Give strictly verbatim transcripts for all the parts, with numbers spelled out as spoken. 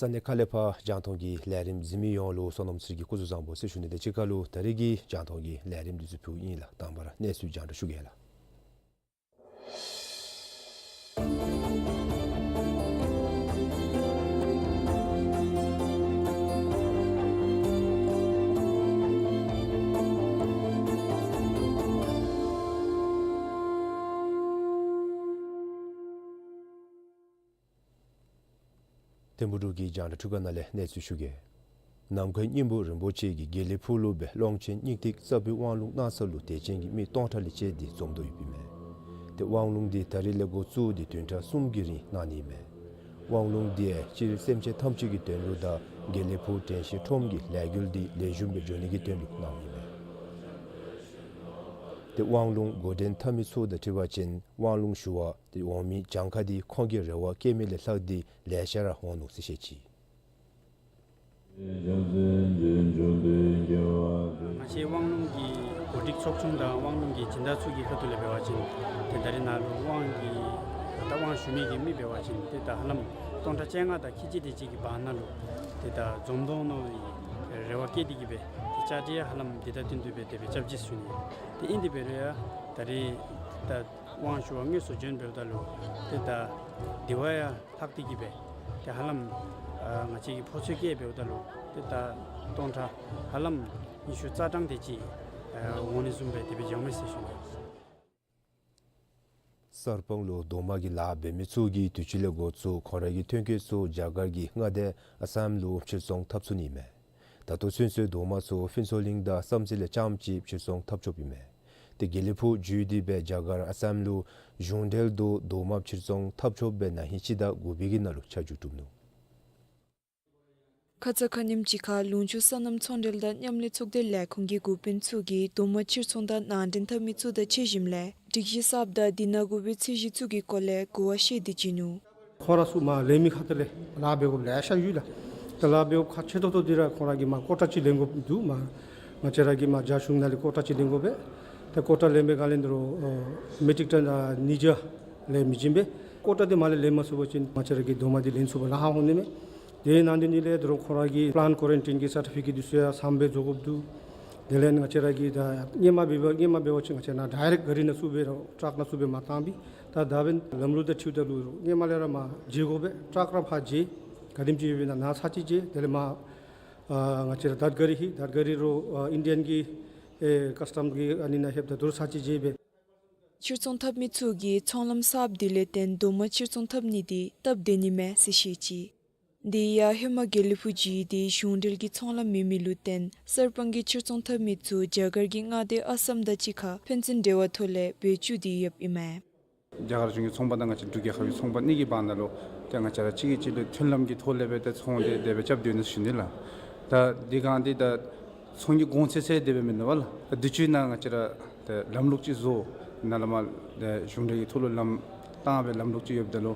ས་གནས་ཁག་ལས་ཕར་རྒྱང་མཐོང་གི་ལས་རིམ་གཟིགས་མི་ཡོངས་ལུ་བསོད་ནམས་ཚེ་རིང་གི་སྐུ་གཟུགས་བཟང་པོ་ཟེར་ཞུ་ནི་དང་གཅིག་ཁར་ལུ་ད་རེས་ཀྱི་རྒྱང་མཐོང་གི་ལས་རིམ་འདི་ཚུ་ཕུལཝ་ཨིན་ལགས། དང་པ་ར་གནས་ཚུལ་རྒྱང་བསྒྲགས་ཞུ་གེ་ལགས། ཐིམ་ཕུག་འབྲུག་གི་རྒྱང་བསྒྲགས་འཕྲུལ་ཁང་ནང་ལས་གནས་ཚུལ་ཞུ་གེ། ནམ་མཁའི་སྙིང་པོ་རིན་པོ་ཆེ་གིས་དགེ་ལེགས་ཕུག་ལུ་སྦེ་ཀློང་ཆེན་སྙིང་ཐིག་རྩ་བའི་དབང་ལུང་གནང་ས་ལུ་དད་ཅན་གྱི་མི་སྟོང་ཕྲག་ལས་བཅད་དེ་འཛོམས་དོ་ཡོདཔ་ཨིན་མས། ཏེ་དབང་ལུང་འདི་ད་རིས་ལས་འགོ་བཙུགས་ཏེ་བདུན་ཕྲག་གསུམ་གྱི་རིང་གནང་ནི་ཨིན་མས། དབང་ལུང་འདི་སྤྱིར་སེམས་ཅན་ཐམས་ཅད་ཀྱི་དོན་ལུ་དང་དགེ་ལེགས་ཕུག་དྲན་ཤེས་ཁྲོམ་གྱི་ལས་འགུལ་འདི་ལེགས་ཤོམ་སྦེ་འགྱོ་ནི་གི་དོན་ལུ་གནངམ་ཨིན་མས། ཏེ་དབང་ལུང་འགོ་འདྲེན་འཐབ་མི་ཚུ་དང་འཁྲིལ་བ་ཅིན་དབང་ལུང་ཞུ་བར་ཏེ་འོང་མི་གྱངས་ཁ་འདི་ཁོང་གི་རེ་བ་བསྐྱེད་མི་ལས་ལྷག་སྟེ་ལེ་ཤ་ར་འོང་ནུག་ཟེར་བཤད་ཅི། ང་བཅས་དབང་ལུང་གི་གོ་སྒྲིག་ཚོགས་ཆུང་དང་དབང་ལུང་གི་སྦྱིན་བདག་ཚུ་གི་ཁ་ཐུག་ལས་འབད་བ་ཅིན་ཏེ་ད་རེས་ནཱ་ལུ་དབང་གི་ད་དབང་ཞུ་མི་གི་མི་འབད་བ་ཅིན་ཏེ་ད་ཧ་ལམ་སྟོང་ཕྲག་བཅོ་ལྔ་དང་ཁལ་གཅིག་དེ་ཅིག་གི་བར་ན་ལུ་ཏེ་ད་འཛོམས་དོ་མནོ་བའི་རེ་བ་བསྐྱེད་དེ་གིས་སྦེ་ཏེ་བཅའ་སྒྲིག་ཧ་ལམ་འདི་ད་ཏན་ཏན་སྦེ་དེ་སྦེ་རྐྱབ་ཅི་ཟེར་ཞུ་ནི། ཏེ་ཨིན་དེ་འབད་རུང་ཡང་ད་རེས་ད་དབང་ཞུ་བར་དངོས་སུ་བྱོན་འབདཝ་ད་ལུ་ཏེ་ད་དེ་བ་ཡང་ལྷག་སྟེ་གིས་སྦེ་ཏེ་ཧ་ལམ་ཨ་ང་བཅས་ཀྱིས་ཕོ་ཚོད་བཀལ་འབདཝ་ད་ལུ་ཏེ་ད་སྟོང་ཕྲག་ཧ་ལམ་ཉི་ཤུ་རྩ་གྲངས་དེ་ཅིག་ཨ་འོང་ནི་བཟུམ་སྦེ་དེ་སྦེ་འགྱོཝ་མས་ཟེར་ཞུ་ནི། གསར་སྤང་ལུ་རྡོག་མ་གི་ལཱ་འབད་མི་ཚུ་གིས་དུས་ཅི་ལས་འགོ་བཙུགས་ཁོང་ར་གི་ཐོན་སྐྱེད་ཚུ་རྒྱ་གར་གྱི་མངའ་སྡེ་ཨ་སམ་ལུ་ཕྱིར་ཚོང་འཐབ་ཚུགས་ནི་ཨིན་མས། ད་ལྟོ་ཚུན་ཚོད་རྡོག་མ་ཚུ་ཕུན་ཚོགས་གླིང་དང་བསམ་རྩེ་ལས་རྐྱངམ་ཅིག་ཕྱིར་ཚོང་འཐབ་ཆོགཔ་ཨིན་མས། ཏེ་དགེ་ལེགས་ཕུག་བརྒྱུད་དེ་སྦེ་རྒྱ་གར་ཨ་སམ་ལུ་གཞུང་འབྲེལ་དུ་རྡོག་མ་ཕྱིར་ཚོང་འཐབ་ཆོག་པའི་ན་ཧིང་སྤྱི་ཟླ་དགུ་པའི་གི་ནང་ལུ་ཆ་འཇོག་གྲུབ་ནུག། ཁ་ཙ་ཁ་ཉིནམ་ཅིག་ཁར་ལུང་ཕྱོགས་སོ་ནམ་ཚོང་འབྲེལ་དང་མཉམ་ལས་ཚོགས་སྡེ་ལས་ཁུངས་ཀྱི་འགོ་དཔོན་ཚུ་གིས་རྡོག་མ་ཕྱིར་ཚོང་དང་ནང་འདྲེན་འཐབ་མི་ཚུ་དང་ཕྱད་ཞིནམ་ལས་སྒྲིག་གཞི་གསརཔ་དང་དེ་ནང་དགོ་པའི་ཚད་གཞི་ཚུ་གི་སྐོར་ལས་གོ་བ་བཤད་དེ་བྱིན་ནུག། ཁོང་ར་ཚུ་མར་ལེན་མི་ཁ་ཐུག་ལས་ལཱ་འབད་དགོཔ་ལེ་ཤ་ཡོད་ལགས། ད་ལཱ་འབད་དགོཔ་ཁག་ཆེ་ཏོག་ཏོ་འདི་ར་ཁོང་ར་གིས་མར་ཀོ་ཊ་ཅིག་ལེན་དགོཔ་འདུག། མར་ང་བཅས་ར་གིས་མར་རྒྱ་གཞུང་ནང་ལས་ཀོ་ཊ་ཅིག་ལེན་དགོ་པས། ད་ཀོ་ཊ་ལེན་པའི་སྒང་ལས་འདི་རུ་ཨ་མེ་ཊིག་ཊོན་ཨ་ཉིས་བརྒྱ་ལས་མི་བྱིན་པས། ཀོ་ཊ་འདི་མར་ལས་ལེན་མ་ཚུགས་པ་ཅིན་ང་བཅས་ར་གི་རྡོག་མ་འདི་ལེན་ཚུགས་པར་ལཱ་ཁག་འོང་ནི་མས། དེ་ནང་དེ་ནི་ལས་འདི་རུ་ཁོང་ར་གི་པི་ལཱནཊ་ཀོ་རན་ཊིན་གྱི་སར་ཊི་ཕི་ཀེཊ་འདི་ཚུ་ཡང་ཟམ་སྦེ་བཟོ་དགོཔ་འདུག། དེ་ལས་ང་བཅས་ར་གིས་ད་སྔོན་མ་འབད་བ་སྔོན་མ་འབད་བ་ཅིན་ང་བཅས་ནཱ་ཌའི་རེཀཊ་གཱ་རི་ནང་བཙུགས་སྦེ་ར་ཊཱག་ནང་བཙུགས་སྦེ་མར་བཏང་པས། ད་ད་འབདན་ལམ་ལུགས་དང་འཁྲིལཝ་ད་ལུ་སྔོན་མ་ལས་ར་མར་བརྗེ་དགོ་པས། ཊཱག་ར་ཕར་བརྗེ། ག་དེམ་ཅིག་ཡོད་པའི་ནང་ན་ཚར་གཅིག་བརྗེ། དེ་ལས་མར་ཨ་ང་བཅས་ར་དར་གཱ་རི་ཧེ་དར་གཱ་རི་རུ་ཨ་ཨིན་ཌི་ཡན་གྱི་ཨེ་ཀཱསི་ཊམ་གྱི་ཨ་ནི་ནང་ལྷོདཔ་ད་དོ་རུང་ཚར་གཅིག་བརྗེ་སྦེ། ཕྱིར་ཚོང་འཐབ་མི་ཚུ་གིས་ཚོང་ལམ་གསརཔ་འདི་ལས་བརྟེན་རྡོག་མ་ཕྱིར་ཚོང་འཐབ་ནི་འདི་སྟབས་བདེ་ནི་མས་ཟེར་བཤད་ཅི། དེ་ཡང་ཧེ་མ་དགེ་ལེགས་ཕུག་ཅིག་འདི་གཞུང་འབྲེལ་གྱི་ཚོང་ལམ་མེད་མི་ལུ་བརྟེན་གསར་སྤང་གི་ཕྱིར་ཚོང་འཐབ་མི་ཚུ་རྒྱ་གར་གྱི་མངའ་སྡེ་ཨ་སམ་དང་གཅིག་ཁར་ཕན་ཚུན་འབྲེལ་བ་ཐོག་ལས་བེད་སྤྱོད་དེ་ཡོདཔ་ཨིན་མས། རྒྱ་གར་གཞུང་གི་ཚོང་པ་དང་ང་བཅས་འབྲུག་རྒྱལ་ཁབ་ཀྱི་ཚོང་པ་གཉིས་ཀྱི་བར་ན་ལུ་ཏེ་ང་བཅས་ར་གཅིག་གིས་གཅིག་ལུ་མཐུན་ལམ་གྱི་ཐོག་ལས་སྦེ་ཏེ་ཚོང་འདི་དེ་སྦེ་རྐྱབ་སྡོད་ནུག་ཟེར་ཞུ་ནི་ལགས། ད་འདི་སྒང་འདི་ད་ཚོང་གི་གོང་ཚད་ཚད་དེ་སྦེ་མེན་ནོ་བ་ལགས། ད་དུས་ཅི་ནཱ་ང་བཅས་ར་ ཏེ་ལམ་ལུགས་ཅིག་བཟོ་ནཱ་ལས་མར་ཏེ་གཞུང་འབྲེལ་གྱི་ཐོག་ལུ་ལམ་བཏང་སྦེ་ལམ་ལུགས་ཅིག་ཡོདཔ་ད་ལུ་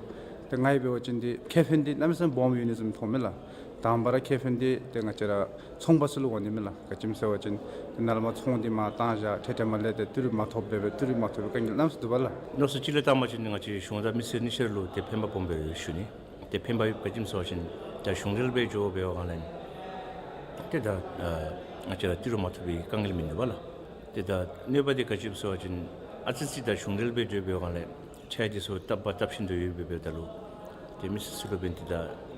ཏེ་ང་གིས་འབད་བ་ཅིན་ཏེ་ཁེ་ཕན་འདི་གནམ་མེད་ས་མེད་སྦོམ་ཡོད་ནི་བཟུམ་མཐོངམ་མས་ལགས། དང་པ་ར་ཁེ་ཕན་འདི་ཏེ་ང་བཅས་ར་ཚོང་པ་ཚུ་ལུ་འོང་ནི་མས་ལགས། ག་ཅི་སྨོ་ཟེར་བ་ཅིན་ཏེ་ནཱ་ལས་མར་ཚོང་འདི་མར་བཏང་བཞག་ཏེ་ཏེ་མར་ལས་ཏེ་ཏི་རུ་མ་ཐོབ་སྦེ་སྦེ་ཏི་རུ་མ་ཐོབ་པའི་དཀའ་ངལ་གནམ་མེད་ས་མེད་འདུག་པ་ལགས། མནོ་བསམ་ཅིག་ལས་བཏང་པ་ཅིན་ང་བཅས་གཞུང་དང་མི་སེར་གཉིས་ཆ་ར་ལུ་ཏེ་ཕན་པ་སྦོམ་སྦེ་ཡོད་ཞུ་ནི། ཏེ་ཕན་པ་ཡོདཔ་ག་ཅི་སྨོ་ཟེར་བ་ཅིན་ད་གཞུང་འབྲེལ་སྦེ་འགྱོ་བའི་སྒང་ལས་ཏེ་ད་ཨ་ང་བཅས་ར་ཏི་རུ་མ་ཐོབ་པའི་དཀའ་ངལ་མིན་འདུག་པ་ལགས། ཏེ་ད་གནོད་པ་འདི་ག་ཅི་སྨོ་ཟེར་བ་ཅིན་ཨ་ཙི་ཅིག་ད་གཞུང་འབྲེལ་སྦེ་འགྱོ་བའི་སྒང་ལས་ཁྲལ་འདི་ཚུ་བཏབ་པ་བཏབ་བཞིན་དུ་ཡོད་པའི་འབདཝ་ད་ལུ་ཏེ་མི་སེར་ཚུ་ལུ་འབདན་ཏེ་ད་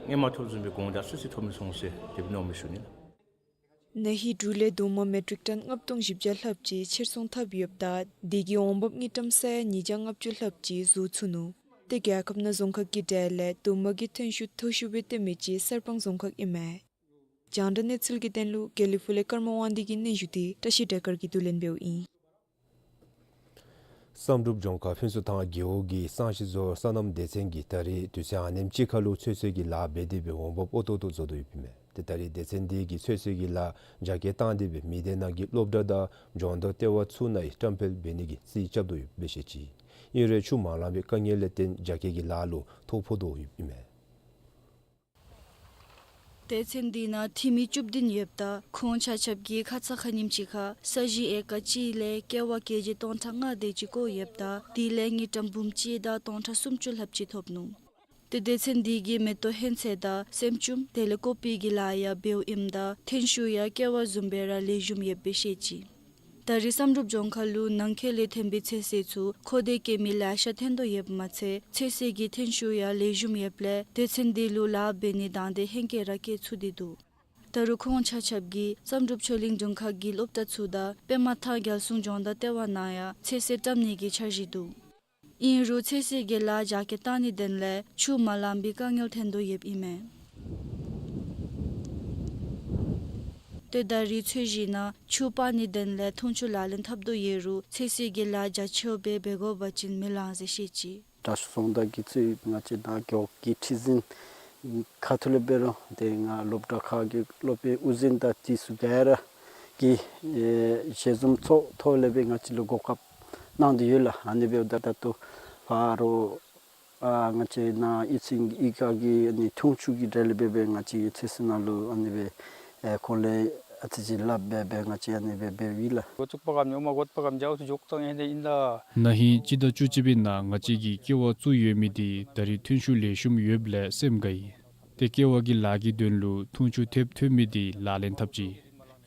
སྔོན་མ་ཐོབ་བཟུམ་སྦེ་གོང་འདི་ཨ་ཙི་ཅིག་ཐོབ་མི་སོང་ཟེར་དེ་སྦེ་མནོཝ་མས་ཞུ་ནི་ལགས། ན་ཧིང་འབྲུག་ལས་རྡོག་མ་མེ་ཊིག་ཊོན་ལྔ་སྟོང་བཞི་བརྒྱ་ལྷགཔ་ཅིག་ཕྱིར་ཚོང་འཐབ་ཡོདཔ་ད་དེ་གི་འོང་འབབ་དངུལ་ཀྲམ་ས་ཡ་ཉིས་བརྒྱ་ལྔ་བཅུ་ལྷགཔ་ཅིག་བཟོ་ཚུགས་ནུག། ཏེ་རྒྱལ་ཁབ་ནང་རྫོང་ཁག་གི་གྲས་ལས་རྡོག་མ་གི་ཐོན་ཤུགས་མཐོ་ཤོས་སྦེ་སྟོན་མི་ཅིག་གསར་སྤང་རྫོང་ཁག་ཨིན་མས། རྒྱང་བསྒྲགས་གནས་ཚུལ་གྱི་དོན་ལུ་དགེ་ལེགས་ཕུག་ལས་ཀརྨ་དབང་འདུས་ཀྱི་སྙན་ཞུ་འདི་བཀྲ་ཤིས་སྒྲོལ་དཀར་གྱིས་བསྡུ་ལེན་འབདཝ་ཨིན། བསམ་གྲུབ་ལྗོངས་མཁར་ཕུན་ཚོགས་ཐང་རྒེད་འོག་གི་གཙང་གཞི་ཟུར་སོ་ནམ་སྡེ་ཚན་གྱིས་ད་རེས་དུས་ཚོད་ཨ་ནེམ་ཅིག་ཁར་ལུ་ཚོད་བསྲེ་གི་ལཱ་འབད་དེ་སྦེ་འོང་འབབ་འོས་ཏོག་ཏོ་བཟོ་དོ་ཡོདཔ་ཨིན་མས། ཏེ་ད་རེས་སྡེ་ཚན་འདི་གིས་ཚོད་བསྲེ་གི་ལཱ་རྒྱ་སྐྱེད་བཏང་སྟེ་སྦེ་མི་སྡེ་ནང་གི་སློབ་གྲྭ་དང་ལྗོངས་མདོག་ལྟེ་བ་ཚུ་ནང་ཡང་བཀྲམ་སྤེལ་འབད་ནི་གི་རྩིས་རྐྱབ་དོ་ཡོདཔ་སྦེ་བཤད་ཅི། ཨིན་རུང་ཆུ་མ་ལང་པའི་དཀའ་ངལ་ལས་བརྟེན་རྒྱ་སྐྱེད་ཀྱི་ལཱ་ལུ་ཐོ་ཕོག་དོ་ཡོདཔ་ཨིན་མས། སྡེ་ཚན་འདི་ནང་འཐུས་མི་བཅུ་བདུན་ཡོདཔ་ད་ཁོང་ཆ་ཁྱབ་ཀྱིས་ཁ་ཙ་ཁ་ཉིནམ་ཅིག་ཁར་ས་གཞི་ཨེ་ཀར་གཅིག་ལས་ཀེ་ཝ་ཀེ་ཇི་སྟོང་ཕྲག་ལྔ་དེ་ཅིག་བརྐོ་ཡོདཔ་ད་དེ་ལས་དངུལ་ཀྲམ་འབུམ་གཅིག་དང་སྟོང་ཕྲག་སུམ་ཅུ་ལྷགཔ་ཅིག་ཐོབ་ནུག། ཏེ་སྡེ་ཚན་འདི་གིས་མེ་ཏོག་ཧོན་ཚོད་དང་སྲནམ་ཅུམ་དེ་ལས་ཀོ་པི་གི་ལཱ་ཡང་འབདཝ་ཨིནམ་ད་ཐོན་ཤུགས་ཡང་ཀེ་ཝ་བཟུམ་སྦེ་ར་ལེགས་ཤོམ་ཡོདཔ་སྦེ་བཤད་ཅི། ད་རེས་བསམ་གྲུབ་ལྗོངས་མཁར་ལུ་ནང་འཁོད་ལས་ཐོན་པའི་ཚོད་བསྲེ་ཚུ་མཁོ་འདོད་བསྐྱེད་མི་ལེ་ཤ་ཐོན་དོ་ཡོདཔ་མ་ཚད་ཚོད་བསྲེ་གི་ཐོན་ཤུགས་ཡང་ལེགས་ཤོམ་ཡོདཔ་ལས་སྡེ་ཚན་འདི་ལུ་ལཱ་འབད་ནི་དང་འདོད་ཧེང་སྐལ་ར་བསྐྱེད་ཚུགས་ཏེ་འདུག། ད་རུང་ཁོང་ཆ་ཁྱབ་ཀྱིས་བསམ་གྲུབ་ཆོས་གླིང་དྲུང་ཁག་གི་སློབ་གྲྭ་ཚུ་དང་པདྨ་ཐང་རྒྱལ་སྲུང་ལྗོངས་མདོག་ལྟེ་བ་ནང་ཡང་ཚོད་བསྲེ་བཀྲམ་ནི་གི་འཆར་གཞི་འདུག། ཨིན་རུང་ཚོད་བསྲེ་གི་ལཱ་རྒྱ་སྐྱེད་བཏང་ནིའི་དོན་ལས་ཆུ་མ་ལང་པའི་དཀའ་ངལ་ཐོན་དོ་ཡོདཔ་ཨིན་མས། ཏེ་ད་རེས་ཚོད་བསྲེ་ནང་ཆུ་སྤར་ནིའི་དོན་ལས་འཐུང་ཆུ་ལག་ལེན་འཐབ་དོ་ཡོད་རུང་ཚོད་བསྲེ་གི་ལཱ་རྒྱ་ཆེཝ་སྦེ་འབད་དགོ་པ་ཅིན་མི་ལང་ཟེར་བཤད་ཅི། དྲག་ཤོས་ཚོང་བདག་གི་ཚུ་ང་བཅས་ནཱ་རྒེད་འོག་གི་ཁྲི་འཛིན་ཁ་ཐུག་ལས་འབད་རུང་ཏེ་ང་སློབ་གྲྭ་ཁག་གི་སློབ་དཔོན་དབུ་འཛིན་དང་དེ་ཚུ་ག་ར་གི་ཨེ་ཞལ་འཛོམས་ཚོགས་ཐོག་ལས་སྦེ་ང་བཅས་ལུ་གོ་སྐབས་གནང་སྟེ་ཡོད་ལགས། ཨ་ནི་འབདཝ་ད་ད་ལྟོ་ཕར་ཨ་ང་བཅས་ནཱ་ཨི་ཚིག་ཨི་ཀ་གི་ཨ་ནི་འཐུང་ཆུ་གི་གྲལ་ལས་འབད་སྦེ་ང་བཅས་ཀྱི་ཚོད་བསྲེ་ནང་ལུ་ཨ་ནི་སྦེ་ཨེ་ཁོང་ལས་ཨ་ཙི་ཅིག་ལགཔ་འབད་སྦེ་ང་བཅས་ཨ་ནི་སྦེ་འབདཝ་ཨིན་ལགས། འགོ་བཙུགས་པ་གམ་ཉོ་མ་འགོ་བཙུགས་པ་གམ་རྒྱ་ཚུ་འཇོག་ཐངས་ཨིན་ཏེ་ཨིན་ལགས། ན་ཧིང་སྤྱི་ཟླ་བཅུ་གཅིག་པའི་ནང་ང་བཅས་ཀྱིས་ཀེ་ཝ་བཙུགས་ཡོད་མི་འདི་ད་རེས་ཐོན་ཤུགས་ལེགས་ཤོམ་ཡོདཔ་ལས་སེམས་དགའ་ཡི། ཏེ་ཀེ་ཝ་གི་ལཱ་གི་དོན་ལུ་འཐུང་ཆུ་ཐེབས་ཐོན་མི་འདི་ལག་ལེན་འཐབ་ཅི།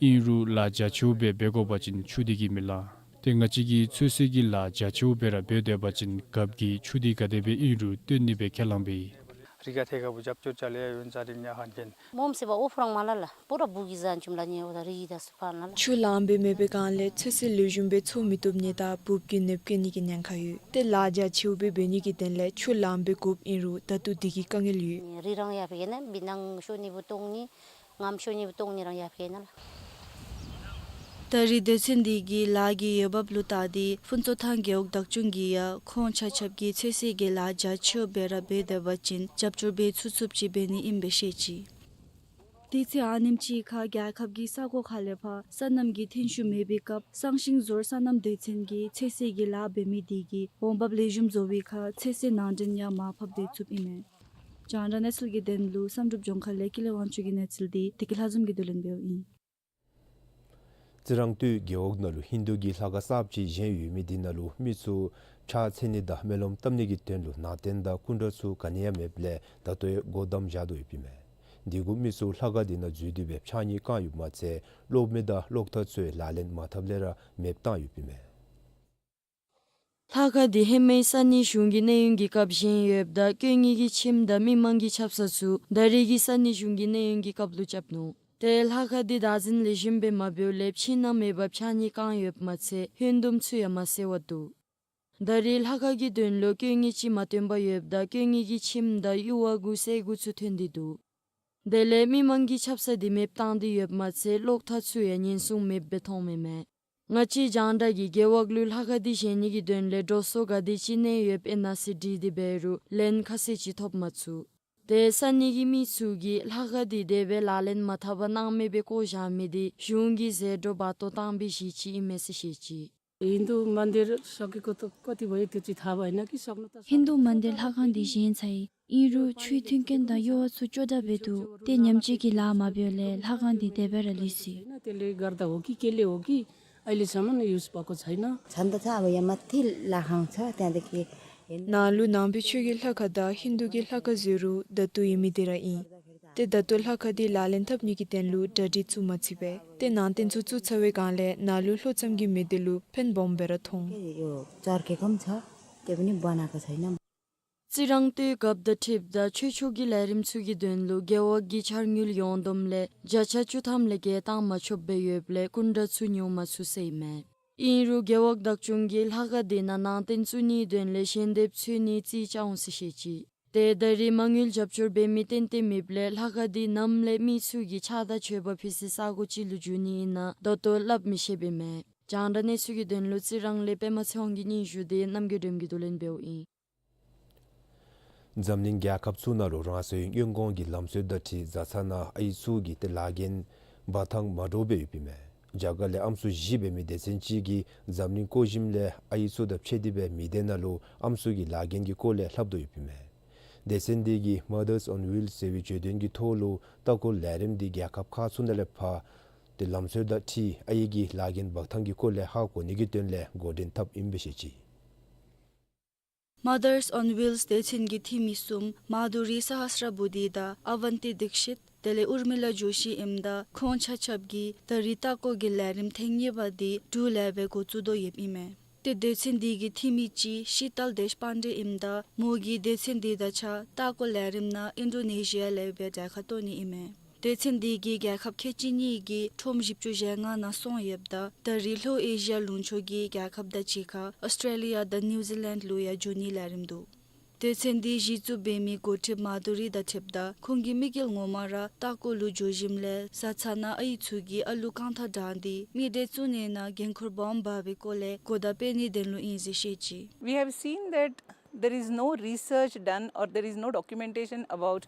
ཨིན་རུང་ལཱ་རྒྱ་ཆེཝ་སྦེ་འབད་དགོ་པ་ཅིན་ཆུ་འདི་གིས་མི་ལང་། ཏེ་ང་བཅས་ཀྱིས་ཚོད་བསྲེ་གི་ལཱ་རྒྱ་ཆེཝ་སྦེ་ར་འབད་སྡོད་པ་ཅིན་རྒཔོ་གིས་ཆུ་འདི་ག་དེ་སྦེ་ཨིན་རུང་བཏོན་ནི་སྦེ་ཁས་བླངས་འབད་ཡི། རི་ཁ་ཐད་ཁར་བུ་རྒྱབ་སྐྱོར་ཅ་ལས་ཡོན་ཛ་རིང་ཉ་ཧན་ཁེན། མོམ་སི་བ་ཨོ་ཕུ་རང་མ་ལ་ལ་པུ་ར་བུ་གི་ཟན་ཅུམ་ལ་ཉེ་འོ་ད་རི་ཡི་ད་སུ་ཕ་ན་ལ། ཆུ་ལང་པའི་མེད་པའི་སྒང་ལས་ཚོད་བསྲེ་ལེགས་ཤོམ་སྦེ་འཚོ་མི་བཏུབ་ནི་དང་འབུཔ་གིས་གནོདཔ་བཀལ་ནི་གི་ཉེན་ཁ་ཡོད། ཏེ་ལཱ་རྒྱ་ཆེཝ་སྦེ་འབད་ནི་གི་དོན་ལས་ཆུ་ལང་པའི་དགོཔ་ཨིན་རུང་ད་ལྟོ་དེ་གི་དཀའ་ངལ་ཡོད། རི་རང་ཡར་འཕེལ་ན་བི་ནང་ཤོ་ནི་བུ་ཏོང་ནི་ངམ་ཤོ་ནི་བུ་ཏོང་ནི་རང་ཡར་འཕེལ་ན་ལ། ད་རེས་སྡེ་ཚན་འདི་གིས་ལཱ་གི་འོས་འབབ་ལུ་བལྟ་སྟེ་ཕུན་ཚོགས་ཐང་རྒེད་འོག་བདག་སྐྱོང་གིས་ཡང་ཁོང་ཆ་ཁྱབ་ཀྱིས་ཚོད་བསྲེ་གི་ལཱ་རྒྱ་ཆེཝ་སྦེ་ར་འབད་སྡོད་པ་ཅིན་རྒྱབ་སྐྱོར་འབད་ཚུགས་ཚུགསཔ་ཅིག་འབད་ནི་ཨིནམ་སྦེ་བཤད་ཅི། དུས་ཚོད་ཨ་ནེམ་ཅིག་ཁར་རྒྱལ་ཁབ་ཀྱི་ས་གོ་ཁག་ལས་ཕར་སོ་ནམ་གྱི་ཐོན་ཤུགས་མེད་པའི་སྐབས་གཙང་ཞིང་ཟུར་སོ་ནམ་སྡེ་ཚན་གྱིས་ཚོད་བསྲེ་གི་ལཱ་འབད་མི་དེ་གིས་འོང་འབབ་ལེགས་ཤོམ་བཟོ་བའི་ཁར་ཚོད་བསྲེ་ནང་འདྲེན་ཡང་མར་ཕབ་སྡོད་ཚུགསཔ་ཨིན་མས། རྒྱང་བསྒྲགས་གནས་ཚུལ་གྱི་དོན་ལུ་བསམ་གྲུབ་ལྗོངས་མཁར་ལས་ཀུན་ལེགས་དབང་ཕྱུག་གི་གནས་ཚུལ་འདི་བདེ་སྐྱིད་ལྷ་འཛོམས་ཀྱིས་བསྡུ་ལེན་འབདཝ་ཨིན། རྩི་རང་སྟོད་རྒེད་འོག་ནང་ལུ་ཧིན་དུ་གི་ལྷ་ཁང་གསརཔ་ཅིག་བཞེངས་ཡོད་མི་འདི་ནང་ལུ་མི་ཚུ་ཕྱག་འཚལ་ནི་དང་སྨོན་ལམ་བཏབ་ནི་གི་དོན་ལུ་ནང་རྟེན་དང་སྐུ་འདྲ་ཚུ་ག་ནི་ཡང་མེདཔ་ལས་ད་ལྟོ་ཡང་སྒོ་བསྡམས་བཞག་དོ་ཡོདཔ་ཨིན་མས། འདི་གུ་མི་ཚུ་ལྷ་ཁང་འདི་ནང་འཛུལ་ཏེ་སྦེ་ཕྱགས་སྙིགས་བཀང་ཡོདཔ་མ་ཚད་སློབ་མ་དང་སློབ་མཐར་ཚུ་ཡང་ལག་ལེན་མ་འཐབ་ལས་ར་མེདཔ་བཏང་ཡོདཔ་ཨིན་མས། ལྷ་ཁང་འདི་ཧེ་མའི་ས་གནས་གཞུང་གི་གནས་ཡུན་གྱི་སྐབས་བཞེངས་ཡོདཔ་ད་དཀོན་གཉེར་གྱི་ཁྱིམ་དང་མི་མང་གི་ཆབ་གསང་ཚུ་ད་རེས་ཀྱི་ས་གནས་གཞུང་གི་གནས་ཡུན་གྱི་སྐབས་ལུ་རྐྱབ་ནུག། ཏེ་ལྷ་ཁང་འདི་བདག་འཛིན་ལེགས་ཤོམ་སྦེ་མ་འབདཝ་ལས་ཕྱི་ནང་མེད་པར་ཕྱགས་སྙིགས་བཀང་ཡོདཔ་མ་ཚད་ཧོན་དུམ་ཚུ་ཡང་མ་གསལ་བར་འདུག། ད་རེས་ལྷ་ཁང་གི་དོན་ལུ་དཀོན་གཉེར་ཅིག་མ་བཏོན་པར་ཡོདཔ་ད་དཀོན་གཉེར་གྱི་ཁྱིམ་དང་ཡུར་བ་གུ་ཟས་གུ་ཚུ་ཐོན་ཏེ་འདུག། དེ་ལས་མི་མང་གི་ཆབ་གསང་འདི་མེདཔ་བཏང་སྟེ་ཡོདཔ་མ་ཚད་སློབ་མཐར་ཚུ་ཡང་ཉེན་སྲུང་མེདཔ་སྦེ་མཐོངམ་ཨིན་མས། ང་བཅས་རྒྱང་བསྒྲགས་ཀྱིས་རྒེད་འོག་ལུ་ལྷ་ཁང་འདི་བཞེངས་ནི་གི་དོན་ལས་འགྲོ་སོང་ག་དེ་ཅིག་གནས་ཡོདཔ་ཨིན་ན་ཟེར་དྲིས་ཏེ་འབད་རུང་ལན་ཁ་གསལ་ཅིག་ཐོབ་མ་ཚུགས། ཏེ་ས་གནས་ཀྱི་མི་ཚུ་གིས་ལྷ་ཁང་འདི་དེ་སྦེ་ལག་ལེན་མ་འཐབ་པར་སྣང་མེད་སྦེ་བཀོ་བཞག་མི་འདི་གཞུང་གིས་ཟད་འགྲོ་འབག་གཏོར་བཏང་བའི་གཞི་ཅིག་ཨིན་མས་ཟེར་བཤད་ཅི། हिन्दू मन्दिर सकेको त कति भयो, त्यो चाहिँ थाहा भएन कि सक्न त ཧིན་དུ་མན་དིར་ལྷ་ཁང་འདི་བཞེངས་ཚར་ཡི། ཨིན་རུང་ཆུའི་མཐུན་རྐྱེན་དང་གཡོར་བ་ཚུ་སྐྱོ་དྲགས་འབད་འདུག། ཏེ་ཉམས་བཅོས་ཀྱི་ལཱ་མ་འབདཝ་ལས་ལྷ་ཁང་འདི་དེ་སྦེ་ར་ལུས་ཡི། होइन, त्यसले गर्दा हो कि केले हो कि अहिलेसम्म युज भएको छैन। छन त छ, अब यहाँ माथि लखन छ, त्यहाँदेखि हेर्नु। ནཱ་ལུ་ནང་པའི་ཆོས་ཀྱི་ལྷ་ཁང་དང་ཧིན་དུ་གི་ལྷ་ཁང་ཟེར་རུང་ད་ལྟོ་ཡོད་མི་འདི་ར་ཨིན། ཏེ་ད་ལྟོ་ལྷ་ཁང་འདི་ལག་ལེན་འཐབ་ནི་གི་དོན་ལུ་གྲ་སྒྲིག་ཚུ་མ་ཚུད་པས། ཏེ་ནང་རྟེན་ཚུ་བཙུགས་ཚར་བའི་སྒང་ལས་ནཱ་ལུ་ལྷོ་མཚམས་ཀྱི་མི་སྡེ་ལུ་ཕན་སྦོམ་སྦེ་ར་མཐོང་། यो चर्केको पनि छ, त्यो पनि बनाएको छैन। རྩི་རང་བཏོག་རྒཔོ་དང་འཁྲིལཝ་ད་ཆོས་ཕྱོགས་ཀྱི་ལས་རིམ་ཚུ་གི་དོན་ལུ་རྒེད་འོག་གི་འཆར་དངུལ་ཡོངས་བསྡོམས་ལས་བརྒྱ་ཆ་བཅུ་ཐམ་ལས་བརྒལ་བཏང་མ་ཆོགཔ་སྦེ་ཡོདཔ་ལས་སྐུ་འདྲ་ཚུ་ཉོ་མ་ཚུགས་ཟེར་ཨིན་མས། ཨིན་རུང་རྒེད་འོག་བདག་སྐྱོང་གིས་ལྷ་ཁང་འདི་ནང་ནང་རྟེན་བཙུགས་ནིའི་དོན་ལས་ཞལ་འདེབས་འཚོལ་ནིའི་རྩིས་རྐྱབ་འོང་ཟེར་བཤད་ཅི། ཏེ་ད་རེས་མ་དངུལ་རྒྱབ་སྐྱོར་འབད་མི་ཏན་ཏན་མེདཔ་ལས་ལྷ་ཁང་འདི་ནམ་ལས་མི་ཚུ་གིས་ཕྱག་དང་མཆོད་པ་ཕུལ་སའི་ས་གོ་ཅིག་ལུ་འགྱུར་ནི་ཨིན་ན་ད་ལྟོ་སླབ་མི་ཤེསཔ་ཨིན་མས། རྒྱང་བསྒྲགས་གནས་ཚུལ་གྱི་དོན་ལུ་རྩི་རང་ལས་པདྨ་ཚེ་དབང་གི་སྙན་ཞུ་འདི་རྣམ་རྒྱལ་སྒྲོལམ་གྱིས་བསྡུ་ལེན་འབདཝ་ཨིན། འཛམ་གླིང་རྒྱལ་ཁབ་ཚུ་ནང་ལུ་རང་སོའི་སྔོན་འགོག་གི་ལམ་སྲོལ་དང་འཁྲིལ་བཟའ་ཚང་ནང་ཨའི་ཚུ་གི་ཏེ་ལཱ་འགན་འབག་ཐངས་མ་འདྲཝ་སྦེ་ཡོདཔ་ཨིན་མས། རྒྱ་གར་ལས་ཨམ་སྲུ་བཞི་འབད་མི་སྡེ་ཚན་ཅིག་གིས་འཛམ་གླིང་བསྐོར་ཞིནམ་ལས་ཨའི་ཚུ་དང་ཕྱད་དེ་སྦེ་མི་སྡེ་ནང་ལུ་ཨམ་སྲུ་གི་ལཱ་འགན་གྱི་སྐོར་ལས་ལྷབ་དོ་ཡོདཔ་ཨིན་མས། སྡེ་ཚན་འདི་གིས་Mothers on Wheels ཟེར་བའི་བརྗོད་དོན་གྱི་ཐོག་ལུ་ལྟ་སྐོར་ལས་རིམ་འདི་རྒྱལ་ཁབ་ཁག་ཚུ་ནང་ལས་ཕར་ཏེ་ལམ་སྲོལ་དང་འཁྲིལ་ཨའི་གི་ལཱ་འགན་འབག་ཐངས་ཀྱི་སྐོར་ལས་ཧ་གོ་ནི་གི་དོན་ལས་འགོ་འདྲེན་འཐབ་ཨིན་པས་ཟེར་བཤད་ཅི། Mothers on Wheels སྡེ་ཚན་གྱི་འཐུས་མི་གསུམ་Madhuri Sahasrabudhe དང་Avanti Dixit དེ་ལས་Urmila Joshi ཨིནམ་ད་ཁོང་ཆ་ཁྱབ་ཀྱིས་ད་རེས་ལྟ་སྐོར་གྱི་ལས་རིམ་ཐེངས་གཉིས་པ་འདི་འབྲུག་ལས་སྦེ་འགོ་བཙུགས་དོ་ཡོདཔ་ཨིན་མས། ཏེ་སྡེ་ཚན་འདི་གི་འཐུས་མི་ཅིག་Shital Deshpande ཨིནམ་ད་མོ་གིས་སྡེ་ཚན་འདི་དང་གཅིག་ཁར་ལྟ་སྐོར་ལས་རིམ་ནང་ཨིན་ཌོ་ནེ་ཤི་ཡ་ལས་སྦེ་གྲལ་ཁར་གཏོགས་ནི་ཨིན་མས། སྡེ་ཚན་འདི་གིས་རྒྱལ་ཁབ་ཁལ་གཅིག་གཉིས་ཀྱི་ཁྲོམ་བཞི་བཅུ་ཞེ་ལྔ་ནང་སོང་ཡོདཔ་ད་ད་རེས་ལྷོ་ཨེ་ཤི་ཡ་ལུང་ཕྱོགས་ཀྱི་རྒྱལ་ཁབ་དང་གཅིག་ཁར་ཨོསི་ཊྲེ་ལི་ཡ་དང་ནིའུ་ཛི་ལེནཌ་ལུ་ཡང་འགྱོ་ནིའི་ལས་རིམ་འདུག། སྡེ་ཚན་འདི་གཞི་བཙུགས་འབད་མི་འགོ་ཁྲིདཔ་Madhuri དང་འཁྲིལཝ་ད་ཁོང་གི་དམིགས་ཡུལ་ངོ་མ་ར་ལྟ་སྐོར་ལུ་འགྱོ་ཞིནམ་ལས་བཟའ་ཚང་ནང་ཨའི་ཚུ་གིས་ཨ་ལུ་རྐང་ཐང་དྲངས་ཏེ་མི་འདྲེན་བཙུགས་ནི་ནང་འགན་ཁུར་སྦོམ་འབག་པའི་སྐོར་ལས་གོ་བརྡ་སྤེལ་ནིའི་དོན་ལུ་ཨིན་ཟེར་བཤད་ཅི། We have seen that there is no research done or there is no documentation about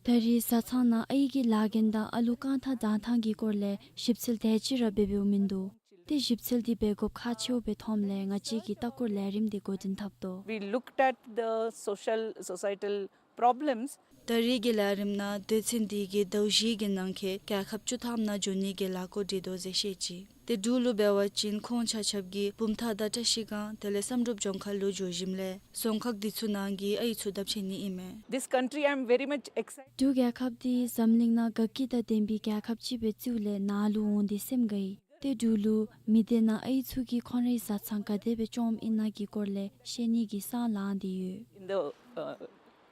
ད་རེས་བཟའ་ཚང་ནང་ཨའི་གི་ལཱ་འགན་དང་ཨ་ལུ་རྐང་ཐང་དྲངས་ཐངས་ཀྱི་སྐོར་ལས་ཞིབ་འཚོལ་དེ་ཅིག་ར་འབད་འབདཝ་མིན་འདུག། ཏེ་ཞིབ་འཚོལ་འདི་འབད་དགོཔ་ཁག་ཆེཝ་སྦེ་མཐོངམ་ལས་ང་བཅས་ཀྱིས་ལྟ་སྐོར་ལས་རིམ་འདི་འགོ་འདྲེན་འཐབ་དོ། We looked at the social, societal problems. ད་རེས་ཀྱི་ལས་རིམ་ནང་སྡེ་ཚན་འདི་གིས་ཟླཝ་བཞི་གི་ནང་འཁོད་རྒྱལ་ཁབ་བཅུ་ཐམ་ནང་འགྱོ་ནི་གི་ལས་སྒོ་སྒྲིག་དོ་ཟེར་བཤད་ཅི། ཏེ་འབྲུག་ལུ་འབད་བ་ཅིན་ཁོང་ཆ་ཁྱབ་ཀྱིས་བུམ་ཐང་དང་བཀྲིས་སྒང་དེ་ལས་བསམ་གྲུབ་ལྗོངས་མཁར་ལུ་འགྱོ་ཞིནམ་ལས་རྫོང་ཁག་འདི་ཚུ་ནང་གི་ཨའི་ཚུ་བརྡབ་ཆགས་ནི་ཨིན་མས། This country, I am very much excited. འབྲུག་རྒྱལ་ཁབ་འདི་འཛམ་གླིང་ནང་དགའ་སྐྱིད་དང་ལྡན་པའི་རྒྱལ་ཁབ་ཅིག་སྦེ་བརྩིཝ་ལས་ནཱ་ལུ་འོང་སྟེ་སེམས་དགའ་ཡི། ཏེ་འབྲུག་ལུ་མི་སྡེ་ནང་ཨའི་ཚུ་གིས་ཁོང་རའི་བཟའ་ཚང་ག་དེ་སྦེ་བཅོམ་ཨིན་ན་གི་སྐོར་ལས་ཤེས་ནི་གི་སང་ལངས་ཏེ་ཡོད། In the, uh,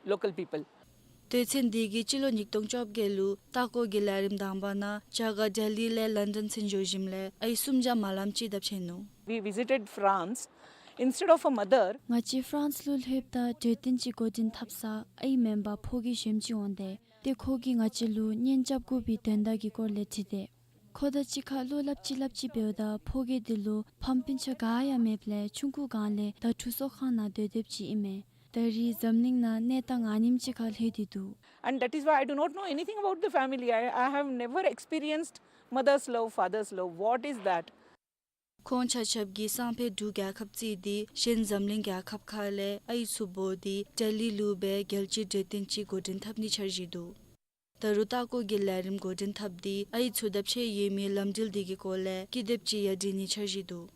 local people. སྡེ་ཚན་འདི་གིས་སྤྱི་ལོ་ཉིས་སྟོང་བཅོ་བརྒྱད་ལུ་ལྟ་སྐོར་གྱི་ལས་རིམ་དང་པ་ནང་རྒྱ་གར་ལྡི་ལི་ལས་ལོན་ཌོན་ཚུན་འགྱོ་ཞིནམ་ལས་ཨའི་སུམ་བརྒྱ་མ་ལངམ་ཅིག་བརྡབ་ཆགས་ནུག། We visited France. Instead of a mother, ང་བཅས་ཕ་རན་སི་ལུ་ལྷོདཔ་ད་གྲོས་བསྟུན་ཅིག་འགོ་འདྲེན་འཐབ་ས་ཨའི་མེན་པར་ཕོ་སྐྱེས་གཞན་ཅིག་འོང་སྟེ་ཏེ་ཁོ་གིས་ང་བཅས་ལུ་གཉེན་རྐྱབ་དགོ་པའི་དོན་དག་གི་སྐོར་ལས་དྲི་སྟེ་ཁོ་དང་གཅིག་ཁར་བློ་སླབ་ཅི་སླབ་ཅི་འབདཝ་ད་ཕོ་སྐྱེས་འདི་ལུ་ཕམ་སྤུན་ཆ་ག་ཡང་མེདཔ་ལས་ཆུང་ཀུའི་སྒང་ལས་དྭ་ཕྲུག་གསོ་ཁང་ནང་སྡོད་སྡོདཔ་ཅིག་ཨིན་མས། ད་རེས་འཛམ་གླིང་ནང་གནས་སྟངས་ཨ་ནེམ་ཅིག་ཁར་ལྷོད་དེ་འདུག། And that is why I do not know anything about the family. I, I have never experienced mother's love, father's love. What is that? ཁོང་ཆ་ཁྱབ་ཀྱིས་སང་ཕོད་འབྲུག་རྒྱལ་ཁབ་བརྩིས་ཏེ་གཞན་འཛམ་གླིང་རྒྱལ་ཁབ་ཁག་ལས་ཨའི་ཚུ་འབོ་སྟེ་ལྡི་ལི་ལུ་སྦེ་རྒྱལ་སྤྱིའི་གྲོས་བསྟུན་ཅིག་འགོ་འདྲེན་འཐབ་ནིའི་འཆར་གཞི་འདུག། ད་རུང་ལྟ་སྐོར་གྱི་ལས་རིམ་འགོ་འདྲེན་འཐབ་སྟེ་ཨའི་ཚུ་བརྡབ་ཆགས་ཡོད་མི་ལམ་འགྲུལ་འདི་གི་སྐོར་ལས་ཀི་དེབ་ཅིག་ཡང་སྒྲིག་ནིའི་འཆར་གཞི་འདུག།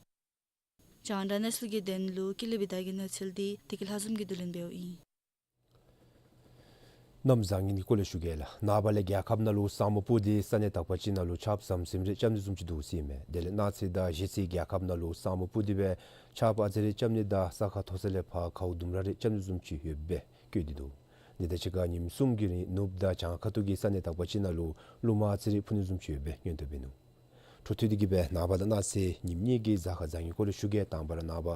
རྒྱང་བསྒྲགས་གནས་ཚུལ་གྱི་དོན་ལུ་ཀུན་ལེགས་བི་དྷ་གི་གནས་ཚུལ་འདི་བདེ་སྐྱིད་ལྷ་འཛོམས་ཀྱིས་བསྡུ་ལེན་འབདཝ་ཨིན། གནམ་བཟང་ངན་གྱི་སྐོར་ལས་ཞུ་གེ་ལགས། ནངས་པ་ལས་རྒྱལ་ཁབ་ནང་ལུ་ས་སྨུག་སྤུབས་ཏེ་ས་གནས་དག་པ་ཅིག་ནང་ལུ་ཆརཔ་ཟམ་ཟིམ་རེ་རྐྱབ་ནི་བཟུམ་ཅིག་འདུག་ཟེར་ཨིན་མས། དེ་ལས་གནངས་ཚེ་དང་གཞེས་ཚེ་རྒྱལ་ཁབ་ནང་ལུ་ས་སྨུག་སྤུབས་ཏེ་སྦེ་ཆརཔ་ཨ་ཙི་རེ་རྐྱབ་ནི་དང་ས་ཁ་མཐོ་ས་ལས་ཕར་གའུ་ལྡུམ་ར་རེ་རྐྱབ་ནི་བཟུམ་ཅིག་ཡོདཔ་སྦེ་བཀོད་དེ་འདུག། འདི་དང་གཅིག་ཁར་ཉིནམ་གསུམ་གྱི་རིང་ནུབ་དང་བྱང་ཁ་ཐུག་གི་ས་གནས་དག་པ་ཅིག་ནང་ལུ་རླུངམ་ཨ་ཙི་རེ་འཕུ་ནི་བཟུམ་ཅིག་ཡོདཔ་སྦེ་སྔོན་ཏེ་འབད་ནུག། འཕྲོ་མཐུད་དེ་གིས་སྦེ་ནངས་པ་དང་གནངས་ཚེ་ཉིནམ་གཉིས་ཀྱི་གཟའ་སྐར་གཟའ་ཉིམ་སྐོར་ལས་ཞུ་གེ། དང་པ་ར་ནངས་པ་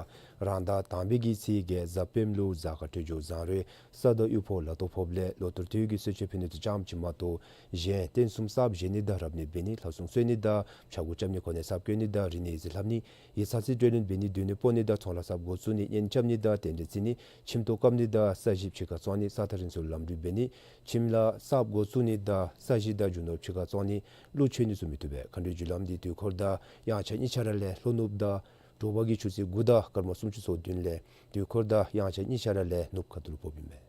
རང་ཟླ་དང་པའི་གི་ཚེས་བརྒྱད་གཟའ་སྤེནམ་ལུ་གཟའ་སྐར་འཕྲོད་སྦྱོར་བཟང་རུང་ས་དང་གཡུ་ཕོག་ལ་ཏོག་ཕོགཔ་ལས་ལོ་ལྟར་དུས་ཀྱི་གསོལ་མཆོད་ཕུལ་ནི་དང་ཙམ་ཅིག་མ་གཏོགས་གཞན་རྟེན་གསུམ་གསརཔ་བཞེངས་ནི་དང་རབ་གནས་འབད་ནི་ལྷ་སྲུང་གསོལ་ནི་དང་ཕྱྭ་འགུགས་རྐྱབ་ནི་གོ་གནས་གསརཔ་བསྐོ་ནི་དང་རིག་གནས་ཡིག་རྩིས་ལྷབ་ནི་ཡིག་ཚང་རྩིས་སྤྲོད་ལེན་འབད་ནི་སྡོད་གནས་སྤོ་ནི་དང་ཚོང་ལཱ་གསརཔ་འགོ་བཙུགས་ནི་གཉེན་རྐྱབ་ནི་དང་རྟེན་འབྲེལ་བརྩི་ནི་ཁྱིམ་ཐོག་བཀབ་ནི་དང་ས་གཞི་ཕྱི་ཁར་བཙོང་ནི་ས་ཐག་རིང་སུ་ལམ་འགྲུལ་འབད་ནི་ཁྱིམ་ལཱ་གསརཔ་འགོ་བཙུགས་ནི་དང་ས་གཞི་དང་རྒྱུ་ནོར་ཕྱི་ཁར་བཙོང་ནི་ཀླུ་མཆོད་ནི་ཚུ་མི་བཏུབ་པས། མཁའ་འགྲོའི་རྒྱུ་ལམ་འདི་དུས་འཁོར་དང་དབྱངས་འཆར་གཉིས་ཆ་ར་ལས་ལྷོ་ནུབ་དང་ དྲོ་པ་གི་ཆུ་ཚོད་དགུ་དང་སྐར་མ་སུམ་ཅུ་སོ་བདུན་ལས་དུས་འཁོར་དང་དབྱངས་འཆར་གཉིས་ཆ་ར་ལས་ནུབ་ཁ་ཐུག་ལུ་ཕོགཔ་ཨིན་མས།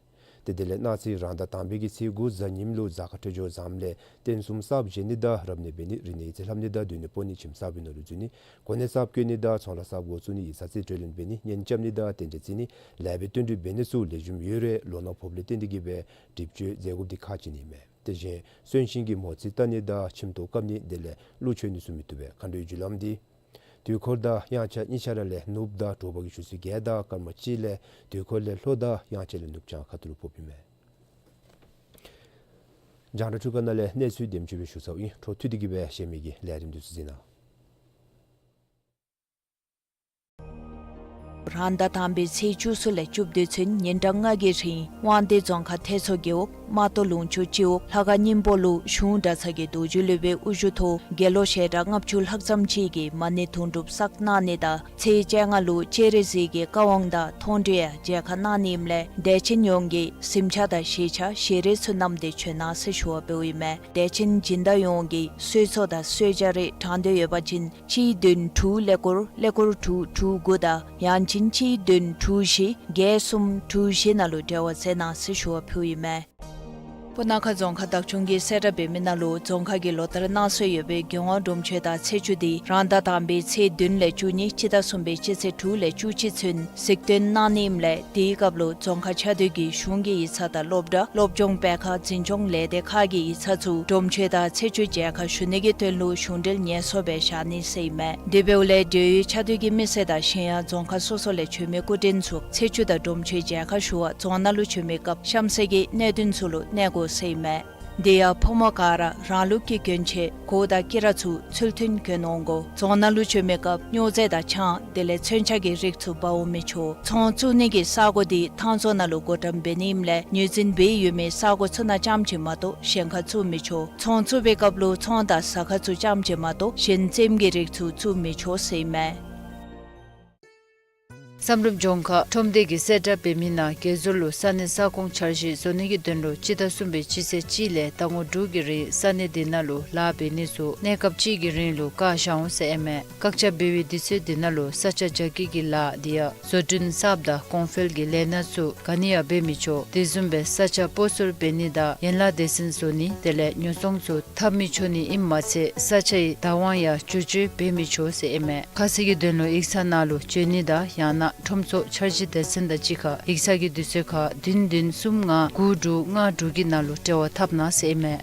ཏེ་དེ་ལས་གནངས་ཚེ་རང་ཟླ་དང་པའི་གི་ཚེས་དགུ་གཟའ་ཉིམ་ལུ་གཟའ་སྐར་འཕྲོད་སྦྱོར་བཟངམ་ལས་རྟེན་གསུམ་གསརཔ་བཞེངས་ནི་དང་རབ་གནས་འབད་ནི། རིག་གནས་ཡིག་རྩིས་ལྷབ་ནི་དང་སྡོད་གནས་སྤོ་ནི། ཁྱིམ་གསརཔ་ནང་ལུ་འཛུལ་ནི། གོ་གནས་གསརཔ་བསྐོ་ནི་དང་ཚོང་ལཱ་གསརཔ་འགོ་བཙུགས་ནི། ཡིག་ཚང་རྩིས་སྤྲོད་ལེན་འབད་ནི། གཉེན་རྐྱབ་ནི་དང་རྟེན་འབྲེལ་བརྩི་ནི། ལེགས་པའི་དོན་འགྲུབ་འབད་ནི་ཚུ་ལེགས་ཤོམ་ཡོད་རུང་ལོ་ནག་ཕོགཔ་ལས་བརྟེན་ཏེ་གིས་སྦེ་སྒྲིབ་བཅོས་མཛད་དགོཔ་འདི་ཁག་ཆེ་ནི་མས། དེ་བཞིན་གསོན་གཤིན་གྱི་མོ་རྩིས་བལྟ་ནི་དང་ཁྱིམ་ཐོག་བཀབ་ནི་དེ་ལས་གླུ་མཆོད་ནི་ཚུ་མི་བཏུབ་པས། མཁའ་འགྲོའི་རྒྱུ་ལམ་འདི་དུས་འཁོར་དང་དབྱངས་འཆར་གཉིས་ཆ་ར་ལས་ནུབ་དང་དྲོ་པ་གི་ཆུ་ཚོད་བརྒྱད་དང་སྐར་མ་གཅིག་ལས་དུས་འཁོར་ལས་ལྷོ་དང་དབྱངས་འཆར་ལས་ནུབ་བྱང་ཁ་ཐུག་ལུ་ཕོགཔ་ཨིན་མས། རྒྱང་བསྒྲགས་འཕྲུལ་ཁང་ནང་ལས་གནས་ཚུལ་འདེམས་སྤྱོད་སྦེ་ཞུ་ཚརཝ་ཨིན། འཕྲོ་མཐུད་དེ་གིས་སྦེ་གཞན་མི་གི་ལས་རིམ་འདི་ཚུ་གཟིགས་གནང་། རང་ཟླ་དང་པའི་ཚེས་བཅུ་གསུམ་ལས་བཅུ་བདུན་ཚུན་ཉིན་གྲངས་ལྔ་གི་རིང་དབང་འདུས་རྫོང་ཁག་ཐེད་མཚོ་རྒེད་འོག་རྨ་ཏོ་ལུང་ཕྱོགས་སྤྱི་འོག་ལྷ་ཁང་སྙིང་པོ་ལུ་གཞུང་གྲྭ་ཚང་གི་རྡོ་རྗེ་སློབ་དཔོན་དབུ་བཞུགས་ཐོག་དགེ་སློང་ཞལ་གྲངས་ལྔ་བཅུ་ལྷག་ཙམ་ཅིག་གིས་མ་ཎི་དུང་སྒྲུབ་བསགས་གནང་ནི་དང་ཚེས་བཅོ་ལྔ་ལུ་སྤྱན་རས་གཟིགས་ཀྱི་བཀའ་དབང་དང་མཐོང་གྲོལ་ཡང་མཇལ་ཁ་གནང་ནི་ཨིནམ་ལས་དད་ཅན་ཡོངས་ཀྱིས་གཟིམ་ཆས་དང་ཞལ་ཆས་ཞལ་རས་ཚུ་བསྣམས་ཏེ་བྱོན་གནང་ཟེར་ཞུ་བ་འབདཝ་ཨིན་མས། དད་ཅན་སྦྱིན་བདག་ཡོངས་ཀྱིས་གསོལ་ཚོགས་དང་གསོལ་ཇ་རེ་དྲང་འདོད་ཡོད་པ་ཅིན་གཅིག་བདུན་དྲུག་ཀླད་ཀོར་ཀླད་ཀོར་དྲུག་དྲུག་དགུ་དང་ཡང་ཅིན་གཅིག་བདུན་དྲུག་བཞི་བརྒྱད་གསུམ་དྲུག་བཞི་ནང་ལུ་འབྲེལ་བ་མཛད་གནང་ཟེར་ཞུ་བ་ཕུལཝ་ཨིན་མས། སྤུ་ན་ཁ་རྫོང་ཁག་བདག་སྐྱོང་གིས་གསལ་བསྒྲགས་འབད་མི་ནང་ལུ་རྫོང་ཁག་གི་ལོ་ལྟར་གནང་སྲོལ་ཡོད་པའི་རྒྱལ་དབང་སྒྲུབ་མཆོད་དང་ཚེས་བཅུ་འདི་རང་ཟླ་དང་པའི་ཚེས་བདུན་ལས་བཅུ་གཉིས་སྤྱི་ཟླ་གསུམ་པའི་སྤྱི་ཚེས་དྲུག་ལས་བཅུ་གཅིག་ཚུན་གཟིགས་སྟོན་གནང་ནི་ཨིནམ་ལས་དེའི་སྐབས་ལུ་རྫོང་ཁག་ཆ་བསྡུ་གི་གཞུང་གི་ཡིག་ཚང་དང་སློབ་གྲྭ་སློབ་སྦྱོང་སྤེལ་ཁང་འཛིན་སྐྱོང་ལས་སྡེ་ཁག་གི་ཡིག་ཚང་ཚུ་སྒྲུབ་མཆོད་དང་ཚེས་བཅུ་མཇལ་ཁ་ཞུ་ནི་གི་དོན་ལུ་གཞུང་འབྲེལ་ངལ་གསོ་སྦེ་བཞག་ནི་ཟེར་ཨིན་མས། དེ་འབདཝ་ལས་འབྲེལ་ཡོད་ཆ་བསྡུ་གི་མི་སེར་དང་གཞན་ཡང་རྫོང་ཁག་སོ་སོ་ལས་བྱོན་མི་སྐུ་མགྲོན་ཚུ་ཚེས་བཅུ་དང་སྒྲུབ་མཆོད་མཇལ་ཁ་ཞུ་བར་རྫོང་ནང་ལུ་བྱོན་མི་སྐབས་གཤམ་གསལ་གྱི་གནད་དོན་ཚུ་ལུ་གནས་དགོ་ཟེར་ཨིན་མས། དེ་ཡང་ཕོ་མོ་ག་ར་རང་ལུགས་ཀྱི་གྱོན་ཆས་གོས་དང་དཀྱི་ར་ཚུ་ཚུལ་མཐུན་གྱོན་འོང་དགོ། རྫོང་ནང་ལུ་བྱོན་མི་སྐབས་སྨྱོ་རྫས་དང་ཆང་དེ་ལས་མཚོན་ཆ་གི་རིགས་ཚུ་འབག་འོང་མི་ཆོག། ཚོང་བཙུགས་ནི་གི་ས་སྒོ་འདི་ཐང་རྫོང་ནང་ལུ་སྒོ་འགྲམ་འབད་ནི་ཨིནམ་ལས་ངོས་འཛིན་འབད་ཡོད་མི་ས་སྒོ་ཚུ་ནང་རྐྱངམ་ཅིག་མ་གཏོགས་གཞན་ཁར་བཙུགས་མི་ཆོག། ཚོང་བཙུགས་པའི་སྐབས་ལུ་ཚོང་དང་ཟ་ཁང་ཚུ་རྐྱངམ་ཅིག་མ་གཏོགས་གཞན་རྩེདམོ་གི་རིགས་ཚུ་བཙུགས་མི་ཆོག་ཟེར་ཨིན་མས། བསམ་གྲུབ་ལྗོངས་མཁར་ཁྲོམ་སྡེ་གིས་གསལ་བསྒྲགས་འབད་མི་ནང་དགེ་ཟུར་ལུ་ས་གནས་ས་ཁོངས་འཆར་གཞི་བཟོ་ནི་གི་དོན་ལུ་སྤྱི་ཟླ་གསུམ་པའི་སྤྱི་ཚེས་གཅིག་ལས་ཟླ་ངོ་དྲུག་གི་རིང་ས་གནས་དེ་ནང་ལུ་ལཱ་འབད་ནི་ཚུ་གནས་སྐབས་གཅིག་གི་རིང་ལུ་བཀག་བཞག་འོང་ཟེར་ཨིན་མས། བཀག་ཆ་འབད་བའི་དུས་ཚོད་དེ་ནང་ལུ་ས་ཆ་རྒྱ་སྐྱེད་ཀྱི་ལཱ་དེ་ཡང་བཟོ་སྐྲུན་གསརཔ་དང་གོང་འཕེལ་གྱི་ལས་སྣ་ཚུ་ག་ནི་ཡང་འབད་མི་ཆོག། དེ་བཟུམ་སྦེ་ས་ཆ་སྤོ་སོར་འབད་ནི་དང་ཡན་ལག་སྡེ་ཚན་བཟོ་ནི་དེ་ལས་ཉོ་ཚོང་ཚུ་འཐབ་མི་ཆོག་ནི་ཨིནམ་མ་ཚད་ས་ཆའི་བདག་དབང་ཡང་བསྒྱུར་བཅོས་འབད་མི་ཆོག་ཟེར་ཨིན་མས། ཁ་གསལ་གྱི་དོན་ལུ་ཡིག་ཚང་ནང་ལུ་བྱོན་ནི་དང་ཡང་ན་ཁྲོམ་ཚོགས་འཆར་གཞི་སྡེ་ཚན་དང་གཅིག་ཁར་ཡིག་ཚང་གི་དུས་ཚོད་ཁར་བདུན་བདུན་གསུམ་ལྔ་དགུ་དྲུག་ལྔ་དྲུག་གི་ནང་ལུ་འབྲེལ་བ་འཐབ་གནང་ཟེར་ཨིན་མས།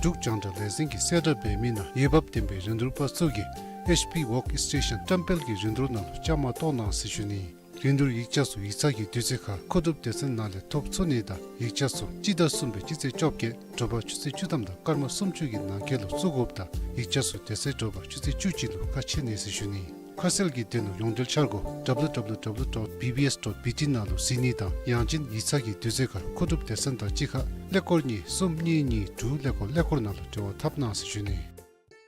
འབྲུག་རྒྱང་བསྒྲགས་ལས་འཛིན་གྱིས་གསལ་བསྒྲགས་འབད་མི་ནང་འོས་འབབ་ལྡན་པའི་རིན་བསྡུར་པ་ཚུ་གིས་ཨེཆ་པི་ཝརཀ་སི་ཊེ་ཤཱན་བཀྲམ་སྤེལ་གྱི་རིན་བསྡུར་ནང་ལུ་བཅའ་མར་གཏོགས་གནང་ཟེར་ཞུ་ནི། རིན་བསྡུར་ཡིག་ཆ་ཚུ་ཡིག་ཚང་གི་དུས་ཚོད་ཁར་མཁོ་སྒྲུབ་སྡེ་ཚན་ནང་ལས་ཐོབ་ཚུགས་ནི་དང་ཡིག་ཆ་ཚུ་སྤྱི་ཟླ་གསུམ་པའི་སྤྱི་ཚེས་བཅོ་བརྒྱད་དྲོ་པ་ཆུ་ཚོད་བཅུ་ཐམ་དང་སྐར་མ་སུམ་ཅུ་གི་ནང་འཁོད་ལུ་བཙུགས་དགོཔ་དང་ཡིག་ཆ་ཚུ་དེ་ཚེ་དྲོ་པ་ཆུ་ཚོད་བཅུ་གཅིག་ལུ་ཁ་ཕྱེ་ནི་ཟེར་ཞུ་ནི། ཁ་གསལ་གྱི་དོན་ལུ་ཡོངས་འབྲེལ་འཆར་སྒོ་W W W dot B B S dot B T ནང་ལུ་གཟིགས་ནི་དང་ཡང་ཅིན་ཡིག་ཚང་གི་དུས་ཚོད་ཁར་མཁོ་སྒྲུབ་སྡེ་ཚན་དང་གཅིག་ཁར་ཀླད་ཀོར་གཉིས་གསུམ་གཉིས་གཉིས་དྲུག་ཀླད་ཀོར་ཀླད་ཀོར་ནང་ལུ་འབྲེལ་བ་འཐབ་གནང་ཟེར་ཞུ་ནི།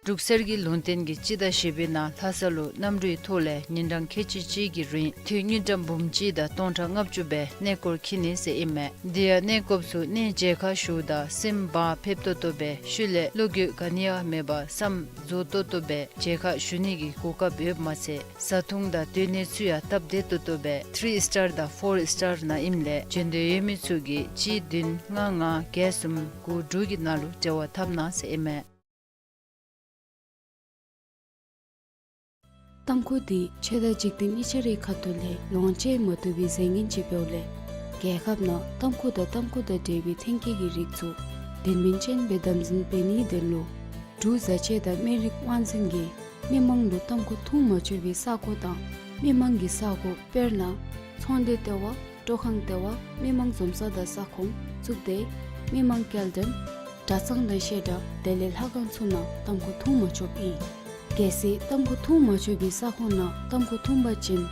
འབྲུག་གསེར་གྱི་ལུང་བསྟན་གྱིས་སྤྱི་ཟླ་བཞི་པའི་ནང་ལྷ་ས་ལུ་གནམ་གྲུའི་ཐོག་ལས་ཉིན་གྲངས་ཁལ་གཅིག་གཅིག་གི་རིང་འཐུས་དངུལ་ཀྲམ་འབུམ་གཅིག་དང་སྟོང་ཕྲག་ལྔ་བཅུ་སྦེ་གནས་སྐོར་འཁྱིད་ནི་ཟེར་ཨིན་མས། དེ་ཡང་གནས་སྐོརཔ་ཚུ་གནས་མཇལ་ཁ་ཞུཝ་ད་སྲིནམ་བག་ཕེབས་ཏོག་ཏོ་སྦེ་ཤུལ་ལས་བློ་འགྱོད་ག་ནི་ཡང་མེད་པར་བསམ་རྫོགས་ཏོག་ཏོ་སྦེ་མཇལ་ཁ་ཞུ་ནི་གི་གོ་སྐབས་ཡོདཔ་མ་ཚད་བཟའ་འཐུང་དང་སྡོད་གནས་ཚུ་ཡང་སྟབས་བདེ་ཏོག་ཏོ་སྦེ་ཐི་རི་སི་ཊར་དང་ཕོར་སི་ཊར་ནང་ཨིནམ་ལས་བྱོན་འདོད་ཡོད་མི་ཚུ་གིས་གཅིག་བདུན་ལྔ་ལྔ་བརྒྱད་གསུམ་དགུ་དྲུག་གི་ནང་ལུ་འབྲེལ་བ་འཐབ་གནང་ཟེར་ཨིན་མས། ཏམ་ཁུ་འདི་ཆོས་དང་འཇིག་རྟེན་གཉིས་ཆ་རའི་ཁ་ཐུག་ལས་ལོངས་སྤྱོད་མ་བཏུབ་པའི་རྫས་ངན་ཅིག་འབདཝ་ལས་རྒྱལ་ཁབ་ནང་ཏམ་ཁུ་དང་ཏམ་ཁུ་དང་འབྲེལ་བའི་ཐོན་སྐྱེད་ཀྱི་རིགས་ཚུ་དོན་སྨིན་ཅན་སྦེ་དམ་འཛིན་འབད་ནིའི་དོན་ལུ་འབྲུག་བཟའ་ཆས་དང་སྨན་རིགས་དབང་འཛིན་གྱིས་མི་མང་ལུ་ཏམ་ཁུ་འཐུང་མ་ཆོག་པའི་ས་གོ་དང་མི་མང་གི་ས་གོ་དཔེར་ན་ཚོང་སྡེ་ལྟེ་བ་སྤྲོ་ཁང་ལྟེ་བ་མི་མང་འཛོམས་ས་དང་ས་ཁོངས་བཙུགས་ཏེ་མི་མང་སྐྱེལ་འདྲེན་གྲྭ་ཚང་དང་བཤད་གྲྭ་དེ་ལས་ལྷ་ཁང་ཚུ་ནང་ཏམ་ཁུ་འཐུང་མ་ཆོགཔ་ཨིན། གལ་སྲིད་ཏམ་ཁུ་འཐུང་མ་ཆོག་པའི་ས་ཁོངས་ནང་ཏམ་ཁུ་འཐུང་པ་ཅིན་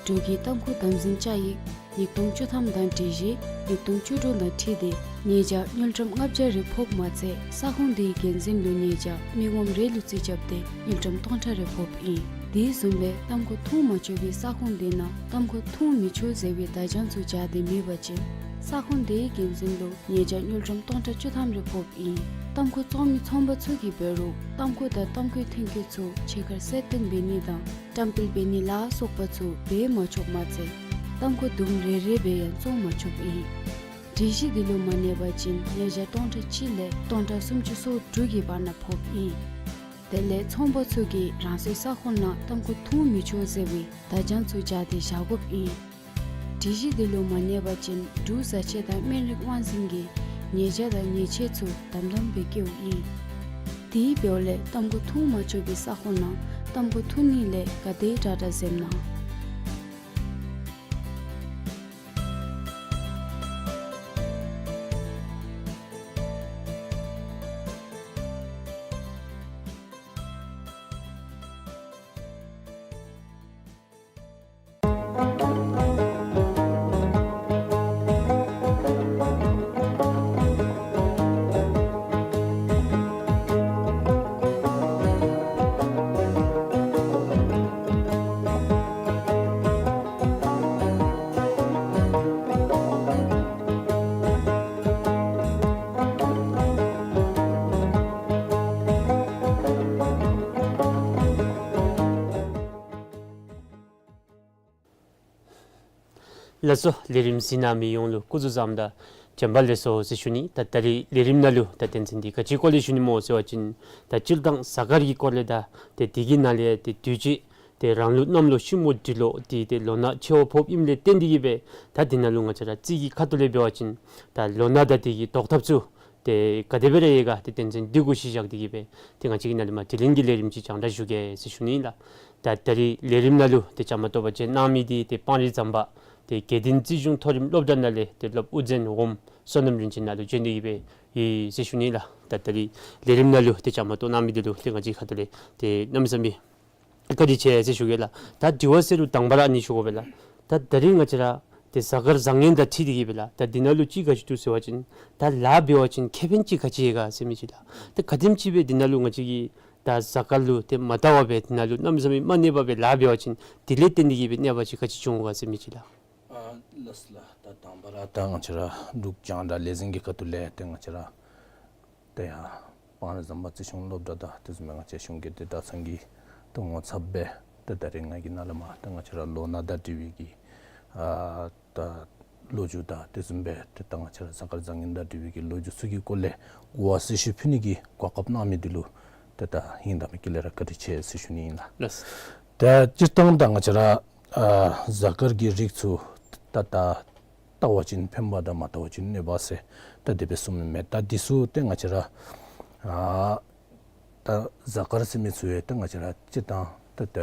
འབྲུག་གི་ཏམ་ཁུ་དམ་འཛིན་བཅའ་ཡིག་ཉིས་སྟོང་བཅུ་ཐམ་དང་སྒྲིག་གཞི་ཉིས་སྟོང་བཅུ་དྲུག་དང་འཁྲིལ་ཏེ་ཉེས་བྱ་དངུལ་ཀྲམ་ལྔ་བརྒྱ་རེ་ཕོགཔ་མ་ཚད་ས་ཁོངས་དེའི་འགན་འཛིན་ལུ་ཉེས་བྱ་མི་ངོམ་རེ་ལུ་རྩིས་རྐྱབ་སྟེ་དངུལ་ཀྲམ་སྟོང་ཕྲག་རེ་ཕོགཔ་ཨིན། དེ་བཟུམ་སྦེ་ཏམ་ཁུ་འཐུང་མ་ཆོག་པའི་ས་ཁོངས་དེ་ནང་ཏམ་ཁུ་འཐུང་མི་ཆོག་ཟེར་བའི་བརྡ་བྱང་ཚུ་སྦྱར་ཏེ་མེད་པ་ཅིན་ ས་ཁོངས་དེའི་འགན་འཛིན་ལུ་ཉེས་བྱ་དངུལ་ཀྲམ་སྟོང་ཕྲག་བཅུ་ཐམ་རེ་ཕོགཔ་ཨིན། ཏམ་ཁུ་བཙོང་མི་ཚོང་པ་ཚུ་གིས་འབད་རུང་ཏམ་ཁུ་དང་ཏམ་ཁུའི་ཐོན་སྐྱེད་ཚུ་ཕྱི་ཁར་གསལ་སྟོན་འབད་ནི་དང་བཀྲམ་སྤེལ་འབད་ནི་ལ་སོགས་པ་ཚུ་འབད་མ་ཆོགཔ་མ་ཚད་ཏམ་ཁུ་དུམ་རེ་རེ་སྦེ་ཡང་བཙོང་མ་ཆོགཔ་ཨིན། སྒྲིག་གཞི་འདི་ལུ་མ་གནས་པ་ཅིན་ཉེས་བྱ་སྟོང་ཕྲག་གཅིག་ལས་སྟོང་ཕྲག་སུམ་ཅུ་སོ་དྲུག་གི་བར་ན་ཕོགཔ་ཨིན། དེ་ལས་ཚོང་པ་ཚུ་གིས་རང་སོའི་ས་ཁོངས་ནང་ཏམ་ཁུ་འཐུང་མི་ཆོག་ཟེར་བའི་བརྡ་བྱང་ཚུ་སྦྱར་ཏེ་བཞག་དགོཔ་ཨིན། སྒྲིག་གཞི་འདི་ལུ་མ་གནས་པ་ཅིན་འབྲུག་བཟའ་ཆས་དང་སྨན་རིགས་དབང་འཛིན་གྱིས་ཉེས་བྱ་དང་ཉེས་ཆད་ཚུ་དམ་དམ་སྦེ་བཀལཝ་ཨིན། དེ་འབདཝ་ལས་ཏམ་ཁུ་འཐུང་མ་ཆོག་པའི་ས་ཁོངས་ནང་ཏམ་ཁུ་འཐུང་ནི་ལས་ག་དེ་དྲག་དྲག་འཛེམ་གནང་། ལགས་སོ། ལས་རིམ་གཟིགས་གནང་མི་ཡོངས་ལུ་སྐུ་གཟུགས་བཟང་དང་བྱོན་པ་ལེགས་སོ་ཟེར་ཞུ་ནི། ད་ད་རིས་ལས་རིམ་ནང་ལུ་ད་དོན་ཚན་འདི་ག་ཅིའི་སྐོར་ལས་ཞུ་ནི་སྨོ་ཟེར་བ་ཅིན་ད་སྤྱིར་བཏང་གཟའ་སྐར་གྱི་སྐོར་ལས་དང་ཏེ་དེ་གི་ནང་ལས་ཏེ་དུས་ཅི་ཏེ་རང་ལུགས་གནམ་ལོ་ཤིང་མོ་འབྲི་ལོ་འདི་ཏེ་ལོ་ན་ཆེ་བ་ཕོགཔ་ཨིནམ་ལས་བརྟེན་ཏེ་གིས་སྦེ་ད་འདི་ནང་ལུ་ང་བཅས་ར་རྩིས་ཀྱི་ཁ་ཐུག་ལས་འབད་བ་ཅིན་ད་ལོ་ན་དང་དེ་གི་བཟློག་ཐབས་ཚུ་ཏེ་ག་དེ་སྦེ་ར་ཡོད་ག་ཏེ་དོན་ཚན་འདི་གུ་གཞི་བཞག་སྟེ་གིས་སྦེ་ཏེ་ང་བཅས་ཀྱིས་ནཱ་ལས་མར་དྲི་ལན་གྱི་ལས་རིམ་ཅིག་རྒྱང་བསྒྲགས་ཞུ་གེ་ཟེར་ཞུ་ནི་ལགས། ད་ད་རིས་ལས་རིམ་ནང་ལུ་ཏེ་བཅའ་མར་གཏོགས་པར་བྱོན་གནང་མི་འདི་ཏེ་སྤང་རི་ཟམ་པ་ཏེ་དགེ་ལྡན་རྩིས་གཞུང་མཐོ་རིམ་སློབ་གྲྭ་ནང་ལས་ཏེ་སློབ་དབུ་འཛིན་འོགམ་བསོད་ནམས་རིན་ཆེན་ནཱ་ལུ་བྱོན་ཏེ་གིས་སྦེ་ཡོད་ཟེར་ཞུ་ནི་ལགས། ད་ད་རིས་ལས་རིམ་ནང་ལུ་ཏེ་བཅའ་མར་གཏོགས་གནང་མི་འདི་ལུ་ཏེ་ང་བཅས་ཁ་ཐུག་ལས་ཏེ་གནམ་མེད་ས་མེད་བཀའ་དྲིན་ཆེ་ཟེར་ཞུ་གེ་ལགས། ད་དྲི་བ་ཟེར་རུང་དང་པ་ར་ཨ་ནི་ཞུ་དགོ་པས་ལགས། ད་ད་རིས་ང་བཅས་ར་ཏེ་གཟའ་སྐར་བཟང་ངན་དང་འཁྲིལ་ཏེ་གིས་སྦེ་ལགས། ད་འདི་ནང་ལུ་ཅིག་ག་ཅི་འདུག་ཟེར་བ་ཅིན་ད་ལཱ་འབད་བ་ཅིན་ཁེ་ཕན་ཅིག་ག་ཅི་ཡོད་ག་ཟེར་མི་ཅིག་ལགས། ད་ག་དེམ་ཅིག་སྦེ་འདི་ནང་ལུ་ང་བཅས་ཀྱིས་ད་གཟའ་སྐར་ལུ་ཏེ་མ་བལྟ་བར་སྦེ་འདི་ནང་ལུ་གནམ་མེད་ས་མེད་མ་གནས་པར་སྦེ་ལཱ་འབད་བ་ཅིན་དེ་ལས་བརྟེན་ཏེ་གིས་སྦེ་གནོད་པ་ཅིག་ག་ཅི་འབྱུང་ག་ཟེར་མི་ཅིག་ལགས། ཨ་ལགས་སོ་ལགས། ད་དང་པ་ར་ད་ང་བཅས་ར་འབྲུག་རྒྱང་བསྒྲགས་ལས་འཛིན་གྱི་ཁ་ཐུག་ལས་ཏེ་ང་བཅས་ར་ཏེ་ཡར་སྤང་རི་ཟམ་པ་རྩིས་གཞུང་སློབ་གྲྭ་དང་དེ་བཟུམ་སྦེ་ང་བཅས་གཞུང་གི་དེ་གྲྭ་ཚང་གི་ཏེ་ངོ་ཚབ་སྦེ་ཏེ་ད་རིས་ང་གིས་ནཱ་ལས་མར་ཏེ་ང་བཅས་ར་ལོ་ན་དང་འབྲེལ་བའི་གི་ཨ་ད་ལོ་རྒྱུས་དང་དེ་བཟུམ་སྦེ་ཏེ་ད་ང་བཅས་ར་གཟའ་སྐར་བཟང་ངན་དང་འབྲེལ་བའི་གི་ལོ་རྒྱུས་ཚུ་གི་སྐོར་ལས་གོ་བ་གསལ་ཞུ་ཕུལ་ནི་གི་གོ་སྐབས་གནང་མི་འདི་ལུ་ཏེ་ད་སྙིང་ཐག་པ་ནས་དཀྱིལ་ལས་ར་བཀའ་དྲིན་ཆེ་ཟེར་ཞུ་ནི་ཨིན་ལགས། ལགས། ད་སྤྱིར་བཏང་ད་ང་བཅས་ར་ཨ་གཟའ་སྐར་གྱི་རིགས་ཚུ་ད་ད་བལྟ་བ་ཅིན་ཕན་པ་དང་མ་བལྟ་བ་ཅིན་གནོད་པ་ཟེར་ད་དེ་སྦེ་གསུངམ་ཨིན་མས། ད་འདི་ཚུ་ཏེ་ང་བཅས་ར་ཨ་ད་གཟའ་སྐར་ཟེར་མི་ཚུ་ཡང་ད་ང་བཅས་ར་སྤྱིར་བཏང་ད་ད་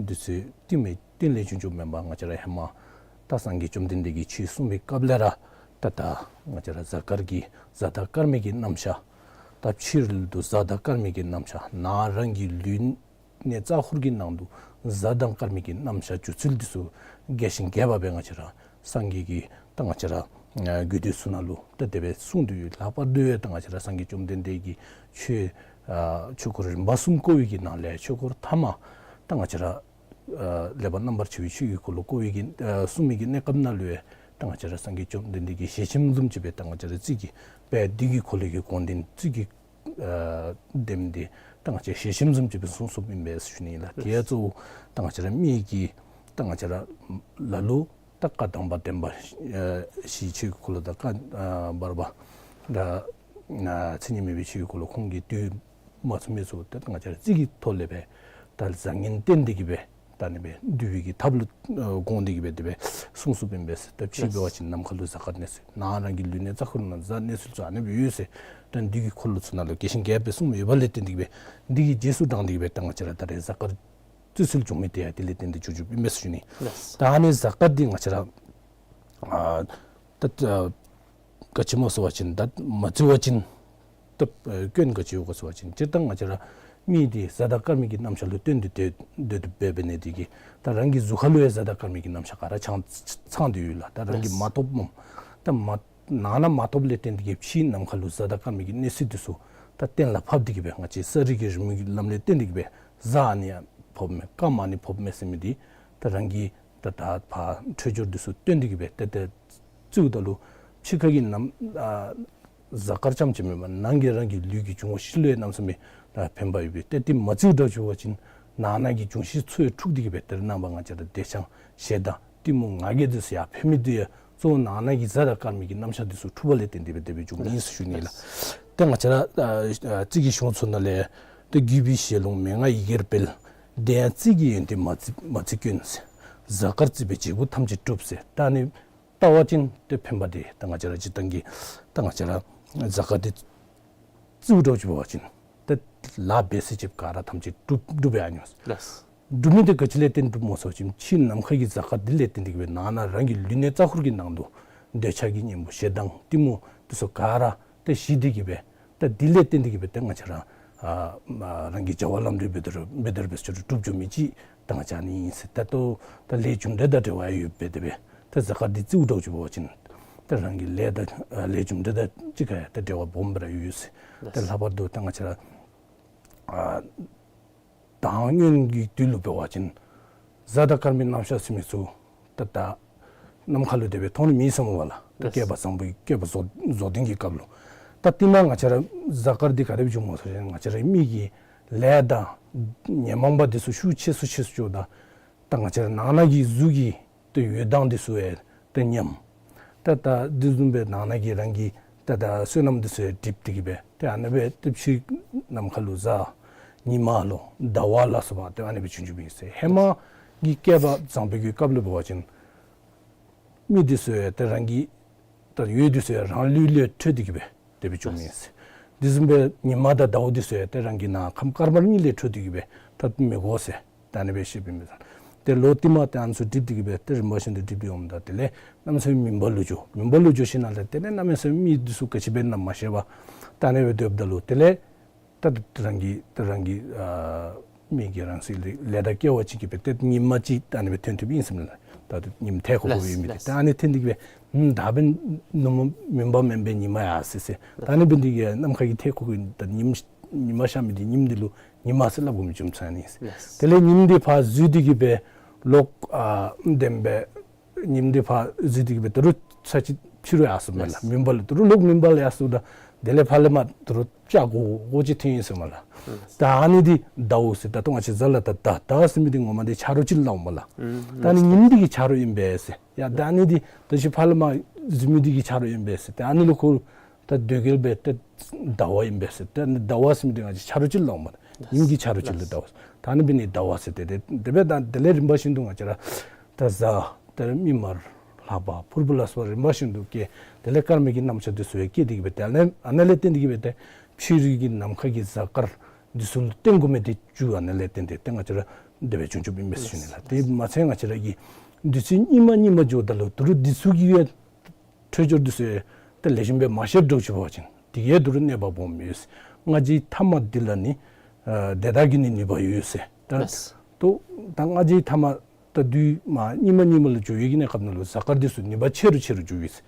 འདི་ཚུ་རྟིང་མ་རྟིང་ལས་བྱུང་བྱུངམ་མེན་པར་ང་བཅས་ར་ཧེ་མ་ད་སངས་རྒྱས་བཅོམ་ལྡན་འདས་ཀྱིས་ཆོས་གསུངས་པའི་སྐབས་ལས་ར་ད་ད་ང་བཅས་ར་གཟའ་སྐར་གྱི་གཟའ་དང་སྐར་མའི་གི་རྣམ་གཞག་ད་ཕྱི་རོལ་དུ་གཟའ་དང་སྐར་མའི་གི་རྣམ་གཞག་ནང་རང་གི་ལུས་གནས་རྩ་ཁུག་གི་ནང་དུ་གཟའ་དང་སྐར་མའི་གི་རྣམ་གཞག་འགྱུར་ཚུལ་འདི་ཚུ་རྒྱས་ཤིང་རྒྱས་པ་སྦེ་ང་བཅས་ར་སངས་རྒྱས་ཀྱིས་ད་ང་བཅས་ར་ཨ་རྒྱུད་སྡེ་ཚུ་ནང་ལུ་ད་དེ་སྦེ་གསུངས་ཏེ་ཡོད། ལྷག་པར་དུ་ཡང་ད་ང་བཅས་ར་སངས་རྒྱས་བཅོམ་ལྡན་འདས་ཀྱིས་ཆོས་ཨ་ཆོས་འཁོར་རིམ་པ་གསུམ་བསྐོར་བའི་གི་ནང་ལས་ཆོས་འཁོར་ཐ་མ་ད་ང་བཅས་ར་ཨ་ལེགས་པར་རྣམ་པར་ཕྱེ་བའི་ཆོས་ཀྱི་འཁོར་ལོ་བསྐོར་བའི་གི་ཨ་གསུངས་མི་གི་གནས་སྐབས་ནང་ལུ་ཡང་ད་ང་བཅས་ར་སངས་རྒྱས་བཅོམ་ལྡན་འདས་ཀྱི་ཞལ་ཆེམས་བཟུམ་ཅིག་སྦེ་ད་ང་བཅས་ར་རྩིས་ཀྱི་དཔལ་འདི་གི་འཁོར་ལོ་གི་དགོངས་དོན་རྩིས་ཀྱི་ཨ་དེམ་འདི་ད་ང་བཅས་ཞལ་ཆེམས་བཟུམ་ཅིག་སྦེ་གསུངས་གསུངསམ་ཨིན་པས་ཟེར་ཞུ་ནི་ཨིན་ལགས། དེ་ཡང་གཙོ་བོ་ད་ང་བཅས་ར་མི་གི་ད་ང་བཅས་ར་ལ་ལུ་ད་བཀའ་དང་པ་བདེན་པ་ཨ་བཞི་ཆོས་ཀྱི་འཁོར་ལོ་དང་བཀའ་ཨ་བར་པ་ད་ཨ་མཚན་ཉིད་མེད་པའི་ཆོས་ཀྱི་འཁོར་ལོ་ཁོང་གིས་བསྡུ་མ་ཚུགས་མི་ཚུ་ད་ང་བཅས་ར་རྩིས་ཀྱི་ཐོག་ལས་སྦེ་ད་བཟང་ངན་བསྟན་ཏེ་གིས་སྦེ་ད་ཨ་ནི་སྦེ་བསྡུ་བའི་གི་ཐབས་ལུ་ཨ་དགོངས་ཏེ་གིས་སྦེ་དེ་སྦེ་གསུངས་གསུངསམ་ཨིན་པས་ཟེར། ད་ཕྱི་འབད་བ་ཅིན་ནམ་མཁའ་ལུ་གཟའ་སྐར་གནས་ཚུལ་ནང་རང་གི་ལུས་གནས་རྩ་ཁུག་ནང་གཟའ་གནས་ཚུལ་ཚུ་ཨ་ནི་སྦེ་ཡོད་ཟེར་ད་འདི་གི་འཁོར་ལོ་ཚུ་ནང་ལུ་རྒྱས་ཤིང་རྒྱས་པའི་གསུངས་ཡོདཔ་ལས་བརྟེན་ཏེ་གིས་སྦེ་འདི་གི་རྗེས་སུ་འབྲངས་ཏེ་གིས་སྦེ་ད་ང་བཅས་ར་ད་རེས་གཟའ་སྐར་རྩིས་ཚུལ་བྱུང་མི་དེ་ཡང་དེ་ལས་བརྟེན་ཏེ་བྱུང་བྱུངམ་ཨིན་པས་ཟེར་ཞུ་ནི། ལགས། ད་ཨ་ནི་གཟའ་སྐར་འདི་ང་བཅས་ར་ཨ་ད་ཨ་ག་ཅི་སྨོ་ཟེར་བ་ཅིན་ད་མ་བརྩི་བ་ཅིན་ད་ཨ་སྐྱོན་ག་ཅི་ཡོད་ག་ཟེར་བ་ཅིན་སྤྱིར་བཏང་ང་བཅས་ར་མི་འདི་གཟའ་དང་སྐར་མའི་གི་རྣམ་གཞག་ལུ་བརྟེན་ཏེ་སྡོད་སྡོད་དོ་འབད་འབད་ནི་དེ་གིས་ད་རང་གི་གཟུགས་ཁ་ལུ་ཡང་གཟའ་དང་སྐར་མའི་གི་རྣམ་གཞག་ག་ར་ཚང་ཚང་སྟེ་ཡོད་ལགས། ད་རང་གིས་མ་ཐོབ་སྨོ། ད་མ་ནང་ན་མ་ཐོབ་ལས་བརྟེན་ཏེ་གིས་ཕྱི་ནམ་མཁའ་ལུ་གཟའ་དང་སྐར་མའི་གི་གནས་ཚུལ་འདི་ཚུ་ད་གཏན་ལ་ཕབ་སྟེ་གིས་སྦེ་ང་བཅས་ས་རིས་ཀྱི་རིམ་གྱི་ལམ་ལས་བརྟེན་ཏེ་གིས་སྦེ་གཟའ་ཨ་ནི་ཡང་ཕོགཔ་མས་སྐར་མ་ཨ་ནི་ཕོགཔ་མས་ཟེར་མི་འདི་ད་རང་གི་ད་ད་ཕར་འཕྲོད་སྦྱོར་འདི་ཚུ་བཏོན་ཏེ་གིས་སྦེ་ཏེ་ཏེ་རྩིསཝ་ད་ལུ་ ཕྱི་ཁ་གི་ནམ་ཨ་གཟའ་སྐར་རྐྱངམ་ཅིག་མེན་པར་ནང་གི་རང་གི་ལུས་ཀྱི་འབྱུང་བ་བཞི་ལུ་ཡང་གནམ་མེད་ས་མེད་ཕན་པ་ཡོད་པས། ཏེ་དེ་མ་བརྩིཝ་འདྲཝ་ཅིག་འབད་བ་ཅིན་ནང་ན་གི་འབྱུང་བཞི་ཚུ་ཡང་འཁྲུགས་ཏེ་གི་སྦེ་ཏེ་ར་ནངས་པ་ང་བཅས་ར་བདེ་ཆགས་ཞེ་སྡང་གཏི་མུག་ང་རྒྱལ་འདི་ཚུ་ཡར་འཕེལ་མི་འདི་ཡང་གཙོ་བོ་ནང་ན་གི་གཟའ་དང་སྐར་མའི་གི་རྣམ་གཞག་འདི་ཚུ་འཁྲུགས་པ་ལས་བརྟེན་ཏེ་སྦེ་དེ་སྦེ་འབྱུངམ་ཨིན་ཟེར་ཞུ་ནི་ལགས། ཏེ་ང་བཅས་ར་ཨ་ཨ་རྩིས་ཀྱི་གཞུང་ཚུ་ནང་ལས་ཏེ་བརྒྱུད་པའི་ཞལ་ལུང་མན་ངག་ཡི་གེར་སྤེལ། དེ་ཡང་རྩིས་ཀྱི་ཡོན་ཏན་མ་བརྩི་མ་བརྩི་སྐྱོན་ཟེར། གཟའ་སྐར་བརྩིས་པས་བྱེད་པོ་ཐམས་ཅད་གྲུབ་ཟེར། ད་ཨ་ནི་བལྟ་བ་ཅིན་ཏེ་ཕན་པ་འདི་ད་ང་བཅས་ར་སྤྱིར་བཏང་གི་ད་ང་བཅས་ར་གཟའ་སྐར་འདི་བརྩིཝ་འདྲཝ་ཅིག་འབད་བ་ཅིན་ཏེ་ལཱ་འབད་ས་ཅིག་ག་ར་ཐམས་ཅད་འགྲུབ་འགྲུབ་པའི་ཨ་ནི་ལགས། འགྲུབ་མི་འདི་ག་ཅི་ལས་བརྟེན་འགྲུབ་སྨོ་ཟེར་བ་ཅིན་ཕྱི་ནམ་མཁའ་གི་གཟའ་སྐར་འདི་ལས་བརྟེན་ཏེ་གི་སྦེ་ནང་ན་རང་གི་ལུས་གནས་རྩ་འཁོར་གྱི་ནང་དུ་འདོད་ཆགས་ཀྱི་གཉེན་པོ་ཞེ་སྡང་གཏི་མུག་འདི་ཚུ་ག་ར་ཏེ་ཞི་སྟེ་གི་སྦེ་ད་འདི་ལས་བརྟེན་ཏེ་གི་སྦེ་ཏེ་ང་བཅས་ར་ཨ་ཨ་རང་གི་བྱ་བ་ལམ་འགྲོ་འབད་དོ་རུང་འབད་དོ་རུང་འབད་ས་ཅིག་འགྲུབ་འགྱོ་མི་ཅིག་ད་ང་བཅས་ཨ་ནི་ཨིན་ཟེར། ད་ལྟོ་ད་ལས་རྒྱུ་འབྲས་དང་འབྲེལ་བ་ཡོད་པས། དེ་སྦེ་ད་གཟའ་སྐར་འདི་བརྩིཝ་འདྲཝ་ཅིག་འབད་བ་ཅིན་ད་རང་གི་ལས་དང་ཨ་ལས་རྒྱུ་འབྲས་དང་གཅིག་ཁར་ཡང་ད་འབྲེལ་བ་སྦོམ་སྦེ་ར་ཡོད་ཟེར། ད་ལྷག་པར་དུ་ད་ང་བཅས་ར་ཨ་ད་སྔོན་གྱི་དུས་ལུ་འབད་བ་ཅིན་གཟའ་དང་སྐར་མའི་རྣམ་གཞག་ཟེར་མི་ཚུ་ད་ད་ནམ་མཁའ་ལུ་དེ་སྦེ་མཐོང་ནི་མེད་ཟེར་སྨོ་ལགས། ད་ལགས། བསྐལ་པ་བཟང་པོའི་བསྐལ་པ་རྫོགས་རྫོགས་ལྡན་གྱི་སྐབས་ལུ། ད་དེ་ནང་ང་བཅས་ར་གཟའ་སྐར་འདི་ག་དེ་སྦེ་བྱུངམ་སྨོ་ཟེར་བ་ཅིན་ང་བཅས་ར་མི་གི་ལས་དང་ཉོན་མོངས་པ་འདི་ཚུ་ཤུགས་ཆེ་སུ་ཆེ་སུ་འགྱོཝ་ད་ད་ང་བཅས་ར་ནང་ན་གི་གཟུགས་ཀྱི་ཏེ་འོད་མདངས་འདི་ཚུ་ཡང་ཏེ་ཉམས། ད་ད་འདི་བཟུམ་སྦེ་ནང་ན་གི་རང་གི་ད་ད་བསོད་ནམས་འདི་ཚུ་ཡང་འགྲིབ་སྟེ་གི་སྦེ་ཏེ་ཨ་ནི་སྦེ་ཏེ་ཕྱི་ནམ་མཁའ་ལུ་གཟའ་ཉི་མ་ལོ་ཟླ་བ་ལ་སོགས་པ་ཏེ་ཨ་ནི་སྦེ་བྱུང་བྱུངམ་ཨིན་ཟེར། ཧེ་མ་གི་བསྐལ་པ་བཟང་པོའི་གི་སྐབས་ལུ་འབད་བ་ཅིན་མི་འདི་ཚུ་ཡང་ཏེ་རང་གི་ད་འོད་འདི་ཚུ་ཡང་རང་ལུས་ལས་འཕྲོས་ཏེ་གི་སྦེ་དེ་སྦེ་བྱུངམ་ཨིན་ཟེར། འདི་བཟུམ་སྦེ་ཉི་མ་དང་ཟླཝ་འདི་ཚུ་ཡང་ཏེ་རང་གི་ནང་ཁམས་དཀར་དམར་གཉིས་ལས་འཕྲོས་ཏེ་གི་སྦེ་ད་མི་གོ་ཟེར། ད་ཨ་ནི་སྦེ་བཤདཔ་ཨིན་པས། ཏེ་ལོ་དེ་མ་ཏེ་ཨ་ནི་ཚུ་འགྲིབ་སྟེ་གི་སྦེ་ཏེ་རིམ་པ་བཞིན་དུ་འགྲིབ་སྟེ་འོངམ་ད་དེ་ལས་གནམ་མེད་ས་མེད་མུན་པ་ལུ་འགྱོ། མུན་པ་ལུ་འགྱོ་ཞིནམ་ལས་དེ་ལས་གནམ་མེད་ས་མེད་མི་འདི་ཚུ་ག་ཅི་འབད་ན་མ་ཤེས་པར་ད་ཨ་ནི་སྦེ་སྡོདཔ་ད་ལུ་དེ་ལས་ད་རང་གི་ད་རང་གི་ཨ་མི་གི་རང་སྲིད་ལས་ལས་དང་སྐལ་བ་ཅིག་གིས་སྦེ་ཏེ་ཉིན་མ་ཅིག་ད་ཨ་ནི་སྦེ་ཐོན་ཐོནམ་ཨིན་ཟེར་མས་ལགས། ད་ཉིམ་ཐལ་ཁོག་ཁོག་ཡོད་མི་འདི་ད་ཨ་ནི་ཐོན་ཏེ་གི་སྦེ་ད་འབདན་ནུབ་མོ་མུན་པ་མེན་པས་ཉི་མ་ཡར་སོ་ཡི་ཟེར། ད་ཨ་ནི་འབདན་འདི་གིས་ནམ་མཁའ་གི་ཐལ་ཁོག་ཁོག་ད་ཉིམ་ཉི་མ་ཤར་མི་འདི་ཉིམ་འདི་ལུ་ཉི་མ་ཟེར་སླབ་དགོ་མི་བྱུང་ཚར་ནི་ཨིན་ཟེར། དེ་ལས་ཉིམ་འདི་ཕར་འཛུལ་ཏེ་གི་སྦེ་ལོག་ཨ་དེ་སྦེ་ཉིམ་འདི་ཕར་འཛུལ་ཏེ་གི་སྦེ་ད་རུང་ཚར་གཅིག་ཕྱི་རུ་ཡར་སོ་མས་ལགས། མུན་པ་ལུ་ད་རུང་ལོག་མུན་པ་ལུ་ཡར་སོཝ་ད་དེ་ལས་ཕར་ལས་མར་ད་རུང་ཆ་གོ་གོ་ཅིག་ཐོན་ཡི་ཟེར་མས་ལགས། ད་ཨ་ནི་འདི་ཟླཝ་ཟེར། ད་ལྟོ་ང་བཅས་གཟའ་ལུ་ད་ཟླ་ཟླ་ཟེར་མི་འདི་ངོ་མ་འདི་ཆ་རོགས་ཅིག་སླབ་མས་ལགས། ད་ཨ་ནི་ཉིམ་འདི་གི་ཆ་རོགས་ཨིན་པས་ཟེར། ཡ་ད་ཨ་ནི་འདི་ད་ཅི་ཕར་ལས་མར་འཛུལ་མི་འདི་གི་ཆ་རོགས་ཨིན་པས་ཟེར། ད་ཨ་ནི་ལུ་ཁོ་ད་དོ་གལ་སྦེ་ཏེ་ཟླཝ་ཨིན་པས་ཟེར། ཏེ་ཨ་ནི་ཟླཝ་ཟེར་མི་འདི་ང་བཅས་ཆ་རོགས་ཅིག་སླབ་མས། ཉིམ་གྱི་ཆ་རོགས་ཅིག་ལུ་ཟླཝ་ཟེར། ད་ཨ་ནི་འབད་ནི་ཟླཝ་ཟེར། ཏེ་དེ་དེ་སྦེ་ད་དེ་ལས་རིམ་པ་བཞིན་དུ་ང་བཅས་ར་ད་གཟའ་ད་མིག་དམར་ལྷག་པ་ཕུར་བུ་ལ་སོགས་པ་རིམ་པ་བཞིན་དུ་སྐྱེ། དེ་ལས་སྐར་མའི་གི་རྣམ་གཞག་འདི་ཚུ་ཡང་སྐྱེ་སྟེ་གི་སྦེ་ཏེ་ཨ་ནི་ཨ་ནི་ལས་བརྟེན་ཏེ་གི་སྦེ་ཏེ་ཕྱི་རོལ་གྱི་ནམ་མཁའ་གི་གཟའ་སྐར་འདི་ཚུ་ལུ་བརྟེན་དགོ་མི་འདི་རྒྱུ་ཨ་ནི་ལས་བརྟེན་ཏེ་ཏེ་ང་བཅས་ར་དེ་སྦེ་བྱུང་བྱུངམ་ཨིན་པས་ཟེར་ཞུ་ནི་ལགས། དེ་མ་ཚད་ང་བཅས་ར་གི་དུས་ཚོད་སྙིགས་མ་སྙིགས་མ་འགྱོཝ་ད་ལུ་ད་རུང་འདི་ཚུ་གི་ཡང་འཕྲོད་སྦྱོར་འདི་ཚུ་ཡང་ཏེ་ལེགས་ཤོམ་སྦེ་མ་ཤེསཔ་འདྲཝ་ཅིག་འབད་བ་ཅིན་དེ་གིས་ཡང་ད་རུང་གནོད་པ་སྦོམ་ཡོད་ཟེར། སྔ་རྗེས་ཐ་མ་འདི་ལ་ནི་ཨ་དེ་དག་གི་ནི་ནུས་པ་ཡོད་ཟེར། ད་ལགས། ད་ད་སྔ་རྗེས་ཐ་མ་ད་དུས་མ་སྙིགས་མ་སྙིགས་མ་ལུ་འགྱོ་བའི་གི་གནས་སྐབས་ནང་ལུ་གཟའ་སྐར་འདི་ཚུ་ནུས་པ་ཆེ་རུ་ཆེ་རུ་འགྱོ་ཡི་ཟེར།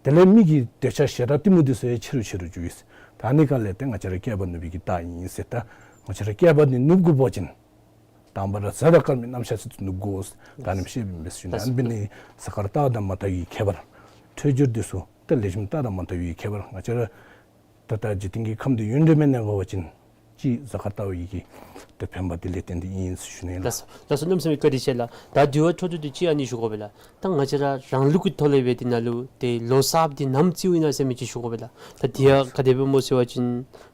དེ་ལས་མི་གི་འདོད་ཆགས་ཞེ་སྡང་གཏི་མུག་འདི་ཚུ་ཡང་ཆེ་རུ་ཆེ་རུ་འགྱོ་ཡི་ཟེར། ད་ཨ་ནི་ག་ལས་ཏེ་ང་བཅས་ར་བསྐལ་པ་ནུབ་པའི་གི་རྟགས་ཨིན་ཟེར། ད་ང་བཅས་ར་བསྐལ་པ་འདི་ནུབ་དགོ་པ་ཅིན་དང་པ་ར་གཟའ་དང་སྐར་མའི་རྣམ་གཞག་ཚུ་ནུབ་དགོ་ཟེར་ད་ཨ་ནི་སྦེ་བཤདཔ་ཨིན་པས་ཟེར་ཞུ་ནི། ཨ་ནི་འབད་ནི་གཟའ་སྐར་རྟགས་དང་མ་བལྟ་བའི་ཁྱད་པར་འཕྲོད་སྦྱོར་འདི་ཚུ་ཏེ་ལེགས་ཤོམ་རྟགས་དང་མ་བལྟ་བའི་ཁྱད་པར་ང་བཅས་ར་ད་ལྟ་འཇིག་རྟེན་གྱི་ཁམས་འདི་ཡུན་རིང་མི་གནས་པ་ཅིན་ཅིག་གཟའ་སྐར་བལྟ་བའི་གི་ཏེ་ཕན་པ་འདི་ལས་བརྟེན་ཏེ་ཨིན་ཟེར་ཞུ་ནི་ལགས། ལགས་སོ། ལགས་སོ། གནམ་མེད་ས་མེད་བཀའ་དྲིན་ཆེ་ལགས། ད་དེ་བ་འཕྲོ་མཐུད་དེ་ཅིག་ཨ་ནི་ཞུ་དགོ་པས་ལགས། ད་ང་བཅས་ར་རང་ལུགས་ཀྱི་ཐོག་ལས་སྦེ་འདི་ནང་ལུ་ཏེ་ལོ་གསརཔ་འདི་ནམ་བརྩིཝ་ཨིན་ན་ཟེར་མི་ཅིག་ཞུ་དགོ་པས་ལགས། ད་དེ་ཡང་ག་དེ་སྦེ་སྨོ་ཟེར་བ་ཅིན་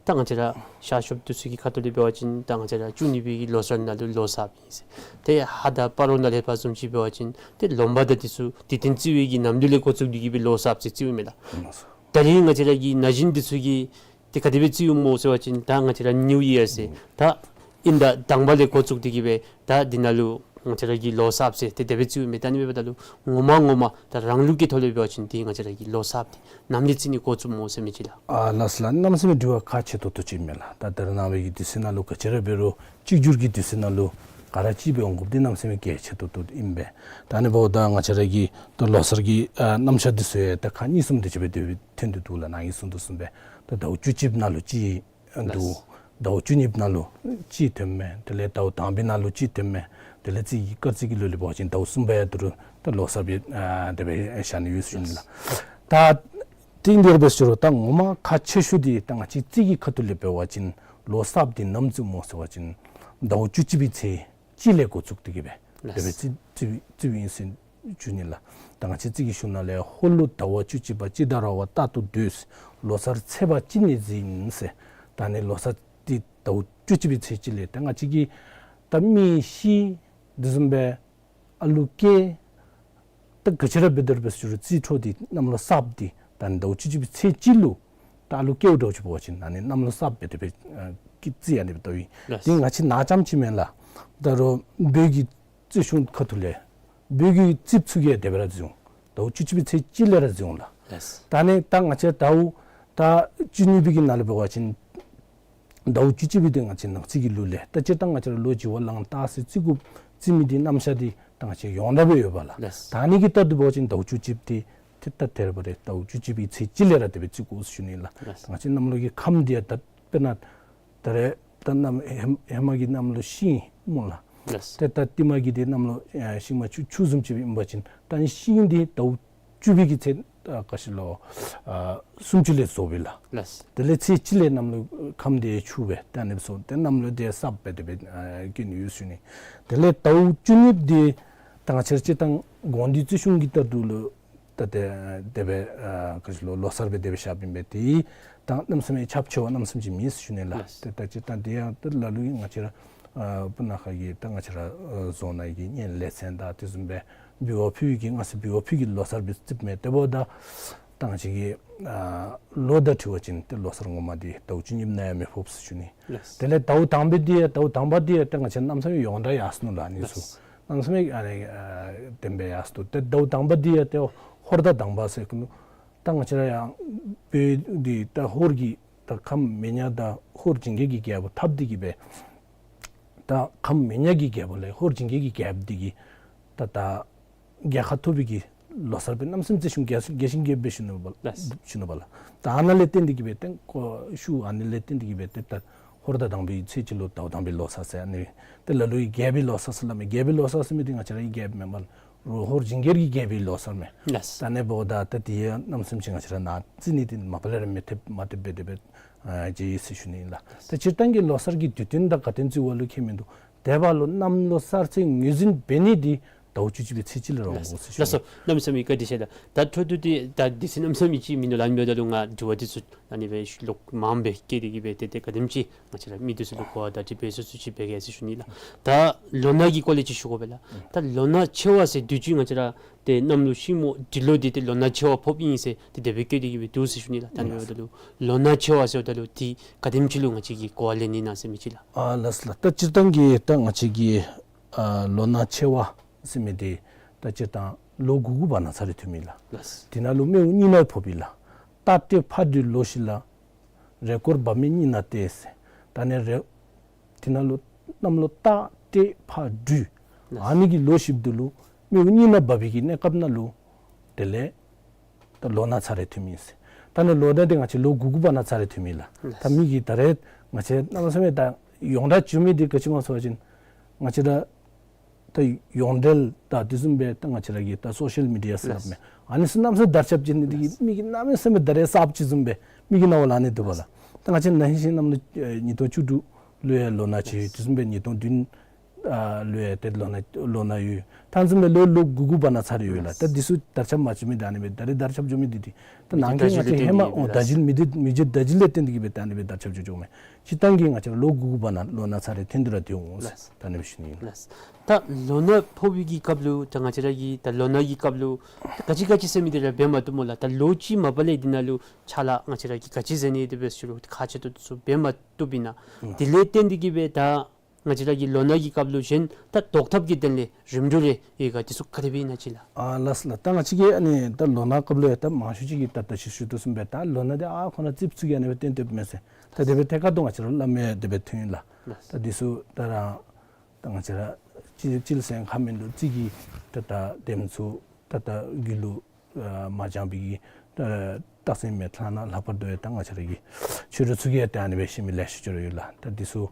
ད་ང་བཅས་ར་ཤར་ཕྱོགས་འདི་ཚུ་གི་ཁ་ཐུག་ལས་འབད་བ་ཅིན་ད་ང་བཅས་ར་བཅུ་གཉིས་པའི་གི་ལོ་གསར་ནང་ལུ་ལོ་གསརཔ་ཨིན་ཟེར། ཏེ་ཧཱ་དང་སྤ་རོ་ནང་ལས་ཕར་བཟུམ་ཅིག་འབད་བ་ཅིན་ཏེ་ལོ་འབའ་དང་འདི་ཚུ་དུས་སྟོན་བརྩི་བའི་གི་ནམ་དུས་ལས་འགོ་བཙུགས་ཏེ་གི་སྦེ་ལོ་གསརཔ་ཟེར་བརྩིཝ་མས་ལགས། ད་རིས་ང་བཅས་ར་གི་ན་གཞོན་འདི་ཚུ་གིས་ཏེ་ག་དེ་སྦེ་བརྩིཝ་སྨོ་ཟེར་བ་ཅིན་ད་ང་བཅས་ར་ནིའུ་ཡིར་ཟེར་ད་དབྱིན་ཟླ་དང་པ་ལས་འགོ་བཙུགས་ཏེ་གི་སྦེ་ད་འདི་ནང་ལུ་ང་བཅས་ར་གི་ལོ་གསརཔ་ཟེར་ཏེ་དེ་སྦེ་བརྩིཝ་མས། ད་ཨ་ནི་འབདཝ་ད་ལུ་ངོ་མ་ངོ་མ་ད་རང་ལུགས་ཀྱི་ཐོག་ལས་འབད་བ་ཅིན་ཏེ་ང་བཅས་ར་གི་ལོ་གསརཔ་འདི་ནམ་ལས་བརྩི་ནི་འགོ་བཙུགསཔ་སྨོ་ཟེར་མི་ཅིག་ལགས། ཨ་ལགས་སོ་ལགས། གནམ་མེད་ས་མེད་དྲི་བ་ཁག་ཆེ་ཏོག་ཏོ་ཅིག་མས་ལགས། ད་ད་རེས་ནངས་པའི་གི་དུས་ཚོད་ནང་ལུ་ག་ཅི་ར་འབད་རུང་གཅིག་གྱུར་གྱི་དུས་ཚོད་ནང་ལུ་ག་ར་གཅིག་སྦེ་འོང་དགོཔ་འདི་གནམ་མེད་ས་མེད་གལ་ཆེ་ཏོག་ཏོ་ཨིན་པས། ད་ཨ་ནི་འབདཝ་ད་ང་བཅས་ར་གི་ད་ལོ་གསར་གྱི་ཨ་རྣམ་གཞག་འདི་ཚུ་ཡང་ད་ཁག་གཉིས་གསུམ་དེ་ཅིག་སྦེ་དེ་སྦེ་ཐོན་ཏེ་འདུག་ལགས། ནཱ་གིས་གསུངས་དོ་བཟུམ་སྦེ་ད་ཟླཝ་བཅུ་གཅིག་ནང་ལུ་ཅིག་འདུག། ཟླཝ་བཅུ་གཉིས་པའི་ནང་ལུ་གཅིག་ཐོནམ་མས། དེ་ལས་ཟླཝ་དང་པའི་ནང་ལུ་གཅིག་ཐོནམ་མས། དེ་ལས་རྩིས་ཀྱི་སྐར་རྩིས་ཀྱི་ལུགས་ལས་འབད་བ་ཅིན་ཟླཝ་གསུམ་པ་ཡང་ད་རུང་ད་ལོ་གསར་སྦེ་ཨ་དེ་སྦེ་བཞག་ནི་ཡོད་ཟེར་ཞུ་ནི་ལགས། ད་ཏེ་དེ་སྦེ་ཟེར་རུང་ད་ངོ་མ་ཁག་ཆེ་ཤོས་འདི་ད་ང་བཅས་རྩིས་ཀྱི་ཁ་ཐུག་ལས་འབད་བ་ཅིན་ལོ་གསརཔ་འདི་ནམ་བརྩི་སྨོ་ཟེར་བ་ཅིན་ཟླཝ་བཅུ་གཅིག་པའི་ཚེས་གཅིག་ལས་འགོ་བཙུགས་ཏེ་གི་སྦེ་དེ་སྦེ་རྩི་རྩི་རྩིཝ་ཨིན་ཟེར་ཞུ་ནི་ལགས། ད་ང་བཅས་རྩིས་ཀྱི་གཞུང་ནང་ལས་ཧོར་ལུགས་ཟླཝ་བཅུ་གཅིག་པ་སྤྱི་ཟླ་ར་བ་རྟག་ཏུ་སྡོད། ལོ་གསར་ཚེས་པ་གཅིག་ནས་འཛིན་ཟེར། ད་ནི་ལོ་གསར་འདི་ཟླཝ་བཅུ་གཅིག་པའི་ཚེས་གཅིག་ལས་ད་ང་བཅས་ཀྱི་ད་མི་ཤི་དེ་བཟུམ་སྦེ་ཨ་ལུ་སྐྱེ་ད་ག་ཅི་ར་འབད་དེ་ར་འབད་ཟེར་རུང་རྩིས་འཕྲོ་འདི་གནམ་ལོ་གསརཔ་འདི་ད་ནི་ཟླཝ་བཅུ་གཅིག་པའི་ཚེས་གཅིག་ལུ་ད་ཨ་ལུ་སྐྱེཝ་འདྲཝ་ཅིག་འབད་བ་ཅིན་ད་ནི་གནམ་ལོ་གསརཔ་སྦེ་དེ་སྦེ་ཨ་ཀི་རྩིས་ཨ་ནི་སྦེ་བལྟཝ་ཨིན། ལགས། དེ་ང་བཅས་ནཱ་རྐྱངམ་ཅིག་མེན་ལགས། ད་རུང་བོད་ཀྱི་རྩིས་གཞུང་ཁ་ཐུག་ལས་བོད་ཀྱི་རྩིསཔ་ཚུ་གིས་དེ་སྦེ་ར་རྩིས་འོང་། ཟླཝ་བཅུ་གཅིག་པའི་ཚེས་གཅིག་ལས་ར་རྩིས་འོང་ལགས། ལགས། ད་ནི་ད་ང་བཅས་ཟླཝ་ད་བཅུ་གཉིས་པའི་གི་ནང་ལས་འབད་བ་ཅིན་ཟླཝ་བཅུ་གཅིག་པའི་འདི་ང་བཅས་ནང་རྩིས་ཀྱི་ལུགས་ལས་ད་སྤྱིར་བཏང་ང་བཅས་ར་ལོ་བྱི་བ་ལང་སྟག་ཟེར་རྩི་དགོཔ་རྩི་མི་འདི་རྣམ་གཞག་འདི་ད་ང་བཅས་ཡོངས་གྲགས་སྦེ་ཡོད་པ་ལགས། ལགས། ད་ནི་གི་ལྟར་དུ་འབད་བ་ཅིན་ཟླཝ་བཅུ་གཅིག་འདི་ཏེ་ད་དེ་ར་འབད་རུང་ཟླཝ་བཅུ་གཅིག་པའི་ཚེས་གཅིག་ལས་ར་དེ་སྦེ་རྩི་དགོ་ཟེར་ཞུ་ནི་ལགས། ལགས། ད་ང་བཅས་གནམ་ལོ་གི་ཁམས་འདི་ཡང་ད་དཔེར་ན་ད་རེས་ད་གནམ་ཧེ་ཧེ་མ་གི་གནམ་ལོ་ཤིང་སྨོ་ལགས། ལགས། ཏེ་ད་ལྟདམོ་གི་འདི་གནམ་ལོ་ཨ་ཤིང་མ་ཆུ་ཆུ་བཟུམ་ཅིག་ཨིན་པ་ཅིན་ད་ནི་ཤིང་འདི་ཟླཝ་བཅུ་པའི་གི་ཚེས་ཨ་ག་ཅི་ལོ་ཨ་སུམ་ཅུ་ལས་རྫོགསཔ་ཨིན་ལགས། ལགས། དེ་ལས་ཚེས་གཅིག་ལས་གནམ་ལོ་ཁམས་འདི་ཆུ་སྦེ་ད་ཨ་ནི་སྦེ་སོང་སྟེ་གནམ་ལོ་འདི་གསརཔ་སྦེ་དེ་སྦེ་ཨ་བཀོད་ནི་ཡོད་ཟེར་ཞུ་ནི། དེ་ལས་ཟླཝ་བཅུ་གཉིས་འདི་ད་ང་བཅས་ར་སྤྱིར་བཏང་དགོངས་འདུས་རྩིས་གཞུང་གི་ལྟར་དུ་ལུ་ད་དེ་དེ་སྦེ་ཨ་ག་ཅི་ལོ་ལོ་གསར་སྦེ་དེ་སྦེ་བཞགཔ་ཨིན་པས། དེ་ད་གནམ་མེད་ས་མེད་ཁྱབ་ཆེ་བ་གནམ་མེད་ས་མེད་ཅིག་མེད་ཟེར་ཞུ་ནི་ལགས། ལགས། ཏེ་ད་སྤྱིར་བཏང་དེ་ཡང་ད་ལ་ལུ་གིས་ང་བཅས་ར་ཨ་སྤུ་ན་ཁ་གི་ད་ང་བཅས་ར་ཨ་རྫོང་ནང་གི་གཉེན་ལས་ཚན་དང་དེ་བཟུམ་སྦེ་འབུལ་བ་ཕུལ་གྱི་སྔ་ས་འབུལ་བ་ཕུལ་གྱི་ལོ་གསར་སྦེ་རྩིསཔ་མས། དེ་འབདཝ་ད་ད་ང་བཅས་ཀྱི་ཨ་ལོ་དང་འཁྲིལ་བ་ཅིན་ཏེ་ལོ་གསར་ངོ་མ་འདི་ཟླཝ་བཅུ་གཉིས་ནང་ཡང་མི་ཕོགཔ་ཟེར་ཞུ་ནི། ལགས། དེ་ལས་ཟླཝ་དང་པའི་འདི་ཡང་ཟླཝ་དང་པ་འདི་ཡང་ཏེ་ང་བཅས་གནམ་མེད་ས་མེད་ཡོངས་གྲགས་ཡར་སོ་ནུག་ལགས་ཨ་ནི་ཚུ། ལགས། གནམ་མེད་ས་མེད་ཨ་ནི་ཨ་བདེན་པའི་ཡར་སོ་ནུག། ཏེ་ཟླཝ་དང་པ་འདི་ཡང་ཏེ་ཧོར་ཟླ་དང་པ་ཟེར་གི་ནུག། ད་ང་བཅས་ར་ཡང་བོད་འདི་ད་ཧོར་གྱི་ད་ཁམས་མེ་ཉ་དང་ཧོར་ཇིང་གེ་གི་རྒྱལ་པོ་འཐབ་སྟེ་གི་སྦེ་ད་ཁམས་མེ་ཉ་གི་རྒྱལ་པོ་ལས་ཧོར་ཇིང་གེ་གི་རྒྱལ་པོ་འདི་གིས་ད་ད་རྒྱལ་ཁ་ཐོབ་པའི་གི་ལོ་གསར་སྦེ་གནམ་མེད་ས་མེད་རྩིས་གཞུང་རྒྱས་རྒྱས་ཤིང་རྒྱས་པ་སྦེ་ཞུ་ནུག་པ་ལགས། ཞུ་ནུག་པ་ལགས། ད་ཨ་ནཱ་ལས་བརྟེན་ཏེ་གི་སྦེ་ཏེ་ཁོ་ཤུལ་ཨ་ནི་ལས་བརྟེན་ཏེ་གི་སྦེ་ཏེ་ད་ཧོར་ཟླ་དང་པའི་ཚེས་གཅིག་ལུ་ཟླཝ་དང་པའི་ལོ་གསར་ཟེར་ཨ་ནི་ཏེ་ལ་ལུ་ཡང་རྒྱལ་པོའི་ལོ་གསར་ཟེར་སླབ་མས། རྒྱལ་པོའི་ལོ་གསར་ཟེར་མི་འདི་ང་བཅས་ར་གི་རྒྱལཔོ་མེན་པ་ལགས། ཧོར་ཇིང་གེ་གི་རྒྱལ་པོའི་ལོ་གསར་མས། ལགས། ད་ཨ་ནི་འབདཝ་ད་ཏེ་དེ་ཡང་གནམ་མེད་ས་མེད་ཅིག་ང་བཅས་ར་ནཱ་རྩི་ནི་འདི་མ་པ་ལས་ར་མི་ཐེབས་མ་ཐེབས་སྦེ་དེ་སྦེ་ཨ་མཇལ་ཡི་ཟེར་ཞུ་ནི་ཨིན་ལགས། ད་སྤྱིར་བཏང་གི་ལོ་གསར་གྱི་དུས་སྟོན་དང་ག་དེམ་ཅིག་འབདཝ་ལུ་ཁྱད་མིན་འདུག། དེ་འབདཝ་ལུ་གནམ་ལོ་གསར་ཚེས་ངོས་འཛིན་འབད་ནི་འདི་ཟླཝ་བཅུ་གཅིག་པའི་ཚེས་གཅིག་ལས་ར་འོང་དགོ་ཟེར་ཞུ་ནི། ལགས་སོ། གནམ་མེད་ས་མེད་བཀའ་དྲིན་ཆེ་ལགས། ད་འཕྲོ་མཐུད་དེ་ད་དུས་ཚོད་གནམ་མེད་ས་མེད་ཅིག་མིན་འདུག་ལགས། ཨ་ནི་འབདཝ་ད་ལུ་ང་དྲི་བ་འདི་ཚུ་ཨ་ནི་སྦེ་ལོག་མངམ་སྦེ་བཀོད་དེ་གི་སྦེ་ཏེ་ཏེ་ག་དེམ་ཅིག་ང་བཅས་ར་མི་འདི་ཚུ་ལུ་གོ་བ་དང་དྲི་བའི་སོ་སོ་ཅིག་འབད་གེ་ཟེར་ཞུ་ནི་ལགས། ད་ལོ་ན་གི་སྐོར་ལས་ཅིག་ཞུ་དགོ་པས་ལགས། ད་ལོ་ན་ཆེ་བ་ཟེར་དུས་ཅི་ང་བཅས་ར་ཏེ་གནམ་ལོ་ཤིང་མོ་འབྲི་ལོ་འདི་ཏེ་ལོ་ན་ཆེ་བ་ཕོགཔ་ཨིན་ཟེར་ཏེ་དེ་སྦེ་བཀོད་དེ་གི་སྦེ་འདུག་ཟེར་ཞུ་ནི་ལགས། ད་ཨ་ནི་འབདཝ་ད་ལུ་ལོ་ན་ཆེ་བ་ཟེརཝ་ད་ལུ་འདི་ག་དེམ་ཅིག་ལུ་ང་བཅས་ཀྱིས་གོ་བ་ལེན་ནི་ཨིན་ན་ཟེར་མི་ཅིག་ལགས། ཨ་ལགས་སོ་ལགས། ད་སྤྱིར་བཏང་གི་ད་ང་བཅས་ཀྱི་ཨ་ལོ་ན་ཆེ་བ་ཟེར་མི་འདི་ད་སྤྱིར་བཏང་ལོ་དགུ་དགུ་བར་ན་ཚར་རེ་ཐོནམ་ཨིན་ལགས། ལགས། དེ་ནང་ལུ་སྨེ་བོ་གཉིས་ནང་ཕོགཔ་ཨིན་ལགས། རྟ་སྟེ་ཕག་སྦྲུལ་ལོ་བཞི་ལ། རེས་སྐོར་བབ་མེད་གཉིས་ནང་སྟེ་ཟེར། ད་ཨ་ནི་རེས་དེ་ནང་ལུ་གནམ་ལོ་རྟ་སྟེ་ཕག་སྦྲུལ་ཨ་ནི་གི་ལོ་བཞིཔ་འདི་ལུ་སྨེ་བོ་གཉིས་ནང་བབས་པའི་གི་གནས་སྐབས་ནང་ལུ་དེ་ལས་ད་ལོ་ན་ཚར་རེ་ཐོནམ་ཨིན་ཟེར། ད་ཨ་ནི་ལོ་ན་འདི་ང་བཅས་ལོ་དགུ་དགུ་བར་ན་ཚར་རེ་ཐོནམ་ཨིན་ལགས། ད་མི་གིས་ད་རེས་ང་བཅས་གནམ་མེད་ས་མེད་ད་ཡོངས་གྲགས་བྱུང་མི་འདི་ག་ཅི་སྨོ་ཟེར་བ་ཅིན་ང་བཅས་ར་ད་ཡོངས་འབྲེལ་དང་དེ་བཟུམ་སྦེ་ད་ང་བཅས་ར་གི་ད་སོ་ཤལ་མི་ཌི་ཡ་ཟེར་སླབ་མས། ཨ་ནི་ཚུ་གནམ་མེད་ས་མེད་དར་ཁྱབ་ཅིག་ནི་འདི་གིས་མི་གིས་གནམ་མེད་ས་མེད་ད་རེས་གསརཔ་ཅིག་བཟུམ་སྦེ་མི་གི་རྣ་བ་ལུ་ཨ་ནི་འདུག་པ་ལགས། ད་ང་བཅས་ན་ཧིང་གཤིན་གནམ་ལོ་ཨེ་ཉིས་སྟོང་བཅུ་དྲུག་ལུ་ཡང་ལོ་ན་ཆེ་ཡོད། དེ་བཟུམ་སྦེ་ཉིས་སྟོང་བདུན་ཨ་ལུ་ཡང་ཏེ་ལོ་ན་ལོ་ན་ཡོད། ད་ཨ་ནི་བཟུམ་སྦེ་ལོ་ལོ་དགུ་དགུ་བར་ན་ཚར་རེ་ཡོད་ལགས། ད་འདི་ཚུ་དར་ཁྱབ་མ་བྱུང་མི་འདི་ཨ་ནི་སྦེ་ད་རེས་དར་ཁྱབ་བྱུང་མི་འདི་འདི་ད་ནང་གི་ང་བཅས་ཧེ་མ་ཨོ་ད་བརྒྱུད་མི་འདི་མི་རྒྱུད་ད་བརྒྱུད་ལས་བརྟེན་ཏེ་གི་སྦེ་ད་ཨ་ནི་སྦེ་དར་ཁྱབ་བྱུང་བྱུངམ་མས། སྤྱིར་བཏང་གི་ང་བཅས་ར་ལོ་དགུ་དགུ་བར་ན་ལོ་ན་ཚར་རེ་ཐོན་ཏེ་ར་སྡོད་འོང་ཟེར་ད་ཨ་ནི་སྦེ་ཞུ་ནི་ཨིན། ལགས། ད་ལོ་ན་ཕོག་པའི་གི་སྐབས་ལུ་ད་ང་བཅས་ར་གི་ད་ལོ་ན་གི་སྐབས་ལུ་ད་ག་ཅི་ག་ཅི་ཟེར་མི་འདི་ར་འབད་མ་བཏུབ་སྨོ་ལགས། ད་ལོ་གཅིག་མ་པ་ལས་འདི་ནང་ལུ་ཕྱག་ལཱ་ང་བཅས་ར་གིས་ག་ཅི་མཛད་ནི་འདི་འབད་ཟེར་རུང་ཁག་ཆེ་ཏོག་ཏོ་ཚུ་འབད་མ་བཏུབ་ཨིན་ན། ཨུམ། དེ་ལས་བརྟེན་ཏེ་གི་སྦེ་ད་ང་བཅས་ར་གི་ལོ་ན་གི་སྐབས་ལུ་གཞན་ད་བཟློག་ཐབས་ཀྱི་དོན་ལས་རིམ་གྲོ་རེ་ཡོད་ག། དེ་ཚུ་ག་དེ་སྦེ་ཨིན་ན་ཅིག་ལགས། ཨ་ལགས་སོ་ལགས། ད་ང་བཅས་ཀྱི་ཨ་ནི་ད་ལོ་ན་སྐབས་ལུ་ཡང་ད་མང་ཤོས་ཅིག་གིས་ད་ད་ཅི་ཞུ་དོ་བཟུམ་སྦེ་ད་ལོ་ན་འདི་ཨ་ཁོ་ན་རྩིསཔ་ཚུ་གིས་ཨ་ནི་སྦེ་བཏོན་བཏོནམ་མས་ཟེར། ད་དེ་སྦེ་ཐད་ཀར་དུ་ང་བཅས་ར་སླབ་མི་དེ་སྦེ་ཐོན་ཡི་ལགས། ལགས། ད་འདི་ཚུ་ད་ར་ད་ང་བཅས་ར་སྤྱིར་སྤྱིར་ཟེར་ཁ་མིན་འདུག། རྩིས་ཀྱི་ད་ད་དེམ་ཚུ་ད་ད་རྒྱུད་ལུ་ཨ་མ་སྦྱངས་པའི་གི་ད་ རྟགས་མཚན་མེད་ཐལ་ན་ལྷག་པར་དུ་ཡང་ད་ང་བཅས་ར་གི་ཆོས་གྲོགས་ཚུ་གིས་ཡང་ད་ཨ་ནི་སྦེ་ཤེས་མི་ལེ་ཤ་ཅིག་ར་ཡོད་ལགས། ད་འདི་ཚུ་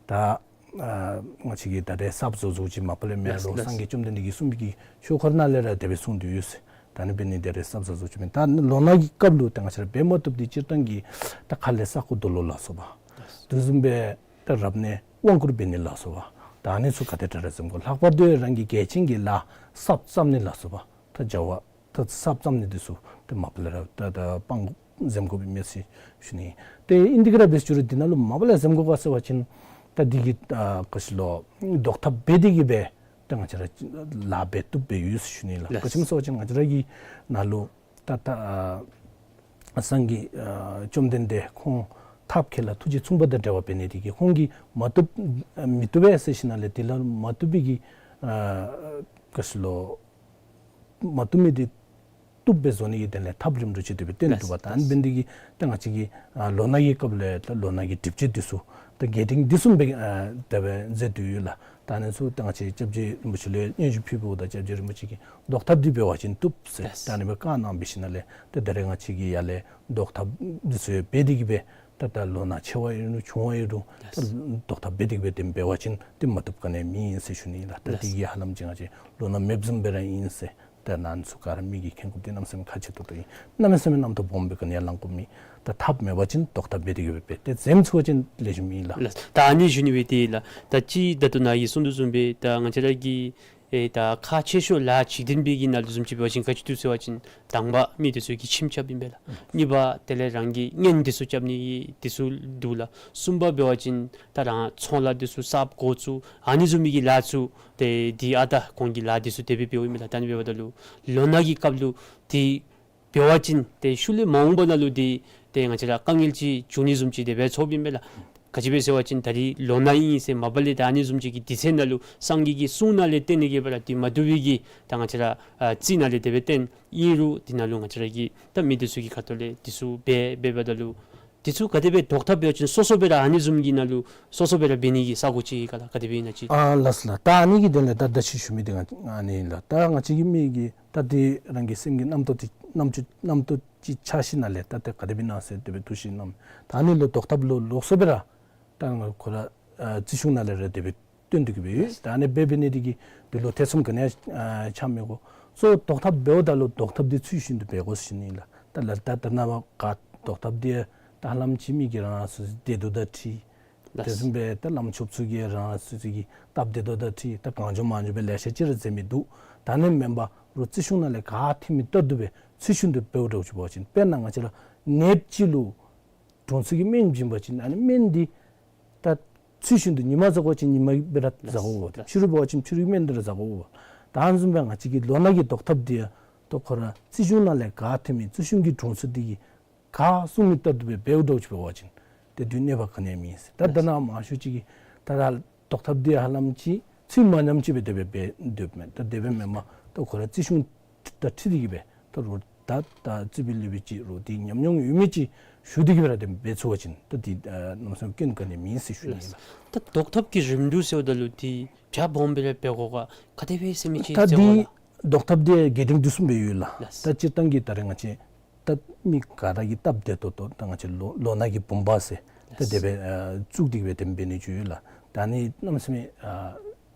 ད་ཨ་ང་བཅས་ཀྱིས་ད་རེས་གསརཔ་བཟོ་བཟོཝ་ཅིག་མ་པ་ལས་མེན་ལགས། ལགས་སོ། སངས་རྒྱས་བཅོམ་ལྡན་འདས་ཀྱིས་གསུངས་པའི་གི་ཆོས་འཁོར་ནང་ལས་ར་དེ་སྦེ་གསུངས་ཏེ་ཡོད་ཟེར། ད་ཨ་ནི་འབད་ནི་དེ་རེས་གསརཔ་བཟོ་བཟོཝ་ཅིག་མེན། ད་ལོ་ན་གི་སྐབས་ལུ་ད་ང་བཅས་ར་འབད་མ་བཏུབ་འདི་སྤྱིར་བཏང་གི་ད་ཁ་ལས་ས་རྐོ་རྡོ་ལོག་ལ་སོགས་པ་དེ་བཟུམ་སྦེ་ད་རབ་གནས་དབང་བསྐུར་འབད་ནི་ལ་སོགས་པ་ད་ཨ་ནི་ཚུ་ག་དེ་དྲག་ར་འཛེམ་དགོ། ལྷག་པར་དུ་རང་གི་གལ་ཆེན་གྱི་ལཱ་གསརཔ་བརྩམ་ནི་ལ་སོགས་པ་ད་བྱ་བ་ད་གསརཔ་བརྩམ་ནི་འདི་ཚུ་ད་མ་པ་ལས་ར་ད་ད་སྤང་འཛེམ་དགོཔ་ཨིན་མས་ཟེར་ཞུ་ནི། ཏེ་ཨིན་དེ་ག་ར་འབད་ཞུ་རུང་འདི་ནང་ལུ་མ་པ་ལས་འཛེམ་དགོ་ག་ཟེར་བ་ཅིན་ད་འདི་གི་ཨ་ག་ཅི་ལོ་ཟློག་ཐབས་འབད་དེ་གི་སྦེ་ད་ང་བཅས་ར་ལཱ་འབད་བཏུབ་སྦེ་ཡོད་ཟེར་ཞུ་ནི་ལགས། ལགས། ག་ཅི་སྨོ་ཟེར་བ་ཅིན་ང་བཅས་ར་གི་ནང་ལུ་ད་ད་ཨ་སངས་རྒྱས་ཨ་བཅོམ་ལྡན་འདས་ཁོང་ཐབས་མཁས་ལ་ཐུགས་རྗེ་མཚུངས་པ་དང་འབྲེལ་བ་འབད་ནི་དེ་གིས་ཁོང་གིས་མ་བཏུབ་ཨ་མི་བཏུབ་པས་ཟེར་ཞིནམ་ལས་དེ་ལ་མ་བཏུབ་པའི་གི་ཨ་ག་ཅི་ལོ་མ་བཏུབ་མི་འདི་བཏུབ་སྦེ་བཟོ་ནི་གི་དོན་ལས་ཐབས་རིམ་གྲོ་ཅིག་དེ་སྦེ་བཏོན་ཏེ་འདུག་པ། ད་ཨ་ནི་འབད་ནི་དེ་གིས་ད་ང་བཅས་ཀྱིས་ཨ་ལོ་ན་གི་སྐབས་ལུ་ད་ལོ་ན་གི་སྒྲིབ་བྱེད་འདི་ཚུ་ད་རྒྱས་འབྲིང་འདི་ཚུ་སྦེ་ཨ་དེ་སྦེ་མཛད་དེ་ཡོད་ལགས། ད་ཨ་ནི་ཚུ་ད་ང་བཅས་སྐྱབས་རྗེ་རིན་པོ་ཆེ་ལུ་སྙན་ཞུ་ཕུལ་བའི་ད་སྐྱབས་རྗེ་རིན་པོ་ཆེ་གིས་ཟློག་ཐབས་འདི་འབད་བ་ཅིན་བཏུབ་ཟེར། ལགས། ད་ཨ་ནི་སྦེ་བཀའ་གནང་འབད་ཞིནམ་ལས་ད་ད་རེས་ང་བཅས་ཀྱིས་ཡར་ལས་ཟློག་ཐབས་འདི་ཚུ་ཡང་འབད་དེ་གི་སྦེ་ད་ད་ལོ་ན་ཆེ་བ་ཨིན་རུང་ཆུང་བ་ཨིན་རུང་ད་ལགས། ཟློག་ཐབས་འབད་དེ་གི་སྦེ་དེ་འབད་བ་ཅིན་དེ་མ་བཏུབ་ག་ནི་ཡང་མེད་ཟེར་ཞུ་ནི་ལགས། ད་ལགས། དེ་གིས་ཧ་ལམ་ཅིག་ང་བཅས་ལོ་ན་མེདཔ་བཟུམ་སྦེ་ར་ཨིན་ཟེར། ད་ཨ་ནི་ཚུ་ག་ར་མི་གིས་མཁྱེན་དགོཔ་འདི་གནམ་མེད་ས་མེད་ཁག་ཆེ་ཏོག་ཏོ་ཨིན། གནམ་མེད་ས་མེད་རྣམ་རྟོག་སྦོམ་སྦེ་ག་ནི་ཡང་ལང་དགོཔ་མེད། ད་ཐབས་མེད་པ་ཅིན་ཟློག་ཐབས་འབད་དེ་གི་སྦེ་འབད་དེ་འཛེམ་ཚུགས་པ་ཅིན་ལེགས་ཤོམ་ཨིན་ལགས། ལགས། ད་ཨ་ནི་ཞུ་ནི་སྦེ་དེ་ལགས། ད་ཅི་ད་ལྟོ་ནཱ་གིས་གསུངས་དོ་བཟུམ་སྦེ་ད་ང་བཅས་ར་གི་ཨེ་ད་ཁག་ཆེ་ཤོས་ལཱ་འཇིག་རྟེན་པའི་གི་ནང་ལུ་བཟུམ་ཅིག་འབད་བ་ཅིན་ག་ཅི་འདུག་ཟེར་བ་ཅིན་དང་པ་མི་འདི་ཚུ་གིས་ཁྱིམ་རྐྱབ་ཨིན་པས་ལགས། གཉིས་པ་དེ་ལས་རང་གི་གཉེན་འདི་ཚུ་རྐྱབ་ནི་འདི་ཚུ་འདུག་ལགས། གསུམ་པ་འབད་བ་ཅིན་ད་རང་ཚོང་ལཱ་འདི་ཚུ་གསརཔ་འགོ་བཙུགས་ཨ་ནི་བཟུམ་མའི་གི་ལཱ་ཚུ་ཏེ་འདི་ཨ་ད་ཁོང་གི་ལཱ་འདི་ཚུ་དེ་སྦེ་འབདཝ་ཨིན་པས་ལགས། ད་ཨ་ནི་འབདཝ་ད་ལུ་ལོ་ན་གི་སྐབས་ལུ་འདི་འབད་བ་ཅིན་ཏེ་ཤུལ་ལས་མ་འོངས་པ་ནང་ལུ་འདི་ཏེ་ང་བཅས་ར་དཀའ་ངལ་ཅིག་འབྱུང་ནི་བཟུམ་ཅིག་དེ་སྦེ་ཚོརཝ་ཨིན་པས་ལགས། ག་ཅི་སྦེ་ཟེར་བ་ཅིན་ད་རིས་ལོ་ན་ཨིན་ཟེར་མ་པ་ལས་ད་ཨ་ནི་བཟུམ་ཅིག་གི་དུས་ཚོད་ནང་ལུ་སངས་རྒྱས་ཀྱི་གསུང་ནང་ལས་བརྟེན་ནི་གི་སྦེ་ར་འདི་མ་བཏུབ་པའི་གི་ད་ང་བཅས་ར་ཨ་རྩིས་ནང་ལས་དེ་སྦེ་བརྟེན་ཨིན་རུང་འདི་ནང་ལུ་ང་བཅས་ར་གི་ད་མི་འདི་ཚུ་གི་ཁ་ཐུག་ལས་འདི་ཚུ་འབད་འབདཝ་ད་ལུ་འདི་ཚུ་ག་དེ་སྦེ་ཟློག་ཐབས་འབད་བ་ཅིན་སོ་སོ་སྦེ་ར་ཨ་ནི་བཟུམ་གྱི་ནང་ལུ་སོ་སོ་སྦེ་ར་འབད་ནི་གི་ས་གོ་ཅིག་ག་ལགས། ག་དེ་སྦེ་ཨིན་ན་ཅིག། ཨ་ལགས་ལགས། ད་ཨ་ནི་གི་དོན་ལས་ད་ད་ཅི་ཞུ་མི་འདི་ང་ཨ་ནི་ལགས། ད་ང་བཅས་ཀྱི་མི་གི་ད་འདི་རང་གི་སེམས་ཀྱི་རྣམ་རྟོག་འདི་རྣམ་ཅོ་རྣམ་རྟོག་ཅིག་ཆགས་ཞིནམ་ལས་ད་ཏེ་ག་དེ་སྦེ་ཨིན་ན་ཟེར་དེ་སྦེ་འདུ་ཤེས་རྣམ། ད་ཨ་ནི་ལུ་ཟློག་ཐབས་ལུ་ལོགས་སུ་སྦེ་ར་ད་ང་ཁོ་ར་ཨ་རྩིས་གཞུང་ནང་ལས་ར་དེ་སྦེ་བཏོན་ཏེ་གི་སྦེ་ཡོད། ད་ཨ་ནི་སྦེ་འབད་ནི་འདི་གིས་འདི་ལུ་ཐེ་ཚོམ་ག་ནི་ཡང་ཨ་ཆགས་མི་དགོ། གཙོ་བོ་ཟློག་ཐབས་འབདཝ་ད་ལུ་ཟློག་ཐབས་འདི་ཚུལ་བཞིན་དུ་འབད་དགོ་ཟེར་ཞུ་ནི་ལགས། ད་ལགས་ད་ད་ནཱ་བ་ག་ཟློག་ཐབས་འདི་ད་ཧ་ལམ་ཅིག་མི་གིས་རང་སོ་སོའི་བདེ་སྡུག་དང་འཁྲིལ། ལགས། དེ་བཟུམ་སྦེ་ད་བླམ་ཆོསཔ་ཚུ་གིས་རང་སོ་སོ་གི་སྟབས་བདེ་ཏོག་ཏོ་འཁྲིལ་ད་གང་བྱུང་མང་བྱུང་སྦེ་ལེ་ཤ་ཅིག་ར་མཛད་མི་འདུག། ད་ཨ་ནི་མེན་པར་རྩིས་གཞུང་ནང་ལས་ག་ཐོན་མི་ལྟར་དུ་སྦེ་ཚུལ་བཞིན་དུ་འབདཝ་འདྲཝ་ཅིག་འབད་བ་ཅིན་དཔེར་ན་ང་བཅས་ར་ནདཔ་ཅིག་ལུ་དྲུང་འཚོ་གིས་སྨན་བྱིན་པ་ཅིན་ཨ་ནི་སྨན་འདི་ད་ཚུལ་བཞིན་དུ་ཉི་མ་བཟའ་དགོ་པ་ཅིན་ཉི་མ་སྦེ་ར་བཟའ་དགོ། ལགས། ཕྱི་རུ་འབད་བ་ཅིན་ཕྱི་རུའི་སྨན་འདི་ར་བཟའ་དགོ། ད་ཨ་ནི་བཟུམ་སྦེ་ང་བཅས་ཀྱི་ལོ་ན་གི་ཟློག་ཐབས་འདི་ཡང་ད་ཁོ་ར་རྩིས་གཞུང་ནང་ལས་ག་ཐོན་མི་རྩིས་གཞུང་གི་དྲུང་འཚོ་འདི་གིས་ག་གསུང་མི་ལྟར་དུ་སྦེ་འབདཝ་འདྲཝ་ཅིག་འབད་བ་ཅིན་ཏེ་དུས་གནོད་པ་ག་ནི་ཡང་མེད་ཟེར། ད་ད་ནཱ་མང་ཤོས་ཅིག་གིས་ད་ད་ཟློག་ཐབས་འདི་ཧ་ལམ་ཅིག་ཚུལ་མ་ཉམས་ཅིག་སྦེ་དེ་སྦེ་འབད་སྡོདཔ་མས། ད་དེ་སྦེ་མེན་པར་ད་ཁོ་ར་རྩིས་གཞུང་དང་འཁྲིལ་ཏེ་གི་སྦེ་ད་རུང་ད་ད་རྩིས་པའི་ལུས་པའི་ཅིག་རུང་འདི་ཉམས་མྱོང་ཡོད་མི་ཅིག་ཞུ་སྟེ་གི་སྦེ་ར་དེ་འབད་ཚུགས་པ་ཅིན་ད་འདི་ཨ་གནམ་མེད་ས་མེད་སྐྱོན་ག་ནི་ཡང་མེད་ཟེར་ཞུ་ནི་ཨིན་ལགས། ད་ཟློག་ཐབས་ཀྱི་རིམ་གྲོ་ཟེརཝ་ད་ལུ་འདི་རྒྱ་སྦོམ་སྦེ་ར་འབད་དགོ་ག་ག་དེ་སྦེ་ཟེར་མི་ཅིག་ད་འདི་ཟློག་ཐབས་འདི་རྒྱས་འབྲིང་བསྡུས་གསུམ་སྦེ་ཡོད་ལགས། ལགས། ད་སྤྱིར་བཏང་གི་ད་རེས་ང་བཅས་ད་མི་ག་ར་གིས་སྟབས་བདེ་ཏོག་ཏོ་ད་ང་བཅས་ལོ་ལོ་ན་གི་བུམ་པ་ཟེར་ད་དེ་སྦེ་ཨ་བཙུགས་ཏེ་གི་སྦེ་དེ་འབད་ནི་ཅིག་ཡོད་ལགས། ད་ཨ་ནི་གནམ་མེད་ས་མེད་ཨ་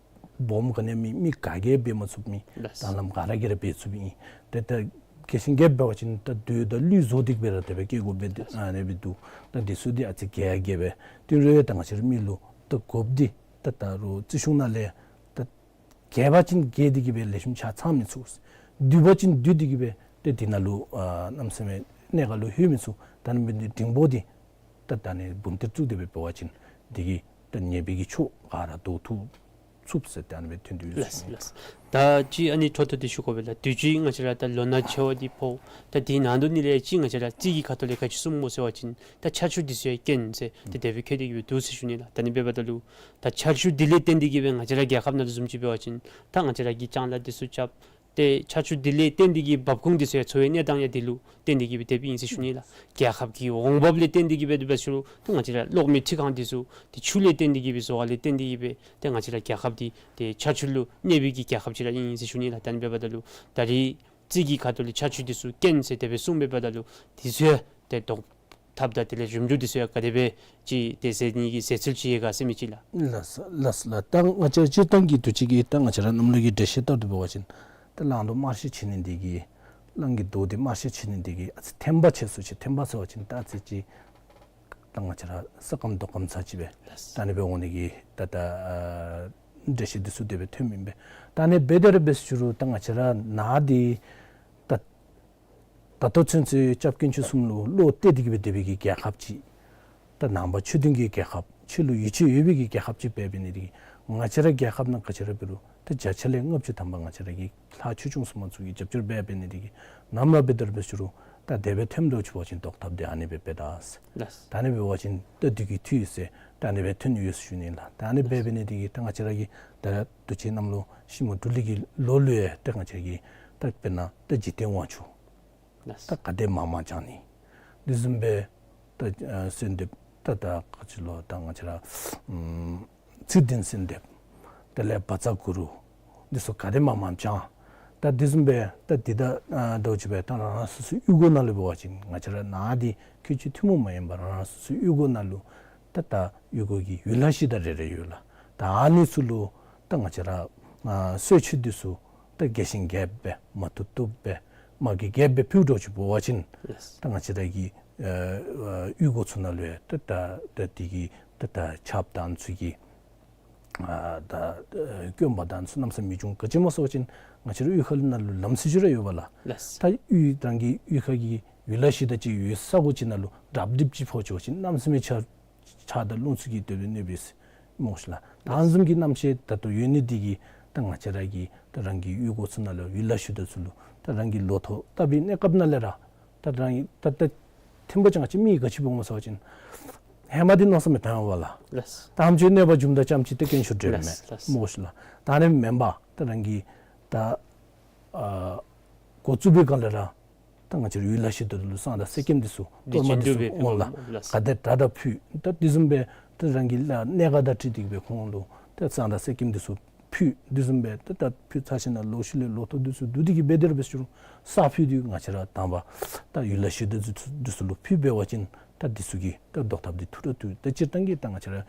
སྦོམ་ག་ནི་ཡང་མེད། མི་ག་གིས་འབད་མ་ཚུགས་མི། ལགས། ད་ལམ་ག་ར་གིས་ར་འབད་ཚུགས་མི་ཨིན། ཏེ་ད་གལ་སྲིད་གིས་འབད་བ་ཅིན་ད་རྡོ་དང་ལུད་བཟོ་སྟེ་གི་སྦེ་ར་དེ་སྦེ་བཀལ་དགོ་པས། ལགས། ཨ་ནི་སྦེ་འདུག། ད་འདི་ཚུ་འདི་ཨ་ཙི་རྒྱས་ཡང་རྒྱས་པས། དེ་རུང་ཡང་ད་ང་བཅས་ར་མི་ལུ་ད་དགོཔ་འདི་ད་ད་རུང་རྩིས་གཞུང་ནང་ལས་ད་རྒྱས་པ་ཅིན་རྒྱས་ཏེ་གི་སྦེ་ལེགས་ཤོམ་ཆ་ཚང་མི་ཚུགས། བསྡུས་པ་ཅིན་བསྡུས་ཏེ་གི་སྦེ་ཏེ་འདི་ནང་ལུ་ཨ་གནམ་མེད་ས་མེད་གནད་འགག་ལུ་ལྷོད་མི་ཚུགས། ད་ཨ་ནི་འབད་ནི་འདི་འབྲིང་པོ་འདི་ད་ད་ཨ་ནི་འབུམ་ཐེར་བཙུགས་ཏེ་སྦེ་འབད་བ་ཅིན་འདི་གིས་ད་ཉེས་པའི་གི་ཕྱོགས་ག་ར་བཟློག་ཚུགས་ཚུགས་ཟེར་ཏེ་ཨ་ནི་སྦེ་ཐོན་ཏེ་ཡོད་ཟེར་ཞུ་ནི་ཨིན་ལགས། ལགས། ད་ཅི་ཨ་ནི་འཕྲོ་མཐུད་དེ་ཞུ་དགོ་པས་ལགས། དུས་ཅི་ང་བཅས་ར་ད་ལོ་ན་ཆེ་བ་འདི་ཕོག། ད་འདི་ནང་དོག་ནི་ལས་ཅིག་ང་བཅས་ར་རྩིས་ཀྱི་ཁ་ཐུག་ལས་ག་ཅི་གསུངམ་སྨོ་ཟེར་བ་ཅིན་ད་ཆར་ཆུ་འདི་ཚུ་ཡང་རྐྱེན་ཟེར་ཏེ་དེ་སྦེ་བཀོད་དེ་གི་སྦེ་འདུག་ཟེར་ཞུ་ནི་ལགས། ད་ཨ་ནི་འབདཝ་ད་ལུ་ད་ཆར་ཆུ་འདི་ལས་བརྟེན་ཏེ་གི་སྦེ་ང་བཅས་ར་རྒྱལ་ཁབ་ནང་ལུ་བཟུམ་ཅིག་འབད་བ་ཅིན་ད་ང་བཅས་ར་གི་ལྕང་ལཱ་འདི་ཚུ་རྐྱབ། ཏེ་ཆར་ཆུ་འདི་ལས་བརྟེན་ཏེ་གི་འབབ་ཁུངས་འདི་ཚུ་ཡང་འཚོ་བའི་གནས་སྟངས་ཡང་འདི་ལུ་བརྟེན་ཏེ་གི་སྦེ་དེ་སྦེ་ཨིན་ཟེར་ཞུ་ནི་ལགས། རྒྱལ་ཁབ་ཀྱི་འོང་འབབ་ལས་བརྟེན་ཏེ་གི་སྦེ་དེ་སྦེ་ཞུ་རུང་ད་ང་བཅས་ར་གློག་མེ་འཕྲུལ་ཁང་འདི་ཚུ་ཏེ་ཆུ་ལས་བརྟེན་ཏེ་གི་སྦེ་བཟོ་བ་ལས་བརྟེན་ཏེ་གི་སྦེ་ཏེ་ང་བཅས་ར་རྒྱལ་ཁབ་འདི་ཏེ་ཆར་ཆུ་ལུ་གནས་པའི་གི་རྒྱལ་ཁབ་ཅིག་ར་ཨིན་ཟེར་ཞུ་ནི་ལགས། ད་ཨ་ནི་འབདཝ་ད་ལུ་ད་རིས་ རྩིས་ཀྱི་ཁ་ཐུག་ལས་ཆར་ཆུ་འདི་ཚུ་རྐྱེན་ཟེར་དེ་སྦེ་གསུངས་མི་འབདཝ་ད་ལུ་འདི་ཚུ་ཡང་ཏེ་ཟློག་ཐབས་དང་དེ་ལས་རིམ་གྲོ་འདི་ཚུ་ཡང་ག་དེ་སྦེ་ཅིག་ཏེ་ཟེར་ནི་གི་ཟེར་ཚུལ་ཅིག་ཡོད་ག་ཟེར་མི་ཅིག་ལགས། ལགས་སོ་ལགས་སོ་ལགས། ད་ང་བཅས་སྤྱིར་བཏང་གི་དུས་ཅི་གི་ད་ང་བཅས་ར་གནམ་ལོ་གི་འགྲེལ་བཤད་ལྟར་དུ་འབད་བ་ཅིན་ད་གླང་རྡོག་དམར་ཤོས་ཆགས་ནི་འདི་གིས་གླང་གི་རྡོག་འདི་དམར་ཤོས་ཆགས་ནི་འདི་གིས་ཨ་ཙི་ཐན་པ་ཆགས་སུ་ཅིག་ཐན་པ་ཟེར་བ་ཅིན་ད་ཨ་ཙི་ཅིག་ད་ང་བཅས་ར་ས་སྐམ་རྡོ་སྐམ་ཚར་ཅིག་སྦེ་ལགས། ད་ཨ་ནི་སྦེ་འོང་ནི་གི་ད་ད་ཨ་འགྲེལ་བཤད་འདི་ཚུ་དེ་སྦེ་ཐོན་མི་ཨིན་པས། ད་ཨ་ནི་སྦེ་ད་རེས་འབད་ཟེར་ཞུ་རུང་ད་ང་བཅས་ར་ནཱ་འདི་ད་ད་ལྟོ་ཚུན་ཚོད་སྐྱབས་དཀོན་མཆོག་གསུམ་ལུ་བློ་གཏད་དེ་གི་སྦེ་སྡོད་པའི་གི་རྒྱལ་ཁབ་ཅིག་ད་ནང་པ་ཆོས་ལྡན་གྱི་རྒྱལ་ཁབ་ཆོས་ལུ་ཡིད་ཆེས་ཡོད་པའི་གི་རྒྱལ་ཁབ་ཅིག་འབད་འབད་ནི་འདི་གིས་ང་བཅས་ར་རྒྱལ་ཁབ་ནང་ག་ཅི་ར་འབད་རུང་ད་བརྒྱ་ཆ་ལས་ལྔ་བཅུ་ཐམ་པ་ང་བཅས་ར་གི་ལྷ་ཆོས་སྐྱོང་སྲུང་མ་ཚུ་གིས་རྒྱབ་སྐྱོར་འབད་འབད་ནི་འདི་གིས་ནམ་ར་འབད་ད་རེས་འབད་ཟེར་ཞུ་རུང་ད་དེ་སྦེ་ཐོནམ་འདྲཝ་ཅིག་འབད་བ་ཅིན་ཟློག་ཐབས་འདི་ཨ་ནི་སྦེ་འབད་ད་ཟེར། ལགས། ད་ཨ་ནི་འབད་བ་ཅིན་ད་འདི་གི་འཐུས་ཡོད་ཟེར་ད་ཨ་ནི་སྦེ་ཐོན་ཡོད་ཟེར་ཞུ་ནི་ལགས། ད་ཨ་ནི་སྦེ་འབད་ནི་འདི་གིས་ད་ང་བཅས་ར་གི་ད་དུས་ཅི་གནམ་ལོ་ཤིང་མོ་འབྲུག་ལུག་གི་ལོ་ལུ་ཡང་ད་ང་བཅས་ར་གི་ད་དཔེར་ན་ད་འཇིག་རྟེན་དབང་ཕྱུག་ལགས། ད་ག་དེ་མང་མང་བྱང་ནི། དེ་བཟུམ་སྦེ་ད་ཨ་གསོལ་འདེབས་ད་ད་ག་ཅི་ལོ་ད་ང་བཅས་ར་ཨམ་ཚེ་བརྟན་གསོལ་འདེབས་དེ་ལས་བཛྲ་གུ་རུ་འདི་ཚུ་ག་དེ་མང་མང་བྱང་། ད་དེ་བཟུམ་སྦེ་ད་འདི་ད་ཨ་ཟླཝ་ཅིག་སྦེ་ད་རང་རང་སོ་སོའི་གཡུས་སྒོ་ནང་ལུ་འབད་བ་ཅིན་ང་བཅས་ར་ནཱ་འདི་ཁུལ་ཆེ་ཐུན་མོང་མ་ཡིན་པར་རང་རང་སོ་སོའི་གཡུས་སྒོ་ནང་ལུ་ད་ད་གཡུས་སྒོ་གི་ཡུལ་ལྷ་གཞི་བདག་རེ་རེ་ཡོད་ལགས། ད་ཨ་ནི་ཚུ་ལུ་ད་ང་བཅས་ར་ཨ་གསོལ་མཆོད་འདི་ཚུ་ད་རྒྱས་ཤིང་རྒྱསཔ་སྦེ་མ་བཏུབ་བཏུབ་སྦེ་མ་རྒྱས་རྒྱསཔ་སྦེ་ཕུལ་འགྱོ་ཅིག་འབད་བ་ཅིན་ལགས། ད་ང་བཅས་ར་གི་ཨ་ཨ་གཡུས་སྒོ་ཚུ་ནང་ལུ་ཡང་ད་ད་ད་འདི་གི་ད་ད་ཆརཔ་དང་ཚུ་གི་ཨ་ད་ཨ་སྐྱོན་པ་དང་ཚུ་གནམ་མེད་ས་མེད་མི་འབྱུང་། ག་ཅི་སྨོ་ཟེར་བ་ཅིན་ང་བཅས་ར་གཡུས་ཁ་ལུ་ནང་ལུ་ལམ་སྲོལ་ཅིག་ར་ཡོད་པས་ལགས། ལགས། ད་གཡུས་རང་གི་གཡུས་ཁ་གི་ཡུལ་ལྷ་གཞི་བདག་ཅིག་ཡོད་ས་གོ་ཅིག་ནང་ལུ་དྲགཔ་དྲགཔ་ཅིག་ཕོག་ཅི་བ་ཅིན་གནམ་མེད་ས་མེད་ཆར་ཆར་དང་རླུང་ཚུ་གིས་དེ་སྦེ་གནོད་པས་ཟེར་སྨོ་ཤི་ལགས། ད་ཨ་ནི་བཟུམ་གྱི་རྣམ་ཤེས་ད་ལྟོ་ཡོད་ནི་འདི་གིས་ད་ང་བཅས་ར་གིས་ད་རང་གི་གཡུས་སྒོ་ཚུ་ནང་ལུ་ཡུལ་ལྷ་གཞི་བདག་ཚུ་ལུ་ད་རང་གི་ལོ་ཐོག་བཏབ་པའི་གནས་སྐབས་ནང་ལས་ར་ད་རང་གི་ད་ད་ཐེམ་པ་ཅང་ཅིག་མི་ག་ཅི་འབདཝ་སྨོ་ཟེར་བ་ཅིན་ཧེ་མ་འདི་མནོ་བསམ་མི་བཏང་བས་ལགས། ལགས། ད་ཨ་ནེམ་ཅིག་གནོད་པ་འབྱུངམ་ད་ཙམ་ཅིག་ཏེ་དཀོན་མཆོག་འདྲེན་མས་ལགས། ལགས། སྨོ་ཤི་ལགས། ད་ཨ་ནི་མེན་པར་ད་རང་གིས་ད་ཨ་འགོ་བཙུགས་པའི་སྒང་ལས་ར་ད་ང་བཅས་ར་ཡུལ་ལྷ་གཞི་བདག་ལུ་བསང་དང་གསེར་སྐྱེམས་འདི་ཚུ་གཏོར་མ་འདི་ཚུ་འོང་ལགས། ལགས། ག་དེ་དྲག་དྲག་ཕུལ། ད་དེ་བཟུམ་སྦེ་ད་རང་གི་ལཱ་གནད་འགག་དང་འཁྲིལ་ཏེ་གི་སྦེ་ཁོང་ལུ་ད་བསང་དང་གསེར་སྐྱེམས་འདི་ཚུ་ཕུལ། དེ་བཟུམ་སྦེ་ད་ད་ཕུལ་ཚར་ཞིནམ་ལས་ལོག་ཤུལ་ལས་ལོ་ཐོག་འདི་ཚུ་བསྡུ་སྟེ་གི་སྦེ་དེ་ར་འབད་ཟེར་རུང་བསང་ཕུལ་ཏེ་ང་བཅས་ར་དང་པ་ད་ཡུལ་ལྷ་གཞི་བདག་འདི་ཚུ་འདི་ཚུ་ལུ་ཕུལ་འབད་བ་ཅིན་ད་འདི་ཚུ་གིས་ད་བཟློག་ཐབས་འདི་ཐུགས་ར་ཐུག། ད་སྤྱིར་བཏང་གི་ད་ང་བཅས་ར་ཨ་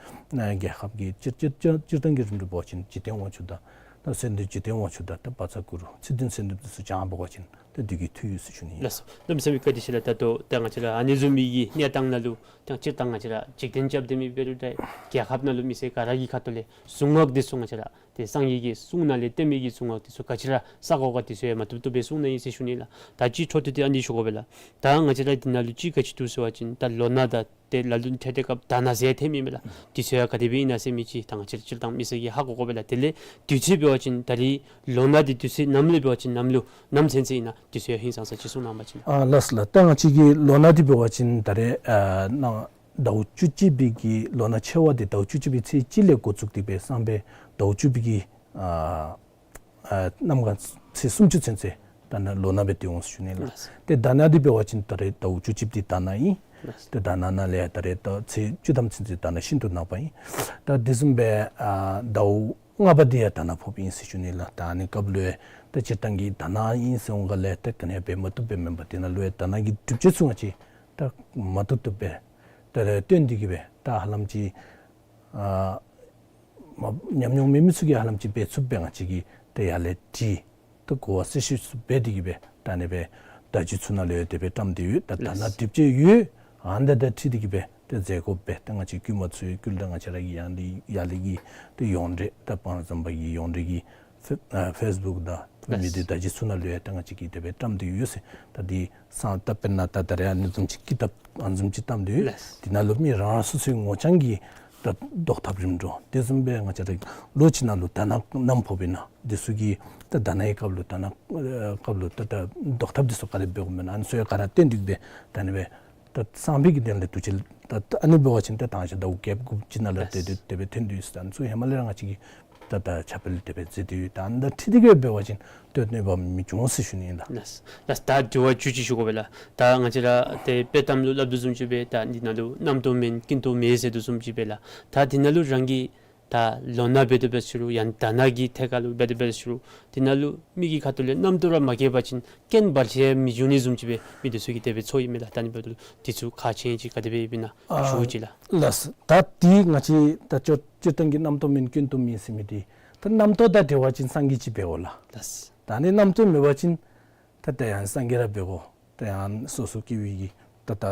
རྒྱལ་ཁབ་ཀྱི་སྤྱིར་སྤྱིར་སྤྱིར་སྤྱིར་བཏང་གི་རིམ་གྲོ་འབད་བ་ཅིན་འཇིག་རྟེན་དབང་ཕྱུག་དང་ད་གསོལ་འདེབས་འཇིག་རྟེན་དབང་ཕྱུག་དང་ད་བཛྲ་གུ་རུ་ཚེ་བརྟན་གསོལ་འདེབས་འདི་ཚུ་བགྱང་འབད་བ་ཅིན་ད་འདི་གི་མཐུ་ཡོད་ཟེར་ཞུ་ནི། ལགས་སོ། གནམ་མེད་ས་མེད་བཀའ་དྲིན་ཆེ་ལགས། ད་ལྟོ་ད་ང་བཅས་ར་ཨ་ནི་བཟུམ་མའི་གི་གནས་སྟངས་ནང་ལུ་ད་སྤྱིར་བཏང་ང་བཅས་ར་འཇིག་རྟེན་རྐྱབ་སྡོད་མི་འབད་རུང་ད་རྒྱལ་ཁབ་ནང་ལུ་མི་སེར་ག་ར་གི་ཁ་ཐུག་ལས་གཟུངས་སྔགས་འདི་ཚུ་ང་བཅས་ར་ཏེ་སངས་རྒྱས་ཀྱི་གསུང་ནང་ལས་བསྟན་མི་གི་གཟུངས་སྔགས་འདི་ཚུ་ག་ཅི་ར་བསག་དགོ་ག་འདི་ཚུ་ཡང་མ་བཏུབ་བཏུབ་སྦེ་གསུངས་ནི་ཨིན་ཟེར་ཞུ་ནི་ལགས། ད་ཅི་འཕྲོ་མཐུད་དེ་ཨ་ནི་ཞུ་དགོ་པས་ལགས། ད་ང་བཅས་ར་འདི་ནང་ལུ་ཅིག་ག་ཅི་འདུག་ཟེར་བ་ཅིན་ད་ལོ་ན་དང་ཏེ་ལ་ལུ་ཐེ་ཐེ་སྐབས་དྷ་ན་ཟེར་ཐོན་མི་མས་ལགས། འདི་ཚུ་ཡང་ག་དེ་སྦེ་ཨིན་ན་ཟེར་མི་ཅིག་ད་ང་བཅས་ར་སྤྱིར་བཏང་མི་སེར་གྱིས་ཧ་གོ་དགོ་པས་ལགས། དེ་ལས་དུས་ཚོད་འབད་བ་ཅིན་ད་རེས་ལོ་ན་འདི་དུས་ཚོད་ནམ་ལུ་འབད་བ་ཅིན་ནམ་ལུ་ནམ་ཚུན་ཚོད་ཨིན་ན་འདི་ཚུ་ཡང་ཧིང་སངས་ས་ཅིག་གསུང་གནང་བ་ཅིན། ཨ་ལགས་སོ་ལགས། ད་ང་བཅས་ཀྱི་ལོ་ན་འདི་འབད་བ་ཅིན་ད་རེས་ཨ་ནང་ཟླཝ་བཅུ་གཅིག་པའི་གི་ལོ་ན་ཆེ་བ་འདི་ཟླཝ་བཅུ་གཅིག་པའི་ཚེས་གཅིག་ལས་འགོ་བཙུགས་ཏེ་སྦེ་སང་ཕོད་ཟླཝ་བཅུ་པའི་གི་ཨ་ཨ་གནམ་གང་ཚེས་སུམ་ཅུ་ཚུན་ཚོད་དྷ་ན་ལོ་ན་སྦེ་སྡོད་འོང་ཟེར་ཞུ་ནི་ལགས། ལགས། ཏེ་དྷ་ན་འདི་འབད་བ་ཅིན་ད་རེས་ཟླཝ་བཅུ་གཅིག་འདི་དྷ་ན་ཨིན། ལགས། ཏེ་དྷ་ན་ནང་ལས་ད་རེས་ད་ཚེས་བཅུ་ཐམ་ཚུན་ཚོད་དྷ་ན་ཤིན་ཏུ་ནག་པ་ཨིན། ད་དེ་བཟུམ་སྦེ་ཨ་ཟླཝ་ལྔ་པ་འདི་ཡང་དྷ་ན་ཕོགཔ་ཨིན་ཟེར་ཞུ་ནི་ལགས། ད་ཨ་ནི་སྐབས་ལུ་ཡང་ད་སྤྱིར་བཏང་གི་དྷ་ན་ཨིན་ཟེར་འོང་ག་ལས་ད་ག་ནི་འབད་མ་བཏུབ་སྦེ་མེན་པར་དེ་ནང་ལུ་ཡང་དྷ་ན་གི་སྒྲུབ་བྱེད་ཚུ་ང་བཅས་ད་མ་བཏུབ་བཏུབ་སྦེ་ད་རེས་སྟོན་ཏེ་གི་སྦེ་ད་ཧ་ལམ་ཅིག་ཨ་མ་ཉམས་མྱོང་མེད་མི་ཚུ་གིས་ཧ་ལམ་ཅིག་འབད་ཚུགསཔ་སྦེ་ང་བཅས་ཀྱིས་ད་ཡར་ལས་བྲིས། ད་གོ་བ་གསལ་ཤོས་སུ་འབད་དེ་གིས་སྦེ་ད་ཨ་ནི་སྦེ་བརྡ་བརྒྱུད་ཚུ་ནང་ལུ་ཡང་དེ་སྦེ་བཀྲམ་སྟེ་ཡོད། ད་དྷ་ན་ལགས། སྒྲུབ་བྱེད་ཡོད། ཨ་ནི་དང་འཁྲིལ་ཏེ་གིས་སྦེ་ད་མཛད་སྒོ་སྦེ་ད་ང་བཅས་བཀོད་མ་ཚུ་ཡང་བཀོད་ད་ང་བཅས་ར་གི་ཡར་ལས་ཡར་ལས་ཀྱི་ད་ཡོངས་འབྲེལ་ད་བང་རྩམ་པ་གི་ཡོངས་འབྲེལ་གྱི་ཕེ་ཨ་ཕེསི་བུཀ་དང་ལགས། མི་སྡེ་བརྡ་བརྒྱུད་ཚུ་ནང་ལུ་ཡང་ད་ང་བཅས་ཀྱིས་དེ་སྦེ་བཀྲམ་སྟེ་ཡོད་ཟེར། ད་འདི་སང་ད་དཔེར་ན་ད་ད་རེས་ཨ་ནི་བཟུམ་ཅིག་ཀི་དེབ་ཨ་ནི་བཟུམ་ཅིག་བཀྲམ་སྟེ་ཡོད། ལགས། འདི་ནང་ལུ་མི་རང་རང་སོ་སོའི་ངོ་རྐྱང་གི་ད་བཟློག་ཐབས་རིམ་གྲོ་དེ་བཟུམ་སྦེ་ང་བཅས་ར་ལོ་གཅིག་ནང་ལུ་དྷ་ན་ནམ་ཕོགཔ་ཨིན་ན་འདི་ཚུ་གི་ད་དྷ་ན་གི་སྐབས་ལུ་དྷ་ན་ཨེ་སྐབས་ལུ་ད་ད་བཟློག་ཐབས་འདི་ཚུ་ག་དེ་སྦེ་འབད་དགོཔ་ཨིན་ན་ཨ་ནི་ཚུ་ཡང་ག་ར་སྟོན་ཏེ་གིས་སྦེ་ད་ཨ་ནི་སྦེ་ད་སང་ཕོད་ཀྱི་དོན་ལས་དུས་ཅི་ད་ཨ་ནི་འབད་བ་ཅིན་ད་དང་ཞག་ཟླཝ་བརྒྱད་དགུ་ཅིག་ནང་ལུ་ལགས། ཏེ་དེ་དེ་སྦེ་ཐོན་ཏེ་ཡོད་ཟེར། ཨ་ནི་ཚུ་ཧེ་མ་ལས་ར་ང་བཅས་ཀྱིས་ད་ད་ཁྱབ་སྤེལ་དེ་སྦེ་མཛད་དེ་ཡོད། ད་ཨ་ནི་དང་འཁྲིལ་ཏེ་གིས་འབད་བ་ཅིན་ད་གནོད་པ་མི་འབྱུང་ཟེར་ཞུ་ནི་ཨིན་ལགས། ལགས། ལགས། ད་དྲི་བ་བཅུད་ཅིག་ཞུ་དགོ་པས་ལགས། ད་ང་བཅས་ར་ཏེ་དཔྱེ་གཏམ་ལུ་སླབ་དོ་བཟུམ་ཅིག་སྦེ་ད་འདི་ནང་ལུ་གནམ་དུ་མེན་ཀུན་ཏུ་མེད་ཟེར་དོ་བཟུམ་ཅིག་སྦེ་ལགས། ད་འདི་ནང་ལུ་རང་གི་ ད་ལོ་ན་འབད་དེ་འབད་རུང་ཡང་ད་ན་གི་ཐད་ཁར་ལུ་འབད་དེ་འབད་རུང་དེ་ནང་ལུ་མི་གི་ཁ་ཐུག་ལས་རྣམ་རྟོག་ར་མ་སྐྱེས་པ་ཅིན་རྐྱེན་བར་ཆད་མི་འབྱུང་ནི་བཟུམ་ཅིག་སྦེ་མི་དེ་ཚུ་གིས་དེ་སྦེ་ཚོར་ཡི་མས་ལགས། ད་ཨ་ནི་འབདཝ་ད་དེ་ཚུ་ཁག་ཆེ་ཅིག་ག་དེ་སྦེ་ཨིན་ན་ཞུ་ཅིག་ལགས། ལགས། ད་དེ་ང་བཅས་ད་སྤྱིར་བཏང་གི་རྣམ་རྟོག་མེན་རྐྱེན་དུ་མེད་ཟེར་མི་དེ་ད་རྣམ་རྟོག་དང་འབྲེལ་བ་ཅིན་སངས་རྒྱས་ཅིག་འབད་དགོ་ལགས། ལགས། ད་ཨ་ནི་རྣམ་རྟོག་མེད་པ་ཅིན་ད་ད་ཡང་སངས་རྒྱས་ར་འབད་དགོ། ད་ཡང་སོ་སོ་སྐྱེ་བོའི་གི་ད་ད་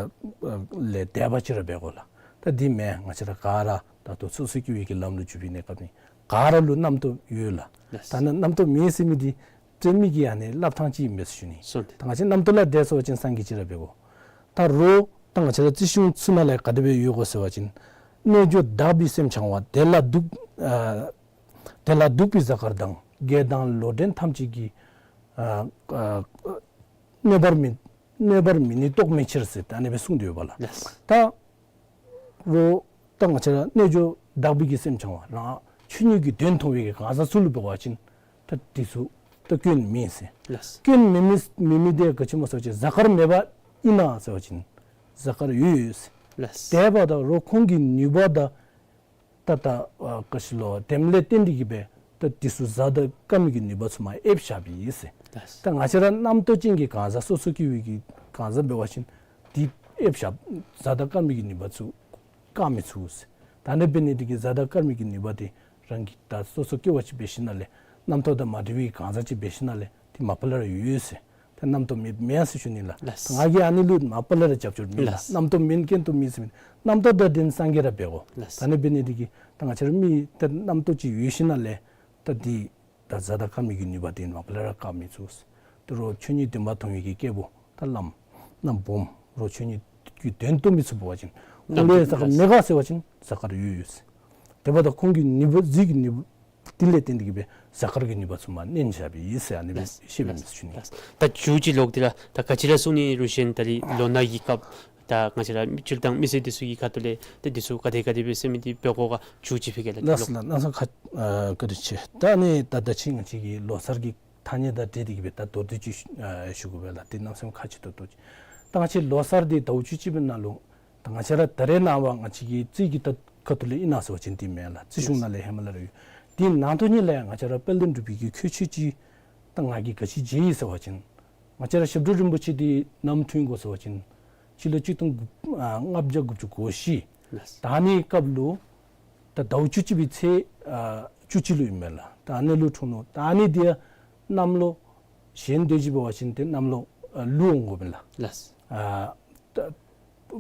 ལས་འདས་པ་ཅིག་ར་འབད་དགོ་ལགས། ད་དེ་མེན། ང་བཅས་ར་ག་ར་ད་ལྟོ་སོ་སོ་སྐྱེ་བོའི་གི་ལམ་ལུ་འཇུག་པའི་གནས་སྐབས་ནི་ག་ར་ལུ་རྣམ་རྟོག་ཡོད་ལགས། ལགས། ད་ནི་རྣམ་རྟོག་མེད་ཟེར་མི་དེ་རྩོད་མེད་ཀྱི་ཨ་ནི་སླབ་ཐངས་ཅིག་ཨིན་པས་ཟེར་ཞུ་ནི། སོ་ནི། ད་ང་བཅས་རྣམ་རྟོག་ལས་འདས་སོང་པ་ཅིན་སངས་རྒྱས་ཅིག་ར་འབད་དགོ། ད་རོགས་ད་ང་བཅས་ར་རྩིས་གཞུང་ཚུ་ནང་ལས་ག་དེ་སྦེ་ཡོད་གོ་ཟེར་བ་ཅིན། རྣལ་འབྱོར་དག་པའི་སེམས་འཆང་བ། དེ་ལ་འདུག་ཨ་དེ་ལ་འདུག་པའི་གཟའ་སྐར་དང་། དགེ་དང་ལོག་འདྲེན་ཐམས་ཅད་ཀྱི་ཨ་ཨ་གནོད་པར་མི་གནོད་པར་མི་ནུས་རྟོག་མེད་ཕྱིར་ཟེར་ད་ཨ་ནི་སྦེ་གསུངས་ཏེ་ཡོད་པ་ལགས། ལགས། ད་རོགས་ད་ང་བཅས་ར་རྣལ་འབྱོར་དག་པའི་གི་སེམས་འཆང་བ་རང་ཆོས་ཉིད་ཀྱི་དོན་མཐོང་བའི་གི་གང་ཟག་ཚུ་ལུ་འབད་བ་ཅིན་ད་དེ་ཚུ་ད་སྐྱོན་མེད་ཟེར། ལགས། སྐྱོན་མེད་མི་མེད་མི་དེ་ག་ཅི་སྨོ་ཟེར་བ་ཅིན་གཟའ་སྐར་མེད་པ་ཨིན་ན་ཟེར་བ་ཅིན་གཟའ་སྐར་ཡོད་ཡོད་ཟེར། ལགས། དེ་འབདཝ་ད་རོགས་ཁོང་གི་ནུས་པ་དང་ད་ད་ཨ་ག་ཅི་ལོ་དེམ་ལས་བརྟེན་ཏེ་གིས་སྦེ་ད་དེ་ཚུ་གཟའ་དང་སྐར་མའི་གི་ནུས་པ་ཚུ་མར་ཨེབ་བཞག་པའི་ཨིན་ཟེར། ལགས། ད་ང་བཅས་ར་རྣམ་རྟོག་ཅན་གྱི་གང་ཟག་སོ་སོ་སྐྱེ་བོའི་གི་གང་ཟག་འབད་བ་ཅིན་དེ་ཨེབ་བཞག་གཟའ་དང་སྐར་མའི་གི་ནུས་པ་ཚུ་བཀག་མི་ཚུགས་ཟེར། ད་ཨ་ནི་འབད་ནི་དེ་གིས་གཟའ་དང་སྐར་མའི་གི་ནུས་པ་དེ་རང་གི་ད་སོ་སོ་སྐྱེ་བ་ཅིག་འབད་ཞིནམ་ལས་རྣམ་རྟོག་དང་མ་བྲལ་བའི་གང་ཟག་ཅིག་འབད་ཞིནམ་ལས་དེ་མ་པ་ལས་ར་ཡོད་ཡོད་ཟེར། ད་རྣམ་རྟོག་མེད་མེན་ཟེར་ཞུ་ནི་ལགས། ལགས། ང་གིས་ཨ་ནི་ལུ་མ་པ་ལས་ར་རྒྱབ་སྐྱོར་ནི་ལགས། ལགས། རྣམ་རྟོག་མེན་རྐྱེན་དུ་མེད་ཟེར་མི་རྣམ་རྟོག་དང་ལྡན་སངས་རྒྱས་ར་འབད་དགོ། ལགས། ད་ཨ་ནི་འབད་ནི་དེ་གིས་ད་ང་བཅས་ར་མི་ད་རྣམ་རྟོག་ཅིག་ཡོད་ཞིནམ་ལས་ད་དེ་ད་གཟའ་དང་སྐར་མའི་གི་ནུས་པ་དེ་མ་པ་ལས་ར་བཀག་མི་ཚུགས། ད་རོགས་ཆོས་ཉིད་བདེན་པ་མཐོང་བའི་གི་སྐྱེས་བུ་ད་བླམ་བླམ་སྦོམ་རོགས་ཆོས་ཉིད་ཀྱི་དོན་རྟོགས་མི་ཚུགས་པ་ཅིན་ཁོང་ལུ་ཡང་གཟའ་སྐར་མེད་ག་ཟེར་བ་ཅིན་གཟའ་སྐར་ཡོད་ཡོད་ཟེར། དེ་འབདཝ་ད་ཁོང་གི་ནུས་པ་གཟིགས་ཀྱི་ནུས་པ་དེ་ལས་བརྟེན་ཏེ་གིས་སྦེ་གཟའ་སྐར་གྱི་ནུས་པ་ཚུ་མར་མནན་བཞག་པའི་ཨིན་ཟེར་ཨ་ནི་སྦེ་ལགས། ཤེས་པའི་མི་ཚུ་ནི། ལགས། ད་མཇུག་ཅིག་ལོག་སྟེ་ར་ད་ག་ཅི་ར་གསུང་ནི་རུང་ཞིན་ད་རིས་ལོ་ན་གི་སྐབས་ད་ང་བཅས་ར་སྤྱིར་བཏང་མི་སེར་དེ་ཚུ་གི་ཁ་ཐུག་ལས་ཏེ་དེ་ཚུ་ག་དེ་ག་དེ་སྦེ་ཟེར་མི་དེ་འབད་དགོ་ག་མཇུག་ཅིག་ཕུལ་གེ་ལགས། ལགས་སོ་ལགས། གནམ་མེད་ས་མེད་ཁ་ཨ་བཀའ་དྲིན་ཆེ། ད་ཨ་ནི་ད་ད་ཅི་ང་བཅས་ཀྱི་ལོ་གསར་གྱི་ཐ་སྙད་དང་འབྲེལ་ཏེ་གིས་སྦེ་ད་མདོར་བསྡུས་ཅིག་ཨ་ཞུ་དགོ་པས་ལགས། ཏེ་གནམ་མེད་ས་མེད་ཁག་ཆེ་ཏོག་ཏོ་ཅིག། ད་ང་བཅས་ལོ་གསར་འདི་ཟླཝ་བཅུ་གཅིག་པའི་ནང་ལུ་ད་ང་བཅས་ར་ད་རེས་ནངས་པ་ང་བཅས་ཀྱི་རྩིས་ཀྱི་ད་ཁ་ཐུག་ལས་ཨིན་ན་ཟེར་བ་ཅིན་འདི་མེན་ལགས། རྩིས་གཞུང་ནང་ལས་ཧེ་མ་ལས་ར་ཡོད། འདི་ནང་དོན་ཉིད་ལས་ང་བཅས་ར་དཔལ་ལྡན་འབྲུག་པའི་གི་ཁྱད་ཆོས་ཅིག་ད་ང་གིས་ག་ཅི་མཇལ་ཡི་ཟེར་བ་ཅིན་ང་བཅས་ར་ཞབས་དྲུང་རིན་པོ་ཆེ་འདི་ནམ་འཁྲུངས་གོ་ཟེར་བ་ཅིན་སྤྱི་ལོ་གཅིག་སྟོང་དགུ་ཨ་ལྔ་བརྒྱ་དགུ་བཅུ་གོ་བཞི། ལགས། ད་ཨ་ནི་སྐབས་ལུ་ད་ཟླཝ་བཅུ་གཅིག་པའི་ཚེས་ཨ་བཅུ་གཅིག་ལུ་ཨིན་མས་ལགས། ད་ཨ་ནི་ལུ་འཁྲུངས་ནུག། ད་ཨ་ནི་འདི་ཡང་གནམ་ལོ་གཞན་དེ་ཅིག་འབད་བ་ཅིན་ཏེ་གནམ་ལོ་ཨ་ལུག་འོང་དགོ་པས་ལགས། ལགས། ཨ་ད་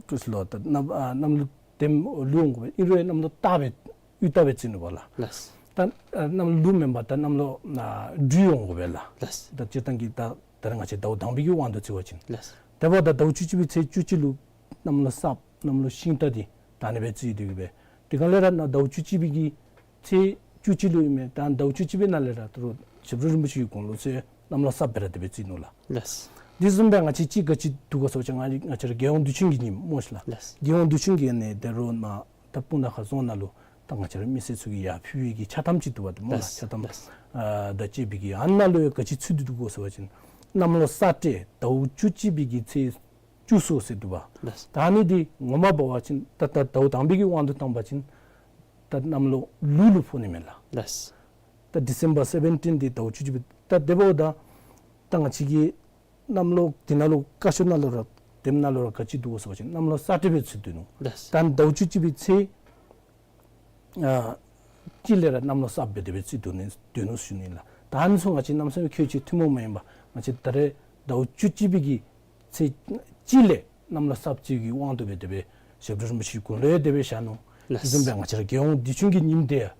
ཀུ་ཤ་ལོ་ད་གནམ་ཨ་གནམ་ལོ་དེམ་ལུག་འོང་དགོ་པས། ཨིན་རུང་གནམ་ལོ་སྟག་སྦེ་དབྱུག་སྟག་སྦེ་བརྩི་ནུག་པ་ལགས། ལགས། ད་ཨ་གནམ་ལོ་ལུག་མེན་པར་ད་གནམ་ལོ་ཨ་སྦྲུལ་འོང་དགོ་པས་ལགས། ལགས། ད་སྤྱིར་བཏང་གི་ད་ད་རེས་ང་བཅས་ཟླཝ་དང་པའི་གི་དབང་དུ་བརྩི་བ་ཅིན། ལགས། དེ་འབདཝ་ད་ཟླཝ་བཅུ་གཅིག་པའི་ཚེས་བཅུ་གཅིག་ལུ་གནམ་ལོ་སྲབ་གནམ་ལོ་ཤིང་སྟག་འདི་ད་ཨ་ནི་སྦེ་བརྩི་དེ་གིས་སྦེ་དེ་ག་ལས་ར་ནཱ་ཟླཝ་བཅུ་གཅིག་པའི་གི་ཚེས་བཅུ་གཅིག་ལུ་ཨིན་མས། ད་ཟླཝ་བཅུ་གཅིག་པའི་ནང་ལས་ར་ད་རུང་ཞབས་དྲུང་རིན་པོ་ཆེ་གི་དགུང་ལོ་ཚུ་གནམ་ལོ་སྲབ་སྦེ་ར་དེ་སྦེ་བརྩི་ནུག་ལགས། ལགས། འདི་བཟུམ་སྦེ་ང་བཅས་ཅིག་ག་ཅི་འདུག་གོ་ཟེར་བ་ཅིན་ང་ང་བཅས་ར་རྒྱལ་ཡོངས་དུས་ཆེན་གྱི་ཉིནམ་སྨོ་ཤིག་ལགས། ལགས། རྒྱལ་ཡོངས་དུས་ཆེན་གྱི་ཨ་ནི་ད་རུང་ནཱ་ད་སྤུངས་ཐང་ཁ་རྫོང་ནང་ལུ་ད་ང་བཅས་ར་མི་སེར་ཚུ་གིས་ཡར་ཕུལ་བའི་གི་ཕྱག་ཐམ་ཅིག་འདུག་པ་ཏེ་སྨོ་ལགས། ལགས། ཕྱག་ཐམ། ལགས། ཨ་དང་བཅས་པའི་གི་ཨ་ནཱ་ལུ་ཡང་ག་ཅི་ཚུད་དེ་འདུག་གོ་ཟེར་བ་ཅིན་གནམ་ལོ་ས་སྤྲེལ་ཟླཝ་བཅུ་གཅིག་པའི་གི་ཚེས་བཅུ་གསུམ་ཟེར་འདུག་པ། ལགས། ད་ཨ་ནི་འདི་ངོ་མ་འབད་བ་ཅིན་ད་ད་ཟླཝ་དང་པའི་གི་དབང་དུ་བཏང་པ་ཅིན་ད་གནམ་ལོ་ལུག་ལུ་ཕོག་ནི་མས་ལགས། ལགས། ད་ཌི་སེམ་བར་སེ་བེན་ཊིན་འདི་ཟླཝ་བཅུ་གཅིག་པའི་ད་དེ་འབདཝ་ད་ད་ང་བཅས་ཀྱི་གནམ་ལོ་འདི་ནང་ལུ་བཀའ་ཤོག་ནང་ལུ་ར་དེམ་ནང་ལུ་ར་ག་ཅི་འདུག་གོ་ཟེར་བ་ཅིན་གནམ་ལོ་ས་སྤྲེལ་སྦེ་ཚུད་སྡོད་ནུག། ལགས། ད་ཟླཝ་བཅུ་གཅིག་པའི་ཚེས་ཨ་གཅིག་ལས་ར་གནམ་ལོ་སྲབ་སྦེ་དེ་སྦེ་བརྩི་སྡོད་ནི་སྡོད་ནུག་ཞུ་ནི་ལགས། ད་ཨ་ནི་ཚུ་ང་བཅས་གནམ་མེད་ས་མེད་ཁྱད་ཆོས་ཐུན་མོང་མ་ཡིན་པ་ང་བཅས་ད་རེས་ཟླཝ་བཅུ་གཅིག་པའི་གི་ཚེས་གཅིག་ལས་གནམ་ལོ་སྲབ་བརྩི་གི་དབང་དུ་སྦེ་དེ་སྦེ་ཞབས་དྲུང་རིན་པོ་ཆེ་གི་དགུང་ལོ་ཡང་དེ་སྦེ་བཞག་ནུག། ལགས། དེ་བཟུམ་སྦེ་ང་བཅས་ར་རྒྱལ་ཡོངས་དུས་ཆེན་གྱི་ཉིནམ་དེ་ཡང་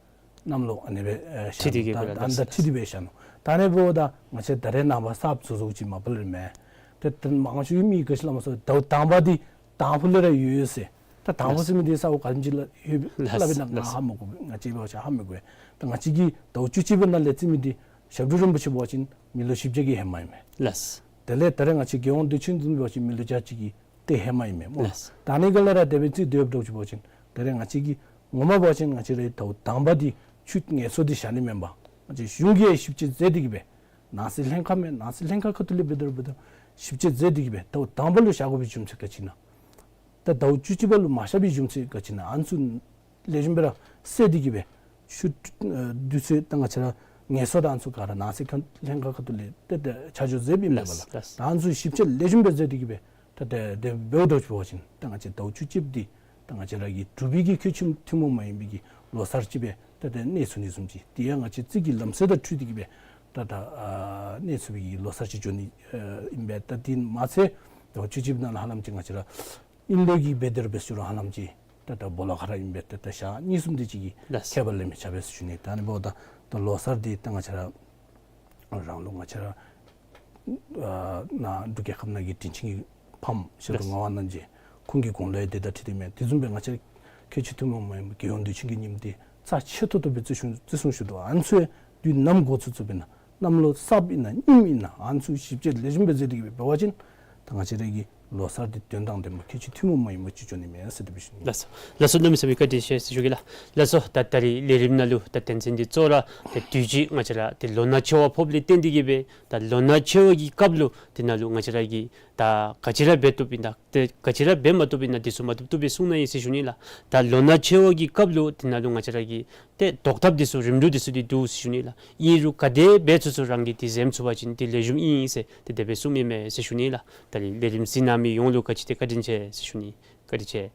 གནམ་ལོ་ཨ་ནི་སྦེ་ཨེ་བཞག་ཁྲིད་དེ་ནུག། གི་ད་གུ་ལས་ཨ་ནི་ད་ལགས། ཁྲིད་དེ་སྦེ་བཞག་ནུག། ད་ཨ་ནི་འབདཝ་ད་ང་བཅས་ད་རེས་ནངས་པ་གསརཔ་བཟོ་བཟོཝ་ཅིག་མ་པ་ལས་མེན། ཏེ་ད་མང་ཤོས་མི་གིས་ག་ཅི་སླབ་སྨོ་ཟེར་ཟླཝ་དང་པ་འདི་དང་ཕུ་ལས་ར་ཡོད་ཡོད་ཟེར། ད་དང་ཕུ་ཟེར་མི་འདི་ས་འོག་ག་དེམ་ཅིག་ལུ་ཡོད་སླབ་ཨིན་ན་ང་ཧ་མི་གོ། ང་བཅས་འབད་བ་ཅིན་ཧ་མི་གོ། ད་ང་བཅས་ཀྱིས་ཟླཝ་བཅུ་གཅིག་པའི་ནང་ལས་བརྩི་མི་འདི་ཞབས་དྲུང་རིན་པོ་ཆེ་འབད་བ་ཅིན་མི་ལོ་བཞི་བརྒྱ་གི་ཧེ་མ་ཨིན་མས། ལགས། དེ་ལས་ད་རེས་ང་བཅས་རྒྱལ་ཡོངས་དུས་ཆེན་བཟུམ་འབད་བ་ཅིན་མི་ལོ་བརྒྱ་གཅིག་གི་ཏེ་ཧེ་མ་ཨིན་མས་སྨོ། ལགས། ད་ཨ་ནི་ག་ལས་ར་དེ་སྦེ་བརྩི་སྡོད་དོ་ཅིག་འབད་བ་ཅིན་ད་རེས་ང་བཅས་ཀྱིས་ངོ་མ་འབད་བ་ཅིན་ང་བཅས་རའི་ཟླཝ་དང་པ་འདི་ཆུ་ངལ་གསོ་འདི་བཞག་ནི་མེན་པར་ང་བཅས་གཞུང་གིས་ཞིབ་དཔྱད་མཛད་དེ་གིས་སྦེ་ནང་སྲིད་ལྷན་ཁག་མས། ནང་སྲིད་ལྷན་ཁག་ཁ་ཐུག་ལས་འབད་དེ་ར་འབད་དེ་ར་ཞིབ་དཔྱད་མཛད་དེ་གིས་སྦེ་ཟླཝ་དང་པ་ལུ་བཞག་དགོ་པའི་རྒྱུ་མཚན་ག་ཅི་ཨིན་ན། ད་ཟླཝ་བཅུ་གཅིག་པ་ལུ་མ་བཞག་པའི་རྒྱུ་མཚན་ག་ཅི་ཨིན་ན་ཨ་ནི་ཚུ་ལེགས་ཤོམ་སྦེ་ར་བསལ་ཏེ་གིས་སྦེ་ ཤུལ་ཨ་དུས་ཚོད་ད་ང་བཅས་ར་ངལ་གསོ་དང་ཚུ་ག་ར་ནང་སྲིད་ཁང་ལྷན་ཁག་ཁ་ཐུག་ལས་ཏེ་ཏེ་ཆ་འཇོག་མཛདཔ་ཨིནམ་ལས་ལགས་ལགས། ད་ཨ་ནི་ཚུ་ཞིབ་དཔྱད་ལེགས་ཤོམ་སྦེ་མཛད་དེ་གིས་སྦེ་ད་ཏེ་དེ་འབདཝ་ད་འབད་བ་ཅིན་ད་ང་བཅས་ཟླཝ་བཅུ་གཅིག་འདི་ད་ང་བཅས་ར་གི་འབྲུག་པའི་གི་ཁྱད་ཆོས་ཐུན་མོང་མ་ཡིན་པའི་གི་ལོ་གསར་ཅིག་སྦེ་ད་ཏེ་གནས་ཚུགས་ནི་བཟུམ་ཅིག། དེ་ཡང་ང་བཅས་རྩིས་ཀྱི་ལམ་སྲོལ་དང་འཁྲིལ་ཏེ་གིས་སྦེ་ད་ད་ཨ་གནས་ཚུགས་པའི་གི་ལོ་གསར་ཅིག་འགྱོ་ནི་ཨ་ཨིན་པས། ད་དེ་མ་ཚད་ཟླཝ་བཅུ་གཅིག་ནང་ལུ་ཧ་ལམ་ཅིག་ང་བཅས་ར་ཨིན་ལོ་གི་འབད་དེ་ར་འབད་ཞུ་རུང་ཧ་ལམ་ཅིག་ད་ད་སྦོ་ལོགས་ཁར་ཨིན་པས། ད་ད་ཞག་གཉིས་གསུམ་དེ་ཅིག་གི་ལགས། ཁྱད་པར་ལས་མི་འཆར་བས་ཟེར་ཞུ་ནི། ད་ཨ་ནི་འབདཝ་ད་ད་ལོ་གསར་འདི་ད་ང་བཅས་ར་རང་ལུགས་ང་བཅས་ར་ཨ་ནཱ་འབྲུག་རྒྱལ་ཁབ་ནང་གི་དྲིན་ཅན་གྱི་ཕམ་ཞབས་དྲུང་ལགས། ངག་དབང་རྣམ་རྒྱལ་ཁོང་གི་དགུང་ལོ་ཡང་དེ་དང་འཁྲིལ་ཏེ་མས། དེ་བཟུམ་སྦེ་ང་བཅས་ཁྱད་ཆོས་ཐུན་མོང་མ་ཡིན་པའི་རྒྱལ་ཡོངས་དུས་ཆེན་གྱི་ཉིནམ་འདི་རྩ་ཆེ་ཏོག་ཏོ་སྦེ་བརྩི་སྲུང་བརྩི་སྲུང་ཞུ་དོ། ཨ་ནི་ཚུ་ཡང་དུས་ནམ་འགོ་ཚུགས་ཚུགསཔ་ཨིན་ན་གནམ་ལོ་གསརཔ་ཨིན་ན་རྙིངམ་ཨིན་ན་ཨ་ནི་ཚུ་ཞིབ་དཔྱད་ལེགས་ཤོམ་སྦེ་མཛད་དེ་གིས་སྦེ་འབད་བ་ཅིན་ད་ང་བཅས་ར་གི་ལོ་གསར་འདི་དོན་དང་ལྡན་པ་ཁྱད་ཆོས་ཐུན་མོང་མ་ཡིན་པ་ཅིག་འགྱོ་ནི་མས་ཟེར་དེ་སྦེ་ཞུ་ནི། ལགས་སོ། ལགས་སོ། གནམ་མེད་ས་མེད་བཀའ་དྲིན་ཆེ་ཟེར་ཞུ་གེ་ལགས། ལགས་སོ། ད་ད་རིས་ལས་རིམ་ནང་ལུ་ད་དོན་ཚན་འདི་གཙོ་བོ་ར་ད་དུས་ཅི་ང་བཅས་ར་ཏེ་ལོ་ན་ཆེ་བ་ཕོགཔ་ལས་བརྟེན་ཏེ་གིས་སྦེ་ད་ལོ་ན་ཆེ་བ་གི་སྐབས་ལུ་དེ་ནང་ལུ་ང་བཅས་ར་གིས་ད་ག་ཅི་ར་འབད་བཏུབ་ཨིན་ན་ཏེ་ག་ཅི་ར་འབད་མ་བཏུབ་ཨིན་ན་དེ་ཚུ་མ་བཏུབ་བཏུབ་སྦེ་གསུང་གནང་ཡི་ཟེར་ཞུ་ནི་ལགས། ད་ལོ་ན་ཆེ་བ་གི་སྐབས་ལུ་དེ་ནང་ལུ་ང་བཅས་ར་གིས་ཏེ་བཟློག་ཐབས་དེ་ཚུ་རིམ་གྲོ་དེ་ཚུ་འདི་འདུག་ཟེར་ཞུ་ནི་ལགས། ཨིན་རུང་ག་དེ་འབད་ཚུགས་ཚུགས་རང་གིས་དེ་འཛེམ་ཚུགས་པ་ཅིན་དེ་ལེགས་ཤོམ་ཨིན་ཟེར་ཏེ་དེ་སྦེ་གསུངམ་ཨིན་མས་ཟེར་ཞུ་ནི་ལགས། ད་རིས་ལས་རིམ་གཟིགས་གནང་མི་ཡོངས་ལུ་ག་ཅི་ཏེ་བཀའ་དྲིན་ཆེ་ཟེར་ཞུ་ནི། བཀའ་དྲིན་ཆེ།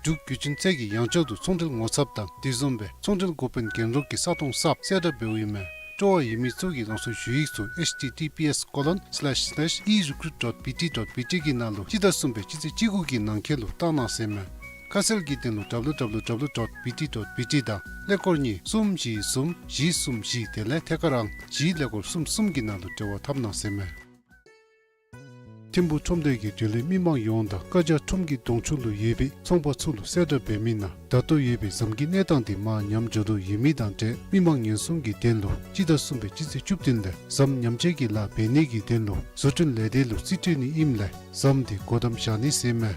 འབྲུག་བརྒྱུད་འཕྲིན་ཚད་ཀྱིས་ཡང་བསྐྱར་དུ་ཚོང་འབྲེལ་ངོ་ཚབ་དང་དེ་བཟུམ་སྦེ་ཚོང་འབྲེལ་འགོ་དཔོན་རྒྱན་རོགས་ཀྱི་ས་སྟོང་གསརཔ་གསལ་བསྒྲགས་འབདཝ་ཨིན་མས། སྤྲོ་བ་ཡོད་མི་ཚུ་གིས་རང་སོའི་ཞུ་ཡིག་ཚུ་H T T P S colon slash slash e recruit dot B T dot B T གི་ནང་ལུ་སྤྱི་ཟླ་གསུམ་པའི་སྤྱི་ཚེས་བཅུ་དགུ་གི་ནང་འཁོད་ལུ་བཏང་གནང་ཟེར་མས། ཁ་གསལ་གྱི་དོན་ལུ་W W W dot B T dot B T དང་ཀླད་ཀོར་གཉིས་གསུམ་བཞི་གསུམ་བཞི་གསུམ་བཞི་དེ་ལས་ཐད་ཀར་ཨང་བཞི་ཀླད་ཀོར་གསུམ་གསུམ་གྱི་ནང་ལུ་འབྲེལ་བ་འཐབ་གནང་ཟེར་མས། ཐིམ་ཕུག་ཁྲོམ་སྡེ་གིས་འབྲེལ་ཡོད་མི་མང་ཡོངས་དང་བཀའ་རྒྱ་ཁྲོམ་གྱི་གདོང་ཕྱོགས་ལུ་ཡོད་པའི་ཚོང་པ་ཚུ་ལུ་གསལ་བསྒྲགས་འབད་མི་ནང་ད་ལྟོ་ཡོད་པའི་ཟམ་གྱི་གནས་སྟངས་འདི་མར་ཉམས་འགྱོ་དོ་ཡོད་མི་དང་འབྲེལ་མི་མང་ཉེན་སྲུང་གི་དོན་ལུ་སྤྱི་ཟླ་གསུམ་པའི་སྤྱི་ཚེས་བཅུ་བདུན་ལས་ཟམ་ཉམས་བཅོས་ཀྱི་ལཱ་འབད་ནི་གི་དོན་ལུ་བཟོ་སྐྲུན་ལས་སྡེ་ལུ་རྩིས་སྤྲོད་ནི་ཨིནམ་ལས་ཟམ་འདི་སྒོ་བསྡམ་བཞག་ནི་ཟེར་མས།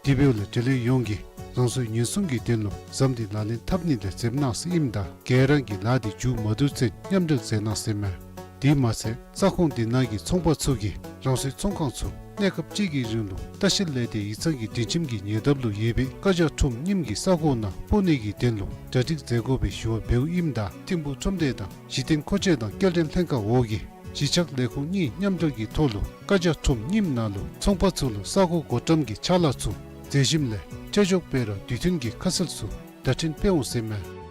དེ་འབདཝ་ལས་འབྲེལ་ཡོད་ཡོངས་ཀྱིས་རང་སོའི་ཉེན་སྲུང་གི་དོན་ལུ་ཟམ་འདི་ལག་ལེན་འཐབ་ནི་ལས་འཛེམ་གནང་ཟེར་ཨིནམ་ད་ག་ར་གིས་ལཱ་འདི་མཇུག་མ་བསྡུ་ཚུན་མཉམ་འབྲེལ་མཛད་གནང་ཟེར་མས། དེ་མ་ཚད་ས་ཁོངས་འདི་ནང་གི་ཚོང་པ་ཚུ་གིས་རང་སོའི་ཚོང་ཁང་ཚུ་གནས་སྐབས་གཅིག་གི་རིང་ལུ་ལྟ་བཤལ་ལས་སྡེ་ཡིག་ཚང་གི་སྒྲིག་ཁྲིམས་ཀྱི་ཉེ་འདབས་ལུ་ཡོད་པའི་བཀའ་རྒྱ་ཁྲོམ་རྙིངམ་གི་ས་གོ་ནང་སྤོ་ནི་གི་དོན་ལུ་གྲ་སྒྲིག་མཛད་དགོ་པའི་ཞུ་བ་འབདཝ་ཨིནམ་ད་ཐིམ་ཕུག་ཁྲོམ་སྡེ་དང་གཞི་རྟེན་མཁོ་ཆས་དང་སྐྱེལ་འདྲེན་ལྷན་ཁག་འོག་གི་གཞིས་ཆགས་ལས་ཁུངས་གཉིས་མཉམ་འབྲེལ་གྱི་ཐོག་ལུ་བཀའ་རྒྱ་ཁྲོམ་རྙིངམ་ནང་ལུ་ཚོང་པ་ཚུ་ལུ་ས་གོ་སྒོ་འགྲམ་གྱི་ཕྱག་ལཱ་ཚུ་མཛད་ཞིནམ་ལས་ཁྲལ་གཅོག་སྤེལ་ར་དུས་མཐུན་གྱི་ཁ་གསལ་ཚུ་བརྡ་འཕྲིན་སྤེལ་འོང་ཟེར་མས།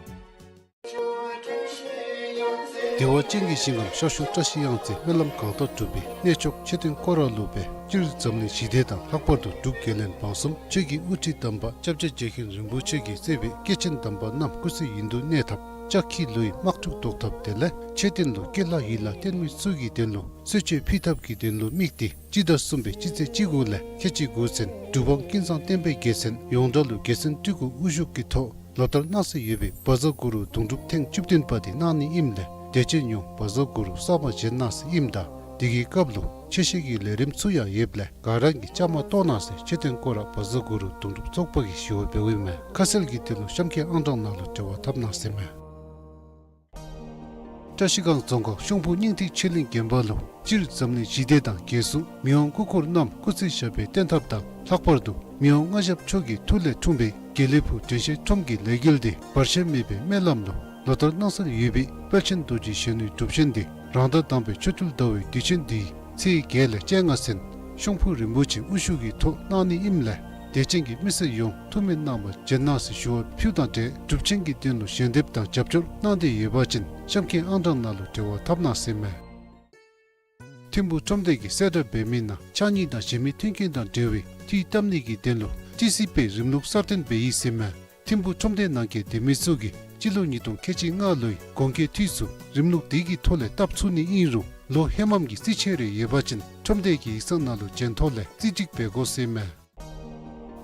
བདེ་བ་ཅན་གྱི་ཞིང་ཁམས་ཤར་ཕྱོགས་བཀྲ་ཤིས་གཡང་རྩེ་སྨོན་ལམ་གང་དག་གྲུབ་པའི་གནས་མཆོག་མཆོད་རྟེན་སྐོར་ར་ལུ་སྦེ་སྤྱིར་འཛམ་གླིང་ཞི་བདེ་དང་ལྷག་པར་དུ་འབྲུག་རྒྱལ་བློན་འབངས་གསུམ་ཆོས་ཀྱི་དབུ་ཁྲིད་དམ་པ་སྐྱབས་རྗེ་རྗེ་མཁན་རིན་པོ་ཆེ་གིས་གཙོས་པའི་སྐྱེས་ཆེན་དམ་པ་རྣམས་སྐུ་ཚེ་ཡུན་དུ་གནས་ཐབས་ལྕགས་ཁྱི་ལུ་ཡི་དམག་འཁྲུག་བཟློག་ཐབས་དེ་ལས་མཆོད་རྟེན་ལུ་སྐྱེ་ལྷ་ཡིད་ལ་བརྟན་མི་ཚུ་གི་དོན་ལུ་གསོལ་མཆོད་ཕུལ་ཐབས་ཀྱི་དོན་ལུ་དམིགས་ཏེ་སྤྱི་ཟླ་གསུམ་པའི་སྤྱི་ཚེས་བཅུ་དགུ་ལས་ཁལ་གཅིག་དགུ་ཚུན་འབྲུག་འབངས་ཀུན་བཟང་བསྟན་པའི་རྒྱལ་མཚན་ཡོངས་གྲགས་ལུ་རྒྱལ་མཚན་སྤྲུལ་སྐུ་དབུ་བཞུགས་ཀྱི་ཐོག་ལོ་ལྟར་གནང་སྲོལ་ཡོད་པའི་བཛྲ་གུ་རུ་གདུང་སྒྲུབ་ཐེངས་བཅུ་བདུན་པ་དེ་གནང་ནི་ཨིནམ་ལས་དད་ཅན་ཡོངས་བཛྲ་གུ་རུ་གསར་པ་བཞེངས་གནང་ཟེར་ཨིནམ་ད་དེ་གི་སྐབས་ལུ་ཆོས་བཤད་ཀྱི་ལས་རིམ་ཚུ་ཡང་ཡོདཔ་ལས་ག་ར་གིས་བཅའ་མར་གཏོགས་གནང་ཟེར་མཆོད་རྟེན་སྐོར་ར་བཛྲ་གུ་རུ་གདུང་སྒྲུབ་ཚོགས་པ་གིས་ཞུ་བ་འབདཝ་ཨིན་མས། ཁ་གསལ་གྱི་དོན་ལུ་གཤམ་འཁོད་ཨང་གྲངས་ནང་ལུ་འབྲེལ་བ་འཐབ་གནང་ཟེར་མས། བཀྲ་ཤིས་སྒང་རྫོང་ཁག་ཤོང་ཕུ་སྙིང་ཐིག་ཆོས་གླིང་དགོན་པ་ལུ་སྤྱིར་འཛམ་གླིང་ཞི་བདེ་དང་རྒྱལ་སྲུང་མི་དབང་སྐུ་འཁོར་རྣམས་སྐུ་ཚེ་ཞབས་པད་བརྟན་ཐབས་དང་ལྷག་པར་དུ་མི་དབང་མངའ་ཞབས་མཆོག་གི་ཐུགས་ལས་འཁྲུངས་པའི་དགེ་ལེགས་ཕུག་དྲན་ཤེས་ཁྲོམ་གྱི་ལས་འགུལ་འདི་བར་ཆད་མེད་པའི་སྨོན་ལམ་ལུ་ལོ་ལྟར་གནང་སྲོལ་ཡོད་པའི་དཔལ་ཆེན་རྡོ་རྗེ་གཞོན་ནུའི་སྒྲུབ་ཆེན་འདི་རང་ཟླ་དང་པའི་ཆོ་འཕྲུལ་ཟླ་བའི་དུས་ཆེན་འདིའི་ཚེས་བརྒྱད་ལས་བཅོ་ལྔ་ཚུན་ཤོང་ཕུ་རིན་པོ་ཆེ་དབུ་བཞུགས་ཀྱི་ཐོག་གནང་ནི་ཨིནམ་ལས་དད་ཅན་གྱི་མི་སེར་ཡོངས་ཐུགས་སྨོན་གནང་བར་བྱོན་གནང་ཟེར་ཞུ་བ་ཕུལཝ་དང་འབྲེལ་སྒྲུབ་ཆེན་གྱི་དོན་ལུ་ཞལ་འདེབས་དང་རྒྱབ་སྐྱོར་གནང་འདོད་ཡོད་པ་ཅིན་གཤམ་འཁོད་ཨང་གྲངས་ནང་ལུ་འབྲེལ་བ་འཐབ་གནང་ཟེར་མས། ཐིམ་ཕུག་ཁྲོམ་སྡེ་གིས་གསལ་བསྒྲགས་འབད་མི་ནང་ཕྱགས་སྙིགས་དང་གཞན་མི་མཐུན་རྐྱེན་དང་འབྲེལ་བའི་འཐུས་བཏབ་ནི་གི་དོན་ལུ་ཊི་སི་པའི་རིམ་ལུགས་གསར་བཏོན་འབད་ཡི་ཟེར་མས། ཐིམ་ཕུག་ཁྲོམ་སྡེ་ནང་འཁོད་སྡོད་མི་ཚུ་གིས་སྤྱི་ལོ་ཉིས་སྟོང་ཁལ་གཅིག་ལྔ་ལོའི་གོང་འཁོད་འཐུས་ཚུ་རིམ་ལུགས་དེ་གི་ཐོག་ལས་བཏབ་ཚུགས་ནི་ཨིན་རུང་ལོ་ཧེ་མམ་གྱི་རྩིས་ཆད་རེ་ཡོད་པ་ཅིན་ཁྲོམ་སྡེ་གི་ཡིག་ཚང་ནང་ལུ་བྱོན་ཐོག་ལས་རྩིས་སྒྲིག་འབད་དགོ་ཟེར་མས།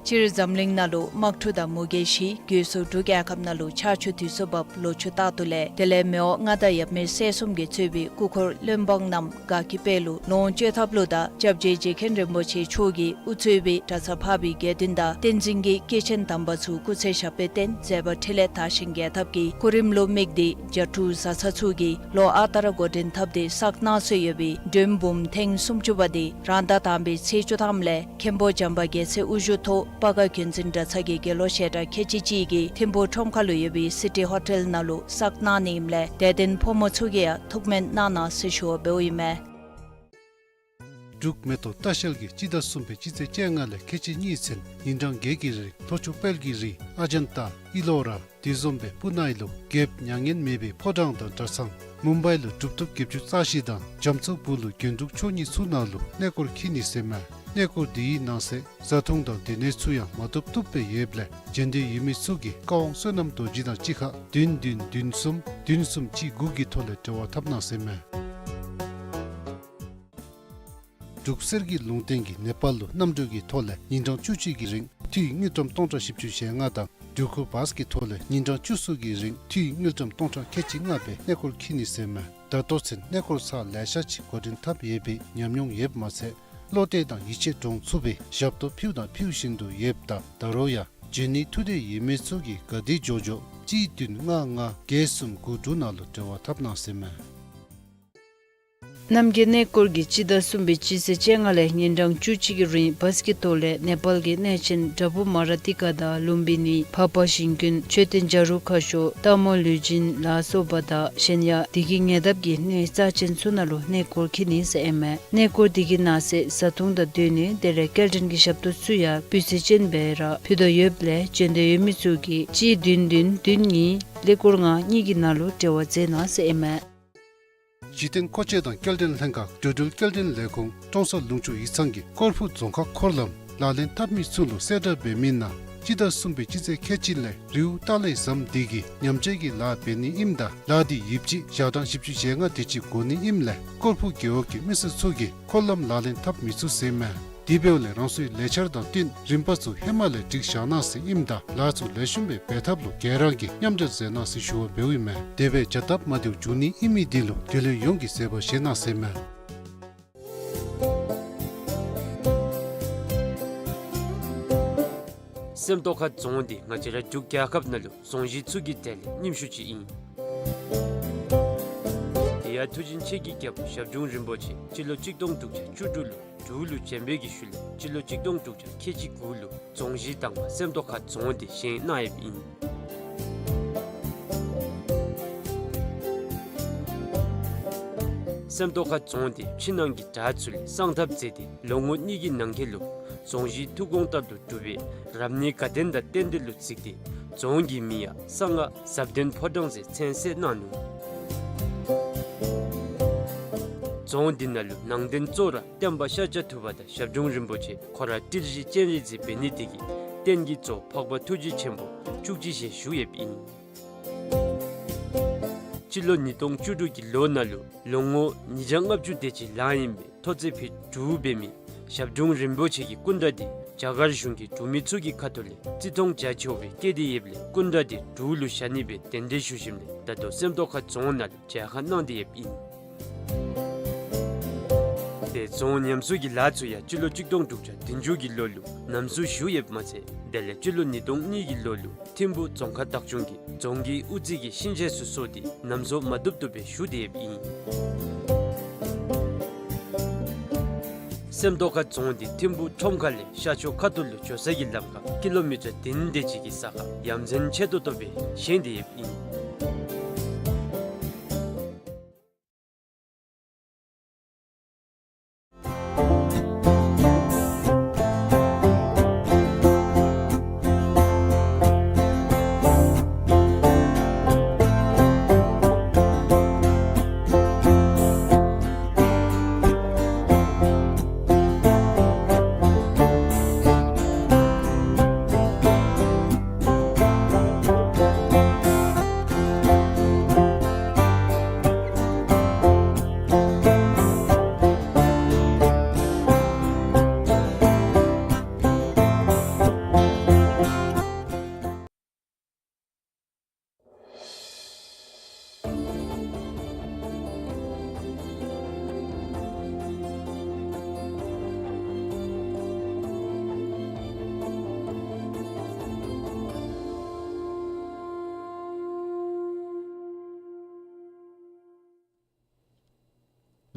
སྤྱིར་འཛམ་གླིང་ནང་ལུ་དམག་འཁྲུག་དང་མུ་གེ་ཞི་རྒོལ་སོགས་འབྲུག་རྒྱལ་ཁབ་ནང་ལུ་ཆར་ཆུ་དུས་སུ་བབ་ལོ་ཕྱུགས་རྟག་ཏུ་ལེགས། དེ་ལས་མི་དབང་མངའ་བདག་ཡབ་མེས་སྲས་གསུམ་གྱིས་གཙོས་པའི་སྐུ་འཁོར་བློན་འབངས་རྣམས་དགའ་སྐྱིད་དཔལ་ལུ་ལོངས་སྤྱོད་ཐབས་ལུ་དང་སྐྱབས་རྗེ་རྗེ་མཁན་རིན་པོ་ཆེ་མཆོག་གིས་དབུ་གཙོས་པའི་གྲྭ་ཚང་འཕགས་པའི་དགེ་འདུན་དང་བསྟན་འཛིན་གྱི་སྐྱེས་ཆེན་དམ་པ་ཚུ་སྐུ་ཚེ་ཞབས་པད་བརྟན་མཛད་པ་འཕྲིན་ལས་དར་ཞིང་རྒྱས་ཐབས་ཀྱི་གོ་རིམ་ལུ་དམིགས་ཏེ་རྒྱ་ཕྲུག་བཟའ་ཚང་ཚུ་གིས་ལོ་ཨ་རྟག་ར་འགོ་འདྲེན་འཐབ་སྟེ་བསགས་གནང་སྲོལ་ཡོད་པའི་མགྲོན་འབུམ་ཐེངས་སུམ་ཅུ་པ་དེ་རང་ཟླ་དང་པའི་ཚེས་བཅུ་ཐམ་ལས་མཁན་པོ་བྱམས་པ་རྒྱལ་མཚན་དབུ་བཞུགས་ཐོག་ པ་ག་རྒྱུན་འཛིན་གྲྭ་ཚང་གི་དགེ་སློང་ཞལ་གྲངས་ཁལ་གཅིག་གཅིག་གིས་ཐིམ་ཕུག་ཁྲོམ་ཁ་ལུ་ཡོད་པའི་སི་ཊི་ཧོ་ཊེལ་ནང་ལུ་བསགས་གནང་ནི་ཨིནམ་ལས་དད་ལྡན་ཕོ་མོ་ཚུ་གིས་ཡང་ཐུགས་སྨོན་གནང་གནང་ཟེར་ཞུ་བ་འབདཝ་ཨིན་མས། འབྲུག་མེ་ཏོག་ལྟ་བཤལ་གྱིས་སྤྱི་ཟླ་གསུམ་པའི་སྤྱི་ཚེས་བཅོ་ལྔ་ལས་ཁལ་གཅིག་གཉིས་ཚུན་ཉིན་གྲངས་བརྒྱད་ཀྱི་རིང་ལྷོ་ཕྱོགས་དཔལ་གྱི་རི་ཨ་ཇན་ཏ་ཨི་ལོ་ར་དེ་བཟུམ་སྦེ་སྤུ་ན་ཨི་ལུ་རྒྱལཔོ་མྱ་ངན་མེད་པའི་ཕོ་བྲང་དང་གྲྭ་ཚང་མུམ་བའི་ལུ་གྲུབ་ཐོབ་བརྒྱད་ཅུ་རྩ་བཞི་དང་རྒྱ་མཚོ་སྦུག་ལུ་རྒྱན་དྲུག་མཆོག་གཉིས་ཚུ་ནང་ལུ་གནས་སྐོར་འཁྱིད་ནི་ཟེར་མས། གནས་སྐོར་དེའི་ནང་གསེས་བཟའ་འཐུང་དང་སྡོད་གནས་ཚུ་ཡང་མ་ཐུབ་ཐུབ་སྦེ་ཡོདཔ་ལས་བྱོན་འདོད་ཡོད་མི་ཚུ་གིས་ཀ་ཝང་བསོད་ནམས་རྡོ་རྗེ་དང་གཅིག་ཁར་བདུན་བདུན་བདུན་གསུམ་བདུན་གསུམ་གཅིག་དགུ་གི་ཐོག་ལས་འབྲེལ་བ་འཐབ་གནང་ཟེར་མས། འབྲུག་གསེར་གྱི་ལུང་བསྟན་གྱིས་ནེ་པཱལ་ལུ་གནམ་གྲུ་གི་ཐོག་ལས་ཉིན་གྲངས་བཅུ་གཅིག་གི་རིང་འཐུས་དངུལ་ཀྲམ་སྟོང་ཕྲག་བཞི་བཅུ་ཞེ་ལྔ་དང་འབྲུག་ཁུག་བཱས་ཀྱི་ཐོག་ལས་ཉིན་གྲངས་བཅུ་གསུམ་གྱི་རིང་འཐུས་དངུལ་ཀྲམ་སྟོང་ཕྲག་ཁལ་གཅིག་ལྔ་སྦེ་གནས་སྐོར་འཁྱིད་ནི་ཟེར་མས། ད་ལྟོ་ཚུན་གནས་སྐོར་ཚར་ལེ་ཤ་ཅིག་འགོ་འདྲེན་འཐབ་ཡོད་པའི་ཉམས་མྱོང་ཡོདཔ་མ་ཚད་བློ་གཏད་དང་ཡིད་ཆེས་འདྲོངས་ཚུགས་པའི་ཞབས་ཏོག་ཕུལཝ་དང་ཕུལ་བཞིན་དུ་ཡོདཔ་ད་ད་རུང་ཡང་བྱོན་ནི་ཐུགས་འདོད་ཡོད་མི་ཚུ་གིས་ག་དེ་མགྱོགས་མགྱོགས་གཅིག་བདུན་ལྔ་ལྔ་བརྒྱད་གསུམ་དགུ་དྲུག་ནང་ལུ་འབྲེལ་བ་འཐབ་གནང་ཟེར་མས། རྣམ་རྒྱལ་གནས་སྐོར་གྱིས་སྤྱི་ཟླ་གསུམ་པའི་སྤྱི་ཚེས་བཅོ་ལྔ་ལས་ཉིན་གྲངས་བཅུ་གཅིག་གི་རིང་བཱས་ཀྱི་ཐོག་ལས་ནེ་པཱལ་གྱི་གནས་ཆེན་བྲག་ཕུག་མ་ར་ཏི་ཀ་དང་ལུམ་བི་ནི་འཕགས་པ་ཞིང་ཀུན་མཆོད་རྟེན་བྱ་རུང་ཁ་ཤོར་སྟག་མོ་ལུས་སྦྱིན་ལ་སོགས་པ་དང་གཞན་ཡང་དེ་གི་ཉེ་འདབས་ཀྱི་གནས་རྩ་ཆེན་ཚུ་ནང་ལུ་གནས་སྐོར་འཁྱིད་ནི་ཟེར་ཨིན་མས། གནས་སྐོར་དེ་གི་ནང་གསེས་བཟའ་འཐུང་དང་སྡོད་གནས་དེ་ལས་སྐྱེལ་འདྲེན་གྱི་ཞབས་ཏོག་ཚུ་ཡང་སྤུས་ཚད་ཅན་སྦེ་ར་ཕུལ་དོ་ཡོདཔ་ལས་བྱོན་འདོད་ཡོད་མི་ཚུ་གིས་གཅིག་བདུན་བདུན་བདུན་གཉིས་ཀླད་ཀོར་ལྔ་གཉིས་ཀྱི་ནང་ལུ་འབྲེལ་བ་མཛད་གནང་ཟེར་ཨིན་མས། གཞི་རྟེན་མཁོ་ཆས་དང་སྐྱེལ་འདྲེན་ལྷན་ཁག་འགྲོ་འགྲུལ་སྐྱེལ་འདྲེན་ལས་ཁུངས་ཀྲོང་གསར་ལུང་ཕྱོགས་ཡིག་ཚང་གིས་ཀོར་ཕུག་རྫོང་ཁག་འཁོར་ལམ་ལག་ལེན་འཐབ་མི་ཚུ་ལུ་གསལ་བསྒྲགས་འབད་མི་ནང་སྤྱི་ཟླ་གསུམ་པའི་སྤྱི་ཚེས་ཁལ་གཅིག་ལས་རི་བོ་ཏ་ལའི་ཟམ་དེ་གི་ཉམས་བཅོས་ཀྱི་ལཱ་འབད་ནི་ཨིནམ་ད་ལཱ་དེ་ཡོདཔ་ཅིག་ཞག་གྲངས་བཞི་བཅུ་ཞེ་ལྔ་དེ་ཅིག་འགོར་ནི་ཨིནམ་ལས་ཀོར་ཕུག་རྒེད་འོག་གི་མི་སེར་ཚུ་གིས་འཁོར་ལམ་ལག་ལེན་འཐབ་མི་ཚུགས་ཟེར་མས། དེ་འབདཝ་ལས་རང་སོའི་ལས་འཆར་དང་བསྟུན་རིམ་པ་ཚུ་ཧེ་མ་ལས་སྒྲིག་བཞག་གནང་ཟེར་ཨིནམ་ད་ལཱ་ཚུ་ལེགས་ཤོམ་སྦེ་འབད་ཐབས་ལུ་ག་ར་གིས་མཉམ་འབྲེལ་མཛད་གནང་ཟེར་ཞུ་བ་འབདཝ་ཨིན་མས། དེ་སྦེ་བྱ་སྟབས་མ་བདེཝ་འབྱུང་ནི་ཨིན་མི་དེ་ལུ་དེ་ལུ་ཡོངས་ཀྱིས་བཟོད་པ་བཞེས་གནང་ཟེར་མས། སེམས་རྟོགས་ཁ་རྫོང་འདི་ང་བཅས་ར་འབྲུག་རྒྱལ་ཁབ་ནང་ལུ་རྫོང་གཞི་ཚུ་གི་གྲས་ལས་རྙིངམ་ཤོས་ཅིག་ཨིན། དེ་ཡང་མཐུ་ཆེན་ཆོས་ཀྱི་རྒྱལ་པོ་ཞབས་དྲུང་རིན་པོ་ཆེ་སྤྱི་ལོ་གཅིག་སྟོང་དྲུག་བརྒྱ་བཅུ་དྲུག་ལུ་འབྲུག་ལུ་བྱོན་པའི་གི་ཤུལ་ལས་སྤྱི་ལོ་གཅིག་སྟོང་དྲུག་བརྒྱ་ཁལ་གཅིག་དགུ་ལུ་རྫོང་གཞི་དང་པ་སེམས་རྟོགས་ཁ་རྫོང་འདི་བཞེངས་གནང་ཡོདཔ་ཨིན། སེམས་རྟོགས་ཁ་རྫོང་འདི་ཕྱི་ནང་གི་བྲག་ཚུ་ལས་གསང་ཐབས་མཛད་དེ་ལོ་ངོ་གཉིས་ཀྱི་ནང་འཁོད་ལུ་རྫོང་གཞི་ཐུགས་དགོངས་ལྟར་དུ་གྲུབ་པའི་རབ་གནས་དགའ་ལྡན་དང་རྟེན་འབྲེལ་ལུ་བརྩིས་ཏེ་རྫོང་གི་མིང་ཡང་གསང་སྔགས་ཟབ་ལྡན་ཕོ་བྲང་ཟེར་མཚན་གསོལ་གནང་ནུག། རྫོང་འདི་ནང་ལུ་ནང་རྟེན་གཙོ་བོ་ར་སྟོན་པ་ཤཱཀྱ་ཐུབ་པ་དང་ཞབས་དྲུང་རིན་པོ་ཆེ་ཁོ་ར་ཏིལ་བཞི་སྤྱན་རས་གཟིགས་འབད་ནི་དེ་གིས་རྟེན་གྱི་གཙོ་འཕགས་པ་ཐུགས་རྗེ་ཆེན་པོ་བཅུ་གཅིག་ཞལ་བཞུགས་ཡོདཔ་ཨིན། སྤྱི་ལོ་ཉིས་སྟོང་བཅུ་དྲུག་གི་ལོ་ནང་ལུ་ལོ་ངོ་ཉིས་བརྒྱ་ལྔ་བཅུ་དེ་ཅིག་ལང་ཡི་མི་མཐོ་ཚད་ཕིཊ་དྲུག་འབད་མི་ཞབས་དྲུང་རིན་པོ་ཆེ་གི་སྐུ་འདྲ་དེ་རྒྱ་གར་གཞུང་གིས་འབྲུག་མི་ཚུ་གི་ཁ་ཐུག་ལས་བརྩི་མཐོང་རྒྱ་ཆེཝ་སྦེ་བསྐྱེད་དེ་ཡོདཔ་ལས་སྐུ་འདྲ་དེ་འབྲུག་ལུ་བཞག་ནི་སྦེ་གདན་འདྲེན་ཞུ་ཞིནམ་ལས་ད་ལྟོ་སེམས་རྟོགས་ཁ་རྫོང་ནང་ལུ་མཇལ་ཁ་གནང་སྟེ་ཡོདཔ་ཨིན། དེ་རྫོང་ཉམས་གསོ་གི་ལཱ་ཚུ་ཡང་སྤྱི་ལོ་གཅིག་སྟོང་དྲུག་བརྒྱ་བདུན་ཅུ་གི་ལོ་ལུ་ཉམས་གསོ་ཞུ་ཡོདཔ་མ་ཚད་དེ་ལས་སྤྱི་ལོ་ཉིས་སྟོང་གཉིས་ཀྱི་ལོ་ལུ་ཐིམ་ཕུག་རྫོང་ཁག་བདག་སྐྱོང་གིས་རྫོང་གི་དབུ་རྩེ་གི་ཤིང་ཆས་ཚུ་བཟོ་སྟེ་ཉམས་གསོ་མ་བཏུབ་བཏུབ་སྦེ་ཞུ་སྟེ་ཡོདཔ་ཨིན། སེམས་རྟོགས་ཁ་རྫོང་འདི་ཐིམ་ཕུག་ཁྲོམ་ཁ་ལས་ཤར་ཕྱོགས་ཁ་ཐུག་ལུ་འགྱོ་ས་གི་ལམ་ཁར་ཀི་ལོ་མི་ཊར་བདུན་དེ་ཅིག་གི་ས་ཁར་ཡ་མཚན་ཆེ་ཏོག་ཏོ་སྦེ་བཞེངས་ཏེ་ཡོདཔ་ཨིན།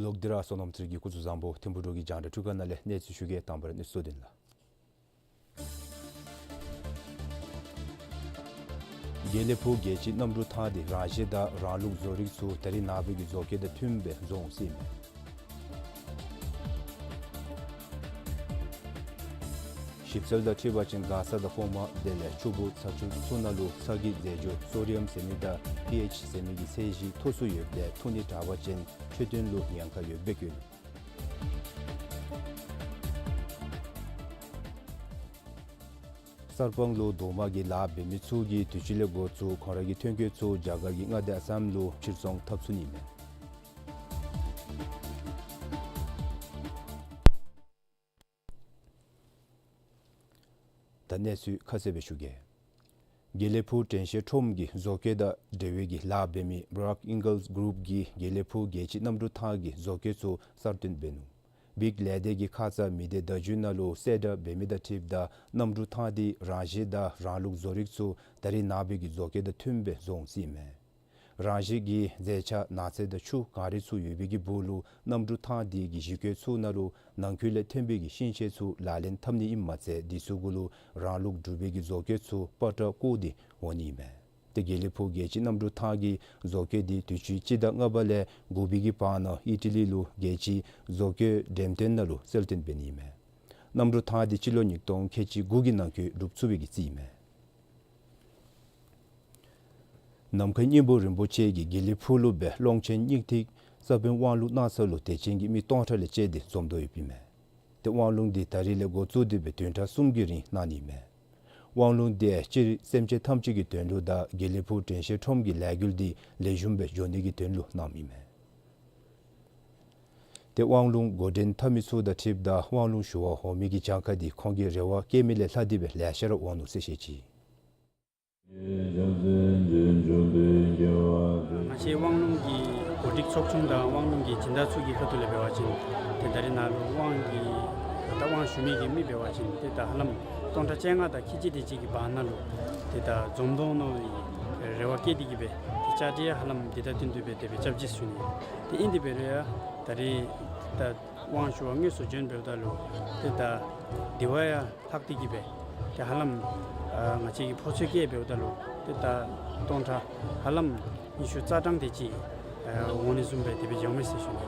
ལོག་སྟེ་ར་བསོད་ནམས་ཚེ་རིང་གི་སྐུ་གཟུགས་བཟང་པོ། ཐིམ་ཕུག་འབྲུག་གི་རྒྱང་བསྒྲགས་འཕྲུལ་ཁང་ནང་ལས་གནས་ཚུལ་ཞུ་གེ། དང་པ་ར་གནས་ཚུལ་དོན་ལ། དགེ་ལེགས་ཕུག་རྒྱལ་སྤྱིའི་གནམ་གྲུ་ཐང་འདི་རང་བཞིན་དང་རང་ལུགས་བཟོ་རིག་ཚུ་ད་རེས་ནངས་པའི་གི་བཟོ་བཀོད་དང་མཐུནམ་སྦེ་བཟོ་འོང་ཟེར་ཨིན་མས། ཞིབ་འཚོལ་དང་འཁྲིལ་བ་ཅིན་མགར་ས་དང་གོང་མ་དེ་ལས་ཆུ་བུ་ཚ་ཆུ་ཚུ་ནང་ལུ་ཚྭ་གི་རྫས་སྦྱོར་སོ་ཌི་ཡམ་ཟེར་མི་དང་པི་ཨེཆ་ཟེར་མི་གི་ཚད་གཞི་མཐོ་སུ་ཡོདཔ་ལས་འཐུང་ནི་དྲག་པ་ཅིན་འཕྲོད་བསྟེན་ལུ་ཉེན་ཁ་ཡོདཔ་སྦེ་བཀོད་ནུག། གསར་སྤང་ལུ་རྡོག་མ་གི་ལཱ་འབད་མི་ཚུ་གིས་དུས་ཅི་ལས་འགོ་བཙུགས་ཁོང་ར་གི་ཐོན་སྐྱེད་ཚུ་རྒྱ་གར་གྱི་མངའ་སྡེ་ཨ་སམ་ལུ་ཕྱིར་ཚོང་འཐབ་ཚུགས་ནི་མས། ད་གནས་ཚུལ་ཁ་གསལ་སྦེ་ཞུ་གེ། དགེ་ལེགས་ཕུག་དྲན་ཤེས་ཁྲོམ་གྱི་བཟོ་བཀོད་དང་འབྲེལ་བའི་གི་ལཱ་འབད་མི་Brock Ingels Group གིས་དགེ་ལེགས་ཕུག་རྒྱལ་སྤྱིའི་གནམ་གྲུ་ཐང་གི་བཟོ་བཀོད་ཚུ་གསར་བཏོན་འབད་ནུག། བིག་ལས་སྡེ་གི་ཁ་ཙ་མི་སྡེ་བརྡ་བརྒྱུད་ནང་ལུ་གསལ་བསྒྲགས་འབད་མི་དང་འཁྲིལཝ་ད་གནམ་གྲུ་ཐང་འདི་རང་བཞིན་དང་རང་ལུགས་བཟོ་རིག་ཚུ་ད་རེས་ནངས་པའི་གི་བཟོ་བཀོད་དང་མཐུནམ་སྦེ་བཟོ་འོང་ཟེར་ཨིན་མས། རང་བཞིན་གྱི་རྫས་ཆ་ནགས་ཚལ་དང་ཆུ་གངས་རི་ཚུ་ཡོད་པའི་གི་སྦུག་ལུ་གནམ་གྲུ་ཐང་འདི་གི་གཞི་བཀོད་ཚུ་ནང་ལུ་ནང་ཁུལ་ལས་ཐོན་པའི་གི་ཤིང་ཆས་ཚུ་ལག་ལེན་འཐབ་ནི་ཨིནམ་མ་ཚད་དེ་ཚུ་གུ་ལུ་རང་ལུགས་འབྲུག་པའི་གི་བཟོ་བཀོད་ཚུ་པ་ཏྲ་བཀོད་དེ་འོང་ནི་ཨིན་མས། ཏེ་དགེ་ལེགས་ཕུག་རྒྱལ་སྤྱིའི་གནམ་གྲུ་ཐང་གི་བཟོ་བཀོད་འདི་དུས་ཅི་སྤྱི་ཟླ་ལྔ་པ་ལས་དགུ་པའི་གི་བར་ན་ཨི་ཊ་ལི་ལུ་རྒྱལ་སྤྱིའི་བཟོ་བཀོད་འགྲེམས་སྟོན་ནང་ལུ་གསལ་སྟོན་འབད་ནི་ཨིན་མས། གནམ་གྲུ་ཐང་འདི་སྤྱི་ལོ་ཉིས་སྟོང་ཁལ་གཅིག་དགུ་གི་ནང་འཁོད་གྲུབ་ཚུགས་པའི་གི་རྩིས་ཨིན་མས། ནམ་མཁའི་སྙིང་པོ་རིན་པོ་ཆེ་གིས་དགེ་ལེགས་ཕུག་ལུ་སྦེ་ཀློང་ཆེན་སྙིང་ཐིག་ས་བོན་དབང་ལུང་གནང་ས་ལུ་དད་ཅན་གྱི་མི་སྟོང་ཕྲག་ལས་བཅད་དེ་འཛོམས་དོ་ཡོདཔ་ཨིན་མས། ཏེ་དབང་ལུང་འདི་ད་རེས་ལས་འགོ་བཙུགས་ཏེ་སྦེ་བདུན་ཕྲག་གསུམ་གྱི་རིང་གནང་ནི་ཨིན་མས། དབང་ལུང་འདི་སྤྱིར་སེམས་ཅན་ཐམས་ཅད་ཀྱི་དོན་ལུ་དང་དགེ་ལེགས་ཕུག་དྲན་ཤེས་ཁྲོམ་གྱི་ལས་འགུལ་འདི་ལེགས་ཤོམ་སྦེ་འགྱོ་ནི་གི་དོན་ལུ་གནངམ་ཨིན་མས། ཏེ་དབང་ལུང་འགོ་འདྲེན་འཐབ་མི་ཚུ་དང་འཁྲིལཝ་ད་དབང་ལུང་ཞུ་བར་འོང་མི་གི་གྱངས་ཁ་འདི་ཁོང་གི་རེ་བ་བསྐྱེད་མི་ལས་ལྷག་སྟེ་སྦེ་ལེ་ཤ་ར་འོང་ནུག་ཟེར་བཤད་ཅི། ང་བཅས་དབང་ལུང་གི་གོ་སྒྲིག་ཚོགས་ཆུང་དང་དབང་ལུང་གི་སྦྱིན་བདག་ཚུ་གི་ཁ་ཐུག་ལས་འབད་བ་ཅིན་ཏེ་ད་རེས་ནཱ་ལུ་དབང་གི་ད་དབང་ཞུ་མི་གི་མི་འབད་བ་ཅིན་ཏེ་ད་ཧ་ལམ་སྟོང་ཕྲག་བཅོ་ལྔ་དང་ཁལ་གཅིག་དེ་ཅིག་གི་བར་ན་ལུ་ཏེ་ད་འཛོམས་དོ་མནོ་བའི་རེ་བ་བསྐྱེད་དེ་གི་སྦེ་ཏེ་བཅའ་སྒྲིག་ཧ་ལམ་འདི་ད་ཐུན་དུ་སྦེ་དེ་སྦེ་རྐྱབ་ཅི་ཟེར་ཞུ་ནི། ཏེ་ཨིན་དེ་འབད་རུང་ཡང་ད་རེས་ད་དབང་ཞུ་བར་དངོས་སུ་བྱོན་འབདཝ་ད་ལུ་ཏེ་ད་དེ་བ་ཡང་ལྷག་སྟེ་གི་སྦེ་ཏེ་ཧ་ལམ་ཨ་ང་བཅས་ཀྱི་ཕོ་ཚོད་ཀྱིས་འབདཝ་ད་ལུ་ཏེ་ད་སྟོང་ཕྲག་ཧ་ལམ་ཉི་ཤུ་རྩ་གྲངས་དེ་ཅིག་ཨ་འོང་ནི་བཟུམ་སྦེ་དེ་སྦེ་འགྱོཝ་མས་ཟེར་ཞུ་ནི།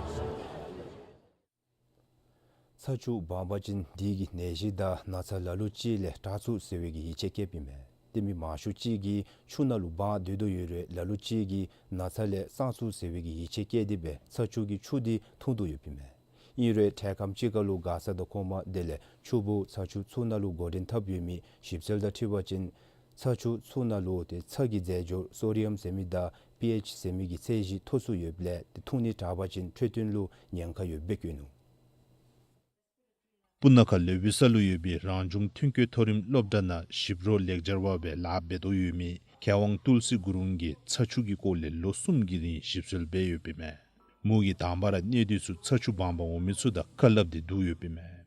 ཚ་ཆུ་སྦང་པ་ཅིན་དེ་གིས་ནད་གཞི་དང་ན་ཚ་ལ་ལུ་ཅིག་ལས་དྲག་ཚུགས་ཟེར་བའི་གི་ཡིད་ཆེས་བསྐྱེདཔ་ཨིན་མས། ཏེ་མི་མང་ཤོས་ཅིག་གིས་ཆུ་ནང་ལུ་སྦང་སྡོད་དོ་ཡོད་རུང་ལ་ལུ་ཅིག་གིས་ན་ཚ་ལས་སངས་ཚུགས་ཟེར་བའི་གི་ཡིད་ཆེས་བསྐྱེད་དེ་སྦེ་ཚ་ཆུ་གི་ཆུ་འདི་འཐུང་དོ་ཡོདཔ་ཨིན་མས། ཨིན་རུང་འཕྲལ་ཁམས་ཅིག་ཁར་ལུ་མགར་ས་དང་གོང་མ་དེ་ལས་ཆུ་བུ་ཚ་ཆུ་ཚུ་ནང་ལུ་འགོ་འདྲེན་འཐབ་ཡོད་མི་ཞིབ་འཚོལ་དང་འཁྲིལ་བ་ཅིན་ཚ་ཆུ་ཚུ་ནང་ལུ་ཏེ་ཚྭ་གི་རྫས་སྦྱོར་སོ་ཌི་ཡམ་ཟེར་མི་དང་པི་ཨེཆ་ཟེར་མི་གི་ཚད་གཞི་མཐོ་སུ་ཡོདཔ་ལས་ཏེ་འཐུང་ནི་དྲག་པ་ཅིན་འཕྲོད་བསྟེན་ལུ་ཉེན་ཁ་ཡོདཔ་སྦེ་བཀོད་ནུག། སྤུ་ན་ཁ་ལེ་བི་ས་ལུ་ཡོད་པའི་རང་བྱུང་ཐོན་སྐྱེད་མཐོ་རིམ་སློབ་གྲྭ་ནང་ཞིབ་རོགས་ལེགས་སྦྱར་བ་སྦེ་ལཱ་འབད་དོ་ཡོད་མི་མཁས་དབང་ཏུལ་སི་གུ་རུང་གིས་ཚ་ཆུ་གི་སྐོར་ལས་ལོ་གསུམ་གྱི་རིང་ཞིབ་འཚོལ་འབད་ཡོདཔ་ཨིན་མས། མོ་གིས་དང་པ་ར་གནས་སྡུད་ཚུ་ཚ་ཆུ་སྦང་པར་འོང་མི་ཚུ་དང་བཀའ་སླབ་སྟེ་བསྡུ་ཡོདཔ་ཨིན་མས།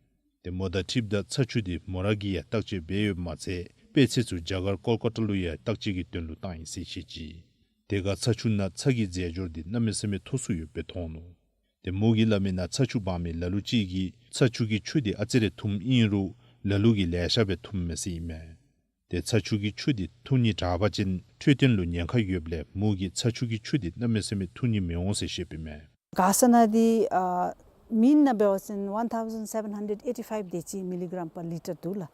ཏེ་མོ་དང་འཁྲིལཝ་ད་ཚ་ཆུ་འདི་མོ་ར་གིས་ཡང་བརྟག་དཔྱད་འབད་ཡོདཔ་མ་ཚད་དཔེ་ཆ་ཚུ་རྒྱ་གར་ཀོལ་ཀ་ཏ་ལུ་ཡང་བརྟག་དཔྱད་ཀྱི་དོན་ལུ་བཏང་ཡི་ཟེར་བཤད་ཅི། དེ་ཁར་ཚ་ཆུ་ནང་ཚྭ་གི་རྫས་སྦྱོར་འདི་གནམ་མེད་ས་མེད་མཐོ་སུ་ཡོདཔ་སྦེ་མཐོང་ནུག། ཏེ་མོ་གིས་སླབ་མི་ནང་ཚ་ཆུ་སྦང་མི་ལ་ལུ་ཅིག་གིས་ཚ་ཆུ་གི་ཆུ་འདི་ཨ་ཙི་རེ་འཐུངམ་ཨིན་རུང་ལ་ལུ་གིས་ལེ་ཤ་སྦེ་འཐུངམ་མས་ཟེར་ཨིན་མས། ཏེ་ཚ་ཆུ་གི་ཆུ་འདི་འཐུང་ནི་དྲག་པ་ཅིན་འཕྲོད་བསྟེན་ལུ་ཉེན་ཁ་ཡོདཔ་ལས་མོ་གིས་ཚ་ཆུ་གི་ཆུ་འདི་གནམ་མེད་ས་མེད་འཐུང་ནི་མི་འོང་ཟེར་བཤདཔ་ཨིན་མས། མགར་ས་ནང་འདི་ཨ་མིན་ནང་འབད་བ་ཅིན་one thousand seven hundred eighty-five དེ་ཅིག་མི་ལི་གྲམ་པར་ལི་ཊར་འདུག་ལགས།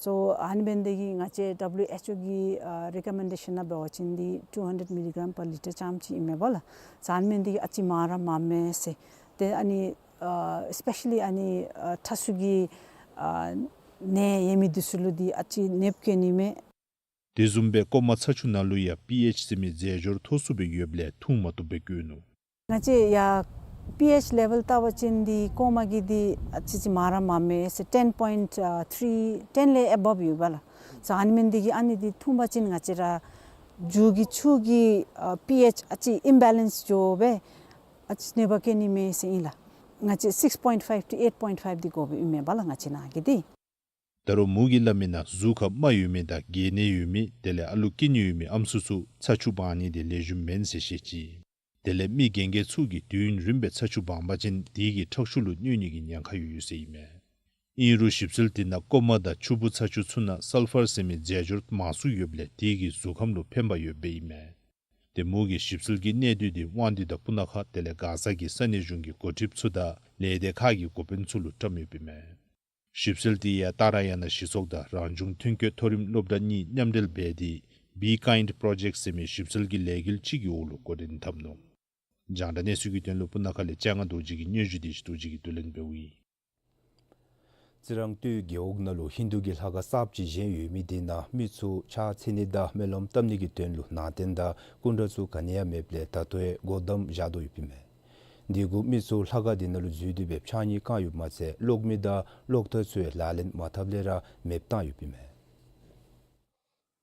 སོ་ཨ་ནི་འབདཝ་ད་གི་ང་བཅས་ཌབ་ལུ་ཨེཆ་ཨོ་གི་ཨ་རི་ཀོ་མེན་ཌེ་ཤཱན་ནང་འབད་བ་ཅིན་འདི་two hundred milligram per litre ཙམ་ཅིག་ཨིན་མས་པ་ལགས། སོ་ཨ་ནི་འབདཝ་ད་གི་ཨ་ཙི་མང་ར་མངམ་མས་ཟེར། ཏེ་ཨ་ནི་ཨ་སི་པེ་ཤ་ལི་ཨ་ནི་ཨ་ཁྲག་ཤུགས་ཀྱི་ཨ་ནད་ཡོད་མི་འདི་ཚུ་ལུ་འདི་ཨ་ཙི་གནོདཔ་བཀལ་ནི་མས། དེ་བཟུམ་སྦེ་ཀོ་མ་ཚ་ཆུ་ནང་ལུ་ཡང་པི་ཨེཆ་ཟེར་མི་རྫས་སྦྱོར་མཐོ་སུ་སྦེ་ཡོདཔ་ལས་འཐུང་མ་བཏུབ་པའི་བཀོད་ནུག། ང་བཅས་ཡར་པི་ཨེཆ་ལེ་བཱལ་བལྟ་བ་ཅིན་འདི་ཀོ་མ་གི་འདི་ཨ་ཙི་ཅིག་མང་ར་མངམ་མས་ཟེར། ten point three, ten ལས་ཨེ་བབ་ཡོད་པ་ལགས། སོ་ཨ་ནི་འབདཝ་ད་གི་ཨ་ནི་འདི་འཐུང་བ་ཅིན་ང་བཅས་ར་རྒྱུ་གི་ཆུ་གི་ཨ་པི་ཨེཆ་ཨ་ཙི་ཨིམ་བེ་ལེནསི་འགྱོ་སྦེ་ཨ་ཙི་གནོདཔ་བཀལ་ནི་མས་ཟེར་ཨིན་ལགས། ང་བཅས་six point five to eight point five འདི་དགོཔ་ཨིན་མས་པ་ལགས་ང་བཅས་ནང་གི་འདི། ད་རུང་མོ་གིས་སླབ་མི་ནང་གཟུགས་ཁར་རྨ་ཡོད་མི་དང་གྱེས་ནད་ཡོད་མི་དེ་ལས་ཨ་ལུ་སྐྱེ་ནི་ཡོད་མི་ཨམ་སྲུ་ཚུ་ཚ་ཆུ་སྦང་ནི་འདི་ལེགས་ཤོམ་མེན་ཟེར་བཤད་ཅི། དེ་ལས་མི་རྒན་རྒས་ཚུ་གིས་དུས་རིངམོ་སྦེ་ཚ་ཆུ་སྦང་པ་ཅིན་དེ་གིས་ཁྲག་ཤུགས་ལུ་གནོད་ནི་གི་ཉེན་ཁ་ཡོད་ཡོད་ཟེར་ཨིན་མས། ཨིན་རུང་ཞིབ་འཚོལ་དེ་ནང་ཀོ་མ་དང་ཆུ་བུར་ཚ་ཆུ་ཚུ་ནང་སཱལ་ཕར་ཟེར་མི་རྫས་སྦྱོར་མང་སུ་ཡོདཔ་ལས་དེ་གིས་གཟུགས་ཁམས་ལུ་ཕན་པ་ཡོདཔ་ཨིན་མས། ཏེ་མོ་གིས་ཞིབ་འཚོལ་གྱི་གནད་བསྡུས་དེ་དབང་འདུས་དང་སྤུ་ན་ཁ་དེ་ལས་མགར་ས་གི་ས་གནས་གཞུང་གི་འགོ་ཁྲིདཔ་ཚུ་དང་ལས་སྡེ་ཁག་གི་འགོ་དཔོན་ཚུ་ལུ་བཀྲམ་ཡོདཔ་ཨིན་མས། ཞིབ་འཚོལ་དེ་ཡང་ཏཱ་ར་ཡ་ན་གཞི་ཚོགས་དང་རང་བྱུང་ཐོན་སྐྱེད་མཐོ་རིམ་སློབ་གྲྭ་གཉིས་མཉམ་འབྲེལ་འབད་དེ་Be Kind Project ཟེར་མི་ཞིབ་འཚོལ་གྱི་ལས་འགུལ་ཅིག་གི་འོག་ལུ་འགོ་འདྲེན་འཐབ་ནུག། རྒྱང་བསྒྲགས་གནས་ཚུལ་གྱི་དོན་ལུ་སྤུ་ན་ཁ་ལས་ལྕང་སྒང་རྡོ་རྗེ་གི་སྙན་ཞུ་དེ་ཞུ་དོ་ཅིག་གིས་བསྡུ་ལེན་འབདཝ་ཨིན། རྩི་རང་སྟོད་རྒེད་འོག་ནང་ལུ་ཧིན་དུ་གི་ལྷ་ཁང་གསརཔ་ཅིག་བཞེངས་ཡོད་མི་དེ་ནང་མི་ཚུ་ཕྱག་འཚལ་ནི་དང་སྨོན་ལམ་བཏབ་ནི་གི་དོན་ལུ་ནང་རྟེན་དང་སྐུ་འདྲ་ཚུ་ག་ནི་ཡང་མེདཔ་ལས་ད་ལྟོ་ཡང་སྒོ་བསྡམས་བཞག་དོ་ཡོདཔ་ཨིན་མས། དེ་གུ་མི་ཚུ་ལྷ་ཁང་དེ་ནང་ལུ་འཛུལ་ཏེ་སྦེ་ཕྱགས་སྙིགས་བཀང་ཡོདཔ་མ་ཚད་གློག་མེ་དང་གློག་ཐག་ཚུ་ཡང་ལག་ལེན་མ་འཐབ་ལས་ར་མེདཔ་བཏང་ཡོདཔ་ཨིན་མས།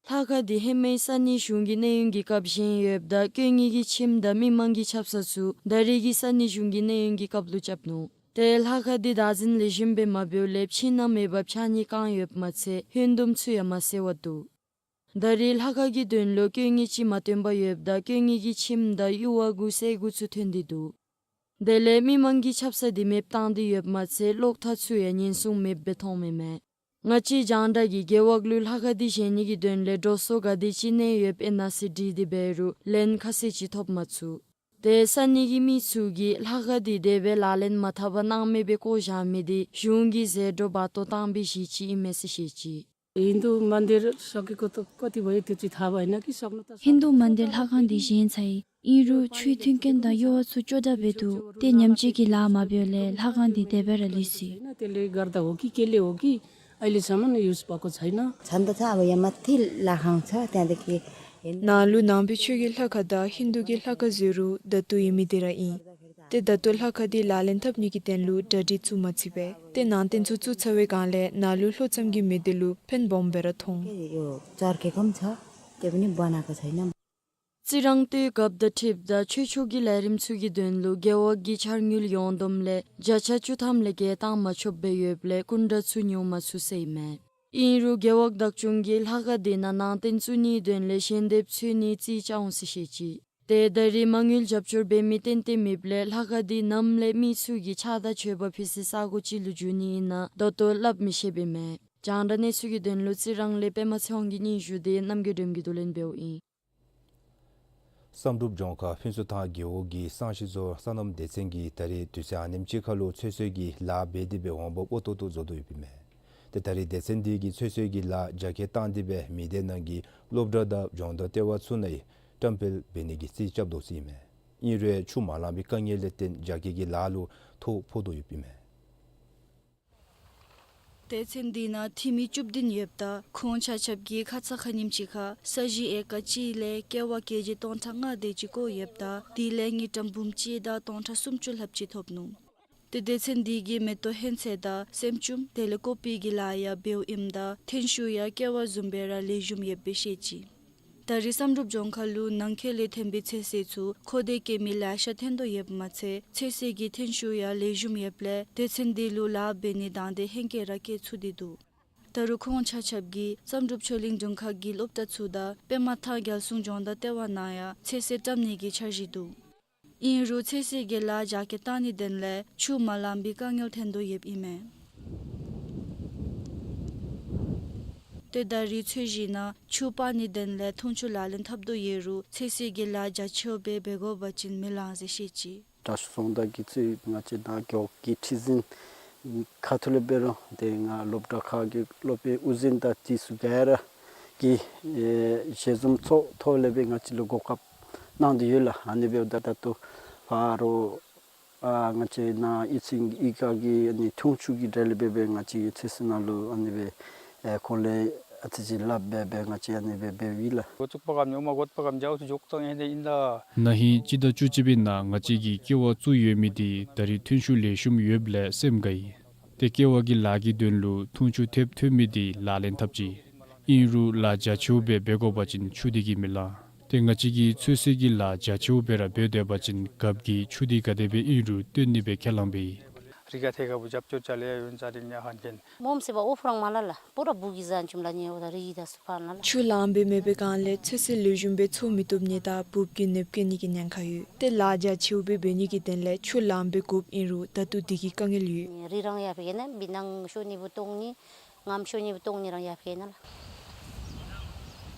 ལྷ་ཁང་འདི་ཧེ་མའི་ས་གནས་གཞུང་གི་གནས་ཡུན་གྱི་སྐབས་བཞེངས་ཡོདཔ་ད་སྐྱོན་ངེས་ཀྱི་ཁྱིམ་དང་མི་མང་གི་ཆབ་གསང་ཚུ་ད་རེས་ཀྱི་ས་གནས་གཞུང་གི་གནས་ཡུན་གྱི་སྐབས་ལུ་རྐྱབ་ནུག། ཏེ་ལྷ་ཁང་འདི་བདག་འཛིན་ལེགས་ཤོམ་སྦེ་མ་འབདཝ་ལས་ཕྱི་ནང་མེད་པར་ཕྱགས་སྙིགས་བཀང་ཡོདཔ་མ་ཚད་ཧོན་དུམ་ཚུ་ཡང་མ་བསལ་བར་འདུག། ད་རེས་ལྷ་ཁང་གི་དོན་ལུ་སྐྱོན་ངེས་ཅིག་མ་བཏོན་པར་ཡོདཔ་ད་སྐྱོན་ངེས་ཀྱི་ཁྱིམ་དང་ཡུར་བ་གུ་སེར་གུ་ཚུ་ཐོན་ཏེ་འདུག། དེ་ལས་མི་མང་གི་ཆབ་གསང་འདི་མེདཔ་བཏང་སྟེ་ཡོདཔ་མ་ཚད་གློག་ཐག་ཚུ་ཡང་ཉེན་སྲུང་མེདཔ་སྦེ་མཐོངམ་ཨིན་མས། ང་བཅས་རྒྱང་བསྒྲགས་ཀྱིས་རྒེད་འོག་ལུ་ལྷ་ཁང་འདི་བཞེངས་ནི་གི་དོན་ལས་འགྲོ་སོང་ག་དེ་ཅིག་གནས་ཡོདཔ་ཨིན་ན་ཟེར་དྲིས་ཏེ་འབད་རུང་ལན་ཁ་གསལ་ཅིག་ཐོབ་མ་ཚུགས། ཏེ་ས་གནས་ཀྱི་མི་ཚུ་གིས་ལྷ་ཁང་འདི་དེ་སྦེ་ལག་ལེན་མ་འཐབ་པར་སྣང་མེད་སྦེ་བཀོ་བཞག་མི་འདི་གཞུང་གིས་ཟད་འགྲོ་འབག་བཏོག་བཏང་བའི་གཞི་ཅིག་ཨིན་མས་ཟེར་བཤད་ཅི། हिन्दू मन्दिर सकेको त कति भयो, त्यो चाहिँ थाहा भएन कि सक्नु त सक्नु। ཧིན་དུ་མན་དིར་ལྷ་ཁང་འདི་བཞེངས་ཚར་ཡི། ཨིན་རུང་ཆུའི་མཐུན་རྐྱེན་དང་ཡུར་བ་ཚུ་ཅོག་འཐདཔ་སྦེ་འདུག། ཏེ་ཉམས་བཅོས་ཀྱི་ལཱ་མ་འབདཝ་ལས་ལྷ་ཁང་འདི་དེ་སྦེ་ར་ལུས་སོ་ཡི། होइन, त्यसले गर्दा हो कि केले हो कि अहिलेसम्म युज भएको छैन। छन त छ, अब यहाँ माथि लखाङ छ, त्यहाँदेखि हिन्दू ནང་ལུ་ནང་པའི་ཆོས་ཀྱི་ལྷ་ཁང་དང་ཧིན་དུ་གི་ལྷ་ཁང་ཟེར་རུང་ད་ལྟོ་ཡོད་མི་དེ་ར་ཨིན། ཏེ་ད་ལྟོ་ལྷ་ཁང་འདི་ལག་ལེན་འཐབ་ནི་གི་དོན་ལུ་གྲ་སྒྲིག་ཚུ་མ་ཚུད་པས། ཏེ་ནང་རྟེན་ཚུ་བཙུགས་ཚར་བའི་སྒང་ལས་ནང་ལུ་ལྷོད་ཙམ་གྱི་མི་དེ་ལུ་ཕན་སྦོམ་སྦེ་ར་མཐོང་། यो चर्केको पनि छ, त्यो पनि बनाएको छैन। རྩི་རང་སྟོད་རྒཔོ་དང་འཁྲིལཝ་ད་ཆོས་ཕྱོགས་ཀྱི་ལས་རིམ་ཚུ་གི་དོན་ལུ་རྒེད་འོག་གི་འཆར་དངུལ་ཡོངས་བསྡོམས་ལས་བརྒྱ་ཆ་བཅུ་ཐམ་ལས་བརྒལ་བཏང་མ་ཆོགཔ་སྦེ་ཡོདཔ་ལས་སྐུ་འདྲ་ཚུ་ཉོ་མ་ཚུགས་ཟེར་ཨིན་མས། ཨིན་རུང་རྒེད་འོག་བདག་སྐྱོང་གིས་ལྷ་ཁང་དེ་ནང་ནང་རྟེན་བཙུགས་ནིའི་དོན་ལས་ཞལ་འདེབས་འཚོལ་ནི་རྩིས་རྐྱབ་འོང་ཟེར་བཤད་ཅི། ཏེ་ད་རེས་མ་དངུལ་རྒྱབ་སྐྱོར་འབད་མི་ཏན་ཏན་མེདཔ་ལས་ལྷ་ཁང་འདི་ནམ་ལས་མི་ཚུ་གིས་ཕྱག་དང་མཆོད་པ་ཕུལ་སའི་ས་སྒོ་ཅིག་ལུ་འགྱུར་ནི་ཨིན་ན་ད་ལྟོ་སླབ་མི་ཤེསཔ་ཨིན་མས། རྒྱང་བསྒྲགས་གནས་ཚུལ་གྱི་དོན་ལུ་རྩི་རང་ལས་པདྨ་ཚེ་དབང་གི་སྙན་ཞུ་དེ་རྣམ་རྒྱལ་སྒྲོལམ་གྱིས་བསྡུ་ལེན་འབདཝ་ཨིན། བསམ་གྲུབ་ལྗོངས་མཁར་ཕུན་ཚོགས་ཐང་རྒེད་འོག་གི་སང་ཤི་ཟོར་སོ་ནམ་སྡེ་ཚན་གྱིས་ད་རེས་དུས་ཚོད་ཨ་ནེམ་ཅིག་ཁར་ལུ་ཚོད་བསྲེ་གི་ལཱ་འབད་དེ་སྦེ་འོང་འབབ་འོས་ཏོག་ཏོ་བཟོ་དོ་ཡོདཔ་ཨིན་མས། ཏེ་ད་རེས་སྡེ་ཚན་དེ་གིས་ཚོད་བསྲེ་གི་ལཱ་རྒྱ་སྐྱེད་བཏང་སྟེ་སྦེ་མི་སྡེ་ནང་གི་སློབ་གྲྭ་དང་སྦྱོང་བརྡར་ལྟེ་བ་ཚུ་ནང་བཀྲམ་སྤེལ་འབད་ནི་གི་རྩིས་རྐྱབ་དོ་ཟེར་ཨིན་མས། ཨིན་རུང་ཆུ་མ་ལང་པའི་དཀའ་ངལ་ལས་བརྟེན་རྒྱ་སྐྱེད་ཀྱི་ལཱ་ལུ་ཐོ་ཕོག་དོ་ཡོདཔ་ཨིན་མས། སྡེ་ཚན་འདི་ནང་འཐུས་མི་བཅུ་བདུན་ཡོདཔ་ད་ཁོང་ཆ་ཁྱབ་ཀྱིས་ཁ་ཙ་ཁ་ཉིནམ་ཅིག་ཁར་ས་གཞི་ཨེ་ཀར་གཅིག་ལས་ཀེ་ཝ་ཀེ་ཇི་སྟོང་ཕྲག་ལྔ་དེ་ཅིག་བརྐོ་ཡོདཔ་ད་དེ་ལས་དངུལ་ཀྲམ་འབུམ་གཅིག་དང་སྟོང་ཕྲག་སུམ་ཅུ་ལྷགཔ་ཅིག་ཐོབ་ནུག། ཏེ་སྡེ་ཚན་འདི་གིས་མེ་ཏོག་ཧོན་ཚོད་དང་སྲནམ་ཅུམ་དེ་ལས་ཀོ་པི་གི་ལཱ་ཡང་འབདཝ་ཨིནམ་ད་ཐོན་ཤུགས་ཡང་ཀེ་ཝ་བཟུམ་སྦེ་ར་ལེགས་ཤོམ་ཡོདཔ་སྦེ་བཤད་ཅི། ད་རེས་བསམ་གྲུབ་ལྗོངས་མཁར་ལུ་ནང་འཁོད་ལས་ཐོན་པའི་ཚོད་བསྲེ་ཚུ་མཁོ་འདོད་བསྐྱེད་མི་ལེ་ཤ་ཐོན་དོ་ཡོདཔ་མ་ཚད་ཚོད་བསྲེ་གི་ཐོན་ཤུགས་ཡང་ལེགས་ཤོམ་ཡོདཔ་ལས་སྡེ་ཚན་འདི་ལུ་ལཱ་འབད་ནི་དང་འདོད་ཧེང་སྐལ་ར་བསྐྱེད་ཚུགས་ཏེ་འདུག། ད་རུང་ཁོང་ཆ་ཁྱབ་ཀྱིས་བསམ་གྲུབ་ཆོས་གླིང་དྲུང་ཁག་གི་སློབ་གྲྭ་ཚུ་དང་པདྨ་ཐང་རྒྱལ་སྲུང་སྦྱོང་བརྡར་ལྟེ་བ་ནང་ཡང་ཚོད་བསྲེ་བཀྲམ་ནི་གི་འཆར་གཞི་འདུག། ཨིན་རུང་ཚོད་བསྲེ་གི་ལཱ་རྒྱ་སྐྱེད་བཏང་ནིའི་དོན་ལས་ཆུ་མ་ལང་པའི་དཀའ་ངལ་ཐོན་དོ་ཡོདཔ་ཨིན་མས། ཏེ་ད་རེས་ཚོད་བསྲེ་ནང་ཆུ་སྤར་ནིའི་དོན་ལས་འཐུང་ཆུ་ལག་ལེན་འཐབ་དོ་ཡོད་རུང་ཚོད་བསྲེ་གི་ལཱ་རྒྱ་ཆེཝ་སྦེ་འབད་དགོ་པ་ཅིན་མི་ལང་ཟེར་བཤད་ཅི། དྲག་ཤོས་ཚོང་བདག་གིས་ཚུ་ང་བཅས་ནཱ་རྒེད་འོག་གི་ཁྲི་འཛིན་ཁ་ཐུག་ལས་འབད་རུང་ཏེ་ང་སློབ་གྲྭ་ཁག་གི་སློབ་དཔོན་དབུ་འཛིན་དང་དེ་ཚུ་ག་ར་གིས་ཨེ་ཞལ་འཛོམས་ཚོགས་ཐོག་ལས་སྦེ་ང་བཅས་ལུ་གོ་སྐབས་གནང་སྟེ་ཡོད་ལགས། ཨ་ནི་འབདཝ་ད་ད་ལྟོ་ཕར་ཨ་ང་བཅས་ནཱ་ཨི་ཚིག་ཨི་ཀ་གི་ཨ་ནི་འཐུང་ཆུ་གི་གྲལ་ལས་འབད་སྦེ་ང་བཅས་ཀྱིས་ཚོད་བསྲེ་ནང་ལུ་ཨ་ནི་སྦེ་ཨེ་ཁོང་ལས་ཨ་ཙི་ཅིག་ལཱ་འབད་སྦེ་ང་བཅས་ཨ་ནི་སྦེ་འབདཝ་ཨིན་ལགས། འགོ་བཙུགས་པ་གམ་ཉོ་མ་འགོ་བཙུགས་པ་གམ་འཇའ་འོད་འཇོག་ཏང་ཨིན་ཏེ་ཨིན་ད། ན་ཧིང་སྤྱི་ཟླ་བཅུ་གཅིག་པའི་ནང་ང་བཅས་ཀྱིས་ཀེ་ཝ་བཙུགས་ཡོད་མི་དེ་ད་རེས་ཐོན་ཤུགས་ལེགས་ཤོམ་ཡོདཔ་ལས་སེམས་དགའ་ཡི། ཏེ་ཀེ་ཝ་གི་ལཱ་གི་དོན་ལུ་འཐུང་ཆུ་ཐེབས་ཐོན་མི་དེ་ལག་ལེན་འཐབ་ཅི། ཨིན་རུང་ལཱ་རྒྱ་ཆེཝ་སྦེ་འབད་དགོ་པ་ཅིན་ཆུ་དེ་གིས་མི་ལང་། ཏེ་ང་བཅས་ཀྱིས་ཚོད་བསྲེ་གི་ལཱ་རྒྱ་ཆེཝ་སྦེ་ར་འབད་སྡོད་པ་ཅིན་རྒཔོ་གིས་ཆུ་དེ་ག་དེ་སྦེ་ཨིན་རུང་བཏོན་ནི་སྦེ་ཁས་བླངས་འབད་ཡི། རི་ཁ་ཐད་ཁ་བུ་རྒྱབ་སྐྱོར་ཅ་ལས་ཡོད་ཟེར་ཨིན་ཡ་ཧན་ཀེན། མོམ་སེ་བ་ཨོ་ཕུ་རང་མ་ལ་ལ་པུ་ར་བུ་གི་ཟན་ཆུམ་ལ་ཉེ་བ་ད་རི་ཡི་ད་སུ་ཕ་ན་ལ། ཆུ་ལངམ་སྦེ་མེད་པའི་སྒང་ལས་ཚོད་བསྲེ་ལེགས་ཤོམ་སྦེ་འཚོ་མི་བཏུབ་ནི་དང་འབུབ་ཀྱི་ནདཔ་བཀལ་ནི་གི་ཉེན་ཁ་ཡོད། ཏེ་ལཱ་རྒྱ་ཆེཝ་སྦེ་འབད་ནི་གི་དོན་ལས་ཆུ་ལངམ་སྦེ་དགོཔ་ཨིན་རུང་ད་ལྟོ་དེ་གི་དཀའ་ངལ་ཡོད། རི་རང་ཡར་ཕེ་ན་བི་ནང་ཤོ་ནི་བུ་ཏོང་ནི་ངམ་ཤོ་ནི་བུ་ཏོང་ནི་རང་ཡར་ཕེ་ན་ལ།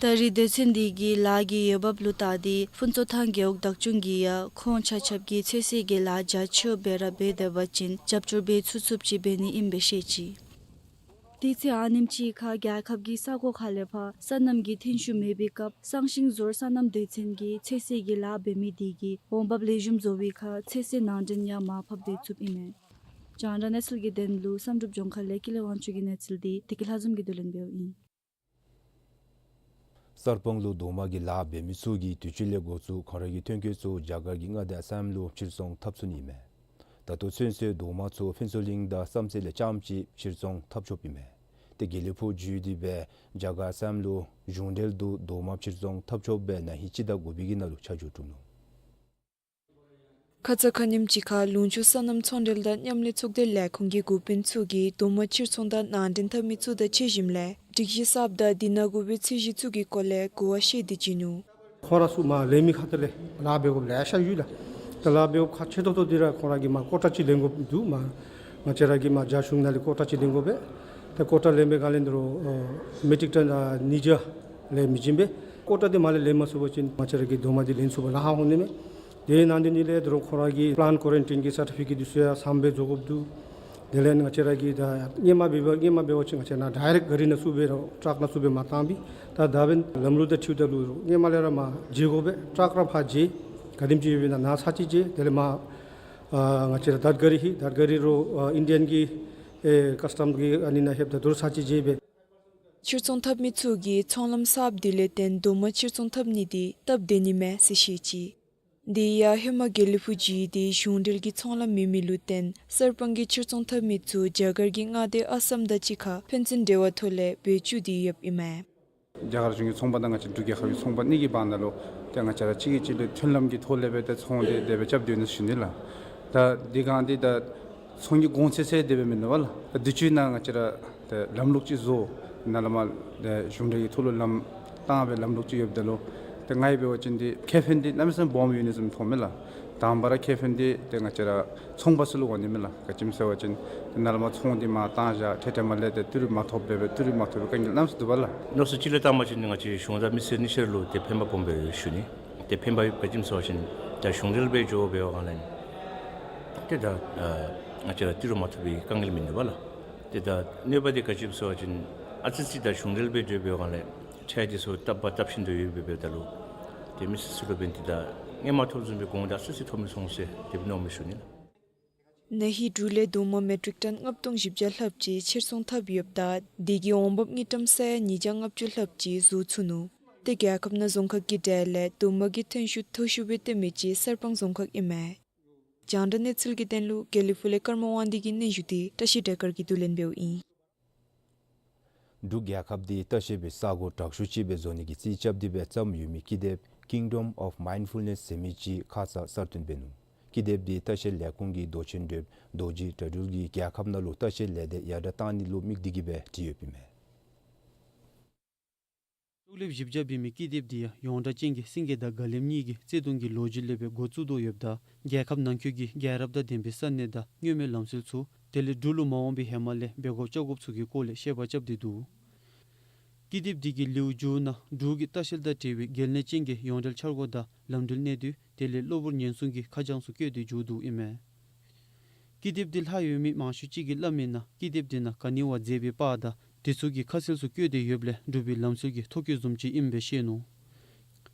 ད་རེས་སྡེ་ཚན་འདི་གིས་ལཱ་གི་འོས་འབབ་ལུ་བལྟ་སྟེ་ཕུན་ཚོགས་ཐང་རྒེད་འོག་བདག་སྐྱོང་གིས་ཡང་ཁོང་ཆ་ཁྱབ་ཀྱིས་ཚོད་བསྲེ་གི་ལཱ་རྒྱ་ཆེཝ་སྦེ་ར་འབད་དེ་འབད་བ་ཅིན་རྒྱབ་སྐྱོར་འབད་ཚུགས་ཚུགསཔ་ཅིག་འབད་ནི་ཨིན་པས་ཟེར་བཤད་ཅི། དུས་ཚོད་ཨ་ནེམ་ཅིག་ཁར་རྒྱལ་ཁབ་ཀྱི་ས་གོ་ཁ་ལས་ཕར་སོ་ནམ་གྱི་ཐོན་ཤུགས་མེད་པའི་སྐབས་སང་ཞིང་ཟུར་སོ་ནམ་སྡེ་ཚན་གྱིས་ཚོད་བསྲེ་གི་ལཱ་འབད་མི་དེ་གིས་འོང་འབབ་ལེགས་ཤོམ་བཟོ་བའི་ཁར་ཚོད་བསྲེ་ནང་འདྲེན་ཡང་མར་ཕབ་སྟེ་ཚུགསཔ་ཨིན་མས། རྒྱང་བསྒྲགས་གནས་ཚུལ་གྱི་དོན་ལུ་བསམ་གྲུབ་ལྗོངས་མཁར་ལས་ཀུན་ལེགས་དབང་ཕྱུག་གི་གནས་ཚུལ་འདི་བདེ་སྐྱིད་ལྷ་འཛོམས་ཀྱིས་བསྡུ་ལེན་འབདཝ་ཨིན། གསར་སྤང་ལུ་རྡོག་མ་གི་ལཱ་འབད་མི་ཚུ་གིས་དུས་ཅི་ལས་འགོ་བཙུགས་ཁོང་ར་གི་ཐོན་སྐྱེད་ཚུ་རྒྱ་གར་གྱི་མངའ་སྡེ་ཨ་སམ་ལུ་ཕྱིར་ཚོང་འཐབ་ཚུགས་ནི་མས། ད་ལྟོ་ཚུན་ཚོད་རྡོག་མ་ཚུ་ཕུན་ཚོགས་གླིང་དང་བསམ་རྩེ་ལས་རྐྱངམ་ཅིག་ཕྱིར་ཚོང་འཐབ་ཆོགཔ་ཨིན་མས། ཏེ་དགེ་ལེགས་ཕུག་བརྒྱུད་དེ་སྦེ་རྒྱ་གར་ཨ་སམ་ལུ་གཞུང་འབྲེལ་དུ་རྡོག་མ་ཕྱིར་ཚོང་འཐབ་ཆོག་པའི་ན་ཧིང་སྤྱི་ཟླ་དགུ་པའི་གི་ནང་ལུ་ཆ་འཇོག་གྲུབ་ནུག། ཁ་ཙ་ཁ་ཉིནམ་ཅིག་ཁར་ལུང་ཕྱོགས་སོ་ནམ་ཚོང་འབྲེལ་དང་མཉམ་ལས་ཚོགས་སྡེ་ལས་ཁུངས་ཀྱི་འགོ་དཔོན་ཚུ་གིས་རྡོག་མ་ཕྱིར་ཚོང་དང་ནང་འདྲེན་འཐབ་མི་ཚུ་དང་ཕྱད་ཞིནམ་ལས་སྒྲིག་གཞི་གསརཔ་དང་འདི་ནང་དགོ་པའི་ཚད་གཞི་ཚུ་གི་སྐོར་ལས་གོ་བ་བཤད་དེ་བྱིན་ནུག། ཁོང་ར་ཚུ་མར་ལེན་མི་ཁ་ཐུག་ལས་ལཱ་འབད་དགོཔ་ལེ་ཤ་ཡོད་ལགས། ད་ལཱ་འབད་དགོཔ་ཁག་ཆེ་ཏོག་ཏོ་འདི་ར་ཁོང་ར་གིས་མར་ཀོ་ཊ་ཅིག་ལེན་དགོཔ་འདུག། མར་ང་བཅས་ར་གིས་མར་རྒྱ་གཞུང་ནང་ལས་ཀོ་ཊ་ཅིག་ལེན་དགོ་པས། ད་ཀོ་ཊ་ལེན་པའི་སྒང་ལས་འདི་རུ་ཨ་མེ་ཊིག་ཊོན་ཨ་ཉིས་བརྒྱ་ལས་མི་བྱིན་པས། ཀོ་ཊ་འདི་མར་ལས་ལེན་མ་ཚུགས་པ་ཅིན་ང་བཅས་ར་གིས་རྡོག་མ་འདི་ལེན་ཚུགས་པར་ལཱ་ཁག་འོང་ནི་མས། དེ་ནང་དེ་ནི་ལས་འདི་རུ་ཁོང་ར་གི་པླཱནཊ་ཀོ་རན་ཊིན་གྱི་སར་ཊི་ཕི་ཀེཊ་འདི་ཚུ་ཡང་ཟམ་སྦེ་བཟོ་དགོཔ་འདུག། དེ་ལས་ང་བཅས་ར་གིས་ད་སྔོན་མ་འབད་བ་སྔོན་མ་འབད་བ་ཅིན་ང་བཅས་ནཱ་ཌའི་རེཀཊ་ག་རི་ནང་བཙུགས་སྦེ་ར་ཊཱཀ་ནང་བཙུགས་སྦེ་མར་བཏང་པས། ད་ད་འབདན་ལམ་ལུགས་དང་འཁྲིལཝ་ད་ལུ་སྔོན་མ་ལས་ར་མར་བརྗེ་དགོ་པས། ཊཱཀ་ར་ཕར་བརྗེ། ག་དེམ་ཅིག་ཡོད་པའི་ནང་ན་ཚར་གཅིག་བརྗེ། དེ་ལས་མར་ཨ་ང་བཅས་ར་དར་ག་རི་ཧི་དར་ག་རི་རུ་ཨ་ཨིན་ཌི་ཡཱན་གྱི་ཨེ་ཀཱས་ཊམ་གྱི་ཨ་ནི་ནང་ལྷོདཔ་ད་དོ་རུང་ཚར་གཅིག་བརྗེ་སྦེ། ཕྱིར་ཚོང་འཐབ་མི་ཚུ་གིས་ཚོང་ལམ་གསརཔ་འདི་ལས་བརྟེན་རྡོག་མ་ཕྱིར་ཚོང་འཐབ་ནི་འདི་སྟབས་བདེ་ནི་མས་ཟེར་བཤད་ཅི། དེ་ཡང་ཧེ་མ་དགེ་ལེགས་ཕུག་བརྒྱུད་དེ་གཞུང་འབྲེལ་གྱི་ཚོང་ལམ་མེད་མི་ལུ་བརྟེན་གསར་སྤང་གི་ཕྱིར་ཚོང་འཐབ་མི་ཚུ་རྒྱ་གར་གྱི་མངའ་སྡེ་ཨ་སམ་དང་གཅིག་ཁར་ཕན་ཚུན་འབྲེལ་བ་ཐོག་ལས་འབད་བཅུག་སྟེ་ཡོདཔ་ཨིན་མས། རྒྱ་གར་གཞུང་གི་ཚོང་པ་དང་ང་བཅས་འབྲུག་རྒྱལ་ཁབ་ཀྱི་ཚོང་པ་གཉིས་ཀྱི་བར་ན་ལུ་ཏེ་ང་བཅས་ར་གཅིག་གིས་གཅིག་ལུ་མཐུན་ལམ་གྱི་ཐོག་ལས་སྦེ་ཏེ་ཚོང་འདི་དེ་སྦེ་རྐྱབ་སྡོད་ནི་ཞུ་ནི་ལགས། ད་འདི་སྒང་འདི་ད་ཚོང་གི་གོང་ཚད་ཚད་དེ་སྦེ་མིན་འདུག་པ་ལགས། ད་དུས་ཅི་ནང་ང་བཅས་ར་ཏེ་ལམ་ལུགས་ཅིག་བཟོ་ནཱ་ལས་མར་ཏེ་གཞུང་འབྲེལ་གྱི་ཐོག་ལུ་ལམ་བཏང་སྦེ་ལམ་ལུགས་ཅིག་ཡོདཔ་ད་ལུ་ཏེ་ང་གིས་འབད་བ་ཅིན་འདི་ཁེ་ཕན་འདི་གནམ་མེད་ས་མེད་སྦོམ་ཡོད་ནི་བཟུམ་མཐོངམ་མས་ལགས། དང་པ་ར་ཁེ་ཕན་འདི་ཏེ་ང་བཅས་ར་ཚོང་པ་ཚུ་ལུ་འོང་ནི་མས་ལགས། ག་ཅི་སྨོ་ཟེར་བ་ཅིན་ཏེ་ནཱ་ལས་མར་ཚོང་འདི་མར་བཏང་བཞག་ཏེ་ཏེ་མར་ལས་ཏེ་ཏི་རུ་མ་ཐོབ་པར་སྦེ་ཏི་རུ་མ་ཐོབ་པའི་དཀའ་ངལ་གནམ་མེད་ས་མེད་འདུག་པ་ལགས། མནོ་བསམ་ཅིག་ལས་བཏང་བ་ཅིན་ང་བཅས་གཞུང་དང་མི་སེར་གཉིས་ཆ་ར་ལུ་ཏེ་ཕན་པ་སྦོམ་སྦེ་ཡོད་ཞུ་ནི། ཏེ་ཕན་པ་ཡོདཔ་ག་ཅི་སྨོ་ཟེར་བ་ཅིན་ད་གཞུང་འབྲེལ་སྦེ་འགྱོ་འབད་བའི་སྒང་ལས་ཏེ་ད་ཨ་ང་བཅས་ར་ཏི་རུ་མ་ཐོབ་པའི་དཀའ་ངལ་མིན་འདུག་པ་ལགས། ཏེ་ད་གནོད་པ་འདི་ག་ཅི་སྨོ་ཟེར་བ་ཅིན་ཨ་ཙི་ཅིག་ད་གཞུང་འབྲེལ་སྦེ་འགྱོ་འབད་བའི་སྒང་ལས་ཁྲལ་འདི་ཚུ་བཏབ་པ་བཏབ་བཞིན་དུ་ཡོདཔ་འབདཝ་ད་ལུ་ཏེ་མི་སེར་ཚུ་ལུ་འབདན་ཏེ་ད་སྔོན་མ་ཐོབ་བཟུམ་སྦེ་གོང་ད་ཨ་ཙི་ཅིག་ཐོབ་མི་སོང་ཟེར་དེ་སྦེ་མནོཝ་མས་ཞུ་ནི་ལགས། ན་ཧིང་འབྲུག་ལས་རྡོག་མ་མེ་ཊིག་ཊོན་ལྔ་སྟོང་བཞི་བརྒྱ་ལྷགཔ་ཅིག་ཕྱིར་ཚོང་འཐབ་ཡོདཔ་ད་དེ་གི་འོང་འབབ་དངུལ་ཀྲམ་ས་ཡ་ཉིས་བརྒྱ་ལྔ་བཅུ་ལྷགཔ་ཅིག་བཟོ་ཚུགས་ནུག། ཏེ་རྒྱལ་ཁབ་ནང་རྫོང་ཁག་གི་གྲས་ལས་རྡོག་མ་གི་ཐོན་ཤུགས་མཐོ་ཤོས་སྦེ་སྟོན་མི་ཅིག་གསར་སྤང་རྫོང་ཁག་ཨིན་མས། རྒྱང་བསྒྲགས་གནས་ཚུལ་གྱི་དོན་ལུ་དགེ་ལེགས་ཕུག་ལས་ཀརྨ་དབང་འདུས་ཀྱི་སྙན་ཞུ་འདི་བཀྲ་ཤིས་སྒྲོལ་དཀར་གྱིས་བསྡུ་ལེན་འབདཝ་ཨིན། འབྲུག་རྒྱལ་ཁབ་འདི་ལྟ་བཤལ་པའི་ས་གོ་དྲག་ཤོས་ཅིག་སྦེ་བཟོ་ནི་གི་རྩིས་རྐྱབ་སྟེ་སྦེ་བརྩམས་ཡོད་མི་ཀི་དེབ་Kingdom of Mindfulness ཟེར་མི་ཅིག་ཁ་ཙ་གསར་བཏོན་འབད་ནུག། ཀི་དེབ་འདི་ལྟ་བཤལ་ལས་ཁུངས་ཀྱི་མདོ་ཆེན་བགྲེསཔ་རྡོ་རྗེ་དགྲ་འདུལ་གྱིས་རྒྱལ་ཁབ་ནང་ལུ་ལྟ་བཤལ་ལས་སྡེ་ཡར་དྲགས་གཏང་ནི་ལུ་དམིགས་ཏེ་གིས་སྦེ་བྲིས་ཡོདཔ་ཨིན་མས། ཤོག་ལེབ་བཞི་བརྒྱ་འབད་མི་ཀི་དེབ་འདི་ཡང་ཡོངས་གྲགས་ཅན་གྱི་སེང་གེ་དང་དགའ་ལྡན་གཉིས་ཀྱི་བརྩེ་དུང་གི་ལོ་རྒྱུས་ལས་སྦེ་འགོ་བཙུགས་དོ་ཡོདཔ་ད་རྒྱལ་ཁབ་ནང་འཁོད་ཀྱི་རྒྱལ་རབས་དང་ལྡན་པའི་ས་གནས་དང་མངོན་མེད་ལམ་སྲོལ་ཚུ་དེ་ལས་འབྲུག་ལུ་མ་འོངས་པའི་ཧེ་མ་ལས་འབད་དགོཔ་རྐྱབ་དགོཔ་ཚུ་གི་སྐོར་ལས་བཤད་པ་རྐྱབ་སྟེ་འདུག། ཀི་དེབ་འདི་གི་ལེའུ་མཇུག་ནང་འབྲུག་གི་ལྟ་བཤལ་དང་འབྲེལ་བའི་གལ་གནད་ཅན་གྱི་ཡོངས་འབྲེལ་འཆར་སྒོ་དང་ལམ་འགྲུལ་གནས་སྡུད་དེ་ལས་གློ་བུར་ཉེན་སྲུང་གི་ཁ་བྱང་ཚུ་བཀོད་དེ་བསྒྱུར་འདུག་ཨིན་མས། ཀི་དེབ་འདི་ལྷག་ཡོད་མི་མང་ཤོས་ཅིག་གིས་སླབ་མིའི་ནང་ཀི་དེབ་འདི་ནང་ག་ནི་བ་མཛེས་པའི་པར་དང་དེ་ཚུ་གི་ཁ་གསལ་ཚུ་བཀོད་དེ་ཡོདཔ་ལས་འབྲུག་པའི་ལམ་སྲོལ་གྱི་ཐོ་བཀོད་བཟུམ་ཅིག་ཨིནམ་སྦེ་བཤད་ནུག།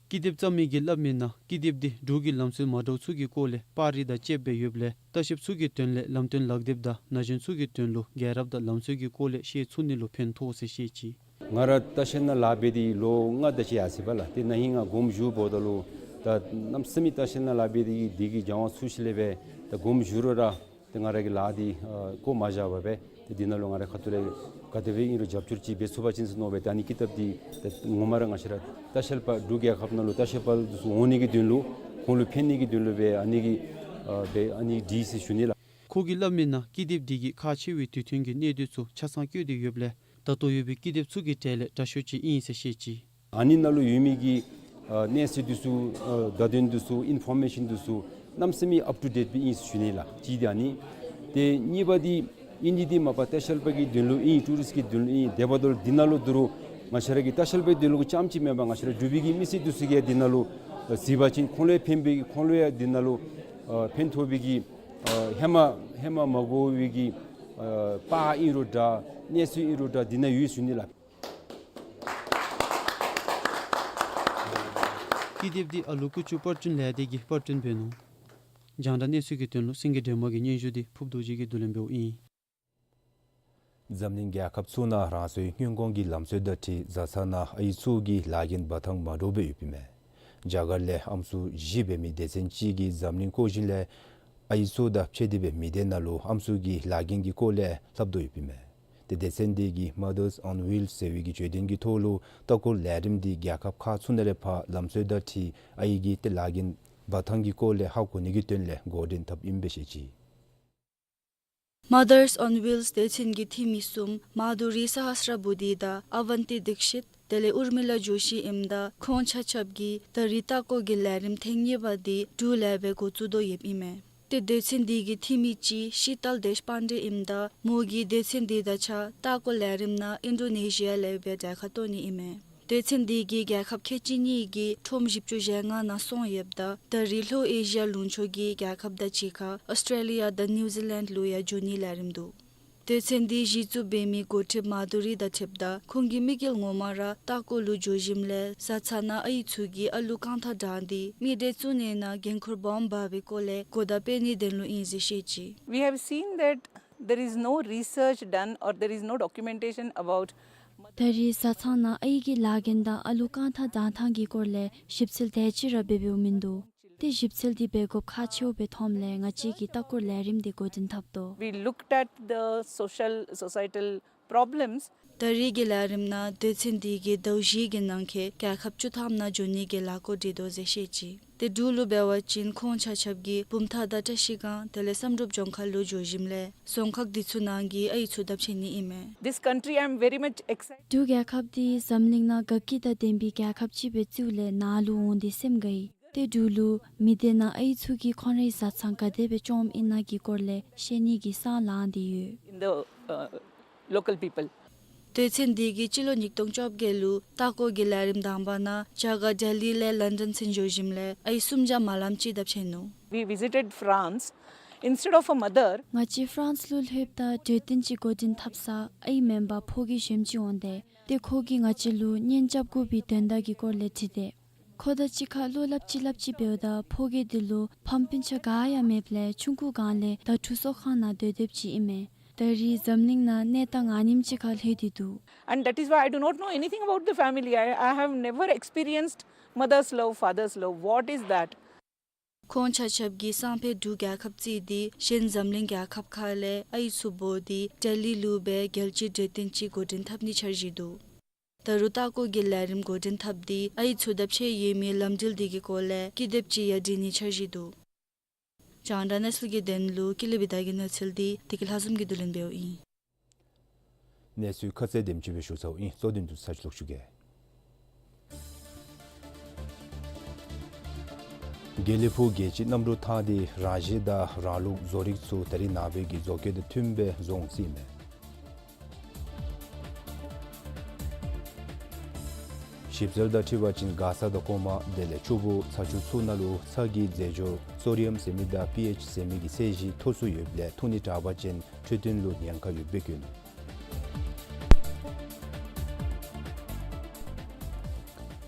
ཀི་དེབ་བརྩམས་མི་གིས་སླབ་མིའི་ནང་ཀི་དེབ་འདི་འབྲུག་གི་ལམ་སྲོལ་མ་འདྲཝ་ཚུ་གི་སྐོར་ལས་པར་རིས་དང་བཅསཔ་སྦེ་ཡོདཔ་ལས་ལྟ་བཤལཔ་ཚུ་གི་དོན་ལས་ལམ་སྟོན་ལག་དེབ་དང་ན་གཞོན་ཚུ་གི་དོན་ལུ་རྒྱལ་རབས་དང་ལམ་སྲོལ་གྱི་སྐོར་ལས་ཤེས་ཚུགས་ནི་ལུ་ཕན་ཐོགས་ཟེར་བཤད་ཅི། ང་ར་ལྟ་བཤལ་ནང་ལཱ་འབད་དེ་ལོ་ལྔ་དེ་ཅིག་ཡར་སོ་ཡི་པ་ལགས། ཏེ་ན་ཧིང་ང་དགོངསམ་ཞུཝ་ད་ལུ་ད་གནམ་མེད་ས་མེད་ལྟ་བཤལ་ནང་ལཱ་འབད་དེ་དེ་གི་སྦྱང་བ་ཚུགས་ཞིནམ་ལས་སྦེ་ད་དགོངསམ་ཞུ་རུང་ར་ཏེ་ང་ར་གིས་ལཱ་འདི་ཨ་བཀོ་མ་བཞག་པར་སྦེ་ཏེ་འདི་ནང་ལུ་ང་རའི་ཁ་ཐུག་ལས་ག་དེ་སྦེ་ཨིན་རུང་རྒྱབ་སྐྱོར་ཅིག་འབད་ཚུགས་པ་ཅིན་ཟེར་མནོ་སྦེ་ད་ཨ་ནི་ཀི་དེབ་འདི་ད་ངོ་མ་ར་ང་བཅས་ར་ལྟ་བཤལ་པ་འབྲུག་རྒྱལ་ཁབ་ནང་ལུ་ལྟ་བཤལ་པ་འདི་ཚུ་འོང་ནི་གི་དོན་ལུ་ཁོང་ལུ་ཕན་ནི་གི་དོན་ལུ་སྦེ་ཨ་ནི་གི་ཨ་སྦེ་ཨ་ནི་བྲིས་ཟེར་ཞུ་ནི་ལགས། ཁོ་གིས་སླབ་མི་ནང་ཀི་དེབ་འདི་གིས་ཁག་ཆེ་བའི་དུས་ཐུང་གི་གནད་དོན་ཚུ་ཆ་ཚང་བཀོད་དེ་ཡོདཔ་ལས་ད་ལྟོ་ཡོད་པའི་ཀི་དེབ་ཚུ་གི་གྲས་ལས་དྲག་ཤོས་ཅིག་ཨིན་ཟེར་བཤད་ཅི། ཨ་ནི་ནང་ལུ་ཡོད་མི་གི་ཨ་གནས་ཚུལ་འདི་ཚུ་ཨ་བརྡ་དོན་འདི་ཚུ་ཨིན་ཕོར་མེ་ཤཱན་འདི་ཚུ་གནམ་མེད་ས་མེད་ཨཔ་ཊུ་ཌེཊ་སྦེ་ཨིན་ཟེར་ཞུ་ནི་ལགས། གཅིག་འདི་ཨ་ནི། ཏེ་གཉིས་པ་འདི་ཨིན་ནི་འདི་མ་པ་ལྟ་བཤལ་པ་གི་དོན་ལུ་ཨིན། ཊུ་རིསཊ་གི་དོན་ལུ་ཨིན། དེ་འབདཝ་ད་འདི་ནང་ལུ་ད་རུང་ང་བཅས་ར་གི་ལྟ་བཤལ་པའི་དོན་ལུ་རྐྱངམ་ཅིག་མེན་པར་ང་བཅས་ར་འབྲུག་པའི་གི་མི་སེར་འདི་ཚུ་གིས་འདི་ནང་ལུ་ཨ་གཟིགས་པ་ཅིན་ཁོང་ལུ་ཡང་ཕན་པའི་གི་ཁོང་ལུ་ཡང་འདི་ནང་ལུ་ཨ་ཕན་ཐོགས་པའི་གི་ཨ་ཧེ་མ་ཧེ་མ་མ་གོ་བའི་གི་ཨ་པར་ཨིན་རུང་འདྲ་གནས་ཚུལ་ཨིན་རུང་འདྲ་འདི་ནང་ཡོད་ཟེར་ཞུ་ནི་ལགས། ཀི་དེབ་འདི་ཨ་ལུ་ཀུ་ཅུ་པར་སྐྲུན་ལས་སྡེ་གིས་པར་སྐྲུན་འབད་ནུག། རྒྱང་བསྒྲགས་གནས་ཚུལ་གྱི་དོན་ལུ་སེང་གེ་སྒྲོལ་མ་གི་སྙན་ཞུ་འདི་ཕུབ་རྡོ་རྗེ་གིས་བསྡུ་ལེན་འབདཝ་ཨིན། འཛམ་གླིང་རྒྱལ་ཁབ་ཚུ་ནང་རང་སོའི་སྔོན་འགོག་གི་ལམ་སྲོལ་དང་འཁྲིལ་བཟའ་ཚང་ནང་ཨའི་ཚུ་གི་ལཱ་འགན་འབག་ཐངས་མ་འདྲཝ་སྦེ་ཡོདཔ་ཨིན་མས། རྒྱ་གར་ལས་ཨམ་སྲུ་བཞི་འབད་མི་སྡེ་ཚན་ཅིག་གིས་འཛམ་གླིང་སྐོར་ཞིནམ་ལས་ཨའི་ཚུ་དང་ཕྱད་དེ་སྦེ་མི་སྡེ་ནང་ལུ་ཨམ་སྲུ་གི་ལཱ་འགན་གྱི་སྐོར་ལས་ལྷབ་དོ་ཡོདཔ་ཨིན་མས། ཏེ་སྡེ་ཚན་འདི་གིས་Mothers on Wheels ཟེར་བའི་གི་བརྗོད་དོན་གྱི་ཐོག་ལུ་ལྟ་སྐོར་ལས་རིམ་འདི་རྒྱལ་ཁབ་ཁག་ཚུ་ནང་ལས་ཕར་ལམ་སྲོལ་དང་འཁྲིལ་ཨའི་གི་ཏེ་ལཱ་འགན་འབག་ཐངས་ཀྱི་སྐོར་ལས་ཧ་གོ་ནི་གི་དོན་ལས་འགོ་འདྲེན་འཐབ་ཨིནམ་སྦེ་བཤད་ཅི། Mothers on Wheels སྡེ་ཚན་གྱི་འཐུས་མི་གསུམ་Madhuri Sahasrabudhe དང་Avanti Dixit དེ་ལས་Urmila Joshi ཨིནམ་ད་ཁོང་ཆ་ཁྱབ་ཀྱིས་ད་རིས་ལྟ་སྐོར་གྱི་ལས་རིམ་ཐེངས་གཉིས་པ་འདི་འབྲུག་ལས་སྦེ་འགོ་བཙུགས་དོ་ཡོདཔ་ཨིན་མས། ཏེ་སྡེ་ཚན་འདི་གི་འཐུས་མི་ཅིག་Sheetal Deshpande ཨིནམ་ད་མོ་གིས་སྡེ་ཚན་འདི་དང་གཅིག་ཁར་ལྟ་སྐོར་ལས་རིམ་ནང་ཨིན་ཌོ་ནེ་ཤི་ཡ་ལས་སྦེ་གྲལ་ཁར་གཏོགས་ནི་ཨིན་མས། སྡེ་ཚན་འདི་གིས་རྒྱལ་ཁབ་ཁལ་གཅིག་གཉིས་ཀྱི་ཁྲོམ་བཞི་བཅུ་ཞེ་ལྔ་ནང་སོང་ཡོདཔ་ད་ད་རིས་ལྷོ་ཨེ་ཤི་ཡ་ལུང་ཕྱོགས་ཀྱི་རྒྱལ་ཁབ་དང་གཅིག་ཁར་ཨོསི་ཊྲེ་ལི་ཡ་དང་ནིའུ་ཛི་ལེནཌ་ལུ་ཡང་འགྱོ་ནིའི་ལས་རིམ་འདུག། སྡེ་ཚན་འདི་གཞི་བཙུགས་འབད་མི་འགོ་ཁྲིདཔ་མ་དྷུ་རི་དང་འཁྲིལཝ་ད་ཁོང་གི་དམིགས་ཡུལ་ངོ་མ་ར་ལྟ་སྐོར་ལུ་འགྱོ་ཞིནམ་ལས་བཟའ་ཚང་ནང་ཨའི་ཚུ་གིས་ཨ་ལུ་རྐང་ཐང་དྲངས་ཏེ་མི་སྡེ་བཙུགས་ནི་ནང་འགན་ཁུར་སྦོམ་འབག་པའི་སྐོར་ལས་གོ་བརྡ་སྤེལ་ནིའི་དོན་ལུ་ཨིན་ཟེར་བཤད་ཅི། We have seen that there is no research done or there is no documentation about ད་རིས་བཟའ་ཚང་ནང་ཨའི་གི་ལཱ་འགན་དང་ཨ་ལུ་རྐང་ཐང་དྲངས་ཐངས་ཀྱི་སྐོར་ལས་ཞིབ་འཚོལ་དེ་ཅིག་ར་འབད་འབདཝ་མིན་འདུག། ཏེ་ཞིབ་འཚོལ་འདི་འབད་དགོཔ་ཁག་ཆེཝ་སྦེ་མཐོངམ་ལས་ང་བཅས་ཀྱིས་ལྟ་སྐོར་ལས་རིམ་འདི་འགོ་འདྲེན་འཐབ་དོ། We looked at the social, societal problems. ད་རིས་ཀྱི་ལས་རིམ་ནང་སྡེ་ཚན་འདི་གིས་ཟླཝ་བཞི་གི་ནང་འཁོད་རྒྱལ་ཁབ་བཅུ་ཐམ་ནང་འགྱོ་ནི་གི་ལས་འགུལ་སྒྲིག་དོ་ཟེར་བཤད་ཅི། ཏེ་འབྲུག་ལུ་འབད་བ་ཅིན་ཁོང་ཆ་ཁྱབ་ཀྱིས་བུམ་ཐང་དང་བཀྲིས་སྒང་དེ་ལས་བསམ་གྲུབ་ལྗོངས་མཁར་ལུ་འགྱོ་ཞིནམ་ལས་རྫོང་ཁག་འདི་ཚུ་ནང་གི་ཨའི་ཚུ་དང་ཕྱད་ནི་ཨིན་མས། This country, I am very much excited. འབྲུག་རྒྱལ་ཁབ་འདི་འཛམ་གླིང་ནང་དགའ་སྐྱིད་དང་ལྡན་པའི་རྒྱལ་ཁབ་ཅིག་སྦེ་བརྩིཝ་ལས་ནཱ་ལུ་འོང་སྟེ་སེམས་དགའ་ཡི། ཏེ་འབྲུག་ལུ་མི་སྡེ་ནང་ཨའི་ཚུ་གིས་ཁོང་རའི་བཟའ་ཚང་ག་དེ་སྦེ་བཅོམ་ཨིན་ན་གི་སྐོར་ལས་ཤེས་ནི་གི་སང་ལངས་ཏེ་ཡོད། In the, uh, local people. སྡེ་ཚན་འདི་གིས་སྤྱི་ལོ་ཉིས་སྟོང་བཅོ་བརྒྱད་ལུ་ལྟ་སྐོར་གྱི་ལས་རིམ་དང་པ་ནང་རྒྱ་གར་ལྡི་ལི་ལས་ལན་ཌོན་ཚུན་འགྱོ་ཞིནམ་ལས་ཨའི་སུམ་བརྒྱ་མ་ལངམ་ཅིག་དང་ཕྱད་ནུག། We visited France. Instead of a mother, ང་བཅས་ཕ་རན་སི་ལུ་ལྷོདཔ་ད་གྲོས་བསྟུན་ཅིག་འགོ་འདྲེན་འཐབ་ས་ཨའི་མེན་པར་ཕོ་རྒས་གཞན་ཅིག་འོང་སྟེ་ཏེ་ཁོ་གིས་ང་བཅས་ལུ་གཉེན་རྐྱབ་དགོ་པའི་དོན་དག་གི་སྐོར་ལས་དྲི་སྟེ་ཁོ་དང་གཅིག་ཁར་བློ་སླབ་ཅི་སླབ་ཅི་འབདཝ་ད་ཕོ་རྒས་འདི་ལུ་ཕམ་སྤུན་ཆ་ག་ཡང་མེདཔ་ལས་ཆུང་ཀུ་སྒང་ལས་དྭ་ཕྲུག་གསོ་ཁང་ནང་སྡོད་སྡོདཔ་ཅིག་ཨིན་མས། ད་རིས་འཛམ་གླིང་ནང་གནས་སྟངས་ཨ་ནེམ་ཅིག་ཁར་ལྷོད་དེ་འདུག། And that is why I do not know anything about the family. I, I have never experienced mother's love, father's love. What is that? ཁོང་ཆ་ཁྱབ་ཀྱིས་སང་ཕོད་འབྲུག་རྒྱལ་ཁབ་བརྩིས་ཏེ་གཞན་འཛམ་གླིང་རྒྱལ་ཁབ་ཁག་ལས་ཨའི་ཚུ་འབོ་སྟེ་ལྡི་ལི་ལུ་སྦེ་རྒྱལ་སྤྱིའི་གྲོས་བསྟུན་ཅིག་འགོ་འདྲེན་འཐབ་ནི་འཆར་གཞི་འདུག། ད་རུང་ལྟ་སྐོར་གྱི་ལས་རིམ་འགོ་འདྲེན་འཐབ་སྟེ་ཨའི་ཚུ་དང་ཕྱད་ཡོད་མི་ལམ་འགྲུལ་འདི་གི་སྐོར་ལས་ཀི་དེབ་ཅིག་ཡང་སྒྲིག་ནིའི་འཆར་གཞི་འདུག། རྒྱང་བསྒྲགས་གནས་ཚུལ་གྱི་དོན་ལུ་ཀུན་ལེགས་བི་དྷ་གི་གནས་ཚུལ་འདི་བདེ་སྐྱིད་ལྷ་འཛོམས་ཀྱིས་བསྡུ་ལེན་འབདཝ་ཨིན། གནས་ཚུལ་ཁ་གསལ་དེམ་ཅིག་སྦེ་ཞུ་ཚརཝ་ཨིན། གཙོ་དོན་དུ་ཚར་གཅིག་ལོག་ཞུ་གེ། དགེ་ལེགས་ཕུག་རྒྱལ་སྤྱིའི་གནམ་གྲུ་ཐང་འདི་རང་བཞིན་དང་རང་ལུགས་བཟོ་རིག་ཚུ་ད་རིས་ནངས་པའི་གི་བཟོ་བཀོད་དང་མཐུནམ་སྦེ་བཟོ་འོང་ཟེར་ཨིན་མས། ཞིབ་འཚོལ་དང་འཁྲིལ་བ་ཅིན་མགར་ས་དང་གོང་མ་དེ་ལས་ཆུ་བོ་ཚ་ཆུ་ཚུ་ནང་ལུ་ཚྭ་གི་རྫས་སྦྱོར་སོ་ཌི་ཡམ་ཟེར་མི་དང་པི་ཨེཆ་ཟེར་མི་གི་ཚད་གཞི་མཐོ་སུ་ཡོདཔ་ལས་འཐུང་ནི་དྲག་པ་ཅིན་འཕྲོད་བསྟེན་ལུ་ཉེན་ཁ་ཡོདཔ་སྦེ་བཀོད་ནུག།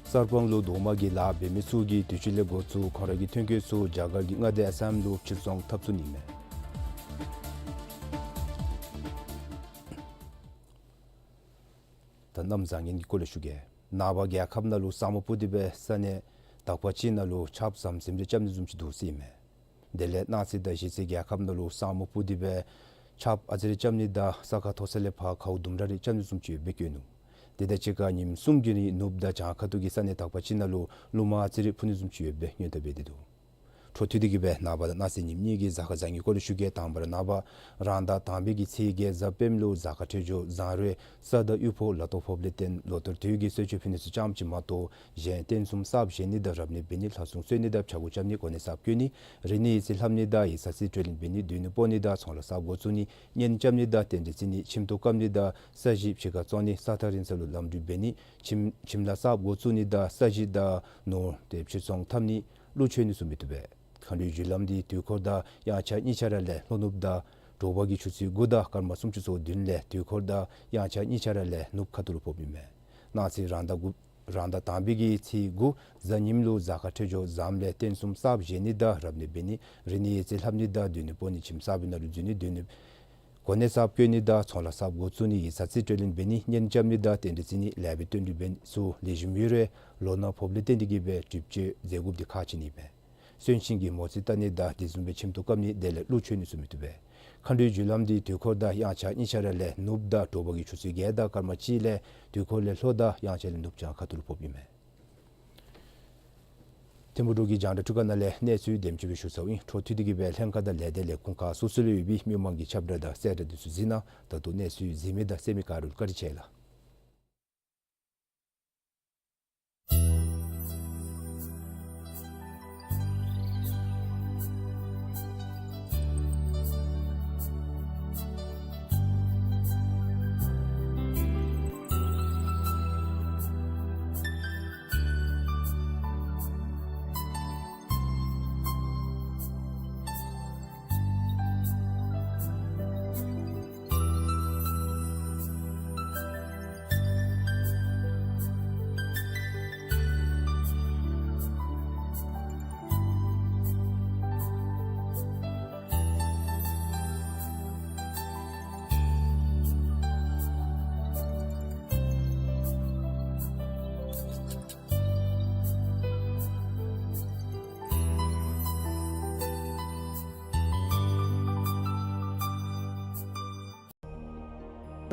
གསར་སྤང་ལུ་རྡོག་མ་གི་ལཱ་འབད་མི་ཚུ་གིས་དུས་ཅི་ལས་འགོ་བཙུགས་ཁོང་ར་གི་ཐོན་སྐྱེད་ཚུ་རྒྱ་གར་གྱི་མངའ་སྡེ་ཨ་སམ་ལུ་ཕྱིར་ཚོང་འཐབ་ཚུགས་ནི་མས། ད་གནམ་བཟང་ངན་གྱི་སྐོར་ལས་ཞུ་གེ། ནངས་པ་རྒྱལ་ཁབ་ནང་ལུ་ས་སྨུག་སྤུབས་ཏེ་སྦེ་ས་གནས་དག་པ་ཅིག་ནང་ལུ་ཆརཔ་ཟམ་ཟིམ་རེ་རྐྱབ་ནི་བཟུམ་ཅིག་འདུག་ཟེར་ཨིན་མས། དེ་ལས་གནངས་ཚེ་དང་གཞེས་ཚེ་རྒྱལ་ཁབ་ནང་ལུ་ས་སྨུག་སྤུབས་ཏེ་སྦེ་ཆརཔ་ཨ་ཙི་རེ་རྐྱབ་ནི་དང་ས་ཁ་མཐོ་ས་ལས་ཕར་གའུ་དུམ་གྲ་རེ་རྐྱབ་ནི་བཟུམ་ཅིག་ཡོདཔ་སྦེ་བཀོད་ནུག། དེ་དང་གཅིག་ཁར་ཉིནམ་གསུམ་གྱི་རིང་ནུབ་དང་བྱང་ཁ་ཐུག་གི་ས་གནས་དག་པ་ཅིག་ནང་ལུ་རླུང་མ་ཨ་ཙི་རེ་འཕུ་ནི་བཟུམ་ཅིག་ཡོདཔ་སྦེ་སྔོན་བརྡ་འབད་དེ་འདུག། འཕྲོ་མཐུད་དེ་གི་སྦེ་ནངས་པ་དང་གནངས་ཚེ་ཉིནམ་གཉིས་ཀྱི་གཟའ་སྐར་བཟང་ངན་སྐོར་ལས་ཞུ་གེ། དང་པ་ར་ནངས་པ་རང་ཟླ་དང་པའི་གི་ཚེས་བརྒྱད་གཟའ་སྤེནམ་ལུ་གཟའ་སྐར་འཕྲོད་སྦྱོར་བཟང་རུང་ས་དང་དབུལ་ཕོངས་ལ་དོགས་ཕོགཔ་ལས་བརྟེན་ལོ་ལྟར་དུས་ཀྱི་གསོལ་མཆོད་ཕུལ་ནི་ཚུ་ཙམ་ཅིག་མ་གཏོགས་གཞན་རྟེན་གསུམ་གསརཔ་བཞེངས་ནི་དང་རབ་གནས་འབད་ནི་ལྷ་སྲུང་གསོལ་ནི་དང་ཕྱྭ་འགུགས་རྐྱབ་ནི་གོ་གནས་གསརཔ་བསྐོ་ནི་རིག་གནས་ཡིག་རྩིས་ལྷབ་ནི་དང་ཡིག་ཚང་རྩིས་སྤྲོད་ལེན་འབད་ནི་སྡོད་གནས་སྤོ་ནི་དང་ཚོང་ལཱ་གསརཔ་འགོ་བཙུགས་ནི་གཉེན་རྐྱབ་ནི་དང་རྟེན་འབྲེལ་བརྩི་ནི་ཁྱིམ་ཐོག་བཀབ་ནི་དང་ས་གཞི་ཕྱི་ཁར་བཙོང་ནི་ས་ཐག་རིང་ས་ལུ་ལམ་འགྲུལ་འབད་ནི་ཁྱིམ་ཁྱིམ་ལཱ་གསརཔ་འགོ་བཙུགས་ནི་དང་ས་གཞི་དང་ནོར་དེ་ཕྱིར་ཚོང་འཐབ་ནི་ཀླུ་མཆོད་ནི་ཚུ་མི་བཏུབ་པས། མཁའ་འགྲོའི་རྒྱུ་ལམ་འདི་དུས་འཁོར་དང་དབྱངས་འཆར་གཉིས་ཆ་ར་ལས་ལྷོ་ནུབ་དང་དྲོ་པ་གི་ཆུ་ཚོད་དགུ་དང་སྐར་མ་སུམ་ཅུ་སོ་བདུན་ལས་དུས་འཁོར་དང་དབྱངས་འཆར་གཉིས་ཆ་ར་ལས་ནུབ་ཁ་ཐུག་ལུ་ཕོགཔ་ཨིན་མས། གནངས་ཚེ་རང་ཟླ་དགུ་རང་ཟླ་དང་པའི་གི་ཚེས་དགུ་གཟའ་ཉིམ་ལུ་གཟའ་སྐར་འཕྲོད་སྦྱོར་བཟངམ་ལས་རྟེན་གསུམ་གསརཔ་བཞེངས་ནི་དང་རབ་གནས་འབད་ནི་རིག་གནས་ཡིག་རྩིས་ལྷབ་ནི་དང་སྡོད་གནས་སྤོ་ནི་ཁྱིམ་གསར་པའི་ནང་ལུ་འཛུལ་ནི་སྡོད་གནས་གོ་གནས་གསརཔ་བསྐོ་ནི་དང་ཚོང་ལཱ་གསརཔ་འགོ་བཙུགས་ནི་ཡིག་ཚང་རྩིས་སྤྲོད་ལེན་འབད་ནི་གཉེན་རྐྱབ་ནི་དང་རྟེན་འབྲེལ་བརྩི་ནི་ལེགས་པའི་དོན་འགྲུབ་འབད་ནི་ཚུ་ལེགས་ཤོམ་ཡོད་རུང་ལོ་ན་ཕོགཔ་ལས་བརྟེན་ཏེ་གི་སྦེ་སྒྲུབ་མཆོད་མཛད་དགོཔ་འདི་ཁག་ཆེ་ནི་ཨིན་པས། གསོན་ཅིང་གི་མོ་རྩིས་བལྟ་ནི་དང་དེ་བཟུམ་སྦེ་ཁྱིམ་ཐོག་བཀབ་ནི་དེ་ལས་ཀླུ་མཆོད་ནི་ཚུ་མི་བཏུབ་པས། མཁའ་འགྲོའི་རྒྱུ་ལམ་འདི་དུས་འཁོར་དང་དབྱངས་འཆར་གཉིས་ཆ་ར་ལས་ནུབ་དང་དྲོ་པ་གི་ཆུ་ཚོད་བརྒྱད་དང་སྐར་མ་གཅིག་ལས་དུས་འཁོར་ལས་ལྷོ་དང་དབྱངས་འཆར་ལས་ནུབ་བྱང་ཁ་ཐུག་ལུ་ཕོགཔ་ཨིན་མས། ཐིམ་ཕུག་འབྲུག་གི་རྒྱང་བསྒྲགས་ཁང་ནང་ལས་གནས་ཚུལ་དེམ་ཅིག་སྦེ་ཞུ་ཚརཝ་ཨིན། འཕྲོ་མཐུད་དེ་གི་སྦེ་ལྷན་ཁག་དང་ལས་སྡེ་ལས་ཁུངས་ཁག་སོ་སོ་ལུ་ཡོད་པའི་མི་མང་གི་ཁྱབ་བསྒྲགས་དང་གསལ་བསྒྲགས་འདི་ཚུ་གཟིགས་གནང་། ད་ལྟོ་གནས་ཚུལ་གཟིགས་མི་དང་གསན་མི་ག་ར་ལུ་བཀའ་དྲིན་ཆེ་ལགས།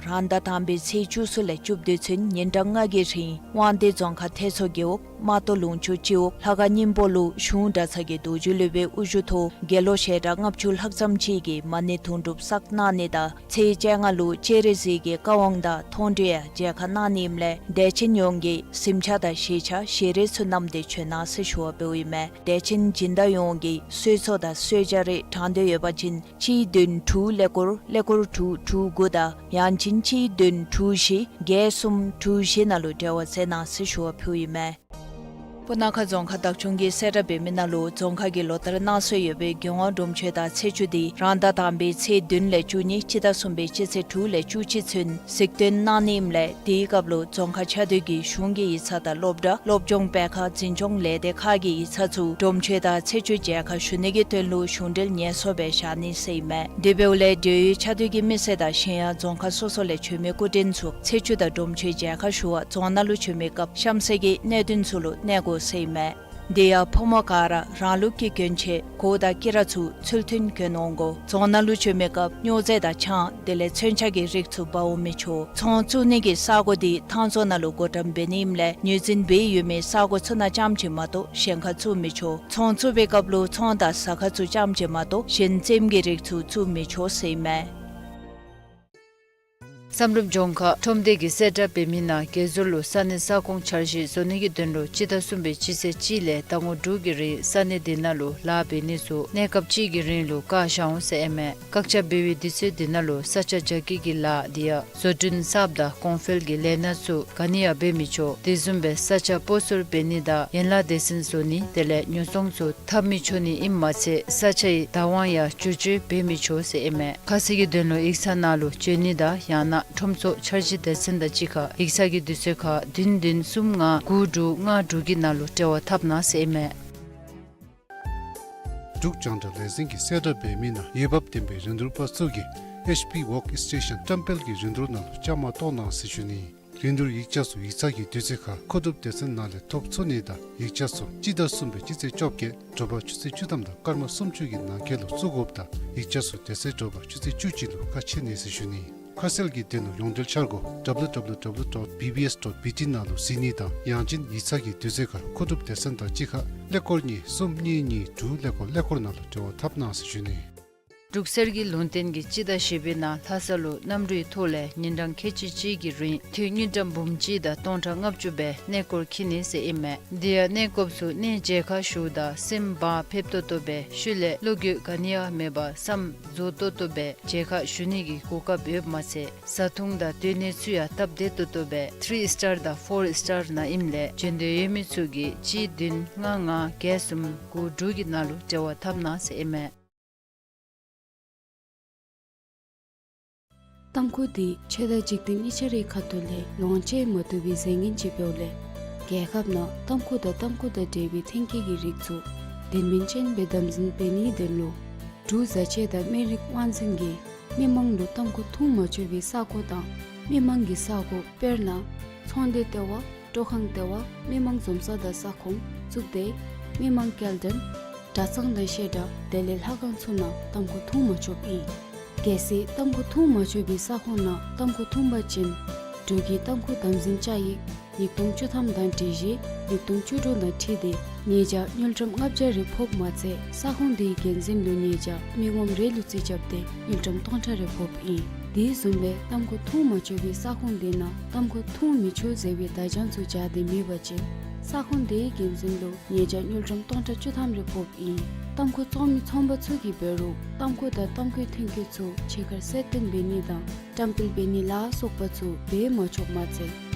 རང་ཟླ་དང་པའི་ཚེས་བཅུ་གསུམ་ལས་བཅུ་བདུན་ཚུན་ཉིན་གྲངས་ལྔ་གི་རིང་དབང་འདུས་རྫོང་ཁག་ཐེད་མཚོ་རྒེད་འོག་རྨ་ཏོ་ལུང་ཕྱོགས་སྤྱི་འོག་ལྷ་ཁང་སྙིང་པོ་ལུ་གཞུང་གྲྭ་ཚང་གི་རྡོ་རྗེ་སློབ་དཔོན་དབུ་བཞུགས་ཐོག་དགེ་སློང་ཞལ་གྲངས་ལྔ་བཅུ་ལྷག་ཙམ་ཅིག་གིས་མ་ཎི་དུང་སྒྲུབ་བསགས་གནང་ནི་དང་ཚེས་བཅོ་ལྔ་ལུ་སྤྱན་རས་གཟིགས་ཀྱི་བཀའ་དབང་དང་མཐོང་གྲོལ་ཡང་མཇལ་ཁ་གནང་ནི་ཨིནམ་ལས་དད་ཅན་ཡོངས་ཀྱིས་གཟིམ་ཆས་དང་ཞལ་ཆས་ཞལ་རས་ཚུ་བསྣམས་ཏེ་བྱོན་གནང་ཟེར་ཞུ་བ་འབདཝ་ཨིན་མས། དད་ཅན་སྦྱིན་བདག་ཡོངས་ཀྱིས་གསོལ་ཚོགས་དང་གསོལ་ཇ་རེ་དྲང་འདོད་ཡོད་པ་ཅིན་གཅིག་བདུན་དྲུག་ཀླད་ཀོར་ཀླད་ཀོར་དྲུག་དྲུག་དགུ་དང་ཡང་ཅིན་གཅིག་བདུན་དྲུག་བཞི་བརྒྱད་གསུམ་དྲུག་བཞི་ནང་ལུ་འབྲེལ་བ་མཛད་གནང་ཟེར་ཞུ་བ་ཕུལཝ་ཨིན་མས། སྤུ་ན་ཁ་རྫོང་ཁག་བདག་སྐྱོང་གིས་གསལ་བསྒྲགས་འབད་མི་ནང་ལུ་རྫོང་ཁག་གིས་ལོ་ལྟར་གནང་སྲོལ་ཡོད་པའི་རྒྱལ་དབང་སྒྲུབ་མཆོད་དང་ཚེས་བཅུ་འདི་རང་ཟླ་དང་པའི་ཚེས་བདུན་ལས་བཅུ་གཉིས་སྤྱི་ཟླ་གསུམ་པའི་སྤྱི་ཚེས་དྲུག་ལས་བཅུ་གཅིག་ཚུན་གཟིགས་སྟོན་གནང་ནི་ཨིནམ་ལས་དེའི་སྐབས་ལུ་རྫོང་ཁག་ཆ་མཐུན་གྱིས་གཞུང་གི་ཡིག་ཚང་དང་སློབ་གྲྭ་སློབ་སྦྱོང་སྤེལ་ཁང་འཛིན་སྐྱོང་ལས་སྡེ་ཁག་གི་ཡིག་ཚང་ཚུ་སྒྲུབ་མཆོད་དང་ཚེས་བཅུ་མཇལ་ཁ་ཞུ་ནི་གི་དོན་ལུ་གཞུང་འབྲེལ་ཉེས་གསོག་སྦེ་བཞག་ནི་ཟེར་ཨིན་མས། དེ་འབདཝ་ལས་འབྲེལ་ཡོད་ཆ་མཐུན་གྱི་མི་སེར་དང་གཞན་ཡང་རྫོང་ཁག་སོ་སོ་ལས་བྱོན་མི་སྐུ་མགྲོན་ཚུ་ཚེས་བཅུ་དང་སྒྲུབ་མཆོད་མཇལ་ཁ་ཞུ་བར་རྫོང་ནང་ལུ་བྱོན་མི་སྐབས་གཤམ་གསལ་གྱི་གནད་དོན་ཚུ་ལུ་གནས་དགོ་ཟེར་ཨིན་མས། དེ་ཡང་ཕོ་མོ་ག་ར་རང་ལུགས་ཀྱི་གྱོན་ཆས་གོས་དང་དཀྱི་ར་ཚུ་ཚུལ་མཐུན་གྱོན་འོང་དགོ། རྫོང་ནང་ལུ་བྱོན་མི་སྐབས་སྨྱོ་རྫས་དང་ཆང་དེ་ལས་མཚོན་ཆ་གི་རིགས་ཚུ་འབག་འོང་མི་ཆོག། ཚོང་བཙུགས་ནི་གི་ས་གོ་འདི་ཐང་རྫོང་ནང་ལུ་བགོ་བཀྲམ་འབད་ནི་ཨིནམ་ལས་ངོས་འཛིན་འབད་ཡོད་མི་ས་གོ་ཚུ་ནང་རྐྱངམ་ཅིག་མ་གཏོགས་གཞན་ཁར་བཙུགས་མི་ཆོག། ཚོང་བཙུགས་པའི་སྐབས་ལུ་ཚོང་དང་ཟ་ཁང་ཚུ་རྐྱངམ་ཅིག་མ་གཏོགས་གཞན་རྩེདམོ་གི་རིགས་ཚུ་བཙུགས་མི་ཆོག་ཟེར་ཨིན་མས། བསམ་གྲུབ་ལྗོངས་མཁར་ཁྲོམ་སྡེ་གིས་གསལ་བསྒྲགས་འབད་མི་ནང་དགེ་ཟོར་ལུ་ས་གནས་ས་ཁོངས་འཆར་གཞི་བཟོ་ནི་གི་དོན་ལུ་སྤྱི་ཟླ་གསུམ་པའི་སྤྱི་ཚེས་གཅིག་ལས་ཟླ་ངོ་དྲུག་གི་རིང་ས་གནས་དེ་ནང་ལུ་ལཱ་འབད་ནི་ཚུ་གནས་སྐབས་གཅིག་གི་རིང་ལུ་བཀག་བཞག་འོང་ཟེར་ཨིན་མས། བཀག་ཆ་འབད་བའི་དུས་ཚོད་དེ་ནང་ལུ་ས་ཆ་རྒྱ་སྐྱེད་ཀྱི་ལཱ་དེ་ཡང་བཟོ་སྐྲུན་གསརཔ་དང་གོང་འཕེལ་གྱི་ལས་སྣ་ཚུ་ག་ནི་ཡང་འབད་མི་ཆོག། དེ་བཟུམ་སྦེ་ས་ཆ་སྤོ་སོར་འབད་ནི་དང་ཡན་ལག་སྡེ་ཚན་བཟོ་ནི་དེ་ལས་ཉོ་ཚོང་ཚུ་འཐབ་མི་ཆོག་ནི་ཨིནམ་མ་ཚད་ས་ཆའི་བདག་དབང་ཡང་བསྒྱུར་བཅོས་འབད་མི་ཆོག་ཟེར་ཨིན་མས། ཁ་གསལ་གྱི་དོན་ལུ་ཡིག་ཚང་ནང་ལུ་བྱོན་ནི་དང་ཡང་ན་ཁྲོམ་ཚོགས་འཆར་གཞི་སྡེ་ཚན་དང་གཅིག་ཁར་ཡིག་ཚང་གི་དུས་ཚོད་ཁར་བདུན་བདུན་གསུམ་ལྔ་དགུ་དྲུག་ལྔ་དྲུག་གི་ནང་ལུ་འབྲེལ་བ་འཐབ་གནང་ཟེར་ཨིན་མས། འབྲུག་རྒྱང་བསྒྲགས་ལས་འཛིན་གྱིས་གསལ་བསྒྲགས་འབད་མི་ནང་འོས་འབབ་ལྡན་པའི་རིན་བསྡུར་པ་ཚུ་གིས་ཨེཆ་པི་ཝོརཀ་སི་ཊེ་ཤཱན་བཀྲམ་སྤེལ་གྱི་རིན་བསྡུར་ནང་ལུ་བཅའ་མར་གཏོགས་གནང་ཟེར་ཞུ་ནི། རིན་བསྡུར་ཡིག་ཆ་ཚུ་ཡིག་ཚང་གི་དུས་ཚོད་ཁར་མཁོ་སྒྲུབ་སྡེ་ཚན་ནང་ལས་ཐོབ་ཚུགས་ནི་དང་ཡིག་ཆ་ཚུ་སྤྱི་ཟླ་གསུམ་པའི་སྤྱི་ཚེས་བཅོ་བརྒྱད་དྲོ་པ་ཆུ་ཚོད་བཅུ་ཐམ་དང་སྐར་མ་སུམ་ཅུ་གི་ནང་འཁོད་ལུ་བཙུགས་དགོཔ་དང་ཡིག་ཆ་ཚུ་དེ་ཚེ་དྲོ་པ་ཆུ་ཚོད་བཅུ་གཅིག་ལུ་ཁ་ཕྱེ་ནི་ཟེར་ཞུ་ནི། ཁ་གསལ་གྱི་དོན་ལུ་ཡོངས་འབྲེལ་འཆར་སྒོ་W W W dot B B S dot B T ནང་ལུ་གཟིགས་ནི་དང་ཡང་ཅིན་ཡིག་ཚང་གི་དུས་ཚོད་ཁར་མཁོ་སྒྲུབ་སྡེ་ཚན་དང་གཅིག་ཁར་ཀླད་ཀོར་གཉིས་གསུམ་གཉིས་གཉིས་དྲུག་ཀླད་ཀོར་ཀླད་ཀོར་ནང་ལུ་འབྲེལ་བ་འཐབ་གནང་ཟེར་ཞུ་ནི། འབྲུག་གསེར་གྱི་ལུང་བསྟན་གྱི་སྤྱི་ཟླ་བཞི་པའི་ནང་ལྷ་ས་ལུ་གནམ་གྲུའི་ཐོག་ལས་ཉིན་གྲངས་ཁལ་གཅིག་གཅིག་གི་རིང་དངུལ་ཀྲམ་འབུམ་གཅིག་དང་སྟོང་ཕྲག་ལྔ་བཅུ་སྦེ་གནས་སྐོར་འཁྱིད་ནི་ཟེར་ཨིན་མས། དེ་ཡང་གནས་སྐབས་སུ་གནས་མཇལ་ཁ་ཞུཝ་ད་སེམས་བག་ཕེབས་ཏོག་ཏོ་སྦེ་ཤུལ་ལས་བློ་འགྱོད་ག་ནི་ཡང་མེད་པར་བསམ་རྫོགས་ཏོག་ཏོ་སྦེ་མཇལ་ཁ་ཞུ་ནི་གི་གོ་སྐབས་ཡོདཔ་མ་ཚད་བཟའ་འཐུང་དང་སྡོད་གནས་ཚུ་ཡང་སྟབས་བདེ་ཏོག་ཏོ་སྦེ་ཐི་རི་སི་ཊར་དང་ཕོར་སི་ཊར་ནང་ཨིནམ་ལས་འབྱོན་འདོད་ཡོད་མི་ཚུ་གིས་གཅིག་བདུན་ལྔ་ལྔ་བརྒྱད་གསུམ་དགུ་དྲུག་གི་ནང་ལུ་འབྲེལ་བ་འཐབ་གནང་ཟེར་ཨིན་མས། ཏམ་ཁུ་འདི་ཆོས་དང་འཇིག་རྟེན་གཉིས་ཆ་རའི་ཁ་ཐུག་ལས་ལོངས་སྤྱོད་མ་བཏུབ་པའི་རྫས་ངན་ཅིག་འབདཝ་ལས་རྒྱལ་ཁབ་ནང་ཏམ་ཁུ་དང་ཏམ་ཁུ་དང་འབྲེལ་བའི་ཐོན་སྐྱེད་ཀྱི་རིགས་ཚུ་དོན་སྨིན་ཅན་སྦེ་དམ་འཛིན་འབད་ནིའི་དོན་ལུ་འབྲུག་བཟའ་ཆས་དང་སྨན་རིགས་དབང་འཛིན་གྱིས་མི་མང་ལུ་ཏམ་ཁུ་འཐུང་མ་ཆོག་པའི་ས་གོ་དང་མི་མང་གི་ས་གོ་དཔེར་ན་ཚོང་སྡེ་ལྟེ་བ། སྤྲོ་ཁང་ལྟེ་བ། མི་མང་འཛོམས་ས་དང་ས་ཁོངས་བཙུགས་ཏེ་མི་མང་སྐྱེལ་འདྲེན་གྲྭ་ཚང་དང་བཤད་གྲྭ་དེ་ལས་ལྷ་ཁང་ཚུ་ནང་ཏམ་ཁུ་འཐུང་མ་ཆོགཔ་ཨིན། གལ་སྲིད་ཏམ་ཁུ་འཐུང་མ་ཆོག་པའི་ས་ཁོངས་ནང་ཏམ་ཁུ་འཐུང་པ་ཅིན་འབྲུག་གི་ཏམ་ཁུ་དམ་འཛིན་བཅའ་ཡིག་ཉིས་སྟོང་བཅུ་ཐམ་དང་སྒྲིག་གཞི་ཉིས་སྟོང་བཅུ་དྲུག་དང་འཁྲིལ་ཏེ་ཉེས་བྱ་དངུལ་ཀྲམ་ལྔ་བརྒྱ་རེ་ཕོགཔ་མ་ཚད་ས་ཁོངས་དེའི་འགན་འཛིན་ལུ་ཉེས་བྱ་མི་ངོམ་རེ་ལུ་རྩིས་རྐྱབ་སྟེ་དངུལ་ཀྲམ་སྟོང་ཕྲག་རེ་ཕོགཔ་ཨིན། དེ་བཟུམ་སྦེ་ཏམ་ཁུ་འཐུང་མ་ཆོག་པའི་ས་ཁོངས་དེ་ནང་ཏམ་ཁུ་འཐུང་མི་ཆོག་ཟེར་བའི་བརྡ་བྱང་ཚུ་སྦྱར་ཏེ་མེད་པ་ཅིན་ས་ཁོངས་དེའི་འགན་འཛིན་ལུ་ཉེས་བྱ་དངུལ་ཀྲམ་སྟོང་ཕྲག་བཅུ་ཐམ་རེ་ཕོགཔ་ཨིན། ཏམ་ཁུ་བཙོང་མི་ཚོང་པ་ཚུ་གིས་འབད་རུང་ཏམ་ཁུ་དང་ཏམ་ཁུའི་ཐོན་སྐྱེད་ཚུ་ཕྱི་ཁར་གསལ་སྟོན་འབད་ནི་དང་བཀྲམ་སྤེལ་འབད་ནི་ལ་སོགས་པ་ཚུ་འབད་མ་ཆོགཔ་མ་ཚད་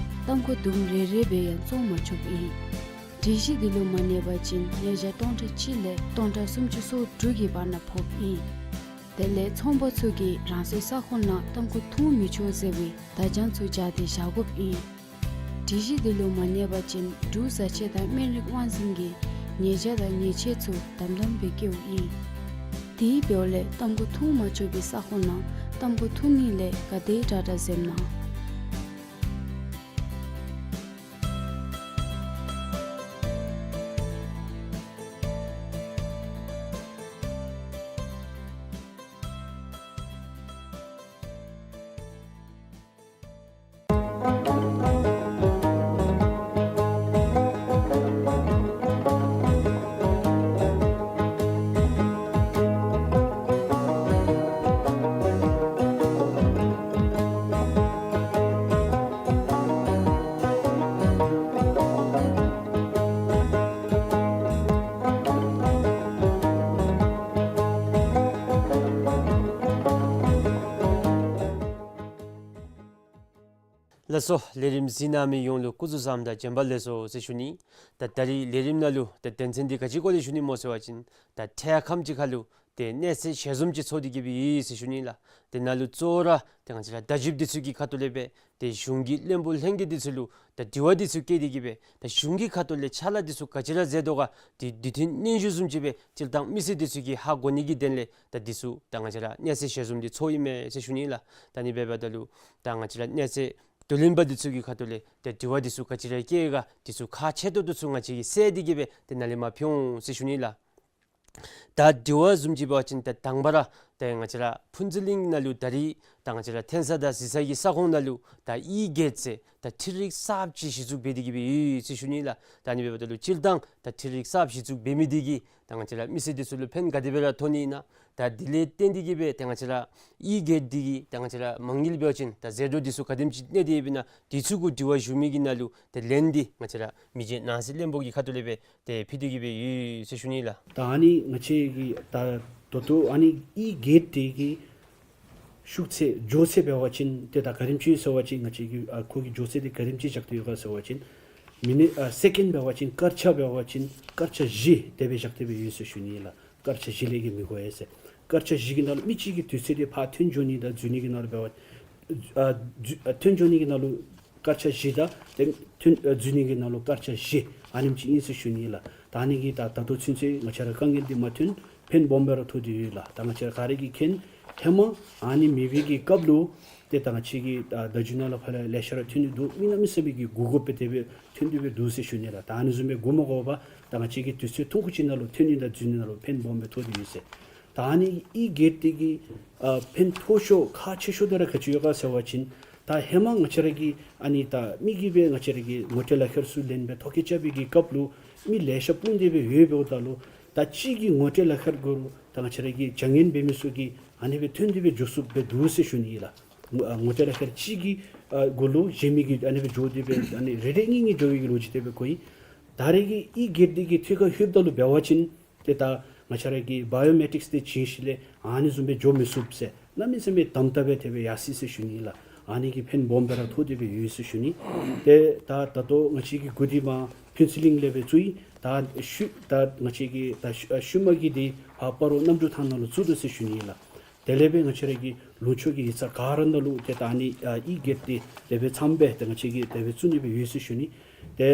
ཏམ་ཁུ་དུམ་རེ་རེ་སྦེ་ཡང་བཙོང་མ་ཆོགཔ་ཨིན། སྒྲིག་གཞི་འདི་ལུ་མ་གནས་པ་ཅིན་ཉེས་བྱ་སྟོང་ཕྲག་གཅིག་ལས་སྟོང་ཕྲག་སུམ་ཅུ་སོ་དྲུག་གི་བར་ན་ཕོགཔ་ཨིན། དེ་ལས་ཚོང་པ་ཚུ་གིས་རང་སོའི་ས་ཁོངས་ནང་ཏམ་ཁུ་འཐུང་མི་ཆོག་ཟེར་བའི་བརྡ་བྱང་ཚུ་སྦྱར་ཏེ་བཞག་དགོཔ་ཨིན། སྒྲིག་གཞི་འདི་ལུ་མ་གནས་པ་ཅིན་འབྲུག་བཟའ་ཆས་དང་སྨན་རིགས་དབང་འཛིན་གྱིས་ཉེས་བྱ་དང་ཉེས་ཆད་ཚུ་དམ་དམ་སྦེ་བཀལཝ་ཨིན། དེ་འབདཝ་ལས་ཏམ་ཁུ་འཐུང་མ་ཆོག་པའི་ས་ཁོངས་ནང་ཏམ་ཁུ་འཐུང་ནི་ལས་ག་དེ་དྲག་དྲག་འཛེམ་གནང་། ལགས་སོ། ལས་རིམ་གཟིགས་གནང་མི་ཡོངས་ལུ་སྐུ་གཟུགས་བཟང་དང་བྱོན་པ་ལེགས་སོ་ཟེར་ཞུ་ནི། ད་ད་རིས་ལས་རིམ་ནང་ལུ་ད་དོན་ཚན་འདི་ག་ཅི་སྐོར་ལས་ཞུ་ནི་སྨོ་ཟེར་བ་ཅིན་ད་འཕྲལ་ཁམས་ཅིག་ཁར་ལུ་ཏེ་གནས་ཚད་ཞལ་འཛོམས་ཅིག་ཚོགས་ཏེ་གི་སྦེ་ཡོད་ཟེར་ཞུ་ནི་ལགས། དེ་ནང་ལུ་གཙོ་བོ་ར་ཏེ་ང་བཅས་ར་བརྡ་བརྒྱུདཔ་འདི་ཚུ་གི་ཁ་ཐུག་ལས་སྦེ་ཏེ་གཞུང་གི་བློན་པོ་ལྷན་རྒྱས་འདི་ཚུ་ལུ་ད་དྲི་བ་འདི་ཚུ་བཀོད་དེ་གི་སྦེ་ད་གཞུང་གི་ཁ་ཐུག་ལས་ཕྱག་ལཱ་འདི་ཚུ་ག་ཅི་ར་མཛད་དོ་ག་ཏེ་དུས་མཐུན་སྙན་ཞུ་བཟུམ་ཅིག་སྦེ་སྤྱིར་བཏང་མི་སེར་འདི་ཚུ་གིས་ཧ་གོ་ནི་གི་དོན་ལས་ད་འདི་ཚུ་ད་ང་བཅས་ར་གནས་ཚད་ཞལ་འཛོམས་འདི་ཚོགས་ཡི་མས་ཟེར་ཞུ་ནི་ལགས། ད་ཨ་ནི་འབདཝ་ད་ལུ་ད་ང་བཅས་ར་གནས་ཚད་བསྡུ་ལེན་པ་འདི་ཚུ་གི་ཁ་ཐུག་ལས་ད་དྲི་བ་འདི་ཚུ་ག་ཅི་ར་བཀོད་ག་འདི་ཚུ་ཁག་ཆེ་ཏོག་ཏོ་ཚུ་ང་བཅས་ཀྱིས་བསལ་ཏེ་གི་སྦེ་ཏེ་ནཱ་ལས་མར་ཕུལ་འོང་ཟེར་ཞུ་ནི་ལགས། ད་དྲི་བ་བཟུམ་ཅིག་འབད་བ་ཅིན་ད་དང་པ་ར་ད་ང་བཅས་ར་ཕུན་ཚོགས་གླིང་ནང་ལུ་ད་རིས་ད་ང་བཅས་ར་ཐོན་ས་དང་གཟིགས་ས་གི་ས་ཁོངས་ནང་ལུ་ད་ཨི་གེཊ་ཟེར་ད་འཕྲུལ་རིག་གསརཔ་ཅིག་གཞི་བཙུགས་འབད་དེ་གི་སྦེ་ཡོད་ཟེར་ཞུ་ནི་ལགས། ད་ཨ་ནི་འབདཝ་ད་ལུ་སྤྱིར་བཏང་ད་འཕྲུལ་རིག་གསརཔ་གཞི་བཙུགས་འབད་མི་འདི་གིས་ད་ང་བཅས་ར་མི་སེར་འདི་ཚུ་ལུ་ཕན་ག་དེ་སྦེ་ར་ཐོགས་ནི་ཨིན་ན། ད་དེ་ལས་བརྟེན་ཏེ་གི་སྦེ་ད་ང་བཅས་ར་ཨི་གེཊ་འདི་གིས་ད་ང་བཅས་ར་མ་དངུལ་འབད་བ་ཅིན་ད་ཟད་འགྲོ་འདི་ཚུ་ག་དེམ་ཅིག་གནས་ཏེ་ཡོདཔ་ཨིན་ན་འདི་ཚུ་གུ་དྲི་བ་ཞུ་མི་གི་ནང་ལུ་ད་ལན་འདི་ང་བཅས་ར་མི་རྗེ་ནང་སྲིད་བློན་པོ་གི་ཁ་ཐུག་ལས་སྦེ་ཏེ་ཕུལ་ཏེ་གི་སྦེ་ཡོད་ཟེར་ཞུ་ནི་ལགས། ད་ཨ་ནི་ང་བཅས་ཀྱི་ད་ད་ལྟོ་ཨ་ནི་ཨི་གེཊ་འདི་གི་ཤུགས་ཚད་མགྱོགས་ཚད་འབད་བ་ཅིན་ཏེ་ད་ག་དེམ་ཅིག་ཟེར་བ་ཅིན་ང་བཅས་ཀྱི་ཨ་ཁོ་གི་མགྱོགས་ཚད་འདི་ག་དེམ་ཅིག་བཞག་སྟེ་ཡོད་ག་ཟེར་བ་ཅིན་མི་ནིཊ་ཨ་སེ་ཀེནཌ་འབད་བ་ཅིན་སྐར་ཆ་འབད་བ་ཅིན་སྐར་ཆ་བཞི་དེ་སྦེ་བཞག་སྟེ་སྦེ་ཡོད་ཟེར་ཞུ་ནི་ལགས། སྐར་ཆ་བཞི་ལས་ཀྱི་མི་འགོར་ཡ་ཟེར། སྐར་ཆ་བཞི་གི་ནང་ལུ་མི་གཅིག་གི་དུས་ཚོད་འདི་ཕར་ཐོན་འགྱོ་ནི་དང་འཛུལ་ནི་གི་ནང་ལུ་འབད་བ་ཨ་འཛུལ་ཨ་ཐོན་འགྱོ་ནི་གི་ནང་ལུ་སྐར་ཆ་བཞི་དང་ཏེ་ཐོན་ཨ་འཛུལ་ནི་གི་ནང་ལུ་སྐར་ཆ་བཞི་ཨ་ནེམ་ཅིག་ཨིན་ཟེར་ཞུ་ནི་ལགས། ད་ཨ་ནི་གིས་ད་ད་ལྟོ་ཚུན་ཚོད་ང་བཅས་ར་དཀའ་ངལ་འདི་མ་ཐོན་ཕན་སྦོམ་སྦེ་ར་ཐོགས་ཏེ་ཡོད་ལགས། ད་ང་བཅས་ར་ག་ར་གིས་མཁྱེན། ཧེ་མ་ཨ་ནི་མེད་པའི་གི་སྐབས་ལུ་ཏེ་ད་ང་བཅས་ཀྱི་ད་བརྡ་བརྒྱུད་ནང་ལུ་ཕར་ལས་ལེ་ཤ་ར་ཐོན་ཏེ་འདུག། མི་གནམ་མེད་ས་མེད་ཀྱི་དགོས་དགོཔ་སྦེ་དེ་སྦེ་ཐོན་ཏེ་སྦེ་འདུག་ཟེར་ཞུ་ནི་ལགས། ད་ཨ་ནི་བཟུམ་སྦེ་དགོ་མ་དགོ་པར་ད་ང་བཅས་ཀྱི་དུས་ཚོད་ཐུང་ཀུ་ཅིག་ནང་ལུ་ཐོན་ནི་དང་འཛུལ་ནི་ནང་ལུ་ཕན་སྦོམ་སྦེ་ཐོགས་ཏེ་ཡོད་ཟེར། ད་ཨ་ནི་ཨི་གེཊ་འདི་གིས་ཨ་ཕན་ཐོགས་ཤོས་ཁག་ཆེ་ཤོས་འདི་ར་ག་ཅི་ཡོད་ག་ཟེར་བ་ཅིན་ད་ཧེ་མ་ང་བཅས་ར་གི་ཨ་ནི་ད་མི་གིས་སྦེ་ང་བཅས་ར་གི་ངོ་སྤྲོད་ལག་ཁྱེར་ཚུ་ལེན་སྦེ་ཐོ་བཀོད་རྐྱབ་པའི་གི་སྐབས་ལུ་མི་ལེ་ཤ་སྤུངས་ཏེ་སྦེ་ཡོདཔ་འབདཝ་ད་ལུ་ད་གཅིག་གི་ངོ་སྤྲོད་ལག་ཁྱེར་གུ་རུ་ད་ང་བཅས་ར་གི་བྱ་ངན་འབད་མི་ཚུ་གིས་ཨ་ནི་སྦེ་ཐོན་ཏེ་སྦེ་འགྱོ་ཚུགསཔ་སྦེ་འདུག་ཟེར་ཞུ་ནི་ཨིན་ལགས། ཨ་ངོ་སྤྲོད་ལག་ཁྱེར་གཅིག་གི་ཨ་གུ་ལུ་གཞན་མི་གིས་ཨ་ནི་སྦེ་འགྱོ་སྟེ་སྦེ་ཨ་ནི་རེ་རེ་གཉིས་གཉིས་འགྱོ་བའི་གི་ལོ་རྒྱུས་དེ་སྦེ་གོ་ཡི། ད་རེས་ཀྱི་ཨི་གེཊ་འདི་གིས་འཐུས་ཁ་ལྷོདཔ་ད་ལུ་འབད་བ་ཅིན་ཏེ་ད་ང་བཅས་ར་གི་བ་ཡོ་མེ་ཊིཀསི་འདི་བྱིན་ཞིནམ་ལས་ཨ་ནི་བཟུམ་སྦེ་འགྱོ་མི་ཚུགས་ཟེར་གནམ་མེད་ས་མེད་དམ་དྲག་སྦེ་དེ་སྦེ་ཡར་སོ་ཡི་ཟེར་ཞུ་ནི་ཨིན་ལགས། ཨ་ནི་གིས་ཕན་སྦོམ་སྦེ་ར་ཐོགས་ཏེ་སྦེ་ཡོད་ཟེར་ཞུ་ནི། ཏེ་ད་ད་ལྟོ་ང་བཅས་ཀྱི་འགོ་འདི་མར་ཕུན་ཚོགས་གླིང་ལས་སྦེ་བཙུགས་ཡི། ད་ཤུལ་ད་ང་བཅས་ཀྱི་ད་ཤུལ་ཨ་ཤུལ་མ་གི་འདི་ཕར་སྤ་རོ་གནམ་གྲུ་ཐང་ནང་ལུ་བཙུགས་དོ་ཟེར་ཞུ་ནི་ཨིན་ལགས། དེ་ལས་སྦེ་ང་བཅས་ར་གི་ལུང་ཕྱོགས་ཀྱི་ཡིག་ཚང་ག་ར་ནང་ལུ་ཏེ་ད་ཨ་ནི་ཨ་ཨི་གེཊ་འདི་དེ་སྦེ་ཚངམ་སྦེ་ཏེ་ང་བཅས་ཀྱིས་དེ་སྦེ་བཙུགས་ནི་སྦེ་ཡོད་ཟེར་ཞུ་ནི། ཏེ་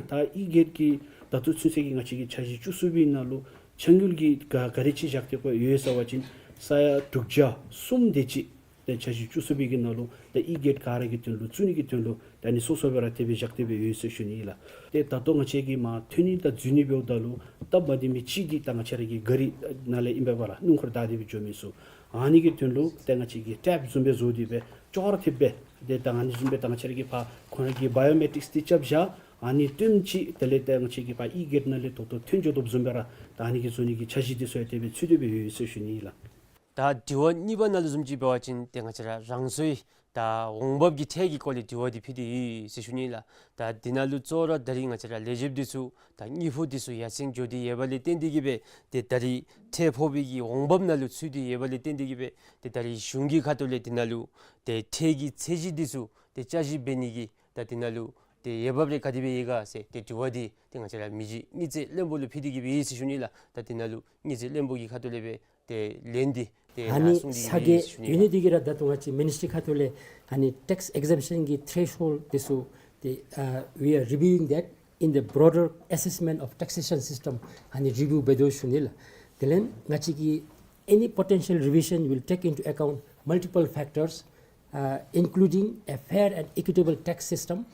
ད་ཨི་གེཊ་ཀྱི་ད་ལྟོ་ཚུན་ཚོད་ཀྱི་ང་བཅས་ཀྱི་འཆར་གཞི་བཅུ་གསུམ་པའི་ནང་ལུ་ཆ་དངུལ་གྱི་ག་ག་ར་ཅིག་བཞག་སྟེ་གོ་ཡོད་ཟེར་བ་ཅིན་ས་ཡ་དྲུག་བརྒྱ་གསུམ་དེ་ཅིག་ཏེ་འཆར་གཞི་བཅུ་གསུམ་པའི་གི་ནང་ལུ་ཏེ་ཨི་གེཊ་ག་ར་གི་དོན་ལུ་བཙུགས་ནི་གི་དོན་ལུ་ད་ཨ་ནི་སོ་སོ་སྦེ་ར་དེ་སྦེ་བཞག་སྟེ་སྦེ་ཡོད་ཟེར་ཞུ་ནི་ཨིན་ལགས། ཏེ་ད་ལྟོ་ང་བཅས་ཀྱིས་མར་ཐོན་ནི་དང་འཛུལ་ནི་འབདཝ་ད་ལུ་སྟབས་མ་བདེ་མི་ཅིག་འདི་ད་ང་བཅས་ར་གི་ག་རི་ནང་ལས་ཨིན་པས་ལགས། སྣུམ་འཁོར་བདའ་སྟེ་སྦེ་འགྱོ་མི་ཚུ་ཨ་ནི་གི་དོན་ལུ་ཏེ་ང་བཅས་ཀྱིས་ཊེབ་བཟུམ་སྦེ་བཟོ་སྟེ་སྦེ་ཅོག་ར་འཐདཔ་སྦེ་ཏེ་ད་ཨ་ནི་བཟུམ་སྦེ་ད་ང་བཅས་ར་གི་ཕར་ཁོང་ར་གི་བ་ཡོ་མེ་ཊིཀསི་འདི་རྐྱབ་བཞག་ཨ་ནི་བཏོན་ཅི། དེ་ལས་ཏེ་ང་བཅས་ཀྱིས་ཕར་ཨི་གེཊ་ནང་ལས་ད་ལྟོ་ཐོན་འགྱོ་དོ་བཟུམ་སྦེ་ར་ད་ཨ་ནི་གི་བཟོ་ནི་གི་འཆར་གཞི་འདི་ཚུ་ཡང་དེ་སྦེ་ཚུད་དེ་སྦེ་ཡོད་ཟེར་ཞུ་ནི་ཨིན་ལགས། ད་དྲི་བ་གཉིས་པ་ནང་ལུ་བཟུམ་ཅིག་འབད་བ་ཅིན་ཏེ་ང་བཅས་ར་རང་སོའི་ད་འོང་འབབ་ཀྱི་ཁྲལ་གྱི་སྐོར་ལས་དྲི་བ་འདི་ཕུལ་ཏེ་ཡོད་ཟེར་ཞུ་ནི་ལགས། ད་འདི་ནང་ལུ་གཙོ་བོ་ར་ད་རིས་ང་བཅས་ར་ལས་བྱེདཔ་འདི་ཚུ་ད་དངུལ་ཕོགས་འདི་ཚུ་ཡར་སེང་འགྱོ་སྟེ་ཡོད་པ་ལས་བརྟེན་ཏེ་གིས་སྦེ་ཏེ་ད་རིས་ཁྲལ་ཕོག་པའི་གི་འོང་འབབ་ནང་ལུ་ཚུད་དེ་ཡོད་པ་ལས་བརྟེན་ཏེ་གིས་སྦེ་ཏེ་ད་རིས་གཞུང་གི་ཁ་ཐུག་ལས་འདི་ནང་ལུ་ཏེ་ཁྲལ་གྱི་ཚད་གཞི་འདི་ཚུ་ཏེ་བསྐྱར་ཞིབ་འབད་ནི་གི་ད་འདི་ནང་ལུ་ཏེ་འོས་འབབ་རེ་ག་དེ་སྦེ་ཡོད་ག་ཟེར་ཏེ་དྲི་བ་འདི་ཏེ་ང་བཅས་ར་མི་རྗེ་དངུལ་རྩིས་བློན་པོ་ལུ་ཕུལ་ཏེ་གིས་སྦེ་ཡོད་ཟེར་ཞུ་ནི་ལགས། ད་འདི་ནང་ལུ་དངུལ་རྩིས་བློན་པོ་གི་ཁ་ཐུག་ལས་སྦེ་ཏེ་ལན་འདི་ཏེ་ཨ་ནི་གསུང་སྟེ་གིས་སྦེ་ཡོད་ཟེར་ཞུ་ནི་ལགས། ས་གི་ཡོད་ནི་འདི་གིས་ར་ད་ལྟོ་ང་བཅས་མི་ནིསི་ཊི་རི་ཁ་ཐུག་ལས་ཨ་ནི་ཊེགསི་ཨེག་ཛེམ་ཤཱན་གྱི་ཐེ་རེ་ཤོལཌ་འདི་ཚུ་ཏེ་ཨ་we are reviewing that in the broader assessment of taxation system. ཨ་ནི་རི་བིའུ་འབད་དོ་ཞུ་ནི་ལགས། དེ་ལས་ང་བཅས་ཀྱིས any potential revision will take into account multiple factors, uh, including a fair and equitable tax system.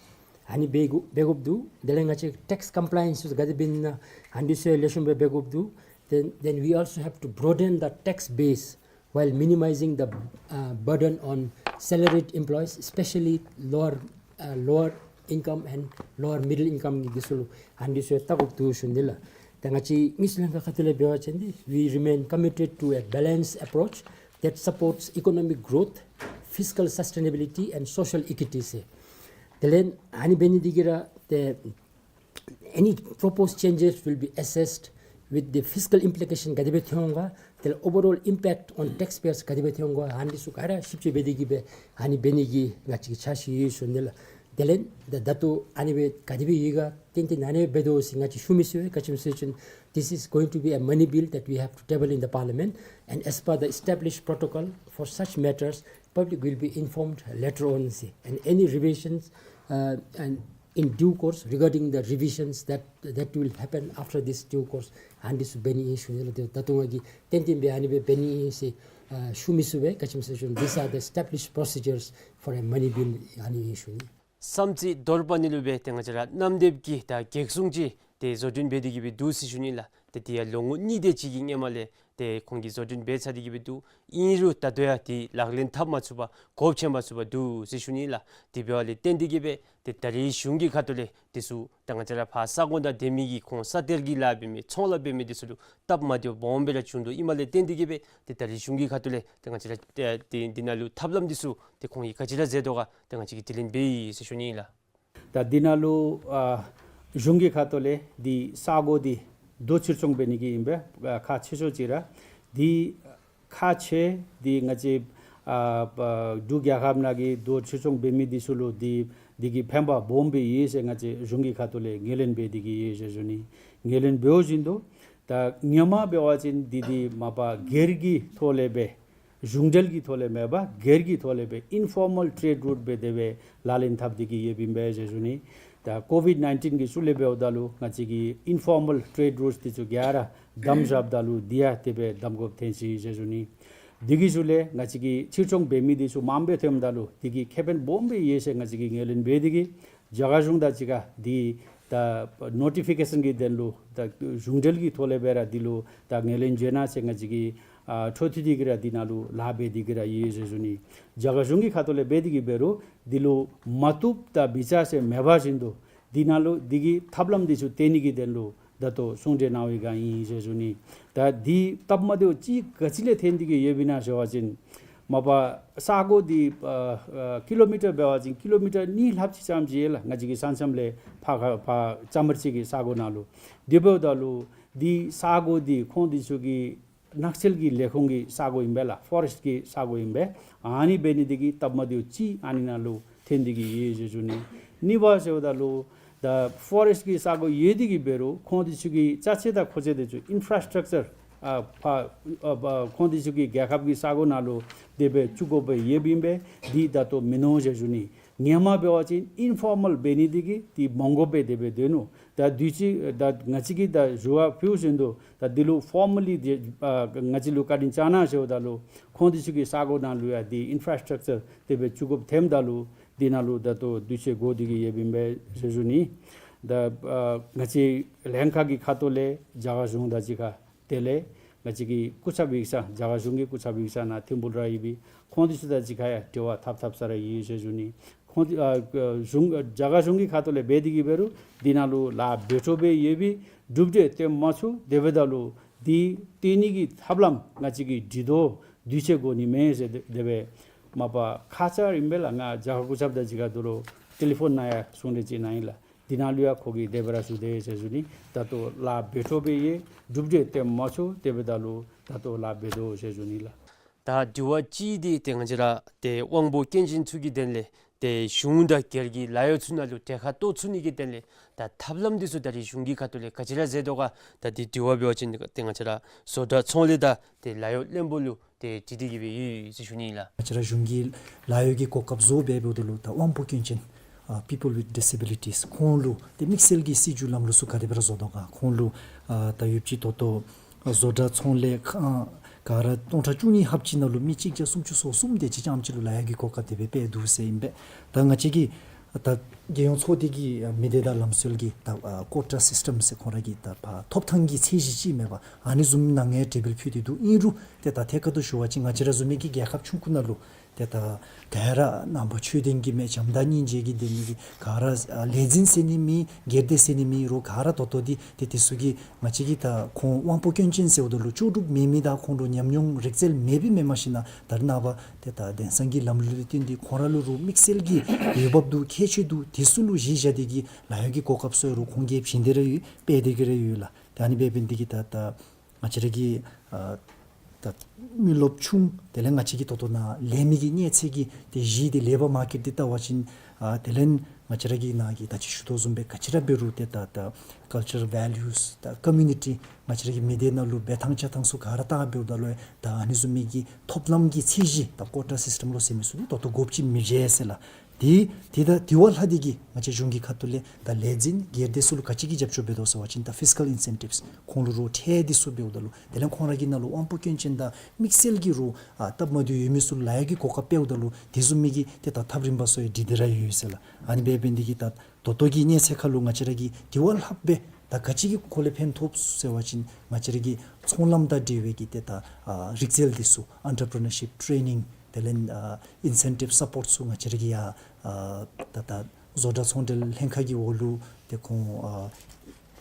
ཨ་ནི་འབད་དགོ་འབད་དགོཔ་འདུག། དེ་ལས་ང་བཅས་ཊེགསི་ཀམ་པ་ལའི་ཡེནསི་ག་དེ་སྦེ་ཨིན་ན་ཨ་ནི་ཚུ་ལེགས་ཤོམ་སྦེ་འབད་དགོཔ་འདུག། Then, then we also have to broaden the tax base while minimizing the, uh, burden on salaried employees, especially lower, uh, lower income and lower middle income འདི་ཚུ་ལུ་ཨ་ནི་ཚུ་བལྟ་དགོཔ་འདུག་ཞུ་ནི་ལགས། ད་ང་བཅས་དངུལ་རྩིས་ལྷན་ཁག་ཁ་ཐུག་ལས་འབད་བ་ཅིན་འདི་we remain committed to a balanced approach that supports economic growth, fiscal sustainability and social equity ཟེར། དེ་ལས་ཨ་ནི་འབད་ནི་འདི་གིས་ར་ཏེ་any proposed changes will be assessed with the fiscal implication ག་དེ་སྦེ་ཐོན་འོང་ག། དེ་ལས་overall impact on taxpayers ག་དེ་སྦེ་ཐོན་འོང་ག། ཨ་ནི་ཚུ་ག་ར་ཞིབ་དཔྱད་འབད་དེ་གིས་སྦེ་ཨ་ནི་འབད་ནི་གི་ང་བཅས་ཀྱི་འཆར་གཞི་ཡོད་ཞུ་ནི་ལགས། དེ་ལས་ད་ད་ལྟོ་ཨ་ནི་སྦེ་ག་དེ་སྦེ་ཡོད་ག་ཏན་ཏན་ཨ་ནི་སྦེ་འབད་དོ་ཟེར་ང་བཅས་ཞུ་མི་ཚུགས་པས། ག་ཅི་སྨོ་ཟེར་བ་ཅིན this is going to be a money bill that we have to table in the parliament, and as per the established protocol for such matters, public will be informed later on ཟེར། And any revisions, uh, and in due course regarding the revisions that, that will happen after this due course, ཨ་ནི་ཚུ་འབད་ནི་ཨིན་ཞུ་ནི་ལགས། ད་ད་ལྟོ་ང་གིས་ཏན་ཏན་སྦེ་ཨ་ནི་སྦེ་འབད་ནི་ཨིན་ཟེར་ཨ་ཞུ་མི་ཚུགས་པས། ག་ཅི་སྨོ་ཟེར་བ་ཅིན་these are the established procedures for a money bill ཨ་ནི་ཨིན་ཞུ་ནི། བསམ་རྩེ་རྡོར་པ་ནི་ལུ་སྦེ་ཏེ་ང་བཅས་ར་གནམ་རྡིབ་ཀྱི་ད་གེགས་སྲུང་ཅིག་ཏེ་བཟོ་སྐྲུན་འབད་དེ་གིས་སྦེ་འདུག་ཟེར་ཞུ་ནི་ལགས། ཏེ་དེ་ཡང་ལོ་ངོ་གཉིས་དེ་ཅིག་གི་སྔོན་མ་ལས་ཏེ་ཁོང་གིས་བཟོ་སྐྲུན་འབད་ཚར་ཏེ་གིས་སྦེ་འདུག། ཨིན་རུང་ད་ལྟོ་ཡང་དེ་ལག་ལེན་འཐབ་མ་ཚུགས་པར་གོ་ཆོད་མ་ཚུགས་པར་འདུག་ཟེར་ཞུ་ནི་ལགས། དེ་འབདཝ་ལས་བརྟེན་ཏེ་གིས་སྦེ་ཏེ་ད་རིས་གཞུང་གི་ཁ་ཐུག་ལས་འདི་ཚུ་ད་ང་བཅས་ར་ཕར་ས་གོ་ནང་སྡོད་མི་གི་ཁོང་ས་གཏེར་གྱི་ལཱ་འབད་མི་ཚོང་ལཱ་འབད་མི་འདི་ཚུ་ལུ་སྟབས་མ་བདེཝ་སྦོམ་སྦེ་ར་བྱུང་དོ་ཨིནམ་ལས་བརྟེན་ཏེ་གིས་སྦེ་ཏེ་ད་རིས་གཞུང་གི་ཁ་ཐུག་ལས་ཏེ་ང་བཅས་ར་ཏེ་འདི་ནང་ལུ་ཐབས་ལམ་འདི་ཚུ་ཏེ་ཁོང་གིས་ག་ཅི་ར་མཛད་དོ་ག་ཏེ་ང་བཅས་ཀྱིས་དྲི་ལན་འབད་ཡི་ཟེར་ཞུ་ནི་ཨིན་ལགས། ད་འདི་ནང་ལུ་ཨ་གཞུང་གི་ཁ་ཐུག་ལས་འདི་ས་གོ་འདི་རྡོ་ཕྱིར་ཚོང་འབད་ནི་གི་ཨིན་པས། ཨ་ཁག་ཆེ་ཤོས་ཅིག་ར་འདི་ཁག་ཆེ་འདི་ང་བཅས་ཨ་འབྲུག་རྒྱལ་ཁབ་ནང་གི་རྡོ་ཕྱིར་ཚོང་འབད་མི་འདི་ཚུ་ལུ་འདི་འདི་གིས་ཕན་པ་སྦོམ་སྦེ་ཡོད་ཟེར་ང་བཅས་གཞུང་གི་ཁ་ཐུག་ལས་ངོས་ལེན་འབད་དེ་གིས་ཡོད་ཟེར་ཞུ་ནི། ངོས་ལེན་འབད་བ་ཅིན་འདུག། ད་ཧེ་མ་འབད་བ་ཅིན་འདི་འདི་མ་པ་སྒེར་གྱི་ཐོག་ལས་སྦེ་གཞུང་འབྲེལ་གྱི་ཐོག་ལས་མེན་པར་སྒེར་གྱི་ཐོག་ལས་སྦེ་ཨིན་ཕོར་མཱལ་ཊེརེཌ་རུཊ་སྦེ་དེ་སྦེ་ལག་ལེན་འཐབ་སྟེ་གིས་ཡོདཔ་ཨིན་པས་ཟེར་ཞུ་ནི། ད་ཀོ་ཝིཌ་ནའིན་ཊིན་གྱི་ཤུལ་ལས་འབདཝ་ད་ལུ་ང་བཅས་ཀྱི་ཨིན་ཕོར་མཱལ་ཊེརེཌ་རུཊ་འདི་ཚུ་ག་ར་བསྡམ་བཞགཔ་ད་ལུ་འདི་ཡང་དེ་སྦེ་བསྡམ་དགོཔ་ཐོན་ཅི་ཟེར་ཞུ་ནི། འདི་གི་ཤུལ་ལས་ང་བཅས་ཀྱི་ཕྱིར་ཚོང་འབད་མི་འདི་ཚུ་མངམ་སྦེ་ཐོནམ་ད་ལུ་འདི་གིས་ཁེ་ཕན་སྦོམ་སྦེ་ཡོད་ཟེར་ང་བཅས་ཀྱིས་ངོས་ལེན་འབད་དེ་གིས་རྒྱ་གར་གཞུང་དང་གཅིག་ཁར་འདི་ ད་ནོ་ཊི་ཕི་ཀེ་ཤཱན་གྱི་དོན་ལུ་ད་གཞུང་འབྲེལ་གྱི་ཐོག་ལས་སྦེ་ར་འདི་ལུ་ད་ངོས་ལེན་བྱོན་གནང་ཟེར་ང་བཅས་ཀྱིས་ཨ་འཕྲོ་མཐུད་དེ་གིས་ར་འདི་ནང་ལུ་ལཱ་འབད་དེ་གིས་ར་ཡོད་ཟེར་ཞུ་ནི། རྒྱ་གར་གཞུང་གི་ཁ་ཐུག་ལས་འབད་དེ་གིས་འབད་རུང་འདི་ལུ་མ་བཏུབ་དང་མི་ཆ་ཟེར་མེད་པ་བཞིན་དུ་འདི་ནང་ལུ་འདི་གི་ཐབས་ལམ་འདི་ཚུ་བཏོན་ནི་གི་དོན་ལུ་ད་ལྟོ་གསུང་གྲོས་གནང་བའི་སྒང་ཨིན་ཟེར་ཞུ་ནི། ད་འདི་སྟབས་མ་བདེཝ་ཅིག་ག་ཅི་ལས་ཐོན་ཏེ་གིས་ཡོདཔ་ཨིན་ན་ཟེར་བ་ཅིན་མ་པ་ས་གོ་འདི་ཨ་ཨ་ཀི་ལོ་མི་ཊར་འབད་བ་ཅིན་ཀི་ལོ་མི་ཊར་གཉིས་ལྷགཔ་ཅིག་ཙམ་ཅིག་ཡོད་ལགས། ང་བཅས་ཀྱི་ས་མཚམས་ལས་ཕར་ཁ་ཕར་རྩ་དམར་ཅིག་གི་ས་གོ་ནང་ལུ། དེ་འབདཝ་ད་ལུ་འདི་ས་གོ་འདི་ཁོང་འདི་ཚུ་གི་ནགས་ཚལ་གྱི་ལས་ཁུངས་ཀྱི་ས་གོ་ཨིན་པས་ལགས། ཕོ་རེསཊ་ཀྱི་ས་གོ་ཨིན་པས། ཨ་ནི་འབད་ནི་འདི་གིས་སྟབས་མ་བདེཝ་ཅིག་ཨ་ནི་ནང་ལུ་ཐོན་ཏེ་གིས་ཡོད་ཟེར་ཞུ་ནི། གཉིས་པ་ཟེརཝ་ད་ལུ་ད་ཕོ་རེསཊ་ཀྱི་ས་གོ་ཡོད་དེ་གིས་འབད་རུང་ཁོང་འདི་ཚུ་གི་ཅ་ཆས་དང་མཁོ་ཆས་འདི་ཚུ་ཨིན་ཕ་ར་སི་ཊག་ཅར་ཨ་ཕར་ཨ་ཕར་ཁོང་འདི་ཚུ་གི་རྒྱལ་ཁབ་ཀྱི་ས་གོ་ནང་ལུ་དེ་སྦེ་བཙུགས་དགོཔ་སྦེ་ཡོདཔ་ཨིན་པས། འདི་ད་ལྟོ་མིན་ནུག་ཟེར་ཞུ་ནི། སྔོན་མ་འབད་བ་ཅིན་ཨིན་ཕོར་མལ་འབད་ནི་འདི་གིས་འདི་མ་དགོཔ་སྦེ་དེ་སྦེ་སྡོད་ནུག། ད་དུས་ཅི་ད་ང་བཅས་ཀྱིས་ད་ཞུ་བ་ཕུལཝ་བཞིན་དུ་ད་འདི་ལུ་ཕོར་མ་ལི་འདི་ཨ་ང་བཅས་ལུ་བཀའ་དྲིན་བསྐྱང་གནང་ཟེརཝ་ད་ལུ་ཁོང་འདི་ཚུ་གི་ས་གོ་ནང་ལུ་ཡང་འདི་ཨིན་ཕ་ར་སི་ཊག་ཅར་དེ་སྦེ་བཙུགས་དགོཔ་ཐོནམ་ད་ལུ་འདི་ནང་ལུ་ད་ལྟོ་དུས་ཚོད་འགོར་ཏེ་གིས་ཡོདཔ་ཨིན་པས་ཟེར་ཞུ་ནི། ད་ཨ་ང་བཅས་ལྷན་ཁག་གི་ཁ་ཐུག་ལས་རྒྱ་གར་གཞུང་དང་གཅིག་ཁར་དེ་ལས་ང་བཅས་ཀྱི་སྐུ་ཚབ་ཡིག་ཚང་རྒྱ་གར་གཞུང་གི་སྐུ་ཚབ་ཡིག་ཚང་ནང་ཐིམ་ཕུག་ར་ཡོད་པའི་ཁོང་འདི་ཚུ་དང་གཅིག་ཁར་ཡང་འབྲེལ་བ་འཐབ་འཐབ་ས་ར་ཡོད་ཟེར་ཞུ་ནི། ཁོང་འདི་ཨ་གཞུང་རྒྱ་གར་གཞུང་གི་ཁ་ཐུག་ལས་འབད་དེ་གིས་འབད་རུང་འདི་ནང་ལུ་ལཱ་འབད་འཕྲོ་སྦེ་ཡོད་པའི་གྲུབ་འབྲས་སྟོན་མ་ཚུགས། དེ་འབདཝ་ད་ལུ་འདི་སྟོན་ནི་གི་ཐབས་ལམ་ང་བཅས་ཀྱིས་འདྲི་དོ་དུས་ཚོད་འགོར་ནི་མས་ཟེར་དེ་དེ་སྦེ་མ་པ་ཁ་ཙ་རིམ་པས་ལགས། ང་རྒྱ་གར་སྐུ་ཚབ་དང་གཅིག་ཁར་དོ་རུང་ཊེ་ལི་ཕོན་ནང་ཡང་གསུང་གྲོས་ཅིག་གནང་ཡི་ལགས། འདི་ནང་ལུ་ཡང་ཁོ་གིས་དེ་སྦེ་ར་ཞུ་དེས་ཟེར་ཞུ་ནི། ད་ལྟོ་ལཱ་འབད་འཕྲོ་སྦེ་ཡོད། གྲུབ་འབྲས་སྟོན་མ་ཚུགས། དེ་འབདཝ་ད་ལུ་ད་ལྟོ་ལཱ་འབད་དོ་ཟེར་ཞུ་ནི་ལགས། ད་དྲི་བ་གཅིག་འདི་ཏེ་ང་བཅས་ར་ཏེ་དབང་པོ་སྐྱོན་ཅན་ཚུ་གི་དོན་ལས་ཏེ་གཞུང་དང་སྒེར་གྱི་ལཱ་གཡོག་ཚུ་ནང་ལུ་གྲལ་ཁར་གཏོགས་ཚུགས་ནི་གི་དོན་ལས་ད་ཐབས་ལམ་འདི་ཚུ་ད་རིས་གཞུང་གི་ཁ་ཐུག་ལས་ག་ཅི་ར་མཛད་དོ་ག། ད་འདི་དྲི་བ་འབད་བ་ཅིན་ཏེ་ང་བཅས་ར་བཟོ་གྲྭ་ཚོང་ལས་དང་ཏེ་ལཱ་གཡོག་བློན་པོ་ལུ་ཏེ་དྲི་སྟེ་གིས་སྦེ་ཡོད་ཟེར་ཞུ་ནི་ལགས། ང་བཅས་ར་གཞུང་གི་ལཱ་གཡོག་གི་གོ་སྐབས་བཟོ་སྦེ་འབདཝ་ད་ལུ་ད་དབང་པོ་སྐྱོན་ཅན་ཨ་people with disabilities ཁོང་ལུ་ཏེ་དམིགས་བསལ་གྱི་སྲིད་བྱུས་ལམ་ལུགས་ཚུ་ག་དེ་སྦེ་ར་བཟོ་དོ་ག། ཁོང་ལུ་ཨ་ད་ཡོདཔ་ཅིག་ད་ལྟོ་བཟོ་གྲྭ་ཚོང་ལས་ཁང་ག་ར་སྟོང་ཕྲག་བཅུ་གཉིས་ལྷགཔ་ཅིག་ནང་ལུ་མི་གཅིག་བརྒྱ་སུམ་ཅུ་སོ་གསུམ་དེ་ཅིག་ཙམ་ཅིག་ལུ་ལཱ་གཡོག་གི་གོ་སྐབས་དེ་སྦེ་སྤྲོད་དོ་ཟེར་ཨིན་པས། ད་ང་བཅས་ཀྱི་ད་རྒྱལ་ཡོངས་ཚོགས་སྡེ་གི་མི་སྡེ་དང་ལམ་སྲོལ་གྱི་ད་ཨ་ཀོ་ཊ་སིསི་ཊམ་ཟེར་ཁོང་ར་གི་ད་ཕར་ཐོབ་ཐང་གི་ཚད་གཞི་ཅིག་མེད་པ་ཨ་ནི་བཟུམ་ནང་ཡང་གྲོས་འབུལ་ཕུལ་ཏེ་འདུག། ཨིན་རུང་ཏེ་ད་ཐད་ཀར་དུ་ཞུ་བ་ཅིན་ང་བཅས་ར་བཟུམ་མའི་གི་རྒྱལ་ཁབ་ཆུང་ཀུ་ནང་ལུ་ཏེ་ད་ག་ར་ནང་པ་ཆོས་ལྡན་གྱི་མས། བྱམས་དང་སྙིང་རྗེ་གིས་སྡོད་ནི་གི་ག་ར་ཨ་ལས་འཛིན་ཟེར་ནི་མེད། སྒེར་སྡེ་ཟེར་ནི་མེད་རུང་ག་ར་ད་ལྟོ་འདི་ཏེ་དེ་ཚུ་གིས་ང་བཅས་ཀྱི་ད་ཁོང་དབང་པོ་སྐྱོན་ཅན་ཟེརཝ་ད་ལུ་ལྕོགས་གྲུབ་མེད་མི་དང་ཁོང་ལུ་ཉམས་མྱོང་རིག་རྩལ་མེད་པའི་མེན་མ་གཞི་ནང་ད་རེས་ནངས་པ་ཏེ་ད་དེང་སང་གི་ལམ་ལུགས་ལུ་བརྟེན་ཏེ་ཁོང་ར་ལུ་རུང་དམིགས་བསལ་གྱི་འོས་འབབ་འདུག། ཁྱད་ཆོས་འདུག། དེ་ཚུ་ལུ་གཞི་བཞག་སྟེ་གིས་ལཱ་གཡོག་གི་གོ་སྐབས་ཚུ་རུང་ཁོང་གིས་བྱིན་ཏེ་ར་ཡོད། སྤྲོད་དེ་གིས་ར་ཡོད་ལགས། ད་ཨ་ནི་འབད་བ་ཅིན་འདི་གིས་ད་ད་ང་བཅས་ར་གི་ཨ་ད་མི་རློབས་ཆུང་དེ་ལས་ང་བཅས་ཀྱི་ད་ལྟོ་ནཱ་ལས་མི་གི་གནས་ཚད་ཀྱི་ཏེ་གཞི་འདི་ལེ་བར་མར་ཀེཊ་འདི་བལྟ་བ་ཅིན་ཨ་དེ་ལས་ང་བཅས་ར་གི་ནཱ་གི་ད་ཅི་ཞུ་དོ་བཟུམ་སྦེ་ག་ཅི་ར་འབད་རུང་ཏེ་ད་ད་ཀལ་ཅར་ཝེ་ལུས་ད་ཀོ་མིའུ་ནི་ཊི་ང་བཅས་ར་གི་མི་སྡེ་ནང་ལུ་འབད་ཐངས་བྱ་ཐངས་ཚུ་ག་ར་བལྟ་འབདཝ་ད་ལུ་ད་ཨ་ནི་བཟུམ་མའི་གི་ཐོབ་ལམ་གྱི་ཚད་གཞི་ད་ཀོ་ཊ་སིསི་ཊམ་ལོ་ཟེར་མི་ཚུ་འདི་ད་ལྟོ་དགོཔ་ཅིག་མི་འབྱུང་ཟེར་ལགས། དེ་དེ་ད་དེ་བ་ལྷག་སྟེ་གིས་ང་བཅས་གཞུང་གི་ཁ་ཐུག་ལས་ད་ལས་འཛིན་སྒེར་སྡེ་ཚུ་ལུ་ག་ཅི་གི་རྒྱབ་སྐྱོར་འབད་དོ་ཟེར་བ་ཅིན་ད་ཕིསི་ཀཱལ་ཨིན་སེན་ཊིབས་ཁོང་ལུ་རོགས་ཁྲལ་འདི་ཚུ་འབདཝ་ད་ལུ་དེ་ལས་ཁོང་ར་གི་ནང་ལུ་དབང་པོ་སྐྱོན་ཅན་དང་དམིགས་བསལ་གྱི་རོགས་ཨ་སྟབས་མ་བདེཝ་ཡོད་མི་ཚུ་ལུ་ལཱ་གཡོག་གི་གོ་སྐབས་སྤྲོད་ད་ལུ་དེ་བཟུམ་མའི་གི་ཏེ་ད་ཐབས་རིམ་པ་ཚུ་ཡང་སྒྲིག་སྟེ་ར་ཡོད་ཟེར་ལགས། ཨ་ནི་འབད་བ་ཅིན་འདི་གིས་ད་ད་ལྟོ་གི་གནས་ཚད་ཁར་ལུ་ང་བཅས་ར་གིས་དེ་བ་ལྷག་སྦེ་ད་ག་ཅི་གི་ཁོག་ལས་ཕན་ཐོགས་ཟེར་བ་ཅིན་ང་བཅས་ར་གི་ཚོང་ལམ་དང་འབྲེལ་བའི་གི་ཏེ་ད་ཨ་རིག་རྩལ་འདི་ཚུ་ཨེན་ཊར་པི་རི་ནར་ཤིབ་ཊེ་རེ་ནིང་དེ་ལས་ཨ་ཨིན་སེན་ཊིབས་སཔོརཊ་ཚུ་ང་བཅས་ར་གིས་ཡང་ཨ་ད་ད་བཟོ་གྲྭ་ཚོང་འབྲེལ་ལྷན་ཁག་གི་འོག་ལུ་ཏེ་ཁོང་ཨ་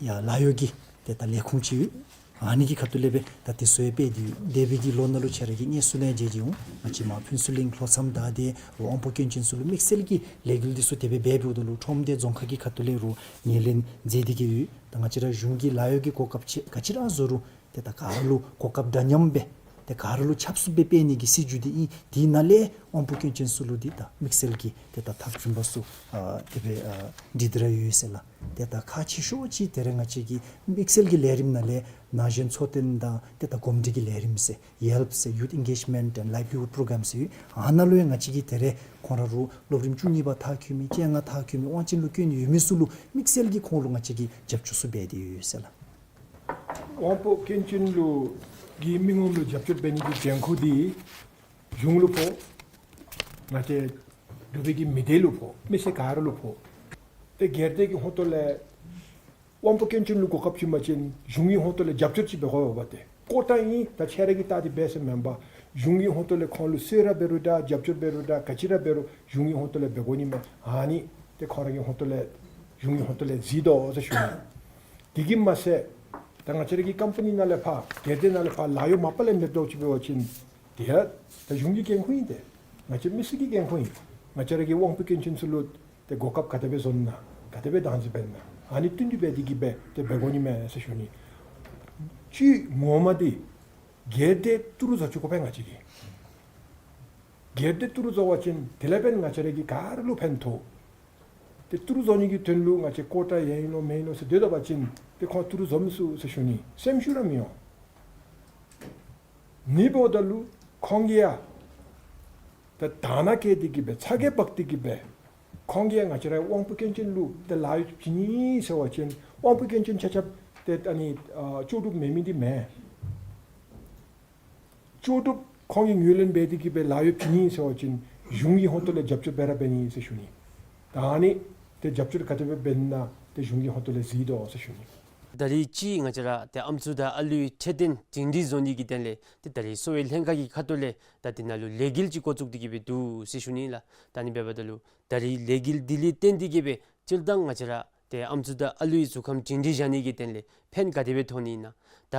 ཡང་ལཱ་གཡོག་གི་ཏེ་ད་ལས་ཁུངས་ཅིག་ཡོད། ཨ་ནི་གི་ཁ་ཐུག་ལས་སྦེ་ད་དེ་ཚུ་ཡང་སྤྲོད་དེ་ཡོད། འདས་པའི་གི་ལོ་ནང་ལུ་ཁྱེད་ར་གི་གནས་ཚུལ་ནང་མཇལ་ཅི་འོང་། ང་བཅས་མར་ཕུན་ཚོགས་གླིང་ལྷོ་མཚམས་ད་ཏེ་རོགས་དབང་པོ་སྐྱོན་ཅན་ཚུ་ལུ་དམིགས་བསལ་གྱི་ལས་འགུལ་འདི་ཚུ་དེ་སྦེ་འབད་འབདཝ་ད་ལུ་ཁྲོམ་སྡེ་རྫོང་ཁག་གི་ཁ་ཐུག་ལས་རོགས་ངོས་ལེན་མཛད་དེ་གིས་ཡོད། ད་ང་བཅས་ར་གཞུང་གིས་ལཱ་གཡོག་གི་གོ་སྐབས་ཅིག་ག་ཅི་ར་བཟོ་རུང་ཏེ་ད་ག་ར་ལུ་གོ་སྐབས་འདྲ་མཉམ་སྦེ་ཏེ་ག་ར་ལུ་ཆབ་སུ་སྦེ་སྤྲོད་ནི་གི་སྲིད་བྱུས་འདི་ཨིན། དེ་ནང་ལས་དབང་པོ་སྐྱོན་ཅན་ཚུ་ལུ་འདི་ད་དམིགས་བསལ་གྱི་ཏེ་ད་ཐབས་རིམ་པ་ཚུ་ཨ་དེ་སྦེ་ཨ་སྒྲིག་སྟེ་ར་ཡོད་ཟེར་ལགས། ཏེ་ད་ཁག་ཆེ་ཤོས་ཅིག་དེ་ར་ང་བཅས་ཀྱི་དམིགས་བསལ་གྱི་ལས་རིམ་ནང་ལས་ན་གཞོན་འཚོ་རྟེན་དང་ཏེ་ད་གོམས་འདྲིས་ཀྱི་ལས་རིམ་ཟེར་ཡེལཔ་ཟེར་ཡུཐ་ཨེན་གེཇ་མེནཊ་ཨེནཌ་ལའིབ་ལི་ཧུཌ་པོརོ་གརམ་ཟེར་ཡོད། ཨ་ནཱ་ལུ་ཡང་ང་བཅས་ཀྱིས་དེ་ར་ཁོང་ར་རོགས་སློབ་རིམ་བཅུ་གཉིས་པ་མཐར་འཁྱོལ་མི་བཅོ་ལྔ་མཐར་འཁྱོལ་མི་དབང་ཅན་ལུ་བཀོད་ནི་ཡོད་མི་ཚུ་ལུ་དམིགས་བསལ་གྱི་ཁོང་ལུ་ང་བཅས་ཀྱིས་རྒྱབ་སྐྱོར་ཚུ་འབད་དེ་ཡོད་ཟེར་ལགས། དབང་པོ་སྐྱོན་ཅན་ལུ་གི་མི་ངོམ་ལུ་རྒྱབ་སྐྱོར་འབད་ནི་གི་འགན་ཁུར་འདི་གཞུང་ལུ་ཕོག། ང་བཅས་འབྲུག་པའི་གི་མི་སྡེ་ལུ་ཕོག། མི་སེར་ག་ར་ལུ་ཕོག། ཏེ་སྒེར་སྡེ་གི་ཧོངས་ཏོ་ལས་ དབང་པོ་སྐྱོན་ཅན་ལུ་གོ་སྐབས་བྱིན་པ་ཅིན་གཞུང་གི་ཧོངས་ཏོ་ལས་རྒྱབ་སྐྱོར་ཅིག་འབད་དགོཔ་འབད་དེ། ལྐོག་བཏང་ཡི། ད་ཁྱེད་ར་གིས་བལྟ་སྟེ་འབད་ཟེར་མེན་པར་གཞུང་གི་ཧོངས་ཏོ་ལས་ཁོང་ལུ་གསོལ་ར་འབད་རུང་འདྲ་རྒྱབ་སྐྱོར་འབད་རུང་འདྲ་ག་ཅི་ར་འབད་རུང་གཞུང་གི་ཧོངས་ཏོ་ལས་འབད་དགོ་ནི་མས། ཨ་ནི་ཏེ་ཁོང་ར་གི་ཧོངས་ཏོ་ལས་གཞུང་གི་ཧོངས་ཏོ་ལས་གཟིགས་དོ་ཟེར་ཞུ་ནི། དེ་གིས་མ་ཚད་ད་ང་བཅས་ར་གི་ཀམ་པ་ནི་ནང་ལས་ཕར་སྒེར་སྡེ་ནང་ལས་ཕར་ལཱ་གཡོག་མ་པ་ལས་མེདཔ་འདྲཝ་ཅིག་འབད་བ་ཅིན་དེ་ཡང་ད་གཞུང་གི་འགན་ཁུར་ཨིན་ཏེ། ང་བཅས་མི་སེར་གྱི་འགན་ཁུར་ཨིན། ང་བཅས་ར་གི་དབང་པོ་སྐྱོན་ཅན་ཚུ་ལུ་ཏེ་གོ་སྐབས་ག་དེ་སྦེ་བཟོ་ནི་ན་ག་དེ་སྦེ་བདག་འཛིན་འབད་ནི་ན་ཨ་ནི་བསྟུན་ཏེ་འབད་དེ་གིས་འབད་ཏེ་འབད་དགོ་ནི་མས་ཟེར་ཞུ་ནི། གཅིག་ངོ་མ་འདི་སྒེར་སྡེ་ཏི་རུ་བཟོ་བཅུག་དགོ་པས་ང་བཅས་ཀྱིས། སྒེར་སྡེ་ཏི་རུ་བཟོ་བ་ཅིན་དེ་ལས་འབདན་ང་བཅས་ར་གི་ག་ར་ལུ་ཕན་ཐོགས། ཏེ་ཏི་རུ་བཟོ་ནི་གི་དོན་ལུ་ང་བཅས་ཀོ་ཊ་ཡང་ཨིན་ནོ་མེན་ནོ་ཟེར་སྡོད་ད་པ་ཅིན་ཏེ་ཁོང་ཏི་རུ་བཟོ་མི་ཚུགས་ཟེར་ཞུ་ནི། སེམས་ཤུགས་ར་མི་འོང་། ནི་འབདཝ་ད་ལུ་ཁོང་གིས་ཡང་ད་དང་ན་བཀལ་ཏེ་གིས་འབད་ཚ་གྱང་འབག་སྟེ་གིས་འབད་ཁོང་གིས་ཡང་ང་བཅས་ར་དབང་པོ་སྐྱོན་ཅན་ལུ་ཏེ་ལཱ་གཡོག་བྱིན་ནི་ཟེར་བ་ཅིན་དབང་པོ་སྐྱོན་ཅན་ཆ་ཁྱབ་ཏེ་ཨ་ནི་ཨ་ལྕོགས་གྲུབ་མེད་མི་འདི་མེན། ལྕོགས་གྲུབ་ཁོང་གིས་ངོས་ལེན་འབད་དེ་གིས་འབད་ལཱ་གཡོག་བྱིན་ནི་ཟེར་བ་ཅིན་གཞུང་གི་ཧོངས་ཏོ་ལས་རྒྱབ་སྐྱོར་འབད་ར་འབད་ནི་ཟེར་ཞུ་ནི། ད་ཨ་ནི་ཏེ་རྒྱབ་སྐྱོར་ག་དེ་སྦེ་འབད་ནི་ན་ཏེ་གཞུང་གི་ཧོངས་ཏོ་ལས་གཟིགས་དོ་ཟེར་ཞུ་ནི། ད་རིས་ཅིག་ང་བཅས་ར་ཏེ་ཨམ་སྲུ་དང་ཨ་ལུའི་འཕྲོད་བསྟེན་སྒྲིང་སྒྲི་བཟོ་ནི་གི་དོན་ལས་ཏེ་ད་རིས་གསོ་བའི་ལྷན་ཁག་གི་ཁ་ཐུག་ལས་ད་འདི་ནང་ལུ་ལས་འགུལ་ཅིག་འགོ་བཙུགས་ཏེ་གིས་འབད་འདུག་ཟེར་ཞུ་ནི་ལགས། ད་ཨ་ནི་འབདཝ་ད་ལུ་ད་རིས་ལས་འགུལ་འདི་ལས་བརྟེན་ཏེ་གིས་འབད་སྤྱིར་བཏང་ང་བཅས་ར་ཏེ་ཨམ་སྲུ་དང་ཨ་ལུའི་གཟུགས་ཁམས་སྒྲིང་སྒྲི་བཞག་ནི་གི་དོན་ལས་ཕན་ག་དེ་སྦེ་ཐོགས་ནི་ཨིན་ན། ད་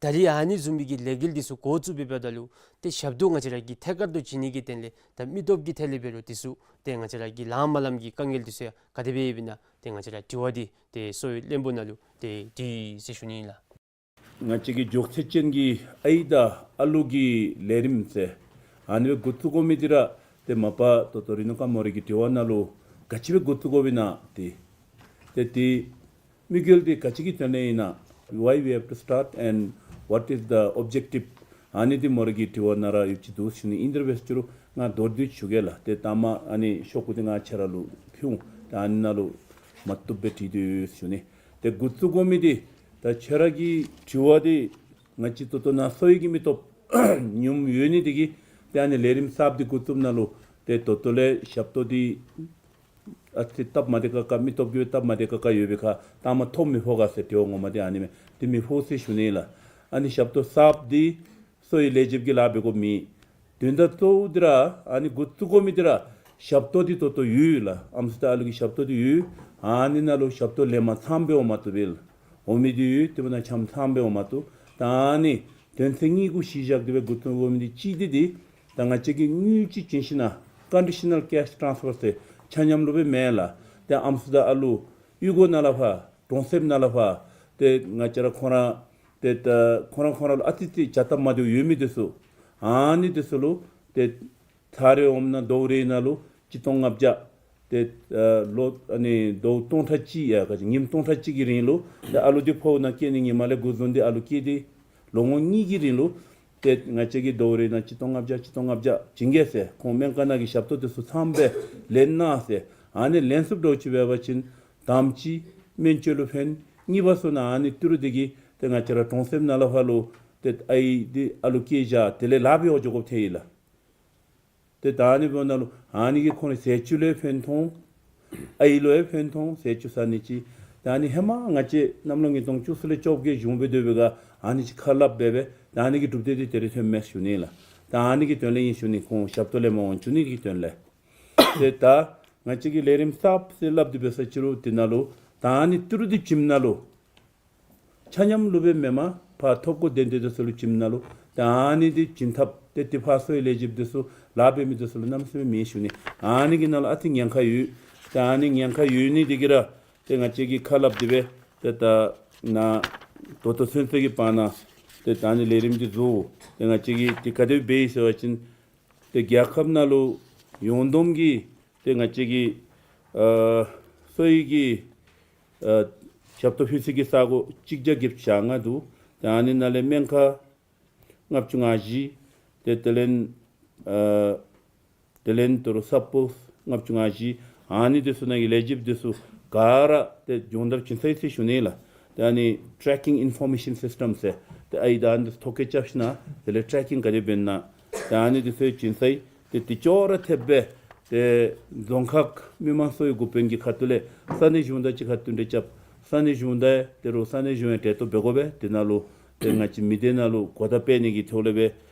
ད་རིས་ཨ་ནི་བཟུམ་མའི་གི་ལས་འགུལ་འདི་ཚུ་འགོ་བཙུགས་འབདཝ་ད་ལུ་ཏེ་ཞབས་ཏོག་ང་བཅས་ར་གིས་ཐད་ཀར་དུ་བྱིན་ནི་གི་དོན་ལས་ད་མི་སྟོབས་ཀྱི་ཐད་ལས་འབད་རུང་འདི་ཚུ་ཏེ་ང་བཅས་ར་གི་ལངམ་ལངམ་གི་དཀའ་ངལ་འདི་ཚུ་ཡང་ག་དེ་སྦེ་ཡོདཔ་ཨིན་ན་ཏེ་ང་བཅས་ར་དྲི་བ་འདི་ཏེ་གསོ་བའི་བློན་པོ་ནང་ལུ་ཏེ་དྲིས་ཟེར་ཞུ་ནི་ཨིན་ལགས། ང་བཅས་ཀྱི་མགྱོགས་ཚད་ཅན་གྱི་ཨའི་དང་ཨ་ལུ་གི་ལས་རིམ་ཟེར་ཨ་ནི་སྦེ་འགོ་བཙུགས་དགོ་མི་འདི་ར་ཏེ་མ་པ་ད་ལྟོ་རིག་ནུས་ཀརྨ་ར་གི་དྲི་བ་ནང་ལུ་ག་ཅི་སྦེ་འགོ་བཙུགས་དགོཔ་ཨིན་ན་ཏེ་ཏེ་ཏེ་དམིགས་ཡུལ་འདི་ག་ཅི་གི་དོན་ལས་ཨིན་ན། Why we have to start and what is the objective? ཨ་ནི་འདི་མོ་ར་གི་དྲི་བ་ནང་ར་ཡོདཔ་ཅིག་འདུག་ཟེར་ཞུ་ནི། ཨིན་དེ་འབད་རུང་ང་མདོར་བསྡུས་ཞུ་གེ་ལགས། ཏེ་ལྟ་མ་ཨ་ནི་ཤོག་གུ་འདི་ང་ཁྱེད་ར་ལུ་ཕུལ་འོང་། ཏེ་ཨ་ནི་ནང་ལུ་མ་བཏུབ་སྦེ་བྲིས་ཏེ་ཡོད་ཟེར་ཞུ་ནི། ཏེ་འགོ་བཙུགས་དགོ་མི་འདི་ད་ཁྱེད་ར་གི་དྲི་བ་འདི་ང་བཅས་ད་ལྟོ་ནཱ་གསོ་བའི་གི་མི་སྟོབས་ཉུངམ་ཡོད་ནི་འདི་གིས་ཏེ་ཨ་ནི་ལས་རིམ་གསརཔ་འདི་འགོ་བཙུགསཔ་ནང་ལུ་ཏེ་ད་ལྟོ་ལས་ཞབས་ཏོག་འདི་ཨ་ཙི་སྟབས་མ་བདེ་ཁག་ཁ་མི་སྟོབས་ཀྱི་སྟབས་མ་བདེ་ཁག་ཁ་ཡོད་པའི་ཁར་ལྟ་མ་ཐོབ་མི་ཕོག་ག་ཟེར་དྲི་བ་ངོ་མ་འདི་ཨ་ནི་མས། འདི་མི་ཕོག་ཟེར་ཞུ་ནི་ལགས། ཨ་ནི་ཞབས་ཏོག་གསརཔ་འདི་གསོ་བའི་ལས་བྱེདཔ་གིས་ལཱ་འབད་དགོཔ་མེད། དོན་དག་གཙོ་བོ་འདི་ར་ཨ་ནི་འགོ་བཙུགས་དགོ་མི་འདི་ར་ཞབས་ཏོག་འདི་ད་ལྟོ་ཡོད་ལགས། ཨམ་སྲུ་དང་ཨ་ལུ་གི་ཞབས་ཏོག་འདི་ཡོད། ཨ་ནི་ནང་ལུ་ཞབས་ཏོག་ལེན་མ་ཚངམ་སྦེ་འོང་མ་བཏུབ་པས་ལགས། འོང་མི་འདི་ཡོད། དེ་འབདཝ་ད་ཆ་མཉམ་ཚངམ་སྦེ་འོང་མ་བཏུབ། ད་ཨ་ནི་དོན་ཚན་གཉིས་གུ་གཞི་བཞག་སྟེ་སྦེ་འགོ་བཙུགས་དགོ་མི་འདི་གཅིག་འདི་འདི་ད་ང་བཅས་ཀྱིས་དངུལ་ཅིག་བྱིན་ཞིན་ན་ཀོན་ཌི་ཤ་ནཱལ་ཀེཤ་ཊཱནསི་ཕར་ཟེར་ཆ་མཉམ་ལུ་སྦེ་མེན་ལགས། ཏེ་ཨམ་སྲུ་དང་ཨ་ལུ་གཡུས་སྒོ་ནང་ལས་ཕར་གྲོང་གསེབ་ནང་ལས་ཕར་ཏེ་ང་བཅས་ར་ཁོང་ར་ཏེ་ད་ཁོང་ར་ཁོང་ར་ལུ་ཨ་ཙི་ཙི་བྱ་སྟབས་མ་བདེཝ་ཡོད་མི་འདི་ཚུ་ཨ་ནི་འདི་ཚུ་ལུ་ཏེ་ཚར་རེ་འོངམ་ན་ཟླཝ་རེ་ནང་ལུ་ཆིག་སྟོང་ལྔ་བརྒྱ། ཏེ་ཨ་ལོ་ཨ་ནི་ཟླཝ་སྟོང་ཕྲག་གཅིག་ཡ་ག་ཅི་ཉིནམ་སྟོང་ཕྲག་གཅིག་གི་རིང་ལུ་ཏེ་ཨ་ལུ་འདི་ཕོཝ་ནང་སྐྱེ་ནི་ཉིནམ་ལས་འགོ་བཟུང་སྟེ་ཨ་ལུ་སྐྱེས་ཏེ་ལོ་ངོ་གཉིས་ཀྱི་རིང་ལུ་ཏེ་ང་བཅས་ཀྱིས་ཟླཝ་རེ་ནང་ཆིག་སྟོང་ལྔ་བརྒྱ་ཆིག་སྟོང་ལྔ་བརྒྱ་བྱིན་གེ་ཟེར། ཁོང་སྨན་ཁང་ནང་གི་ཞབས་ཏོག་འདི་ཚུ་ཚངམ་སྦེ་ལེན་གནང་ཟེར། ཨ་ནི་ལེན་ཚུགསཔ་འདྲཝ་ཅིག་འབད་བ་ཅིན་དང་པ་ཅིག་སྨན་བཅོས་ལུ་ཕན། གཉིས་པ་ཚུ་ནང་ཨ་ནི་ཏི་རུ་འདི་གིས་ཏེ་ང་བཅས་ར་གྲོང་གསེབ་ནང་ལས་ཕར་ལུ་ཏེ་ཨའི་འདི་ཨ་ལུ་སྐྱེས་བཞག་དེ་ལས་ལཱ་འབད་འོང་འགྱོ་དགོཔ་ཐལ་ཡི་ལགས། ཏེ་ད་ཨ་ནི་འབདཝ་ད་ལུ་ཨ་ནི་གིས་ཁོང་རའི་ཟས་བཅུད་ལུ་ཡང་ཕན་ཐོགས། ཨའི་ལུ་ཡང་ཕན་ཐོགས། ཟས་བཅུད་ཟ་ནི་ཅིག། ད་ཨ་ནི་ཧེ་མ་ང་བཅས་གནམ་ལོ་ཉིས་སྟོང་བཅུ་གསུམ་ལས་བཅོ་བརྒྱད་གཞུང་འབད་སྡོད་པའི་ཁར་ཨ་ནི་ཅིག་ཁ་སླབ་འབད་སྦེ་ད་ཨ་ནི་གི་གྲུབ་འབྲས་འདི་དེ་རེ་ཐོནམ་མས་ཞུ་ནི་ལགས། ད་ཨ་ནི་གི་དོན་ལས་ཨིན་ཞུ་ནི། ཁོང་ཞབས་ཏོག་ལེན་མ་འོང་བཅུག་ནི་གི་དོན་ལས། ཏེ་ད་ང་བཅས་ཀྱིས་ལས་རིམ་གསརཔ་ཟེར་སླབ་སྟེ་འབད་ས་ཅིག་རུང་འདི་ནང་ལུ་ད་ཨ་ནི་ཏི་རུ་འདི་བྱིནམ་ནང་ལུ་ཆ་མཉམ་ལུ་སྦེ་མེན་པར་ཕར་ཐོབ་གོ་དོན་དེ་འདི་ཚུ་ལུ་བྱིནམ་ནང་ལུ་ད་ཨ་ནི་འདི་བྱིན་ཐབས་ཏེ་ཏེ་ཕར་གསོ་བའི་ལས་བྱེདཔ་འདི་ཚུ་ལཱ་འབད་མི་འདི་ཚུ་ལུ་གནམ་མེད་ས་མེད་མེད་ཞུ་ནི། ཨ་ནི་གི་ནང་ལུ་ཨ་ཙི་ཉེན་ཁ་ཡོད། ད་ཨ་ནི་ཉེན་ཁ་ཡོད་ནི་འདི་གིས་ར་ཏེ་ང་བཅས་ཀྱིས་ཁ་སླབ་སྟེ་སྦེ་ཏེ་ད་ནཱ་ད་ལྟོ་ཚུན་ཚོད་ཀྱི་བར་ན་ཏེ་ད་ཨ་ནི་ལས་རིམ་འདི་བཟོ། ཏེ་ང་བཅས་ཀྱིས་ཏེ་ག་དེ་སྦེ་ཟེར་བ་ཅིན་ཏེ་རྒྱལ་ཁབ་ནང་ལུ་ཡོངས་བསྡོམས་ཀྱི་ཏེ་ང་བཅས་ཀྱི་ཨ་གསོ་བའི་གི་ཨ་ཞབས་ཏོག་ཕུལ་ས་གི་ས་གོ་གཅིག་བརྒྱ་བརྒྱད་ཅུ་གྱ་ལྔ་འདུག། ཏེ་ཨ་ནི་ནང་ལས་སྨན་ཁང་ལྔ་བཅུ་ང་བཞི། ཏེ་དེ་ལས་ཨ་དེ་ལས་ད་རུང་ས་སྤོགས་ལྔ་བཅུ་ང་བཞི། ཨ་ནི་འདི་ཚུ་ནང་གི་ལས་བྱེདཔ་འདི་ཚུ་ག་ར་ཏེ་སྦྱོང་བརྡར་བྱིན་ཚར་ཡི་ཟེར་ཞུ་ནི་ལགས། ཏེ་ཨ་ནི་ཊེཀ་ཀིང་ཨིན་ཕོར་མེ་ཤཱན་སིསི་ཊམ་ཟེར་ཏེ་ཨའི་ད་ཨ་ནི་འདི་ཐོ་བཀོད་རྐྱབ་ཞིན་ན་དེ་ལས་ཊེཀ་ཀིང་ག་དེ་འབད་ན་ཏེ་ཨ་ནི་འདི་ཚུ་བྱིན་ཚར་ཡི། ཏེ་དེ་ཅོག་ར་འཐདཔ་སྦེ་ཏེ་རྫོང་ཁག་མི་དམངས་གསོ་བའི་འགོ་དཔོན་གྱི་ཁ་ཐུག་ལས་ས་གནས་གཞུང་དང་གཅིག་ཁར་བསྟུན་གྲོས་རྐྱབ། ས་གནས་གཞུང་དང་ཏེ་རུང་ས་གནས་གཞུང་ཡང་འབྲེལ་གཏོགས་འབད་དགོ་པས། དེ་ནང་ལུ་ཏེ་ང་བཅས་མི་སྡེ་ནང་ལུ་གོ་བརྡ་སྤེལ་ནི་གི་ཐོག་ལས་སྦེ་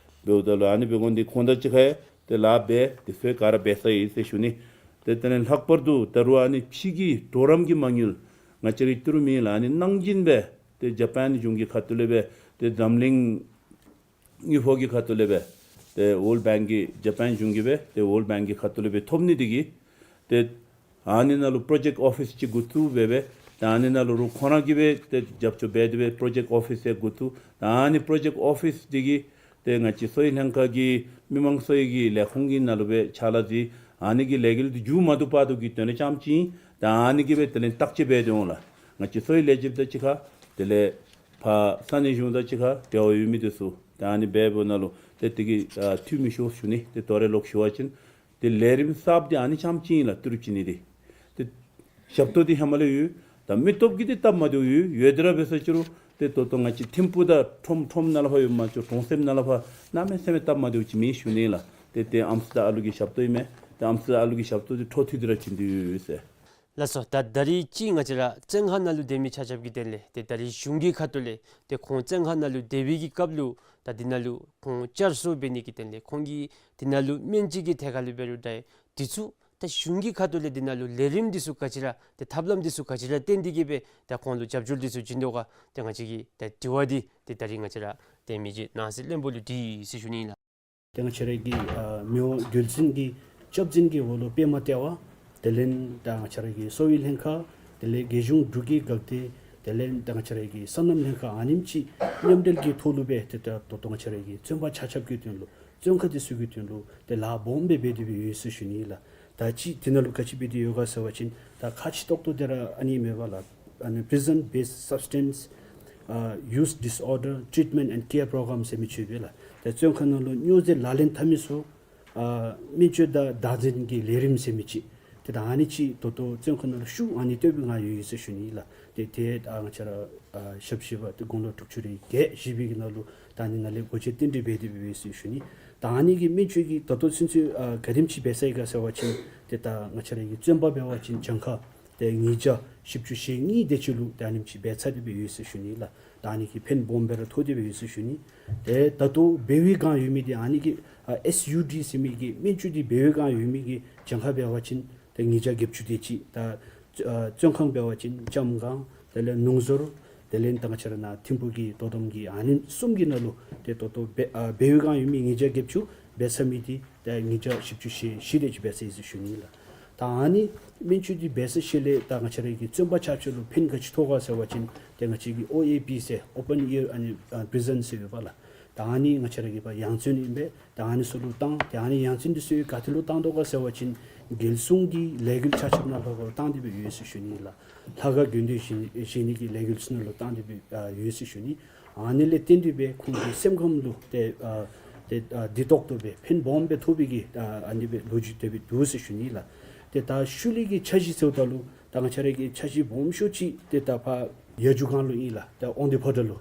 འབདཝ་ད་ལུ་ཨ་ནི་འབད་དགོ་ནི་འདི་ཁོང་དང་གཅིག་ཁར་ཡང་ཏེ་ལཱ་འབད་དེ་ཚུ་ག་ར་འབད་ཚར་ཡི་ཟེར་ཞུ་ནི། ཏེ་དེ་ལས་ལྷག་པར་དུ་ད་རུང་ཨ་ནི་ཕྱི་གི་གྲོགས་རམ་གྱི་མ་དངུལ་ང་བཅས་རའི་ཏི་རུ་མི་ལུ་ཨ་ནི་གནང་སྦྱིན་སྦེ་ཏེ་ཇ་པཱན་གཞུང་གི་ཁ་ཐུག་ལས་སྦེ་ཏེ་འཛམ་གླིང་དངུལ་ཕོགས་ཀྱི་ཁ་ཐུག་ལས་སྦེ་ཏེ་ཝཱལཌ་བེངཀ་གི་ཇ་པཱན་གཞུང་གིས་སྦེ་ཏེ་ཝཱལཌ་བེངཀ་གི་ཁ་ཐུག་ལས་སྦེ་ཐོབ་ནི་འདི་གིས་ཏེ་ཨ་ནི་ནང་ལུ་པྲོ་ཇེཀཊ་ཨོ་ཕིསི་ཅིག་འགོ་བཙུགས་འབད་སྦེ་ཏེ་ཨ་ནི་ནང་ལུ་རུང་ཁོང་ར་གིས་སྦེ་ཏེ་རྒྱབ་སྐྱོར་འབད་དེ་སྦེ་པྲོ་ཇེཀཊ་ཨོ་ཕིསི་ཡང་འགོ་བཙུགས། ཏེ་ཨ་ནི་པྲོ་ཇེཀཊ་ཨོ་ཕིསི་འདི་གིས་ཏེ་ང་བཅས་གསོ་བའི་ལྷན་ཁག་གི་མི་མང་གསོ་བའི་གི་ལས་ཁུངས་ཀྱི་ནང་ལུ་སྦེ་ཕྱག་ལཱ་མཛད། ཨ་ནི་གི་ལས་འགུལ་འདི་མཇུག་མ་བསྡུ་བར་དུ་གི་དོན་རྐྱངམ་ཅིག་ཨིན། ཏེ་ཨ་ནི་གིས་སྦེ་དེ་ལས་བརྟག་དཔྱད་འབད་དེ་འོང་ལགས། ང་བཅས་གསོ་བའི་ལས་བྱེདཔ་དང་གཅིག་ཁར་དེ་ལས་ཕར་ས་གནས་གཞུང་དང་གཅིག་ཁར་འབྲེལ་བ་ཡོད་མི་འདི་ཚུ་ཏེ་ཨ་ནི་འབད་འབདཝ་ནང་ལུ་ཏེ་དེ་གིས་ཨ་འཐུས་མི་ཤོར་ཞུ་ནི། ཏེ་དོ་རུང་ལོག་ཞུ་བ་ཅིན་ཏེ་ལས་རིམ་གསརཔ་འདི་ཨ་ནི་རྐྱངམ་ཅིག་ཨིན་ལགས། ཏི་རུ་བྱིན་ནི་འདི། ཏེ་ཞབས་ཏོག་འདི་ཧེ་མ་ལས་ཡོད། ད་མི་སྟོབས་ཀྱིས་འདི་སྟབས་མ་བདེཝ་ཡོད། ཡོད་དེ་ར་འབད་ས་ཅིག་རུང་ཏེ་ད་ལྟོ་ང་བཅས་ཐིམ་ཕུག་དང་ཁྲོམ་ཁྲོམ་ནང་ལས་ཕར་ཡོད་མ་ཅིག་གྲོང་གསེབ་ནང་ལས་ཕར་གནམ་མེད་ས་མེད་སྟབས་མ་བདེཝ་ཅིག་མེད་ཞུ་ནི་ལགས། ཏེ་ཏེ་ཨམ་སྲུ་དང་ཨ་ལུ་གི་ཞབས་ཏོག་ཨིན་མས། ཏེ་ཨམ་སྲུ་དང་ཨ་ལུ་གི་ཞབས་ཏོག་འདི་འཕྲོ་མཐུད་དེ་ར་བྱིན་དོ་ཡོད་ཟེར། ལགས་སོ། ད་ད་རིས་ཅིག་ང་བཅས་ར་བཙོན་ཁང་ནང་ལུ་སྡོད་མི་ཆ་ཁྱབ་ཀྱི་དོན་ལས་ཏེ་ད་རིས་གཞུང་གི་ཁ་ཐུག་ལས་ཏེ་ཁོང་བཙོན་ཁང་ནང་ལུ་སྡོད་པའི་གི་སྐབས་ལུ་ད་འདི་ནང་ལུ་ཁོང་བསྐྱར་གསོ་འབད་ནི་གི་དོན་ལས་ཁོང་གིས་འདི་ནང་ལུ་སྨན་བཅོས་ཀྱི་ཐད་ཁར་ལུ་འབད་རུང་འདྲ་འདི་ཚུ་ད་གཞུང་གི་ཁ་ཐུག་ལས་འདི་ནང་ལུ་ལས་རིམ་འདི་ཚུ་ག་ཅི་ར་ཏེ་ཐབས་ལམ་འདི་ཚུ་ག་ཅི་ར་བཏོན་ཏེ་གིས་སྦེ་ད་ཁོང་ལུ་རྒྱབ་སྐྱོར་འདི་ཚུ་བྱིན་དོ་ག། ཏེ་ང་བཅས་ཀྱི་ད་དྲི་བ་འདི་ཏེ་ད་རིས་ང་བཅས་ར་ཏེ་མི་རྗེ་ནང་སྲིད་བློན་པོ་ལུ་དྲིས་ཟེར་ཞུ་ནི་ལགས། ཏེ་ང་བཅས་ར་གི་ཨ་མི་དབང་རྒྱལ་བཙུན་གྱི་སྐྱབས་འཛིན་གྱི་འོག་ལུ་པདྨ་ལྟེ་བ་དེ་ལས་ད་ང་བཅས་ར་གི་གསོ་བའི་ལྷན་ཁག་དེ་ལས་རྒྱལ་གཞུང་འབྲུག་གི་འགག་སྡེ་དེ་ལས་ད་ང་བཅས་ར་གི་སོ་ནམ་ལྷན་ཁག་ཨ་ནེམ་ཅིག་མཉམ་འབྲེལ་གྱི་ཐོག་ལུ་སྦེ་ཏེ་ད་ད་ལྟོ་ང་བཅས་ར་གི་བཙོན་པ་ཆ་ཁྱབ་ཀྱི་དོན་ལུ་བཙོན་ཁང་འདི་ཚུ་གི་དོན་ལུ་ཏེ་ལཱ་སྦོམ་སྦེ་འབད་དེ་སྦེ་ཡོད་ཟེར་ཞུ་ནི་ལགས། ད་ཅི་འདི་ནང་ལུ་ག་ཅི་འབད་དེ་ཡོད་ག་ཟེར་བ་ཅིན་ད་ཁག་ཆེ་ཏོག་ཏོ་འདི་ར་ཨ་ནི་མེན་པ་ལགས། ཨ་ནི་Prison Based Substance ཨ་Use Disorder Treatment and Care Program ཟེར་མི་ཅིག་ཡོད་པས་ལགས། ད་བཙོན་ཁང་ནང་ལུ་སྨྱོ་རྫས་ལག་ལེན་འཐབ་མི་ཚུ་ཨ་སྨན་བཅོས་དང་བདག་འཛིན་གྱི་ལས་རིམ་ཟེར་མི་ཅིག་ཏེ་ད་ཨ་ནི་ཅིག་ད་ལྟོ་བཙོན་ཁང་ནང་ལུ་ཤུགས་ཨ་ནི་སྟོན་པའི་ངང་ཡོད་ཡོད་ཟེར་ཞུ་ནི་ལགས། ཏེ་ཏེ་ད་ང་བཅས་ར་ཨ་ཞབས་ཕྱི་པ་ཏེ་དགུང་ལོ་དྲུག་ཅུ་རེ་བརྒྱད་བཞེས་པའི་གི་ནང་ལུ་ད་ཨ་ནི་ནང་ལས་འགོ་འབྱེད་རྟེན་འབྲེལ་འབད་དེ་སྦེ་ཡོད་ཟེར་ཞུ་ནི། ད་ཨ་ནི་གི་སྨན་བཅོས་ཀྱི་ད་ལྟོ་ཚུན་ཚོད་ཨ་ག་དེམ་ཅིག་འབད་ཚར་ཡི་ག་ཟེར་བ་ཅིན་ཏེ་ད་ང་བཅས་ར་གི་བཙོན་པ་འབད་བ་ཅིན་གྱངས་ཁ་ཏེ་ཉིས་བརྒྱ་བཞི་བཅུ་ཞེ་གཉིས་དེ་ཅིག་ལུ་ཏེ་ཨ་ནེམ་ཅིག་འབད་ཚར་ཏེ་སྦེ་ཡོད་ཟེར་ཞུ་ནི་ལགས། ད་ཨ་ནི་གིས་ཕན་སྦོམ་སྦེ་ར་ཐོགས་ཏེ་སྦེ་ཡོད་ཟེར་ཞུ་ནི། ཏེ་ད་ལྟོ་འབད་བའི་བསྒང་ཡོད་མི་འདི་ཨ་ནི་གི་ཨ་ཨེསི་ཡུ་ཌི་ཟེར་མི་གི་སྨན་བཅོས་འདི་འབད་བའི་བསྒང་ཡོད་མི་གི་གྱངས་ཁ་འབད་བ་ཅིན་ཏེ་ཉིས་བརྒྱ་བརྒྱད་ཅུ་དེ་ཅིག། ད་ཨ་བཙོན་ཁང་འབད་བ་ཅིན་ལྕམ་སྒང་དེ་ལས་ནུང་ཟུར་དེ་ལས་ད་ང་བཅས་ར་ནཱ་ཐིམ་ཕུག་གི་དོ་དམ་གྱི་ཨ་ནི་གསུམ་གྱི་ནང་ལུ་ཏེ་ད་ལྟོ་འབད་ཨ་འབད་བའི་བསྒང་ཡོད་མི་ཉིས་བརྒྱ་བརྒྱད་ཅུ། འབད་ཚར་མི་འདི་ཏེ་ཉིས་བརྒྱ་བཞི་བཅུ་ཞེ་བཞི་དེ་ཅིག་འབད་ཚར་ཡི་ཟེར་ཞུ་ནི་ལགས། ད་ཨ་ནི་སྨན་བཅོས་འདི་འབད་ཚར་ཞིནམ་ལས་ད་ང་བཅས་ར་གི་བཙོན་པ་ཆ་ཁྱབ་ལུ་ཕན་ག་ཅི་ཐོགས་ག་ཟེར་བ་ཅིན་ཏེ་ང་བཅས་ཀྱི་ཨོ་ཨེ་པི་ཟེར་ཨོ་པཱན་ཨེར་ཨ་ནི་ཨ་པི་རི་ཟན་ཟེར་ཡོདཔ་ལགས། ད་ཨ་ནི་ང་བཅས་ར་གི་ཕར་ཡང་བཙོན་ཨིན་པས། ད་ཨ་ནི་ཚུ་ལུ་བཏང་། ཏེ་ཨ་ནི་ཡང་བཙོན་འདི་ཚུ་ག་ཏེ་ལུ་བཏང་དོ་ག་ཟེར་བ་ཅིན་རྒྱལ་སྲུང་གི་ལས་འགུལ་ཆ་ཁྱབ་ནང་ལུ་ཕར་བཏང་སྟེ་སྦེ་ཡོད་ཟེར་ཞུ་ནི་ལགས། ལྷ་ཁང་དགོན་སྡེ་བཞེངས་བཞེངས་ནི་གི་ལས་འགུལ་ཚུ་ནང་ལུ་བཏང་སྟེ་སྦེ་ཨ་ཡོད་ཟེར་ཞུ་ནི། ཨ་ནི་ལས་བརྟེན་ཏེ་སྦེ་ཁོང་གི་སེམས་ཁམས་ལུ་ཏེ་ཨ་ཏེ་ཨ་འདི་ཏོག་ཏོ་སྦེ་ཕན་སྦོམ་སྦེ་ཐོགས་པའི་གི་ཨ་ཨ་ནི་སྦེ་ལོ་རྒྱུས་དེ་སྦེ་འདུག་ཟེར་ཞུ་ནི་ལགས། ཏེ་ད་ཤུལ་ལས་ཀྱི་འཆར་གཞི་ཟེརཝ་ད་ལུ་ད་ང་བཅས་ར་གི་འཆར་གཞི་སྦོམ་ཤོས་ཅིག་ཏེ་ད་ཕར་ཡ་འཇུ་སྒང་ལུ་ཨིན་ལགས། ཏེ་དབང་འདུས་ཕོ་བྲང་ལུ།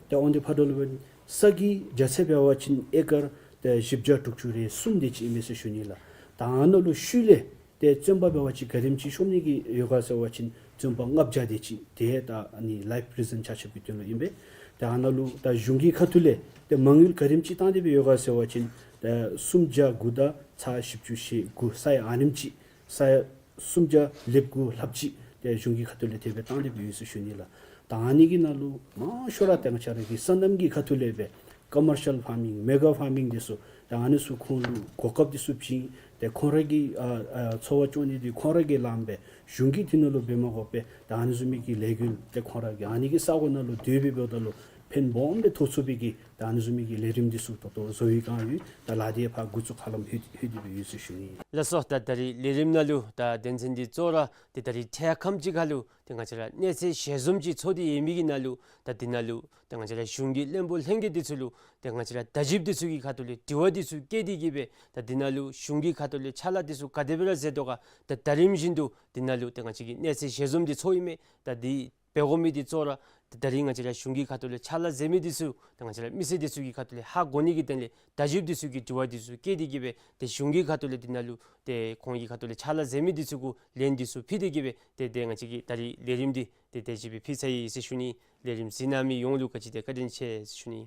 ཏེ་དབང་འདུས་ཕོ་བྲང་ལུ་ས་གི་རྒྱ་ཚད་འབད་བ་ཅིན་ཨེ་ཀར་ཏེ་བཞི་བརྒྱ་དྲུག་ཅུ་རེ་གསུམ་དེ་ཅིག་ཨིན་མས་ཟེར་ཞུ་ནི་ལགས། ད་ཨ་ནཱ་ལུ་ཤུལ་ལས་ཏེ་བཙོན་པ་འབད་བ་ཅིན་ག་དེམ་ཅིག་ཤོར་ནི་གི་ཡོད་ག་ཟེར་བ་ཅིན་བཙོན་པ་ལྔ་བརྒྱ་དེ་ཅིག། ཏེ་ད་ཨ་ནི་ལའིཕ་པི་རི་ཟན་ཆ་ཁྱབ་ཀྱི་དོན་ལུ་ཨིན་པས། ཏེ་ཨ་ནཱ་ལུ་ད་གཞུང་གི་ཁ་ཐུག་ལས་ཏེ་མ་དངུལ་ག་དེམ་ཅིག་བཏང་སྟེ་སྦེ་ཡོད་ག་ཟེར་བ་ཅིན་ཏེ་སུམ་བརྒྱ་དགུ་དང་ཚག་བཞི་བཅུ་ཞེ་དགུ་ས་ཡ་ཨ་ནེམ་ཅིག། ས་ཡ་སུམ་བརྒྱ་ལེབ་དགུ་ལྷགཔ་ཅིག་ཏེ་གཞུང་གི་ཁ་ཐུག་ལས་དེ་སྦེ་བཏང་སྟེ་སྦེ་ཡོད་ཟེར་ཞུ་ནི་ལགས། ད་ཨ་ནི་གི་ནང་ལུ་མང་ཤོས་ར་ཏེ་ང་བཅས་ར་གི་སོ་ནམ་གྱི་ཁ་ཐུག་ལས་སྦེ་ཀོ་མར་ཤལ་ཕར་མིང་མེ་ག་ཕར་མིང་འདི་ཚུ་ཏེ་ཨ་ནི་ཚུ་ཁོང་ལུ་གོ་སྐབས་འདི་ཚུ་བྱིན། ཏེ་ཁོང་ར་གི་ཨ་ཨ་འཚོ་བ་སྐྱོང་ནི་འདི་ཁོང་ར་གིས་ལངམ་སྦེ་གཞུང་གིས་འདི་ནང་ལུ་འབད་མ་དགོ་པས། ཏེ་ཨ་ནི་བཟུམ་མའི་གི་ལས་འགུལ་ཏེ་ཁོང་ར་གིས་ཨ་ནི་གི་ས་གོ་ནང་ལུ་སྡོད་སྦེ་འབདཝ་ད་ལུ་ཕན་སྦོམ་སྦེ་ཐོགས་ཚུགས་པའི་གི་ད་ཨ་ནི་བཟུམ་མའི་གི་ལས་རིམ་འདི་ཚུ་ད་ལྟོ་བཟོ་བའི་བསྒང་ཡོད། ད་ལཱ་འདི་ཕར་འགོ་བཙུགས་ཧ་ལམ་ལྷོད་ལྷོད་དེ་སྦེ་ཡོད་ཟེར་ཞུ་ནི། ལགས་སོ། ད་ད་རིས་ལས་རིམ་ནང་ལུ་ད་དོན་ཚན་འདི་གཙོ་བོ་ར་ཏེ་ད་རིས་འཕྲལ་ཁམས་ཅིག་ཁར་ལུ་ཏེ་ང་བཅས་ར་གནས་ཚུལ་ཞལ་འཛོམས་ཅིག་ཚོགས་ཏེ་ཡོད་མི་གི་ནང་ལུ་ད་འདི་ནང་ལུ་ཏེ་ང་བཅས་ར་གཞུང་གི་བློན་པོ་ལྷན་རྒྱས་འདི་ཚུ་ལུ་ཏེ་ང་བཅས་ར་བརྡ་བརྒྱུདཔ་འདི་ཚུ་གི་ཁ་ཐུག་ལས་དྲི་བ་འདི་ཚུ་བཀོད་དེ་གིས་སྦེ་ད་འདི་ནང་ལུ་གཞུང་གི་ཁ་ཐུག་ལས་ཕྱག་ལཱ་འདི་ཚུ་ག་དེ་སྦེ་ར་མཛད་དོ་ག། ད་ད་རིམ་བཞིན་དུ་འདི་ནང་ལུ་ཏེ་ང་བཅས་ཀྱི་གནས་ཚུལ་ཞལ་འཛོམས་འདི་ཚོགས་ཡི་མས། ད་འདི་ འབད་དགོ་མི་འདི་གཙོ་བོ་ར་ད་ད་རིས་ང་བཅས་ར་གཞུང་གི་ཁ་ཐུག་ལས་ཕྱག་ལཱ་མཛད་མི་འདི་ཚུ་ད་ང་བཅས་ར་མི་སེར་འདི་ཚུ་གི་ཁ་ཐུག་ལས་ཧ་གོ་ནི་གི་དོན་ལས་བརྡ་བརྒྱུདཔ་འདི་ཚུ་གིས་དྲི་བ་འདི་ཚུ་བཀོད་དེ་གི་སྦེ་ཏེ་གཞུང་གི་ཁ་ཐུག་ལས་འདི་ནང་ལུ་ཏེ་ཁོང་གི་ཁ་ཐུག་ལས་ཕྱག་ལཱ་མཛད་མི་འདི་ཚུ་གུ་ལན་འདི་ཚུ་ཕུལ་ཏེ་གི་སྦེ་ཏེ་ཏེ་ང་བཅས་ཀྱི་ད་རིས་ལས་རིམ་འདི་ཏེ་དེ་ཅིག་སྦེ་ཕུལ་ཚར་ཡི་ཟེར་ཞུ་ནི། ལས་རིམ་གཟིགས་གནང་མི་ཡོངས་ལུ་བཀའ་དྲིན་ཏེ་བཀའ་དྲིན་ཆེ་ཟེར་ཞུ་ནི།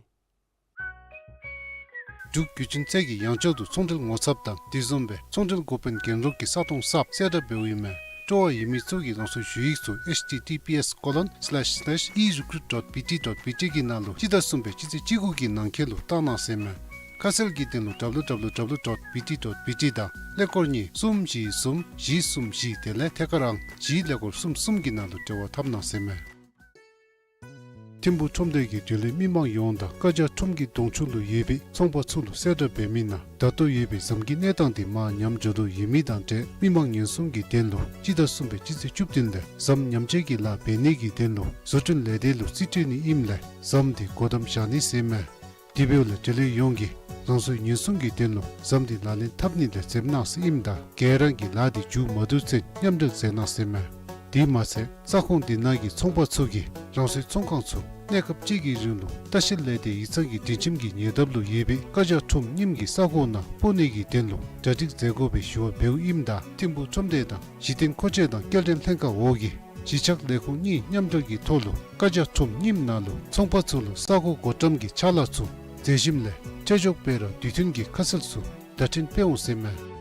འབྲུག་བརྒྱུད་འཕྲིན་ཚད་ཀྱིས་ཡང་བསྐྱར་དུ་ཚོང་འབྲེལ་ངོ་ཚབ་དང་དེ་བཟུམ་སྦེ་ཚོང་འབྲེལ་འགོ་དཔོན་རྒན་རོགས་ཀྱི་ས་སྟོང་གསརཔ་གསལ་བསྒྲགས་འབདཝ་ཨིན་མས། སྤྲོ་བ་ཡོད་མི་ཚུ་གིས་རང་སོའི་ཞུ་ཡིག་ཚུ་H T T P S colon slash slash e recruit dot B T dot B T གི་ནང་ལུ་སྤྱི་ཟླ་གསུམ་པའི་སྤྱི་ཚེས་བཅུ་དགུ་གི་ནང་འཁོད་ལུ་བཏང་གནང་ཟེར་མས། ཁ་གསལ་གྱི་དོན་ལུ་W W W dot B T dot B T དང་ཀླད་ཀོར་གཉིས་གསུམ་བཞི་གསུམ་བཞི་གསུམ་བཞི་དེ་ལས་ཐད་ཀར་ཨང་བཞི་ཀླད་ཀོར་གསུམ་གསུམ་གྱི་ནང་ལུ་འབྲེལ་བ་འཐབ་གནང་ཟེར་མས། ཐིམ་ཕུག་ཁྲོམ་སྡེ་གི་དོན་ལས་མི་མང་ཡོངས་དང་བཀའ་རྒྱ་ཁྲོམ་གྱི་གདོང་ཕྱོགས་ལུ་ཡོད་པའི་ཚོང་པ་ཚུ་ལུ་གསལ་བསྒྲགས་འབད་མི་ནང་ད་ལྟོ་ཡོད་པའི་ཟམ་གྱི་གནས་སྟངས་འདི་མར་ཉམས་འགྱོ་དོ་ཡོད་མི་དང་འབྲེལ་མི་མང་ཉེན་སྲུང་གི་དོན་ལུ་སྤྱི་ཟླ་གསུམ་པའི་སྤྱི་ཚེས་བཅུ་བདུན་ལས་ཟམ་ཉམས་བཅོས་ཀྱི་ལཱ་འབད་ནི་གི་དོན་ལུ་བཟོ་སྐྲུན་ལས་སྡེ་ལུ་རྩིས་སྤྲོད་ནི་ཨིནམ་ལས་ཟམ་འདི་སྒོ་བསྡམ་བཞག་ནི་ཟེར་མས། དེ་འབདཝ་ལས་འབྲེལ་ཡོད་ཡོངས་ཀྱིས་རང་སོའི་ཉེན་སྲུང་གི་དོན་ལུ་ཟམ་འདི་ལག་ལེན་འཐབ་ནི་ལས་འཛེམ་གནང་ཟེར་ཨིནམ་ད་ག་ར་གིས་ལཱ་འདི་མཇུག་མ་བསྡུ་ཚུན་མཉམ་འབྲེལ་མཛད་གནང་ཟེར་མས། དེ་མ་ཚད་ས་ཁོངས་འདི་ནང་གི་ཚོང་པ་ཚུ་གིས་རང་སོའི་ཚོང་ཁང་ཚུ་གནས་སྐབས་གཅིག་གི་རིང་ལུ་ལྟ་བཤལ་ལས་སྡེ་ཡིག་ཚང་གི་སྒྲིག་ཁྲིམས་ཀྱི་ཉེ་འདབས་ལུ་ཡོད་པའི་བཀའ་རྒྱ་ཁྲོམ་རྙིངམ་གྱི་ས་གོ་ནང་སྤོ་ནི་གི་དོན་ལུ་གྲ་སྒྲིག་མཛད་དགོ་པའི་ཞུ་བ་འབདཝ་ཨིནམ་ད་ཐིམ་ཕུག་ཁྲོམ་སྡེ་དང་གཞི་རྟེན་མཁོ་ཆས་དང་སྐྱེལ་འདྲེན་ལྷན་ཁག་འོག་གི་གཞིས་ཆགས་ལས་ཁུངས་གཉིས་མཉམ་འབྲེལ་གྱི་ཐོག་ལུ་བཀའ་རྒྱ་ཁྲོམ་རྙིངམ་ནང་ལུ་ཚོང་པ་ཚུ་ལུ་ས་གོ་བགོ་བཀྲམ་གྱི་ཕྱག་ལཱ་ཚུ་མཛད་ཞིནམ་ལས་ཆ་འཇོག་སྦེ་ར་དུས་མཐུན་གྱི་ཁ་གསལ་ཚུ་བརྡ་འཕྲིན་སྤེལ་འོང་ཟེར་མས།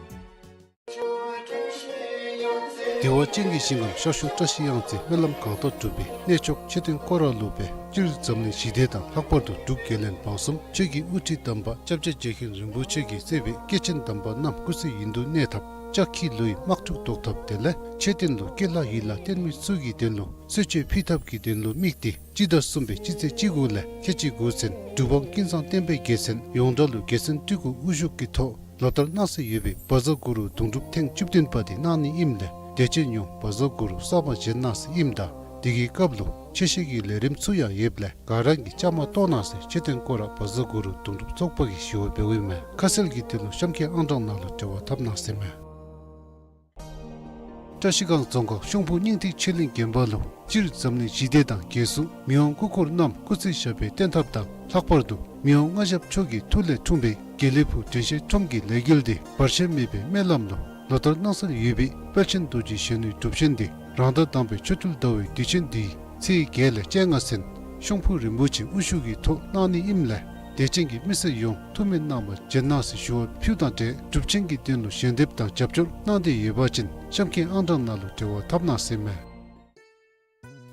བདེ་བ་ཅན་གྱི་ཞིང་ཁམས་ཤར་ཕྱོགས་བཀྲ་ཤིས་གཡང་རྩེ་སྨོན་ལམ་གང་དག་འགྲུབ་པའི་གནས་མཆོག་མཆོད་རྟེན་སྐོར་ར་ལུ་སྦེ་སྤྱིར་འཛམ་གླིང་ཞི་བདེ་དང་ལྷག་པར་དུ་འབྲུག་རྒྱལ་བློན་འབངས་གསུམ་ཆོས་ཀྱི་དབུ་ཁྲིད་དམ་པ་སྐྱབས་རྗེ་རྗེ་མཁན་རིན་པོ་ཆེ་གིས་གཙོས་པའི་སྐྱེས་ཆེན་དམ་པ་རྣམས་སྐུ་ཚེ་ཡུན་དུ་གནས་ཐབས་ལྕགས་ཁྱི་ལུ་ཡི་དམག་འཁྲུག་བཟློག་ཐབས་དེ་ལས་མཆོད་རྟེན་ལུ་སྐྱེ་ལྷ་ཡིད་ལ་བརྟན་མི་ཚུ་གི་དོན་ལུ་གསོལ་མཆོད་ཕུལ་ཐབས་ཀྱི་དོན་ལུ་དམིགས་ཏེ་སྤྱི་ཟླ་གསུམ་པའི་སྤྱི་ཚེས་བཅུ་དགུ་ལས་ཁལ་གཅིག་དགུ་ཚུན་གྲུབ་དབང་ཀུན་བཟང་བསྟན་པའི་རྒྱལ་མཚན་ཡོངས་གྲགས་ལུ་རྒྱལ་མཚན་སྤྲུལ་སྐུ་དབུ་བཞུགས་ཀྱི་ཐོག་ལོ་ལྟར་གནང་སྲོལ་ཡོད་པའི་བཛྲ་གུ་རུ་གདུང་སྒྲུབ་ཐེངས་བཅུ་བདུན་པ་དེ་གནང་ནི་ཨིནམ་ལས་དད་ཅན་ཡོངས་བཛྲ་གུ་རུ་གསར་པ་བཞེངས་གནང་ཟེར་ཨིནམ་ད་དེ་གི་སྐབས་ལུ་ཆོས་བཤད་ཀྱི་ལས་རིམ་ཚུ་ཡང་ཡོདཔ་ལས་ག་ར་གིས་བཅའ་མར་གཏོགས་གནང་ཟེར་མཆོད་རྟེན་སྐོར་ར་བཛྲ་གུ་རུ་གདུང་སྒྲུབ་ཚོགས་པ་གིས་ཞུ་བ་འབདཝ་ཨིན་མས། ཁ་གསལ་གྱི་དོན་ལུ་གཤམ་འཁོད་ཨང་གྲངས་ནང་ལུ་འབྲེལ་བ་འཐབ་གནང་ཟེར་མས། བཀྲ་ཤིས་སྒང་རྫོང་ཁག་ཤོང་ཕུ་སྙིང་ཐིག་ཆོས་གླིང་དགོན་པ་ལུ་སྤྱིར་འཛམ་གླིང་ཞི་བདེ་དང་རྒྱལ་སྲུང་མི་དབང་སྐུ་འཁོར་རྣམས་སྐུ་ཚེ་ཞབས་པད་བརྟན་ཐབས་དང་ལྷག་པར་དུ་མི་དབང་མངའ་ཞབས་མཆོག་གི་ཐུགས་ལས་འཁྲུངས་པའི་དགེ་ལེགས་ཕུག་དྲན་ཤེས་ཁྲོམ་གྱི་ལས་འགུལ་འདི་བར་ཆད་མེད་པའི་སྨོན་ལམ་ལུ་ལོ་ལྟར་གནང་སྲོལ་ཡོད་པའི་དཔལ་ཆེན་རྡོ་རྗེ་གཞོན་ནུའི་སྒྲུབ་ཆེན་འདི་རང་ཟླ་དང་པའི་ཆོ་འཕྲུལ་ཟླ་བའི་དུས་ཆེན་འདིའི་ཚེས་བརྒྱད་ལས་བཅོ་ལྔ་ཚུན་ཤོང་ཕུ་རིན་པོ་ཆེ་དབུ་བཞུགས་ཀྱི་ཐོག་གནང་ནི་ཨིནམ་ལས་དད་ཅན་གྱི་མི་སེར་ཡོངས་ཐུགས་སྨོན་གནང་བར་བྱོན་གནང་ཟེར་ཞུ་བ་ཕུལཝ་དང་འབྲེལ་སྒྲུབ་ཆེན་གྱི་དོན་ལུ་ཞལ་འདེབས་དང་རྒྱབ་སྐྱོར་གནང་འདོད་ཡོད་པ་ཅིན་གཤམ་འཁོད་ཨང་གྲངས་ནང་ལུ་འབྲེལ་བ་འཐབ་གནང་ཟེར་མས།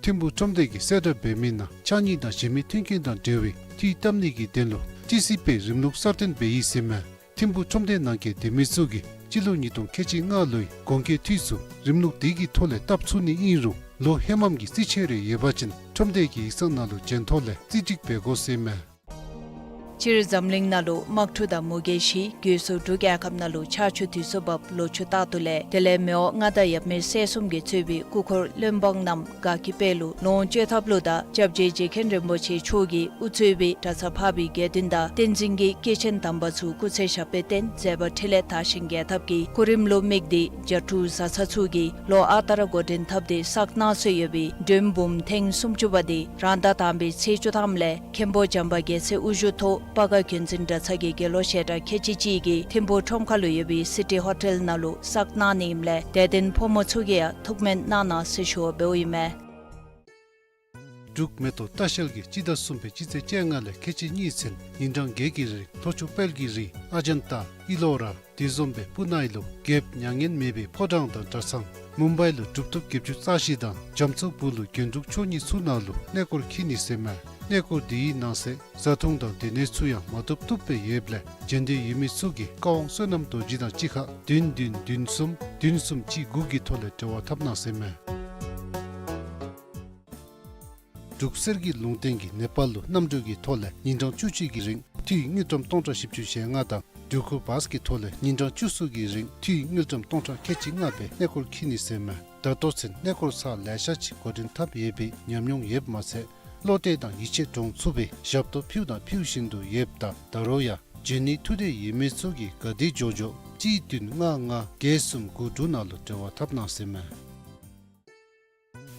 ཐིམ་ཕུག་ཁྲོམ་སྡེ་གིས་གསལ་བསྒྲགས་འབད་མི་ནང་ཕྱགས་སྙིགས་དང་གཞན་མི་མཐུན་རྐྱེན་དང་འབྲེལ་བའི་འཐུས་བཏབ་ནི་གི་དོན་ལུ་ཊི་སི་པའི་རིམ་ལུགས་གསར་བཏོན་འབད་ཡི་ཟེར་མས། ཐིམ་ཕུག་ཁྲོམ་སྡེ་ནང་འཁོད་སྡོད་མི་ཚུ་གིས་སྤྱི་ལོ་ཉིས་སྟོང་ཁལ་གཅིག་ལྔ་ལོའི་གོང་འཁོད་འཐུས་ཚུ་རིམ་ལུགས་དེ་གི་ཐོག་ལས་བཏབ་ཚུགས་ནི་ཨིན་རུང་ལོ་ཧེ་མམ་གྱི་རྩིས་ཆད་རེ་ཡོད་པ་ཅིན་ཁྲོམ་སྡེ་གི་ཡིག་ཚང་ནང་ལུ་འབྱོན་ཐོག་ལས་རྩིས་སྒྲིག་འབད་དགོ་ཟེར་མས། སྤྱིར་འཛམ་གླིང་ནང་ལུ་དམག་འཁྲུག་དང་མུ་གེ་ཞི་རྒོལ་སོགས་འབྲུག་རྒྱལ་ཁབ་ནང་ལུ་ཆར་ཆུ་དུས་སུ་བབས་ལོ་ཕྱུགས་རྟག་ཏུ་ལས་དེ་ལས་མི་དབང་མངའ་བདག་ཡབ་མེས་སྲས་གསུམ་གྱིས་གཙོས་པའི་སྐུ་འཁོར་བློན་འབངས་རྣམས་དགའ་སྐྱིད་དཔལ་ལུ་ལོངས་སྤྱོད་ཐབས་ལུ་དང་སྐྱབས་རྗེ་རྗེ་མཁན་རིན་པོ་ཆེ་མཆོག་གིས་དབུ་གཙོས་པའི་གྲྭ་ཚང་འཕགས་པའི་དགེ་འདུན་དང་བསྟན་འཛིན་གྱི་སྐྱེས་ཆེན་དམ་པ་ཚུ་སྐུ་ཚེ་ཞབས་པད་བརྟན་མཛད་པ་འཕྲིན་ལས་དར་ཞིང་རྒྱས་ཐབས་ཀྱི་གོ་རིམ་ལུ་དམིགས་ཏེ་རྒྱ་ཕྲུག་བཟའ་ཚང་ཚུ་གིས་ལོ་ཨ་རྟག་ར་འགོ་འདྲེན་འཐབ་སྟེ་བསགས་གནང་སྲོལ་ཡོད་པའི་མགྲོན་འབུམ་ཐེངས་སུམ་ཅུ་པ་དེ་རང་ཟླ་དང་པའི་ཚེས་བཅུ་ཐམ་ལས་མཁན་པོ་བྱམས་པ་རྒྱལ་མཚན་དབུ་བཞུགས་ཐོག་སྤ་སྒར་རྒྱུན་འཛིན་གྲྭ་ཚང་གི་དགེ་སློང་བཤད་གྲྭ་ཁལ་གཅིག་གཅིག་གིས་ཐིམ་ཕུག་ཁྲོམ་ཁ་ལུ་ཡོད་པའི་སི་ཊི་ཧོ་ཊེལ་ནང་ལུ་བསགས་གནང་ནི་ཨིནམ་ལས་དད་ལྡན་ཕོ་མོ་ཚུ་གིས་ཡང་ཐུགས་སྨོན་གནང་གནང་ཟེར་ཞུ་བ་འབདཝ་ཨིན་མས། འབྲུག་མེ་ཏོག་ལྟ་བཤལ་གྱིས་སྤྱི་ཟླ་གསུམ་པའི་སྤྱི་ཚེས་བཅོ་ལྔ་ལས་ཁལ་གཅིག་གཉིས་ཚུན་ཉིན་གྲངས་བརྒྱད་ཀྱི་རིང་ལྷོ་ཕྱོགས་དཔལ་གྱི་རི་ཨ་ཇན་ཏ་ཨི་ལོ་ར་དེ་བཟུམ་སྦེ་སྤུ་ན་ཨི་ལོ་རྒྱལཔོ་མྱ་ངན་མེད་པའི་ཕོ་བྲང་དང་གྲྭ་ཚང་མུམ་བའི་ལུ་གྲུབ་ཐོབ་བརྒྱད་ཅུ་རྩ་བཞི་དང་རྒྱ་མཚོ་སྦུག་ལུ་རྒྱན་དྲུག་མཆོག་གཉིས་ཚུ་ནང་ལུ་གནས་སྐོར་འཁྱིད་ནི་ཟེར་མས། གནས་སྐོར་དེའི་ནང་གསེས་བཟའ་འཐུང་དང་སྡོད་གནས་ཚུ་ཡང་མ་ཐོབ་བཏུབ་སྦེ་ཡོདཔ་ལས་འབྱོན་འདོད་ཡོད་མི་ཚུ་གིས་ཀ་དབང་བསོད་ནམས་རྡོ་རྗེ་དང་གཅིག་ཁར་བདུན་བདུན་བདུན་གསུམ་བདུན་གསུམ་གཅིག་དགུ་གི་ཐོག་ལས་འབྲེལ་བ་འཐབ་གནང་ཟེར་མས། འབྲུག་གསེར་གྱི་ལུང་བསྟན་གྱིས་ནེ་པཱལ་ལུ་གནམ་གྲུ་གི་ཐོག་ལས་ཉིན་གྲངས་བཅུ་གཅིག་གི་རིང་འཐུས་དངུལ་ཀྲམ་སྟོང་ཕྲག་བཞི་བཅུ་ཞེ་ལྔ་དང་འབྲུག་ཁུལ་བཱས་ཀྱི་ཐོག་ལས་ཉིན་གྲངས་བཅུ་གསུམ་གྱི་རིང་འཐུས་དངུལ་ཀྲམ་སྟོང་ཕྲག་ཁལ་གཅིག་ལྔ་སྦེ་གནས་སྐོར་འཁྱིད་ནི་ཟེར་མས། ད་ལྟོ་ཚུན་གནས་སྐོར་ཚར་ལེ་ཤ་ཅིག་འགོ་འདྲེན་འཐབ་ཡོད་པའི་ཉམས་མྱོང་ཡོདཔ་མ་ཚད་བློ་གཏད་དང་ཡིད་ཆེས་འདྲོངས་ཚུགས་པའི་ཞབས་ཏོག་ཕུལཝ་དང་ཕུལ་བཞིན་དུ་ཡོདཔ་ད་ད་རུང་ཡང་འབྱོན་ནི་ཐུགས་འདོད་ཡོད་མི་ཚུ་གིས་ག་དེ་མགྱོགས་མགྱོགས་གཅིག་བདུན་ལྔ་ལྔ་བརྒྱད་གསུམ་དགུ་དྲུག་ནང་ལུ་འབྲེལ་བ་འཐབ་གནང་ཟེར་མས།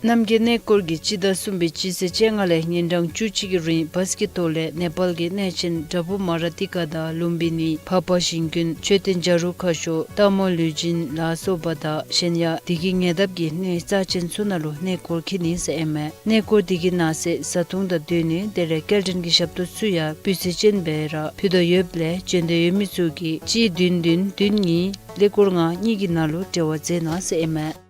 རྣམ་རྒྱལ་གནས་སྐོར་གྱིས་སྤྱི་ཟླ་གསུམ་པའི་སྤྱི་ཚེས་བཅོ་ལྔ་ལས་ཉིན་གྲངས་བཅུ་གཅིག་གི་རིང་བཱས་ཀྱི་ཐོག་ལས་ནེ་པཱལ་གྱི་གནས་ཆེན་དྲ་བུ་མ་ར་ཏི་ཀ་དང་ལུམ་བི་ནི་བྷ་བྷ་ཞིང་ཀུན་མཆོད་རྟེན་བྱ་རུང་ཁ་ཤོར་སྟག་མོ་ལུས་སྦྱིན་ལ་སོགས་པ་དང་གཞན་ཡང་དེ་གི་ཉེ་འདབས་ཀྱི་གནས་རྩ་ཆེན་ཚུ་ནང་ལུ་གནས་སྐོར་འཁྱིད་ནི་ཟེར་ཨིན་མས། གནས་སྐོར་དེ་གི་ནང་གསེས་བཟའ་འཐུང་དང་སྡོད་ནི་དེ་ལས་སྐྱེལ་འདྲེན་གྱི་ཞབས་ཏོག་ཚུ་ཡང་སྤུས་ཚད་ཅན་སྦེ་ར་ཕུལ་དོ་ཡོདཔ་ལས་བྱོན་འདོད་ཡོད་མི་ཚུ་གིས་གཅིག་བདུན་བདུན་བདུན་གཉིས་ཀླད་ཀོར་ལྔ་གཉིས་ཀྱི་ནང་ལུ་འབྲེལ་བ་མཛད་གནང་ཟེར་ཨིན་མས།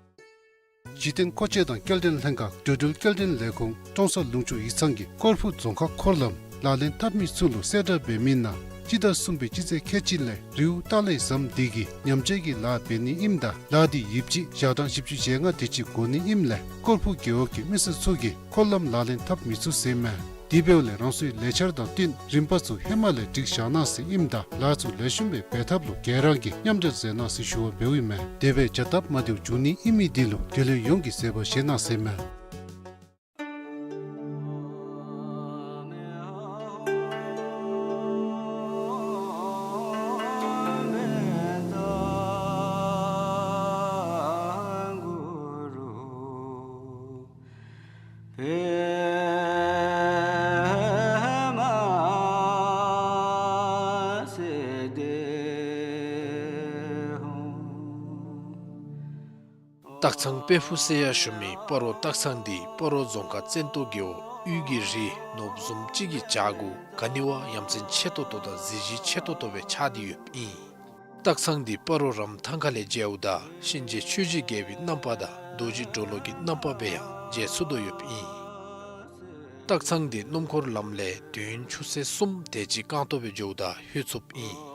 གཞི་རྟེན་མཁོ་ཆས་དང་སྐྱེལ་འདྲེན་ལྷན་ཁག་འགྲོ་འགྲུལ་སྐྱེལ་འདྲེན་ལས་ཁུངས་ཀྲོང་གསར་ལུང་ཕྱོགས་ཡིག་ཚང་གིས་ཀོར་ཕུ་རྫོང་ཁག་འཁོར་ལམ་ལག་ལེན་འཐབ་མི་ཚུ་ལུ་གསལ་བསྒྲགས་འབད་མི་ནང་སྤྱི་ཟླ་གསུམ་པའི་སྤྱི་ཚེས་ཁལ་གཅིག་ལས་རེའུ་ཏཱ་ལའི་ཟམ་འདི་གི་ཉམས་བཅོས་ཀྱི་ལཱ་འབད་ནི་ཨིནམ་ད་ལཱ་འདི་ཡོདཔ་ཅིག་ཞག་གྲངས་བཞི་བཅུ་ཞེ་ལྔ་དེ་ཅིག་འགོར་ནི་ཨིནམ་ལས་ཀོར་ཕུ་རྒེད་འོག་གི་མི་སེར་ཚུ་གིས་འཁོར་ལམ་ལག་ལེན་འཐབ་མི་ཚུགས་ཟེར་མས། དེ་འབདཝ་ལས་རང་སོའི་ལས་འཆར་དང་བསྟུན་རིམ་པ་ཚུ་ཧེ་མ་ལས་སྒྲིག་བཞག་གནང་ཟེར་ཨིནམ་ད་ལཱ་ཚུ་ལེགས་ཤོམ་སྦེ་འབད་ཐབས་ལུ་ག་ར་གིས་མཉམ་འབྲེལ་མཛད་གནང་ཟེར་ཞུ་བ་འབདཝ་ཨིན་མས། དེ་སྦེ་བྱ་སྟབས་མ་བདེཝ་འབྱུང་ནི་ཨིན་མི་འདི་ལུ་དུས་ལས་ཡོངས་ཀྱིས་བཟོད་པ་བཞེས་གནང་ཟེར་མས། སྟག་ཚང་དཔལ་ཕུག་ཟེར་ཡང་ཞུ་མི་སྤ་རོ་སྟག་ཚང་འདི་སྤ་རོ་རྫོང་ཁག་བཙན་ཏོ་རྒེད་འོག་དབུས་ཀྱི་རི་ནོར་བུ་བཟུམ་ཅིག་གི་བྱག་གུ་ག་ནི་བ་ཡ་མཚན་ཆེ་ཏོག་ཏོ་དང་གཟི་བརྗིད་ཆེ་ཏོག་ཏོ་སྦེ་ཆགས་ཏེ་ཡོདཔ་ཨིན། སྟག་ཚང་འདི་སྤ་རོ་རམ་ཐང་ཁ་ལས་མཇལཝ་ད་གཤིན་རྗེ་ཆོས་རྗེ་རྒྱལ་པོའི་རྣམ་པ་དང་རྡོ་རྗེ་གྲོ་ལོད་ཀྱི་རྣམ་པ་སྦེ་ཡང་མཇལ་ཚུགས་དོ་ཡོདཔ་ཨིན། སྟག་ཚང་འདི་སྣུམ་འཁོར་ལམ་ལས་དུས་ཆུ་ཚོད་གསུམ་དེ་ཅིག་རྐང་སྟོང་སྦེ་འགྱོཝ་ད་ལྷོད་ཚུགསཔ་ཨིན།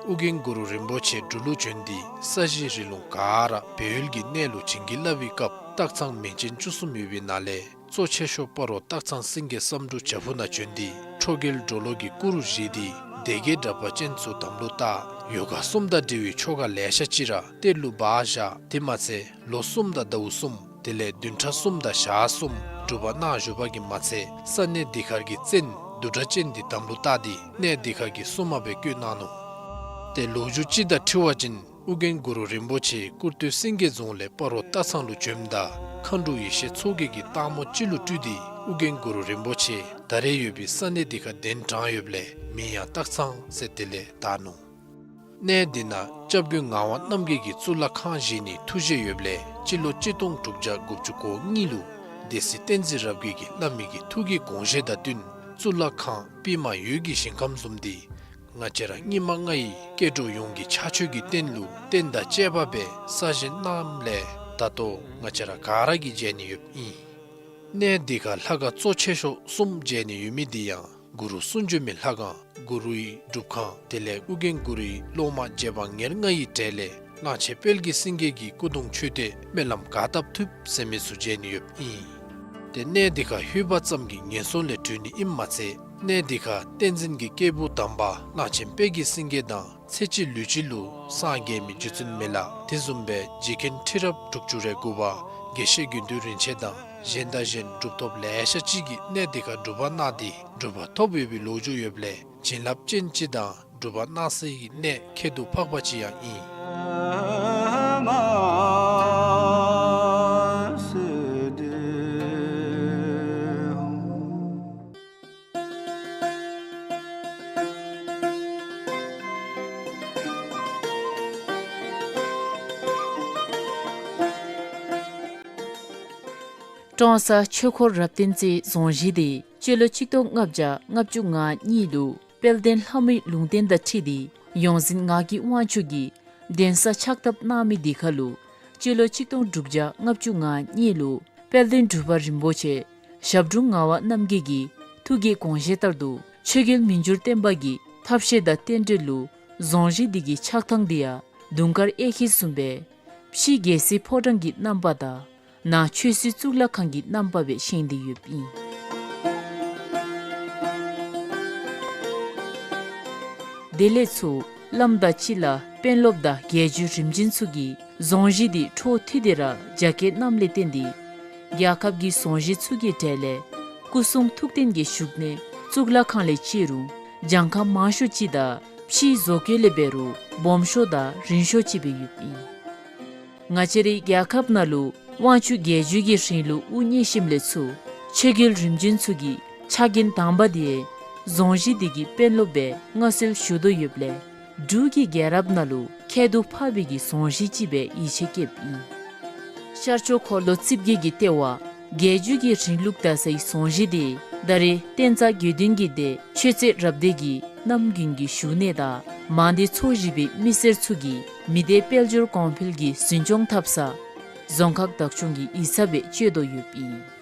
ཨོ་རྒྱན་གུ་རུ་རིན་པོ་ཆེ་འབྲུག་ལུ་བྱོན་ཏེ་ས་གཞི་རི་ལུང་ག་ར་སྦས་ཡུལ་གྱི་གནས་ལུ་བྱིན་གྱིས་བརླབས་པའི་སྐབས་སྟག་ཚང་མིང་ཅན་བཅུ་གསུམ་ཡོད་པའི་ནང་ལས་གཙོ་ཆེ་ཤོས་སྤ་རོ་སྟག་ཚང་སེང་གེ་བསམ་འགྲུབ་བྱག་ཕུག་ནང་བྱོན་ཏེ་ཁྲོ་རྒྱལ་གྲོ་ལོད་ཀྱི་སྐུ་རུ་བཞེངས་ཏེ་སྡེ་བརྒྱད་དྲེགས་པ་ཅན་ཚུ་དམ་ལུ་བཏགས། ཡོ་ག་གསུམ་དང་འབྲེལ་བའི་ཆོ་ག་ལེ་ཤ་ཅིག་ར་གཏེར་ལུ་སྦ་བཞག། དེ་མ་ཚད་ལོ་གསུམ་དང་ཟླཝ་གསུམ་དེ་ལས་བདུན་ཕྲག་གསུམ་དང་ཞག་གསུམ་སྒྲུབ་པ་གནང་བཞུགས་པ་གིས་མ་ཚད་ས་གནས་འདི་ཁར་གྱི་བཙན་བདུད་སྒྲ་གཅན་འདི་དམ་ལུ་བཏགས་ཏེ་གནས་འདི་ཁར་གྱི་སྲུང་མ་སྦེ་བསྐོས་གནང་ནུག། ཏེ་ལོ་རྒྱུས་ཅིག་དང་འཁྲིལ་བ་ཅིན་ཨོ་རྒྱན་གུ་རུ་རིན་པོ་ཆེ་ཀུར་སྟོད་སེང་གེ་རྫོང་ལས་སྤ་རོ་སྟག་ཚང་ལུ་བྱོནམ་ད་མཁའ་འགྲོ་ཡེ་ཤེས་མཚོ་རྒྱལ་གྱིས་སྟག་མོ་ཅིག་ལུ་སྤྲུལ་ཏེ་ཨོ་རྒྱན་གུ་རུ་རིན་པོ་ཆེ་ད་རེས་ཡོད་པའི་ས་གནས་འདི་ཁར་གདན་དྲངས་ཡོདཔ་ལས་མིང་ཡང་སྟག་ཚང་ཟེར་དེ་ལས་བཏགས་ནུག། གནས་འདི་ནང་སྐྱབས་མགོན་ངག་དབང་རྣམ་རྒྱལ་གྱིས་གཙུག་ལག་ཁང་བཞེངས་ནིའི་ཐུགས་བཞེད་ཡོདཔ་ལས་སྤྱི་ལོ་གཅིག་སྟོང་དྲུག་བརྒྱ་དགུ་བཅུ་གོ་གཉིས་ལུ་སྡེ་སྲིད་བསྟན་འཛིན་རབ་རྒྱས་ཀྱིས་བླ་མའི་གི་ཐུགས་ཀྱི་དགོངས་བཞེད་དང་བསྟུན་གཙུག་ལག་ཁང་པདྨ་འོད་ཀྱི་ཞིང་ཁམས་བཟུམ་འདི་ང་བཅས་ར་སྙིགས་མ་ལྔ་ཡི་སྐྱེ་འགྲོ་ཡོངས་ཀྱི་ཕྱག་མཆོད་ཀྱི་རྟེན་ལུ་རྟེན་དང་བཅས་པ་སྦེ་གསར་བཞེངས་གནངམ་ལས་ད་ལྟོ་ང་བཅས་ར་ག་ར་གིས་མཇལ་ནི་ཡོདཔ་ཨིན། གནས་འདི་ཁར་ལྷ་ཁང་གཙོ་ཆེ་ཤོས་གསུམ་མཇལ་ནི་ཡོད་མི་འདི་ཡང་གུ་རུ་གསུང་བྱོན་མའི་ལྷ་ཁང་གུ་རུའི་སྒྲུབ་ཁང་དེ་ལས་ཨོ་རྒྱན་གུ་རུའི་སློབ་མ་རྗེ་འབངས་ཉེར་ལྔ་ཡི་གྲས་ལས་གླང་ཆེན་དཔལ་གྱི་སེང་གེ་གི་སྐུ་གདུང་མཆོད་རྟེན་སྨོན་ལམ་ག་བཏབ་ཐུབ་ཟེར་མི་ཚུ་མཇལ་ནི་ཡོདཔ་ཨིན། ཏེ་གནས་འདི་ཁར་ལྷོད་པ་ཙམ་གྱིས་ངན་སོང་ལས་གྲོལ་ནི་ཨིནམ་མ་ཚད་གནས་འདི་ཁར་བསྟན་འཛིན་གྱི་སྐྱེས་བུ་དམ་པ་གླང་ཆེན་དཔལ་གྱི་སེང་གེ་དང་ཚེ་གཅིག་ལུས་གཅིག་ལུ་སངས་རྒྱས་མི་རྗེ་བཙུན་མི་ལ་དེ་བཟུམ་སྦེ་རྗེ་མཁན་ཁྲི་རབས་དྲུག་ཅུ་རེ་དགུ་པ་དགེ་བཤེས་དགེ་འདུན་རིན་ཆེན་དང་གཞན་དང་གཞན་གྲུབ་ཐོབ་ལེ་ཤ་ཅིག་གིས་གནས་འདི་ཁར་སྒྲུབ་པ་གནང་སྟེ་གྲུབ་པ་ཐོབ་ཡོད་པའི་ལོ་རྒྱུས་ཡོདཔ་ལས་བྱིན་རླབས་ཅན་ཅིག་དང་སྒྲུབ་པ་གནང་སའི་གནས་ཁྱད་དུ་འཕགས་པ་ཅིག་ཡང་ཨིན། ཀྲོང་གསར་ཆོས་འཁོར་རབ་བརྟན་རྩེའི་རྫོང་གཞིས་འདི་སྤྱི་ལོ་གཅིག་སྟོང་ལྔ་བརྒྱ་ལྔ་བཅུ་ང་གཉིས་ལུ་དཔལ་ལྡན་ལྷ་མོའི་ལུང་བསྟན་དང་འཁྲིལ་ཏེ་ཡོངས་འཛིན་ངག་གི་དབང་ཕྱུག་གིས་གདན་ས་ཕྱག་བཏབ་གནང་མི་འདི་ཁར་ལུ་སྤྱི་ལོ་གཅིག་སྟོང་དྲུག་བརྒྱ་ལྔ་བཅུ་ང་གཉིས་ལུ་དཔལ་ལྡན་འབྲུག་པ་རིན་པོ་ཆེ་ཞབས་དྲུང་ངག་དབང་རྣམ་རྒྱལ་གྱི་ཐུགས་ཀྱི་དགོངས་བཞེད་ལྟར་དུ་ཆོས་རྒྱལ་མི་འགྱུར་བརྟན་པ་གི་ཐབས་ཤེས་དང་རྟེན་འབྲེལ་ལུ་རྫོང་གཞིས་འདི་གི་ཆགས་ཐངས་འདི་ཡང་དུང་དཀར་གཡས་འཁྱིལ་བཟུམ་སྦེ་ཕྱི་རྒྱལ་སྲིད་ཕོ་བྲང་གི་རྣམ་པ་དང་ནང་ཆོས་སྲིད་གཙུག་ལག་ཁང་གི་རྣམ་པ་སྦེ་བཞེངས་ཏེ་ཡོདཔ་ཨིན། དེ་ལས་ཚུར་བླམ་དང་སྤྱི་བླ་དཔོན་སློབ་དང་རྒྱལ་བརྒྱུད་རིམ་བྱོན་ཚུ་གིས་རྫོང་གཞིས་འདི་འཕྲོ་མཐུད་དེ་ར་རྒྱ་སྐྱེད་གནངམ་ལས་བརྟེན་ཏེ་རྒྱལ་ཁབ་ཀྱི་རྫོང་གཞིས་ཚུ་གི་གྲས་ལས་སྐུ་གསུང་ཐུགས་རྟེན་གྱི་བཞུགས་གནས་གཙུག་ལག་ཁང་ལས་བརྩི་རུང་གྱངས་ཁ་མང་ཤོས་ཅིག་དང་ཕྱིའི་བཟོ་བཀོད་ལས་འབད་རུང་སྦོམ་ཤོས་དང་རིང་ཤོས་ཅིག་སྦེ་ཡོདཔ་ཨིན། ང་བཅས་རའི་རྒྱལ་ཁབ་ནང་ལུ་དབང་ཆུ་རྒྱས་བསྒྱུར་གྱི་རིང་ལུགས་དབུ་བརྙེས་ཞིནམ་ལས་ཚུར་ཆོས་རྒྱལ་རིམ་བྱོན་ཚུ་གི་ཕྱག་འགན་དང་པ་དེ་རྫོང་གཞི་འདི་གི་དཔོན་སློབ་སྦེ་མངའ་གསོལ་ཞུ་དོ་ཡོདཔ་ལས་འབྲུག་གི་རྒྱལ་རབས་ནང་ལུ་ཁྱད་དུ་འཕགས་པའི་གི་རྫོང་གཞི་ཅིག་སྦེ་ཡིད་ཆེས་བསྐྱེདཔ་ཨིན། ཤར་ཕྱོགས་འཁོར་ལོ་རྩིབས་བརྒྱད་ཀྱི་ལྟེ་བ་རྒྱས་བསྒྱུར་གྱི་རིང་ལུགས་དར་སའི་རྫོང་གཞི་དེ་ད་རེས་བསྟན་རྩ་དགེ་འདུན་གྱི་སྡེ་ཆོས་རྩེ་རབ་སྡེ་གི་རྣམ་རྒྱུན་གྱི་བཞུགས་གནས་དང་མང་སྡེ་ཚོ་བཞི་པའི་མི་སེར་ཚུ་གིས་མི་སྡེ་དཔལ་འབྱོར་གོང་འཕེལ་གྱི་འཛིན་སྐྱོང་འཐབ་ས་རྫོང་ཁག་བདག་སྐྱོང་གི་ཡིག་ཚང་སྦེ་སྤྱོད་དོ་ཡོདཔ་ཨིན།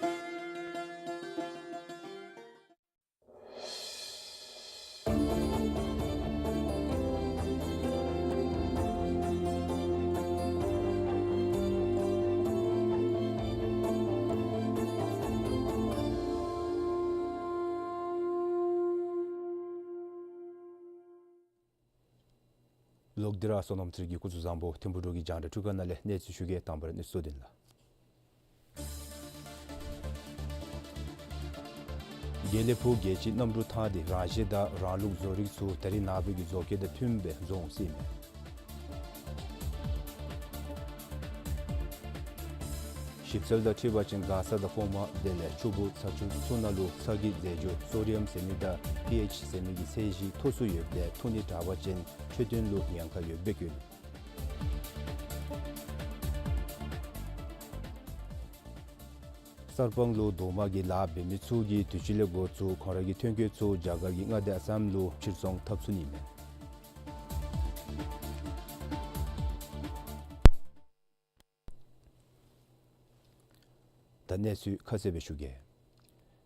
ལོག་སྟེ་ར་བསོད་ནམས་འཕྲིན་གྱི་སྐུ་གཟུགས་བཟང་པོ། ཐིམ་ཕུག་འབྲུག་གི་རྒྱང་བསྒྲགས་འཕྲུལ་ཁང་ནང་ལས་གནས་ཚུལ་ཞུ་གེ། དང་པ་ར་གནས་ཚུལ་བསྡུ་ལེན། དགེ་ལེགས་ཕུག་རྒྱལ་སྤྱིའི་གནམ་གྲུ་ཐང་འདི་རང་བཞིན་དང་རང་ལུགས་བཟོ་རིག་ཚུ་ད་རེས་ནངས་པའི་གི་བཟོ་བཀོད་དང་མཐུནམ་སྦེ་བཟོ་འོང་ཟེར་ཨིན་མས། ཞིབ་འཚོལ་དང་འཁྲིལ་བ་ཅིན་མགར་ས་དང་གོང་མ་དེ་ལས་ཆུ་བོ་ཚ་ཆུ་ཚུ་ནང་ལུ་ཚྭ་གི་རྫས་སྦྱོར་སོ་ཌི་ཡམ་ཟེར་མི་དང་པི་ཨེཆ་ཟེར་མི་གི་ཚད་གཞི་མཐོ་སུ་ཡོདཔ་ལས་འཐུང་ནི་དྲག་པ་ཅིན་འཕྲོད་བསྟེན་ལུ་ཉེན་ཁ་ཡོདཔ་སྦེ་བཀོད་ནུག། གསར་སྤང་ལུ་རྡོག་མ་གི་ལཱ་འབད་མི་ཚུ་གིས་དུས་ཅི་ལས་འགོ་བཙུགས་ཁོང་ར་གི་ཐོན་སྐྱེད་ཚུ་རྒྱ་གར་གྱི་མངའ་སྡེ་ཨ་སམ་ལུ་ཕྱིར་ཚོང་འཐབ་ཚུགས་ནི་མས། ད་གནས་ཚུལ་ཁ་གསལ་སྦེ་ཞུ་གེ།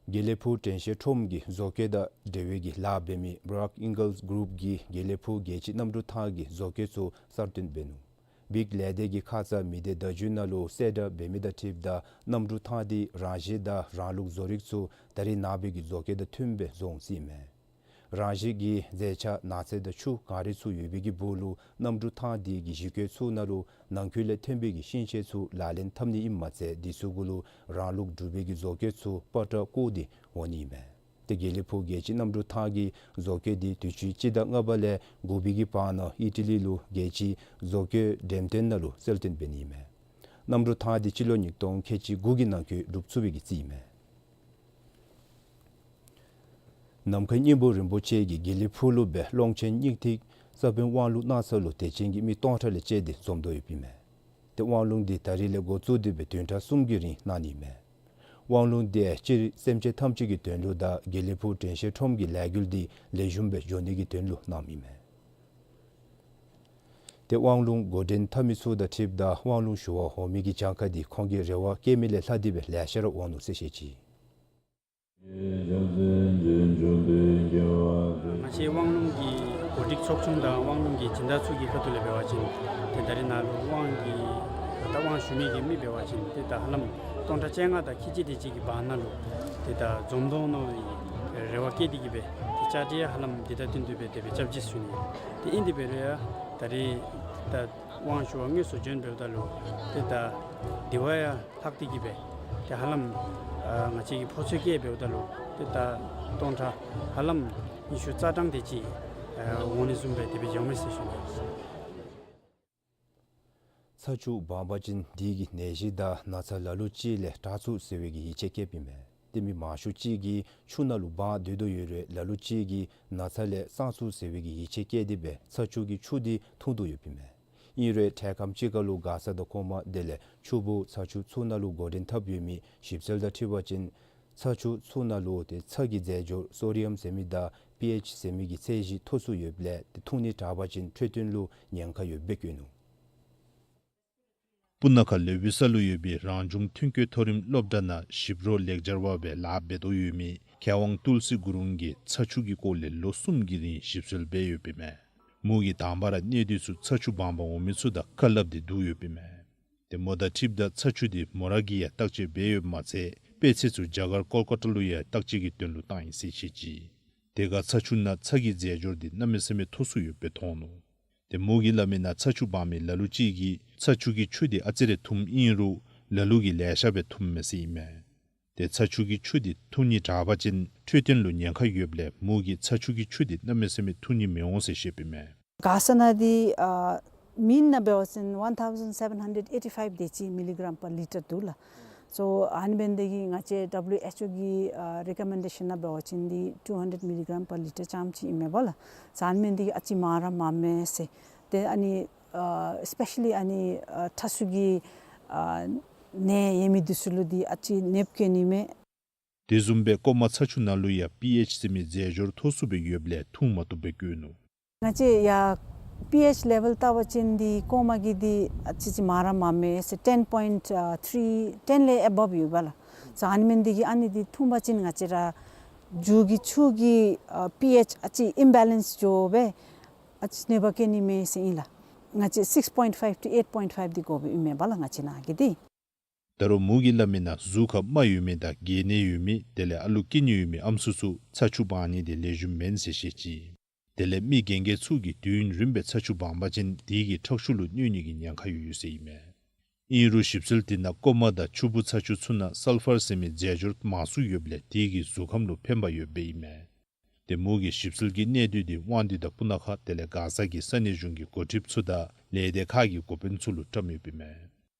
དགེ་ལེགས་ཕུག་དྲན་ཤེས་ཁྲོམ་གྱི་བཟོ་བཀོད་དང་འབྲེལ་བའི་གི་ལཱ་འབད་མི་Brock Ingels Group གིས་དགེ་ལེགས་ཕུག་རྒྱལ་སྤྱིའི་གནམ་གྲུ་ཐང་གི་བཟོ་བཀོད་ཚུ་གསར་བཏོན་འབད་ནུག། བིག་ལས་སྡེ་གི་ཁ་ཙ་མི་སྡེ་བརྡ་བརྒྱུད་ནང་ལུ་གསལ་བསྒྲགས་འབད་མི་དང་འཁྲིལཝ་ད་གནམ་གྲུ་ཐང་འདི་རང་བཞིན་དང་རང་ལུགས་བཟོ་རིག་ཚུ་ད་རེས་ནངས་པའི་གི་བཟོ་བཀོད་དང་མཐུནམ་སྦེ་བཟོ་འོང་ཟེར་ཨིན་མས། རང་བཞིན་གྱི་རྫས་ཆ་ནགས་ཚལ་དང་ཆུ་གངས་རི་ཚུ་ཡོད་པའི་གི་སྦུག་ལུ་གནམ་གྲུ་ཐང་འདི་གི་གཞི་བཀོད་ཚུ་ནང་ལུ་ནང་ཁུལ་ལས་ཐོན་པའི་གི་ཤིང་ཆས་ཚུ་ལག་ལེན་འཐབ་ནི་ཨིནམ་མ་ཚད་འདི་ཚུ་གུ་ལུ་རང་ལུགས་འབྲུག་པའི་གི་བཟོ་བཀོད་ཚུ་པ་ཏྲ་བཀོ་སྟེ་འོང་ནི་ཨིན་མས། ཏེ་དགེ་ལེགས་ཕུག་རྒྱལ་སྤྱིའི་གནམ་གྲུ་ཐང་གི་བཟོ་བཀོད་འདི་དུས་ཅི་སྤྱི་ཟླ་ལྔ་པ་ལས་དགུ་པའི་གི་བར་ན་ཨི་ཊ་ལི་ལུ་རྒྱལ་སྤྱིའི་བཟོ་བཀོད་འགྲེམས་སྟོན་ནང་ལུ་གསལ་སྟོན་འབད་ནི་ཨིན་མས། གནམ་གྲུ་ཐང་འདི་སྤྱི་ལོ་ཉིས་སྟོང་ཁལ་གཅིག་དགུ་གི་ནང་འཁོད་འགྲུབ་ཚུགས་པའི་གི་རྩིས་ཨིན་མས། ནམ་མཁའི་སྙིང་པོ་རིན་པོ་ཆེ་གིས་དགེ་ལེགས་ཕུག་ལུ་སྦེ་ཀློང་ཆེན་སྙིང་ཐིག་ས་བོན་དབང་ལུང་གནང་ས་ལུ་དད་ཅན་གྱི་མི་སྟོང་ཕྲག་ལས་བཅད་དེ་འཛོམས་དོ་ཡོདཔ་ཨིན་མས། ཏེ་དབང་ལུང་འདི་ད་རིས་ལས་འགོ་བཙུགས་ཏེ་སྦེ་བདུན་ཕྲག་གསུམ་གྱི་རིང་གནང་ནི་ཨིན་མས། དབང་ལུང་འདི་སྤྱིར་སེམས་ཅན་ཐམས་ཅད་ཀྱི་དོན་ལུ་དང་དགེ་ལེགས་ཕུག་དྲན་ཤེས་ཁྲོམ་གྱི་ལས་འགུལ་འདི་ལེགས་ཤོམ་སྦེ་འགྱོ་ནི་གི་དོན་ལུ་གནངམ་ཨིན་མས། ཏེ་དབང་ལུང་འགོ་འདྲེན་འཐབ་མི་ཚུ་དང་འཁྲིལཝ་ད་དབང་ལུང་ཞུ་བར་འོང་མི་གི་གྱངས་ཁ་འདི་ཁོང་གིས་རེ་བ་བསྐྱེད་མི་ལས་ལྷག་སྟེ་སྦེ་ལེ་ཤ་ར་འོང་ནུག་ཟེར་བཤད་ཅི། ང་བཅས་དབང་ལུང་གི་གོ་སྒྲིག་ཚོགས་ཆུང་དང་དབང་ལུང་གི་སྦྱིན་བདག་ཚུ་གི་ཁ་ཐུག་ལས་འབད་བ་ཅིན་ཏེ་ད་རེས་ནཱ་ལུ་དབང་གི་ད་དབང་ཞུ་མི་གི་མི་འབད་བ་ཅིན་ཏེ་ད་ཧ་ལམ་སྟོང་ཕྲག་བཅོ་ལྔ་དང་ཁལ་གཅིག་དེ་ཅིག་གི་བར་ན་ལུ་ཏེ་ད་འཛོམས་དོ་མནོ་བའི་རེ་བ་བསྐྱེད་དེ་གིས་སྦེ་ཏེ་བཅའ་སྒྲིག་ཧ་ལམ་འདི་དང་བསྟུན་ཏེ་སྦེ་དེ་སྦེ་རྐྱབ་ཅི་ཟེར་ཞུ་ནི། ཏེ་ཨིན་དེ་འབད་རུང་ཡང་ད་རེས་ད་དབང་ཞུ་བར་དངོས་སུ་བྱོན་འབདཝ་ད་ལུ་ཏེ་ད་དེ་བ་ཡང་ལྷག་སྟེ་གིས་སྦེ་ཏེ་ཧ་ལམ་ཨ་ང་བཅས་ཀྱིས་ཕོ་ཚོད་བཀལ་འབདཝ་ད་ལུ་ཏེ་ད་སྟོང་ཕྲག་ཧ་ལམ་ཉི་ཤུ་རྩ་གྲངས་དེ་ཅིག་ཨ་འོང་ནི་བཟུམ་སྦེ་དེ་སྦེ་འགྱོཝ་མས་ཟེར་ཞུ་ནི། ཚ་ཆུ་སྦང་པ་ཅིན་འདི་གིས་ནད་གཞི་དང་ན་ཚ་ལ་ལུ་ཅིག་ལས་དྲག་ཚུགས་ཟེར་བའི་གི་ཡིད་ཆེས་བསྐྱེདཔ་ཨིན་མས། ཏེ་མི་མང་ཤོས་ཅིག་གིས་ཆུ་ནང་ལུ་སྦང་སྡོད་དོ་ཡོད་རུང་ལ་ལུ་ཅིག་གིས་ན་ཚ་ལས་སངས་ཚུགས་ཟེར་བའི་གི་ཡིད་ཆེས་བསྐྱེད་དེ་སྦེ་ཚ་ཆུ་གི་ཆུ་འདི་འཐུང་དོ་ཡོདཔ་ཨིན་མས། ཨིན་རུང་འཕྲལ་ཁམས་ཅིག་ཁར་ལུ་མགར་ས་དང་གོང་མ་དེ་ལས་ཆུ་བོ་ཚ་ཆུ་ཚུ་ནང་ལུ་འགོ་འདྲེན་འཐབ་ཡོད་མི་ཞིབ་འཚོལ་དང་འཁྲིལ་བ་ཅིན་ཚ་ཆུ་ཚུ་ནང་ལུ་ཏེ་ཚྭ་གི་རྫས་སྦྱོར་སོ་ཌི་ཡམ་ཟེར་མི་དང་པི་ཨེཆ་ཟེར་མི་གི་ཚད་གཞི་མཐོ་སུ་ཡོདཔ་ལས་ཏེ་འཐུང་ནི་དྲག་པ་ཅིན་འཕྲོད་བསྟེན་ལུ་ཉེན་ཁ་ཡོདཔ་སྦེ་བཀོད་ནུག། སྤུ་ན་ཁ་ལེ་ཝི་ས་ལུ་ཡོད་པའི་རང་བྱུང་ཐོན་སྐྱེད་མཐོ་རིམ་སློབ་གྲྭ་ནང་ཞིབ་རོགས་ལེགས་སྦྱར་བ་སྦེ་ལཱ་འབད་དོ་ཡོད་མི་མཁས་དབང་ཏུལ་སི་གུ་རུང་གིས་ཚ་ཆུ་གི་སྐོར་ལས་ལོ་གསུམ་གྱི་རིང་ཞིབ་འཚོལ་འབད་ཡོདཔ་ཨིན་མས། མོ་གིས་དང་པ་ར་གནས་སྡུད་ཚུ་ཚ་ཆུ་སྦང་པར་འོང་མི་ཚུ་དང་བཀའ་སླབ་སྟེ་བསྡུ་ཡོདཔ་ཨིན་མས། ཏེ་མོ་དང་འཁྲིལཝ་ད་ཚ་ཆུ་འདི་མོ་ར་གིས་ཡང་བརྟག་དཔྱད་འབད་ཡོདཔ་མ་ཚད་དཔེ་ཚད་ཚུ་རྒྱ་གར་ཀོལ་ཀ་ཏ་ལུ་ཡང་བརྟག་དཔྱད་ཀྱི་དོན་ལུ་བཏང་ཡི་ཟེར་བཤད་ཅི། དེ་ཁར་ཚ་ཆུ་ནང་ཚྭ་གི་རྫས་སྦྱོར་འདི་གནམ་མེད་ས་མེད་མཐོ་སུ་ཡོདཔ་སྦེ་མཐོང་ནུག། ཏེ་མོ་གིས་སླབ་མིའི་ནང་ཚ་ཆུ་སྦང་མི་ལ་ལུ་ཅིག་གིས་ཚ་ཆུ་གི་ཆུ་འདི་ཨ་ཙི་རེ་འཐུངམ་ཨིན་རུང་ལ་ལུ་གིས་ལེ་ཤ་སྦེ་འཐུངམ་མས་ཟེར་ཨིན་མས། ཏེ་ཚ་ཆུ་གི་ཆུ་འདི་འཐུང་ནི་དྲག་པ་ཅིན་འཕྲོད་བསྟེན་ལུ་ཉེན་ཁ་ཡོདཔ་ལས་མོ་གིས་ཚ་ཆུ་གི་ཆུ་འདི་གནམ་མེད་ས་མེད་འཐུང་ནི་མི་འོང་ཟེར་བཤདཔ་ཨིན་མས། མགར་ས་ནང་འདི་ཨ་ མིན་ནང་འབད་བ་ཅིན་one thousand seven hundred eighty five དེ་ཅིག་མི་ལི་གྲམ་པར་ལི་ཊར་འདུག་ལགས། སོ་ཨ་ནི་འབདཝ་ད་གི་ང་བཅས་ཌབ་ལུ་ཨེཆ་ཨོ་གི་ཨ་རི་ཀོ་མེན་ཌེ་ཤཱན་ནང་འབད་བ་ཅིན་འདི་two hundred མི་ལི་གྲམ་པར་ལི་ཊར་རྐྱངམ་ཅིག་ཨིན་མས་པ་ལགས། སོ་ཨ་ནི་འབདཝ་ད་གི་ཨ་ཙི་མང་ར་མངམ་མས་ཟེར། ཏེ་ཨ་ནི་ཨ་སི་པེ་ཤ་ལི་ཨ་ནི་ཨ་ཁྲག་ཤུགས་ཀྱི་ཨ་ནད་ཡོད་མི་འདི་ཚུ་ལུ་འདི་ཨ་ཙི་གནོདཔ་བཀལ་ནི་མས། དེ་བཟུམ་སྦེ་ཀོ་མ་ཚ་ཆུ་ནང་ལུ་ཡང་པི་ཨེཆ་ཟེར་མི་རྫས་སྦྱོར་མཐོ་སུ་སྦེ་ཡོདཔ་ལས་འཐུང་མ་བཏུབ་པའི་བཀོད་ནུག། ང་བཅས་ཡར་པི་ཨེཆ་ལེ་ཝེལ་བལྟ་བ་ཅིན་འདི་ཀོ་མ་གི་འདི་ཨ་ཙི་ཅིག་མང་ར་མངམ་མས་ཟེར། ten point three, ten ལས་ཨེ་བབ་ཡོད་པ་ལགས། སོ་ཨ་ནི་འབདཝ་ད་གི་ཨ་ནི་འདི་འཐུང་པ་ཅིན་ང་བཅས་ར་མཇུག་གི་ཆུ་གི་ཨ་པི་ཨེཆ་ཨ་ཙི་ཨིམ་བེ་ལེནསི་འགྱོ་སྦེ་ཨ་ཙི་གནོདཔ་བཀལ་ནི་མས་ཟེར་ཨིན་ལགས། ང་བཅས་six point five to eight point five འདི་དགོཔ་ཨིན་མས་པ་ལགས། ང་བཅས་ནང་གི་འདི། ད་རུང་མོ་གིས་སླབ་མིའི་ནང་གཟུགས་ཁར་རྨ་ཡོད་མི་དང་གས་ནད་ཡོད་མི་དེ་ལས་ཨ་ལུ་སྐྱེ་ནི་ཡོད་མི་ཨམ་སྲུ་ཚུ་ཚ་ཆུ་སྦང་ནི་འདི་ལེགས་ཤོམ་མེན་ཟེར་བཤད་ཅི། དེ་ལས་མི་རྒན་རྒས་ཚུ་གིས་དུས་ཡུན་རིངམོ་སྦེ་ཚ་ཆུ་སྦང་པ་ཅིན་དེ་གིས་ཁྲག་ཤུགས་ལུ་གནོད་ནི་གི་ཉེན་ཁ་ཡོད་ཡོད་ཟེར་ཨིན་མས། ཨིན་རུང་ཞིབ་འཚོལ་དེ་ནང་ཀོ་མ་དང་ཆུ་བུ་ཚ་ཆུ་ཚུ་ནང་སཱལ་ཕར་ཟེར་མི་རྫས་སྦྱོར་མང་སུ་ཡོདཔ་ལས་དེ་གིས་གཟུགས་ཁམས་ལུ་ཕན་པ་ཡོདཔ་སྦེ་ཨིན་མས། ཏེ་མོ་གིས་ཞིབ་འཚོལ་གྱི་གནད་བསྡུས་དེ་དབང་འདུས་དང་སྤུ་ན་ཁ་དེ་ལས་མགར་ས་གི་ས་གནས་གཞུང་གི་འགོ་ཁྲིདཔ་ཚུ་དང་ལས་སྡེ་ཁག་གི་འགོ་དཔོན་ཚུ་ལུ་བཀྲམ་ཡོདཔ་ཨིན་མས།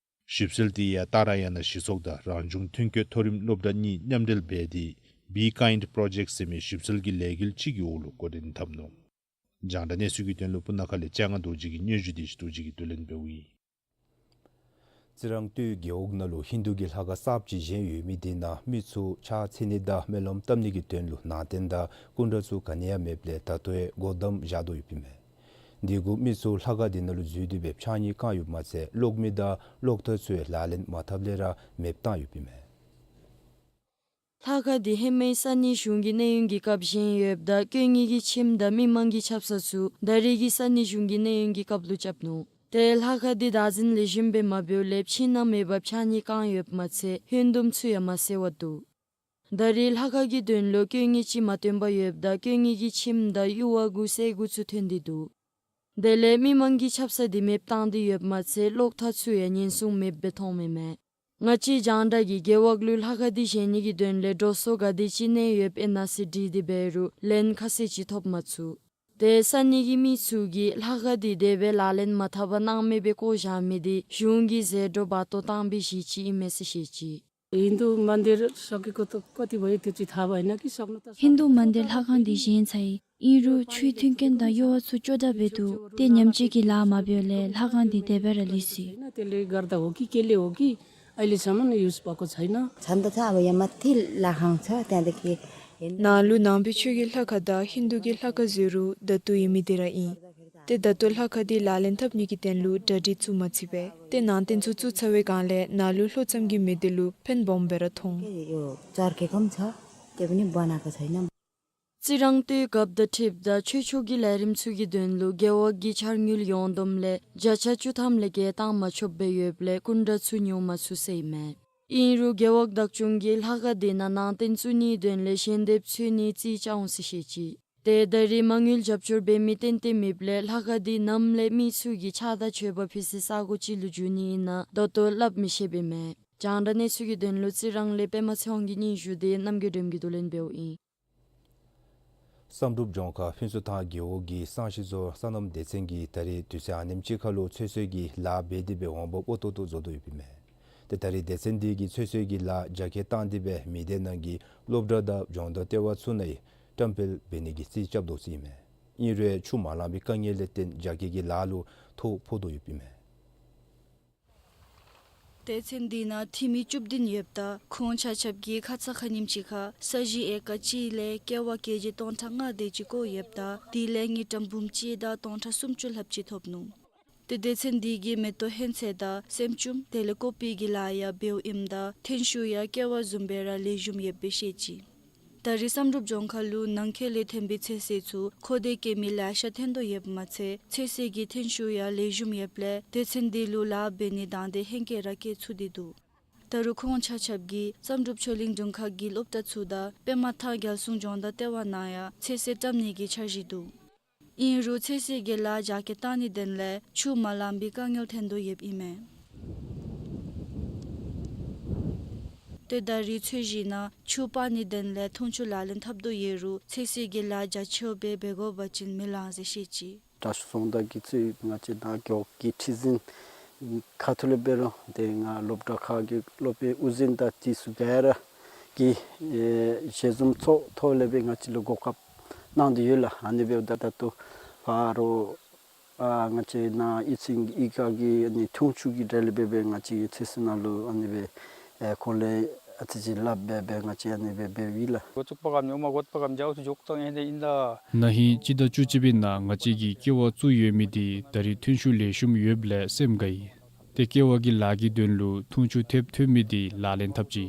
ཞིབ་འཚོལ་དེ་ཡང་ཏཱ་ར་ཡ་ན་གཞི་ཚོགས་དང་རང་བྱུང་ཐོན་སྐྱེད་མཐོ་རིམ་སློབ་གྲྭ་གཉིས་མཉམ་འབྲེལ་འབད་དེ་Be Kind Project ཟེར་མི་ཞིབ་འཚོལ་གྱི་ལས་འགུལ་ཅིག་གི་འོག་ལུ་འགོ་འདྲེན་འཐབ་ནུག། རྒྱང་བསྒྲགས་གནས་ཚུལ་གྱི་དོན་ལུ་སྤུ་ན་ཁ་ལས་ལྕང་རྡོ་རྗེ་གི་སྙན་ཞུ་དེ་ཞུ་དོ་ཅིག་གིས་བསྡུ་ལེན་འབདཝ་ཨིན། རྩི་རང་སྟོད་རྒེད་འོག་ནང་ལུ་ཧིན་དུ་གི་ལྷ་ཁང་གསརཔ་ཅིག་བཞེངས་ཡོད་མི་དེ་ནང་མི་ཚུ་ཕྱག་འཚལ་ནི་དང་སྨོན་ལམ་བཏབ་ནི་གི་དོན་ལུ་ནང་རྟེན་དང་སྐུ་འདྲ་ཚུ་ག་ནི་ཡང་མེདཔ་ལས་ད་ལྟོ་ཡང་སྒོ་བསྡམས་བཞག་དོ་ཡོདཔ་ཨིན་མས། དེ་གུ་མི་ཚུ་ལྷ་ཁང་དེ་ནང་ལུ་འཛུལ་ཏེ་སྦེ་ཕྱགས་སྙིགས་བཀང་ཡོདཔ་མ་ཚད་གློག་མེ་དང་གློག་ཐག་ཚུ་ཡང་ལག་ལེན་མ་འཐབ་ལས་ར་མེདཔ་བཏང་ཡོདཔ་ཨིན་མས། ལྷ་ཁང་དེ་ཧེ་མའི་ས་གནས་གཞུང་གི་གནས་ཡུན་གྱི་སྐབས་བཞེངས་ཡོདཔ་ད་སྐྱོན་ངེས་ཀྱི་ཁྱིམ་དང་མི་མང་གི་ཆབ་གསང་ཚུ་ད་རེས་ཀྱི་ས་གནས་གཞུང་གི་གནས་ཡུན་གྱི་སྐབས་ལུ་རྐྱབ་ནུག། ཏེ་ལྷ་ཁང་དེ་བདག་འཛིན་ལེགས་ཤོམ་སྦེ་མ་འབདཝ་ལས་ཕྱི་ནང་མེད་པར་ཕྱགས་སྙིགས་བཀང་ཡོདཔ་མ་ཚད་ཧོན་དུམ་ཚུ་ཡང་མ་བསལ་བར་འདུག། ད་རེས་ལྷ་ཁང་གི་དོན་ལུ་སྐྱོན་ངེས་ཅིག་མ་བཏོན་པར་ཡོདཔ་ད་སྐྱོན་ངེས་ཀྱི་ཁྱིམ་དང་ཡུར་བ་གུ་སེར་ཀ་ཚུ་ཐོན་ཏེ་འདུག། དེ་ལས་མི་མང་གི་ཆབ་གསང་དེ་མེདཔ་བཏང་སྟེ་ཡོདཔ་མ་ཚད་གློག་ཐག་ཚུ་ཡང་ཉེན་སྲུང་མེདཔ་སྦེ་མཐོངམ་ཨིན་མས། ང་བཅས་རྒྱང་བསྒྲགས་ཀྱིས་རྒེད་འོག་ལུ་ལྷ་ཁང་དེ་བཞེངས་ནི་གི་དོན་ལས་འགྲོ་སོང་ག་དེ་ཅིག་གནས་ཡོདཔ་ཨིན་ན་ཟེར་དྲིས་ཏེ་འབད་རུང་ལན་ཁ་གསལ་ཅིག་ཐོབ་མ་ཚུགས། ཏེ་ས་གནས་ཀྱི་མི་ཚུ་གིས་ལྷ་ཁང་དེ་དེ་སྦེ་ལག་ལེན་མ་འཐབ་པར་སྣང་མེད་སྦེ་བཀོ་བཞག་མི་དེ་གཞུང་གིས་ཟད་འགྲོ་འབག་བཏོག་བཏང་བའི་གཞི་ཅིག་ཨིན་མས་ཟེར་བཤད་ཅི། हिन्दू मन्दिर सकेको त कति भयो, त्यो चाहिँ थाहा भएन कि सक्नु त ཧིན་དུ་མན་དིར་ལྷ་ཁང་འདི་བཞེངས་ཚར་ཡི། ཨིན་རུང་ཆུའི་མཐུན་རྐྱེན་དང་གཡུར་བ་ཚུ་སྐྱོ་དྲགས་འབད་འདུག། ཏེ་ཉམས་བཅོས་ཀྱི་ལཱ་མ་འབད་ལས་ལྷ་ཁང་འདི་དེ་སྦེ་ར་ལུས་ཅི། होइन, त्यसले गर्दा हो कि केले हो कि अहिलेसम्म युज भएको छैन। छन त छ, अब यहाँ माथि लखान छ, त्यहाँदेखि हेर्नु। ནང་ལུ་ནང་པའི་ཆོས་ཀྱི་ལྷ་ཁང་དང་ཧིན་དུ་གི་ལྷ་ཁང་ཟེར་རུང་ད་ལྟོ་ཡོད་མི་དེ་ར་ཨིན། ཏེ་ད་ལྟོ་ལྷ་ཁང་འདི་ལག་ལེན་འཐབ་ནི་གི་དོན་ལུ་གྲ་སྒྲིག་ཚུ་མ་ཚུད་པས། ཏེ་ནང་རྟེན་ཚུ་བཙུགས་ཚར་བའི་སྒང་ལས་ནང་ལུ་ལྷོད་ཙམ་གྱི་མི་དེ་ལུ་ཕན་སྦོམ་སྦེ་ར་མཐོང་། यो चर्केको पनि छ, त्यो पनि बनाएको छैन। རྩི་རང་སྟོད་རྒཔོ་དང་འཁྲིལཝ་ད་ཆོས་ཕྱོགས་ཀྱི་ལས་རིམ་ཚུ་གི་དོན་ལུ་རྒེད་འོག་གི་འཆར་དངུལ་ཡོངས་བསྡོམས་ལས་བརྒྱ་ཆ་བཅུ་ཐམ་ལས་བརྒལ་བཏང་མ་ཆོགཔ་སྦེ་ཡོདཔ་ལས་སྐུ་འདྲ་ཚུ་ཉོ་མ་ཚུགས་ཟེར་ཨིན་མས། ཨིན་རུང་རྒེད་འོག་བདག་སྐྱོང་གིས་ལྷ་ཁང་དེ་ནང་ནང་རྟེན་བཙུགས་ནིའི་དོན་ལས་ཞལ་འདེབས་འཚོལ་ནི་རྩིས་རྐྱབ་འོང་ཟེར་བཤད་ཅི། ཏེ་ད་རེས་མ་དངུལ་རྒྱབ་སྐྱོར་འབད་མི་ཏན་ཏན་མེདཔ་ལས་ལྷ་ཁང་དེ་ནམ་ལས་མི་ཚུ་གིས་ཕྱག་དང་མཆོད་པ་ཕུལ་སའི་ས་གོ་ཅིག་ལུ་འགྱུར་ནི་ཨིན་ན་ད་ལྟོ་སླབ་མི་ཤེསཔ་ཨིན་མས། རྒྱང་བསྒྲགས་གནས་ཚུལ་གྱི་དོན་ལུ་རྩི་རང་ལས་པདྨ་ཚེ་དབང་གི་སྙན་ཞུ་དེ་རྣམ་རྒྱལ་སྒྲོལམ་གིས་བསྡུ་ལེན་འབདཝ་ཨིན། བསམ་གྲུབ་ལྗོངས་མཁར་ཕུན་ཚོགས་ཐང་རྒེད་འོག་གི་སང་ཞི་བཟོ་སོ་ནམ་སྡེ་ཚན་གྱིས་ད་རེས་དུས་ཚོད་ཨ་ནེམ་ཅིག་ཁར་ལུ་ཚོད་བསྲེ་གི་ལཱ་འབད་དེ་སྦེ་འོང་འབབ་འོས་ཏོག་ཏོ་བཟོ་དོ་ཡོདཔ་ཨིན་མས། ཏེ་ད་རེས་སྡེ་ཚན་འདི་གིས་ཚོད་བསྲེ་གི་ལཱ་རྒྱ་སྐྱེད་བཏང་སྟེ་སྦེ་མི་སྡེ་ནང་གི་སློབ་གྲྭ་དང་ལྗོངས་བདག་ལྟེ་བ་ཚུ་ནང་བཀྲམ་སྤེལ་འབད་ནི་གི་རྩིས་རྐྱབ་དོ་ཟེར་ཨིན་མས། ཨིན་རུང་ཆུ་མ་ལང་པའི་དཀའ་ངལ་ལས་བརྟེན་རྒྱ་སྐྱེད་ཀྱི་ལཱ་ལུ་ཐོ་ཕོག་དོ་ཡོདཔ་ཨིན་མས། སྡེ་ཚན་འདི་ནང་འཐུས་མི་བཅུ་བདུན་ཡོདཔ་ད་ཁོང་ཆ་ཁྱབ་ཀྱིས་ཁ་ཙ་ཁ་ཉིནམ་ཅིག་ཁར་ས་གཞི་ཨེ་ཀར་གཅིག་ལས་ཀེ་ཝ་ཀེ་ཇི་སྟོང་ཕྲག་ལྔ་དེ་ཅིག་བརྐོ་ཡོདཔ་ད་དེ་ལས་དངུལ་ཀྲམ་འབུམ་གཅིག་དང་སྟོང་ཕྲག་སུམ་ཅུ་ལྷགཔ་ཅིག་ཐོབ་ནུག། ཏེ་སྡེ་ཚན་འདི་གིས་མེ་ཏོག་ཧོན་ཚོད་དང་སྲནམ་ཅུམ་དེ་ལས་ཀོ་པི་གི་ལཱ་ཡང་འབདཝ་ཨིནམ་ད་ཐོན་ཤུགས་ཡང་ཀེ་ཝ་བཟུམ་སྦེ་ར་ལེགས་ཤོམ་ཡོདཔ་སྦེ་བཤད་ཅི། ད་རེས་བསམ་གྲུབ་ལྗོངས་མཁར་ལུ་ནང་འཁོད་ལས་ཐོན་པའི་ཚོད་བསྲེ་ཚུ་མཁོ་འདོད་བསྐྱེད་མི་ལེ་ཤ་ཐོན་དོ་ཡོདཔ་མ་ཚད་ཚོད་བསྲེ་གི་ཐོན་ཤུགས་ཡང་ལེགས་ཤོམ་ཡོདཔ་ལས་སྡེ་ཚན་འདི་ལུ་ལཱ་འབད་ནི་དང་འདོད་ཧེང་སྐལ་ར་བསྐྱེད་ཚུགས་ཏེ་འདུག། ད་རུང་ཁོང་ཆ་ཁྱབ་ཀྱིས་བསམ་གྲུབ་ཆོས་གླིང་དྲུང་ཁག་གི་སློབ་གྲྭ་ཚུ་དང་པདྨ་ཐང་རྒྱལ་སྲུང་ལྗོངས་བདག་ལྟེ་བ་ནང་ཡང་ཚོད་བསྲེ་བཀྲམ་ནི་གི་འཆར་གཞི་འདུག། ཨིན་རུང་ཚོད་བསྲེ་གི་ལཱ་རྒྱ་སྐྱེད་བཏང་ནིའི་དོན་ལས་ཆུ་མ་ལང་པའི་དཀའ་ངལ་ཐོན་དོ་ཡོདཔ་ཨིན་མས། ཏེ་ད་རེས་ཚོད་བསྲེ་ནང་ཆུ་སྤར་ནིའི་དོན་ལས་འཐུང་ཆུ་ལག་ལེན་འཐབ་དོ་ཡོད་རུང་ཚོད་བསྲེ་གི་ལཱ་རྒྱ་ཆེཝ་སྦེ་འབད་དགོ་པ་ཅིན་མི་ལང་ཟེར་བཤད་ཅི། དྲག་ཤོས་རྫོང་བདག་གིས་གཙོས་ང་བཅས་ནཱ་རྒེད་འོག་གི་ཁྲི་འཛིན་ཁ་ཐུག་ལས་འབད་རུང་ཏེ་ང་སློབ་གྲྭ་ཁག་གི་སློབ་དཔོན་དབུ་འཛིན་དང་དེ་ཚུ་ག་ར་གིས་ཨེ་ཞལ་འཛོམས་ཚོགས་ཐོག་ལས་སྦེ་ང་བཅས་ལུ་གོ་སྐབས་གནང་སྟེ་ཡོད་ལགས། ཨ་ནི་སྦེ་ད་ད་ལྟོ་ཕར་ཨ་ང་བཅས་ནཱ་ཨི་ཚན་གྱི་ཨི་ཁ་གི་ཨ་ནི་འཐུང་ཆུ་གི་གྲལ་ལས་འབད་བའི་ང་བཅས་ཀྱི་ཚོད་བསྲེ་ནང་ལུ་ཨ་ནི་སྦེ་ཨེ་ཁོང་ལས་ཨ་ཙི་ཅིག་སླབ་སྦེ་སྦེ་ང་བཅས་ཨ་ནི་སྦེ་འབདཝ་ཨིན་ལགས། འགོ་བཙུགས་པ་གམ་ནི་ཨོ་མ་འགོ་བཙུགས་པ་གམ་འཇའ་འུ་ཚོ་འཇོག་ཙང་ཨེ་འདི་ཨིན་ད། ན་ཧིང་སྤྱི་ཟླ་བཅུ་གཅིག་པའི་ནང་ང་བཅས་ཀྱིས་ཀེ་བ་བཙུགས་ཡོད་མི་འདི་ད་རིས་ཐོན་ཤུགས་ལེགས་ཤོམ་ཡོདཔ་ལས་སེམས་དགའ་ཡི། ཏེ་ཀེ་བ་གི་ལཱ་གི་དོན་ལུ་འཐུང་ཆུ་ཐེབས་ཐོན་མི་འདི་ལག་ལེན་འཐབ་ཅི།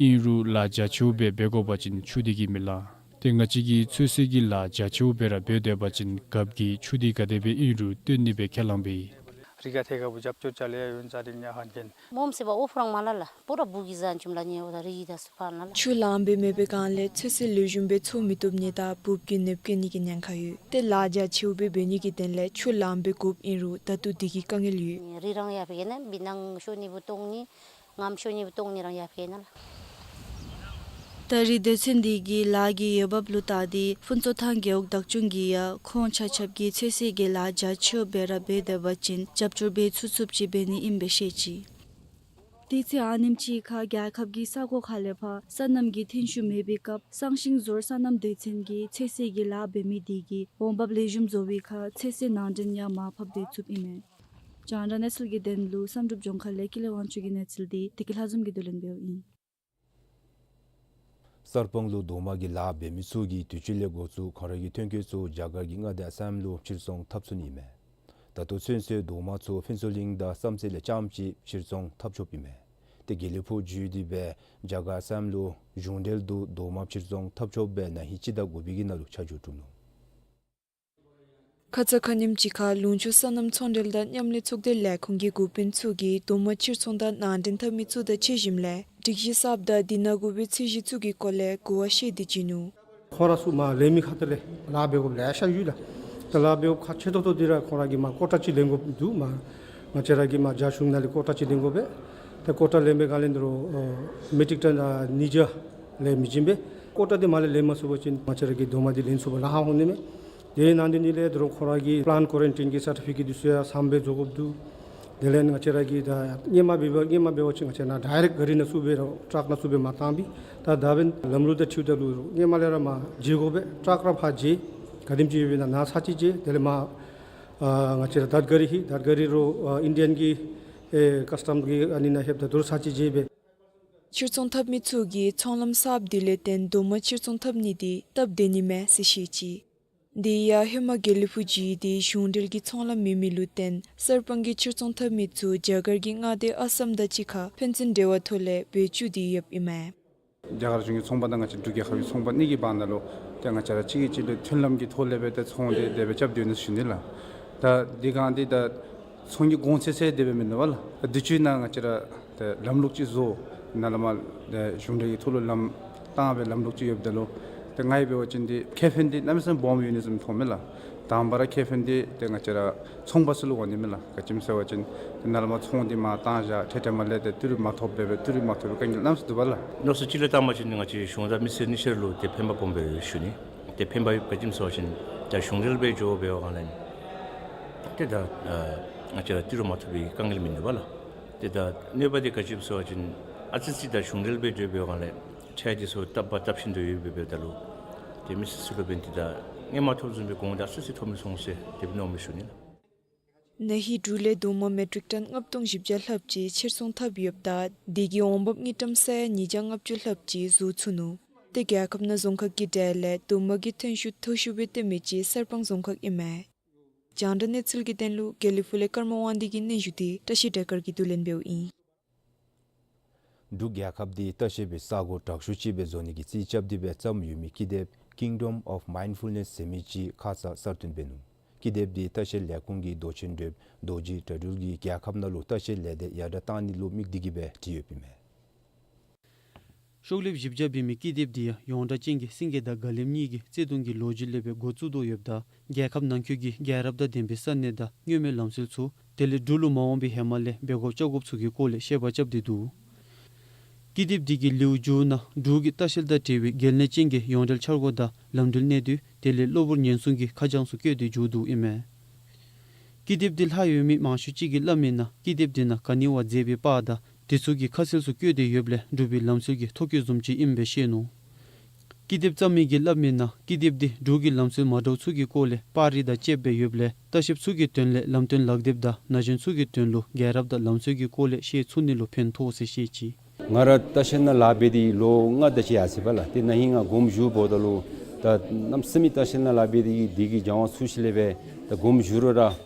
ཨིན་རུང་ལཱ་རྒྱ་ཆེཝ་སྦེ་འབད་དགོ་པ་ཅིན་ཆུ་འདི་གིས་མི་ལང་། ཏེ་ང་བཅས་ཀྱིས་ཚོད་བསྲེ་གི་ལཱ་རྒྱ་ཆེཝ་སྦེ་ར་འབད་སྡོད་པ་ཅིན་རྒཔོ་གིས་ཆུ་འདི་ག་དེ་སྦེ་ཨིན་རུང་བཏོན་ནི་སྦེ་ཁས་བླངས་འབད་ཡི། རི་ག་ཐེ་ག་བུ་རྒྱབ་སྐྱོར་ཅ་ལེ་ཡོད་ཟ་རིང་ཉ་ཧན་ཁན། མོམ་སེ་བ་ཨོ་ཕུ་རང་མ་ལ་ལ། པུ་ར་བུ་གི་ཟན་ཅུམ་ལ་ཉེ་བ་ད་རི་ཡི་ད་སུ་ཕ་ན་ལ། ཆུ་ལངམ་སྦེ་མེད་པའི་སྒང་ལས་ཚོད་བསྲེ་ལེགས་ཤོམ་སྦེ་འཚོ་མི་བཏུབ་ནི་དང་འབུཔ་གིས་ནདཔ་བཀལ་ནི་གི་ཉེན་ཁ་ཡོད། ཏེ་ལཱ་རྒྱ་ཆེཝ་སྦེ་འབད་ནི་གི་དོན་ལས་ཆུ་ལངམ་སྦེ་དགོཔ་ཨིན་རུང་ད་ལྟོ་འདི་གི་དཀའ་ངལ་ཡོད། རི་རང་ཡར་འཕེལ་ན་བི་ནང་ཤོ་ནི་བུ་ཏོང་ནི་ངམ་ཤོ་ནི་བུ་ཏོང་ནི་རང་ཡར་འཕེལ་ན་ལ། ད་རིས་སྡེ་ཚན་འདི་གིས་ལཱ་གི་འོས་འབབ་ལུ་བལྟ་སྟེ་ཕུན་ཚོགས་ཐང་རྒེད་འོག་བདག་སྐྱོང་གིས་ཡང་ཁོང་ཆ་ཁྱབ་ཀྱིས་ཚོད་བསྲེ་གི་ལཱ་རྒྱ་ཆེཝ་སྦེ་ར་འབད་སྡོད་པ་ཅིན་རྒྱབ་སྐྱོར་འབད་ཚུགས་ཚུགསཔ་ཅིག་འབད་ནི་ཨིནམ་སྦེ་བཤད་ཅི། དུས་ཚོད་ཨ་ནེམ་ཅིག་ཁར་རྒྱལ་ཁབ་ཀྱི་ས་གོ་ཁ་ལས་ཕར་སོ་ནམ་གྱི་ཐོན་ཤུགས་མེད་པའི་སྐབས་སང་ཤིང་ཟུར་སོ་ནམ་སྡེ་ཚན་གྱིས་ཚོད་བསྲེ་གི་ལཱ་འབད་མི་འདི་གིས་འོང་འབབ་ལེགས་ཤོམ་བཟོ་བའི་ཁར་ཚོད་བསྲེ་ནང་འདྲེན་ཡང་མར་ཕབ་སྟེ་ཚུགསཔ་ཨིན་མས། རྒྱང་བསྒྲགས་གནས་ཚུལ་གྱི་དོན་ལུ་བསམ་གྲུབ་ལྗོངས་མཁར་ལས་ཀུན་ལེགས་དབང་ཕྱུག་གི་གནས་ཚུལ་འདི་བདེ་སྐྱིད་ལྷ་འཛོམས་ཀྱིས་བསྡུ་ལེན་འབདཝ་ཨིན། གསར་སྤང་ལུ་རྡོག་མ་གི་ལཱ་འབད་མི་ཚུ་གིས་དུས་ཅི་ལས་འགོ་བཙུགས་ཁོང་ར་གི་ཐོན་སྐྱེད་ཚུ་རྒྱ་གར་གྱི་མངའ་སྡེ་ཨ་སམ་ལུ་ཕྱིར་ཚོང་འཐབ་ཚུགས་ནི་ཨིན་མས། ད་ལྟོ་ཚུན་ཚོད་རྡོག་མ་ཚུ་ཕུན་ཚོགས་གླིང་དང་བསམ་རྩེ་ལས་རྐྱངམ་ཅིག་ཕྱིར་ཚོང་འཐབ་ཆོགཔ་ཨིན་མས། ཏེ་དགེ་ལེགས་ཕུག་བརྒྱུད་དེ་སྦེ་རྒྱ་གར་ཨ་སམ་ལུ་གཞུང་འབྲེལ་དུ་རྡོག་མ་ཕྱིར་ཚོང་འཐབ་ཆོགཔ་སྦེ་ན་ཧིང་སྤྱི་ཟླ་དགུ་པའི་གི་ནང་ལུ་ཆ་འཇོག་གྲུབ་ནུག། ཁ་ཙ་ཁ་ཉིནམ་ཅིག་ཁར་ལུང་ཕྱོགས་སོ་ནམ་ཚོང་འབྲེལ་དང་མཉམ་ལས་ཚོགས་སྡེ་ལས་ཁུངས་ཀྱི་འགོ་དཔོན་ཚུ་གིས་རྡོག་མ་ཕྱིར་ཚོང་དང་ནང་འདྲེན་འཐབ་མི་ཚུ་དང་ཕྱད་ཞིནམ་ལས་སྒྲིག་གཞི་གསརཔ་དང་འདི་ནང་དགོ་པའི་ཚད་གཞི་ཚུ་གི་སྐོར་ལས་གོ་བ་བཤད་དེ་བྱིན་ནུག། ཁོང་ར་ཚུ་མར་ལེན་མི་ཁ་ཐུག་ལས་ལཱ་འབད་དགོཔ་ལེ་ཤ་ཡོད་ལགས། ད་ལཱ་འབད་དགོཔ་ཁག་ཆེ་ཏོག་ཏོ་འདི་ར་ཁོང་ར་གིས་མར་ཀོ་ཊ་ཅིག་ལེན་དགོཔ་འདུག། མར་ང་བཅས་ར་གིས་མར་རྒྱ་གཞུང་ནང་ལས་ཀོ་ཊ་ཅིག་ལེན་དགོ་པས། ཏེ་ཀོ་ཊ་ལེན་པའི་སྒང་ལས་འདི་རུ་ཨ་མེ་ཊིག་ཊོན་ཨ་ཉིས་བརྒྱ་ལས་མི་བྱིན་པས། ཀོ་ཊ་འདི་མར་ལས་ལེན་མ་ཚུགས་པ་ཅིན་ང་བཅས་ར་གི་རྡོག་མ་འདི་ལེན་ཚུགས་པར་ལཱ་ཁག་འོང་ནི་མས། དེ་ནང་དེ་ནི་ལས་དོ་རུང་ཁོང་ར་གི་པླཱནཊ་ཀོ་རེན་ཊིན་གྱི་སར་ཊི་ཕི་ཀེཊ་འདི་ཚུ་ཡང་ཟམ་སྦེ་བཟོ་དགོཔ་འདུག། དེ་ལས་ང་བཅས་ར་གིས་ད་སྔོན་མ་འབད་བ་སྔོན་མ་འབད་བ་ཅིན་ང་བཅས་ནཱ་ཌའི་རེཀཊ་གཱ་རི་ནང་བཙུགས་སྦེ་ར་ཊརཀ་ནང་བཙུགས་སྦེ་མར་བཏང་པས། ད་ད་འབདན་ལམ་ལུགས་དང་འཁྲིལཝ་ད་ལུ་སྔོན་མ་ལས་ར་མར་བརྗེ་དགོ་པས། ཊརཀ་ར་ཕར་བརྗེ། ག་དེམ་ཅིག་ཡོད་པས་ན་ནཱ་ཚར་གཅིག་བརྗེ། དེ་ལས་མར་ཨ་ང་བཅས་ར་དར་གཱ་རི་ཧེ་དར་གཱ་རི་རུ་ཨ་ཨིན་ཌི་ཡན་གྱི་ཨེ་ཀཱས་ཊམ་གྱི་ཨ་ནི་ནང་ལྷོདཔ་ད་དོ་རུང་ཚར་གཅིག་བརྗེ་སྦེ། ཕྱིར་ཚོང་འཐབ་མི་ཚུ་གིས་ཚོང་ལམ་གསརཔ་འདི་ལས་བརྟེན་རྡོག་མ་ཕྱིར་ཚོང་འཐབ་ནི་འདི་སྟབས་བདེ་ནི་མས་ཟེར་བཤད་ཅི། དེ་ཡང་ཧེ་མ་དགེ་ལེགས་ཕུག་བརྒྱུད་དེ་གཞུང་འབྲེལ་གྱི་ཚོང་ལམ་མེད་མི་ལུ་བརྟེན་གསར་སྤང་གི་ཕྱིར་ཚོང་འཐབ་མི་ཚུ་རྒྱ་གར་གྱི་མངའ་སྡེ་ཨ་སམ་དང་གཅིག་ཁར་ཕན་ཚུན་འབྲེལ་བ་ཐོག་ལས་འབད་བཅུག་སྟེ་ཡོདཔ་ཨིན་མས། རྒྱ་གར་གཞུང་གི་ཚོང་པ་དང་ང་བཅས་འབྲུག་རྒྱལ་ཁབ་ཀྱི་ཚོང་པ་གཉིས་ཀྱི་བར་ན་ལུ་ཏེ་ང་བཅས་ར་གཅིག་གིས་གཅིག་ལུ་མཐུན་ལམ་གྱི་ཐོག་ལས་སྦེ་ཏེ་ཚོང་འདི་དེ་སྦེ་རྐྱབ་སྡོད་ནུག་ཞུ་ནི་ལགས། ད་འདི་སྒང་འདི་ད་ཚོང་གི་གོང་ཚད་ཚད་དེ་སྦེ་མིན་འདུག་པ་ལགས། ད་དུས་ཅི་ནང་ང་བཅས་ར་ཏེ་ལམ་ལུགས་ཅིག་བཟོ་ནཱ་ལས་མར་ཏེ་གཞུང་འབྲེལ་གྱི་ཐོག་ལུ་ལམ་བཏང་སྦེ་ལམ་ལུགས་ཅིག་ཡོདཔ་ད་ལུ་ཏེ་ང་གིས་འབད་བ་ཅིན་འདི་ཁེ་ཕན་འདི་གནམ་མེད་ས་མེད་སྦོམ་ཡོད་ནི་བཟུམ་མཐོངམ་མས་ལགས། དང་པ་ར་ཁེ་ཕན་འདི་ཏེ་ང་བཅས་ར་ཚོང་པ་ཚུ་ལུ་འོང་ནི་མས་ལགས། ག་ཅི་སྨོ་ཟེར་བ་ཅིན་ཏེ་ནཱ་ལས་མར་ཚོང་འདི་མར་བཏང་བཞག་ཏེ་ཏེ་མར་ལས་ཏེ་ཏི་རུ་མ་ཐོབ་པར་སྦེ་ཏི་རུ་མ་ཐོབ་པའི་དཀའ་ངལ་གནམ་མེད་ས་མེད་འདུག་པ་ལགས། མནོ་བསམ་ཅིག་ལས་བཏང་པ་ཅིན་ང་བཅས་གཞུང་དང་མི་སེར་གཉིས་ཆ་ར་ལུ་ཏེ་ཕན་པ་སྦོམ་སྦེ་ཡོད་ཞུ་ནི། ཏེ་ཕན་པ་ཡོདཔ་ག་ཅི་སྨོ་ཟེར་བ་ཅིན་ད་གཞུང་འབྲེལ་སྦེ་འགྱོ་འབད་བའི་སྒང་ལས་ཏེ་ད་ཨ་ང་བཅས་ར་ཏི་རུ་མ་ཐོབ་པའི་དཀའ་ངལ་མིན་འདུག་པ་ལགས། ཏེ་ད་གནོད་པ་འདི་ག་ཅི་སྨོ་ཟེར་བ་ཅིན་ཨ་ཙི་ཅིག་ད་གཞུང་འབྲེལ་སྦེ་འགྱོ་འབད་བའི་སྒང་ལས་ཁྲལ་འདི་ཚུ་བཏབ་པ་བཏབ་བཞིན་དུ་ཡོད་པའི་སྦེ་ད་ལུ་ཏེ་མི་སེར་ཚུ་ལུ་འབདན་ཏེ་ད་སྔོན་མ་ཐོབ་བཟུམ་སྦེ་གོང་འདི་ཨ་ཙི་ཅིག་ཐོབ་མི་སོང་ཟེར་དེ་སྦེ་མནོཝ་མས་ཞུ་ནི་ལགས། ན་ཧིང་འབྲུག་ལས་རྡོག་མ་མེ་ཊིག་ཊོན་ལྔ་སྟོང་བཞི་བརྒྱ་ལྷགཔ་ཅིག་ཕྱིར་ཚོང་འཐབ་ཡོདཔ་ད་དེ་གིས་འོང་འབབ་དངུལ་ཀྲམ་ས་ཡ་ཉིས་བརྒྱ་ལྔ་བཅུ་ལྷགཔ་ཅིག་བཟོ་ཚུགས་ནུག། ཏེ་རྒྱལ་ཁབ་ནང་རྫོང་ཁག་གི་གྲས་ལས་རྡོག་མ་གི་ཐོན་ཤུགས་མཐོ་ཤོས་སྦེ་སྟོན་མི་ཅིག་གསར་སྤང་རྫོང་ཁག་ཨིན་མས། རྒྱང་བསྒྲགས་གནས་ཚུལ་གྱི་དོན་ལུ་དགེ་ལེགས་ཕུག་ལས་ཀརྨ་དབང་འདུས་ཀྱི་སྙན་ཞུ་འདི་བཀྲ་ཤིས་བདེ་དཀར་གྱིས་བསྡུ་ལེན་འབདཝ་ཨིན། འབྲུག་རྒྱལ་ཁབ་འདི་ལྟ་བཤལ་པའི་ས་གོ་དྲག་ཤོས་ཅིག་སྦེ་བཟོ་ནི་གི་རྩིས་རྐྱབ་སྟེ་སྦེ་བརྩམས་ཡོད་མི་ཀི་དེབ་Kingdom of Mindfulness ཟེར་མི་ཅིག་ཁ་ཙ་གསར་བཏོན་འབད་ནུག། ཀི་དེབ་འདི་ལྟ་བཤལ་ལས་ཁུངས་ཀྱི་མདོ་ཆེན་བགྲེསཔ་རྡོ་རྗེ་དགྲ་འདུལ་གྱིས་རྒྱལ་ཁབ་ནང་ལུ་ལྟ་བཤལ་ལས་སྡེ་ཡར་དྲག་གཏང་ནི་ལུ་དམིགས་ཏེ་གིས་སྦེ་བྲིས་ཡོདཔ་ཨིན་མས། ཤོག་ལེབ་བཞི་བརྒྱ་འབད་མི་ཀི་དེབ་འདི་ཡང་ཡོངས་གྲགས་ཅན་གྱི་སེང་གེ་དང་དགའ་ལེབ་གཉིས་ཀྱི་བརྩེ་དུང་གི་ལོ་རྒྱུས་ལས་སྦེ་འགོ་བཙུགས་དོ་ཡོདཔ་ད་རྒྱལ་ཁབ་ནང་འཁོད་ཀྱི་རྒྱལ་རབས་དང་ལྡན་པའི་ས་གནས་དང་མངོན་མེད་ལམ་སྲོལ་ཚུ་དེ་ལས་འབྲུག་ལུ་མ་འོངས་པའི་ཧེ་མ་ལས་འབད་དགོཔ་རྐྱབ་དགོཔ་ཚུ་གི་སྐོར་ལས་བཤད་པ་རྐྱབ་སྟེ་འདུག། ཀི་དེབ་འདི་གི་ལེའུ་མཇུག་ནང་འབྲུག་གི་ལྟ་བཤལ་དང་འབྲེལ་བའི་གལ་གནད་ཅན་གྱི་ཡོངས་འབྲེལ་འཆར་སྒོ་དང་ལམ་འགྲུལ་གནས་སྡུད་དེ་ལས་གློ་བུར་ཉེན་སྲུང་གི་ཁ་བྱང་ཚུ་བཀོད་དེ་བསྒྱུར་འདུག་ཨིན་མས། ཀི་དེབ་འདི་ལྷག་ཡོད་མི་མང་ཤོས་ཅིག་གིས་སླབ་མིའི་ནང་ཀི་དེབ་འདི་ནང་ག་ནི་བ་མཛེས་པའི་པར་དང་དེ་ཚུ་གིས་ཁ་གསལ་སུ་བཀོད་དེ་ཡོདཔ་ལས་འབྲུག་པའི་ལམ་སྲོལ་གྱི་ཐོ་བཀོད་བཟུམ་ཅིག་ཨིནམ་སྦེ་ཤེས་ནུག། ཀི་དེབ་བརྩམ་མི་གིས་སླབ་མིའི་ནང་ཀི་དེབ་འདི་འབྲུག་གི་ལམ་སྲོལ་མ་འདྲཝ་ཚུ་གི་སྐོར་ལས་པར་རིས་དང་བཅསཔ་སྦེ་ཡོདཔ་ལས་ལྟ་བཤལཔ་ཚུ་གི་དོན་ལས་ལམ་སྟོན་ལག་དེབ་དང་ན་གཞོན་ཚུ་གི་དོན་ལུ་རྒྱལ་རབས་དང་ལམ་སྲོལ་གྱི་སྐོར་ལས་ཤེས་ཚུགས་ནི་ལུ་ཕན་ཐོགས་ཟེར་བཤད་ཅི། ང་ར་ལྟ་བཤལ་ནང་ལཱ་འབད་དེ་ལོ་ལྔ་དེ་ཅིག་ཡར་སོ་ཡི་པ་ལགས། ཏེ་ན་ཧིང་ང་དགོངསམ་ཞུཝ་ད་ལུ་ད་གནམ་མེད་ས་མེད་ལྟ་བཤལ་ནང་ལཱ་འབད་དེ་གི་དེ་གི་སྦྱང་བ་ཚུ་ཤེས་ལས་སྦེ་ད་དགོངསམ་ཞུ་རུང་ར་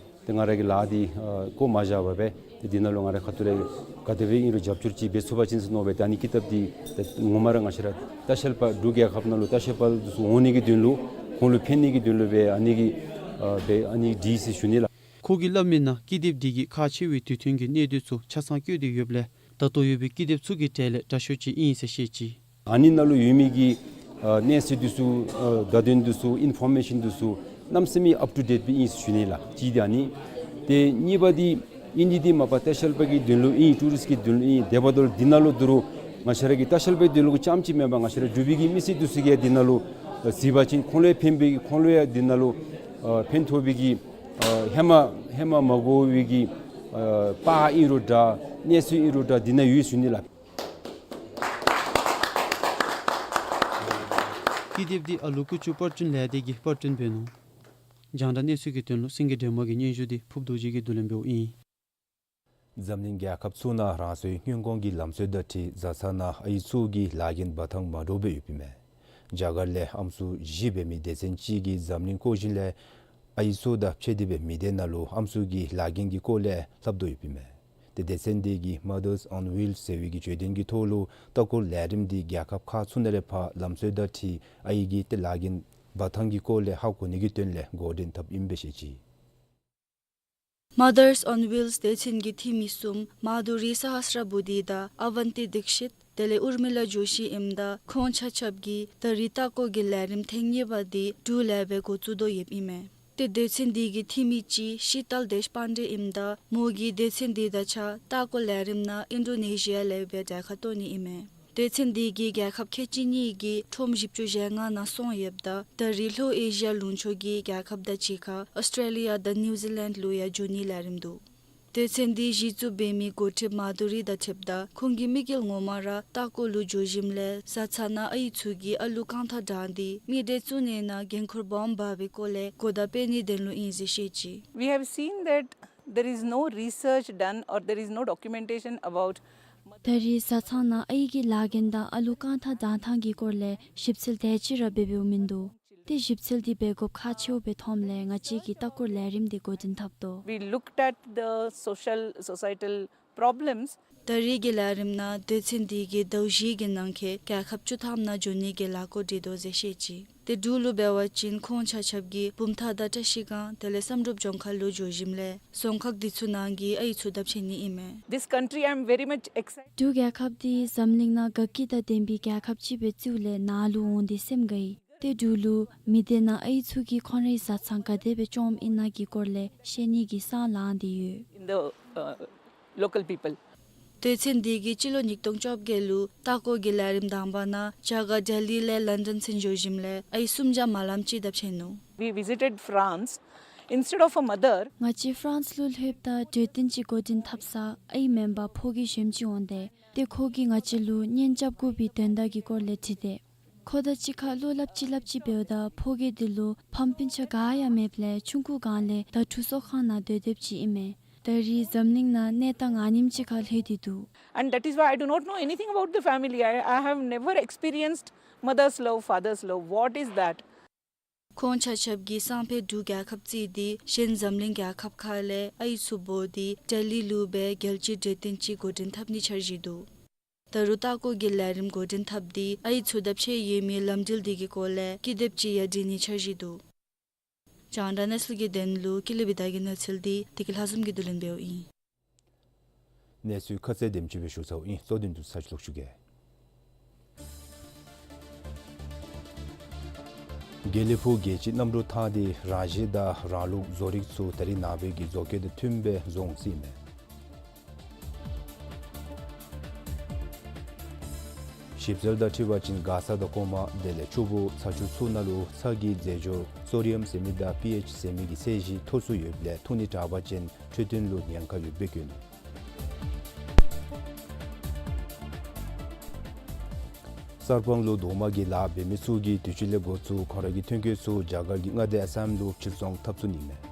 ཏེ་ང་ར་གི་ལཱ་འདི་ཨ་བཀོ་མ་བཞག་པར་སྦེ་ཏེ་འདི་ནང་ལུ་ང་ར་ཁ་ཐུག་ལས་ག་དེ་སྦེ་ཨིན་རུང་རྒྱབ་སྐྱོར་ཅིག་འབད་ཚུགས་པ་ཅིན་ཟེར་མནོ་སྦེ་ད་ཨ་ནི་ཀི་དེབ་འདི་ད་ངོ་མ་ར་ང་བཅས་ར་ལྟ་བཤལ་པ་འབྲུག་རྒྱལ་ཁབ་ནང་ལུ་ལྟ་བཤལ་པ་འདི་ཚུ་འོང་ནི་གི་དོན་ལུ་ཁོང་ལུ་ཕན་ནི་གི་དོན་ལུ་སྦེ་ཨ་ནི་གི་ཨ་སྦེ་ཨ་ནི་བྲིས་ཟེར་ཞུ་ནི་ལགས། ཁོ་གིས་སླབ་མིའི་ནང་ཀི་དེབ་འདི་གིས་ཁག་ཆེ་བའི་དུས་མཐུན་གྱི་གནད་དོན་ཚུ་ཆ་ཚང་བཀོད་དེ་ཡོདཔ་ལས་ད་ལྟོ་ཡོད་པའི་ཀི་དེབ་ཚུ་གི་གྲས་ལས་དྲག་ཤོས་ཅིག་ཨིན་ཟེར་བཤད་ཅི། ཨ་ནི་ནང་ལུ་ཡོད་མི་གི་ཨ་གནས་ཚུལ་འདི་ཚུ་ཨ་བརྡ་དོན་འདི་ཚུ་ཨིན་ཕོར་མེ་ཤཱན་འདི་ཚུ་གནམ་མེད་ས་མེད་ཨཔ་ཊུ་ཌེཊ་སྦེ་ཨིན་ཟེར་ཞུ་ནི་ལགས། གཅིག་འདི་ཨ་ནི། ཏེ་གཉིས་པ་འདི་ཨིན་ནི་འདི་མ་པ་ལྟ་བཤལ་པ་གི་དོན་ལུ་ཨིན། ཊུ་རིསཊ་གི་དོན་ལུ་ཨིན། དེ་འབདཝ་ད་ལུ་འདི་ནང་ལུ་ད་རུང་ང་བཅས་ར་གི་ལྟ་བཤལ་པའི་དོན་ལུ་རྐྱངམ་ཅིག་མེན་པར་ང་བཅས་ར་འབྲུག་པའི་གི་མི་སེར་འདི་ཚུ་གིས་འདི་ནང་ལུ་ཨ་གཟིགས་པ་ཅིན་ཁོང་ལུ་ཡང་ཕན་པའི་གི་ཁོང་ལུ་ཡང་འདི་ནང་ལུ་ཨ་ཕན་ཐོགས་པའི་གི་ཨ་ཧེ་མ་ཧེ་མ་མ་གོ་བའི་གི་ཨ་པར་ཨིན་རུང་འདྲ་གནས་ཚུལ་ཨིན་རུང་འདྲ་འདི་ནང་ཡོད་ཟེར་ཞུ་ནི་ལགས། ཀི་དེབ་འདི་ཨ་ལུ་ཀུ་ཅུ་པར་སྐྲུན་ལས་སྡེ་གིས་པར་སྐྲུན་འབད་ནུག། རྒྱང་བསྒྲགས་གནས་ཚུལ་གྱི་དོན་ལུ་སེང་གེ་སྒྲོལ་མ་གི་སྙན་ཞུ་འདི་ཕུབ་རྡོ་རྗེ་གིས་བསྡུ་ལེན་འབདཝ་ཨིན། འཛམ་གླིང་རྒྱལ་ཁབ་ཚུ་ནང་རང་སོའི་སྔོན་གོང་གི་ལམ་སྲོལ་དང་འཁྲིལ་བཟའ་ཚང་ནང་ཨའི་ཚུ་གི་ལཱ་འགན་འབག་ཐངས་མ་འདྲཝ་སྦེ་ཡོདཔ་ཨིན་མས། རྒྱ་གར་ལས་ཨམ་སྲུ་བཞི་འབད་མི་སྡེ་ཚན་ཅིག་གིས་འཛམ་གླིང་བསྐོར་ཞིནམ་ལས་ཨའི་ཚུ་དང་ཕྱད་དེ་སྦེ་མི་སྡེ་ནང་ལུ་ཨམ་སྲུ་གི་ལཱ་འགན་གྱི་སྐོར་ལས་ལྷབ་དོ་ཡོདཔ་ཨིན་མས། ཏེ་སྡེ་ཚན་དེ་གིས་Mothers on Wheels ཟེར་བའི་གི་བརྗོད་དོན་གྱི་ཐོག་ལུ་ལྟ་སྐོར་ལས་རིམ་འདི་རྒྱལ་ཁབ་ཁག་ཚུ་ནང་ལས་ཕར་ལམ་སྲོལ་དང་འཁྲིལ་ཨའི་གི་ཏེ་ལཱ་འགན་འབག་ཐངས་ཀྱི་སྐོར་ལས་ཧ་གོ་ནི་གི་དོན་ལས་འགོ་འདྲེན་འཐབ་ཨིནམ་སྦེ་བཤད་ཅི། Mothers on Wheels སྡེ་ཚན་གྱི་འཐུས་མི་གསུམ་མཱ་དྷུ་རི་སཱ་ཧཱས་ར་བུ་དི་དང་ཨ་ཝན་ཏི་དིཀ་ཤིད་དེ་ལས་ཨུར་མི་ལ་ཇོ་ཤི་ཨིནམ་ད་ཁོང་ཆ་ཁྱབ་ཀྱིས་ད་རིས་ལྟ་སྐོར་གྱི་ལས་རིམ་ཐེངས་གཉིས་པ་འདི་འབྲུག་ལས་སྦེ་འགོ་བཙུགས་དོ་ཡོདཔ་ཨིན་མས། ཏེ་སྡེ་ཚན་འདི་གི་འཐུས་མི་ཅིག་ཤི་ཏལ་དེཤ་པཱན་ཌེ་ཨིནམ་ད་མོ་གིས་སྡེ་ཚན་འདི་དང་གཅིག་ཁར་ལྟ་སྐོར་ལས་རིམ་ནང་ཨིན་ཌོ་ནེ་ཤི་ཡ་ལས་སྦེ་གྲལ་ཁར་གཏོགས་ནི་ཨིན་མས། སྡེ་ཚན་འདི་གིས་རྒྱལ་ཁབ་ཁལ་གཅིག་གཉིས་ཀྱི་ཁྲོམ་བཞི་བཅུ་ཞེ་ལྔ་ནང་སོང་ཡོདཔ་ད་ད་རིས་ལྷོ་ཨེ་ཤི་ཡ་ལུང་ཕྱོགས་ཀྱི་རྒྱལ་ཁབ་དང་གཅིག་ཁར་ཨོསི་ཊྲེ་ལི་ཡ་དང་ནིའུ་ཛི་ལེནཌ་ལུ་ཡང་འགྱོ་ནིའི་ལས་རིམ་འདུག། སྡེ་ཚན་འདི་གཞི་བཙུགས་འབད་མི་འགོ་ཁྲིདཔ་མཱ་དྷུ་རི་དང་འཁྲིལཝ་ད་ཁོང་གི་དམིགས་ཡུལ་ངོ་མ་ར་ལྟ་སྐོར་ལུ་འགྱོ་ཞིནམ་ལས་བཟའ་ཚང་ནང་ཨའི་ཚུ་གིས་ཨ་ལུ་རྐང་ཐང་དྲངས་ཏེ་མི་སྡེ་བཙུགས་ནི་ནང་འགན་ཁུར་སྦོམ་འབག་པའི་སྐོར་ལས་གོ་བརྡ་སྤེལ་ནིའི་དོན་ལུ་ཨིན་ཟེར་བཤད་ཅི། We have seen that there is no research done or there is no documentation about ད་རིས་བཟའ་ཚང་ནང་ཨའི་གི་ལཱ་འགན་དང་ཨ་ལུ་རྐང་ཐང་དྲངས་ཐངས་ཀྱི་སྐོར་ལས་ཞིབ་འཚོལ་དེ་ཅིག་ར་འབད་འབདཝ་མིན་འདུག། ཏེ་ཞིབ་འཚོལ་འདི་འབད་དགོཔ་ཁག་ཆེཝ་སྦེ་མཐོངམ་ལས་ང་བཅས་ཀྱིས་ལྟ་སྐོར་ལས་རིམ་འདི་འགོ་འདྲེན་འཐབ་དོ། We looked at the social, societal problems. ད་རིས་ཀྱི་ལས་རིམ་ནང་སྡེ་ཚན་འདི་གིས་ཟླཝ་བཞི་གི་ནང་འཁོད་རྒྱལ་ཁབ་བཅུ་ཐམ་ནང་འགྱོ་ནི་གི་ལས་སྒོ་སྒྲིག་དོ་ཟེར་བཤད་ཅི། ཏེ་འབྲུག་ལུ་འབད་བ་ཅིན་ཁོང་ཆ་ཁྱབ་ཀྱིས་བུམ་ཐང་དང་བཀྲིས་སྒང་དེ་ལས་བསམ་གྲུབ་ལྗོངས་མཁར་ལུ་འགྱོ་ཞིནམ་ལས་རྫོང་ཁག་འདི་ཚུ་ནང་གི་ཨའི་ཚུ་དང་ཕྱད་ནི་ཨིན་མས། This country, I am very much excited. འབྲུག་རྒྱལ་ཁབ་འདི་འཛམ་གླིང་ནང་དགའ་སྐྱིད་དང་ལྡན་པའི་རྒྱལ་ཁབ་ཅིག་སྦེ་བརྩིཝ་ལས་ནཱ་ལུ་འོང་སྟེ་སེམས་དགའ་ཡི། ཏེ་འབྲུག་ལུ་མི་སྡེ་ནང་ཨའི་ཚུ་གིས་ཁོང་རའི་བཟའ་ཚང་ག་དེ་སྦེ་བཅོམ་ཨིན་ན་གི་སྐོར་ལས་ཤེས་ནི་གི་སང་ལངས་ཏེ་ཡོད། In the, uh, local people. སྡེ་ཚན་འདི་གིས་སྤྱི་ལོ་ཉིས་སྟོང་བཅོ་བརྒྱད་ལུ་ལྟ་སྐོར་གྱི་ལས་རིམ་དང་པ་ནང་རྒྱ་གར་ལྡི་ལི་ལས་ལོན་ཌོན་ཚུན་འགྱོ་ཞིནམ་ལས་ཨའི་སུམ་བརྒྱ་མ་ལངམ་ཅིག་དང་ཕྱད་ནུག། We visited France. Instead of a mother, ང་བཅས་ཕ་རན་སི་ལུ་ལྷོདཔ་ད་གྲོས་བསྟུན་ཅིག་འགོ་འདྲེན་འཐབ་ས་ཨའི་མེན་པར་ཕོ་རྒྱས་གཞན་ཅིག་འོང་སྟེ་ཏེ་ཁོ་གིས་ང་བཅས་ལུ་གཉེན་རྐྱབ་དགོ་པའི་དོན་དག་གི་སྐོར་ལས་དྲིས་ཏེ་ཁོ་དང་གཅིག་ཁར་བློ་སླབ་ཅི་སླབ་ཅི་འབདཝ་ད་ཕོ་རྒྱས་འདི་ལུ་ཕམ་སྤུན་ཆ་ག་ཡང་མེདཔ་ལས་ཆུང་ཀུ་སྒང་ལས་ད་ཕྲུག་གསོ་ཁང་ནང་སྡོད་སྡོདཔ་ཅིག་ཨིན་མས། ད་རིས་འཛམ་གླིང་ནང་གནས་སྟངས་ཨ་ནེམ་ཅིག་ཁར་ལྷོད་དེ་འདུག། And that is why I do not know anything about the family. I, I have never experienced mother's love, father's love. What is that? ཁོང་ཆ་ཁྱབ་ཀྱིས་སང་ཕོད་འབྲུག་རྒྱལ་ཁབ་བརྩིས་ཏེ་གཞན་འཛམ་གླིང་རྒྱལ་ཁབ་ཁག་ལས་ཨའི་ཚུ་འབོ་སྟེ་ལྡི་ལི་ལུ་སྦེ་རྒྱལ་སྤྱིའི་གྲོས་བསྟུན་ཅིག་འགོ་འདྲེན་འཐབ་ནིའི་འཆར་གཞི་འདུག། ད་རུང་ལྟ་སྐོར་གྱི་ལས་རིམ་འགོ་འདྲེན་འཐབ་སྟེ་ཨའི་ཚུ་དང་ཕྱད་ཡོད་མི་ལམ་འགྲུལ་འདི་གི་སྐོར་ལས་ཀི་དེབ་ཅིག་ཡང་སྒྲིག་ནིའི་འཆར་གཞི་འདུག། རྒྱང་བསྒྲགས་གནས་ཚུལ་གྱི་དོན་ལུ་ཀུན་ལེགས་བི་དྷ་གི་གནས་ཚུལ་འདི་བདེ་སྐྱིད་ལྷ་འཛོམས་ཀྱིས་བསྡུ་ལེན་འབདཝ་ཨིན། གནས་ཚུལ་ཁ་གསལ་དེམ་ཅིག་སྦེ་ཞུ་ཚརཝ་ཨིན། གཙོ་དོན་དུམ་གྲ་ཅིག་ལོག་ཞུ་གེ། དགེ་ལེགས་ཕུག་རྒྱལ་སྤྱིའི་གནམ་གྲུ་ཐང་འདི་རང་བཞིན་དང་རང་ལུགས་བཟོ་རིག་ཚུ་ད་རེས་ནངས་པའི་གི་བཟོ་བཀོད་དང་མཐུནམ་སྦེ་བཟོ་འོང་ཟེར་ཨིན་མས། ཞིབ་འཚོལ་དང་འཁྲིལ་བ་ཅིན་དགའ་ས་དང་གོང་མ་དེ་ལས་ཆུ་བུར་ཚ་ཆུ་ཚུ་ནང་ལུ་ཚྭ་གི་རྫས་སྦྱོར་སོ་ཌི་ཡམ་ཟེར་མི་དང་པི་ཨེཆ་ཟེར་མི་གི་ཚད་གཞི་མཐོ་སུ་ཡོདཔ་ལས་འཐུང་ནི་དྲག་པ་ཅིན་འཕྲོད་བསྟེན་ལུ་ཉེན་ཁ་ཡོདཔ་སྦེ་བཀོད་ནུག། གསར་སྤང་ལུ་རྡོག་མ་གི་ལཱ་འབད་མི་ཚུ་གིས་དུས་ཅི་ལས་འགོ་བཙུགས་ཁོང་ར་གི་ཐོན་སྐྱེད་ཚུ་རྒྱ་གར་གྱི་མངའ་སྡེ་ཨ་སམ་ལུ་ཕྱིར་ཚོང་འཐབ་ཚུགས་ནི་མས།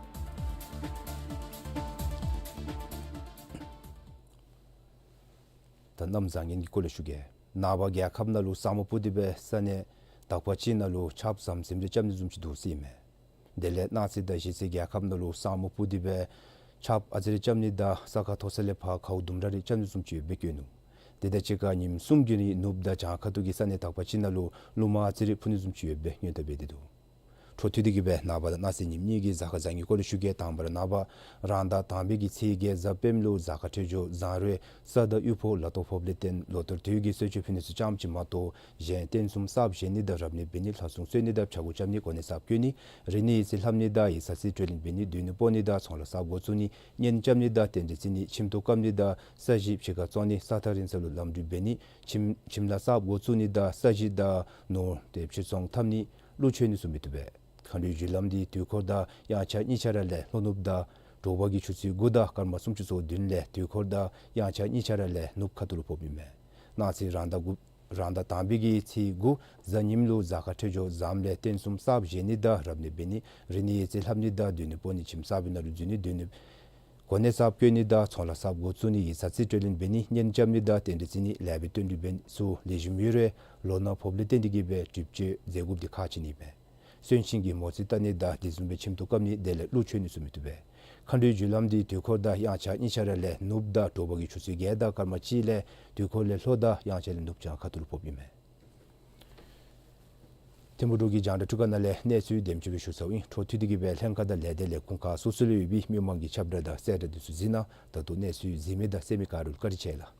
ད་གནམ་བཟང་ངན་གྱི་སྐོར་ལས་ཞུ་གེ། ནངས་པ་རྒྱལ་ཁབ་ནང་ལུ་ས་སྨུག་སྤུབས་ཏེ་སྦེ་ས་གནས་དག་པ་ཅིག་ནང་ལུ་ཆརཔ་ཟམ་ཟིམ་རེ་རྐྱབ་ནི་བཟུམ་ཅིག་འདུག་ཟེར་ཨིན་མས། དེ་ལས་གནངས་ཚེ་དང་གཞེས་ཚེ་རྒྱལ་ཁབ་ནང་ལུ་ས་སྨུག་སྤུབས་ཏེ་སྦེ་ཆརཔ་ཨ་ཙི་རེ་རྐྱབ་ནི་དང་ས་ཁ་མཐོ་ས་ལས་ཕར་ཁཝ་དུམ་གྲ་རེ་རྐྱབ་ནི་བཟུམ་ཅིག་ཡོདཔ་སྦེ་བཀོད་ནུག། དེ་དང་གཅིག་ཁར་ཉིནམ་གསུམ་བརྒྱུད་ནི་ནུབ་དང་བྱང་ཁ་ཐུག་གི་ས་གནས་དག་པ་ཅིག་ནང་ལུ་རླུང་མ་ཨ་ཙི་རེ་འཕུ་ནི་བཟུམ་ཅིག་ཡོདཔ་སྦེ་སྔོན་བརྡ་འབད་དེ་འདུག། འཕྲོ་མཐུད་དེ་གིས་སྦེ་ནངས་པ་དང་གནངས་ཚེ་ཉིནམ་གཉིས་ཀྱི་གཟའ་སྐར་གཟའ་ཉིམ་སྐོར་ལས་ཞུ་གེ། དང་པ་ར་ནངས་པ་རང་ཟླ་དང་པའི་གི་ཚེས་བརྒྱད་གཟའ་སྤེནམ་ལུ་གཟའ་སྐར་འཕྲོད་སྦྱོར་བཟང་རུང་ས་དང་གཡུས་སྤོ་ལ་ཐོག་ཕོགཔ་ལས་བརྟེན་ལོ་ལྟར་དུས་ཀྱི་གསོལ་མཆོད་ཕུལ་ནི་ཚུ་རྐྱངམ་ཅིག་མ་གཏོགས་གཞན་རྟེན་གསུམ་གསརཔ་བཞེངས་ནི་དང་རབ་གནས་འབད་ནི་ལྷ་སྲུང་གསོལ་ནི་དང་ཕྱྭ་འགུགས་རྐྱབ་ནི་གོ་གནས་གསརཔ་བསྐོ་ནི་རིག་གནས་ཡིག་རྩིས་ལྷབ་ནི་དང་ཡིག་ཚང་རྩིས་སྤྲོད་ལེན་འབད་ནི་སྡོད་ནི་སྤོ་ནི་དང་ཚོང་ལཱ་གསརཔ་འགོ་བཙུགས་ནི་གཉེན་རྐྱབ་ནི་དང་རྟེན་འབྲེལ་བརྩི་ནི་ཁྱིམ་ཐོག་བཀབ་ནི་དང་ས་གཞི་ཕྱི་ཁར་བཙོང་ནི་ས་ཐག་རིང་ས་ལུ་ལམ་འགྲུལ་འབད་ནི་ཁྱིམ་ཁྱིམ་ལཱ་གསརཔ་འགོ་བཙུགས་ནི་དང་ས་གཞི་དང་ནོར་དེ་ཕྱིར་ཚོང་འཐབ་ནི་གླུ་མཆོད་ནི་ཚུ་མི་བཏུབ་པས། མཁའ་འགྲོའི་རྒྱུ་ལམ་འདི་དུས་འཁོར་དང་དབྱངས་འཆར་གཉིས་ཆ་ར་ལས་ལྷོ་ནུབ་དང་དྲོ་པ་གི་ཆུ་ཚོད་དགུ་དང་སྐར་མ་སུམ་ཅུ་སོ་བདུན་ལས་དུས་འཁོར་དང་དབྱངས་འཆར་གཉིས་ཆ་ར་ལས་ནུབ་ཁ་ཐུག་ལུ་ཕོགཔ་ཨིན་མས། གནངས་ཚེ་རང་ཟླ་དགུ་རང་ཟླ་དང་པའི་གི་ཚེས་དགུ་གཟའ་ཉིམ་ལུ་གཟའ་སྐར་འཕྲོད་སྦྱོར་བཟངམ་ལས་རྟེན་གསུམ་གསརཔ་བཞེངས་ནི་དང་རབ་གནས་འབད་ནི་རིག་གནས་ཡིག་རྩིས་ལྷབ་ནི་དང་སྡོད་ནི་སྤོ་ནི་ཁྱིམ་གསར་པའི་ནང་ལུ་འཛུལ་ནི་སྡོད་ནི་གོ་གནས་གསརཔ་བསྐོ་ནི་དང་ཚོང་ལཱ་གསརཔ་འགོ་བཙུགས་ནི་ཡིག་ཚང་རྩིས་སྤྲོད་ལེན་འབད་ནི་གཉེན་རྐྱབ་ནི་དང་རྟེན་འབྲེལ་བརྩི་ནི་ལེགས་པའི་བསྟུན་གྲོས་འབད་ནི་ཚུ་ལེགས་ཤོམ་ཡོད་རུང་ལོ་ན་ཕོགཔ་ལས་བརྟེན་ཏེ་གིས་སྦེ་སྒྲུབ་མཆོད་མཛད་དགོཔ་འདི་ཁག་ཆེ་ནི་ཨིན་པས། གསོན་གཤིན་གྱི་མོ་རྩིས་བལྟ་ནི་དང་དེ་བཟུམ་སྦེ་ཁྱིམ་ཐོག་བཀབ་ནི་དེ་ལས་གླུ་མཆོད་ནི་ཚུ་མི་བཏུབ་པས། མཁའ་འགྲོའི་རྒྱུ་ལམ་འདི་དུས་འཁོར་དང་དབྱངས་འཆར་གཉིས་ཆ་ར་ལས་ནུབ་དང་དྲོ་པ་གི་ཆུ་ཚོད་བརྒྱད་དང་སྐར་མ་གཅིག་ལས་དུས་འཁོར་ལས་ལྷོ་དང་དབྱངས་འཆར་ལས་ནུབ་བྱང་ཁ་ཐུག་ལུ་ཕོགཔ་ཨིན་མས། ཐིམ་ཕུག་འབྲུག་གི་རྒྱང་བསྒྲགས་ཁྲི་ཀ་ནང་ལས་གནས་ཚུལ་དེམ་ཅིག་སྦེ་ཞུ་ཚརཝ་ཨིན། འཕྲོ་མཐུད་དེ་གིས་སྦེ་ལྷན་ཁག་དང་ལས་སྡེ་ལས་ཁུངས་ཁག་སོ་སོ་ལུ་ཡོད་པའི་མི་མང་གི་ཁྱབ་བསྒྲགས་དང་གསལ་བསྒྲགས་འདི་ཚུ་གཟིགས་གནང་། ད་ལྟོ་གནས་ཚུལ་གཟིགས་མི་དང་གསན་མི་ག་ར་ལུ་བཀའ་དྲིན་ཆེ་ལགས།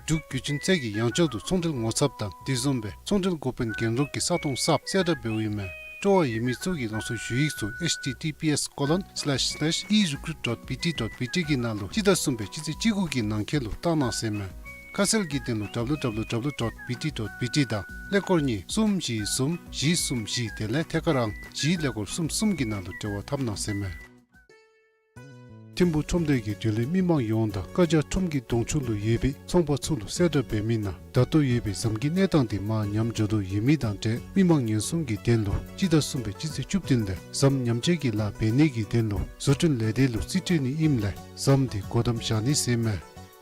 འབྲུག་བརྒྱུད་འཕྲིན་ཚད་ཀྱིས་ཡང་བསྐྱར་དུ་ཚོང་འབྲེལ་ངོ་ཚབ་དང་དེ་བཟུམ་སྦེ་ཚོང་འབྲེལ་འགོ་དཔོན་རྒྱན་རོགས་ཀྱི་ས་སྟོང་གསརཔ་གསལ་བསྒྲགས་འབདཝ་ཨིན་མས། སྤྲོ་བ་ཡོད་མི་ཚུ་གིས་རང་སོའི་ཞུ་ཡིག་ཚུ་H T T P S colon slash slash e recruit dot B T dot B T གི་ནང་ལུ་སྤྱི་ཟླ་གསུམ་པའི་སྤྱི་ཚེས་བཅུ་དགུ་གི་ནང་འཁོད་ལུ་བཏང་གནང་ཟེར་ཨིན་མས། ཁ་གསལ་གྱི་དོན་ལུ་W W W dot B T dot B T དང་ཀླད་ཀོར་གཉིས་གསུམ་བཞི་གསུམ་བཞི་གསུམ་བཞི་དེ་ལས་ཐད་ཀར་ཨང་བཞི་ཀླད་ཀོར་གསུམ་གསུམ་གྱི་ནང་ལུ་འབྲེལ་བ་འཐབ་གནང་ཟེར་ཨིན་མས། ཐིམ་ཕུག་ཁྲོམ་སྡེ་གིས་འབྲེལ་ཡོད་མི་མང་ཡོངས་དང་བཀའ་རྒྱ་ཁྲོམ་གྱི་གདོང་ཕྱོགས་ལུ་ཡོད་པའི་ཚོང་པ་ཚུ་ལུ་གསལ་བསྒྲགས་འབད་མི་ནང་ད་ལྟོ་ཡོད་པའི་ཟམ་གྱི་གནས་སྟངས་འདི་མར་ཉམས་འགྱོ་དོ་ཡོད་མི་དང་འབྲེལ་མི་མང་ཉེན་སྲུང་གི་དོན་ལུ་སྤྱི་ཟླ་གསུམ་པའི་སྤྱི་ཚེས་བཅུ་བདུན་ལས་ཟམ་ཉམས་བཅོས་ཀྱི་ལཱ་འབད་ནི་གི་དོན་ལུ་བཟོ་སྐྲུན་ལས་སྡེ་ལུ་རྩིས་སྤྲོད་ནི་ཨིནམ་ལས་ཟམ་འདི་སྒོ་བསྡམ་བཞག་ནི་ཟེར་ཨིན་མས།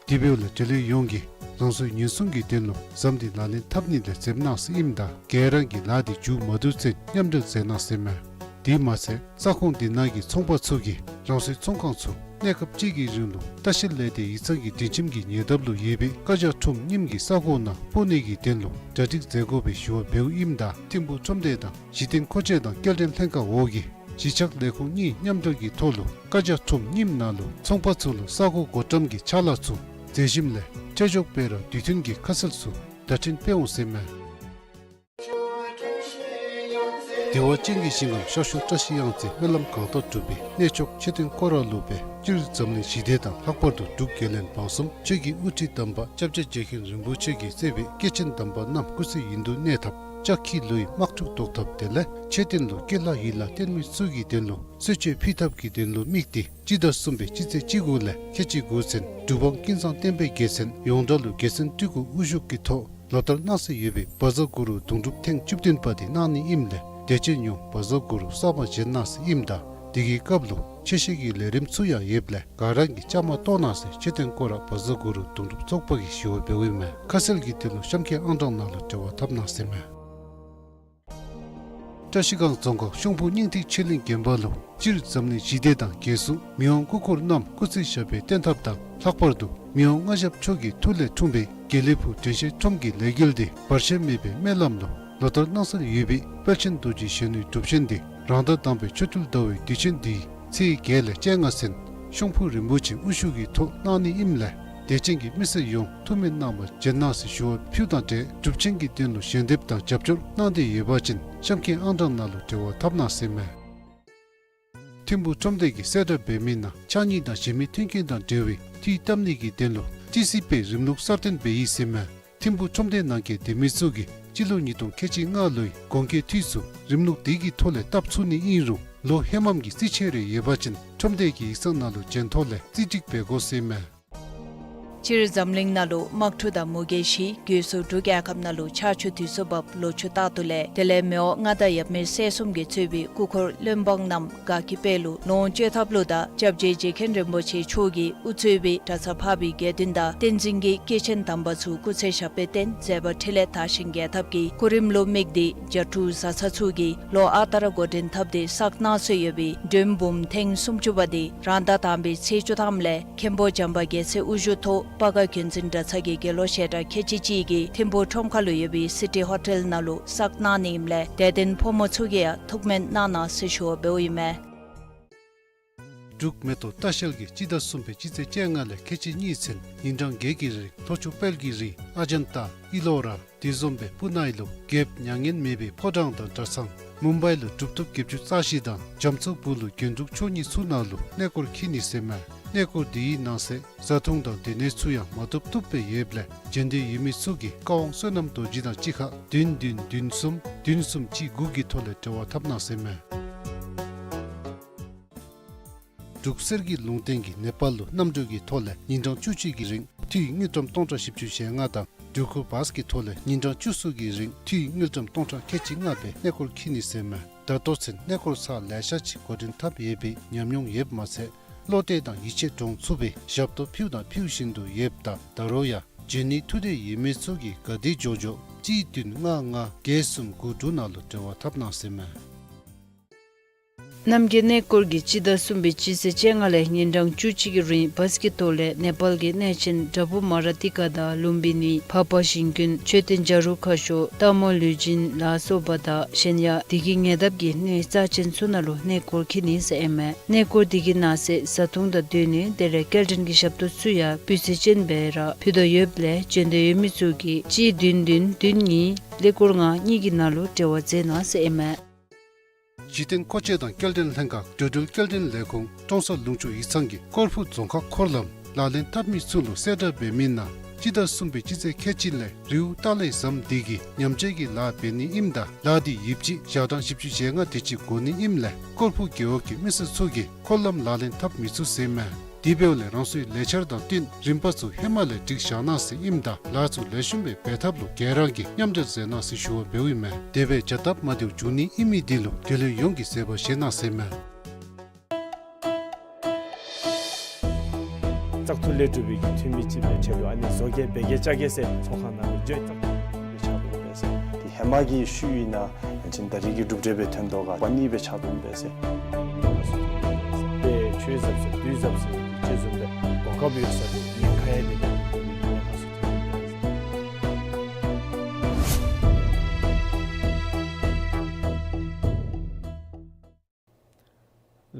དེ་འབདཝ་ལས་འབྲེལ་ཡོད་ཡོངས་ཀྱིས་རང་སོའི་ཉེན་སྲུང་གི་དོན་ལུ་ཟམ་འདི་ལག་ལེན་འཐབ་ནི་ལས་འཛེམ་གནང་ཟེར་ཨིནམ་ད་ག་ར་གིས་ལཱ་འདི་མཇུག་མ་བསྡུ་ཚུན་མཉམ་འབྲེལ་མཛད་གནང་ཟེར་ཨིན་མས། དེ་མ་ཚད་ས་ཁོངས་འདི་ནང་གི་ཚོང་པ་ཚུ་གིས་རང་སོའི་ཚོང་ཁང་ཚུ་གནས་སྐབས་གཅིག་གི་རིང་ལུ་ལྟ་བཤལ་ལས་སྡེ་ཡིག་ཚང་གི་སྒྲིག་ཁྱིམ་གྱི་ཉེ་འདབས་ལུ་ཡོད་པའི་བཀའ་རྒྱ་ཁྲོམ་རྙིངམ་གི་ས་གོ་ནང་སྤོ་ནི་གི་དོན་ལུ་གྲ་སྒྲིག་མཛད་དགོ་པའི་ཞུ་བ་འབདཝ་ཨིནམ་ད་ཐིམ་ཕུག་ཁྲོམ་སྡེ་དང་གཞི་རྟེན་མཁོ་ཆས་དང་སྐྱེལ་འདྲེན་ལྷན་ཁག་འོག་གི་གཞིས་ཆགས་ལས་ཁུངས་གཉིས་མཉམ་འབྲེལ་གྱི་ཐོག་ལུ་བཀའ་རྒྱ་ཁྲོམ་རྙིངམ་ནང་ལུ་ཚོང་པ་ཚུ་ལུ་ས་གོ་སྒོ་འགྲམ་གྱི་ཆ་ལག་ཚུ་མཛད་ཞིནམ་ལས་ཁྲལ་གཅོག་འབད་རུང་དུས་མཐུན་གྱི་ཁ་གསལ་ཚུ་བརྡ་འཕྲིན་སྤེལ་འོང་ཟེར་ཨིན་མས། བདེ་བ་ཅན་གྱི་ཞིང་ཁམས་ཤར་ཕྱོགས་བཀྲ་ཤིས་གཡང་རྩེ་སྨོན་ལམ་གང་དག་གྲུབ་པའི་གནས་མཆོག་མཆོད་རྟེན་སྐོར་ར་ལུ་སྦེ་སྤྱིར་འཛམ་གླིང་ཞི་བདེ་དང་ལྷག་པར་དུ་འབྲུག་རྒྱལ་བློན་འབངས་གསུམ་ཆོས་ཀྱི་དབུ་ཁྲིད་དམ་པ་སྐྱབས་རྗེ་རྗེ་མཁན་རིན་པོ་ཆེ་གིས་གཙོས་པའི་སྐྱེས་ཆེན་དམ་པ་རྣམས་སྐུ་ཚེ་ཡུན་དུ་གནས་ཐབས་ལྕགས་ཁྱི་ལུ་ཡི་དམག་འཁྲུག་བཟློག་ཐབས་དེ་ལས་མཆོད་རྟེན་ལུ་སྐྱེས་ལྷ་ཡིད་ལ་བརྟན་མི་ཚུ་གི་དོན་ལུ་གསོལ་མཆོད་ཕུལ་ཐབས་ཀྱི་དོན་ལུ་དམིགས་ཏེ་སྤྱི་ཟླ་གསུམ་པའི་སྤྱི་ཚེས་བཅུ་དགུ་ལས་ཁལ་གཅིག་དགུ་ཚུན་གྲུབ་དབང་ཀུན་བཟང་བསྟན་པའི་རྒྱལ་མཚན་ཡོངས་གྲགས་ལུ་རྒྱལ་མཚན་སྤྲུལ་སྐུ་དབུ་བཞུགས་ཀྱི་ཐོག་ལོ་ལྟར་གནང་སྲོལ་ཡོད་པའི་བཛྲ་གུ་རུ་གདུང་སྒྲུབ་ཐེངས་བཅུ་བདུན་པ་དེ་གནང་ནི་ཨིནམ་ལས་དད་ཅན་ཡོངས་བཛྲ་གུ་རུ་གསར་པ་བཞེངས་གནང་ཟེར་ཨིནམ་ད་དེ་གི་སྐབས་ལུ་ཆོས་བཤད་ཀྱི་ལས་རིམ་ཚུ་ཡང་ཡོདཔ་ལས་ག་ར་གིས་བཅའ་མར་གཏོགས་གནང་ཟེར་མཆོད་རྟེན་སྐོར་ར་བཛྲ་གུ་རུ་གདུང་སྒྲུབ་ཚོགས་པ་གིས་ཞུ་བ་འབདཝ་ཨིན་མས། ཁ་གསལ་གྱི་དོན་ལུ་གཤམ་འཁོད་ཨང་གྲངས་ནང་ལུ་འབྲེལ་བ་འཐབ་གནང་ཟེར་ཨིན་མས། བཀྲ་ཤིས་སྒང་རྫོང་ཁག་ཤོང་ཕུ་སྙིང་ཐིག་ཆོས་གླིང་དགོན་པ་ལུ་སྤྱིར་འཛམ་གླིང་ཞི་བདེ་དང་རྒྱལ་སྲུང་མི་དབང་སྐུ་འཁོར་རྣམས་སྐུ་ཚེ་ཞབས་པད་བརྟན་ཐབས་དང་ལྷག་པར་དུ་མི་དབང་མངའ་ཞབས་མཆོག་གི་ཐུགས་ལས་འཁྲུངས་པའི་དགེ་ལེགས་ཕུག་དྲན་ཤེས་ཁྲོམ་གྱི་ལས་འགུལ་འདི་བར་ཆད་མེད་པའི་སྨོན་ལམ་ལུ་ལོ་ལྟར་གནང་སྲོལ་ཡོད་པའི་དཔལ་ཆེན་རྡོ་རྗེ་གཞོན་ནུའི་སྒྲུབ་ཆེན་འདི་རང་ཟླ་དང་པའི་ཆོ་འཕྲུལ་ཟླ་བའི་དུས་ཆེན་འདི་ཚེས་བརྒྱད་ལས་བཅོ་ལྔ་ཚུན་ཤོང་ཕུ་རིན་པོ་ཆེ་དབུ་བཞུགས་ཀྱི་ཐོག་གནང་ནི་ཨིནམ་ལས་དད་ཅན་གྱི་མི་སེར་ཡོངས་ཐུགས་སྨོན་གནང་བར་བྱོན་གནང་ཟེར་ཞུ་བ་ཕུལཝ་དང་འབྲེལ་སྒྲུབ་ཆེན་གྱི་དོན་ལུ་ཞལ་འདེབས་དང་རྒྱབ་སྐྱོར་གནང་འདོད་ཡོད་པ་ཅིན་གཤམ་འཁོད་ཨང་གྲངས་ནང་ལུ་འབྲེལ་བ་འཐབ་གནང་ཟེར་ཨིན་མས། ཐིམ་ཕུག་ཁྲོམ་སྡེ་གིས་གསལ་བསྒྲགས་འབད་མི་ནང་ཕྱགས་སྙིགས་དང་གཞན་མི་མཐུན་རྐྱེན་དང་འབྲེལ་བའི་ འཐུས་བཏབ་ནི་གི་དོན་ལུ་ཅི་སྲིད་སྦེ་རིམ་ལུགས་གསར་བཏོན་འབད་ཡི་ཟེར་མས། ཐིམ་ཕུག་ཁྲོམ་སྡེ་ནང་འཁོད་སྡོད་མི་ཚུ་གིས་སྤྱི་ལོ་ཉིས་སྟོང་ཁལ་གཅིག་ལྔ་ལོའི་གོང་འཁོད་འཐུས་ཚུ་རིམ་ལུགས་དེ་གི་ཐོག་ལས་བཏབ་ཚུགས་ནི་ཨིན་རུང་ལོ་ཧེ་མམ་གྱི་རྩིས་ཆད་རེ་ཡོད་པ་ཅིན་ཁྲོམ་སྡེ་གི་ཡིག་ཚང་ནང་ལུ་འབྱོན་ཐོག་ལས་རྩིས་སྒྲིག་འབད་དགོ་ཟེར་མས། སྤྱིར་འཛམ་གླིང་ནང་ལུ་དམག་འཁྲུག་དང་མུ་གེ་ཞི་རྒོལ་སོགས་འབྲུག་རྒྱལ་ཁབ་ནང་ལུ་ཆར་ཆུ་དུས་སུ་བབས་ལོ་ཆུ་རྟག་ཏུ་ལས་དེ་ལས་མེའོ་མངའ་བདག་ཡབ་མེས་སྲས་གསུམ་གྱིས་གཙོས་པའི་སྐུ་འཁོར་བློན་འབངས་རྣམས་དགའ་སྐྱིད་དཔལ་ལུ་ལོངས་སྤྱོད་ཐབས་ལུ་དང་སྐྱབས་རྗེ་རྗེ་མཁན་རིན་པོ་ཆེ་མཆོག་གིས་དབུ་གཙོས་པའི་གྲྭ་ཚང་འཕགས་པའི་དགེ་འདུན་དང་བསྟན་འཛིན་གྱི་སྐྱེས་ཆེན་དམ་པ་ཚུ་སྐུ་ཚེ་ཞབས་པད་བརྟན་མཛད་པ་འཕྲིན་ལས་དར་ཞིང་རྒྱས་ཐབས་ཀྱི་གོ་རིམ་ལུ་དམིགས་ཏེ་རྒྱ་ཕྲུག་བཟའ་ཚང་ཚུ་གིས་ལོ་ཨ་རྟག་ར་འགོ་འདྲེན་འཐབ་སྟེ་བསགས་གནང་སྲོལ་ཡོད་པའི་མགྲོན་འབུམ་ཐེངས་སུམ་ཅུ་པ་དེ་རང་ཟླ་དང་པའི་ཚེས་བཅུ་ཐམ་ལས་མཁན་པོ་བྱམས་པ་རྒྱལ་མཚན་དབུ་བཞུགས་ཐོག་སྤ་སྒར་རྒྱུན་འཛིན་གྲྭ་ཚང་གི་དགེ་སློང་བཤད་གྲྭ་ཁལ་གཅིག་གཅིག་གིས་ཐིམ་ཕུག་ཁྲོམ་ཁ་ལུ་ཡོད་པའི་སི་ཊི་ཧོ་ཊེལ་ནང་ལུ་བསགས་གནང་ནི་ཨིནམ་ལས་དད་ལྡན་ཕོ་མོ་ཚུ་གིས་ཡང་ཐུགས་སྨོན་གནང་གནང་ཟེར་ཞུ་བ་འབདཝ་ཨིན་མས། འབྲུག་མེ་ཏོག་ལྟ་བཤལ་གྱིས་སྤྱི་ཟླ་གསུམ་པའི་སྤྱི་ཚེས་བཅོ་ལྔ་ལས་ཁལ་གཅིག་གཉིས་ཚུན་ཉིན་གྲངས་བརྒྱད་ཀྱི་རིང་ལྷོ་ཕྱོགས་དཔལ་གྱི་རི་ཨ་ཇན་ཏ་ཨི་ལོ་ར་དེ་བཟུམ་སྦེ་པུ་ནའི་ལུ་རྒྱལཔོ་མྱ་ངན་མེད་པའི་ཕོ་བྲང་དང་གྲྭ་ཚང་། མུམ་བའི་ལུ་གྲུབ་ཐོབ་བརྒྱད་ཅུ་རྩ་བཞི་དང་རྒྱ་མཚོ་སྦུག་ལུ་རྒྱན་དྲུག་མཆོག་གཉིས་ཚུ་ནང་ལུ་གནས་སྐོར་འཁྱིད་ནི་ཟེར་མས། གནས་སྐོར་འདི་གི་ནང་གསེས་བཟའ་འཐུང་དང་སྡོད་གནས་ཚུ་ཡང་མ་བཏུབ་བཏུབ་སྦེ་ཡོདཔ་ལས་འབྱོན་འདོད་ཡོད་མི་ཚུ་གིས་བཀའ་དབང་བསོད་ནམས་རྡོ་རྗེ་དང་གཅིག་ཁར་བདུན་བདུན་བདུན་གསུམ་བདུན་གསུམ་གཅིག་དགུ་གི་ཐོག་ལས་འབྲེལ་བ་འཐབ་གནང་ཟེར་མས། འབྲུག་གསེར་གྱི་ལུང་བསྟན་གྱིས་ནེ་པཱལ་ལུ་གནམ་གྲུ་གི་ཐོག་ལས་ཉིན་གྲངས་བཅུ་གཅིག་གི་རིང་འཐུས་དངུལ་ཀྲམ་སྟོང་ཕྲག་བཞི་བཅུ་ཞེ་ལྔ་དང་འགྲུལ་འཁོར་བཱས་ཀྱི་ཐོག་ལས་ཉིན་གྲངས་བཅུ་གསུམ་གྱི་རིང་འཐུས་དངུལ་ཀྲམ་སྟོང་ཕྲག་ཁལ་གཅིག་ལྔ་སྦེ་གནས་སྐོར་འཁྱིད་ནི་ཟེར་མས། ད་ལྟོ་ཚུན་གནས་སྐོར་ཚར་ལེ་ཤ་ཅིག་འགོ་འདྲེན་འཐབ་ཡོད་པའི་ཉམས་མྱོང་ཡོདཔ་མ་ཚད་བློ་གཏད་དང་ཡིད་ཆེས་འདྲོངས་ཚུགས་པའི་ཞབས་ཏོག་ཕུལཝ་དང་ཕུལ་བཞིན་དུ་ཡོདཔ་ད་ད་རུང་ཡང་འབྱོན་ནི་ཐུགས་འདོད་ཡོད་མི་ཚུ་གིས་ག་དེ་མགྱོགས་མགྱོགས་གཅིག་བདུན་ལྔ་ལྔ་བརྒྱད་གསུམ་དགུ་དྲུག་ནང་ལུ་འབྲེལ་བ་འཐབ་གནང་ཟེར་མས། རྣམ་རྒྱལ་གནས་སྐོར་གྱིས་སྤྱི་ཟླ་གསུམ་པའི་སྤྱི་ཚེས་བཅོ་ལྔ་ལས་ཉིན་གྲངས་བཅུ་གཅིག་གི་རིང་བཱས་ཀྱི་ཐོག་ལས་ནེ་པཱལ་གྱི་གནས་ཆེན་དྲ་བུ་མ་ར་ཏི་ཀ་དང་ལུམ་བི་ནི་འཕགས་པ་ཞིང་ཀུན་མཆོད་རྟེན་བྱ་རུང་ཁ་ཤོར་སྟག་མོ་ལུས་སྦྱིན་ལ་སོགས་པ་དང་གཞན་ཡང་བདེ་སྐྱིད་ཉེ་འདབས་ཀྱི་གནས་རྩ་ཆེན་ཚུ་ནང་ལུ་གནས་སྐོར་འཁྱིད་ནི་ཟེར་ཨིན་མས། གནས་སྐོར་འདི་གི་ནང་གསེས་བཟའ་འཐུང་དང་སྡོད་གནས་དེ་ལས་སྐྱེལ་འདྲེན་གྱི་ཞབས་ཏོག་ཚུ་ཡང་སྤུས་ཚད་ཅན་སྦེ་ར་ཕུལ་དོ་ཡོདཔ་ལས་འབྱོན་འདོད་ཡོད་མི་ཚུ་གིས་གཅིག་བདུན་བདུན་བདུན་གཉིས་ཀླད་ཀོར་ལྔ་གཉིས་ཀྱི་ནང་ལུ་འབྲེལ་བ་མཛད་གནང་ཟེར་ཨིན་མས། གཞི་རྟེན་མཁོ་ཆས་དང་སྐྱེལ་འདྲེན་ལྷན་ཁག་འགྲོ་འགྲུལ་སྐྱེལ་འདྲེན་ལས་ཁུངས་ཀྲོང་གསར་ལུང་ཕྱོགས་ཡིག་ཚང་གིས་ཀོར་ཕུག་རྫོང་ཁག་འཁོར་ལམ་ལག་ལེན་འཐབ་མི་ཚུ་ལུ་གསལ་བསྒྲགས་འབད་མི་ནང་སྤྱི་ཟླ་གསུམ་པའི་སྤྱི་ཚེས་ཁལ་གཅིག་ལས་རི་བོ་ཏཱ་ལའི་ཟམ་དེ་གི་ཉམས་བཅོས་ཀྱི་ལཱ་འབད་ནི་ཨིནམ་ད་ལཱ་དེ་ཡོདཔ་ཅིག་ཞག་གྲངས་བཞི་བཅུ་ཞེ་ལྔ་དེ་ཅིག་འགོར་ནི་ཨིནམ་ལས་ཀོར་ཕུག་རྒེད་འོག་གི་མི་སེར་ཚུ་གིས་འཁོར་ལམ་ལག་ལེན་འཐབ་མི་ཚུགས་ཟེར་མས། དེ་འབདཝ་ལས་རང་སོའི་ལས་འཆར་དང་བསྟུན་རིམ་པ་ཚུ་ཧེ་མ་ལས་སྒྲིག་བཞག་གནང་ཟེར་ཨིནམ་ད་ལཱ་ཚུ་ལེགས་ཤོམ་སྦེ་འབད་ཐབས་ལུ་ག་ར་གིས་མཉམ་འབྲེལ་མཛད་གནང་ཟེར་ཞུ་བ་འབདཝ་ཨིན་མས། དེ་སྦེ་བྱ་སྟབས་མ་བདེཝ་བྱུང་ནི་ཨིན་མི་དེ་ལུ་རྒྱུས་ལོན་ཡོངས་ཀྱིས་བཟོད་པ་བཞེས་གནང་ཟེར་མས། བཙག་འཐུ་ལས་གྲུབ་པའི་གི་འཐུས་མི་ཅིག་སྦེ་ཆེད་དུ་ཨ་ནི་བཟོ་བཀོད་འབད་གེ་བཅའ་གེ་ཟེར་ཚོགས་ཁང་ནང་ལུ་བརྗོད་བཙག་འཐུ་སྦེ་ཆགས་འདུག་པས་ཟེར། དེ་ཧེ་མ་གི་ཤུལ་ཨིན་ན་ཅིན་ད་རེས་ཀྱི་གྲུབ་འབྲས་སྦེ་ཐོན་དོ་ག་པ་ནི་སྦེ་ཆགས་འདུག་པས་ཟེར། དེ་ཆོས་ཟབ་ཟེར་དུས་ཟབ་ཟེར་ཅིག་བཟུམ་སྦེ་གོ་སྐབས་ཡོད་ས་དེ་ཉེན་ཁ་ཡང་དེ་ལས་ཐོན་འདུག་པས་ཟེར།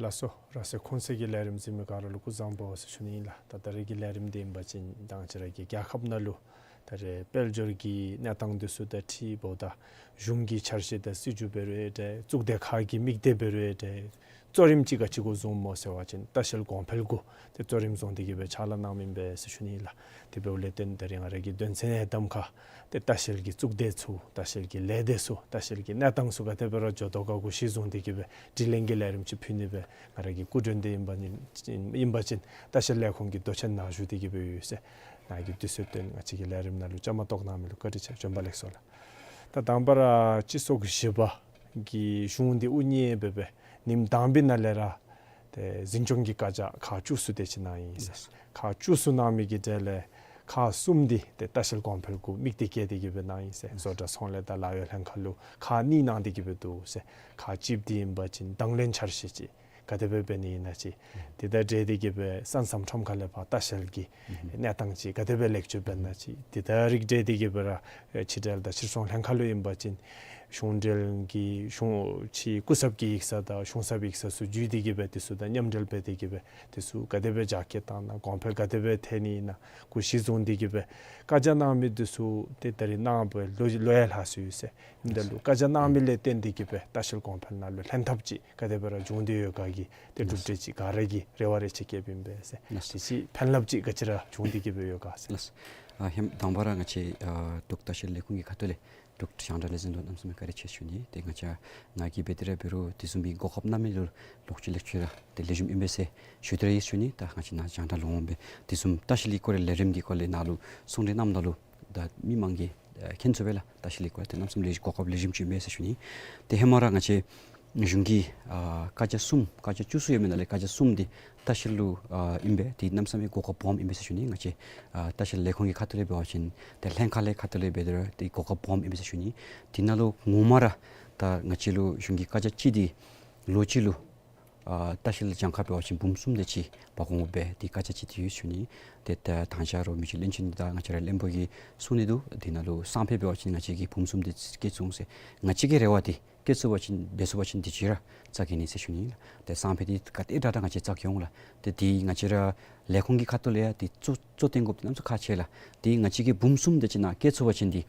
ལགས་སོ། ར་སའི་ཁོང་གསལ་གྱི་ལས་རིམ་གཟིགས་མི་ག་ར་ལུ་སྐུ་གཟུགས་བཟང་པོ་ཟེར་ཞུ་ནི་ཨིན་ལགས། ད་ད་རེས་ཀྱི་ལས་རིམ་འདི་ཨིན་པ་ཅིན་ད་ང་བཅས་ར་གི་རྒྱལ་ཁབ་ནང་ལུ་ད་རེས་དཔལ་འབྱོར་གྱི་གནས་སྟངས་འདི་ཚུ་དང་འཁྲིལཝ་ད་གཞུང་གི་འཆར་གཞི་དང་སྲིད་བྱུས་འབད་རུང་ཡང་འདྲ་གཙུག་སྡེ་ཁག་གི་དམིགས་གཏད་འབད་རུང་ཡང་འདྲ་གཙོ་རིམ་ཅིག་ག་ཅི་གུ་བཟུངམ་སྨོ་ཟེར་བ་ཅིན་ལྟ་བཤལ་གོང་འཕེལ་གུ་ཏེ་གཙོ་རིམ་བཟུང་སྟེ་གི་སྦེ་ཕྱག་ལཱ་གནངམ་ཨིན་པས་ཟེར་ཞུ་ནི་ཨིན་ལགས། དེ་འབདཝ་ལས་བརྟེན་ད་རེས་ང་ར་གི་དོན་ཚན་ཡང་གདམ་ཁ་ཏེ་ལྟ་བཤལ་གྱི་གཙུག་སྡེ་ཚུ་ལྟ་བཤལ་གྱི་ལས་སྡེ་ཚུ་ལྟ་བཤལ་གྱི་གནས་སྟངས་ཚུ་ག་དེ་སྦེ་ར་འགྱོ་དོ་ག་གུ་གཞི་བཟུང་སྟེ་གི་སྦེ་དྲི་ལན་གྱི་ལས་རིམ་ཅིག་ཕུལ་ནི་སྦེ་ང་ར་གི་སྐུ་མགྲོན་འདི་ཨིན་པ་ཨིན་པ་ཅིན་ལྟ་བཤལ་ལས་ཁུངས་ཀྱི་མདོ་ཆེན་ནཱ་བཞུགས་ཏེ་གི་སྦེ་ཡོད་ཟེར། ནཱ་གིས་དུས་ཚོད་བཏོན་ང་བཅས་ཀྱི་ལས་རིམ་ནང་ལུ་བཅའ་མར་གཏོགས་གནང་མི་ལུ་བཀའ་དྲིན་ཆེ། བྱོན་པ་ལེགས་སོ་ལགས། ད་དང་པ་ར་སྤྱི་ཚོགས་ཀྱི་བཞི་པ་གི་གཞུང་འདི་དབུ་བརྙེས་སྦེ་སྦེ་ཉིནམ་དང་པའི་ནང་ལས་ར་ཏེ་འཛིན་སྐྱོང་གི་བཀའ་རྒྱ་ཁག་བཅུ་གསུམ་དེ་ཅིག་གནང་ཡི་ཟེར། ཁག་བཅུ་གསུམ་གནང་མི་གི་གྲས་ལས་ཁག་གསུམ་འདི་ཏེ་ལྟ་བཤལ་གོང་འཕེལ་གུ་དམིགས་གཏད་བསྐྱེད་དེ་གི་སྦེ་གནང་ཡི་ཟེར། བཟོ་གྲྭ་ཚོང་ལས་དང་ལཱ་གཡོག་ལྷན་ཁག་ལུ་ཁག་གཉིས་གནང་སྟེ་གི་སྦེ་འདུག་ཟེར། ཁག་གཅིག་འདི་ཨིན་པ་ཅིན་དང་ལེན་འཆར་གཞི་ཅིག་ག་དེ་སྦེ་འབད་ནི་ཨིན་ན་ཅིག་དེ་དང་འབྲེལ་ཏེ་གི་སྦེ་ས་མཚམས་ཁྲོམ་ཁ་ལས་ཕར་ལྟ་བཤལ་གྱི་གནས་སྟངས་ཅིག་ག་དེ་སྦེ་ལེགས་བཅོས་འབད་ན་ཅིག་དེ་དང་རིགས་འབྲེལ་ཏེ་གི་སྦེ་ར་ཕྱི་འབྲེལ་དང་ཕྱིར་ཚོང་ལྷན་ཁག་ལུ་ཨིན་པ་ཅིན་ གཞུང་འབྲེལ་གྱི་གཞུང་ཕྱི་སྐུ་ཚབ་ཀྱི་ཡིག་ཚང་དང་གཞུང་ཚབ་ཡིག་ཚང་ཚུ་བརྒྱུད་དེ་གི་སྦེ་དེ་ཚུ་དང་མཉམ་འབྲེལ་འབད་དེ་གི་སྦེ་དེ་ཚུ་ག་དེ་སྦེ་རྒྱ་སྐྱེད་བཏང་ན་གོང་འཕེལ་ག་དེ་སྦེ་ཐོན་ནི་ཨིན་ན་གུ་གཞི་བཟུང་སྟེ་གི་སྦེ་བཀའ་རྒྱ་གནང་མི་དེ་ཚུ་ཏེ་ད་རིས་གནང་བའི་ལོ་ལོ་ཡང་ལྷག་སོ་ཡི་ཟེར། ཨིནམ་ད་ལུ་བཀའ་རྒྱ་གནང་མི་ལས་བརྟེན་ཏེ་གི་སྦེ་ལྟ་བཤལ་གོང་འཕེལ་ནང་ལུ་ལྷན་ཐབས་ཅིག་ག་དེ་སྦེ་ར་བྱུང་སྟེ་ཡོད་ག་གི་ཏེ་གྲུབ་འབྲས་ཅིག་ག་ར་གིས་རེ་བ་རེ་ཆེ་བསྐྱེདཔ་ཨིན་པས་ཟེར། ལགས། དེ་ཅིག་ཕན་རླབས་ཅིག་ག་ཅི་ར་བྱུང་སྟེ་གི་སྦེ་ཡོད་ག་ཟེར། ལགས། ཨ་ཧེ་མ་དང་པ་ར་ང་བཅས་ཨ་འབྲུག་ལྟ་བཤལ་ལས་ཁུངས་ཀྱི་ཁ་ཐུག་ལས་འབྲུག་རྒྱང་བསྒྲགས་ལས་འཛིན་ལུ་གནམ་མེད་ས་མེད་བཀའ་དྲིན་ཆེ་ཞུ་ནི། ཏེ་ང་བཅས་ང་གིས་འབད་དེ་ར་འབད་རུང་དེ་བཟུམ་མའི་གོ་སྐབས་གནང་མི་ལུ་ལོག་ཅི་ལེགས་ཤོམ་ར་ཏེ་ལེགས་ཤོམ་ཨིན་པས་ཟེར་ཞུ་སྟེ་ར་ཡོད་ཞུ་ནི། ད་ང་བཅས་ནཱ་རྒྱང་བསྒྲགས་ལུ་འོང་སྦེ་དེ་བཟུམ་ལྟ་བཤལ་གྱི་སྐོར་ལས་ལས་རིམ་གྱི་སྐོར་ལས་ནཱ་ལུ་གསུང་གྲོས་གནངམ་ད་ལུ་ད་མི་མང་གིས་ཨ་མཁྱེན་ཚུགས་པས་ལགས། ལྟ་བཤལ་གྱི་སྐོར་ལས་ཏེ་གནམ་མེད་ས་མེད་ལེགས་གོ་སྐབས་ལེགས་ཤོམ་ཅིག་ཨིན་པས་ཟེར་ཞུ་ནི། ཏེ་ཧེ་མ་ར་ང་བཅས་གཞུང་གི་ཨ་བཀའ་རྒྱ་གསུམ་བཀའ་རྒྱ་བཅུ་གསུམ་ཡོད་མི་ནང་ལས་བཀའ་རྒྱ་གསུམ་འདི་ལྟ་བཤལ་ལུ་ཨ་ཨིན་པས། ཏེ་གནམ་མེད་ས་མེད་གོ་སྐབས་སྦོམ་ཨིན་པས་ཟེར་ཞུ་ནི། ང་བཅས་ཨ་ལྟ་བཤལ་ལས་ཁུངས་ཀྱི་ཁ་ཐུག་ལས་འབད་བ་ཅིན་ཏེ་ལྷན་ཁག་ལས་ཁ་ཐུག་ལས་འབད་དེ་ར་ཏེ་གོ་སྐབས་སྦོམ་ཨིན་པས་ཟེར་ཞུ་ནི། དེ་ནང་ལུ་ངོ་མ་ར་ད་ང་བཅས་ལུ་གཞུང་གི་བཀའ་རྒྱ་གཅིག་འདི་ལོ་གཅིག་ལུ་ཨ་ལྟ་བཤལ་གྱངས་ཁ་འབད་བ་ཅིན་འབུམ་གསུམ་དེ་ཅིག་འབག་འོང་སྦེ་ཏེ་བཀའ་རྒྱ་ཅིག་ཏེ་ཡོད་ཞུ་ནི། ཏེ་ད་དང་ཞག་རོགས་མི་རྗེ་བློན་ཆེན་དང་ང་བཅས་ར་བློན་པོ་གིས་གསུང་ནི་འདུག། དེ་ནང་ལུ་སང་ཕོད་འབད་བ་ཅིན་ང་བཅས་ཀྱིས་འབུམ་གསུམ་དེ་ཅིག་བཙུགས་ཟེར། ང་བཅས་ཀྱི་རེ་བ་འདི་བསྐྱེད་ཚུགས་པ་ཅིན་འབད་ཚུགས་པ་ཅིན་དུས་ཅི་ར་རྩ་འགེངས་ནི་ཟེར་ཞུ་ནི་ལགས། ཏེ་སང་ཕོད་འདི་ག་དེ་དྲག་དྲག་ང་བཅས་རྩ་འགེངས་འོང་ལགས། ཏེ་འདི་ང་བཅས་ར་ལས་ཁུངས་ཀྱི་ཁ་ཐུག་ལས་ཡང་འདི་གཙོ་གཙོ་བཏོན་དགོཔ་འདི་གནམ་མེད་ས་མེད་ཁག་ཆེ་ལགས། འདི་ང་བཅས་ཀྱིས་འབུམ་གསུམ་དེ་ཅིག་ནང་བསྐྱེད་ཚུགས་པ་ཅིན་འདི་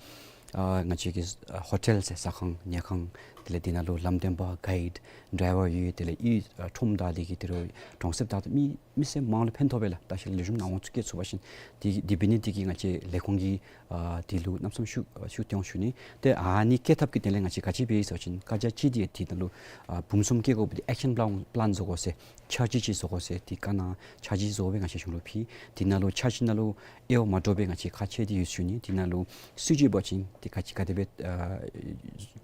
ཨ་ང་བཅས་ཀྱི་ཨ་ཧོ་ཊེལ་ཟེར་ཟ་ཁང་ཉལ་ཁང་དེ་ལས་འདི་ནང་ལུ་ལམ་སྟོན་པ་གའིཌ་ཌའི་བར་ཡོད། དེ་ལས་གཡུས་ཨ་ཁྲོམ་བདའ་སྟེ་གི་དེ་རུ་གྲོང་གསེབ་བདའ་སྟེ་མི་མི་སེར་མང་ལུ་ཕན་ཐོགས་པས་ལགས། ལྟ་བཤལ་ལེགས་ཤོམ་ནང་འོང་ཚུ་བསྐྱེད་ཚུགས་པ་ཅིན་འདི་འདི་འབད་ནི་འདི་གིས་ང་བཅས་ལས་ཁུངས་ཀྱིས་ཨ་འདི་ལུ་གནམ་མེད་ས་མེད་ཤུགས་ཨ་ཤུགས་བཏོན་ཞུ་ནི། ཏེ་ཨ་ནི་བསྐྱེད་ཐབས་ཀྱི་དོན་ལས་ང་བཅས་ག་ཅི་འབད་ཡི་ཟེར་བ་ཅིན་བཀའ་རྒྱ་གཅིག་འདི་འདི་ནང་ལུ་ཨ་འབུམ་གསུམ་བསྐྱེད་དགོཔ་འདི་ཨེག་ཤན་པ་ལཱན་པ་ལཱན་བཟོ་དགོ་ཟེར་འཆར་གཞི་ཅིག་བཟོ་དགོ་ཟེར་འདི་བཀའ་གནང་། འཆར་གཞི་བཟོ་སྦེ་ང་བཅས་གཞུང་ལུ་ཕུལ། འདི་ནང་ལུ་འཆར་གཞི་ནང་ལུ་དབྱེ་བ་མ་འདྲཝ་སྦེ་ང་བཅས་ཁག་ཆེ་སྟེ་ཡོད་ཞུ་ནི། འདི་ནང་ལུ་སྲིད་བྱུས་འབད་བ་ཅིན་འདི་ག་ཅི་ག་དེ་སྦེ་ཨ་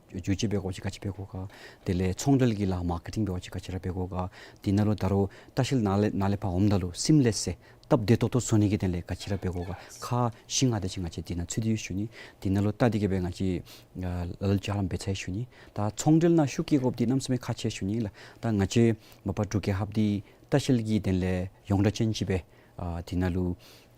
བསྒྱུར་བཅོས་འབད་དགོཔ་ཅིན་ག་ཅི་འབད་དགོ་ག། དེ་ལས་ཚོང་འབྲེལ་གྱི་ལཱ་མར་ཀེ་ཊིང་འབད་བ་ཅིན་ག་ཅི་ར་འབད་དགོ་ག། འདི་ནང་ལུ་ད་རུང་ལྟ་བཤལ་ནཱ་ལས་ནཱ་ལས་ཕར་འོངམ་ད་ལུ་སིམ་ལེསི་ཟེར་སྟབས་བདེ་ཏོག་ཏོ་བཟོ་ནི་གི་དོན་ལས་ག་ཅི་ར་འབད་དགོ་ག། ཁག་བཞི་ལྔ་དེ་ཅིག་ང་བཅས་འདི་ནང་ཚུད་དེ་ཡོད་ཞུ་ནི། འདི་ནང་ལུ་བལྟ་སྟེ་གི་སྦེ་ང་བཅས་ཨ་ལ་ལུ་ལྕགས་ལམ་འབད་ཚར་ཡི་ཞུ་ནི། ད་ཚོང་འབྲེལ་ནང་ཤུགས་བསྐྱེད་དགོཔ་འདི་གནམ་མེད་ས་མེད་ཁག་ཆེ་ཞུ་ནི་ལགས། ད་ང་བཅས་མ་པ་འབྲུག་རྒྱལ་ཁབ་འདི་ལྟ་བཤལ་གྱི་དོན་ལས་ཡོངས་གྲགས་ཅན་ཅིག་སྦེ་ཨ་འདི་ནང་ལུ་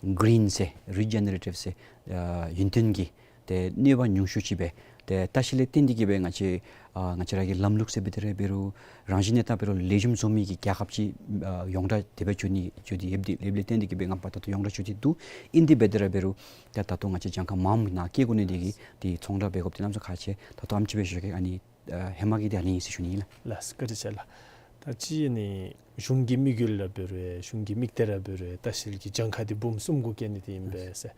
གི་རིན་ཟེར་རི་ཇེ་ནེ་རེ་ཊིབ་ཟེར་ཨ་ཡུན་བརྟན་གྱི་ཏེ་གནོད་པ་ཉུང་ཤོས་ཅིག་སྦེ་ཏེ་ལྟ་བཤལ་ལས་བརྟེན་ཏེ་གི་སྦེ་ང་བཅས་ཨ་ང་བཅས་ར་གི་ལམ་ལུགས་ཟེར་འབད་དེ་ར་འབད་རུང་རང་བཞིན་གནས་སྟངས་འབད་རུང་ལེགས་ཤོམ་བཟོ་མི་གི་རྒྱལ་ཁབ་ཅིག་ཨ་ཡོངས་གྲགས་དེ་སྦེ་འགྱོ་ནི་འགྱོ་སྟེ་ཡོདཔ་འདི་ལེབ་ལེབ་བརྟེན་ཏེ་གི་སྦེ་ང་བཅས་ད་ལྟོ་ཡོངས་གྲགས་འགྱོ་སྟེ་འདུག། ཨིན་ཏེ་འབད་དེ་ར་འབད་རུང་ད་ད་ལྟོ་ང་བཅས་གྱངས་ཁ་མངམ་ནང་བསྐྱེད་དགོ་ནི་འདི་གིས་འདི་ཚོང་བསྒྲགས་འབད་དགོཔ་འདི་གནམ་མེད་ས་མེད་ཁག་ཆེ། ད་ལྟོ་ཨམ་ཅིག་སྦེ་ཞུ་གེ། ཨ་ནི་ཨ་ཧེ་མ་གི་འདི་ཨ་ནི་ཟེར་ཞུ་ནི་ཨིན་ལགས། ལགས་བཀའ་དྲིན་ཆེ་ལགས། ད་ཅི་ཨ་ནི་གཞུང་གི་དམིགས་ཡུལ་ར་འབད་རུང་གཞུང་གི་དམིགས་གཏད་ར་འབད་རུང་ལྟ་བཤལ་གྱི་གྱངས་ཁ་འདི་འབུམ་གསུམ་གུ་བསྐྱེད་ནི་འདི་ཨིན་པས་ཟེར།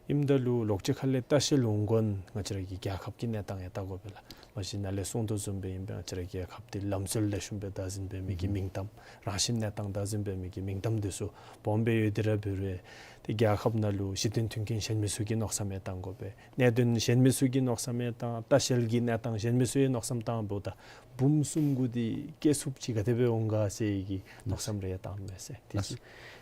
ཨིནམ་ད་ལུ་ལོག་ཅི་ཁ་ལས་ལྟ་བཤལ་འོང་དགོ་ན་ང་བཅས་ར་གི་རྒྱལ་ཁབ་ཀྱི་གནས་སྟངས་ཡང་བལྟ་དགོ་པས་ལགས། མ་གཞི་ནཱ་ལས་གསུང་དོ་བཟུམ་སྦེ་ཨིན་པས། ང་བཅས་ར་རྒྱལ་ཁབ་འདི་ལམ་སྲོལ་ལེགས་ཤོམ་སྦེ་བདག་འཛིན་འབད་མི་གི་མིང་གཏམ་རང་བཞིན་གནས་སྟངས་བདག་འཛིན་འབད་མི་གི་མིང་གཏམ་འདི་ཚུ་སྦོམ་སྦེ་ཡོད་དེ་ར་འབད་རུང་ཏེ་རྒྱལ་ཁབ་ནང་ལུ་གཞི་རྟེན་མཐུན་རྐྱེན་གཞན་མི་ཚུ་གིས་མནོ་བསམ་ཡང་བཏང་དགོ་པས། གནད་དོན་གཞན་མི་ཚུ་གིས་མནོ་བསམ་ཡང་བཏང་། ལྟ་བཤལ་གྱི་གནས་སྟངས་གཞན་མི་ཚུ་ཡང་མནོ་བསམ་བཏངམ་ད་འབུམ་གསུམ་གུ་འདི་བསྐྱེད་ཚུགསཔ་ཅིག་ག་དེ་སྦེ་འོང་ག་ཟེར་གྱི་མནོ་བསམ་རེ་ཡང་བཏངམ་མས་ཟེར། དེ་ལགས།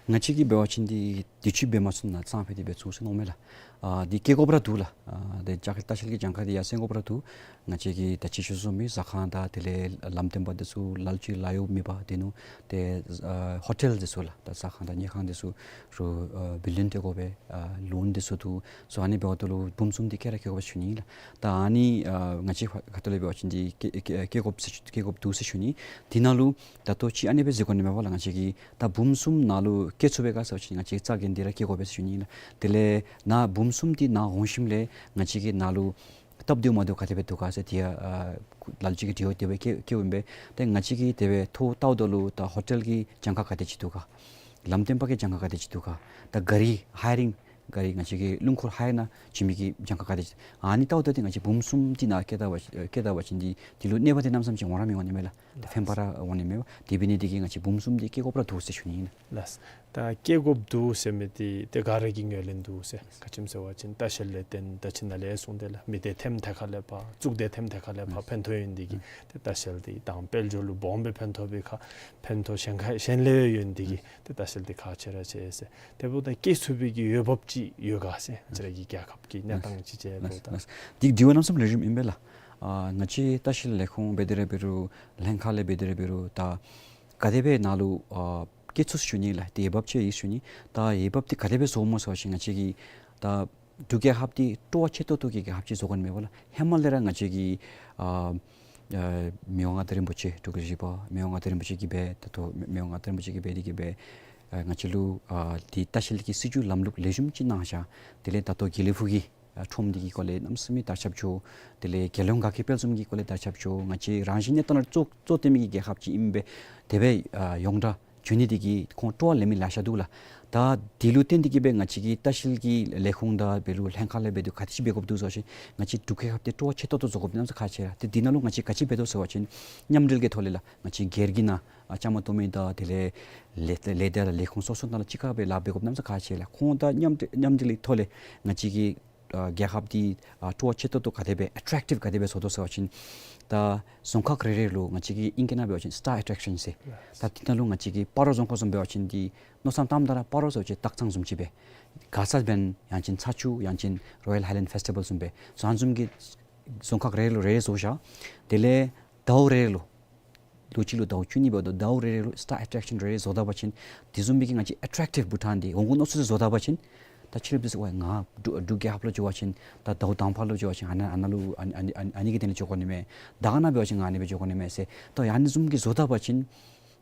ང་བཅས་ཀྱིས་འབད་བ་ཅིན་འདི་དུས་ཅི་འབད་མ་ཚུགས་ན་གཙང་ཕུད་དེ་འབད་ཚུགས་ཟེར་མནོཝ་མས་ལགས། ཨ་འདི་བསྐྱེད་དགོཔ་ར་འདུག་ལགས། ཨ་འདི་ལྟ་བཤལ་གྱི་གྱངས་ཁ་འདི་ཡར་སེང་དགོཔ་ར་འདུག། ང་བཅས་ཀྱིས་ད་ཅི་ཞུ་ཞུ་མི་ཟ་ཁང་དང་དེ་ལས་ལམ་སྟོན་པ་འདི་ཚུ་ལ་ལུ་ཅིག་ལཱ་གཡོག་མེད་པར་སྡོད་ནུག། ཏེ་ཨ་ཧོ་ཊེལ་འདི་ཚུ་ལགས། ད་ཟ་ཁང་དང་ཉལ་ཁང་འདི་ཚུ་རུ་ཨ་བི་ལིང་འབད་དགོ་པས། ཨ་ལཱོན་འདི་ཚུ་འདུག། སོ་ཨ་ནི་འབདཝ་ད་ལུ་འབུམ་གསུམ་འདི་བསྐྱེད་ར་བསྐྱེད་དགོ་པས་ཞུ་ནི་ལགས། ད་ཨ་ནི་ཨ་ང་བཅས་ཁ་ཐུག་ལས་འབད་བ་ཅིན་འདི་བསྐྱེད་བསྐྱེད་བསྐྱེད་དགོཔ་ཟེར་བསྐྱེད་དགོཔ་འདུག་ཟེར་ཞུ་ནི། འདི་ནང་ལུ་ད་ལྟོ་ཅིག་ཨ་ནི་སྦེ་ཟེར་དགོ་ནི་མས་པ་ལགས། ང་བཅས་ཀྱིས་ད་འབུམ་གསུམ་ནང་ལུ་བསྐྱེད་ཚུགས་པས་ག་ཟེར་བ་ཅིན་ང་བཅས་རྩ་འགེངས་ཏེ་ར་བསྐྱེད་དགོ་པས་ཟེར་ཞུ་ནི་ལགས། དེ་ལས་ནཱ་འབུམ་གསུམ་འདི་ནཱ་འོང་ཞིནམ་ལས་ང་བཅས་ཀྱིས་ནཱ་ལུ་སྟབས་བདེཝ་མ་བདེཝ་ག་དེ་སྦེ་འདུག་ག་ཟེར་དེ་ཡང་ཨ་ལ་ལུ་ཅིག་གིས་དྲི་བ་དེ་སྦེ་བསྐྱེད་བསྐྱེདཔ་ཨིན་པས། ཏེ་ང་བཅས་ཀྱིས་དེ་སྦེ་ཐོ་བལྟཝ་ད་ལུ་ད་ཧོ་ཊེལ་གྱི་གྱངས་ཁ་ག་དེ་ཅིག་འདུག་ག། ལམ་སྟོན་པ་གི་གྱངས་ཁ་ག་དེ་ཅིག་འདུག་ག། ད་གཱ་རི་ཧའི་རིང་གཱ་རི་ང་བཅས་ཀྱིས་རླུང་འཁོར་ཧའི་ར་ནང་བྱིན་མི་གི་གྱངས་ཁ་ག་དེ་ཅིག། ཨ་ནི་བལྟཝ་ད་འདི་ང་བཅས་འབུམ་གསུམ་འདི་ནང་བསྐྱེད་ད་བ་བསྐྱེད་ད་བ་ཅིན་འདི་འདི་ལུ་གནོད་པ་འདི་གནམ་མེད་ས་མེད་ཅིག་འོང་ར་མི་འོང་ནི་མས་ལགས། ད་ཕན་པ་ར་འོང་ནི་མས་པ། དེ་འབད་ནི་འདི་གིས་ང་བཅས་འབུམ་གསུམ་འདི་བསྐྱེད་དགོཔ་ར་འདུག་ཟེར་ཞུ་ནི་ཨིན། ལགས། ད་བསྐྱེད་དགོཔ་འདུག་ཟེར་མི་འདི་ཏེ་ག་ར་གིས་ངོས་ལེན་འདུག་ཟེར། ག་ཅི་སྨོ་ཟེར་བ་ཅིན་ལྟ་བཤལ་ལས་བརྟེན་ད་ཅི་ནཱ་ལས་གསུངས་ཏེ་ལགས། མི་སྡེ་ཐེམ་ཐེ་ཁ་ལས་ཕར་གཙུག་སྡེ་ཐེམ་ཐེ་ཁ་ལས་ཕར་ཕན་ཐོགས་ཡོད་ནི་འདི་གིས་ཏེ་ལྟ་བཤལ་འདི་དང་དཔལ་འབྱོར་ལུ་སྦོམ་སྦེ་ཕན་ཐོགས་པའི་ཁར་ཕན་ཐོགས་གཞན་ཁ་གཞན་ལས་ཡོད་ནི་འདི་གིས་ཏེ་ལྟ་བཤལ་འདི་ཁག་ཆེ་ར་ཆེ་ཟེར། དེ་འབདཝ་ད་བསྐྱེད་ཚུགས་པའི་གི་འོས་འབབ་ཅིག་ཡོད་ག་ཟེར། ང་བཅས་ར་གི་རྒྱལ་ཁབ་ཀྱི་གནས་སྟངས་ཅིག་ཅིག་འབདཝ་ད། འདི་འདི་བ་གནམ་མེད་ས་མེད་ལེགས་ཤོམ་ཨིན་པས་ལགས། ཨ་ང་བཅས་ལྟ་བཤལ་ལས་ཁུངས་འབད་དེ་ར་འབད་རུང་ལྷན་ཁག་ལས་འབད་དེ་ར་འབད་རུང་ད་ག་དེ་སྦེ་ནཱ་ལུ་ཨ་བསྐྱེད་ཚུགས་ཞུ་ནི་ལགས། ཏེ་འོས་འབབ་ཅིག་ཡོད་ཞུ་ནི། ད་འོས་འབབ་འདི་ག་དེ་སྦེ་བཟོཝ་སྨོ་ཟེར་བ་ཅིན་ང་བཅས་ཀྱིས་ད་ འབྲུག་རྒྱལ་ཁབ་འདི་སྤྲོ་བ་ཆེ་ཏོག་ཏོ་གི་རྒྱལ་ཁབ་ཅིག་བཟོ་དགོ་ནི་མས་པ་ལགས། ཧེ་མ་ལས་ར་ང་བཅས་ཀྱི་ཨ་ཨ་མི་དབང་མངའ་བདག་རིན་པོ་ཆེ་འབྲུག་གི་བཞི་པ་མི་དབང་མངའ་བདག་རིན་པོ་ཆེ་གིས་འབད་ད་ལྟོ་མི་དབང་མངའ་བདག་རིན་པོ་ཆེ་གིས་འབད་དེ་གིས་འབད་ཨ་ང་བཅས་ལུ་ཨ་འདི་ལྟ་བཤལ་གྱི་སྲིད་བྱུས་ལམ་ལུགས་ལེགས་ཤོམ་ཅིག་གནང་བཞག། དེ་ལས་ད་ལྟོ་དགེ་ལེགས་ཕུག་གི་ཨ་ཁྲོམ་འདི་གི་སྐོར་ལས་གནམ་མེད་ས་མེད་དར་ཁྱབ་བྱུང་། དེ་ལས་རྒྱལ་ཡོངས་དགའ་སྐྱིད་དཔལ་འཛོམས་ཀྱི་སྐོར་ལས་དར་ཁྱབ་བྱུང་། ང་བཅས་རང་བཞིན་གནས་སྟངས་ལུ་གཙོ་གཙོ་བཏོན་མི་གི་རྒྱལ་ཁབ་ཅིག་ཨིན་པས། དེ་སྦེ་ཨ་ཡོངས་གྲགས་བྱུང་ནི་འདི་གིས་ཁོང་སྤྲོ་བ་ལེན་མི་ལེ་ཤ་འདུག་ལགས། ད་འདི་ལུ་བརྟེན་ཏེ་གིས་འབད་ང་བཅས་ཀྱི་ལྟ་བཤལ་གྱི་ལས་ཁུངས་དང་འབད་རུང་ལྷན་ཁག་ལས་འབད་དེ་ག་དེ་ཅིག་འབད་དགོཔ་འདུག་ཟེར་བ་ཅིན་ང་བཅས་འབྲུག་རྒྱལ་ཁབ་འདི་སྤྲོ་བ་ཆེ་ཏོག་ཏོ་བཟོ་དགོཔ་གནམ་མེད་ས་མེད་ཁག་ཆེ་ལགས། ཏེ་འདི་ནང་ལུ་ང་བཅས་ག་ཅི་འབད་དོ་ཟེར་བ་ཅིན་མཉམ་འབྲེལ་གྱི་ཐོག་ལས་ལགས། ང་བཅས་སྒེར་གྱི་ནང་ཨ་བཅའ་མར་གཏོགས་མི་དང་དེ་ལས་ལས་ལས་སྡེ་ལས་ཁུངས་སོ་སོ་ནང་ལུ་གཅིག་ཁར་སྦེ་ལཱ་འབད་དགོཔ་གནམ་མེད་ས་མེད་ཁག་ཆེ་ལགས། ཁོང་དང་མཉམ་འབྲེལ་མཉམ་འབྲེལ་གྱི་ཐོག་ལས་ང་བཅས་ཀྱི་ཨ་རྒྱལ་ཁབ་འདི་ཨ་སྤྲོ་བ་ཆེ་ཏོག་ཏོ་ག་དེ་སྦེ་ཨེ་ཊེཀ་ཊིབ་ག་དེ་སྦེ་བཟོ་དོ་ཟེར་བ་ཅིན་ད་རྫོང་ཁག་རེ་རེ་ལུ་ང་བཅས་ཀྱི་ཨིང་སྐད་ནང་འབད་བ་ཅིན་སི་ཊར་ཨེ་ཊེཀ་ཤཱན་ཟེར། ད་འདི་ནང་ལུ་ང་བཅས་ཀྱི་སྤ་རོ་རྫོང་ཁག་བཟུམ་འབད་བ་ཅིན་འདི་མནོ་བསམ་བཏངམ་ད་ར་སྤ་རོ་ཟེར་བ་ཅིན་སྟག་ཚང་བཟུམ་ཅིག་སྦེ་ག་ས་འབད་ན་ཡང་ཅིན་ཚ་ཆུ་ཡང་ཅིན་རོ་ཡལ་ཧའི་ལེནཌ་ཕེསི་ཊི་བཱལ་བཟུམ་སྦེ་བཟོ་བཟུམ་གྱི་རྫོང་ཁག་རེ་རེ་ལུ་རེ་རེ་བཟོ་བཞག། དེ་ལས་ཟླཝ་རེ་རེ་ལུ་ལོ་གཅིག་ལུ་ཟླཝ་བཅུ་གཉིས་འབདཝ་ད་ཟླཝ་རེ་རེ་ལུ་སི་ཊར་ཨེ་ཊེཀ་ཤཱན་རེ་རེ་བཟོ་ད་པ་ཅིན་དེ་བཟུམ་མའི་གི་ང་བཅས་ཨེ་ཊེཀ་ཊིབ་བྷུ་ཊཱན་འདི་འོང་དགོ་མནོ་ཚུལ་བཟོ་ད་པ་ཅིན་ད་ཕྱི་རབས་འདི་ཚུ་ཝའི་ང་འབྲུག་འབྲུག་རྒྱལ་ཁབ་ལུ་འགྱོ་བ་ཅིན་ད་ཟླཝ་དང་པ་ལུ་འགྱོ་བ་ཅིན་ཨ་ནཱ་ཨ་ནཱ་ལུ་ཨ་ནི་ཨ་ནི་ཨ་ནི་གི་དོན་ལས་འགྱོ་དགོ་ནི་མས། ད་ག་ནང་འབད་བ་ཅིན་ང་ཨ་ནི་སྦེ་འགྱོ་དགོ་ནི་མས་ཟེར་ད་ཨ་ནི་བཟུམ་གྱི་བཟོ་ད་པ་ཅིན་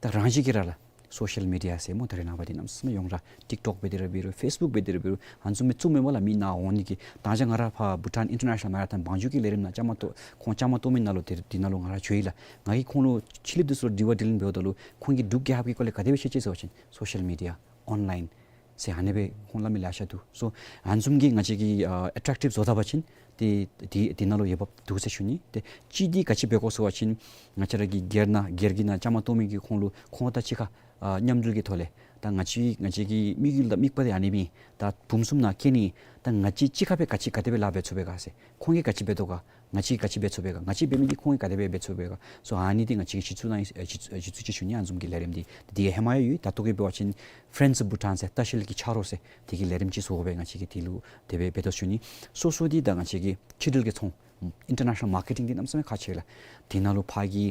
ད་རང་བཞིན་གྱིས་ར་ལགས། སོ་ཤལ་མི་ཌི་ཡ་ཟེར་སྨོ། ད་རེས་ནངས་པ་འདི་གནམ་མེད་ས་མེད་ཡོངས་གྲགས་ཊིཀ་ཊོཀ་འབད་དེ་ར་འབད་རུང་ཕེསི་བུཀ་འབད་དེ་ར་འབད་རུང་ཨ་ནི་བཟུམ་མའི་བཙུགས་མས་པ་ལགས། མི་ནཱ་འོང་ནི་གི་ད་ཅི་ང་ར་ཕར་བྷུ་ཊཱན་ཨིན་ཊར་ནེ་ཤ་ནལ་མ་ར་ཐོན་བང་ཆུ་གི་ལས་རིམ་ནང་བཅའ་མར་གཏོགས་ཁོང་བཅའ་མར་གཏོགས་མི་ནང་ལུ་དེ་འདི་ནང་ལུ་ང་ར་འགྱོ་ཡི་ལགས། ང་གིས་ཁོང་ལུ་ཕྱི་གླིངཔ་འདི་ཚུ་ལུ་དྲི་བ་དྲིས་ལན་འབདཝ་ད་ལུ་ཁོང་གིས་འབྲུག་རྒྱལ་ཁབ་ཀྱི་སྐོར་ལས་ག་དེ་སྦེ་ཤེས་ཅི་ཟེར་བ་ཅིན་སོ་ཤལ་མི་ཌི་ཡ་ཨོན་ལཱའིན་ཟེར་ཨ་ནི་སྦེ་ཁོང་སླབ་མི་ལེ་ཤ་འདུག། སོ་ཨ་ནི་བཟུམ་གྱི་ང་བཅས་ཀྱིས་ཨ་ཨེ་ཊེཀ་ཊིབ་བཟོ་ད་པ་ཅིན་ཏེ་དེ་དེ་ནང་ལུ་འོས་འབབ་འདུག་ཟེར་ཞུ་ནི། ཏེ་གཅིག་འདི་ག་ཅི་འབད་དགོ་ཟེར་བ་ཅིན་ང་བཅས་ར་གི་སྒེར་ནང་སྒེར་གྱི་ནང་བཅའ་མར་གཏོགས་མི་གིས་ཁོང་ལུ་ཁོང་དང་གཅིག་ཁར་ཨ་མཉམ་འབྲེལ་གྱི་ཐོག་ལས་ད་ང་བཅས་ང་བཅས་ཀྱི་དམིགས་ཡུལ་དང་དམིགས་པ་འདི་ཨ་ནི་མེན། ད་བུམ་གསུམ་ནང་བསྐྱལ་ནི་ད་ང་བཅས་གཅིག་ཁར་སྦེ་ག་ཅི་ག་དེ་སྦེ་ལཱ་འབད་ཚུགས་པས་ག་ཟེར། ཁོང་གིས་ག་ཅི་འབད་དོ་ག། ང་བཅས་ག་ཅི་འབད་ཚུགས་པས་ག། ང་བཅས་འབད་མི་འདི་ཁོང་གིས་ག་དེ་སྦེ་འབད་ཚུགས་པས་ག། སོ་ཨ་ནི་འདི་ང་བཅས་ཀྱིས་གཞི་བཙུགས་གནང་ཡི་ཨེ་གཞི་གཞི་བཙུགས་ཅིག་ཞུ་ནི། ཨ་ནི་བཟུམ་གྱི་ལས་རིམ་འདི་འདི་ཧེ་མ་ཡང་ཡོད། ད་ལྟོ་གི་འབད་བ་ཅིན་ཕེ་རེནཌསི་ཨོཕ་བྷུ་ཊཱན་ཟེར་ལྟ་བཤལ་གྱི་ཆ་རོགས་ཟེར་དེ་གི་ལས་རིམ་ཅིག་བཟོ་སྦེ་ང་བཅས་ཀྱིས་དེ་ལུ་དེ་སྦེ་འབད་དོ་ཞུ་ནི། སོ་སོ་འདི་ད་ང་བཅས་ཀྱི་ཕྱི་འབྲེལ་གྱི་ཚོང་ཨིན་ཊར་ནེ་ཤ་ནལ་མར་ཀེ་ཊིང་འདི་གནམ་མེད་ས་མེད་ཁག་ཆེ་ལགས། དེ་ནང་ལུ་ཕར་གྱི་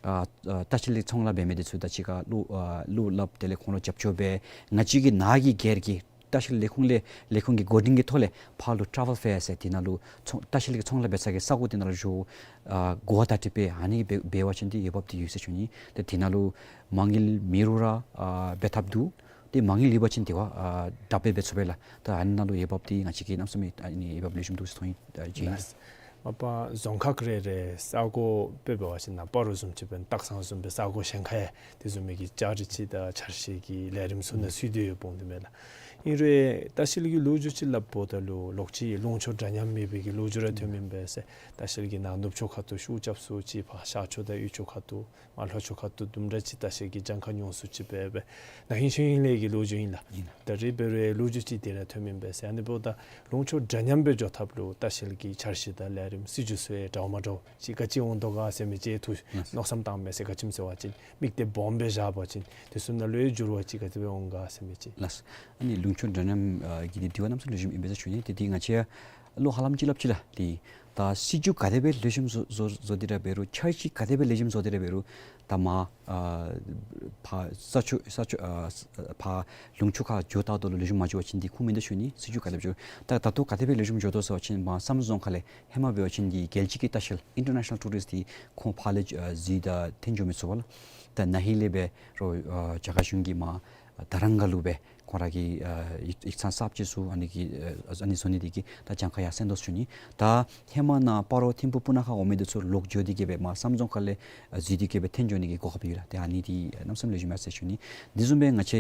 ཨ་ཨ་ལྟ་བཤལ་གྱི་ཚོང་ལཱ་འབད་མི་འདི་ཚུ་དང་གཅིག་ཁར་བློ་ཨ་བློ་སླབ། དེ་ལས་ཁོང་ལུ་རྒྱབ་སྐྱོར་འབད། ང་བཅས་ཀྱི་ནཱ་གི་སྒེར་གྱི་ལྟ་བཤལ་ལས་ཁུངས་ལས་ལས་ཁུངས་ཀྱི་འགོ་འདྲེན་གྱི་ཐོག་ལས་ཕར་ལུ་ཊེ་རེ་ཝེལ་ཕེར་ཟེར་དེ་ནང་ལུ་ཚོང་ལྟ་བཤལ་གྱི་ཚོང་ལཱ་འབད་ས་གི་ས་གོ་དེ་ནང་ལུ་འགྱོ་ཨ་གོ་བ་བརྡ་སྤྲོད་འབད། ཨ་ནི་འབད་འབད་བ་ཅིན་འདི་འོས་འབབ་འདི་ཡོད་ཟེར་ཞུ་ནི། ཏེ་དེ་ནང་ལུ་མ་དངུལ་མེད་རུང་ར་ཨ་འབད་ཐབས་འདུག། ཏེ་མ་དངུལ་ཡོད་པ་ཅིན་དེ་བ་ཨ་དྲག་སྦེ་འབད་ཚུགས་པས་ལགས། ད་ཨ་ནི་ནང་ལུ་འོས་འབབ་འདི་ང་བཅས་ཀྱིས་གནམ་མེད་ས་མེད་ཨ་ནི་འོས་འབབ་ལེགས་ཤོམ་འདུག་ཟེར་མཐོང་ཡི། ཨ་ཇི་ཨིན། ལགས། མ་པ་རྫོང་ཁག་རེ་རེ་ས་གོ་དཔེ་འབད་བ་ཅིན་ནཱ་སྤ་རོ་བཟུམ་ཅིག་འབད་ན་སྟག་ཚང་བཟུམ་སྦེ་ས་གོ་གཞན་ཁར་ཡང་དེ་བཟུམ་མའི་གི་ལྕགས་རི་ཅིག་དང་ཆར་ཤེལ་གྱི་ལས་རིམ་ཚུ་ནང་ཚུད་དེ་ཡོདཔ་འོང་དོ་མས་ལགས། ཨིན་རུང་ལྟ་བཤལ་གྱི་ལོ་རྒྱུས་ཅིག་སླབ་འོངམ་ད་ལུ་ལོག་ཅི་ལུང་ཕྱོགས་འདྲ་མཉམ་མེད་པའི་གི་ལོ་རྒྱུས་ར་ཐོན་མི་ཨིན་པས་ཟེར། ལྟ་བཤལ་གྱི་ནཱ་ནུབ་ཕྱོགས་ཁ་ཐུག་ཤུགས་རྐྱབ་སུ་ཅིག་ཕར་ཤར་ཕྱོགས་དང་དབུས་ཕྱོགས་ཁ་ཐུག་མར་ལྷོ་ཕྱོགས་ཁ་ཐུག་དུམ་གྲ་ཅིག་ལྟ་བཤལ་གྱི་གྱངས་ཁ་ཉུང་སུ་ཅིག་འབད་འབད་ན་ཧིང་ཤུལ་ཧིང་ལས་ཀྱི་ལོ་རྒྱུས་ཨིན་ལགས། ཨིན། ད་རེས་འབད་རུང་ལོ་རྒྱུས་ཅིག་དེ་ར་ཐོན་མི་ཨིན་པས་ཟེར། ཨ་ནི་འབདཝ་ད་ལུང་ཕྱོགས་འདྲ་མཉམ་སྦེ་འགྱོ་ཐབས་ལུ་ལྟ་བཤལ་གྱི་འཆར་གཞི་དང་ལས་རིམ་སྲིད་བྱུས་ཚུ་ཡང་འདྲཝ་མ་འདྲཝ་ཅིག་ག་ཅི་འོང་དོ་ག་ཟེར་མི་ཅིག་ཐུགས་ལགས། མནོ་བསམ་བཏང་མས་ཟེར། ག་ཅི་སྨོ་ཟེར་བ་ཅིན་དམིགས་གཏད་སྦོམ་སྦེ་བཞག་པ་ཅིན་དེ་ཚུ་ནང་ལུ་ཡང་འགྱུར་བ་ཅིག་ག་དེ་སྦེ་འོང་ག་ཟེར་མི་ཅིག། ལགས། ཨ་ནི་ལུང་ཕྱོགས་འདྲ་མཉམ་ཨ་གི་འདི་དེ་བ་གནམ་མེད་ས་མེད་ལེགས་ཤོམ་ཨིན་པས་ཟེར་ཞུ་ནི། ཏེ་འདི་ང་བཅས་བློ་ཧ་ལམ་ཅིག་སླབ་ཅི་ལགས། ཏེ་ད་སྲིད་བྱུས་ག་དེ་སྦེ་ལེགས་ཤོམ་བཟོ་བཟོ་བཟོ་སྟེ་ར་འབད་རུང་འཆར་གཞི་ག་དེ་སྦེ་ལེགས་ཤོམ་བཟོ་སྟེ་ར་འབད་རུང་ད་མར་ཨ་ཕར་ས་ཕྱོགས་ས་ཕྱོགས་ཨ་ཕར་ལུང་ཕྱོགས་ཁར་འགྱོ་ད་ལྟོ་ལུ་ལེགས་ཤོམ་མ་འགྱོ་བ་ཅིན་འདི་ཁུངས་མིན་འདུག་ཞུ་ནི། སྲིད་བྱུས་ག་དེ་སྦེ་འགྱོ་ད་ད་ལྟོ་ག་དེ་སྦེ་ལེགས་ཤོམ་འགྱོ་དོ་ཟེར་བ་ཅིན་མར་བསམ་རྫོང་ཁག་ལས་ཧེ་མ་འབད་བ་ཅིན་འདི་རྒྱལ་སྤྱི་གི་ལྟ་བཤལ་ཨིན་ཊར་ནེ་ཤ་ནལ་ཊུ་རིསཊ་འདི་ཁོང་ཕར་ལས་ཨ་འཛུལ་ད་འཐོན་འགྱོ་མི་ཚུགས་པས་ལགས། ད་ན་ཧིང་ལས་འབད་རུང་ཨ་རྒྱ་གར་གཞུང་གིས་མར་ཨ་དར་རམ་སྒར་ལུ་སྦེ་ཁོང་ར་གི་ཨ་ཡིག་ཡིག་ཚང་གསརཔ་ཅིག་བཟོ་ཨ་ནི་གི་ཨ་ཨ་ནི་བཟོ་ནི་འདི་གིས་ད་གྱངས་ཁ་ཡར་སེང་དོ་ཞུ་ནི། ད་ཧེ་མ་ནཱ་སྤ་རོ་ཐིམ་ཕུག་སྤུ་ན་ཁ་འོང་མི་འདི་ཚུ་ལོག་འགྱོ་སྟེ་གིས་སྦེ་མར་བསམ་རྫོང་ཁག་ལས་ཨ་འཛུལ་ཏེ་གིས་སྦེ་འཐོན་འགྱོ་ནི་གི་གོ་སྐབས་ཡོད་ལགས། ཏེ་ཨ་ནི་འདི་གནམ་མེད་ས་མེད་ལེགས་ཤོམ་ཡོད་ཟེར་ཞུ་ནི། འདི་བཟུམ་སྦེ་ང་བཅས་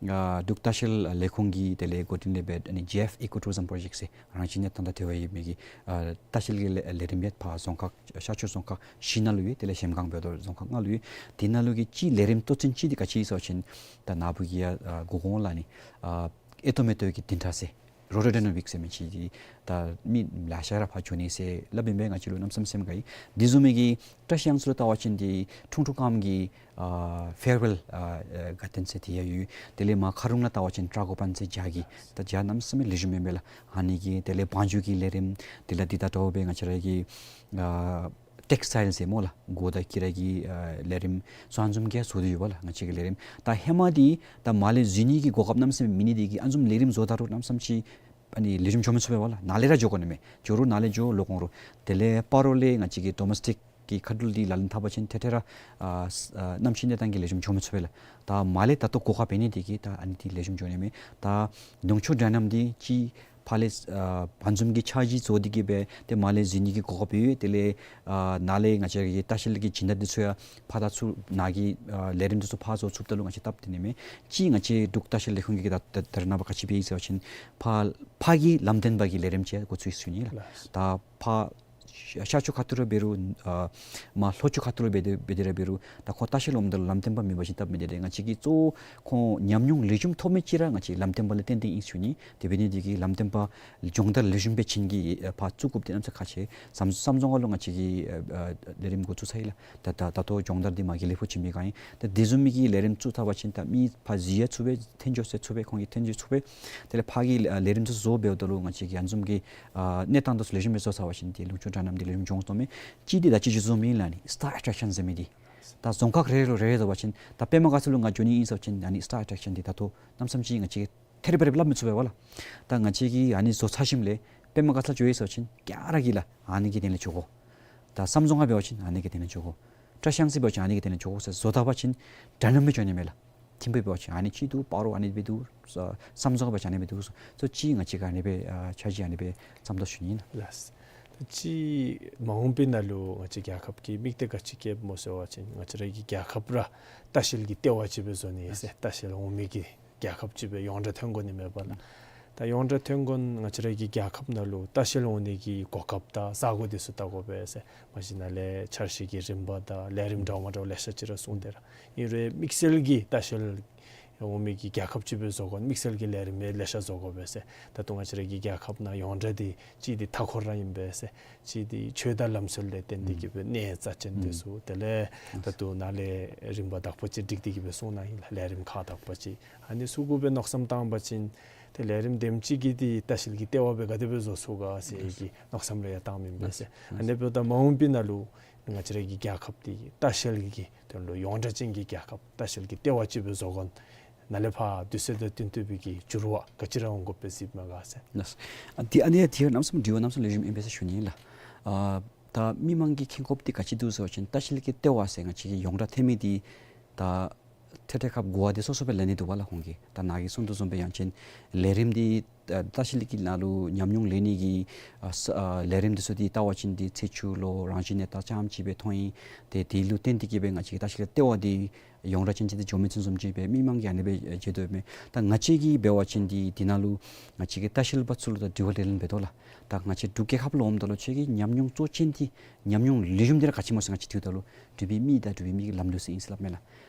ཨ་འབྲུག་ལྟ་བཤལ་ལས་ཁུངས་ཀྱི་དེ་ལས་འགོ་འདྲེན་ལས་འབད་ཨ་ནི་ཇེ་ཨེཕ་ཨི་ཀོ་ཊུ་རི་ཛིམ་པྲོ་ཇེཀཊ་ཟེར་རང་བཞིན་གནས་སྟངས་དང་འབྲེལ་བ་ཡོད་མི་གི་ཨ་ལྟ་བཤལ་གྱི་ལས་ལས་རིམ་ཡོད། ཕར་རྫོང་ཁག་ཤར་ཕྱོགས་རྫོང་ཁག་བཞི་ནང་ལུ་ཡོད། དེ་ལས་གཞལམ་སྒང་འབདཝ་ད་རྫོང་ཁག་ལྔ་ལུ་ཡོད། དེ་ནང་ལུ་གི་གཅིག་ལས་རིམ་གཙོ་ཆེན་གཅིག་འདི་ག་ཅི་ཨིན་ཟེར་བ་ཅིན་ད་ནཱ་བུ་གིས་ཡང་ཨ་གོ་གོ་འོང་ལགས། ཨ་ནི་ཨ་ཨེ་ཏོ་མེ་ཏོ་གི་བདུན་ཕྲག་ཟེར་རོ་ཌོ་ཌའི་ན་མིཀ་ཟེར་མི་ཅིག་འདི་ད་མི་ལེ་ཤ་ར་ཕར་འགྱོ་ནི་ཟེར་སླབ་ཨིན་པས། ང་བཅས་ལུ་གནམ་མེད་ས་མེད་སེམས་དགའ་ཡི། འདི་བཟུམ་མའི་གི་བཀྲ་ཤིས་གཡང་རྩེ་ལུ་བལྟ་བ་ཅིན་འདི་ཁྲུང་ཁྲུང་སྒང་གི་ཨ་ཕེར་ཝེལ་ཨ་ཨ་གར་ཌེན་ཟེར་དེ་ཡང་ཡོད། དེ་ལས་མར་མཁར་རྫོང་ལུ་བལྟ་བ་ཅིན་ཊ་གོ་པཱན་ཟེར་རྒྱ་གི་ད་རྒྱ་གནམ་མེད་ས་མེད་ལེགས་ཤོམ་ཨིན་པས་ལགས། ཨ་ནི་གི་དེ་ལས་བང་རྒྱུག་གི་ལས་རིམ་དེ་ལས་འདི་ད་འདྲཝ་སྦེ་ང་བཅས་ར་གི་ཨ་ཊེགསི་ཊའིལ་ཟེར་སྨོ་ལགས། གོ་དང་དཀྱི་ར་གི་ཨ་ལས་རིམ་སོགས་ཨ་ནི་བཟུམ་གྱི་བཟོ་སྟེ་ཡོད་པས་ལགས། ང་བཅས་ཀྱི་ལས་རིམ་ད་ཧེ་མ་འདི་ད་མར་ལས་འཛུལ་ནི་གི་གོ་སྐབས་གནམ་མེད་ས་མེད་མེད་ནི་འདི་གིས་ཨ་ནི་བཟུམ་ལས་རིམ་བཟོ་ད་རུང་གནམ་མེད་ས་མེད་ཅིག་ ཨ་ནི་ལེགས་ཤོམ་འགྱོ་མི་ཚུགས་པས་པ་ལགས། ནཱ་ལས་ར་འགྱོ་དགོ་ནི་མས། འགྱོ་རུང་ནཱ་ལས་འགྱོ་ལོག་འོང་རུང་། དེ་ལས་སྤ་རོ་ལས་ང་བཅས་ཀྱི་ཌོ་མེས་ཊིག་གི་ཁ་ཐུག་འདི་ལག་ལེན་འཐབ་པ་ཅིན་ཐད་ཐད་ར་ཨ་ཨ་གནམ་གཤིས་གནས་སྟངས་ཀྱི་ལེགས་ཤོམ་འགྱོ་མི་ཚུགས་པས་ལགས། ད་མར་ལས་ད་ལྟོ་གོ་སྐབས་འབད་ནི་འདི་གིས་ད་ཨ་ནི་འདི་ལེགས་ཤོམ་འགྱོ་ནི་མས། ད་ནུབ་ཕྱོགས་འདྲ་མཉམ་འདི་ཅིག་ཕར་ལས་ཨ་ཕར་འཛོམས་ཀྱི་འཆར་གཞི་བཟོ་སྟེ་གི་སྦེ་ཏེ་མར་ལས་འཛུལ་ནི་གི་གོ་སྐབས་ཡོད། དེ་ལས་ཨ་ནཱ་ལས་ང་བཅས་ཀྱི་ལྟ་བཤལ་གྱི་སྦྱིན་བདག་འདི་ཚུ་ཡང་ཕར་ད་ཚུར་ནཱ་གི་ཨ་ལས་རིམ་འདི་ཚུ་ཕར་བཟོ་ཚུགསཔ་ད་ལུ་ང་བཅས་སྟབས་བདེ་ནི་མས། ཅིག་ང་བཅས་འབྲུག་ལྟ་བཤལ་ལས་ཁུངས་ཀྱིས་ད་ད་ད་རེས་ནངས་པ་ག་ཅི་འབད་ཡི་ཟེར་བ་ཅིན་ཕར་ཕར་གྱི་ལམ་སྟོན་པ་གི་ལས་རིམ་ཅིག་འགོ་བཙུགས་ཡི་ཟེར་ཞུ་ནི་ལགས། ལགས། ད་ཕར་ཤར་ཕྱོགས་ཁ་ཐུག་ར་འབད་རུང་ཨ་མར་ལྷོ་ཕྱོགས་ཁ་ཐུག་ར་འབད་དེ་འབད་དེ་ར་འབད་རུང་ད་ཁོང་ལྟ་བཤལ་འོངམ་ད་ལུ་ལམ་སྟོན་པ་མེད་པ་ཅིན་སྟབས་མི་བདེ། ཏེ་ང་བཅས་ཀྱིས་གཙོ་བོ་ཁོང་ཉམས་མྱོང་ལེགས་ཤོམ་ཐོབ་མི་ཅིག་ར་ང་བཅས་ལམ་སྟོན་པ་ལུ་བརྟེན་ཏེ་ཨིན་ཟེར་ཞུ་ནི། དེ་འབད་ནི་འདི་གིས་ལམ་སྟོན་པ་སྦྱོང་བརྡར་ལེགས་ཤོམ་སྦེ་བྱིན་གྱིས་ཨ་ཕར་བཙུགས་དགོཔ་འདི་གནམ་ས་ཁག་ཆེ། བསམ་བསམ་བཟོ་ཁང་ལུ་ང་བཅས་ཀྱིས་ཨ་ཨ་ལས་རིམ་འགོ་བཙུགས་ཚར་ཡི་ལགས། ད་ད་ད་ལྟོ་སྦྱོང་བརྡར་འདི་མ་གི་ལས་ཕོག་བྱིན་མི་ག་ཨིན། ད་དེ་བཟུམ་མའི་གི་ལས་རིམ་བཙུགས་ཚར་བ་ཅིན་ད་མི་ཕར་གཟིགས་ཡང་ཚུགས་པས། འཐེན་འགྱོ་ཟེར་ཚུགས་པས། ཁོང་གིས་འཐེན་འགྱོ་ཚུགས་པས། དེ་ལས་ཕར་གྱི་ཨ་ལས་རིམ་འདི་ཚུ་བཟོ་འབདཝ་ད་ལུ་ང་བཅས་ཀྱིས་ཨ་ནི་བཟུམ་གྱི་ཨ་གནས་སྟངས་འདི་ཚུ་ལེགས་ཤོམ་སྦེ་བཟོ་ཚར་བ་ཅིན་ཏེ་ལུང་ཕྱོགས་འདྲ་མཉམ་འདི་ལེགས་ཤོམ་འགྱོ་འོང་དོ་མས། གཅིག་འདི་ད་ཅི་ཅི་བཟུམ་ཨིན་ལགས། ཨ་ནི་སི་ཊར་ཨེ་ཊེག་ཤཱན་ཟེར་མི་འདི་ད་རྫོང་ཁག་རེ་རེ་ལུ་རེ་རེ་བཟོ་བ་ཅིན་ད་པདྨ་དགའ་ཚལ་ལུ་ང་འགྱོ་ནི་ཨིན་ཟེར་བ་ཅིན་ཨ་ནི་སི་ཊར་ཨེ་ཊེག་ཤཱན་འདི་ད་ལྟོ་གནམ་མེད་ས་མེད་ཅིག་ང་བཅས་ཀྱིས་ཐད་རི་བ་རི་སླབ་མི་ཚུགས་པས་པ་ལགས། ད་ང་བཅས་ཀྱིས་ཨ་ནི་བཟོ་ཚར་ཞིནམ་ལས་པདྨ་དགའ་ཚལ་འགྱོ་ཡི་ཟེར་བ་ཅིན་ག་ར་གིས་ལགས་ཨ་ནི་གི་དོན་ལས་འགྱོ་དགོ། ད་བསམ་བཟོ་ཁང་འབད་བ་ཅིན་ཨ་ནི་གི་དོན་ལས་འགྱོ་དགོ། བཀྲིས་སྒང་རྩེ་འབད་བ་ཅིན་ཨ་ནི་གི་དོན་ལས་འགྱོ་དགོ་ཟེར་བཟོ་ད་པ་ཅིན་འདྲ་མཉམ་སྦེ་འགྱོ་ནི་མས་ལགས། ཐིམ་ཕུ་འབད་བ་ཅིན་ཨ་ནི་ཅིག་འདུག། སྤ་རོ་ཨ་ནི་སྦེ་འདུག། ས་བསམ་བཟོ་ཁང་འབད་བ་ཅིན་ཨ་ནི་སྦེ་འདུག། སོ་ཅིག་ང་བཅས་ཀྱིས་ཨ་ནི་སྦེ་ཨ་འཆར་གཞི་ཨ་ནི་སྦེ་བརྩམ་དོ་ཟེར་ཞུ་ནི་ཨིན་ལགས། ལགས། ད་ཅི་མ་འོངས་པའི་ནང་ལུ་ང་བཅས་རྒྱལ་ཁབ་ཀྱི་དམིགས་གཏད་ག་ཅི་བསྐྱེདཔ་སྨོ་ཟེར་བ་ཅིན་ང་བཅས་ར་གི་རྒྱལ་ཁབ་ར་ལྟ་བཤལ་གྱི་ལྟེ་བ་ཅིག་སྦེ་བཟོ་ནི་ཟེར། ལྟ་བཤལ་འོང་མི་གི་རྒྱལ་ཁབ་ཅིག་སྦེ་ཡོངས་གྲགས་ཐོན་དགོ་ནི་མས་པ་ལགས། ད་ཡོངས་གྲགས་ཐོན་དགོ་ན་ང་བཅས་ར་གི་རྒྱལ་ཁབ་ནང་ལུ་ལྟ་བཤལ་འོང་ནི་གི་གོ་སྐབས་དང་ས་གོ་འདི་ཚུ་བལྟ་དགོ་པས་ཟེར། མ་གཞི་ནཱ་ལས་འཆར་གཞི་གི་རིམ་པ་དང་ལས་རིམ་འདྲཝ་མ་འདྲཝ་ལེ་ཤ་ཅིག་ར་གསུངས་ཏེ་ར། ཨིན་རུང་དམིགས་བསལ་གྱི་ལྟ་བཤལ་འོང་མི་གི་རྒྱལ་ཁབ་ཅིག་སྦེ་བཟོ་དགོ་ན་དམིགས་བསལ་གྱི་ལས་རིམ་ལེ་ཤ་བཟོ་དགོ་པས་ཟེར། ད་ལྟོ་ང་བཅས་ར་གི་རྒྱལ་ཁབ་ནང་ཡོངས་གྲགས་འདི་གཅིག་འདི་མཐའ་འཁོར་ར་ཨིན་པས་ཟེར། གཅིག་འདི་ཆོས་དང་ལམ་སྲོལ་ལས་བརྟེན་ཏེ་གི་སྦེ་གནས་རྩ་ཅན་འདི་ཚུ། དེ་ལས་ད་ལྟོ་ནཱ་ལས་རིམ་པ་དག་པ་ཅིག་སྒྲིག་སྟེ་གི་སྦེ་གསུངས་གནང་ཡི་ལགས། ལས་རིམ་ཁག་དག་པ་ཅིག། ཨ་ནི་ཚུ་གུ་སྦེ་མནོ་བསམ་བཏང་བ་ཅིན་ཏེ་ལས་རིམ་དེམ་ཅིག་གིས་འདི་ལྟ་བཤལ་གྱི་ལྟེ་བ་སྦེ་ག་དེ་སྦེ་བཟོ་ཚུགས་ག་ཟེར་གྱི་མནོ་བསམ་རེ་ཡང་བཏངམ་ཨིན་པས་ཟེར། ཨ་ནི་འབདཝ་ད་མ་འོངས་པའི་ནང་ལུ་ང་བཅས་ར་གི་རྒྱལ་ཁབ་འདི་ལྟ་བཤལ་གྱི་དོན་ལུ་ཡོངས་གྲགས་ཅན་གྱི་རྒྱལ་ཁབ་ལྟ་བཤལ་གྱི་ལྟེ་བ་ཅིག་སྦེ་བཟོ་དགོ་ན་ནཱ་ལས་ཕར་དུས་ཚོད་དང་བསྟུན་ཏེ་སྦེ་གི་འགྱུར་བ་ག་ཅི་ར་འོང་དགོཔ་སྦེ་གཟིགསཔ་མས་ག་ཟེར། ལགས། ཨ་འདི་ཨ་ནི་ཡང་འདི་གནམ་མེད་ས་མེད་དྲི་བ་གནམ་མེད་ས་མེད་ལེགས་ཤོམ་ཨིན་པས་ཟེར་ཞུ་ནི་ཨིན་ལགས། ཨ་ད་མི་མང་གིས་མཁྱེན་དགོཔ་འདི་ག་ཅི་འདུག་ཟེར་བ་ཅིན་ལྟ་བཤལ་གྱི་ལྟེ་བ་ཟེར་ང་བཅས་ཀྱིས་ཡོངས་གྲགས་ཐོན་མི་འདི་ད་ཐད་ཐད་ཁར་གོ་བ་འདི་སོ་སོ་སྦེ་ལེན་ནི་འདུག་པ་ལགས། ཁོང་གིས་ད་ནཱ་གིས་གསུང་དོ་བཟུམ་སྦེ་ཡང་ཅིན་ལས་རིམ་འདི་ཨ་ལྟ་བཤལ་གྱི་ནང་ལུ་ཉམས་མྱོང་ལེན་ནི་གི་ཨ་ས་ཨ་ལས་རིམ་འདི་ཚུ་འདི་བལྟ་བ་ཅིན་འདི་ཚེས་བཅུ་ལོ་རང་བཞིན་གནས་སྟངས་ཙམ་ཅིག་སྦེ་མཐོང་ཡི། ཏེ་དེ་ལུ་བརྟེན་ཏེ་གི་སྦེ་ང་བཅས་ཀྱི་ལྟ་བཤལ་གྱི་ལྟེ་བ་འདི་ཡོངས་གྲགས་ཅན་ཅིག་འདི་འགྱོ་མི་ཚུན་བཟུམ་ཅིག་སྦེ་མི་མང་གིས་ཨ་ནི་སྦེ་མཇལ་དོ་མས། ད་ང་བཅས་ཀྱིས་འབད་བ་ཅིན་འདི་འདི་ནང་ལུ་ང་བཅས་ཀྱི་ལྟ་བཤལ་པ་ཚུ་ལུ་ད་དྲི་བ་ལེ་ལོ་འབད་དོ་ལགས། ད་ང་བཅས་འབྲུག་རྒྱལ་ཁབ་ལུ་འོངམ་ད་ལུ་ཁྱོད་ཀྱི་ཉམས་མྱོང་གཙོ་ཅན་འདི་ཉམས་མྱོང་ལེགས་ཤོམ་འདི་ར་ག་ཅི་སྨོ་ཟེར་ང་བཅས་དྲིཝ་ད་ལུ་འབྲུག་པའི་མི་དང་འབྲུག་པའི་མི་གི་ལམ་ལུགས་ཟེར་ཨིན་ཟེར་སླབ་མས་ལགས།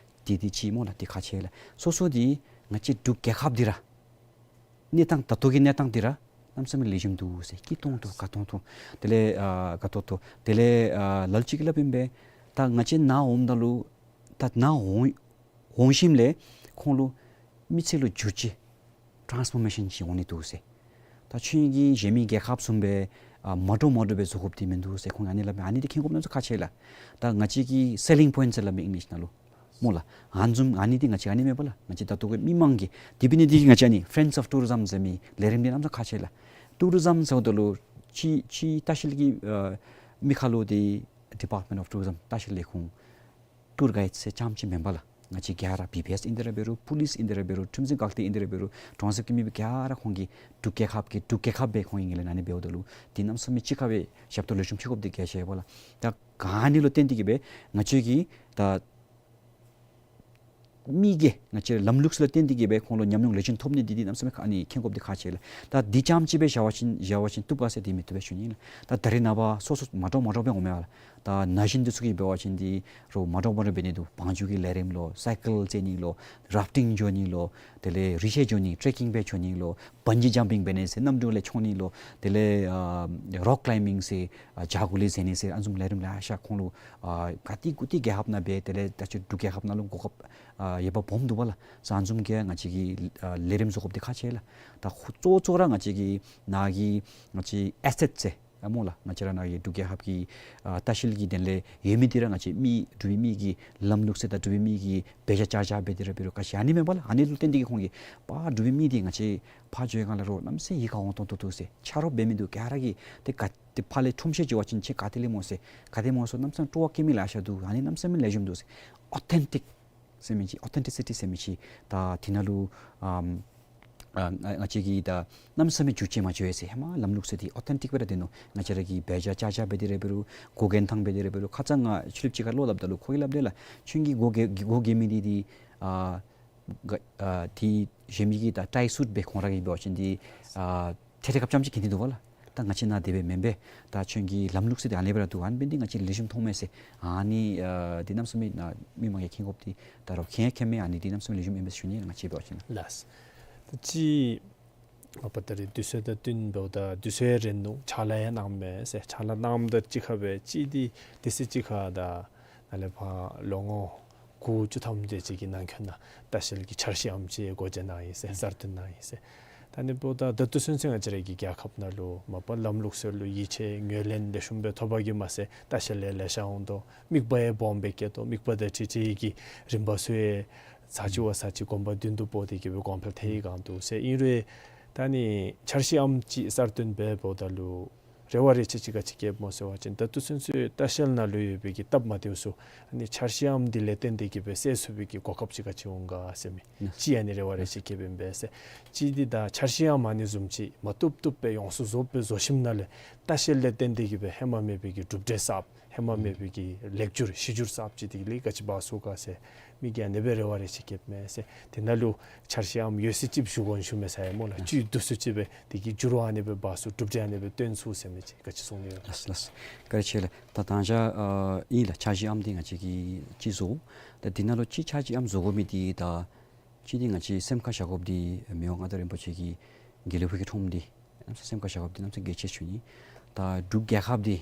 འདི་འདི་ཅིག་སྨོ་ལགས། འདི་ཁག་ཆེ་ལགས། སོ་སོ་འདི་ང་བཅས་འབྲུག་རྒྱལ་ཁབ་འདི་ར་གནས་སྟངས་ད་ལྟོ་གི་གནས་སྟངས་འདི་ར་གནམ་མེད་ས་མེད་ལེགས་ཤོམ་འདུག་ཟེར་སྐྱིད་ཏོང་ཏོ་དགའ་ཏོང་ཏོ། དེ་ལས་ཨ་དགའ་ཏོག་ཏོ། དེ་ལས་ཨ་ལ་ལུ་ཅིག་གིས་སླབ་ཨིན་པས། ད་ང་བཅས་ནཱ་འོངམ་ད་ལུ་ད་ནཱ་འོང་འོང་ཞིནམ་ལས་ཁོང་ལུ་མི་ཚེ་ལུ་འགྱུར་བཅོས་ཊཱནསི་ཕོར་མེ་ཤཱན་ཅིག་འོང་ནི་འདུག་ཟེར། ད་ཁྱོད་ཀྱིས་གཞན་མི་རྒྱལ་ཁབ་བཟུམ་སྦེ་ཨ་མ་འདྲཝ་མ་འདྲཝ་སྦེ་བཟོ་དགོཔ་འདི་མིན་འདུག་ཟེར་ཁོང་ཨ་ནི་སླབ་མས། ཨ་ནི་འདི་མཁྱེན་དགོཔ་གནམ་མེད་ས་མེད་ཁག་ཆེ་ལགས། ད་ང་བཅས་ཀྱི་སེ་ལིང་པོའིནཊ་ཟེར་སླབ་མས་ཨིང་ལིཤ་ནང་ལུ་སྨོ་ལགས། ཨ་ནི་བཟུམ་ཨ་ནི་འདི་ང་བཅས་ཨ་ནི་མེན་པ་ལགས། ང་བཅས་ད་ལྟོ་གི་མི་མང་གིས་དེ་འབད་ནི་འདི་གིས་ང་བཅས་ཨ་ནི་ཕྲེནཌསི་ཨོཕ་ཊུ་རི་ཛིམ་ཟེར་མི་ལས་རིམ་འདི་གནམ་མེད་ས་མེད་ཁག་ཆེ་ལགས། ཊུ་རི་ཛིམ་ཟེརཝ་ད་ལུ་ཅིག་ཅིག་ལྟ་བཤལ་གྱི་ཨ་མི་ཁར་ལུ་འདི་ཌི་པཱརཊ་མེནཊ་ཨོཕ་ཊུ་རི་ཛིམ་ལྟ་བཤལ་ལས་ཁུངས་ཊུར་གའིཌ་ཟེར་རྐྱངམ་ཅིག་མེན་པ་ལགས། ང་བཅས་ག་ར་བི་བི་ཨེསི་ཨིན་ཏེ་ར་འབད་རུང་པོ་ལིསི་ཨིན་ཏེ་ར་འབད་རུང་ཁྲིམས་འཛིན་འགག་སྡེ་ཨིན་ཏེ་ར་འབད་རུང་གྲོང་གསེབ་ཀྱི་མི་སྦེ་ག་ར་ཁོང་གིས་འབྲུག་རྒྱལ་ཁབ་ཀྱི་འབྲུག་རྒྱལ་ཁབ་སྦེ་ཁོང་གིས་ངོས་ལེན་ཨ་ནི་འབདཝ་ད་ལུ་འདི་གནམ་མེད་ས་མེད་ཅིག་ཁར་སྦེ་ཞབས་ཏོག་ལེགས་ཤོམ་ཅིག་དགོཔ་འདི་གལ་ཆེ་བས་ལགས། ད་ག་ཨ་ནི་ལུ་བརྟེན་ཏེ་གི་སྦེ་ང་བཅས་ཀྱིས་ད་མི་གིས་ང་བཅས་ལམ་ལུགས་ལུ་བརྟེན་ཏེ་གི་སྦེ་ཁོང་ལུ་ཉམས་མྱོང་ལེགས་ཤོམ་ཐོབ་ནི་འདི་འདི་གནམ་མེད་ས་མེད་ཁག་ཨ་ནི་མཁྱེན་དགོཔ་འདི་ཁག་ཆེ་ལགས། ད་འདི་རྐྱངམ་ཅིག་སྦེ་བཞག་པ་ཅིན་བཞག་པ་ཅིན་བཏུབ་ག་ཟེར་འདི་མི་བཏུབ་པས་ཞུ་ནི་ལགས། ད་ད་རེས་ནངས་པ་སོ་སོ་མ་འདྲཝ་མ་འདྲཝ་སྦེ་འོང་མས་པ་ལགས། ད་ན་གཞོན་འདི་ཚུ་གིས་འབད་བ་ཅིན་འདི་རོགས་མ་འདྲཝ་མ་འདྲཝ་འབད་ནི་འདུག། བང་རྒྱུག་གི་ལས་རིམ་ལོ་སའི་ཀལ་རྩེ་ནི་ལོ་རཱཕ་ཊིང་འགྱོ་ནི་ལོ་དེ་ལས་རི་ཁྲོད་འགྱོ་ནི་ཊེ་རེ་ཀིང་སྦེ་འགྱོ་ནི་ལོ་བཱན་ཇི་ཇམ་པིང་འབད་ནི་ཟེར་གནམ་གྲུ་ལས་མཆོང་ནི་ལོ་དེ་ལས་ཨ་རོག་ཀ་ལའིམ་བིང་ཟེར་ཨ་བྱག་གུ་ལས་འཛེག་ནི་ཟེར་ཨ་ནི་བཟུམ་ལས་རིམ་ལེ་ཤ་ཁོང་ལུ་ཨ་ག་ཏེ་གུ་ཏེ་རྒྱལ་ཁབ་ནང་འབད་དེ་ལས་ད་ཅི་འབྲུག་རྒྱལ་ཁབ་ནང་ལུ་གོ་སྐབས་ཨ་ཡོདཔ་སྦོམ་འདུག་པ་ལགས། ཟེར་ཨ་ནི་བཟུམ་གྱི་ང་བཅས་ཀྱིས་ཨ་ལས་རིམ་བཟོ་དགོཔ་འདི་ཁག་ཆེ་ལགས། ད་ཁོ་གཙོ་བོ་གཙོ་བོ་ར་ང་བཅས་ཀྱི་ནཱ་གི་ང་བཅས་ཨེ་སེཊ་ཟེར་ ཨ་སྨོ་ལགས། ང་བཅས་ར་ནཱ་གི་འབྲུག་རྒྱལ་ཁབ་ཀྱི་ཨ་ལྟ་བཤལ་གྱི་དོན་ལས་ཡོད་མི་འདི་ར་ང་བཅས་མི་འབྲུག་པའི་མི་གི་ལམ་ལུགས་སྲོལ་དང་འབྲུག་པའི་མི་གི་འབད་བཞག་བྱ་བཞག་འབད་དེ་ར་འབད་རུང་ག་ཅི་ཨ་ནི་མེན་པ་ལགས། ཨ་ནི་ལུ་བརྟེན་ཏེ་གིས་ཁོང་གིས་པ་འབྲུག་པའི་མི་འདི་ང་བཅས་ཕར་འགྱོ་བའི་སྒང་ལས་ར་གནམ་མེད་ས་མེད་ཡིད་ཁར་འོང་ཏོག་ཏོ་འདུག་ཟེར། ཆ་རོགས་འབད་མི་འདི་ག་ར་གིས་ཏེ་ག་ཏེ་ཕར་ལས་ཁྲོམ་བཤལ་འགྱོ་བ་ཅིན་ཁྱོད་ག་ཏེ་ལས་སྨོ་ཟེར། ག་ཏེ་སྨོ་ཟེར་གནམ་མེད་ས་མེད་སྤྲོ་བ་བསྐྱེད་མི་ལེ་ཤ་འདུག། ཨ་ནི་གནམ་མེད་ས་མེད་ལེགས་ཤོམ་འདུག་ཟེར། ཨོ་ཐེན་ཊིཀ་ཟེར་མི་ཅིག་ཨོ་ཐེན་ཊི་སི་ཊི་ཟེར་མི་ཅིག་ད་འདི་ནང་ལུ་ཨམ་ཨ་ང་ང་བཅས་ཀྱིས་ད་གནམ་མེད་ས་མེད་འགྱུར་བཅོས་མ་འགྱོ་བས་ཟེར། ཧེ་མ་ལམ་ལུགས་སྲོལ་འདི་ཨོ་ཐེན་ཊིཀ་སྦེ་ར་སྡོད་ནུག། ང་བཅས་ར་གིས་འབད་བཞག་བྱ་བཞག་འབད་དེ་ར་འབད་རུང་འགོ་འགན་ཐང་འབད་དེ་ར་འབད་རུང་ཁ་ཙ་ང་ཕྱི་གླིངཔ་ཅིག་ཁར་བློ་སླབ་ད་ལུ་ཁོ་གིས་སླབ་དེས་ལགས། ཁྱོད་ཀྱི་འགོ་འགན་འགོ་འགན་མི་འདི་འདི་ཨ་ག་ཨ་འདི་གཞན་མི་གིས་ད་ཊའི་སུཊ་སྦེ་ཁོང་ར་གིས་འབད་བ་ཅིན་འདི་ཨ་ཐད་ཐད་ཁར་ཙམ་ཅིག་གྱོན་ཏེ་འདུག་པ་ལགས། ད་ང་བཅས་ནཱ་དེ་སྦེ་མེན་པས། ད་ཁྱོད་ཀྱི་ལམ་ལུགས་སྲོལ་འདི་ཨ་ནི་སྦེ་ར་འདུག། ཨ་ནི་འབད་ནི་འདི་ང་བཅས་ལེགས་ཤོམ་མཐོང་མས་ཟེར། ཨ་ནི་ཨ་འདི་གནམ་མེད་ས་མེད་ནཱ་མི་མང་གིས་མཁྱེན་དགོཔ་འདི་ད་རུང་མཁྱེན་མཁྱེན་མས། ཨ་ནི་འདི་གནམ་མེད་ས་མེད་ལེགས་ཤོམ་ཨིན་པས་ཟེར་ཞུ་ནི་ལགས། ང་བཅས་འབད་བ་ཅིན་ལགས། ལགས། ད་ཅི་མ་པ་ད་རེས་དུས་ཚོད་དང་བསྟུན་འབདཝ་ད་དུས་ཚོད་རན་ནུག། ཕྱག་ལཱ་ཡང་གནངམ་མས་ཟེར། ཕྱག་ལཱ་གནངམ་དང་གཅིག་ཁར་སྦེ་ཅིག་འདི་དེ་ཚེ་གཅིག་ཁར་ད་ནཱ་ལས་ཕར་ལོ་ངོ་དགུ་བཅུ་ཐམ་དེ་ཅིག་གི་ནང་འཁོད་ནང་ལྟ་བཤལ་གྱི་འཆར་གཞི་ཨམ་ཅིག་སྒོ་འབྱེད་གནང་ཡི་ཟེར། གསར་བཏོན་གནང་ཡི་ཟེར། ད་ཨ་ནི་འབདཝ་ད་ད་ལྟོ་ཚུན་ཚོད་ང་བཅས་ར་གི་རྒྱལ་ཁབ་ནང་ལུ་མ་པ་ལམ་ལུགས་སྲོལ་ལུ་ཡིད་ཆེས་ངོས་ལེན་ལེགས་ཤོམ་སྦེ་ཐོབ་པ་གིས་མ་ཚད་ལྟ་བཤལ་ཡང་ལེ་ཤ་འོང་དོ། མིག་དཔེ་ཡང་སྦོམ་སྦེ་བསྐྱེད་དོ། མིག་དཔེ་དང་འཁྲིལ་འཁྲིལ་གྱི་རིམ་པ་ཚུ་ཡང་ཚར་གཅིག་བ་ཚར་གཅིག་གོམ་པ་མདུན་དུ་སྤོ་སྟེ་གིས་སྦེ་གོང་འཕེལ་ཐལ་བའི་སྒང་འདུག་ཟེར། ཨིན་རུང་ད་ཨ་ནི་འཆར་གཞི་ཨམ་ཅིག་གསར་བཏོན་འབད་འབདཝ་ད་ལུ་རེ་བ་རེ་ཆེ་ཅིག་ག་ཅི་བསྐྱེདཔ་སྨོ་ཟེར་བ་ཅིན་ད་ལྟོ་ཚུན་ཚོད་ལྟ་བཤལ་ནང་ལུ་ཡོད་པའི་གི་སྟབས་མ་བདེཝ་ཚུ་ཨ་ནི་འཆར་གཞི་ཨམ་འདི་ལས་བརྟེན་ཏེ་གིས་སྦེ་སེལ་ཚུགས་པའི་གི་གོ་སྐབས་ཅིག་ག་ཅི་འོང་ག་ཟེར་མི་ཅིག་ཨ་ནི་རེ་བ་རེ་ཆེ་བསྐྱེདཔ་ཨིན་པས་ཟེར། ཅིག་འདི་ད་འཆར་གཞི་ཨམ་ཨ་ནི་བཟུམ་ཅིག་མ་བཏུབ་བཏུབ་སྦེ་ཡོངས་སུ་རྫོགསཔ་སྦེ་བཟོ་ཞིནམ་ལས་ལྟ་བཤལ་ལས་བརྟེན་ཏེ་གིས་སྦེ་ཧེ་མ་མེད་པའི་གི་གྲུབ་འབྲས་གསརཔ་ཧེ་མ་མེད་པའི་གི་ལེགས་བསྒྱུར་གཞི་བསྒྱུར་གསརཔ་ཅིག་འདི་ལས་ག་ཅི་འབག་ཚུགས་ག་ཟེར་མི་གིས་ཨ་ནི་སྦེ་རེ་བ་རེ་ཆེ་བསྐྱེདཔ་མས་ཟེར། དེ་ནང་ལུ་འཆར་གཞི་ཨམ་ཡོད་ཚད་ཅིག་ཞུ་དགོ་ཞུ་མས་ཟེར་ཡ་སྨོ་ལགས། བཅུད་བསྡུ་སུ་ཅིག་སྦེ་དེ་གི་འགྱུར་བ་ཨ་ནི་སྦེ་འབག་ཚུགས་གྲུབ་འབྲས་ཨ་ནི་སྦེ་སྟོན་ཚུགས་ཟེར་མི་ཅིག་ག་ཅི་གསུང་ནི་ཡོད། ལགས་ལགས། བཀའ་དྲིན་ཆེ་ལགས། ད་ད་ཅི་ཨ་ཨིན་ལགས། འཆར་གཞི་ཨམ་འདི་ང་བཅས་ཀྱིས་ཅིག་བཟོ། ད་འདི་ནང་ལུ་ཅིག་འཆར་གཞི་ཨམ་བཟོ་དགོ་མི་འདི་ད་ཅིག་འདི་ང་བཅས་སེམས་ཁར་བཞག་དགོཔ་འདི་མི་དབང་མངའ་བདག་རིན་པོ་ཆེ་གི་དགེ་ལེགས་ཕུག་གི་ཁྲོམ་འདི་གནམ་མེད་ས་མེད་སེམས་ཁར་བཞག་དགོཔ་འདི་གནམ་མེད་ས་མེད་གལ་ཆེ་ཞུ་ནི། ད་འབྲུག་རྒྱལ་ཁབ་འདི་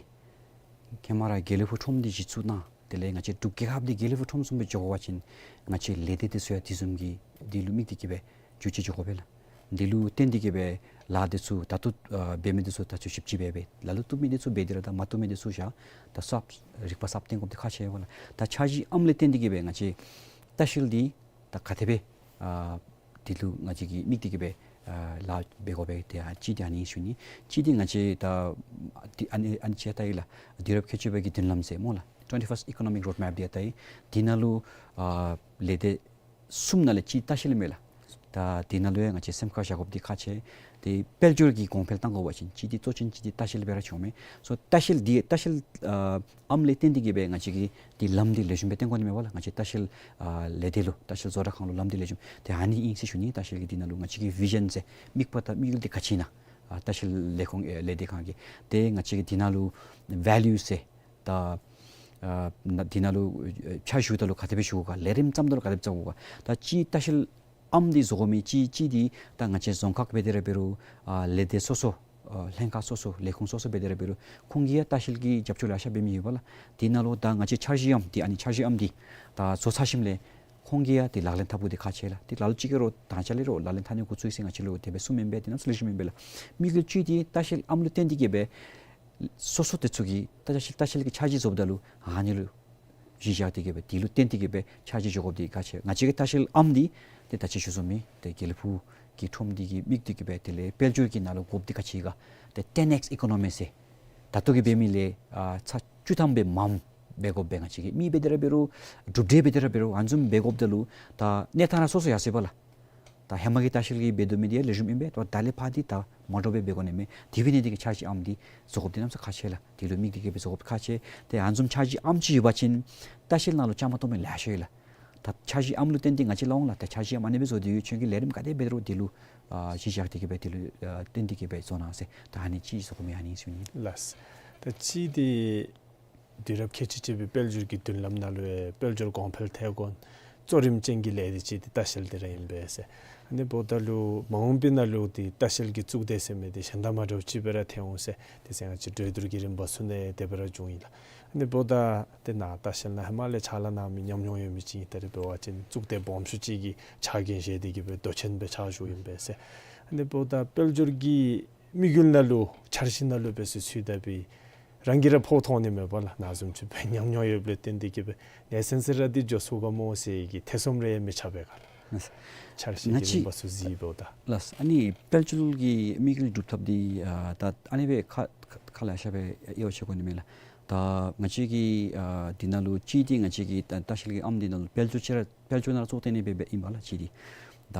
ཧེ་མ་ར་དགེ་ལེགས་ཕུག་ཁྲོམ་འདི་གཞི་བཙུགས་གནང་། དེ་ལས་ང་བཅས་འབྲུག་རྒྱལ་ཁབ་འདི་དགེ་ལེགས་ཕུག་ཁྲོམ་བཟུམ་སྦེ་འགྱོ་དགོ་པ་ཅིན་ང་བཅས་ལས་སྡེ་འདི་ཚུ་ཡང་དེ་བཟུམ་གྱི་འདི་ལུ་དམིགས་ཏེ་གིས་སྦེ་འགྱུར་བཅོས་འགྱོ་དགོ་པས་ལགས། འདི་ལུ་བརྟེན་ཏེ་གིས་སྦེ་ལཱ་འདི་ཚུ་ད་ལྟོ་ཨ་འབད་མི་འདི་ཚུ་ད་ལྟོ་ཞིབ་དཔྱད་འབད་འབད་ལ་ལུ་བཏུབ་མི་འདི་ཚུ་འབད་དེ་ར་ད་མ་བཏུབ་མི་འདི་ཚུ་བཞག། ད་གསརཔ་རིག་པ་གསརཔ་བཏོན་དགོཔ་འདི་ཁག་ཆེ་བས་ལགས། ད་འཆར་གཞི་ཨམ་ལས་བརྟེན་ཏེ་གིས་སྦེ་ང་བཅས་ལྟ་བཤལ་འདི་ད་ག་དེ་སྦེ་ཨ་འདི་ལུ་ང་བཅས་ཀྱིས་དམིགས་ཏེ་གིས་སྦེ་ཨ་ལཱ་འབད་དགོ་པས། དེ་ཨ་ཅིག་འདི་ཨ་ནི་ཞུ་ནི། ཅིག་འདི་ང་བཅས་ད་འདི་ཨ་ནི་ཨ་ནི་ཅིག་ལྟ་ཡི་ལགས། དུས་རབས་བརྒྱད་ཅུ་པའི་གི་མདུན་ལམ་ཟེར་སྨོ་ལགས། Twenty-first Economic Roadmap འདི་ལྟ་ཡི། འདི་ནང་ལུ་ཨ་ལས་སྡེ་གསུམ་ནང་ལས་གཅིག་ལྟ་བཤལ་ཨིན་མས་ལགས། ད་འདི་ནང་ལུ་ཡང་ང་བཅས་སེམས་ཁར་བཞག་དགོཔ་འདི་ཁག་ཆེ། ཏེ་དཔལ་འབྱོར་གྱི་གོང་འཕེལ་གཏང་དགོ་པ་ཅིན་གཅིག་འདི་གཙོ་ཆེན་གཅིག་འདི་ལྟ་བཤལ་སྦེ་ར་བྱུང་མས། སོ་ལྟ་བཤལ་འདི་ལྟ་བཤལ་ཨ་ཨམ་ལས་བརྟེན་ཏེ་གིས་སྦེ་ང་བཅས་ཀྱིས་འདི་ལམ་འདི་ལེགས་ཤོམ་སྦེ་བཏོན་དགོ་ནི་མས་པ་ལགས། ང་བཅས་ལྟ་བཤལ་ཨ་ལས་སྡེ་ལུ་ལྟ་བཤལ་བཟོ་གྲྭ་ཁང་ལུ་ལམ་འདི་ལེགས་ཤོམ་ཏེ་ཨ་ནི་ཨིན་ཟེར་ཞུ་ནི། ལྟ་བཤལ་གྱི་འདི་ནང་ལུ་ང་བཅས་ཀྱི་བི་ཞཱན་ཟེར་དམིགས་པ་དང་དམིགས་ཡུལ་འདི་ག་ཅི་ཨིན་ན། ཨ་ལྟ་བཤལ་ལས་ཁུངས་ཨེ་ལས་སྡེ་ཁང་གི་ཏེ་ང་བཅས་ཀྱི་འདི་ནང་ལུ་ཝེ་ལུ་ཟེར་ད་ཨ་ན་འདི་ནང་ལུ་ཨེ་ཕྱག་ཞུ་ད་ལུ་ག་དེ་སྦེ་ཞུ་དགོ་ག། ལས་རིམ་བརྩམ་ད་ལུ་ག་དེ་སྦེ་བརྩམ་དགོ་ག། ད་ཅིག་ལྟ་བཤལ་ཨམ་འདི་བཟོ་དགོ་མི་ཅིག་ཅིག་འདི་ད་ང་བཅས་རྫོང་ཁག་འབད་དེ་ར་འབད་རུང་ཨ་ལས་སྡེ་སོ་སོ་ཨ་ལྷན་ཁག་སོ་སོ་ལས་ཁུངས་སོ་སོ་འབད་དེ་ར་འབད་རུང་ཁོང་གིས་ཡང་ལྟ་བཤལ་གྱི་རྒྱབ་སྐྱོར་ལེ་ཤ་འབད་མི་ཡོད་པ་ལགས། འདི་ནང་ལུ་ད་ང་བཅས་འཆར་གཞི་ཨམ་འདི་ཨ་ནི་འཆར་གཞི་ཨམ་འདི་ད་བཟོ་ཚར་ཞིནམ་ལས་ཁོང་གིས་ཡང་འདི་ལག་ལེན་འཐབ་དགོཔ་འདི་ཁག་ཆེ་ལགས། འདི་ལ་ལུ་ཅིག་གིས་ར་ད་ཅི་ལས་ར་ལག་ལེན་འཐབ་ནི་འགོ་བཙུགས་ཡི་ཟེར་ང་བཅས་ལུ་དེ་སྦེ་གསུངམ་ཨིན་པས། དེ་ནང་ཚུ་ལེགས་ཤོམ་ཨིན་པས་ལགས། དམིགས་ཡུལ་གཅིག་འདི་ལྟ་བཤལ་ཨམ་ལུ་བརྟེན་ཏེ་གིས་སྦེ་སོ་སོ་དེ་ཚུ་གིས་ད་ལྟ་བཤལ་ལྟ་བཤལ་གྱི་འཆར་གཞི་བཟོཝ་ད་ལུ་ཨ་ནི་ལུ་གཞི་བཞག་སྟེ་གིས་སྦེ་དེ་ལུ་བརྟེན་ཏེ་གིས་སྦེ་འཆར་གཞི་བཟོ་དགོཔ་འདི་ཁག་ཆེ། ང་བཅས་ཀྱི་ལྟ་བཤལ་ཨམ་འདི་ཏེ་ད་ཅི་ཞུ་ཞུ་མི་ཏེ་དགེ་ལེགས་ཕུག་གི་ཁྲོམ་འདི་གི་དམིགས་ཏེ་གིས་སྦེ་དེ་ལས་དཔལ་འབྱོར་གྱི་ནང་ལུ་དགོཔ་འདི་ག་ཅི་ག་ཏེ་ཊེན་ཨེགསི་ཨི་ཀོ་ནོ་མི་ཟེར་ད་ལྟོ་གི་འབད་མི་ལས་ཨ་ཚར་བཅུ་ཐམ་སྦེ་མངམ་འབད་དགོཔ་སྦེ་ང་བཅས་ཀྱིས་མི་འབད་དེ་ར་འབད་རུང་གྲུབ་འབྲས་འབད་དེ་ར་འབད་རུང་ཨ་ནི་བཟུམ་འབད་དགོཔ་ད་ལུ་ད་གནས་སྟངས་ར་སོ་སོ་ཡར་སོ་ཡི་པ་ལགས། ད་ཧེ་མ་གི་ལྟ་བཤལ་གྱིས་འབད་དོ་མི་འདི་ཡང་ལེགས་ཤོམ་ཨིན་པས། ད་ད་ལས་ཕར་འདི་ད་མ་འདྲཝ་སྦེ་འབད་དགོ་ནི་མས། དེ་འབད་ནི་འདི་གིས་འཆར་གཞི་ཨམ་འདི་བཟོ་དགོཔ་འདི་གནམ་མེད་ས་མེད་ཁག་ཆེ་ལགས། དེ་ལུ་དམིགས་ཏེ་གིས་སྦེ་བཟོ་དགོཔ་ཁག་ཆེ། ཏེ་ཨ་ནི་བཟུམ་འཆར་གཞི་ཨམ་ཅིག་ཡོད་པ་ཅིན་ལྟ་བཤལ་ནང་ལུ་བཅའ་མར་གཏོགས་མི་ལེ་ཤ་ཡོད་ལགས། ད་འཆར་གཞི་ཨམ་ལུ་བརྟེན་ཏེ་ང་བཅས་ལུ་འོང་ལགས། ད་འཆར་གཞི་ཨམ་ཨ་ནི་སྦེ་བཟོ་སྟེ་ཡོད། ཁྱོད་ཀྱིས་ལས་རིམ་ག་དེ་འབད་རུང་དེ་ལུ་ཨ་གཞི་བཞག་སྟེ་གིས་སྦེ་དེ་ལུ་ཨ་བརྟེན་ཏེ་གིས་སྦེ་བཟོ་གནང་ཟེར། ད་ཨ་ནི་ཅིག་བཟོ་དགོ་མི་ཨ་ནི་ཞུ་ནི་ལགས། ད་ཅི་འདི་དུས་རབས་ཁལ་གཅིག་གཅིག་པའི་དཔལ་འབྱོར་གྱི་མདུན་ལམ་ནང་ལུ་ཡང་དཔལ་འབྱོར་གོང་འཕེལ་ཐལ་གོ་གཙོ་རིམ་ཅན་གྱི་ལས་སྡེ་ཅིག་འདི་ལྟ་བཤལ་འདི་ར་ཨིན་པས་ཟེར། ཨ་ནི་འབདཝ་ད་ལུ་མ་འོངས་པའི་ནང་ལུ་འདི་ལྟ་བཤལ་གྱི་གཙུག་སྡེ་ཟེར་མི་འདི་གཞན་དང་མ་འདྲཝ་ཅིག་སྦེ་ར་ཐོན་འོང་ཟེར་དེ་ཟེར་ང་བཅས་གྲོས་བསྡུར་གྱི་རིམ་པ་ཚུ་ནང་དེ་སྦེ་ར་བྱུང་ཡི་ལགས། ཨ་ནི་འབདཝ་ད་ཏེ་ནཱ་ལྟ་བཤལ་ནང་ཧེ་མ་ལས་ཕྱག་ལཱ་གནང་མི་ཉམས་མྱོང་ཡོད་མི་ཅིག་ཨིན། ད་རེས་འབད་བ་ཅིན་གཙུག་སྡེ་སྦོམ་ཤོས་ཅིག་གི་ཕྱག་འགན་བཞེས་ཏེ་གིས་སྦེ་མདོ་ཆེན་སྦེ་ཕྱག་ཞུཝ་ཨིན་པས་ཟེར། ཨ་ནི་འབདཝ་ད་དཔལ་འབྱོར་གྱི་ དམིགས་ཡུལ་ནང་ལུ་འཆར་གཞི་ནང་ལུ་འབད་ཚུ་ཚུད་ད་འབད་རང་གིས་ར་ཕོ་མཐོང་ནི་མས་པ་ལགས། ནཱ་བཟུམ་ཅིག་སྦེ་ཉམས་མྱོང་ཡོདཔ་ལས་བརྟེན་ཏེ་གིས་སྦེ་ནེ་སེམས་ཅིག་ར་འདི་འགྱོ་ཚུགས་ག་མོ་ཟེར་གྱི་ཐེ་ཚོམ་རེ་མི་ཆགས་པས་ག་ལགས། འཆར་གཞི་ང་གི་བཅས་རིམ་པ་ཚུ་གཟིགས་འབདཝ་ད། ལགས། ཨ་ནི་དཔལ་འབྱོར་གྱི་དམིགས་ཡུལ་སྒྲུབ་ཐབས་འདི་ཨ་ད་ཨ་ནི་སྦེ་ཁ་ཁ་ལེ་ཤ་སྦེ་དབྱེ་བ་ཕྱེ་དགོ་ནི་མས་ལགས། ད་ང་བཅས་ཀྱིས་ཨ་འདི་ནང་ལུ་གཅིག་འདི་ང་བཅས་ཀྱི་ལྟ་ལྟ་བཤལ་གྱི་ཨམ་འདི་ནང་ལུ་དཔལ་འབྱོར་ཅིག་ར་དཔལ་འབྱོར་ནང་ར་གཙོ་བོ་བཏོན་ནི་སྦེ་སྦེ་ཨིན་པ་ལགས་གཅིག་འདི། ད་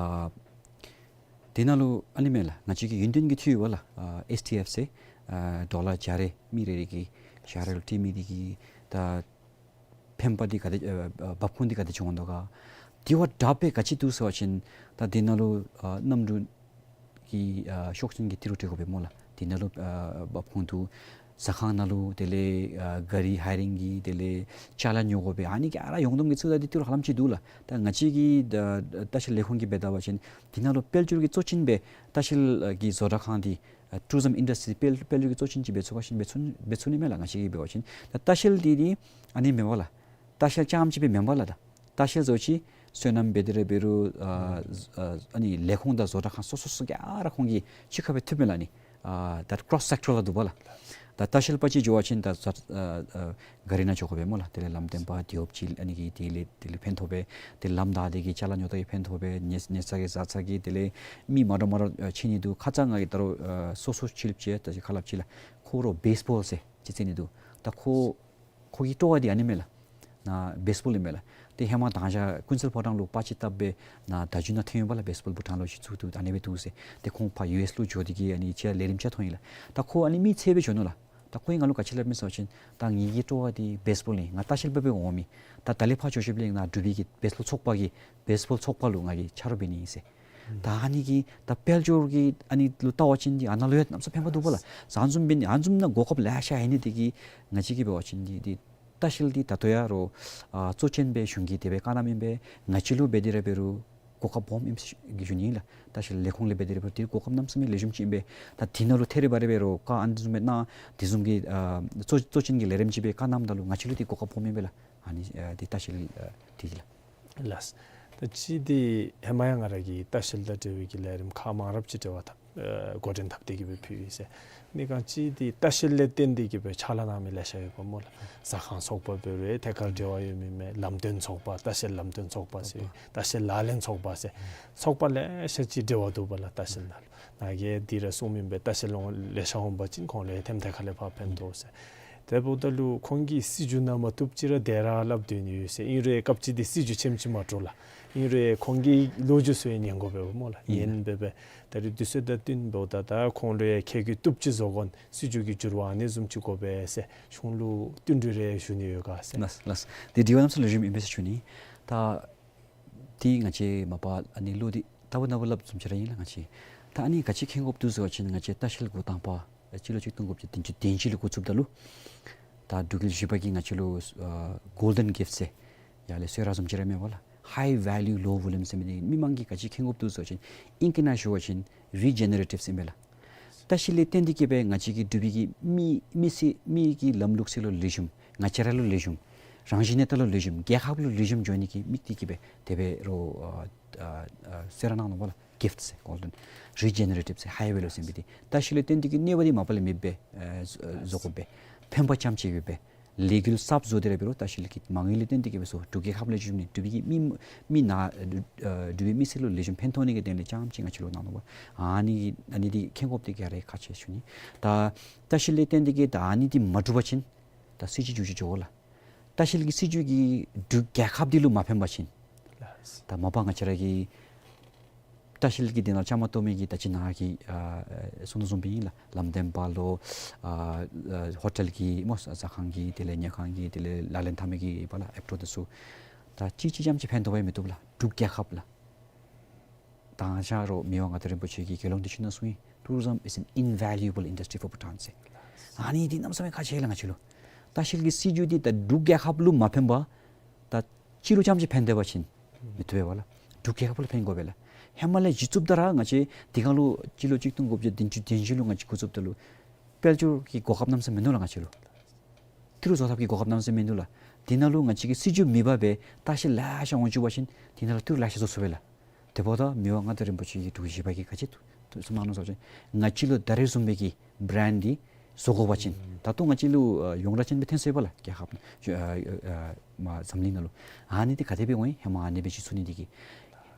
འདི་ནང་ལུ་ཨ་ནི་མས་ལགས། ང་བཅས་ཀྱི་ཡུན་བརྟན་གྱི་འཐུས་ཡོད་པ་ལགས། ཨ་ཨེས་ཊི་ཨེཕ་ཟེར་ཨ་ཌོ་ལར་བརྒྱ་རེ་མི་རེ་རེ་གིས་བཞག་ར་ལུ་སྤྲོད་མི་འདི་གིས་ད་ཕན་པ་འདི་ག་དེ་ཨ་ཨ་འབབ་ཁུངས་འདི་ག་དེ་བྱུང་དོ་ག། དེ་བ་དྲག་སྦེ་ག་ཅི་འདུག་ཟེར་བ་ཅིན་ད་འདི་ནང་ལུ་ཨ་གནམ་གྲུ་གི་ཨ་ཤོག་ཅན་གྱི་ཏི་རུ་སྤྲོད་དགོ་པས་སྨོ་ལགས། དེ་ནང་ལུ་ཨ་འབབ་ཁུངས་འདུག། ཟ་ཁང་ནང་ལུ་དེ་ལས་ཨ་གཱ་རི་ཧའི་རིང་གི་དེ་ལས་ཅ་ལ་ཉོ་དགོ་པས། ཨ་ནི་ག་ར་ཡོངས་བསྡོམས་ཀྱི་ཚུ་ད་འདི་ཏི་རུ་ཧ་ལམ་ཅིག་འདུག་ལགས། ད་ང་བཅས་ཀྱི་ད་ལྟ་བཤལ་ལས་ཁུངས་ཀྱིས་འབད་ད་པ་ཅིན་འདི་ནང་ལུ་དཔལ་འབྱོར་གྱི་གཙོ་ཅན་སྦེ་ལྟ་བཤལ་གྱི་བཟོ་གྲྭ་ཁང་འདི་ཨ་ཊུ་རི་ཛམ་ཨིན་ཌསི་ཊི་རི་དཔལ་དཔལ་འབྱོར་གྱི་གཙོ་ཅན་ཅིག་འབད་ཚུགས་ག་ཅིན་འབད་ཚུགས་འབད་ཚུགས་ནི་མས་ལགས། ང་བཅས་ཀྱིས་འབད་བ་ཅིན་ད་ལྟ་བཤལ་འདི་འདི་ཨ་ནི་མེན་པ་ལགས། ལྟ་བཤལ་རྐྱངམ་ཅིག་སྦེ་མེན་པ་ལགས། ད་ལྟ་བཤལ་ཟེར་བ་ཅིན་སོ་ནམ་འབད་དེ་ར་འབད་རུང་ཨ་ཨ་ཨ་ནི་ལས་ཁུངས་དང་བཟོ་གྲྭ་ཁང་སོ་སོ་སོ་ག་ར་ཁོང་གིས་གཅིག་ཁར་སྦེ་འཐུདཔ་མས་ལགས། ཨ་ནི་ཨ་ད་ཀོརོསི་སེཀ་ཊོ་རཱལ་ལུ་འདུག་པ་ལགས། ད་ལྟ་བཤལ་པ་ཅིག་འགྱོ་བ་ཅིན་ད་ཨ་ཨ་གཱ་རི་ནང་འགྱོ་དགོ་པས་སྨོ་ལགས། དེ་ལས་ལམ་སྟོན་པ་དེ་འོབ་ཅིག་ཨ་ནི་གིས་དེ་ལས་དེ་ལས་ཕན་ཐོགས་པས། དེ་ལམ་བདའ་སྟེ་གིས་ཅ་ལ་ཉོ་ད་གིས་ཕན་ཐོགས་པས། ཉལ་ཉལ་ས་གི་བཟའ་ས་གི་དེ་ལས་མི་མ་འདྲཝ་མ་འདྲཝ་ཨ་ཕྱད་ནི་འདུག། ཁ་ཙ་ང་གིས་ད་རུང་ཨ་སོ་སོ་ཕྱད་ལུགས་ཅིག་ད་ཅི་ཁ་སླབ་ཅི་ལགས། ཁོ་ར་བེསི་བཱོལ་ཟེར་ཅིག་རྩེད་ནི་འདུག། ད་ཁོ་ཁོ་གི་སྤྲོ་བ་འདི་ཨ་ནི་མས་ལགས། ནཱ་བེསི་བཱོལ་ཨིན་མས་ལགས། ཏེ་ཧེ་མ་དང་ཞག་ཀུན་གསལ་ཕོ་བྲང་ལུ་པར་ཅིག་བཏབ་སྦེ་ནཱ་བརྡ་བརྒྱུད་ནང་ཐོན་ཡོདཔ་ལགས། བེསི་བཱོལ་བུ་ཊཱན་ལུ་ཅིག་བཙུགས་འདུག། ཨ་ནི་སྦེ་འདུག་ཟེར། ཏེ་ཁོང་ཕར་ཡུ་ཨེསི་ལུ་འགྱོ་སྟེ་གིས་ཨ་ནི་ཅིག་ལས་རིམ་ཅིག་མཐོང་ཡི་ལགས། ད་ཁོ་ཨ་ནི་མི་ཚད་སྦེ་འགྱོ་ནུག་ལགས། ད་ཁོ་གིས་ང་ལུ་ག་ཅི་སླབ་མས་ཟེར་བ་ཅིན་ད་ངེ་གི་སྤྲོ་བ་འདི་བེསི་བཱོལ་ཨིན། ང་ལྟ་བཤལ་འབད་འབདཝ་འོང་མི། ད་ད་ལས་ཕར་འགྱོ་ཞིནམ་ལས་ནཱ་འབྲུག་པའི་གི་བེསི་བཱོལ་ཚོགས་པ་གི་བེསི་བཱོལ་ཚོགས་པ་ལུ་ང་གིས་ཆ་རོགས་འབད་ནི་ཨིན་ཟེར། ད་ཨ་ནི་གི་ད་དཔལ་འབྱོར་གྱི་ཨ་ནི་ལུ་བལྟ་བ་ཅིན་འདི་ཨ་ནཱ་ལུ་ཡང་གནམ་མེད་ས་མེད་ཕན་པ་འདུག་པ་ལགས། ཨ་ནི་བཟུམ་འབད་ནི་ཨ་ནི་བཟུམ་ནང་གོ་སྐབས་ལེ་ཤ་ཡོད་ནི་འདི་གིས་ང་བཅས་ཀྱིས་འབད་བ་ཅིན་འདི་འདི་ལྟ་བཤལ་འདི་ད་ལྟོ་ཡང་རོགས་ཨ་གཙོ་ཅན་སྦེ་གཞུང་གིས་དེ་སྦེ་བཀའ་གནངམ་ཨིན་པས། ང་བཅས་ལུ་འབད་དེ་ར་འབད་རུང་གོ་སྐབས་སྦོམ་ཨིནམ་ཞུ་ནི་ལགས། ལྟ་བཤལ་ལས་ཁུངས་ལས་འབད་དེ་ར་འབད་རུང་འདི་གོ་སྐབས་གནམ་མེད་ས་མེད་ལེགས་ཤོམ་ཅིག་ཨིན་པས། ད་འདི་ནང་ལུ་ཐད་རི་བ་རི་འབད་རུང་བཀའ་ཨ་ནི་བཟུམ་སྦེ་གནང་འདི་བཟུམ་གྱི་ཨ་གཙོ་གཙོ་ཅན་གྱི་ལས་རིམ་ཅིག་སྦེ་བཀའ་གནངམ་ད་ལུ་ང་བཅས་ལུ་འདི་གོ་སྐབས་སྦོམ་ཨིན་པས་ལགས། ཨ་ནི་ཨ་འདི་ལྟ་བཤལ་ཨ་འདི་ལགས། ལགས། ད་ཅི་འདི་ཧེ་མ་ཡང་ང་ར་གིས་ལྟ་བཤལ་དང་འབྲེལ་བའི་གི་ལས་རིམ་ཁག་མང་རབས་ཅིག་འབྲེལ་བ་འཐབ་ཨ་འགོ་འདྲེན་འཐབ་སྟེ་གིས་སྦེ་ཕུལ་ཡི་ཟེར། ཨ་ནི་ག་ཅི་འདི་ལྟ་བཤལ་ལས་བརྟེན་ཏེ་གིས་སྦེ་ཕྱག་ལཱ་གནང་མི་ལེ་ཤ་ཡོདཔ་སྨོ་ལགས། ཟ་ཁང་ཚོགས་པ་འབད་རུང་ཐད་ཀར་འབྲེལ་བ་ཡོད་མི་མས། ལམ་སྟོན་ཚོགས་པ་ལྟ་བཤལ་ལམ་སྟོན་ཚོགས་པ་ཟེར་ལྟ་བཤལ་ལག་ལེན་ཚོགས་པ་ཟེར་ཚོགས་པ་ལེ་ཤ་ཅིག་འབྲེལ་བ་འདུག་པ་ལགས། ལྟ་བཤལ་ནང་ལུ་ང་གིས་འདི་ར་གསུངམ་ཨིན་པས། ལྟ་བཤལ་ལོང་ལེ་ཤ་འོང་པ་ཅིན་ཁོང་ལུ་ཡང་ཐེམ་ཐད་ཁ་ལས་ཕར་ཕན་ཐོགས་ཟེར། དེ་འབདཝ་ད་ལུ་ཁོང་གིས་སྲིད་བྱུས་ནང་མ་བཏུབ་ཅི་ར་དེ་ར་སླབ་སྡོད་ནི་ཡོད་ཟེར། ཨིན་རུང་སྐབས་ཅིག་འདི་སྲིད་བྱུས་ཆེམ་ཅིག་མ་འདྲཝ་ལགས། ཨིན་རུང་ཁོང་གི་ལོ་རྒྱུས་ཚུ་ཡང་ཉན་དགོ་པས་སྨོ་ལགས། ཨིན་ལགས། ཉན་སྦེ་སྦེ་ད་རེས་དུས་ཚོད་དང་བསྟུན་འབདཝ་ད་ད་ཁོང་ལུ་ཡང་ཁེ་གི་བཏུབ་ཅིག་བཟོ་དགོ་ན་སྲིད་བྱུས་ཀྱི་འགྱུར་བ་ཨ་ནི་བཟུམ་ཅིག་དགོ་པས་ཟེར་གཞུང་ལུ་བསྟུན་གྲོས་རེ་ཞུ་ནི་ཡོད་ག་ཟེར། ལགས་ལགས། འདི་དྲི་བ་གནམ་མེད་ས་མེད་ལེགས་ཤོམ་ཨིན་པས་ཟེར་ཞུ་ནི། ད་འདི་ང་བཅས་མ་པ་ཨ་ནི་ལོ་འདི་ད་བུ་ན་བུ་སླབ་བཟུམ་ཅིག་ར་ཨིན་ལགས་ང་བཅས། ད་ཨ་ནི་ག་ཅི་མཁྱེན་དགོཔ་འདུག་ཟེར་བ་ཅིན་ང་བཅས་ལྟ་བཤལ་འགོ་དང་པ་སྤྱི་ལོ་གཅིག་སྟོང་དགུ་བརྒྱ་བདུན་ཅུ་དོན་གཅིག་ལུ་འགོ་བཙུགསཔ་ད་ལུ་ད་འབྲུག་རྒྱལ་བཞི་པ་གིས་ང་བཅས་ལུ་ཨ་གོལ་ཌེན་གིཕཊ་ཟེར་ཡར་ལས་གསོལ་རས་བཟུམ་ཅིག་ར་མེན་པ་ལགས། ཧའི་ཝེ་ལུ་ལོ་ཝོ་ལུམ་ཟེར་མི་འདི་མི་མང་གིས་ག་ཅི་མཁྱེན་དགོཔ་འདུག་ཟེར་བ་ཅིན་ཨིང་སྐད་ནང་ཞུ་བ་ཅིན་རི་ཇེ་ནེ་རེ་ཊིབ་ཟེར་མས་ལགས། ལྟ་བཤལ་ལས་བརྟེན་ཏེ་གིས་སྦེ་ང་བཅས་ཀྱི་འབྲུག་པའི་གི་མི་མི་སེར་མི་གི་ལམ་ལུགས་སྲོལ་ལུ་ལེགས་ཤོམ་ང་བཅས་ར་ལུ་ལེགས་ཤོམ་རང་བཞིན་གནས་སྟངས་ལུ་ལེགས་ཤོམ་རྒྱལ་ཁབ་ལུ་ལེགས་ཤོམ་འགྱོ་ནི་གི་དམིགས་ཏེ་གིས་སྦེ་དེ་སྦེ་རོགས་ཨ་ཨ་ཨ་གསོལ་རས་གནང་ནུག་པ་ལགས། གིཕཊ་ཟེར་གོལ་ཌེན་རི་ཇེ་ནེ་རེ་ཊིབ་ཟེར་ཧའི་ཝེ་ལུ་ཟེར་མི་འདི་ལྟ་བཤལ་ལས་བརྟེན་ཏེ་གིས་གནོད་པ་འདི་མ་པ་ལས་མེདཔ་སྦེ་ཨ་བཟོ་བཟོ་དགོ་པས། ཕན་པ་རྐྱངམ་ཅིག་ཡོད་པས། ལས་འགུལ་གསརཔ་བཟོ་སྟེ་ར་འབད་རུང་ལྟ་བཤལ་གྱི་མ་དངུལ་ལས་བརྟེན་ཏེ་གིས་སྦེ་བཟོ། འབྲུག་རྒྱལ་ཁབ་ལུ་ལེགས་ཤོམ་ནི་འབྲུག་པའི་གི་མི་མི་ནཱ་ཨ་འབྲུག་པའི་མི་སེར་ལུ་ལེགས་ཤོམ་ཕན་ཐོགས་ནི་གི་དོན་ལས་རྐྱངམ་ཅིག་ང་བཅས་ལུ་གནང་ནུག་པ། ཨ་ནི་ཨ་ནི་འདི་མཁྱེན་དགོཔ་འདི་ག་ར་ཁག་ཆེ་ཞུ་ནི། ད་ལྟ་བཤལ་ལས་བརྟེན་ཏེ་གིས་ད་ཨ་ནི་འདི་མ་འགྲུབ་པ་ཅིན་ད་སྲིད་བྱུས་འགྱུར་བཅོས་འགྱོ་དགོ་ལགས། ལྟ་བཤལ་གྱི་སྲིད་བྱུས་ཀྱིས་འབྲུག་རྒྱལ་ཁབ་འདི་ལུ་མ་ཕན་པ་ཅིན་ད་མ་པ་ང་བཅས་ར་གི་ལྟ་བཤལ་གྱི་དོན་ལུ་བཅའ་མར་གཏོགས་མི་གི་ད་ཅི་ནཱ་གིས་ཨ་གསུངས་དོ་བཟུམ་སྦེ་ཨིན་ལགས། ལམ་སྟོན་པ་ལོ་ཨ་ཨ་ཧོ་ཊེལ་གྱི་སྨོ་ཟ་ཁང་གི་དེ་ལས་ཉལ་ཁང་གི་དེ་ལས་ལག་ལེན་འཐབ་མི་གི་པ་ལགས་ཨེག་ཊོར་འདི་ཚུ་ད་གཅིག་གཅིག་རྐྱངམ་ཅིག་ཕན་ཐོགས་པ་མི་བཏུབ་ལགས། འབྲུག་རྒྱལ་ཁབ་ལགས། དང་ཞག་རོགས་མི་དབང་མངའ་བདག་རིན་པོ་ཆེ་གིས་དགེ་སློང་དུས་ཆེན་ནང་གསུངས་ཡི། Tourism is an invaluable industry for Bhutan ཟེར། ཨ་ནི་འདི་གནམ་མེད་ས་མེད་ཁག་ཆེ་ལགས་ང་བཅས་ལུ། ལྟ་བཤལ་གྱི་སྲིད་བྱུས་འདི་ད་འབྲུག་རྒྱལ་ཁབ་ལུ་མ་ཕན་པར་ད་སྤྱི་ལུ་རྐྱངམ་ཅིག་ཕན་སྡོད་པ་ཅིན་མི་བཏུབ་པས་པ་ལགས། འབྲུག་རྒྱལ་ཁབ་ལུ་ཕན་དགོ་པས་ལགས། ཧེ་མ་ལས་གཞི་བཙུགསཔ་ད་ར་ང་བཅས་དེ་སྒང་ལུ་སྤྱི་ལོ་གཅིག་སྟོང་དགུ་བརྒྱ་བདུན་ཅུ་དོན་བཞི་ལུ་ང་བཅས་འགོ་བཙུགསཔ་ད་ལུ་དཔལ་འབྱོར་གྱི་གོ་སྐབས་གནམ་མེད་ས་མེད་མིན་ནུག་ལགས་ང་བཅས་ལུ། ཏི་རུ་བཟོ་ཐབས་ཀྱི་གོ་སྐབས་གནམ་མེད་ས་མེད་མིན་ནུག་ལགས། དེ་ནང་ལུ་ང་བཅས་ཀྱི་སྲིད་བྱུས་མེད་པར་སྦེ་ལྟ་བཤལ་ལེ་ཤ་འོང་བཅུག་པ་ཅིན་དེ་ནང་ལུ་ཏི་རུ་ལེ་ཤ་བཟོ་ཚུགས་པས་ལགས། དེ་འབདཝ་ད་མི་དབང་མངའ་བདག་རིན་པོ་ཆེ་གིས་འབྲུག་བཞི་པ་གིས་ག་ཅི་ཐུགས་ སུ་མ་ནོ་ཟེར་བ་ཅིན་ང་བཅས་ལུ་ད་རེས་བཟུམ་སྦེ་གི་བྲེནཌ་འདི་བཟོ་དགོ་པ་ཅིན་ད་ལྟོ་ང་བཅས་ལུ་ཨ་ཡོངས་གྲགས་ཅན་སྦེ་ཐོན་སོ་ཡི་པ་ལགས། རྒྱལ་ཁབ་ནང་ཨ་ཨ་མ་འཛམ་གླིང་ནང་ལུ་ཨ་ནི་འདི་ག་དེ་སྦེ་འོང་ཡི། ཧེ་མ་ཨ་ནི་སྦེ་ཅིག་བཙུགས་ནི་འདི་གིས་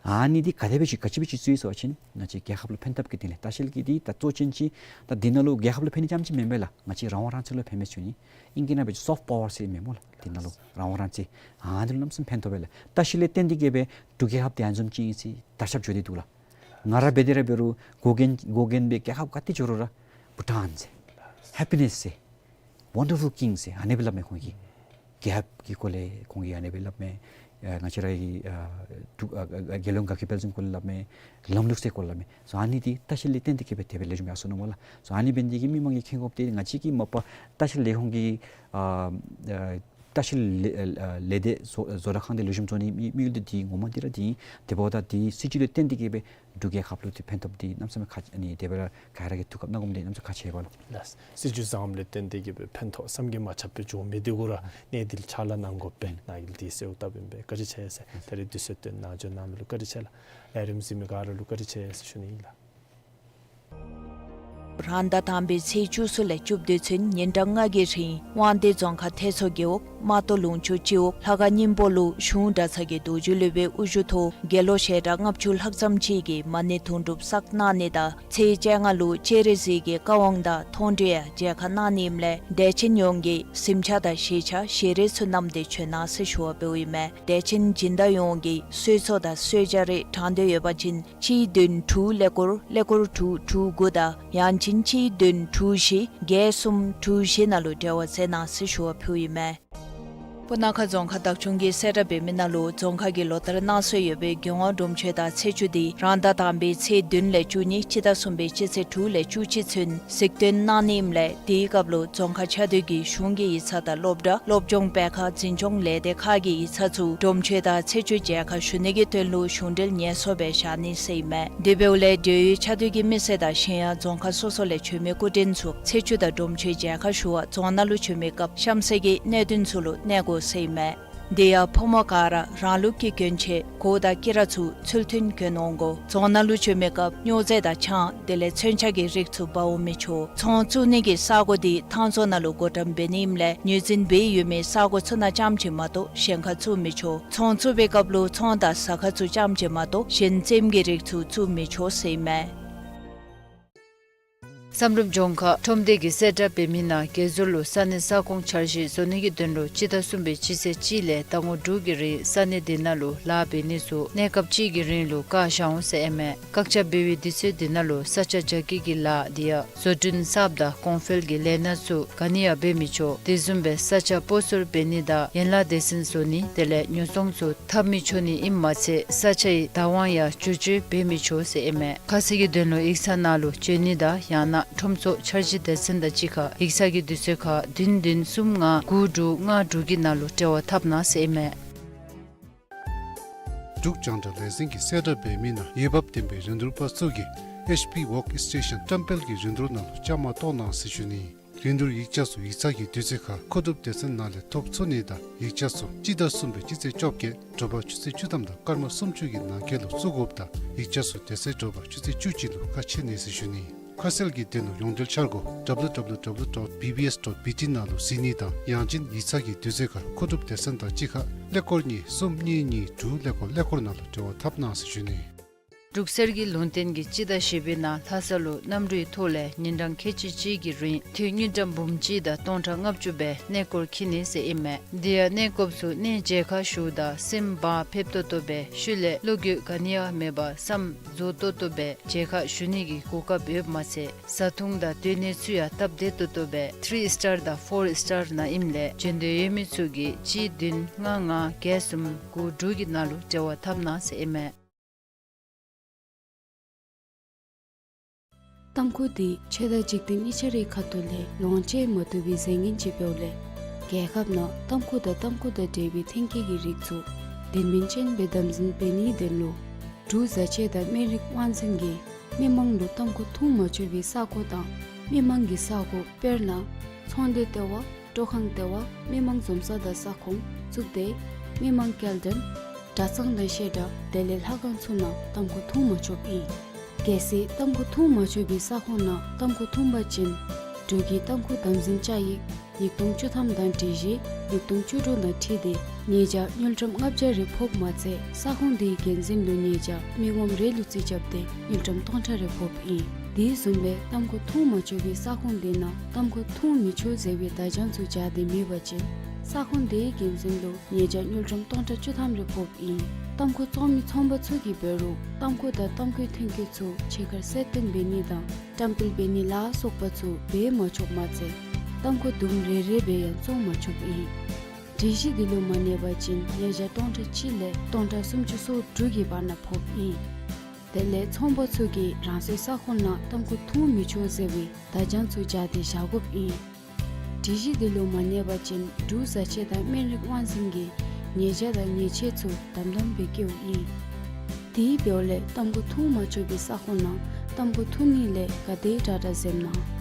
ཨ་ནི་འདི་ག་དེ་སྦེ་ཅིག་ག་ཅི་སྦེ་ཅིག་བཙུགས་ཡི་ཟེར་བ་ཅིན་ང་བཅས་རྒྱལ་ཁབ་ལུ་ཕན་ཐབས་ཀྱི་དོན་ལས། ལྟ་བཤལ་གྱི་འདི་ད་གཙོ་ཅན་ཅིག་ད་འདི་ནང་ལུ་རྒྱལ་ཁབ་ལུ་ཕན་ནི་རྐྱངམ་ཅིག་མེན་པས་ལགས། ང་བཅས་རང་དབང་རང་བཙན་ལུ་ཕན་མི་ཚུགས་ནི། ཨིང་སྐད་ནང་འབད་བ་ཅིན་སོཕཊ་པ་ཝར་ཟེར་མེན་མོ་ལགས། འདི་ནང་ལུ་རང་དབང་རང་བཙན་ཨ་ནི་ལུ་གནམ་མེད་ས་མེད་ཕན་ཐོགས་པས་ལགས། ལྟ་བཤལ་ལས་བརྟེན་ཏེ་གིས་སྦེ་འབྲུག་རྒྱལ་ཁབ་འདི་ཨ་ནི་བཟུམ་ཅིག་ཨིན་ཟེར་དར་ཁྱབ་འགྱོ་སྟེ་འདུག་ལགས། ང་ར་འབད་དེ་ར་འབད་རུང་འགོ་འདྲེན་འགོ་འདྲེན་སྦེ་རྒྱལ་ཁབ་ག་ཏེ་འགྱོ་རུང་ར་བྷུ་ཊཱན་ཟེར་ཧེ་པི་ནེསི་ཟེར་ཝན་ཌར་ཕུལ་ཀིང་ཟེར་ཨ་ནི་སྦེ་སླབ་མས་ཁོང་གིས། རྒྱལ་ཁབ་ཀྱི་སྐོར་ལས་ཁོང་གིས་ཨ་ནི་སྦེ་སླབ་མས། ཨ་ང་བཅས་ར་གི་ཨ་འབྲུག་ཨ་ཨ་རྒྱལ་ཡོངས་དགའ་སྐྱིད་དཔལ་འཛོམས་སྐོར་ལས་སླབ་མས། ལམ་ལུགས་སྲོལ་སྐོར་ལས་སླབ་མས། སོ་ཨ་ནི་འདི་ལྟ་བཤལ་ལས་བརྟེན་ཏེ་གིས་སྦེ་དེ་སྦེ་ལེགས་ཤོམ་ཡར་སོ་ནུག་སྨོ་ལགས། སོ་ཨ་ནི་འབད་ནི་འདི་གིས་མི་མང་གིས་མཁྱེན་དགོཔ་འདི་ང་བཅས་ཀྱི་མ་པ་ལྟ་བཤལ་ལས་ཁུངས་ཀྱི་ཨ་ཨ་ལྟ་བཤལ་ལས་ཨ་ལས་སྡེ་བཟོ་བཟོ་གྲྭ་ཁང་འདི་ལེགས་ཤོམ་བཟོ་ནི་དམིགས་དམིགས་ཡུལ་འདི་འདི་ངོ་མ་འདི་ར་འདི་ཨིན། དེ་འབདཝ་ད་འདི་སྲིད་བྱུས་ལུ་བརྟེན་ཏེ་གིས་སྦེ་འབྲུག་རྒྱལ་ཁབ་ལུ་འདི་ཕན་ཐོགས་འདི་གནམ་མེད་ས་མེད་ཁག་ཨ་ནི་དེ་སྦེ་ར་ག་ར་གིས་ཐུགས་ཁར་གནང་དགོཔ་འདི་གནམ་མེད་ས་མེད་ཁག་ཆེ་བས་ལགས། ལགས། སྲིད་བྱུས་བཟང་པོ་ལས་བརྟེན་ཏེ་གིས་སྦེ་ཕན་ཐོགས་བསམ་གྱིས་མ་ཁྱབ་པའི་འབྱུང་མི་འདི་གུ་ར་གནས་འདི་ལུ་ཕྱག་ལཱ་གནང་དགོ་པས། ནཱ་གིས་འདི་གསོལཝ་བཏབ་ཨིན་པས། བཀའ་དྲིན་ཆེ་ཟེར། ད་རེས་དུས་ཚོད་བཏོན་གནང་འབྱོན་གནང་མི་ལུ་བཀའ་དྲིན་ཆེ་ལགས། ལས་རིམ་གཟིགས་མི་ག་ར་ལུ་བཀའ་དྲིན་ཆེ་ཟེར་ཞུ་ནི་ཨིན་ལགས། རང་ཟླ་དང་པའི་ཚེས་བཅུ་གསུམ་ལས་བཅུ་བདུན་ཚུན་ཉིན་གྲངས་ལྔ་གི་རིང་དབང་འདུས་རྫོང་ཁག་ཐེད་མཚོ་རྒེད་འོག་རྨ་ཏོ་ལུང་ཕྱོགས་སྤྱི་འོག་ལྷ་ཁང་སྙིང་པོ་ལུ་གཞུང་གྲྭ་ཚང་གི་རྡོ་རྗེ་སློབ་དཔོན་དབུ་བཞུགས་ཐོག་དགེ་སློང་ཞལ་གྲངས་ལྔ་བཅུ་ལྷག་ཙམ་ཅིག་གིས་མ་ཎི་དུང་སྒྲུབ་བསགས་གནང་ནི་དང་ཚེས་བཅོ་ལྔ་ལུ་སྤྱན་རས་གཟིགས་ཀྱི་བཀའ་དབང་དང་མཐོང་གྲོལ་ཡང་མཇལ་ཁ་གནང་ནི་ཨིནམ་ལས་དད་ཅན་ཡོངས་ཀྱིས་གཟིམ་ཆས་དང་ཞལ་ཆས་ཞལ་རས་ཚུ་བསྣམས་ཏེ་བྱོན་གནང་ཟེར་ཞུ་བ་འབདཝ་ཨིན་མས། དད་ཅན་སྦྱིན་བདག་ཡོངས་ཀྱིས་གསོལ་ཚོགས་དང་གསོལ་ཇ་རིགས་དྲང་དོན་ཡོད་པ་ཅིན་གཅིག་བདུན་དྲུག་ཀླད་ཀོར་ཀླད་ཀོར་དྲུག་དྲུག་དགུ་དང་ཡང་ཅིན་གཅིག་བདུན་དྲུག་བཞི་བརྒྱད་གསུམ་དྲུག་བཞི་ནང་ལུ་འབྲེལ་བ་མཛད་གནང་ཟེར་ཞུ་བ་ཕུལཝ་ཨིན་མས། སྤུ་ན་ཁ་རྫོང་ཁག་བདག་སྐྱོང་གིས་གསལ་བསྒྲགས་འབད་མི་ནང་ལུ་རྫོང་ཁག་གི་ལོ་ལྟར་གནང་སྲོལ་ཡོད་པའི་རྒྱལ་དབང་སྒྲུབ་མཆོད་དང་ཚེས་བཅུ་འདི་རང་ཟླ་དང་པའི་ཚེས་བདུན་ལས་བཅུ་གཉིས་སྤྱི་ཟླ་གསུམ་པའི་སྤྱི་ཚེས་དྲུག་ལས་བཅུ་གཅིག་ཚུན་གཟིགས་སྟོན་གནང་ནི་ཨིནམ་ལས་དེའི་སྐབས་ལུ་རྫོང་ཁག་ཆ་སྡོད་ཀྱི་གཞུང་གི་ཡིག་ཚང་དང་སློབ་གྲྭ་སློབ་སྦྱོང་སྤེལ་ཁང་འཛིན་སྐྱོང་ལས་སྡེ་ཁག་གི་ཡིག་ཚང་ཚུ་སྒྲུབ་མཆོད་དང་ཚེས་བཅུ་མཇལ་ཁ་ཞུ་ནི་གི་དོན་ལུ་གཞུང་འབྲེལ་ངལ་གསོ་སྦེ་བཞག་ནི་ཟེར་ཨིན་མས། དེ་འབདཝ་ལས་འབྲེལ་ཡོད་ཆ་སྡོད་ཀྱི་མི་སེར་དང་གཞན་ཡང་རྫོང་ཁག་སོ་སོ་ལས་བྱོན་མི་སྐུ་མགྲོན་ཚུ་ཚེས་བཅུ་དང་སྒྲུབ་མཆོད་མཇལ་ཁ་ཞུ་བར་རྫོང་ནང་ལུ་བྱོན་མི་སྐབས་གཤམ་གསལ་གྱི་གནད་དོན་ཚུ་ལུ་གནས་དགོ་ཟེར་ཨིན་མས། དེ་ཡང་ཕོ་མོ་ག་ར་རང་ལུགས་ཀྱི་གྱོན་ཆས་གོས་དང་དཀྱི་ར་ཚུ་ཚུལ་མཐུན་གྱོན་འོང་དགོ། རྫོང་ནང་ལུ་བྱོན་མི་སྐབས་སྨྱོ་རྫས་དང་ཆང་དེ་ལས་མཚོན་ཆ་གི་རིགས་ཚུ་འབག་འོང་མི་ཆོག། ཚོང་བཙུགས་ནི་གི་ས་གོ་འདི་ཐང་རྫོང་ནང་ལུ་བགོ་བཀྲམ་འབད་ནི་ཨིནམ་ལས་ངོས་འཛིན་འབད་ཡོད་མི་ས་གོ་ཚུ་ནང་ཙམ་ཅིག་མ་གཏོགས་གཞན་ཁར་བཙུགས་མི་ཆོག། ཚོང་བཙུགས་པའི་སྐབས་ལུ་ཚོང་དང་ཟ་ཁང་ཚུ་ཙམ་ཅིག་མ་གཏོགས་གཞན་རྩེདམོ་གི་རིགས་ཚུ་བཙུགས་མི་ཆོག་ཟེར་ཨིན་མས། བསམ་གྲུབ་ལྗོངས་མཁར་ཁྲོམ་སྡེ་གིས་གསལ་བསྒྲགས་འབད་མི་ནང་དགེ་ཟུར་ལུ་ས་གནས་ས་ཁོངས་འཆར་གཞི་བཟོ་ནི་གི་དོན་ལུ་སྤྱི་ཟླ་གསུམ་པའི་སྤྱི་ཚེས་གཅིག་ལས་ཟླ་ངོ་དྲུག་གི་རིང་ས་གནས་དེ་ནང་ལུ་ལཱ་འབད་ནི་ཚུ་གནས་སྐབས་གཅིག་གི་རིང་ལུ་བཀག་བཞག་འོང་ཟེར་ཨིན་མས། བཀག་ཆ་འབད་བའི་དུས་ཚོད་དེ་ནང་ལུ་ས་ཆ་རྒྱ་སྐྱེད་ཀྱི་ལཱ་དེ་ཡང་བཟོ་སྐྲུན་གསརཔ་དང་གོང་འཕེལ་གྱི་ལས་སྣ་ཚུ་ག་ནི་ཡང་འབད་མི་ཆོག། དེ་བཟུམ་སྦེ་ས་ཆ་སྤོ་སོར་འབད་ནི་དང་ཡན་ལག་སྡེ་ཚན་བཟོ་ནི་དེ་ལས་ཉོ་ཚོང་ཚུ་འཐབ་མི་ཆོག་ནི་ཨིནམ་མ་ཚད་ས་ཆའི་བདག་དབང་ཡང་བསྒྱུར་བཅོས་འབད་མི་ཆོག་ཟེར་ཨིན་མས། ཁ་གསལ་གྱི་དོན་ལུ་ཡིག་ཚང་ནང་ལུ་བྱོན་ནི་དང་ཡང་ན་ཁྲོམ་ཚོགས་འཆར་གཞི་སྡེ་ཚན་དང་གཅིག་ཁར་ཡིག་ཚང་གི་དུས་ཚོད་ཁར་བདུན་བདུན་གསུམ་ལྔ་དགུ་དྲུག་ལྔ་དྲུག་གི་ནང་ལུ་འབྲེལ་བ་འཐབ་གནང་ཟེར་ཨིན་མས། འབྲུག་རྒྱང་བསྒྲགས་ལས་འཛིན་གྱིས་གསལ་བསྒྲགས་འབད་མི་ནང་འོས་འབབ་ལྡན་པའི་རིན་བསྡུར་པ་ཚུ་གིས་ཨེཆ་པི་ཝརཀ་སི་ཊེ་ཤཱན་བཀྲམ་སྤེལ་གྱི་རིན་བསྡུར་ནང་ལུ་བཅའ་མར་གཏོགས་གནང་ཟེར་ཞུ་ནི། རིན་བསྡུར་ཡིག་ཆ་ཚུ་ཡིག་ཚང་གི་དུས་ཚོད་ཁར་མཁོ་སྒྲུབ་སྡེ་ཚན་ནང་ལས་ཐོབ་ཚུགས་ནི་དང་ཡིག་ཆ་ཚུ་སྤྱི་ཟླ་གསུམ་པའི་སྤྱི་ཚེས་བཅོ་བརྒྱད་དྲོ་པ་ཆུ་ཚོད་བཅུ་ཐམ་དང་སྐར་མ་སུམ་ཅུ་གི་ནང་འཁོད་ལུ་བཙུགས་དགོཔ་དང་ཡིག་ཆ་ཚུ་དེ་ཚེ་དྲོ་པ་ཆུ་ཚོད་བཅུ་གཅིག་ལུ་ཁ་ཕྱེ་ནི་ཟེར་ཞུ་ནི། ཁ་གསལ་གྱི་དོན་ལུ་ཡོངས་འབྲེལ་འཆར་སྒོ་W W W dot B B S dot B T ནང་ལུ་གཟིགས་ནི་དང་ཡང་ཅིན་ཡིག་ཚང་གི་དུས་ཚོད་ཁར་མཁོ་སྒྲུབ་སྡེ་ཚན་དང་གཅིག་ཁར་ཀླད་ཀོར་གཉིས་གསུམ་གཉིས་གཉིས་དྲུག་ཀླད་ཀོར་ཀླད་ཀོར་ནང་ལུ་འབྲེལ་བ་འཐབ་གནང་ཟེར་ཞུ་ནི། འབྲུག་གསེར་གྱི་ལུང་བསྟན་གྱིས་སྤྱི་ཟླ་བཞི་པའི་ནང་ལྷ་ས་ལུ་གནམ་གྲུའི་ཐོག་ལས་ཉིན་གྲངས་ཁལ་གཅིག་གཅིག་གི་རིང་དངུལ་ཀྲམ་འབུམ་གཅིག་དང་སྟོང་ཕྲག་ལྔ་བཅུ་སྦེ་གནས་སྐོར་འཁྱིད་ནི་ཟེར་ཨིན་མས། དེ་ཡང་གནས་སྐོརཔ་ཚུ་གནས་མཇལ་ཁ་ཞུཝ་ད་སེམས་བག་ཕེབས་ཏོག་ཏོ་སྦེ་ཤུལ་ལས་བློ་འགྱོད་ག་ནི་ཡང་མེད་པར་བསམ་རྫོགས་ཏོག་ཏོ་སྦེ་མཇལ་ཁ་ཞུ་ནི་གི་གོ་སྐབས་ཡོདཔ་མ་ཚད་བཟའ་འཐུང་དང་སྡོད་གནས་ཚུ་ཡང་སྟབས་བདེ་ཏོག་ཏོ་སྦེ་ཐི་རི་སི་ཊར་དང་ཕོར་སི་ཊར་ནང་ཨིནམ་ལས་བྱོན་འདོད་ཡོད་མི་ཚུ་གིས་གཅིག་བདུན་ལྔ་ལྔ་བརྒྱད་གསུམ་དགུ་དྲུག་གི་ནང་ལུ་འབྲེལ་བ་འཐབ་གནང་ཟེར་ཨིན་མས། ཏམ་ཁུ་འདི་ཆོས་དང་འཇིག་རྟེན་གཉིས་ཆ་རའི་ཁ་ཐུག་ལས་ལོངས་སྤྱོད་མ་བཏུབ་པའི་རྫས་ངན་ཅིག་འབདཝ་ལས་རྒྱལ་ཁབ་ནང་ཏམ་ཁུ་དང་ཏམ་ཁུ་དང་འབྲེལ་བའི་ཐོན་སྐྱེད་ཀྱི་རིགས་ཚུ་དོན་སྨིན་ཅན་སྦེ་དམ་འཛིན་འབད་ནིའི་དོན་ལུ་འབྲུག་བཟའ་ཆས་དང་སྨན་རིགས་དབང་འཛིན་གྱིས་མི་མང་ལུ་ཏམ་ཁུ་འཐུང་མ་ཆོག་པའི་ས་གོ་དང་མི་མང་གི་ས་གོ་དཔེར་ན་ཚོང་སྡེ་ལྟེ་བ་སྤྲོ་ཁང་ལྟེ་བ་མི་མང་འཛོམས་ས་དང་ས་ཁོངས་གཙུག་སྡེ་མི་མང་སྐྱེལ་འདྲེན་གྲྭ་ཚང་དང་བཤད་གྲྭ་དེ་ལས་ལྷ་ཁང་ཚུ་ནང་ཏམ་ཁུ་འཐུང་མ་ཆོགཔ་ཨིན། གལ་སྲིད་ཏམ་ཁུ་འཐུང་མ་ཆོག་པའི་ས་ཁོངས་ནང་ཏམ་ཁུ་འཐུང་པ་ཅིན་འབྲུག་གི་ཏམ་ཁུ་དམ་འཛིན་བཅའ་ཡིག་ཉིས་སྟོང་བཅུ་ཐམ་དང་སྒྲིག་གཞི་ཉིས་སྟོང་བཅུ་དྲུག་དང་འཁྲིལ་ཏེ་ཉེས་བྱ་དངུལ་ཀྲམ་ལྔ་བརྒྱ་རེ་ཕོགཔ་མ་ཚད་ས་ཁོངས་དེའི་འགན་འཛིན་ལུ་ཉེས་བྱ་མི་ངོམ་རེ་ལུ་རྩིས་རྐྱབ་སྟེ་དངུལ་ཀྲམ་སྟོང་ཕྲག་རེ་ཕོགཔ་ཨིན། དེ་བཟུམ་སྦེ་ཏམ་ཁུ་འཐུང་མ་ཆོག་པའི་ས་ཁོངས་དེ་ནང་ཏམ་ཁུ་འཐུང་མི་ཆོག་ཟེར་བའི་བརྡ་བྱང་ཚུ་སྦྱར་ཏེ་མེད་པ་ཅིན་ས་ཁོངས་དེའི་འགན་འཛིན་ལུ་ཉེས་བྱ་དངུལ་ཀྲམ་སྟོང་ཕྲག་བཅུ་ཐམ་རེ་ཕོགཔ་ཨིན། ཏམ་ཁུ་བཙོང་མི་ཚོང་པ་ཚུ་གིས་འབད་རུང་ཏམ་ཁུ་དང་ཏམ་ཁུའི་ཐོན་སྐྱེད་ཚུ་ཕྱི་ཁར་གསལ་སྟོན་འབད་ནི་དང་བཀྲམ་སྤེལ་འབད་ནི་ལ་སོགས་པ་ཚུ་འབད་མ་ཆོགཔ་མ་ཚད་ཏམ་ཁུ་དུམ་རེ་རེ་སྦེ་ཡང་བཙོང་མ་ཆོགཔ་ཨིན། སྒྲིག་གཞི་འདི་ལུ་མ་གནས་པ་ཅིན་ཉེས་བྱ་སྟོང་ཕྲག་གཅིག་ལས་སྟོང་ཕྲག་སུམ་ཅུ་སོ་དྲུག་གི་བར་ན་ཕོགཔ་ཨིན། དེ་ལས་ཚོང་པ་ཚུ་གིས་རང་སོའི་ས་ཁོངས་ནང་ཏམ་ཁུ་འཐུང་མི་ཆོག་ཟེར་བའི་བརྡ་བྱང་ཚུ་སྦྱར་ཏེ་བཞག་དགོཔ་ཨིན། སྒྲིག་གཞི་འདི་ལུ་མ་གནས་པ་ཅིན་འབྲུག་བཟའ་ཆས་དང་སྨན་རིགས་དབང་འཛིན་གྱིས་ཉེས་བྱ་དང་ཉེས་ཆད་ཚུ་དམ་དམ་སྦེ་བཀལཝ་ཨིན། དེ་འབདཝ་ལས་ཏམ་ཁུ་འཐུང་མ་ཆོག་པའི་ས་ཁོངས་ནང་ཏམ་ཁུ་འཐུང་ནི་ལས་ག་དེ་དྲག་དྲག་འཛེམ་གནང་།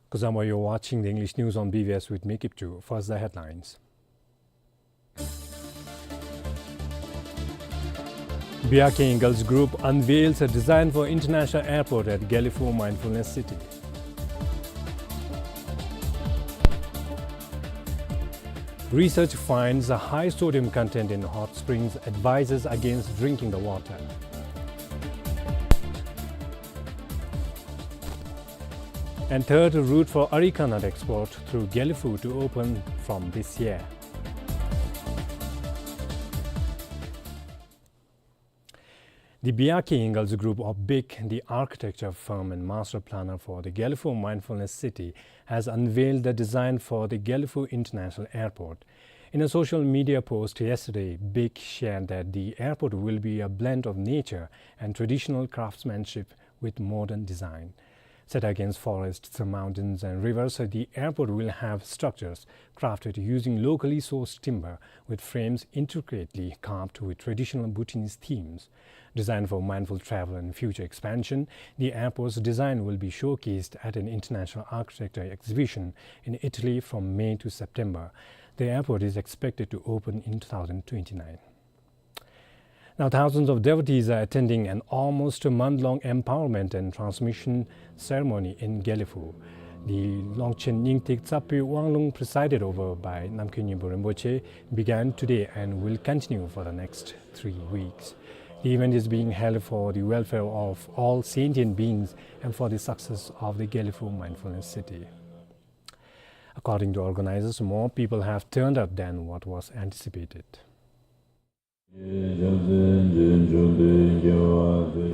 Kuzuzangpo, you're watching the English news on B B S with me, Kipchu. First, the headlines. B R K Ingalls Group unveils a design for international airport at Gelephu Mindfulness City. Research finds a high sodium content in hot springs, advises against drinking the water. And third, route for areca nut export through Gelephu to open from this year. The B R K Ingalls Group, or BIG, the architecture firm and master planner for the Gelephu Mindfulness City, has unveiled the design for the Gelephu International Airport. In a social media post yesterday, BIG shared that the airport will be a blend of nature and traditional craftsmanship with modern design. Set against forests, mountains, and rivers, the airport will have structures crafted using locally sourced timber, with frames intricately carved with traditional Bhutanese themes. Designed for mindful travel and future expansion, the airport's design will be showcased at an international architecture exhibition in Italy from May to September. The airport is expected to open in two thousand twenty-nine. Now, thousands of devotees are attending an almost a month-long empowerment and transmission ceremony in Gelephu. The Longchen Nyingtik Tsapui Wanglung, presided over by Namkhai Nyinpo Rinpoche, began today and will continue for the next three weeks. The event is being held for the welfare of all sentient beings and for the success of the Gelephu Mindfulness City. According to organizers, more people have turned up than what was anticipated. ང་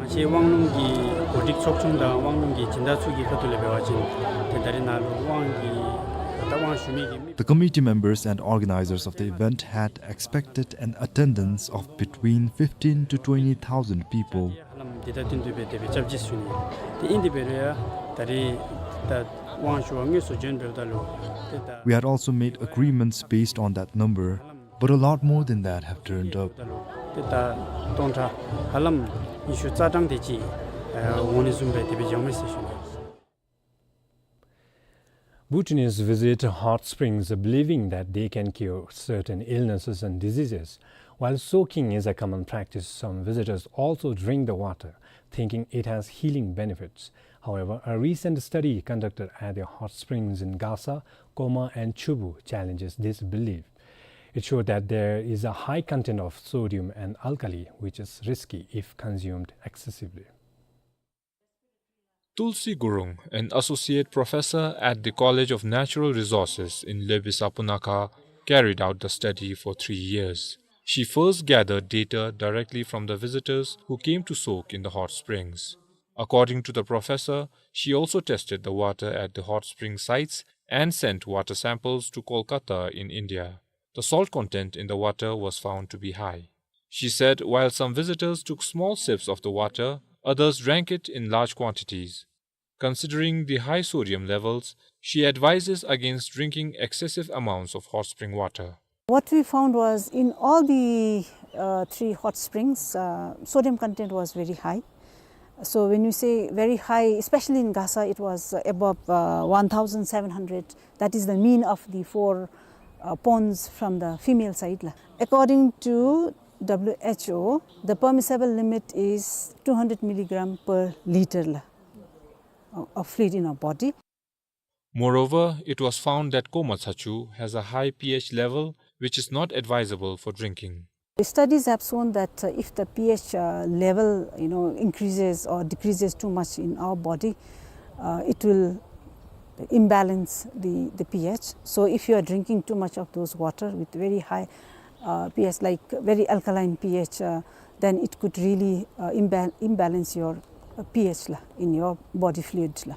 བཅས་དབང་ལུང་གི་གོ་སྒྲིག་ཚོགས་ཆུང་དང་དབང་ལུང་གི་སྦྱིན་བདག་ཚུ་གི་ཁ་ཐུག་ལས་འབད་བ་ཅིན་ཏེ་ད་རིས་ནཱ་ལུ་དབང་གི་ད་དབང་ཞུ་མི་གི་མི། The committee members and organizers of the event had expected an attendance of between fifteen to twenty thousand people. ཧ་ལམ་འདི་ད་ཏིང་འདུས་སྦེ་དེ་སྦེ་རྐྱབ་ཅི་ཟེར་ཞུ་ནི། ཏེ་ཨིན་དེ་འབད་རུང་ཡང་ད་རིས་ད་དབང་ཞུ་བར་དངོས་སུ་བྱོན་འབདཝ་ད་ལུ་ཏེ་ད་We had also made agreements based on that number, but a lot more than that have turned up. ཏེ་ད་སྟོང་ཕྲག་ཧ་ལམ་ཉི་ཤུ་རྩ་གྲངས་དེ་ཅིག་ཨ་འོང་ནི་བཟུམ་སྦེ་དེ་སྦེ་འགྱོཝ་མས་ཟེར་ཞུ་ནི། Bhutanese visit hot springs believing that they can cure certain illnesses and diseases. While soaking is a common practice, some visitors also drink the water, thinking it has healing benefits. However, a recent study conducted at the hot springs in Gasa, Koma, and Chubu challenges this belief. It showed that there is a high content of sodium and alkali, which is risky if consumed excessively. Tulsi Gurung, an associate professor at the College of Natural Resources in Loipisau, Punakha, carried out the study for three years. She first gathered data directly from the visitors who came to soak in the hot springs. According to the professor, she also tested the water at the hot spring sites and sent water samples to Kolkata in India. The salt content in the water was found to be high. She said while some visitors took small sips of the water, others drank it in large quantities. Considering the high sodium levels, she advises against drinking excessive amounts of hot spring water. What we found was in all the, uh, three hot springs, uh, sodium content was very high. So when you say very high, especially in Gasa, it was, uh, above, uh, one thousand seven hundred. That is the mean of the four, uh, ponds from the female side la. According to W H O, the permissible limit is two hundred milligram per liter la, of fluid in our body. Moreover, it was found that Koma Tshachu has a high pH level, which is not advisable for drinking. The studies have shown that, uh, if the pH, uh, level, you know, increases or decreases too much in our body, uh, it will imbalance the, the pH. So if you are drinking too much of those water with very high, uh, pH, like very alkaline pH, uh, then it could really, uh, imbal-, imbalance your, uh, pH la, in your body fluid la.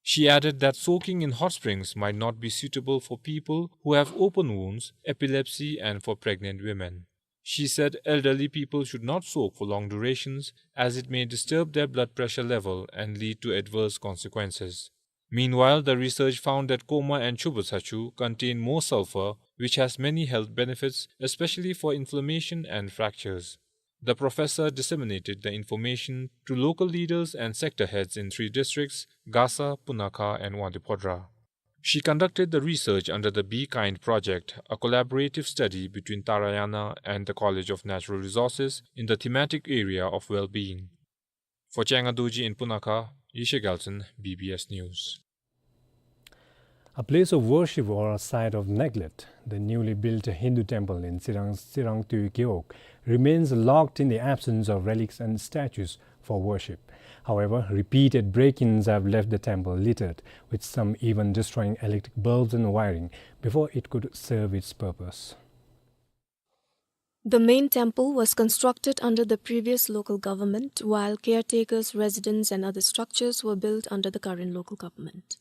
She added that soaking in hot springs might not be suitable for people who have open wounds, epilepsy, and for pregnant women. She said elderly people should not soak for long durations as it may disturb their blood pressure level and lead to adverse consequences. Meanwhile, the research found that Koma and Chubu Tshachu contain more sulfur, which has many health benefits, especially for inflammation and fractures. The professor disseminated the information to local leaders and sector heads in three districts, Gasa, Punakha, and Wangdue Phodrang. She conducted the research under the Be Kind project, a collaborative study between Tarayana and the College of Natural Resources in the thematic area of well-being. For Changa Dorji in Punakha, Yeshe Gyaltshen, B B S News. A place of worship or a site of neglect, the newly built Hindu temple in Tsirang, Tsirangtui Gewog remains locked in the absence of relics and statues for worship. However, repeated break-ins have left the temple littered, with some even destroying electric bulbs and wiring before it could serve its purpose. The main temple was constructed under the previous local government, while caretakers' residence and other structures were built under the current local government.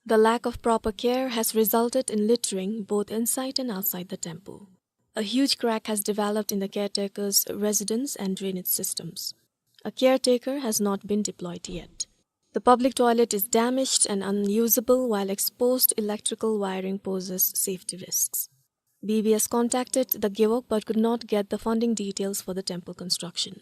The lack of proper care has resulted in littering both inside and outside the temple. A huge crack has developed in the caretakers' residence and drainage systems. A caretaker has not been deployed yet. The public toilet is damaged and unusable, while exposed electrical wiring poses safety risks. B B S contacted the Gewog but could not get the funding details for the temple construction.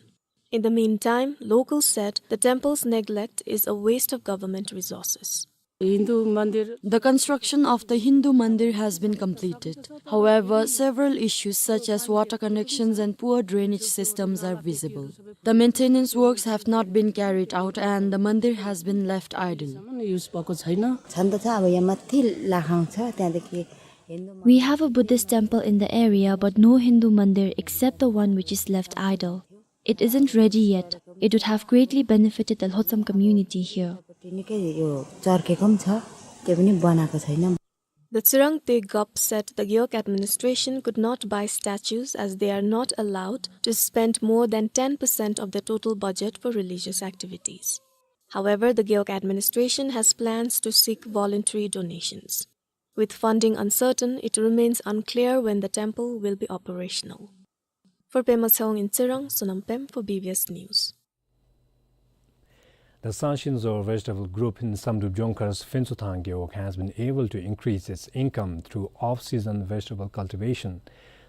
In the meantime, locals said the temple's neglect is a waste of government resources. Hindu mandir. The construction of the Hindu mandir has been completed. However, several issues such as water connections and poor drainage systems are visible. The maintenance works have not been carried out and the mandir has been left idle. Use भएको छैन। छन त छ, अब यहाँ माथि लाखाङ छ, त्यहाँदेखि Hindu We have a Buddhist temple in the area, but no Hindu mandir except the one which is left idle. It isn't ready yet. It would have greatly benefited the Lhotsam community here. निकै यो चर्केको पनि छ, त्यो पनि बनाएको छैन। The Tsirangtui Gewog said the Gewog administration could not buy statues as they are not allowed to spend more than ten percent of the total budget for religious activities. However, the Gewog administration has plans to seek voluntary donations. With funding uncertain, it remains unclear when the temple will be operational. For Pema Tshewang in Tsirang, Sonam Pem for B B S News. The Sanshin Zo vegetable group in Samdrup Jongkhar's Phensotang Gewog has been able to increase its income through off-season vegetable cultivation.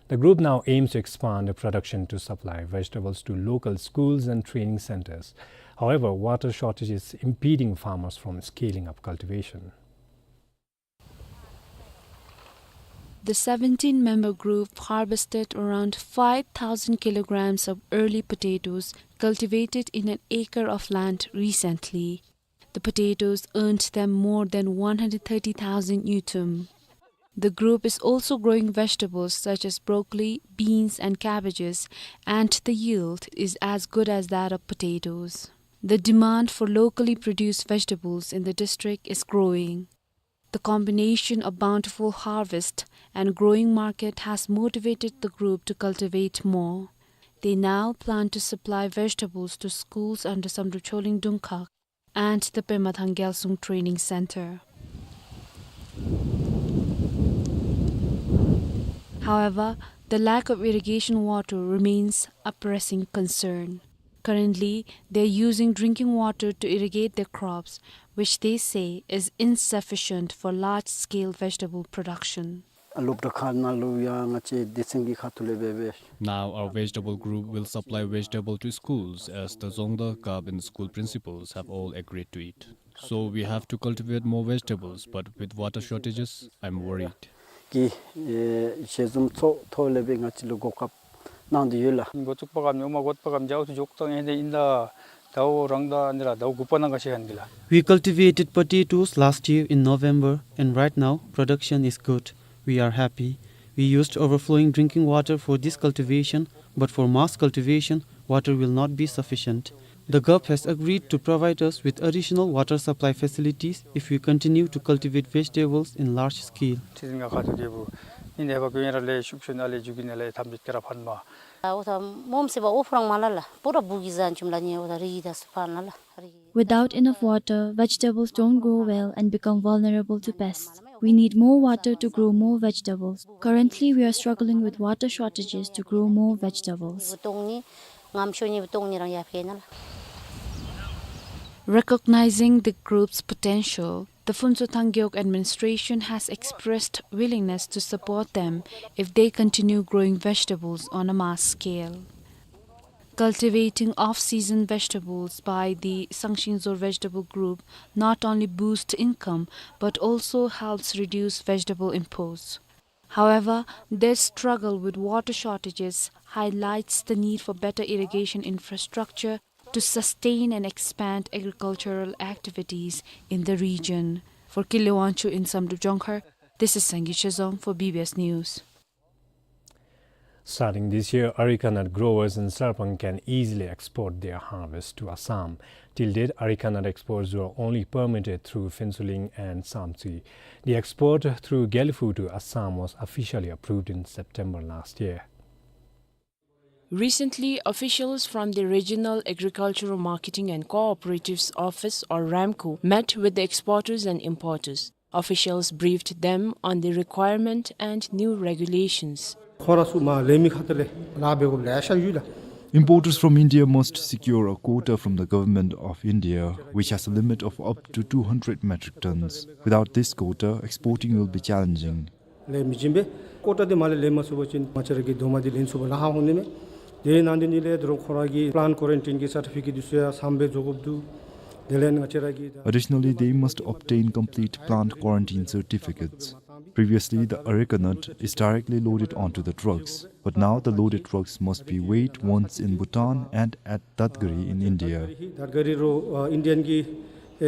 The group now aims to expand production to supply vegetables to local schools and training centers. However, water shortage is impeding farmers from scaling up cultivation. The seventeen-member group harvested around five thousand kilograms of early potatoes cultivated in an acre of land recently. The potatoes earned them more than one hundred thirty thousand ngultrum. The group is also growing vegetables such as broccoli, beans, and cabbages, and the yield is as good as that of potatoes. The demand for locally produced vegetables in the district is growing. The combination of bountiful harvest and growing market has motivated the group to cultivate more. They now plan to supply vegetables to schools under Samdrup Choling Dungkhag and the Pema Thang Gyalsung Training Center. However, the lack of irrigation water remains a pressing concern. Currently, they are using drinking water to irrigate their crops, which they say is insufficient for large-scale vegetable production. ཨ་ལོབ་དྲ་ཁ་ནང་ལུ་ཡང་ང་བཅས་སྡེ་ཚན་གྱི་ཁ་ཐུག་ལས་འབད་བའི། Now our vegetable group will supply vegetable to schools, as the Dzongda, Gab and school principals have all agreed to it. So we have to cultivate more vegetables, but with water shortages, I'm worried. གི་ཨེ་ཞལ་འཛོམས་ཚོགས་ཐོག་ལས་འབད་ང་བཅས་ལུ་གོ་སྐབས་གནང་དོ་ཡོད་ལགས། འགོ་བཙུགས་པ་གམ་ནི་ཨོ་མ་འགོ་བཙུགས་པ་གམ་འཇའ་འུ་ཐུ་འགྱོ་ཐངས་ཨིན་ཏེ་ཨིན་ད་ཟླཝ་རང་ད་ཨ་ནི་ར་ཟླཝ་དགུ་པ་ནང་ག་ཤེས་ཧན་གི་ལགས། We cultivated potatoes last year in November, and right now production is good. We are happy. We used overflowing drinking water for this cultivation, but for mass cultivation, water will not be sufficient. The G U P has agreed to provide us with additional water supply facilities if we continue to cultivate vegetables in large scale. ཁྲི་འཛིན་ང་ཁ་ཐུག་དེ་བུ་ཨིན་ནེ་བ་གུ་ཡན་ར་ལས་ཤུགས་ཤུན་ཨ་ལས་འཇུག་གི་ནེ་ལས་ཐམས་ཅད་ཀ་ར་ཕན་མ། ཨོ་ཐ་མོམ་སེ་བ་ཨོ་ཕ་རང་མ་ལ་ལ་པུ་ར་བུ་གི་ཟན་ཅུམ་ལ་ཉེ་ཨོ་ཐ་རི་ཡི་ད་སུ་ཕན་ལ་ལ་རི། Without enough water, vegetables don't grow well and become vulnerable to pests. We need more water to grow more vegetables. Currently, we are struggling with water shortages to grow more vegetables. བུ་ཏོང་ནི་ངམ་ཤོ་ནི་བུ་ཏོང་ནི་རང་ཡ་ཕེ་ན་ལ། Recognizing the group's potential, the Phuntsho Thang Gewog administration has expressed willingness to support them if they continue growing vegetables on a mass scale. Cultivating off-season vegetables by the Sangshingzor Vegetable Group not only boosts income but also helps reduce vegetable imports. However, their struggle with water shortages highlights the need for better irrigation infrastructure to sustain and expand agricultural activities in the region. For Kille Wangchuck in Samdrup Jongkhar, this is Sangay Shezom for B B S News. Starting this year, areca nut growers in Sarpang can easily export their harvest to Assam. Till date, areca nut exports were only permitted through Phuentsholing and Samtse. The export through Gelephu to Assam was officially approved in September last year. Recently, officials from the Regional Agricultural Marketing and Cooperatives Office, or RAMCO, met with the exporters and importers. Officials briefed them on the requirement and new regulations. ཁོ་ར་ཚུ་མར་ལེན་མི་ཁ་ཐུག་ལས་ལཱ་འབད་དགོཔ་ལེ་ཤ་ཡོད་ལགས། Importers from India must secure a quota from the Government of India, which has a limit of up to two hundred metric tons. Without this quota, exporting will be challenging. ལེན་མི་བྱིན་པས། ཀོ་ཊ་འདི་མར་ལས་ལེན་མ་ཚུགས་པ་ཅིན་ང་བཅས་ར་གི་རྡོག་མ་འདི་ལེན་ཚུགས་པར་ལཱ་ཁག་འོང་ནི་མས། དེ་ནང་དེ་ནི་ལས་ད་རུང་ཁོ་ར་གི་plant quarantine གི་སར་ཊི་ཕི་ཀེཊ་འདི་ཚུ་ཡང་ཟམ་སྦེ་བཟོ་དགོཔ་འདུག། དེ་ལས་ང་བཅས་ར་གི་Additionally, they must obtain complete plant quarantine certificates. Previously, the areca nut is directly loaded onto the trucks, but now the loaded trucks must be weighed once in Bhutan and at Datgari in India. Datgari རུ་ཨ་ཨིན་ཌི་ཡན་གྱི་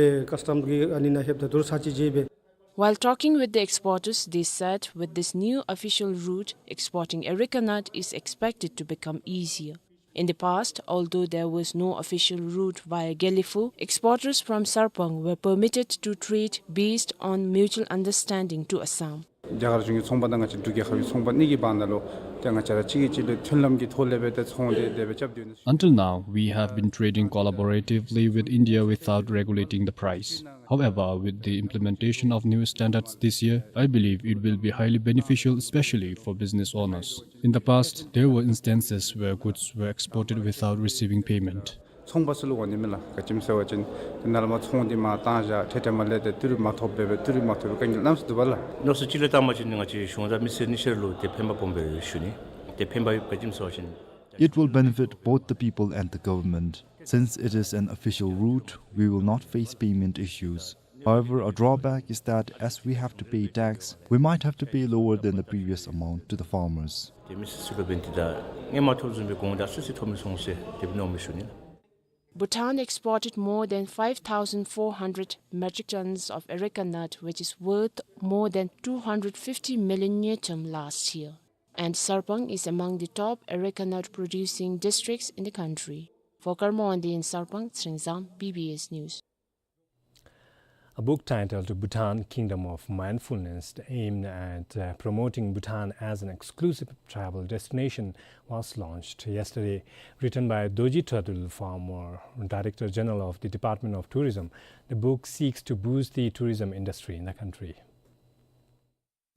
ཨེ་ཀཱས་ཊམ་གྱི་ཨ་ནི་ནང་ལྷོདཔ་ད་དོ་རུང་ཚར་གཅིག་བརྗེ་སྦེ། While talking with the exporters, they said with this new official route, exporting areca nut is expected to become easier. In the past, although there was no official route via Gelephu, exporters from Sarpang were permitted to trade based on mutual understanding to Assam. རྒྱ་གར་གཞུང་གི་ཚོང་པ་དང་ང་བཅས་འབྲུག་རྒྱལ་ཁབ་ཀྱི་ཚོང་པ་གཉིས་ཀྱི་བར་ན་ལུ་ཏེ་ང་བཅས་ར་གཅིག་གིས་གཅིག་ལུ་མཐུན་ལམ་གྱི་ཐོག་ལས་སྦེ་ཏེ་ཚོང་འབྲེལ་དེ་སྦེ་རྐྱབ་སྡོད་ནི། Until now, we have been trading collaboratively with India without regulating the price. However, with the implementation of new standards this year, I believe it will be highly beneficial, especially for business owners. In the past, there were instances where goods were exported without receiving payment. ཚོང་པ་ཚུ་ལུ་འོང་ནི་མས་ལགས། ག་ཅི་སྨོ་ཟེར་བ་ཅིན་ཏེ་ནཱ་ལས་མར་ཚོང་འདི་མར་བཏང་བཞག་ཁྲལ་ཁྲལ་མར་ལས་ཏེ་ཏི་རུ་མ་ཐོབ་པར་སྦེ་ཏི་རུ་མ་ཐོབ་པའི་དཀའ་ངལ་གནམ་མེད་ས་མེད་འདུག་པ་ལགས། ནོར་སུ་ཅིག་ལས་བཏང་པ་ཅིན་ང་བཅས་གཞུང་དང་མི་སེར་གཉིས་ཆ་ར་ལུ་ཏེ་ཕན་པ་སྦོམ་སྦེ་ཞུ་ནི། ཏེ་ཕན་པ་ཡོད། ག་ཅི་སྨོ་ཟེར་བ་ཅིན། It will benefit both the people and the government. Since it is an official route, we will not face payment issues. However, a drawback is that as we have to pay tax, we might have to pay lower than the previous amount to the farmers. ཏེ་མི་སེར་ཚུ་ལུ་འབདན་ཏེ་ད་ངོ་མ་ཐོབ་བཟུམ་སྦེ་གོང་དང་སུ་སུ་ཐོབ་མི་སོང་ཟེར་དེ་སྦེ་མནོཝ་མས་ཞུ་ནི་ལགས། Bhutan exported more than five thousand four hundred metric tons of areca nut, which is worth more than two hundred fifty million ngultrum last year. And Sarpang is among the top areca nut producing districts in the country. For Karma Wangdi in Sarpang, Tsering Zam, B B S News. A book titled Bhutan, Kingdom of Mindfulness, aimed at, uh, promoting Bhutan as an exclusive travel destination, was launched yesterday. Written by Dorji Tradul, former Director General of the Department of Tourism, the book seeks to boost the tourism industry in the country.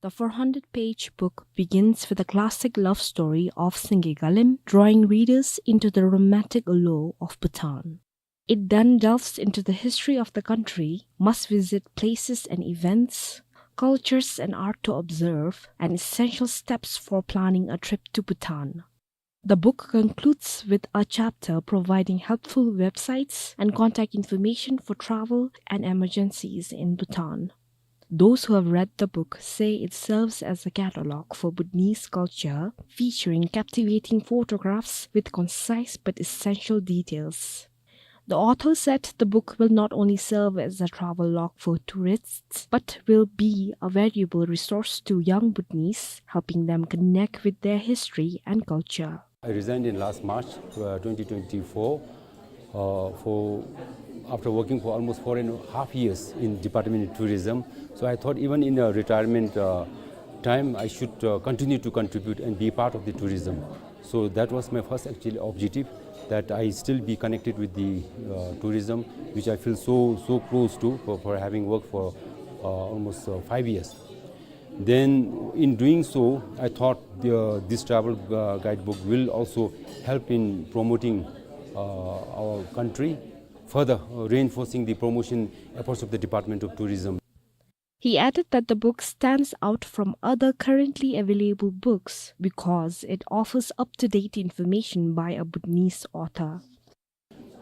The four hundred page book begins with a classic love story of Singye Galim, drawing readers into the romantic allure of Bhutan. It then delves into the history of the country, must-visit places and events, cultures and art to observe, and essential steps for planning a trip to Bhutan. The book concludes with a chapter providing helpful websites and contact information for travel and emergencies in Bhutan. Those who have read the book say it serves as a catalog for Bhutanese culture, featuring captivating photographs with concise but essential details. The author said the book will not only serve as a travel log for tourists, but will be a valuable resource to young Bhutanese, helping them connect with their history and culture. I resigned in last March, uh, twenty twenty-four, uh, for, after working for almost four and a half years in Department of Tourism. So I thought even in a retirement, uh, time, I should, uh, continue to contribute and be part of the tourism. So that was my first actual objective, that I still be connected with the, uh, tourism, which I feel so, so close to for, for having worked for, uh, almost, uh, five years. Then, in doing so, I thought the, this travel, uh, guidebook will also help in promoting, uh, our country, further, uh, reinforcing the promotion efforts of the Department of Tourism. He added that the book stands out from other currently available books because it offers up-to-date information by a Bhutanese author.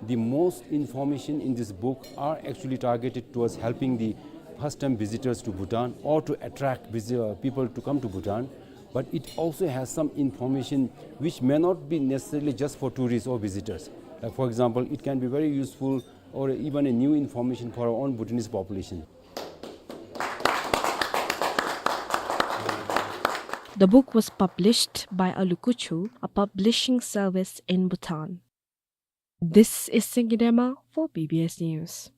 The most information in this book are actually targeted towards helping the first-time visitors to Bhutan or to attract visi-, uh, people to come to Bhutan. But it also has some information which may not be necessarily just for tourists or visitors. Like, for example, it can be very useful or even a new information for our own Bhutanese population. The book was published by Alukuchu, a publishing service in Bhutan. This is Singye Dema for B B S News.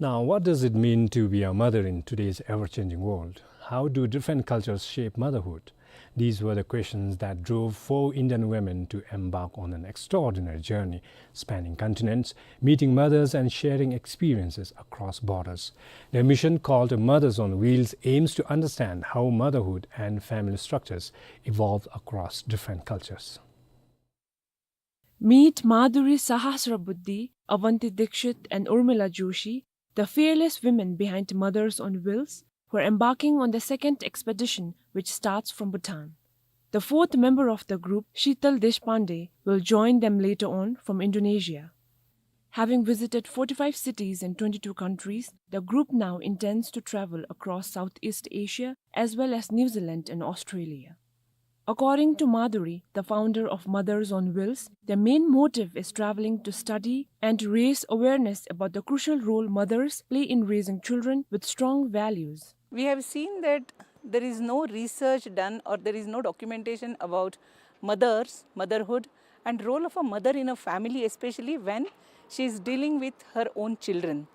Now, what does it mean to be a mother in today's ever-changing world? How do different cultures shape motherhood? These were the questions that drove four Indian women to embark on an extraordinary journey, spanning continents, meeting mothers and sharing experiences across borders. Their mission, called Mothers on Wheels, aims to understand how motherhood and family structures evolve across different cultures. Meet Madhuri Sahasrabuddhe, Avanti Dixit, and Urmila Joshi, the fearless women behind Mothers on Wheels, who are embarking on the second expedition, which starts from Bhutan. The fourth member of the group, Sheetal Deshpande, will join them later on from Indonesia. Having visited forty-five cities in twenty-two countries, the group now intends to travel across Southeast Asia as well as New Zealand and Australia. According to Madhuri, the founder of Mothers on Wheels, their main motive is traveling to study and raise awareness about the crucial role mothers play in raising children with strong values. We have seen that there is no research done or there is no documentation about mothers, motherhood, and role of a mother in a family, especially when she is dealing with her own children.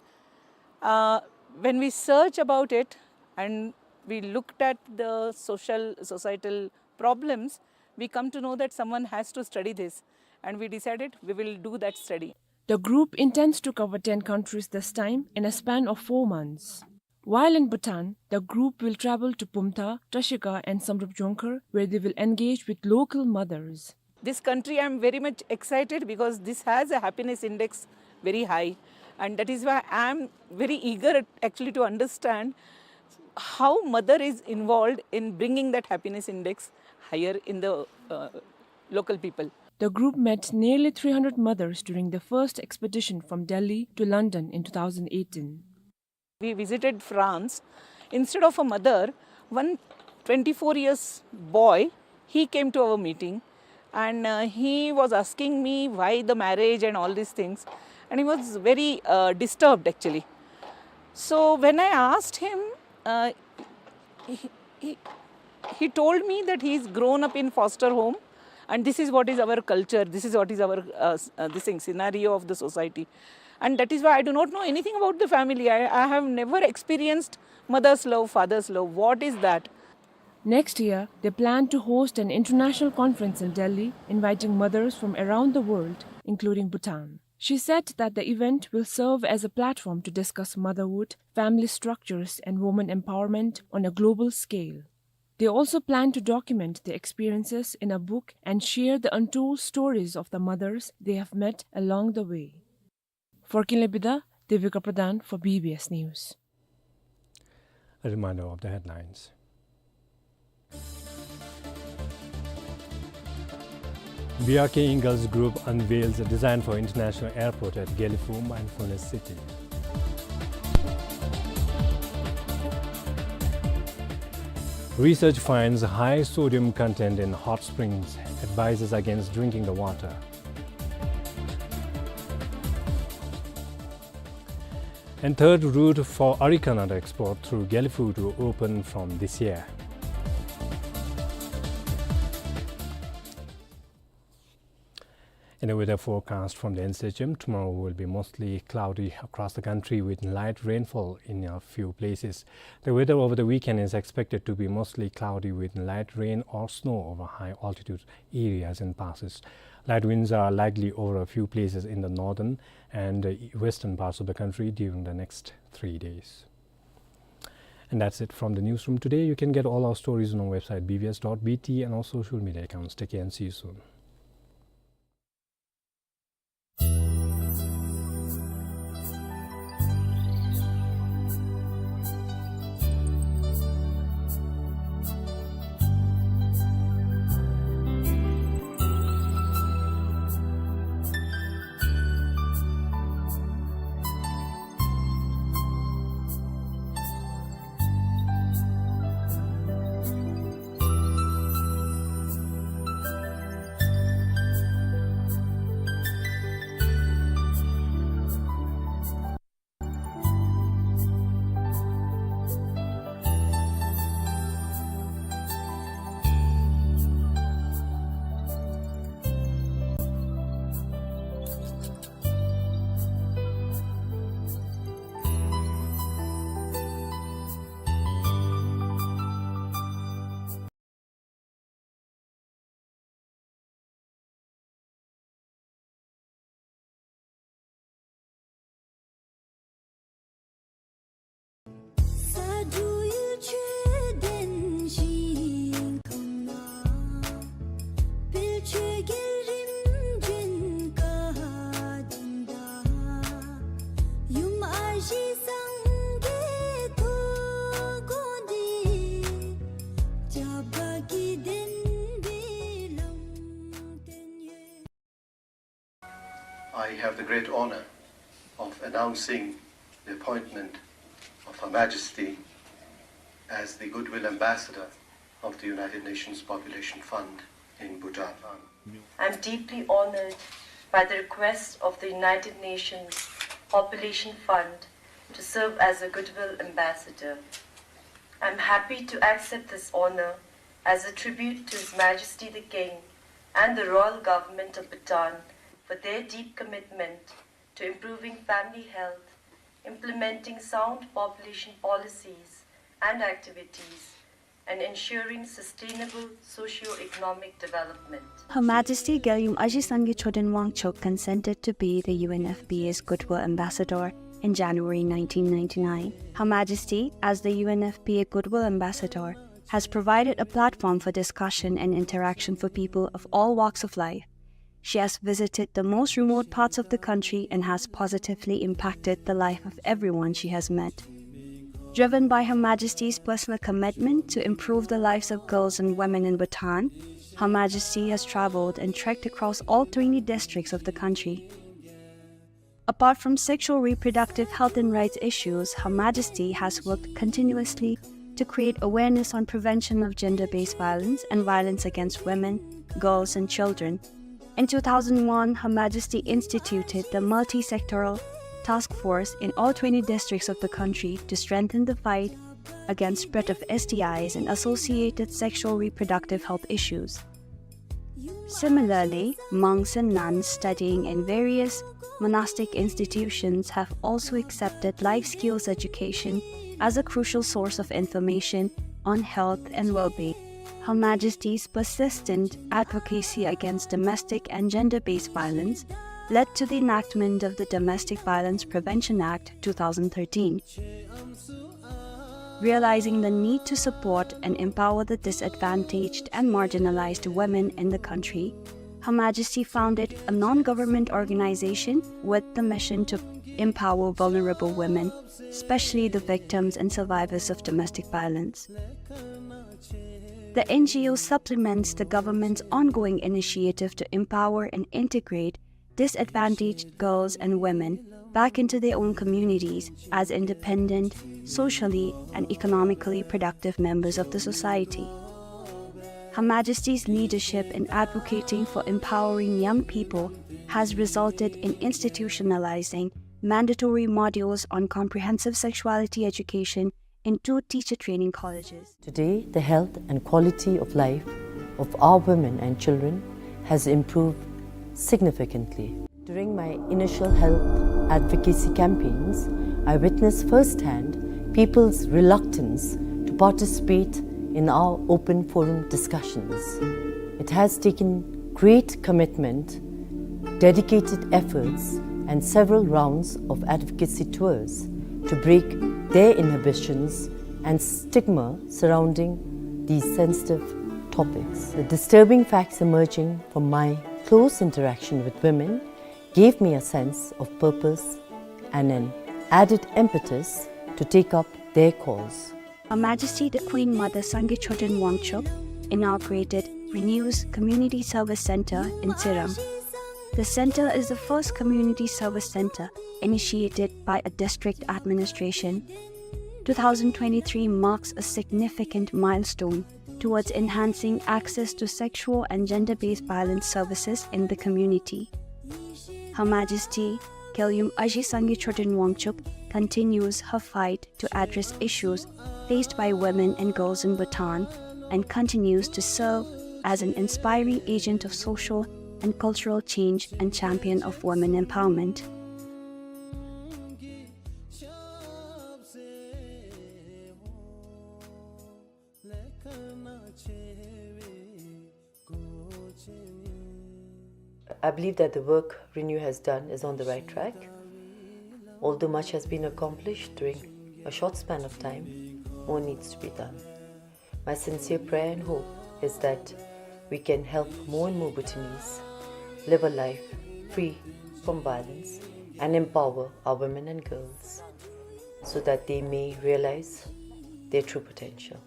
Uh, when we search about it and we looked at the social, societal problems, we come to know that someone has to study this, and we decided we will do that study. The group intends to cover ten countries this time in a span of four months. While in Bhutan, the group will travel to Pumtha, Trashiga, and Samdrup Jongkhar, where they will engage with local mothers. This country, I am very much excited because this has a happiness index very high, and that is why I am very eager at-, actually to understand how mother is involved in bringing that happiness index higher in the, uh, local people. The group met nearly three hundred mothers during the first expedition from Delhi to London in two thousand eighteen. We visited France. Instead of a mother, one twenty-four years boy, he came to our meeting. And, uh, he was asking me why the marriage and all these things. And he was very, uh, disturbed, actually. So when I asked him, uh, he, he, he told me that he's grown up in foster home, and this is what is our culture, this is what is our, uh, s-, uh, this thing, scenario of the society. And that is why I do not know anything about the family. I, I have never experienced mother's love, father's love. What is that? Next year, they plan to host an international conference in Delhi, inviting mothers from around the world, including Bhutan. She said that the event will serve as a platform to discuss motherhood, family structures, and women empowerment on a global scale. They also plan to document their experiences in a book and share the untold stories of the mothers they have met along the way. For Kinley Bida, Devika Pradhan for B B S News. A reminder of the headlines. B R K Ingalls Group unveils a design for international airport at Gelephu, Mindfulness City. Research finds high sodium content in hot springs, advises against drinking the water. And third route for Areca nut export through Gelephu to open from this year. In the weather forecast from the N C H M, tomorrow will be mostly cloudy across the country with light rainfall in a few places. The weather over the weekend is expected to be mostly cloudy with light rain or snow over high altitude areas and passes. Light winds are likely over a few places in the northern and, uh, western parts of the country during the next three days. And that's it from the newsroom today. You can get all our stories on our website B B S dot B T and our social media accounts. Take care and see you soon. I have the great honor of announcing the appointment of Her Majesty as the Goodwill Ambassador of the United Nations Population Fund in Bhutan. I'm deeply honored by the request of the United Nations Population Fund to serve as a Goodwill Ambassador. I'm happy to accept this honor as a tribute to His Majesty the King and the Royal Government of Bhutan for their deep commitment to improving family health, implementing sound population policies and activities, and ensuring sustainable socio-economic development. Her Majesty Gyaliyum Aji Sangay Choden Wangchuck consented to be the U N F P A's Goodwill Ambassador in January nineteen ninety-nine. Her Majesty, as the U N F P A Goodwill Ambassador, has provided a platform for discussion and interaction for people of all walks of life. She has visited the most remote parts of the country and has positively impacted the life of everyone she has met. Driven by Her Majesty's personal commitment to improve the lives of girls and women in Bhutan, Her Majesty has traveled and trekked across all twenty districts of the country. Apart from sexual reproductive health and rights issues, Her Majesty has worked continuously to create awareness on prevention of gender-based violence and violence against women, girls, and children. In two thousand one, Her Majesty instituted the multi-sectoral task force in all twenty districts of the country to strengthen the fight against spread of S T Is and associated sexual reproductive health issues. Similarly, monks and nuns studying in various monastic institutions have also accepted life skills education as a crucial source of information on health and well-being. Her Majesty's persistent advocacy against domestic and gender-based violence led to the enactment of the Domestic Violence Prevention Act two thousand thirteen. Realizing the need to support and empower the disadvantaged and marginalized women in the country, Her Majesty founded a non-government organization with the mission to empower vulnerable women, especially the victims and survivors of domestic violence. The N G O supplements the government's ongoing initiative to empower and integrate disadvantaged girls and women back into their own communities as independent, socially and economically productive members of the society. Her Majesty's leadership in advocating for empowering young people has resulted in institutionalizing mandatory modules on comprehensive sexuality education in two teacher training colleges. Today, the health and quality of life of our women and children has improved significantly. During my initial health advocacy campaigns, I witnessed firsthand people's reluctance to participate in our open forum discussions. It has taken great commitment, dedicated efforts, and several rounds of advocacy tours to break their inhibitions and stigma surrounding these sensitive topics. The disturbing facts emerging from my close interaction with women gave me a sense of purpose and an added impetus to take up their cause. Her Majesty the Queen Mother Sangay Choden Wangchuck inaugurated Renew's Community Service Center in Tsiram. The center is the first community service center initiated by a district administration. Two thousand twenty-three marks a significant milestone towards enhancing access to sexual and gender-based violence services in the community. Her Majesty Kyaelyum Aji Sangay Choden Wangchuck continues her fight to address issues faced by women and girls in Bhutan and continues to serve as an inspiring agent of social and cultural change and champion of women empowerment. I believe that the work Renew has done is on the right track. Although much has been accomplished during a short span of time, more needs to be done. My sincere prayer and hope is that we can help more and more Bhutanese live a life free from violence and empower our women and girls so that they may realize their true potential.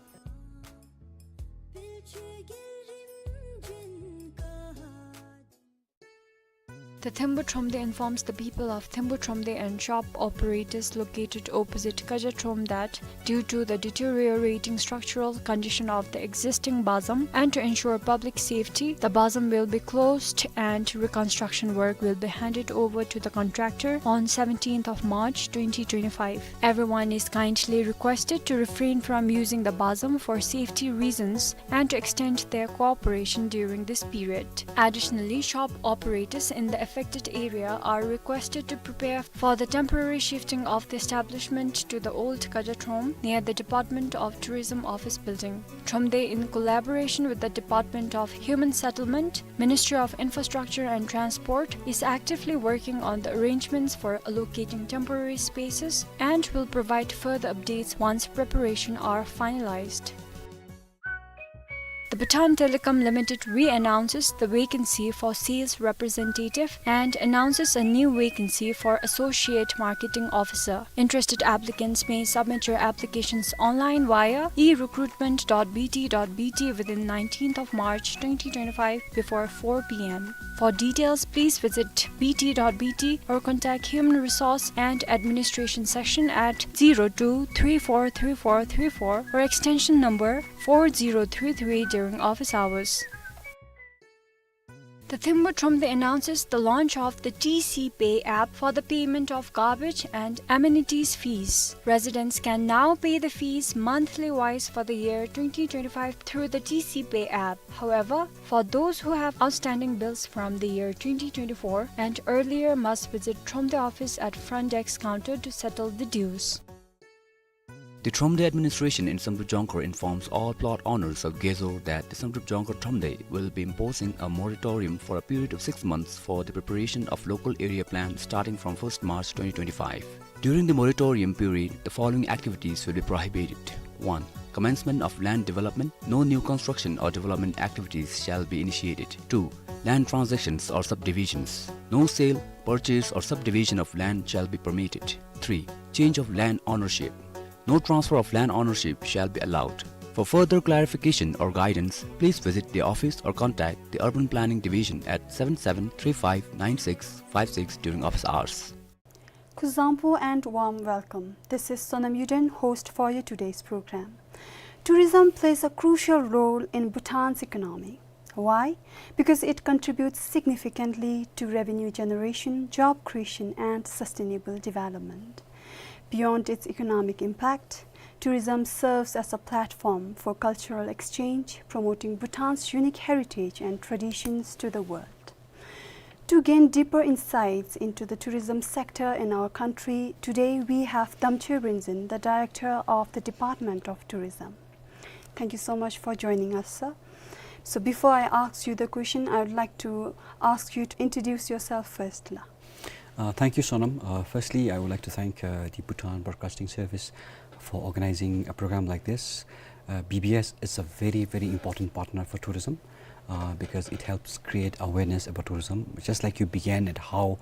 The Thembu Thromde informs the people of Thembu Thromde and shop operators located opposite Kaja Throm that, due to the deteriorating structural condition of the existing bazam and to ensure public safety, the bazam will be closed and reconstruction work will be handed over to the contractor on seventeenth of March twenty twenty-five. Everyone is kindly requested to refrain from using the bazam for safety reasons and to extend their cooperation during this period. Additionally, shop operators in the affected area are requested to prepare for the temporary shifting of the establishment to the old Kaja Throm near the Department of Tourism office building. Thromde, in collaboration with the Department of Human Settlement, Ministry of Infrastructure and Transport, is actively working on the arrangements for allocating temporary spaces and will provide further updates once preparation are finalized. The Bhutan Telecom Limited re-announces the vacancy for sales representative and announces a new vacancy for associate marketing officer. Interested applicants may submit your applications online via e recruitment dot b t dot b t within nineteenth of March twenty twenty-five before four p m. For details, please visit b t dot b t or contact Human Resource and Administration Section at zero two three four three four three four or extension number four zero three three during office hours. The Thimphu Thromde announces the launch of the T C Pay app for the payment of garbage and amenities fees. Residents can now pay the fees monthly wise for the year twenty twenty-five through the T C Pay app. However, for those who have outstanding bills from the year twenty twenty-four and earlier, must visit Thromde office at front desk counter to settle the dues. The Thromde administration in Samdrup Jongkhar informs all plot owners of Gezo that the Samdrup Jongkhar Thromde will be imposing a moratorium for a period of six months for the preparation of local area plan starting from first March twenty twenty-five. During the moratorium period, the following activities will be prohibited. One. Commencement of land development. No new construction or development activities shall be initiated. Two. Land transactions or subdivisions. No sale, purchase or subdivision of land shall be permitted. Three. Change of land ownership. No transfer of land ownership shall be allowed. For further clarification or guidance, please visit the office or contact the Urban Planning Division at seven seven three five nine six five six during office hours. Kuzuzangpo and warm welcome. This is Sonam Yuden, host for your today's program. Tourism plays a crucial role in Bhutan's economy. Why? Because it contributes significantly to revenue generation, job creation, and sustainable development. Beyond its economic impact, tourism serves as a platform for cultural exchange, promoting Bhutan's unique heritage and traditions to the world. To gain deeper insights into the tourism sector in our country, today we have Damchoi Rinzin, the Director of the Department of Tourism. Thank you so much for joining us, sir. So before I ask you the question, I would like to ask you to introduce yourself first, la. Uh, thank you, Sonam. Uh, firstly, I would like to thank, uh, the Bhutan Broadcasting Service for organizing a program like this. Uh, B B S is a very, very important partner for tourism, uh, because it helps create awareness about tourism. Just like you began at how,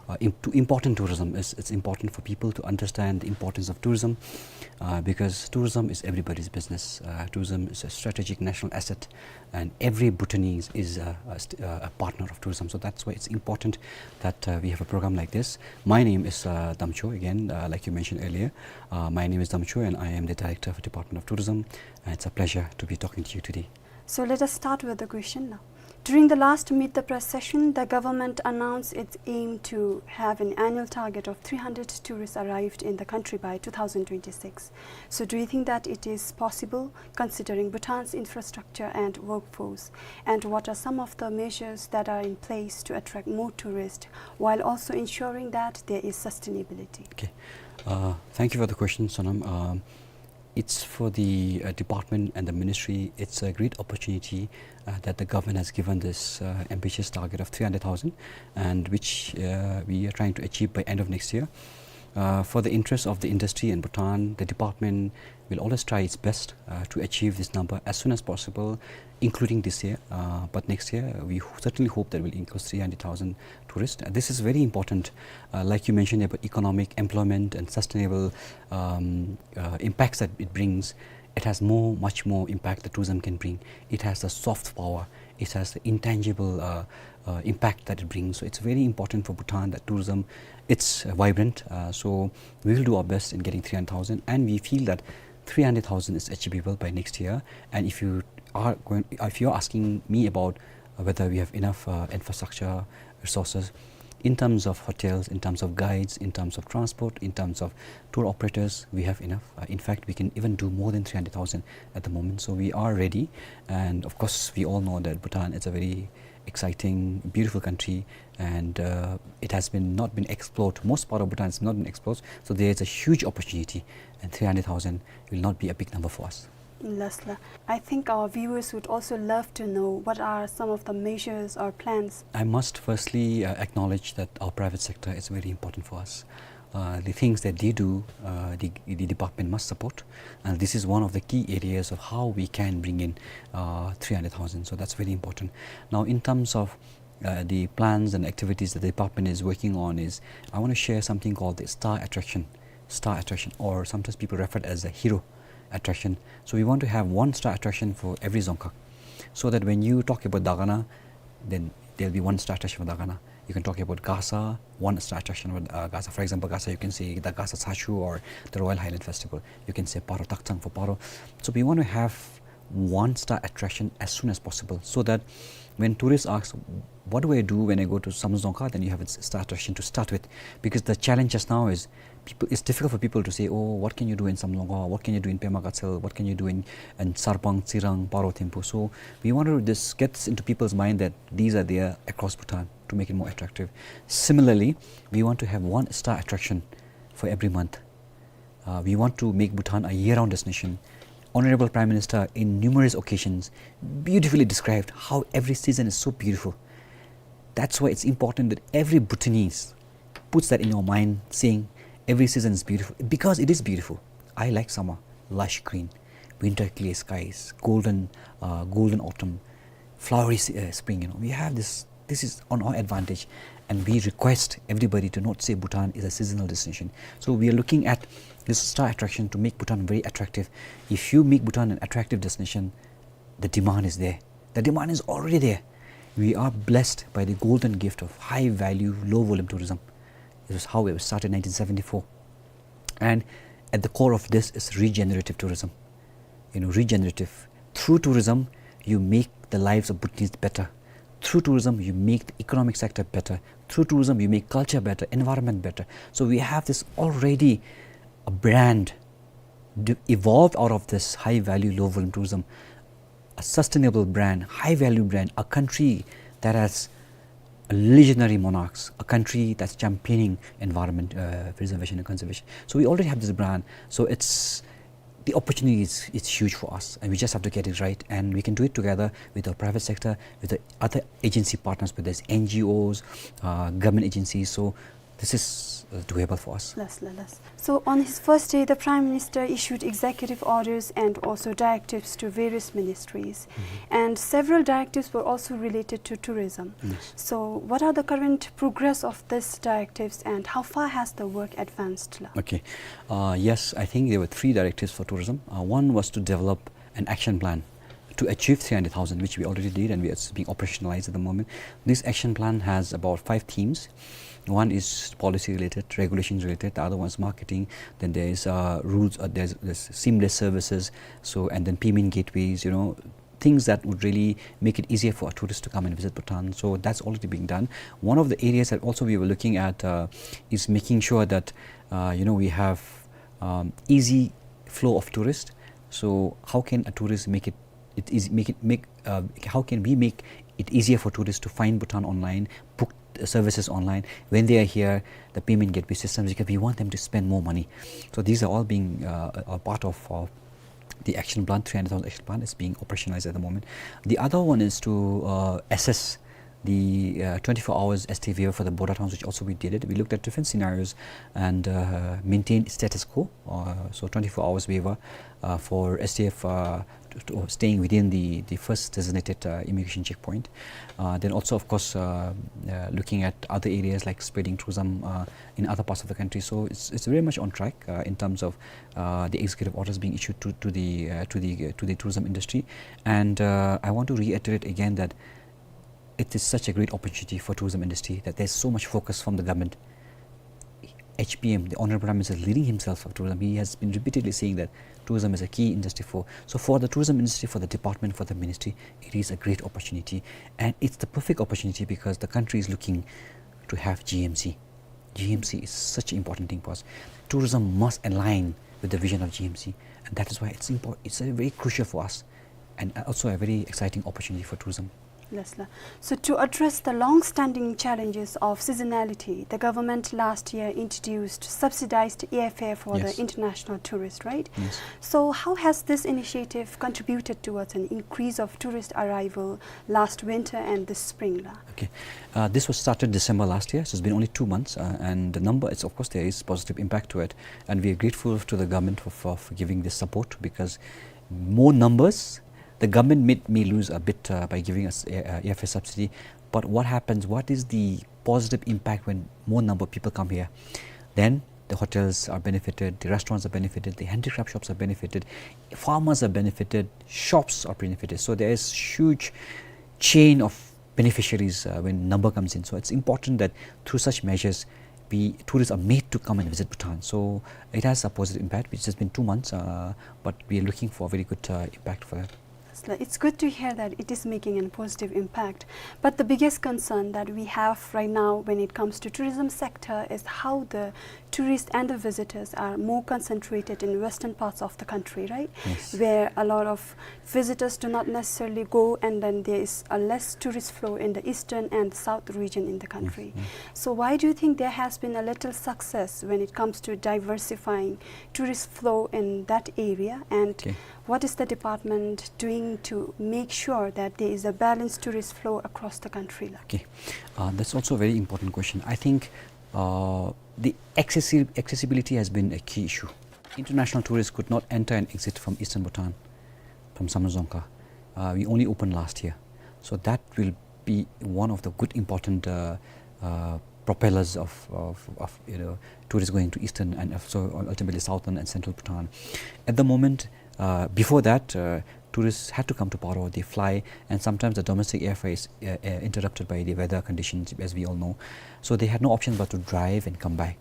uh, im-, to important tourism is, it's important for people to understand the importance of tourism, uh, because tourism is everybody's business. Uh, tourism is a strategic national asset, and every Bhutanese is a, a st-, a partner of tourism. So that's why it's important that, uh, we have a program like this. My name is, uh, Damchoi again, uh, like you mentioned earlier. Uh, my name is Damchoi, and I am the Director of the Department of Tourism. And it's a pleasure to be talking to you today. So let us start with the question now. During the last Meet the Press session, the government announced its aim to have an annual target of three hundred tourists arrived in the country by two thousand twenty-six. So do you think that it is possible, considering Bhutan's infrastructure and workforce? And what are some of the measures that are in place to attract more tourists while also ensuring that there is sustainability? Okay. Uh, thank you for the question, Sonam. Um, it's for the, uh, department and the ministry, it's a great opportunity, uh, that the government has given this, uh, ambitious target of three hundred thousand, and which, uh, we are trying to achieve by end of next year. Uh, for the interest of the industry in Bhutan, the department will always try its best, uh, to achieve this number as soon as possible, including this year. Uh, but next year, we ho-, certainly hope that we'll increase three hundred thousand tourists. Uh, this is very important, uh, like you mentioned about economic, employment, and sustainable, um, uh, impacts that it brings. It has more, much more impact that tourism can bring. It has the soft power. It has the intangible, uh, uh, impact that it brings. So it's very important for Bhutan that tourism, it's, uh, vibrant. Uh, so we will do our best in getting three hundred thousand, and we feel that three hundred thousand is achievable by next year. And if you are going, if you're asking me about, uh, whether we have enough, uh, infrastructure, resources, in terms of hotels, in terms of guides, in terms of transport, in terms of tour operators, we have enough. Uh, in fact, we can even do more than three hundred thousand at the moment. So we are ready. And of course, we all know that Bhutan is a very exciting, beautiful country, and, uh, it has been, not been explored. Most part of Bhutan has not been explored. So there is a huge opportunity, and three hundred thousand will not be a big number for us. Yes, la. I think our viewers would also love to know what are some of the measures or plans. I must firstly, uh, acknowledge that our private sector is very important for us. uh, the things that they do, uh, the, the department must support. And this is one of the key areas of how we can bring in, uh, three hundred thousand. So that's very important. Now, in terms of, uh, the plans and activities that the department is working on is, I want to share something called the star attraction. Star attraction, or sometimes people refer it as a hero attraction. So we want to have one star attraction for every Dzongkhag, so that when you talk about Dagana, then there'll be one star attraction for Dagana. You can talk about Gasa, one star attraction for, uh, Gasa. For example, Gasa, you can say the Gasa Tshashu or the Royal Highland Festival. You can say Paro Takchang for Paro. So we want to have one star attraction as soon as possible, so that when tourists ask, "What do I do when I go to Samdrup Dzongkhag?" then you have a s-, star attraction to start with. Because the challenge just now is people, it's difficult for people to say, "Oh, what can you do in Samdrup Dzongkhag? What can you do in Pema Gatshel? What can you do in, in Sarpang, Tsirang, Paro, Thimphu?" So we want to just get this into people's mind that these are there across Bhutan to make it more attractive. Similarly, we want to have one star attraction for every month. Uh, we want to make Bhutan a year-round destination. Honorable Prime Minister, in numerous occasions, beautifully described how every season is so beautiful. That's why it's important that every Bhutanese puts that in your mind, saying, "Every season is beautiful," because it is beautiful. I like summer, lush green. Winter, clear skies. Golden, uh, golden autumn. Flowery se-, uh, spring, you know. We have this, this is on our advantage. And we request everybody to not say Bhutan is a seasonal destination. So we are looking at this star attraction to make Bhutan very attractive. If you make Bhutan an attractive destination, the demand is there. The demand is already there. We are blessed by the golden gift of high value, low volume tourism. This is how it was started in nineteen seventy-four. And at the core of this is regenerative tourism. You know, regenerative. Through tourism, you make the lives of Bhutanese better. Through tourism, you make the economic sector better. Through tourism, you make culture better, environment better. So we have this already a brand d-, evolved out of this high value, low volume tourism, a sustainable brand, high value brand, a country that has a legendary monarchs, a country that's championing environment, uh, preservation and conservation. So we already have this brand. So it's, the opportunity is, it's huge for us, and we just have to get it right. And we can do it together with the private sector, with the other agency partners, whether it's N G Os, uh, government agencies. So this is, uh, doable for us. Yes, yes, yes. So on his first day, the Prime Minister issued executive orders and also directives to various ministries. Mm-hmm. And several directives were also related to tourism. Yes. So what are the current progress of these directives and how far has the work advanced, la? Okay. Uh, yes, I think there were three directives for tourism. Uh, one was to develop an action plan to achieve three hundred thousand, which we already did, and we are being operationalized at the moment. This action plan has about five themes. One is policy related, regulations related. The other one is marketing. Then there is, uh, rules, uh, there's, there's seamless services. So, and then payment gateways, you know, things that would really make it easier for a tourist to come and visit Bhutan. So that's already being done. One of the areas that also we were looking at, uh, is making sure that, uh, you know, we have, um, easy flow of tourists. So how can a tourist make it, it is, make it, make, uh, how can we make it easier for tourists to find Bhutan online, book, uh, services online? When they are here, the payment gateway systems, because we want them to spend more money. So these are all being, uh, a, a part of, of the action plan, three hundred thousand action plan is being operationalized at the moment. The other one is to, uh, assess the, uh, twenty-four hours S T waiver for the border towns, which also we did it. We looked at different scenarios and, uh, maintained status quo. Uh, so twenty-four hours waiver, uh, for S T F, uh, to, to staying within the, the first designated, uh, immigration checkpoint. Uh, then also, of course, uh, uh, looking at other areas like spreading tourism, uh, in other parts of the country. So it's, it's very much on track, uh, in terms of, uh, the executive orders being issued to, to the, uh, to the, uh, to the tourism industry. And, uh, I want to reiterate again that it is such a great opportunity for tourism industry that there's so much focus from the government. H P M, the Honorable Prime Minister, leading himself of tourism, he has been repeatedly saying that tourism is a key industry for, so for the tourism industry, for the department, for the ministry, it is a great opportunity. And it's the perfect opportunity because the country is looking to have G M C. G M C is such an important thing for us. Tourism must align with the vision of G M C, and that is why it's impor-, it's a very crucial for us, and also a very exciting opportunity for tourism. Yes, sir. So to address the long-standing challenges of seasonality, the government last year introduced subsidized airfare for the Yes. international tourists, right? Yes. So how has this initiative contributed towards an increase of tourist arrival last winter and this spring, la? Okay. Uh, this was started December last year, so it's been only two months, uh, and the number, it's, of course, there is positive impact to it, and we are grateful to the government for, for, for giving this support, because more numbers, the government may, may lose a bit, uh, by giving us air, uh, airfare subsidy, but what happens, what is the positive impact when more number of people come here? Then the hotels are benefited, the restaurants are benefited, the handicraft shops are benefited, farmers are benefited, shops are benefited. So there is huge chain of beneficiaries, uh, when number comes in. So it's important that through such measures, we, tourists are made to come and visit Bhutan. So it has a positive impact, which has been two months, uh, but we are looking for a very good, uh, impact for that. It's li-, it's good to hear that it is making a positive impact. But the biggest concern that we have right now when it comes to tourism sector is how the tourists and the visitors are more concentrated in western parts of the country, right? Yes. Where a lot of visitors do not necessarily go, and then there is a less tourist flow in the eastern and south region in the Yes, country. Yes. So why do you think there has been a little success when it comes to diversifying tourist flow in that area? And Okay. what is the department doing to make sure that there is a balanced tourist flow across the country, la? Okay. Uh, that's also a very important question. I think, uh, the accessi-, accessibility has been a key issue. International tourists could not enter and exit from eastern Bhutan, from Samdrup Dzongkha. Uh, we only opened last year. So that will be one of the good important, uh, uh, propellers of, of, of, you know, tourists going to eastern and also ultimately southern and central Bhutan. At the moment, uh, before that, uh, tourists had to come to Paro. They fly, and sometimes the domestic airfare is, uh, uh, interrupted by the weather conditions, as we all know. So they had no option but to drive and come by.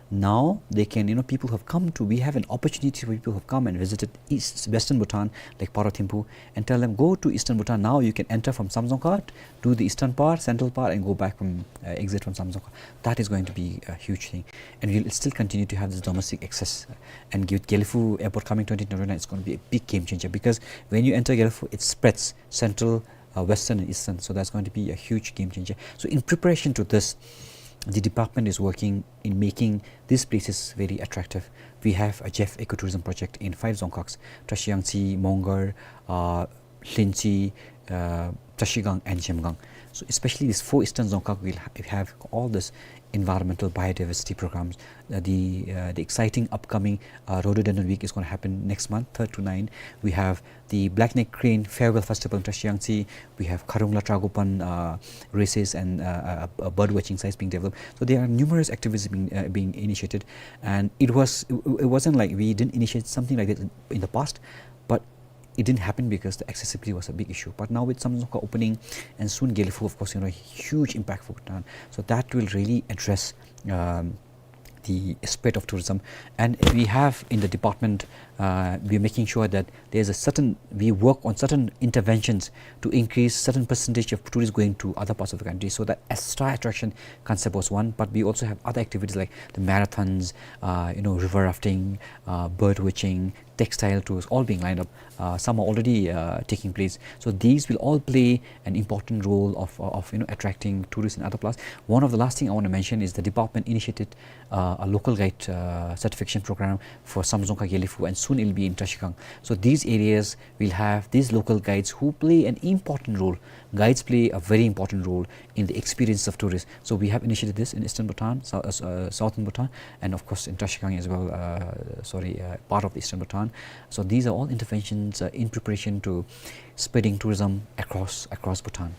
Now they can, you know, people who have come to, we have an opportunity for people who have come and visited East, Western Bhutan, like Paro Thimphu, and tell them, "Go to Eastern Bhutan now. You can enter from Samdrup Dzongkha, do the eastern part, central part, and go back from, uh, exit from Samdrup Dzongkha." That is going to be a huge thing. And we'll still continue to have this domestic access. And with Gelephu Airport coming twenty twenty-nine, it's gonna be a big game changer, because when you enter Gelephu, it spreads central, uh, western and eastern. So that's going to be a huge game changer. So in preparation to this, the department is working in making these places very attractive. We have a Jeff Ecotourism project in five Dzongkhags: Trashiyangtse, Mongar, uh, Lhintsey, uh, Trashigang and Zhemgang. So especially this four eastern Dzongkhag will ha-, have all this environmental biodiversity programs. Uh, the, uh, the exciting upcoming, uh, Rhododendron Week is gonna happen next month, third to nine. We have the Black Neck Crane Farewell Festival in Trashiyangtse. We have Kharungla Tragopan, uh, races and, uh, uh, uh, bird watching sites being developed. So there are numerous activities being, uh, being initiated, and it was, it, it wasn't like we didn't initiate something like that in, in the past, but it didn't happen because the accessibility was a big issue. But now with Samdrup Dzongkha opening and soon Gelephu, of course, you know, huge impact for Bhutan. So that will really address, um, the spread of tourism. And we have in the department, uh, we're making sure that there's a certain, we work on certain interventions to increase certain percentage of tourists going to other parts of the country. So the extra attraction concept was one, but we also have other activities like the marathons, uh, you know, river rafting, uh, bird watching, textile tours, all being lined up. Uh, some are already, uh, taking place. So these will all play an important role of, of, you know, attracting tourists and other plus. One of the last thing I want to mention is the department initiated, uh, a local guide, uh, certification program for Samdrup Dzongkha, Gelephu, and soon it'll be in Trashigang. So these areas will have these local guides who play an important role. Guides play a very important role in the experience of tourists. So we have initiated this in Eastern Bhutan, Sou-, uh, uh, Southern Bhutan, and of course in Trashigang as well, uh, sorry, uh, part of Eastern Bhutan. So these are all interventions, uh, in preparation to spreading tourism across, across Bhutan.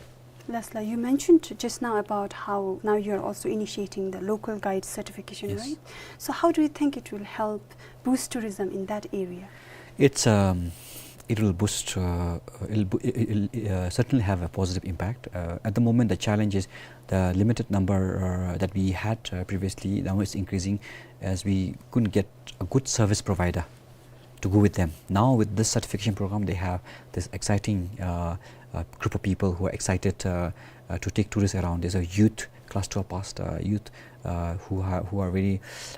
Lasla, you mentioned just now about how now you're also initiating the local guide certification, Yes. right? So how do you think it will help boost tourism in that area? It's, um, it will boost, uh, it'll bo-, it, it'll, uh, certainly have a positive impact. Uh, at the moment, the challenge is the limited number, uh, that we had, uh, previously. Now it's increasing as we couldn't get a good service provider to go with them. Now with this certification program, they have this exciting, uh, uh, group of people who are excited, uh, uh, to take tourists around. There's a youth, class twelve passed, uh, youth, uh, who are, who are very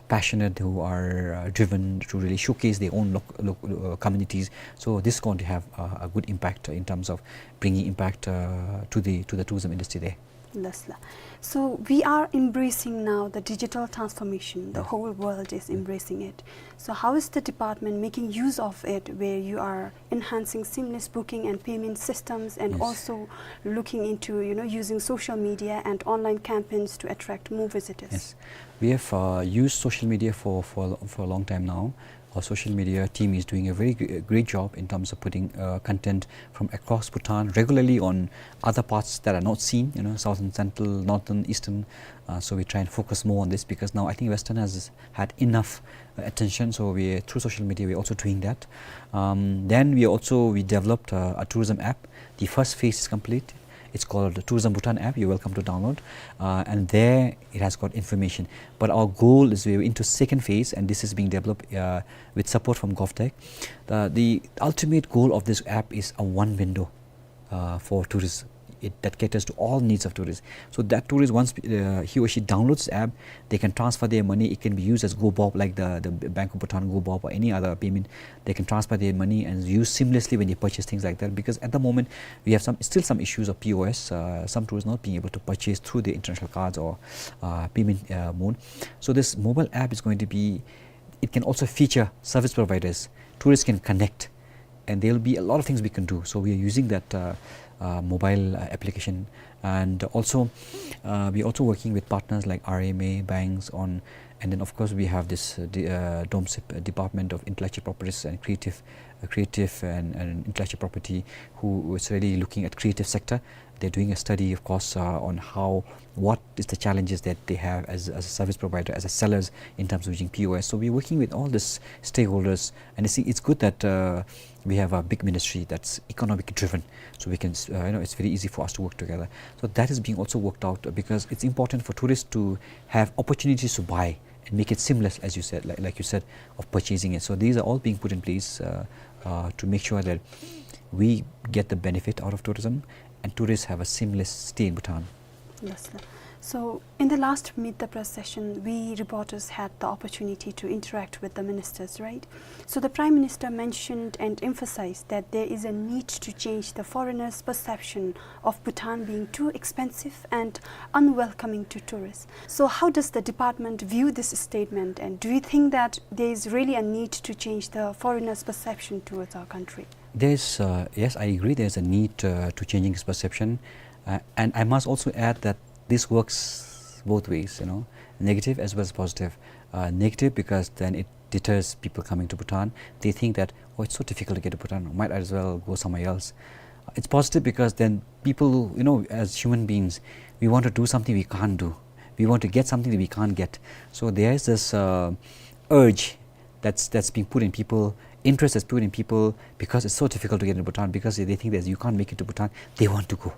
passionate, who are, uh, driven to really showcase their own loc-, loc-, uh, communities. So this is going to have, uh, a good impact in terms of bringing impact, uh, to the, to the tourism industry there. Lasla. So we are embracing now the digital transformation. The Yes. whole world is Yes. embracing it. So how is the department making use of it, where you are enhancing seamless booking and payment systems and Yes. also looking into, you know, using social media and online campaigns to attract more visitors? Yes. We have, uh, used social media for, for, for a long time now. Our social media team is doing a very gr-, great job in terms of putting, uh, content from across Bhutan regularly on other parts that are not seen, you know, southern, central, northern, eastern. Uh, so we try and focus more on this because now I think Western has had enough, uh, attention. So we, through social media, we're also doing that. Um, then we also, we developed, uh, a tourism app. The first phase is complete. It's called the Tourism Bhutan app. You're welcome to download. Uh, and there it has got information. But our goal is we're into second phase, and this is being developed, uh, with support from GovTech. The, the ultimate goal of this app is a one window, uh, for tourists. It, that caters to all needs of tourists. So that tourist, once, uh, he or she downloads the app, they can transfer their money. It can be used as GoBob, like the, the Bank of Bhutan GoBob or any other payment. They can transfer their money and use seamlessly when they purchase things like that. Because at the moment, we have some, still some issues of P O S, uh, some tourists not being able to purchase through the international cards or, uh, payment, uh, mode. So this mobile app is going to be, it can also feature service providers. Tourists can connect, and there'll be a lot of things we can do. So we are using that, uh, uh, mobile, uh, application, and also, uh, we're also working with partners like R M A, banks on, and then of course we have this, uh, the, uh, DOMSIP, uh, Department of Intellectual Properties and Creative, uh, Creative and, and Intellectual Property, who is really looking at creative sector. They're doing a study, of course, uh, on how, what is the challenges that they have as, as a service provider, as a sellers in terms of using P O S. So we're working with all these stakeholders, and you see, it's good that, uh, we have a big ministry that's economic driven, so we can, uh, you know, it's very easy for us to work together. So that is being also worked out, uh, because it's important for tourists to have opportunities to buy and make it seamless, as you said, like, like you said, of purchasing it. So these are all being put in place, uh, uh, to make sure that we get the benefit out of tourism and tourists have a seamless stay in Bhutan. Yes, sir. So, in the last Meet the Press session, we reporters had the opportunity to interact with the ministers, right? So, the Prime Minister mentioned and emphasized that there is a need to change the foreigners' perception of Bhutan being too expensive and unwelcoming to tourists. So, how does the department view this statement, and do you think that there is really a need to change the foreigners' perception towards our country? There's, uh, yes, I agree, there's a need, uh, to changing this perception. Uh, and I must also add that this works both ways, you know, negative as well as positive. Uh, negative because then it deters people coming to Bhutan. They think that, "Oh, it's so difficult to get to Bhutan. Might as well go somewhere else." It's positive because then people, you know, as human beings, we want to do something we can't do. We want to get something that we can't get. So there is this, uh, urge that's, that's being put in people, interest that's put in people because it's so difficult to get into Bhutan, because they think that you can't make it to Bhutan, they want to go.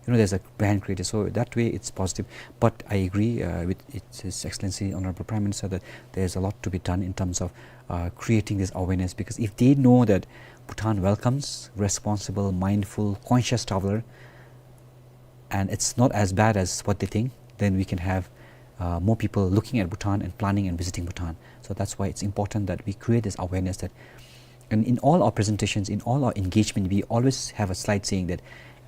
You know, there's a brand created. So that way it's positive. But I agree, uh, with His, His Excellency Honorable Prime Minister that there's a lot to be done in terms of, uh, creating this awareness, because if they know that Bhutan welcomes responsible, mindful, conscious traveler, and it's not as bad as what they think, then we can have, uh, more people looking at Bhutan and planning and visiting Bhutan. So that's why it's important that we create this awareness that, and in all our presentations, in all our engagement, we always have a slide saying that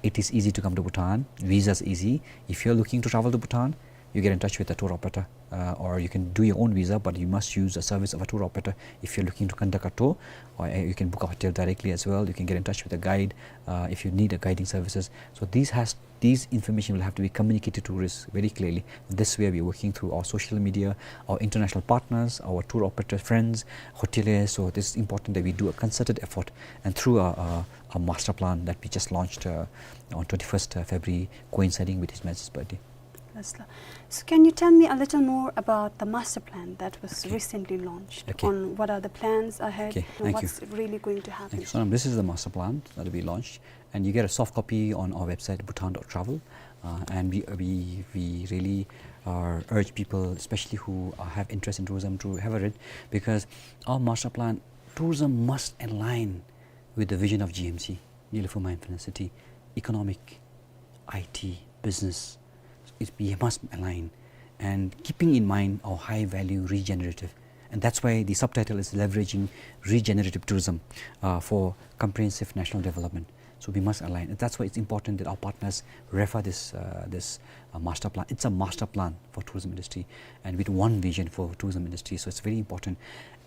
it is easy to come to Bhutan, visas easy. If you're looking to travel to Bhutan, you get in touch with a tour operator, uh, or you can do your own visa, but you must use a service of a tour operator if you're looking to conduct a tour. Or, uh, you can book a hotel directly as well. You can get in touch with a guide, uh, if you need a guiding services. So these has, these information will have to be communicated to tourists very clearly. This way, we're working through our social media, our international partners, our tour operator friends, hoteliers. So this is important that we do a concerted effort, and through a, a, a master plan that we just launched, uh, on twenty-first February, coinciding with His Majesty's birthday. That's lo-, so can you tell me a little more about the master plan that was Okay. recently launched? Okay. On what are the plans ahead Okay, and thank you. what's really going to happen? Thank you, Sonam. This is the master plan that we launched, and you get a soft copy on our website, bhutan dot travel. Uh, and we, we, we really, uh, urge people, especially who, uh, have interest in tourism, to have a read, because our master plan, tourism must align with the vision of G M C, Gelephu Mindfulness City, economic, I T, business. It's, we must align. and keeping in mind our high value regenerative. And that's why the subtitle is Leveraging Regenerative Tourism, uh, for Comprehensive National Development. So we must align. And that's why it's important that our partners refer this, uh, this, uh, master plan. It's a master plan for tourism industry and with one vision for tourism industry. So it's very important.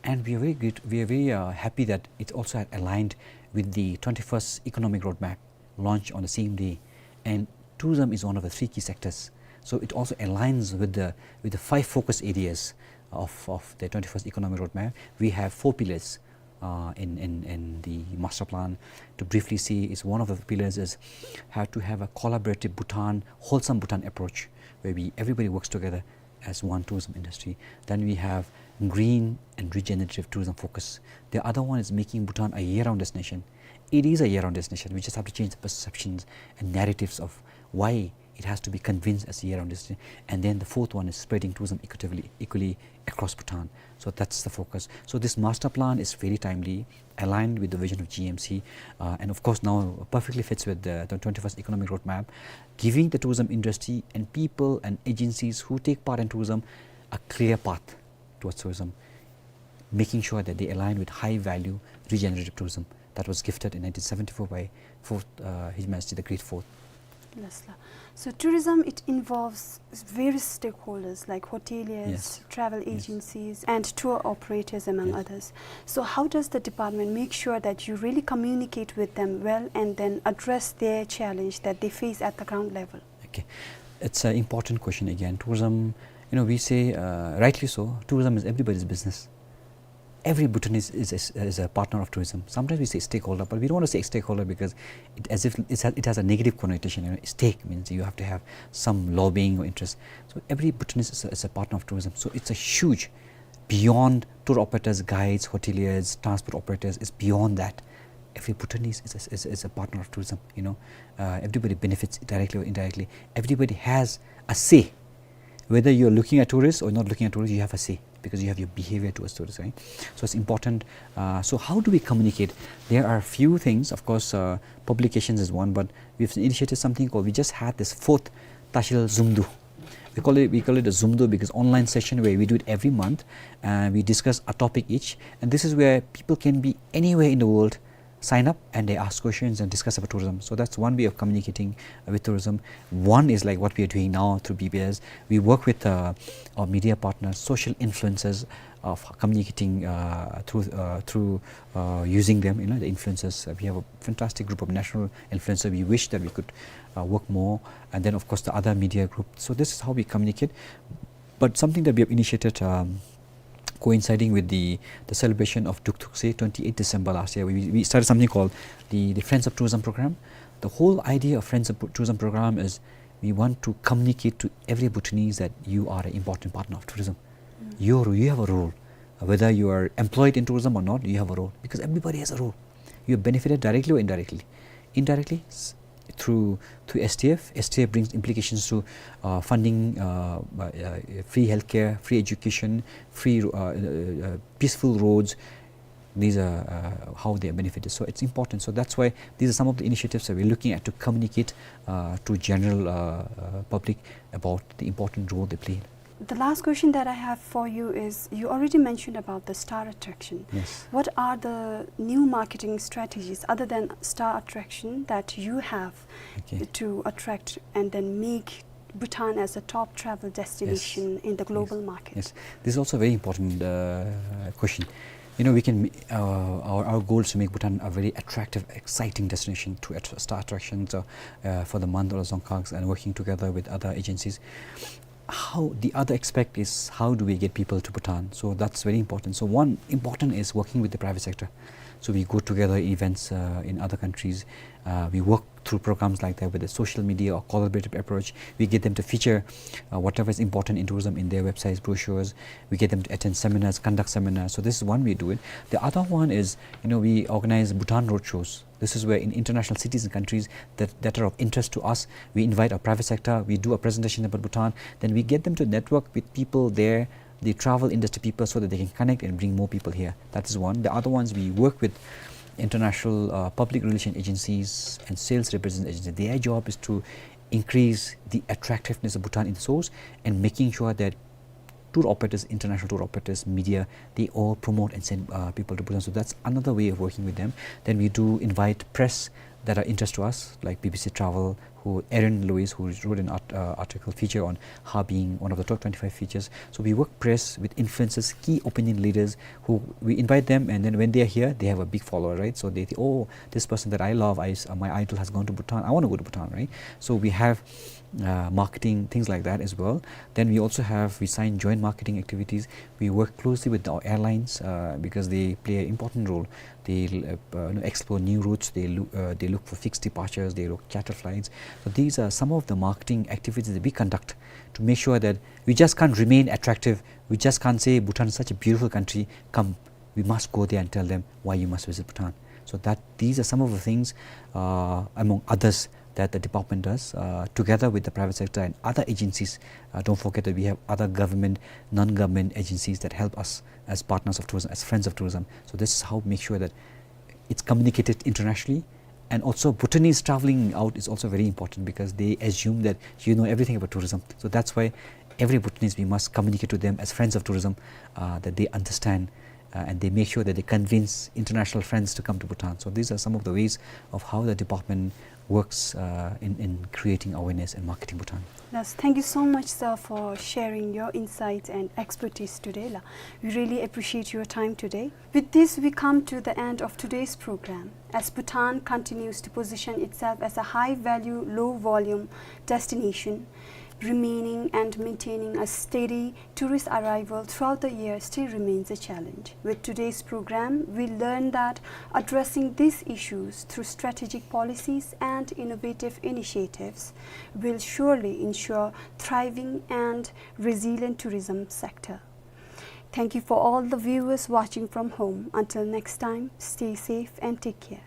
And we are very good, we are very, uh, happy that it's also aligned with the twenty-first Economic Roadmap launched on the same day. And tourism is one of the three key sectors. So it also aligns with the, with the five focus areas of, of the twenty-first Economic Roadmap. We have four pillars, uh, in, in, in the master plan. To briefly say, is one of the pillars is have to have a collaborative Bhutan, wholesome Bhutan approach, where we, everybody works together as one tourism industry. Then we have green and regenerative tourism focus. The other one is making Bhutan a year-round destination. It is a year-round destination. We just have to change the perceptions and narratives of why it has to be convinced as a year-round destination. And then the fourth one is spreading tourism equitably, equally across Bhutan. So that's the focus. So this master plan is very timely, aligned with the vision of G M C, uh, and of course now perfectly fits with the, the twenty-first Economic Roadmap, giving the tourism industry and people and agencies who take part in tourism a clear path towards tourism, making sure that they align with high value regenerative tourism that was gifted in nineteen seventy-four by fourth, uh, His Majesty the Great Fourth. Yes, sir. So tourism, it involves various stakeholders like hoteliers, Yes. travel Yes. agencies, and tour operators, among Yes. others. So how does the department make sure that you really communicate with them well and then address their challenge that they face at the ground level? Okay. It's an important question again. Tourism, you know, we say, uh, rightly so, tourism is everybody's business. Every Bhutanese is a, is a partner of tourism. Sometimes we say stakeholder, but we don't want to say stakeholder because it, as if it's a, it has a negative connotation. You know, stake means you have to have some lobbying or interest. So every Bhutanese is a, is a partner of tourism. So it's a huge, beyond tour operators, guides, hoteliers, transport operators, it's beyond that. Every Bhutanese is a, is, is a partner of tourism, you know. Uh, everybody benefits directly or indirectly. Everybody has a say. Whether you're looking at tourists or not looking at tourists, you have a say because you have your behavior towards tourists, right? So it's important. Uh, so how do we communicate? There are a few things. Of course, uh, publications is one, but we've initiated something called, we just had this fourth Tashil Zumdu. We call it, we call it a Zumdu because online session where we do it every month, and we discuss a topic each. And this is where people can be anywhere in the world, sign up, and they ask questions and discuss about tourism. So that's one way of communicating, uh, with tourism. One is like what we are doing now through B B S. We work with, uh, our media partners, social influencers, of communicating, uh, through, uh, through, uh, using them, you know, the influencers. Uh, we have a fantastic group of national influencers. We wish that we could, uh, work more. And then, of course, the other media group. So this is how we communicate. But something that we have initiated, um, coinciding with the, the celebration of Duktuk Sey, twenty-eighth December last year, we, we started something called the, the Friends of Tourism program. The whole idea of Friends of Tourism program is we want to communicate to every Bhutanese that you are an important partner of tourism. Mm. You're, you have a role. Whether you are employed in tourism or not, you have a role because everybody has a role. You are benefited directly or indirectly. Indirectly, s-, through, through S T F. S T F brings implications to, uh, funding, uh, uh, uh, free healthcare, free education, free, uh, uh, uh, peaceful roads. These are, uh, how they are benefited. So it's important. So that's why these are some of the initiatives that we're looking at to communicate, uh, to general, uh, uh, public about the important role they play. The last question that I have for you is, you already mentioned about the star attraction. Yes. What are the new marketing strategies other than star attraction that you have Okay. to attract and then make Bhutan as a top travel Yes. destination in the Yes. global market? Yes. This is also a very important, uh, question. You know, we can, uh, our, our goal is to make Bhutan a very attractive, exciting destination through att-, star attractions, uh, uh, for the Mandalay Dzongkhags and working together with other agencies. How, the other aspect is how do we get people to Bhutan? So that's very important. So one important is working with the private sector. So we go together events, uh, in other countries. Uh, we work through programs like that with a social media or collaborative approach. We get them to feature, uh, whatever is important in tourism in their websites, brochures. We get them to attend seminars, conduct seminars. So this is one way to do it. The other one is, you know, we organize Bhutan roadshows. This is where in international cities and countries that, that are of interest to us, we invite our private sector, we do a presentation about Bhutan, then we get them to network with people there, the travel industry people, so that they can connect and bring more people here. That is one. The other ones, we work with international, uh, public relation agencies and sales representative agencies. Their job is to increase the attractiveness of Bhutan in the source, and making sure that tour operators, international tour operators, media, they all promote and send, uh, people to Bhutan. So that's another way of working with them. Then we do invite press that are interest to us, like B B C Travel, who Aaron Lewis, who wrote an art-, uh, article feature on Harbin, one of the top twenty-five features. So we work press with influencers, key opinion leaders, who we invite them, and then when they are here, they have a big follower, right? So they think, "Oh, this person that I love, I s-, uh, my idol has gone to Bhutan. I wanna go to Bhutan," right? So we have, uh, marketing, things like that as well. Then we also have, we sign joint marketing activities. We work closely with the airlines, uh, because they play an important role. They, uh, uh, you know, explore new routes. They loo-, uh, they look for fixed departures. They look charter flights. So these are some of the marketing activities that we conduct to make sure that we just can't remain attractive. We just can't say, "Bhutan is such a beautiful country. Come." We must go there and tell them why you must visit Bhutan. So that, these are some of the things, uh, among others, that the department does, uh, together with the private sector and other agencies. Uh, don't forget that we have other government, non-government agencies that help us as partners of tourism, as friends of tourism. So this is how we make sure that it's communicated internationally. And also, Bhutanese traveling out is also very important because they assume that you know everything about tourism. So that's why every Bhutanese, we must communicate to them as friends of tourism, uh, that they understand, uh, and they make sure that they convince international friends to come to Bhutan. So these are some of the ways of how the department works, uh, in, in creating awareness and marketing Bhutan. Yes, thank you so much, sir, for sharing your insights and expertise today la. We really appreciate your time today. With this, we come to the end of today's program. As Bhutan continues to position itself as a high-value, low-volume destination, remaining and maintaining a steady tourist arrival throughout the year still remains a challenge. With today's program, we learn that addressing these issues through strategic policies and innovative initiatives will surely ensure thriving and resilient tourism sector. Thank you for all the viewers watching from home. Until next time, stay safe and take care.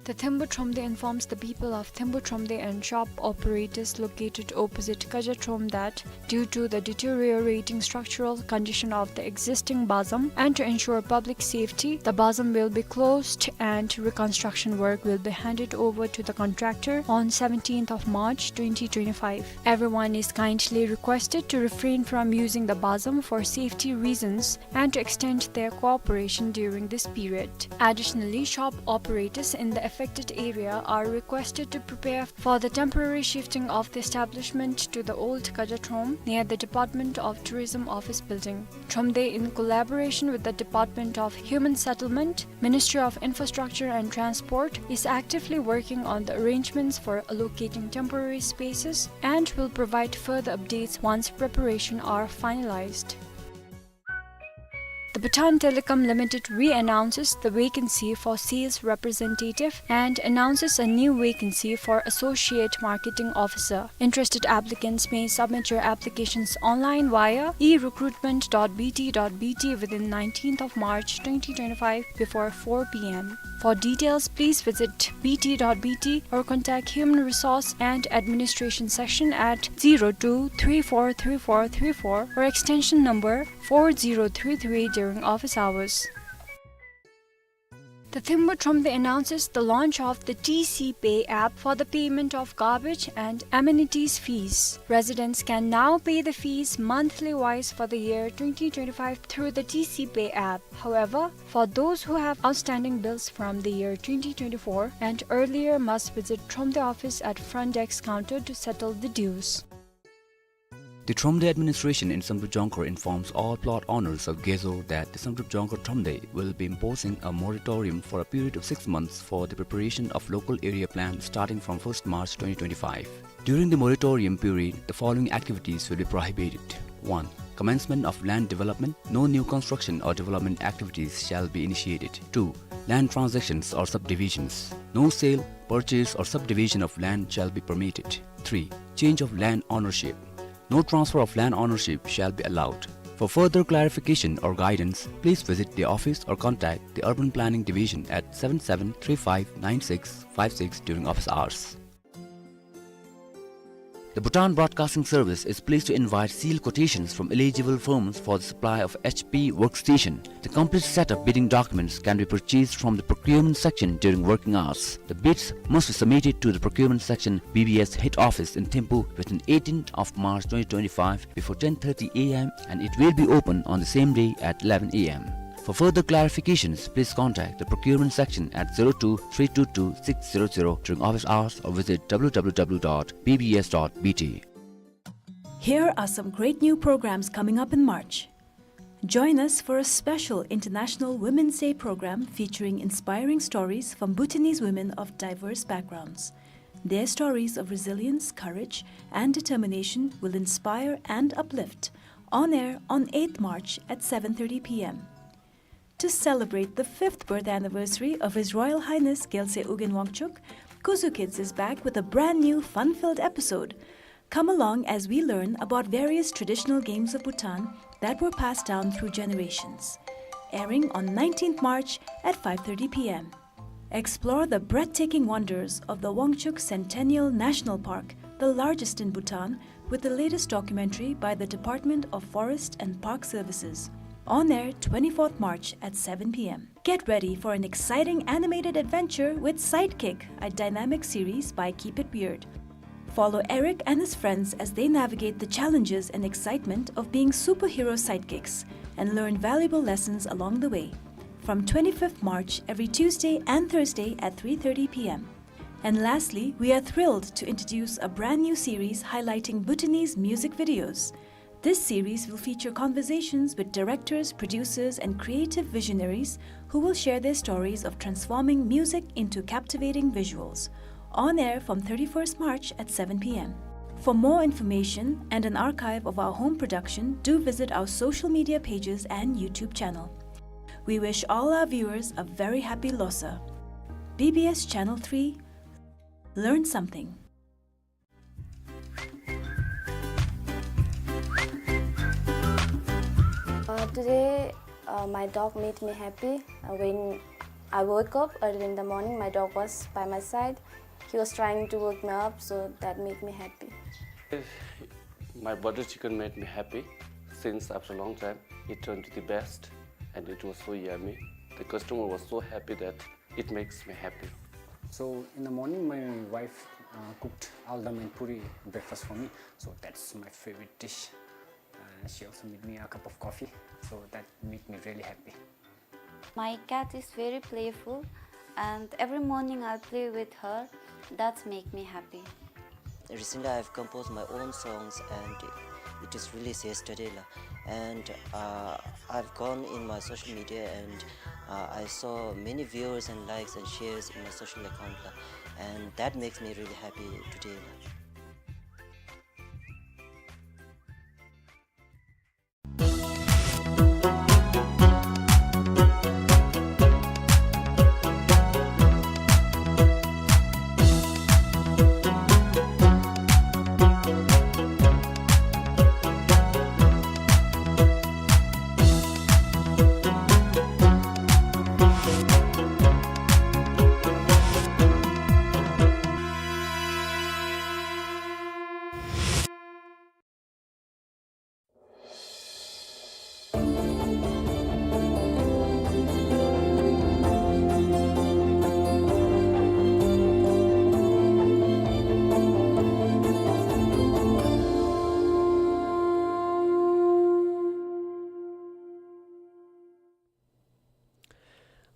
The Thembu Thromde informs the people of Thembu Thromde and shop operators located opposite Kaja Throm that, due to the deteriorating structural condition of the existing bazam and to ensure public safety, the bazam will be closed and reconstruction work will be handed over to the contractor on seventeenth of March twenty twenty-five. Everyone is kindly requested to refrain from using the bazam for safety reasons and to extend their cooperation during this period. Additionally, shop operators in the affected area are requested to prepare for the temporary shifting of the establishment to the old Kaja Throm near the Department of Tourism office building. Thromde, in collaboration with the Department of Human Settlement, Ministry of Infrastructure and Transport, is actively working on the arrangements for allocating temporary spaces and will provide further updates once preparation are finalized. The Bhutan Telecom Limited re-announces the vacancy for sales representative and announces a new vacancy for associate marketing officer. Interested applicants may submit your applications online via e recruitment dot b t dot b t within nineteenth of March twenty twenty-five before four p m. For details, please visit b t dot b t or contact Human Resource and Administration section at zero two three four three four three four or extension number four zero three three during office hours. The Thembu Thromde announces the launch of the T C Pay app for the payment of garbage and amenities fees. Residents can now pay the fees monthly wise for the year twenty twenty-five through the T C Pay app. However, for those who have outstanding bills from the year twenty twenty-four and earlier, must visit Thromde office at front desk counter to settle the dues. The Thromde administration in Samdrup Jongkhar informs all plot owners of Gezo that the Samdrup Jongkhar Thromde will be imposing a moratorium for a period of six months for the preparation of local area plan starting from first March twenty twenty-five. During the moratorium period, the following activities will be prohibited. One. Commencement of land development. No new construction or development activities shall be initiated. Two. Land transactions or subdivisions. No sale, purchase or subdivision of land shall be permitted. Three. Change of land ownership. No transfer of land ownership shall be allowed. For further clarification or guidance, please visit the office or contact the Urban Planning Division at seven seven three five nine six five six during office hours. The Bhutan Broadcasting Service is pleased to invite sealed quotations from eligible firms for the supply of H P workstation. The complete set of bidding documents can be purchased from the procurement section during working hours. The bids must be submitted to the procurement section, B B S head office in Thimphu, within eighteenth of March twenty twenty-five before ten thirty A M, and it will be open on the same day at eleven A M. For further clarifications, please contact the procurement section at zero two three two two six zero zero during office hours or visit W W W dot B B S dot B T. Here are some great new programs coming up in March. Join us for a special International Women's Day program featuring inspiring stories from Bhutanese women of diverse backgrounds. Their stories of resilience, courage, and determination will inspire and uplift. On air on eighth March at seven thirty P M. To celebrate the fifth birth anniversary of His Royal Highness Gyaltsey Ugyen Wangchuck, Kuzu Kids is back with a brand new fun-filled episode. Come along as we learn about various traditional games of Bhutan that were passed down through generations. Airing on nineteenth March at five thirty P M. Explore the breathtaking wonders of the Wangchuck Centennial National Park, the largest in Bhutan, with the latest documentary by the Department of Forest and Park Services. On air twenty-fourth March at seven P M. Get ready for an exciting animated adventure with Sidekick, a dynamic series by Keep It Weird. Follow Eric and his friends as they navigate the challenges and excitement of being superhero sidekicks and learn valuable lessons along the way. From twenty-fifth March, every Tuesday and Thursday at three thirty P M. And lastly, we are thrilled to introduce a brand new series highlighting Bhutanese music videos. This series will feature conversations with directors, producers, and creative visionaries who will share their stories of transforming music into captivating visuals. On air from thirty-first March at seven P M. For more information and an archive of our home production, do visit our social media pages and YouTube channel. We wish all our viewers a very happy Losar. B B S Channel three, learn something. Uh, today, uh, my dog made me happy. Uh, when I woke up early in the morning, my dog was by my side. He was trying to wake me up, so that made me happy. My butter chicken made me happy since after a long time. It turned to the best, and it was so yummy. The customer was so happy that it makes me happy. So in the morning, my wife, uh, cooked aldam and puri breakfast for me. So that's my favorite dish. Uh, she also made me a cup of coffee. So that made me really happy. My cat is very playful, and every morning I play with her. That make me happy. Recently, I've composed my own songs, and it is released yesterday, la. And, uh, I've gone in my social media, and, uh, I saw many viewers and likes and shares in my social account, la. And that makes me really happy today, la.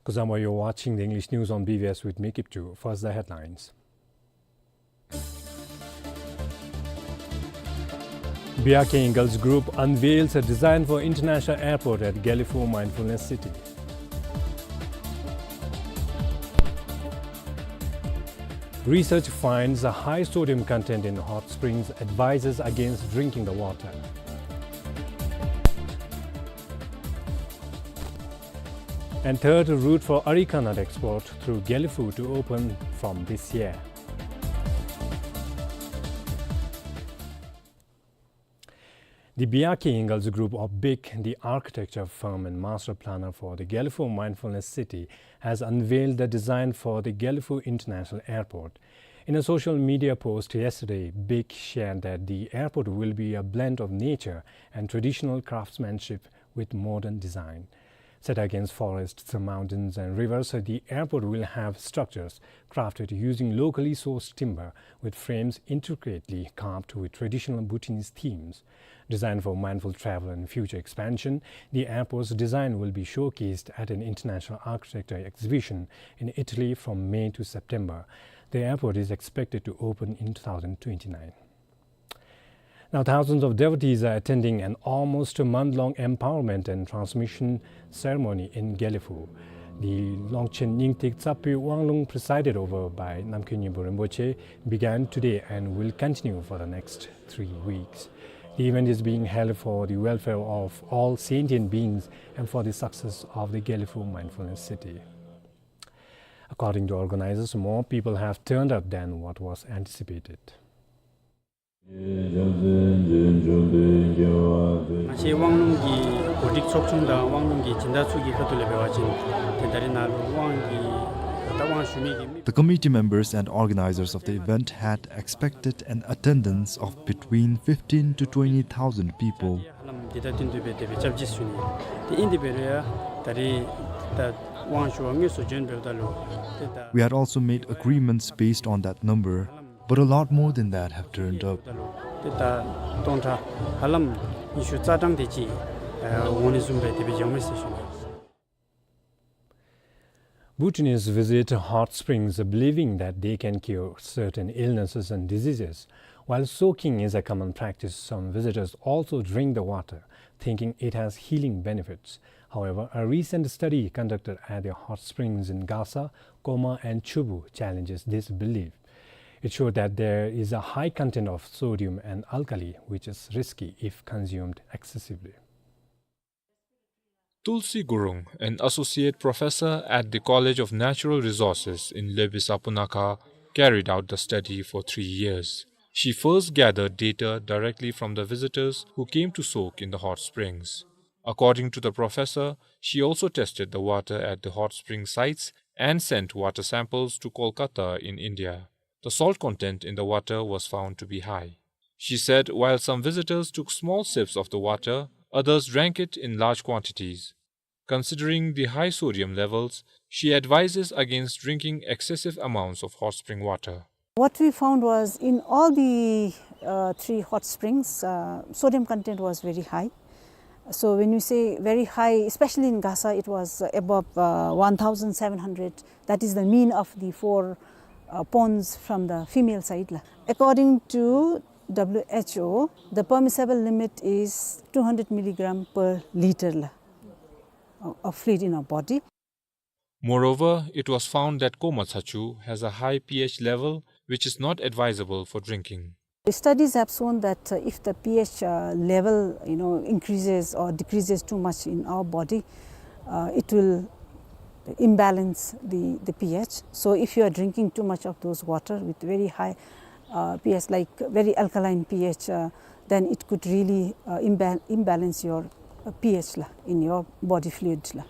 Kuzama, you're watching the English news on B B S with me, Kipchu. First, the headlines. Biyake Ingalls Group unveils a design for international airport at Gelephu Mindfulness City. Research finds a high sodium content in hot springs advises against drinking the water. And third, route for areca nut export through Gelephu to open from this year. The Biyake Ingalls Group of BIC, the architecture firm and master planner for the Gelephu Mindfulness City, has unveiled the design for the Gelephu International Airport. In a social media post yesterday, BIC shared that the airport will be a blend of nature and traditional craftsmanship with modern design. Set against forests, mountains, and rivers, the airport will have structures crafted using locally sourced timber with frames intricately carved with traditional Bhutanese themes. Designed for mindful travel and future expansion, the airport's design will be showcased at an international architecture exhibition in Italy from May to September. The airport is expected to open in two thousand twenty-nine. Now, thousands of devotees are attending an almost a month-long empowerment and transmission ceremony in Gelephu. The Longchen Nyingtik Tsapui Wanglung, presided over by Namkhai Nyibu Rinpoche, began today and will continue for the next three weeks. The event is being held for the welfare of all sentient beings and for the success of the Gelephu Mindfulness City. According to organizers, more people have turned up than what was anticipated. ང་བཅས་དབང་ལུང་གི་གོ་སྒྲིག་ཚོགས་ཆུང་དང་དབང་ལུང་གི་སྦྱིན་བདག་ཚུ་གི་ཁ་ཐུག་ལས་འབད་བ་ཅིན་ཏེ་ད་རེས་ནཱ་ལུ་དབང་གི་ད་དབང་ཞུ་མི་གི་མི། The committee members and organizers of the event had expected an attendance of between fifteen to twenty thousand people. ཧ་ལམ་འདི་དང་བསྟུན་ཏེ་སྦེ་དེ་སྦེ་སྐྱབས་རྗེ་ཞུ་ནི། ཏེ་ཨིན་དེ་འབད་རུང་ཡང་ད་རེས་ད་དབང་ཞུ་བར་དངོས་སུ་བྱོན་འབདཝ་ད་ལུ་ཏེ་ད། We had also made agreements based on that number, but a lot more than that have turned up. ཏེ་ད་སྟོང་ཕྲག་ཧ་ལམ་ཉི་ཤུ་རྩ་གྲངས་དེ་ཅིག་ཨ་འོང་ནི་བཟུམ་སྦེ་དེ་སྦེ་འགྱོཝ་མས་ཟེར་ཞུ་ནི། Bhutanese visit hot springs believing that they can cure certain illnesses and diseases. While soaking is a common practice, some visitors also drink the water, thinking it has healing benefits. However, a recent study conducted at the hot springs in Gasa, Koma, and Chubu challenges this belief. It showed that there is a high content of sodium and alkali, which is risky if consumed excessively. Tulsi Gurung, an associate professor at the College of Natural Resources in Lebesa, Punakha, carried out the study for three years. She first gathered data directly from the visitors who came to soak in the hot springs. According to the professor, she also tested the water at the hot spring sites and sent water samples to Kolkata in India. The salt content in the water was found to be high. She said while some visitors took small sips of the water, others drank it in large quantities. Considering the high sodium levels, she advises against drinking excessive amounts of hot spring water. What we found was in all the uh, three hot springs, uh, sodium content was very high. So when you say very high, especially in Gasa, it was uh, above uh, one thousand seven hundred. That is the mean of the four uh, ponds from the female side la. According to W H O, the permissible limit is two hundred milligram per liter la, of fluid in our body. Moreover, it was found that Koma Tsachu has a high pH level, which is not advisable for drinking. Studies have shown that uh, if the pH uh, level, you know, increases or decreases too much in our body, uh, it will imbalance the, the pH. So if you are drinking too much of those water with very high uh, pH, like very alkaline pH, uh, then it could really uh, imbal- imbalance your uh, pH la, in your body fluid la.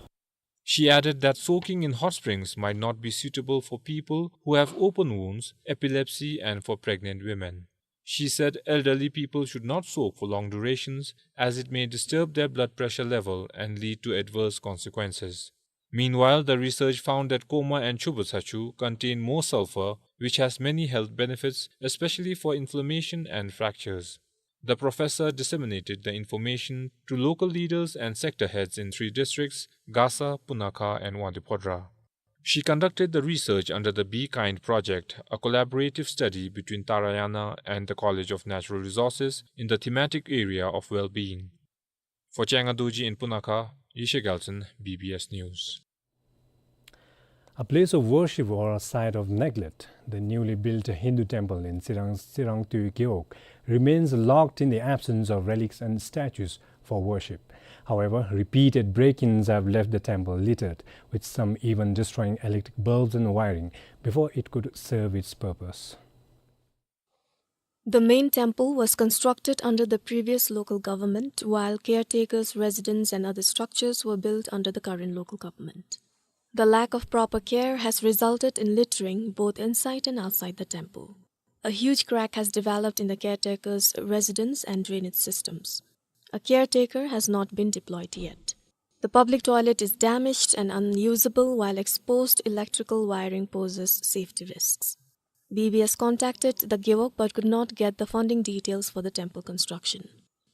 She added that soaking in hot springs might not be suitable for people who have open wounds, epilepsy, and for pregnant women. She said elderly people should not soak for long durations as it may disturb their blood pressure level and lead to adverse consequences. Meanwhile, the research found that Koma and Chubu Tsachu contain more sulfur, which has many health benefits, especially for inflammation and fractures. The professor disseminated the information to local leaders and sector heads in three districts, Gasa, Punakha, and Wangdue Phodrang. She conducted the research under the Be Kind project, a collaborative study between Tarayana and the College of Natural Resources in the thematic area of well-being. For Changa Dorji in Punakha, Yeshe Gyaltshen, B B S News. A place of worship or a site of neglect, the newly built Hindu temple in Tsirang, Tsirangtui Gewog remains locked in the absence of relics and statues for worship. However, repeated break-ins have left the temple littered, with some even destroying electric bulbs and wiring before it could serve its purpose. The main temple was constructed under the previous local government, while caretakers, residence and other structures were built under the current local government. The lack of proper care has resulted in littering both inside and outside the temple. A huge crack has developed in the caretaker's residence and drainage systems. A caretaker has not been deployed yet. The public toilet is damaged and unusable, while exposed electrical wiring poses safety risks. B B S contacted the Gewog but could not get the funding details for the temple construction.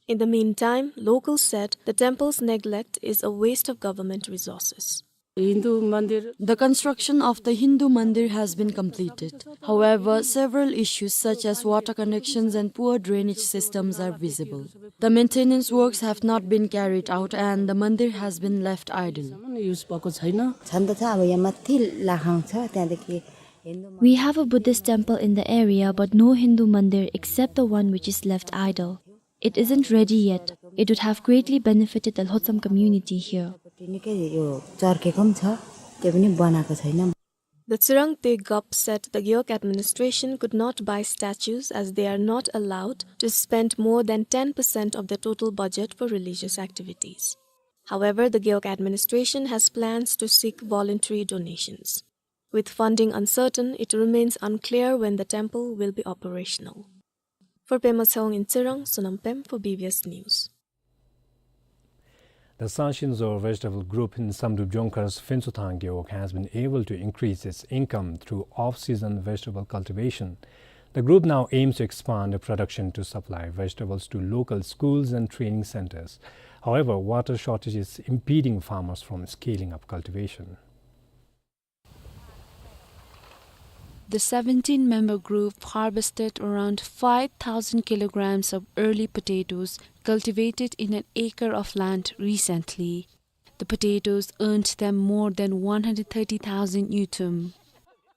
In the meantime, locals said the temple's neglect is a waste of government resources. Hindu mandir. The construction of the Hindu mandir has been completed. However, several issues such as water connections and poor drainage systems are visible. The maintenance works have not been carried out and the mandir has been left idle. Use भएको छैन। छन त छ, अब यहाँ माथि लाखाङ छ, त्यहाँदेखि Hindu We have a Buddhist temple in the area, but no Hindu mandir except the one which is left idle. It isn't ready yet. It would have greatly benefited the Lhotsam community here. पट्टि निकै यो चर्केको पनि छ, त्यो पनि बनाएको छैन। The Tsirangte Gup said the Gewog administration could not buy statues as they are not allowed to spend more than ten percent of the total budget for religious activities. However, the Gewog administration has plans to seek voluntary donations. With funding uncertain, it remains unclear when the temple will be operational. For Pema Tshewang in Tsirang, Sonam Pem for B B S News. The Sangshin Zor Vegetable Group in Samdrup Jongkhar's Phensotang Gewog has been able to increase its income through off-season vegetable cultivation. The group now aims to expand the production to supply vegetables to local schools and training centers. However, water shortage is impeding farmers from scaling up cultivation. The seventeen-member group harvested around five thousand kilograms of early potatoes cultivated in an acre of land recently. The potatoes earned them more than one hundred thirty thousand ngultrum.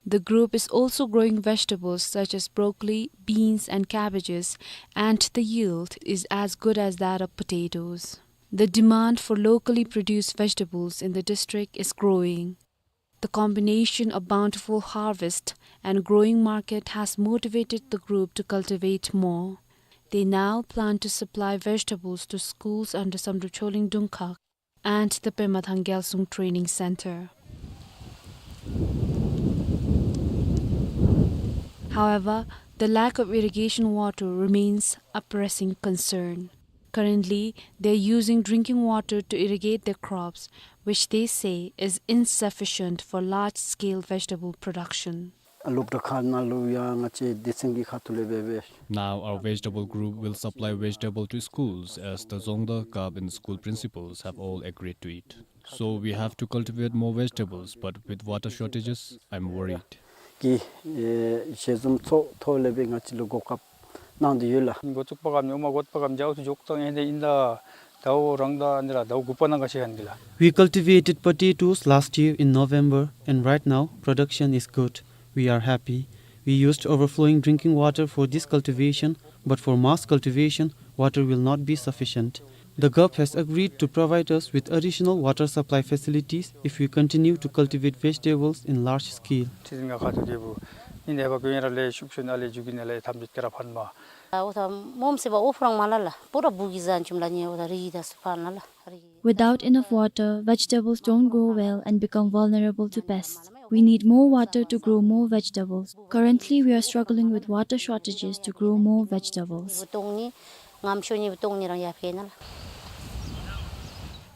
The group is also growing vegetables such as broccoli, beans, and cabbages, and the yield is as good as that of potatoes. The demand for locally produced vegetables in the district is growing. The combination of bountiful harvest and growing market has motivated the group to cultivate more. They now plan to supply vegetables to schools under Samdrup Choling Dungkhag and the Pemathang Gyalsung Training Center. However, the lack of irrigation water remains a pressing concern. Currently, they are using drinking water to irrigate their crops, which they say is insufficient for large-scale vegetable production. ཨ་ལུག་འདྲ་ཁ་ནང་ལུ་ཡང་ང་བཅས་སྡེ་ཚན་གྱི་ཁ་ཐུག་ལས་འབད་འབད། Now our vegetable group will supply vegetable to schools, as the Dzongda, Gap and school principals have all agreed to it. So we have to cultivate more vegetables, but with water shortages, I'm worried. གི་ཨེ་ཞལ་འཛོམས་ཚོགས་ཐོག་ལས་འབད་ང་བཅས་ལུ་གོ་སྐབས་གནང་སྟེ་ཡོད་ལགས། འགོ་བཙུགས་པ་གམ་ཉོ་མ་དགོ་པ་གམ་འཇའ་འུ་ཐུ་འཇོག་ཙང་ཨིན་ཏེ་ཨིན་ད་ཟླཝ་རང་ཟླ་ཨ་ནི་ར་ཟླཝ་དགུ་པ་ནང་ཁ་ཤས་ཨིན་གི་ལགས། We cultivated potatoes last year in November, and right now production is good. We are happy. We used overflowing drinking water for this cultivation, but for mass cultivation, water will not be sufficient. The Gap has agreed to provide us with additional water supply facilities if we continue to cultivate vegetables in large scale. ཁྲི་འཛིན་ང་ཁ་ཐུག་རྒྱལ་པོ་ཨིན་ཨེ་བ་གོ་ཨིན་ར་ལས་ཤུགས་ཤུན་ཨ་ལས་འཇུག་གིན་ཨ་ལས་ཐམས་ཅད་ཀ་ར་ཕན་མ། ཨ་འོ་ད་མོམ་སི་བ་ཨོ་ཕ་རང་མ་ལ་ལ་པུ་ར་བུ་གི་ཟན་ཅུམ་ལ་ཉེ་འོ་ད་རི་ཡི་ད་སུ་ཕན་ལ་ལ་རི། Without enough water, vegetables don't grow well and become vulnerable to pests. We need more water to grow more vegetables. Currently, we are struggling with water shortages to grow more vegetables. བུ་སྟོང་ཉི་ངམ་ཤོ་ཉི་བུ་སྟོང་ཉི་རང་ཡ་ཕེ་ན་ལ།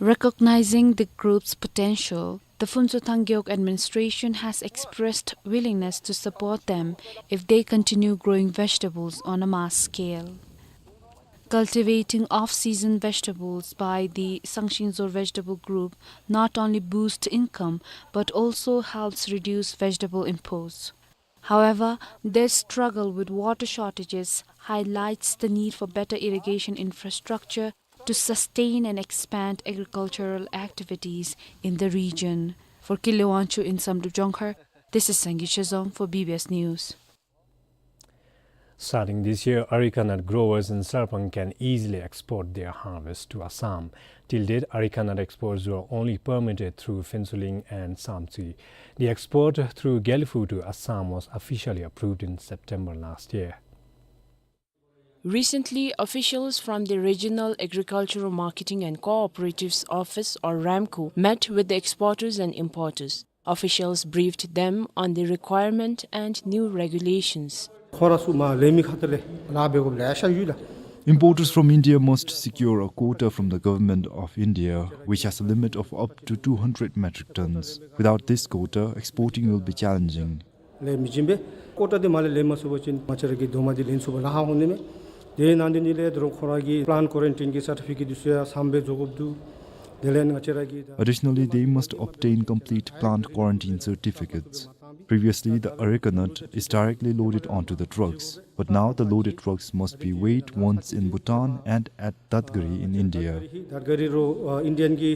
Recognizing the group's potential, the Phuntshothang Gewog administration has expressed willingness to support them if they continue growing vegetables on a mass scale. Cultivating off-season vegetables by the Sangshin Zor Vegetable Group not only boosts income but also helps reduce vegetable imports. However, their struggle with water shortages highlights the need for better irrigation infrastructure to sustain and expand agricultural activities in the region. For Kile Wangchuk in Samdrup Jongkhar, this is Sangay Shezom for B B S News. Starting this year, areca nut growers in Sarpang can easily export their harvest to Assam. Till date, areca nut exports were only permitted through Phuentsholing and Samtse. The export through Gelephu to Assam was officially approved in September last year. Recently, officials from the Regional Agricultural Marketing and Cooperatives Office, or RAMCO, met with the exporters and importers. Officials briefed them on the requirement and new regulations. ཁོང་ར་ཚུ་མར་ལེན་མི་ཁ་ཐུག་ལས་ལཱ་འབད་དགོཔ་ལེ་ཤ་ཡོད་ལགས། Importers from India must secure a quota from the Government of India, which has a limit of up to two hundred metric tons. Without this quota, exporting will be challenging. ལེན་མི་བྱིན་པས། ཀོ་ཊ་འདི་མར་ལས་ལེན་མ་ཚུགས་པ་ཅིན་ང་བཅས་ར་གི་རྡོག་མ་འདི་ལེན་ཚུགས་པར་ལཱ་ཁག་འོང་ནི་མས། དེ་ནང་དེ་ནི་ལས་དོ་རུང་ཁོང་ར་གི་plant quarantine གི་certificate འདི་ཚུ་ཡང་ཟམ་སྦེ་བཟོ་དགོཔ་འདུག། དེ་ལས་ང་བཅས་ར་གི་Additionally, they must obtain complete plant quarantine certificates. Previously, the areca nut is directly loaded onto the trucks, but now the loaded trucks must be weighed once in Bhutan and at Dadgari in India. དད་ག་རི་རུ་ཨ་ཨིན་ཌི་ཡན་གྱི་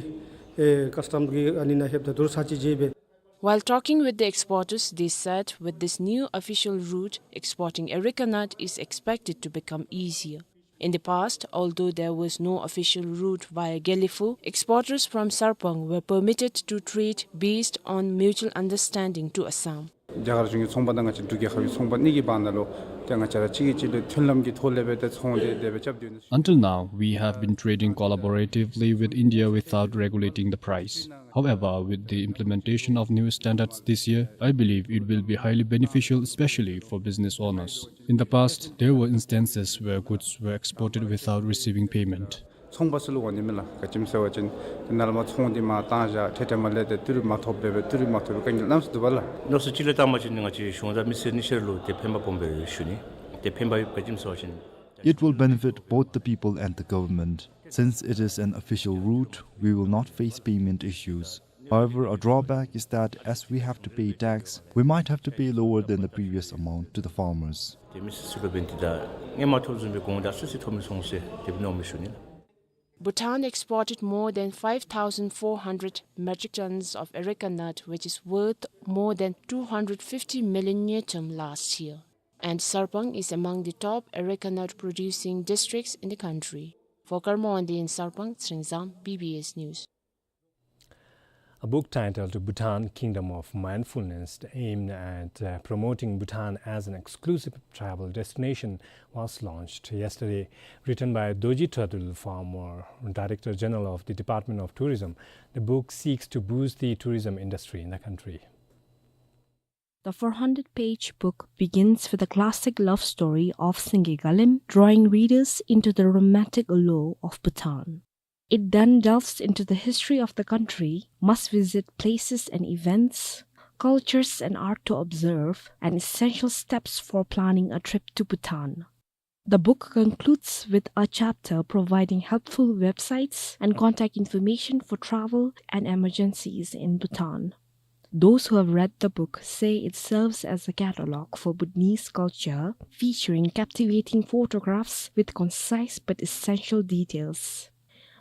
ཨེ་ཀ་སི་ཊམ་གྱི་ཨ་ནི་ནང་ལྷོདཔ་ད་དོ་རུང་ཚར་གཅིག་བརྗེ་སྦེ། While talking with the exporters, they said with this new official route, exporting areca nut is expected to become easier. In the past, although there was no official route via Gelephu, exporters from Sarpang were permitted to trade based on mutual understanding to Assam. རྒྱ་གར་གཞུང་གི་ཚོང་པ་དང་ང་བཅས་འབྲུག་རྒྱལ་ཁབ་ཀྱི་ཚོང་པ་གཉིས་ཀྱི་བར་ན་ལུ་ཏེ་ང་བཅས་ར་གཅིག་གིས་གཅིག་ལུ་མཐུན་ལམ་གྱི་ཐོག་ལས་སྦེ་ཏེ་ཚོང་འབྲེལ་དེ་སྦེ་རྐྱབ་སྡོད་ནི། Until now, we have been trading collaboratively with India without regulating the price. However, with the implementation of new standards this year, I believe it will be highly beneficial, especially for business owners. In the past, there were instances where goods were exported without receiving payment. ཚོང་པ་ཚུ་ལུ་འོང་ནི་མས་ལགས། ག་ཅི་སྨོ་ཟེར་བ་ཅིན་ཏེ་ནཱ་ལས་མར་ཚོང་འདི་མར་བཏང་བཞག་ཏེ་ཏེ་མར་ལས་ཏེ་ཏི་རུ་མ་ཐོབ་པར་སྦེ་ཏི་རུ་མ་ཐོབ་པའི་དཀའ་ངལ་གནམ་མེད་ས་མེད་འདུག་པ་ལགས། མནོ་བསམ་ཅིག་ལས་བཏང་བ་ཅིན་ང་བཅས་གཞུང་དང་མི་སེར་གཉིས་ཆ་ར་ལུ་ཏེ་ཕན་པ་སྦོམ་སྦེ་ཡོད་ཞུ་ནི། ཏེ་ཕན་པ་ཡོད་ག་ཅི་སྨོ་ཟེར་བ་ཅིན། It will benefit both the people and the government, since it is an official route, we will not face payment issues. However, a drawback is that as we have to pay tax, we might have to pay lower than the previous amount to the farmers. ཏེ་མི་སེར་ཚུ་ལུ་འབད་ནི་འདི་དང་སྔོན་མ་ཐོབ་བཟུམ་སྦེ་གོང་དང་སུ་སུ་ཐོབ་མི་སོང་ཟེར་ཏེ་མནོཝ་མས་ཞུ་ནི་ལགས། Bhutan exported more than five thousand four hundred metric tons of areca nut, which is worth more than two hundred fifty million ngultrum last year. And Sarpang is among the top areca nut producing districts in the country. For Karmawandi in Sarpang, Tsringzam, B B S News. A book titled Bhutan, Kingdom of Mindfulness, aimed at, uh, promoting Bhutan as an exclusive travel destination, was launched yesterday. Written by Dorji Tradul, former Director General of the Department of Tourism, the book seeks to boost the tourism industry in the country. The four hundred page book begins with a classic love story of Singye Galim, drawing readers into the romantic allure of Bhutan. It then delves into the history of the country, must-visit places and events, cultures and art to observe, and essential steps for planning a trip to Bhutan. The book concludes with a chapter providing helpful websites and contact information for travel and emergencies in Bhutan. Those who have read the book say it serves as a catalogue for Bhutanese culture, featuring captivating photographs with concise but essential details.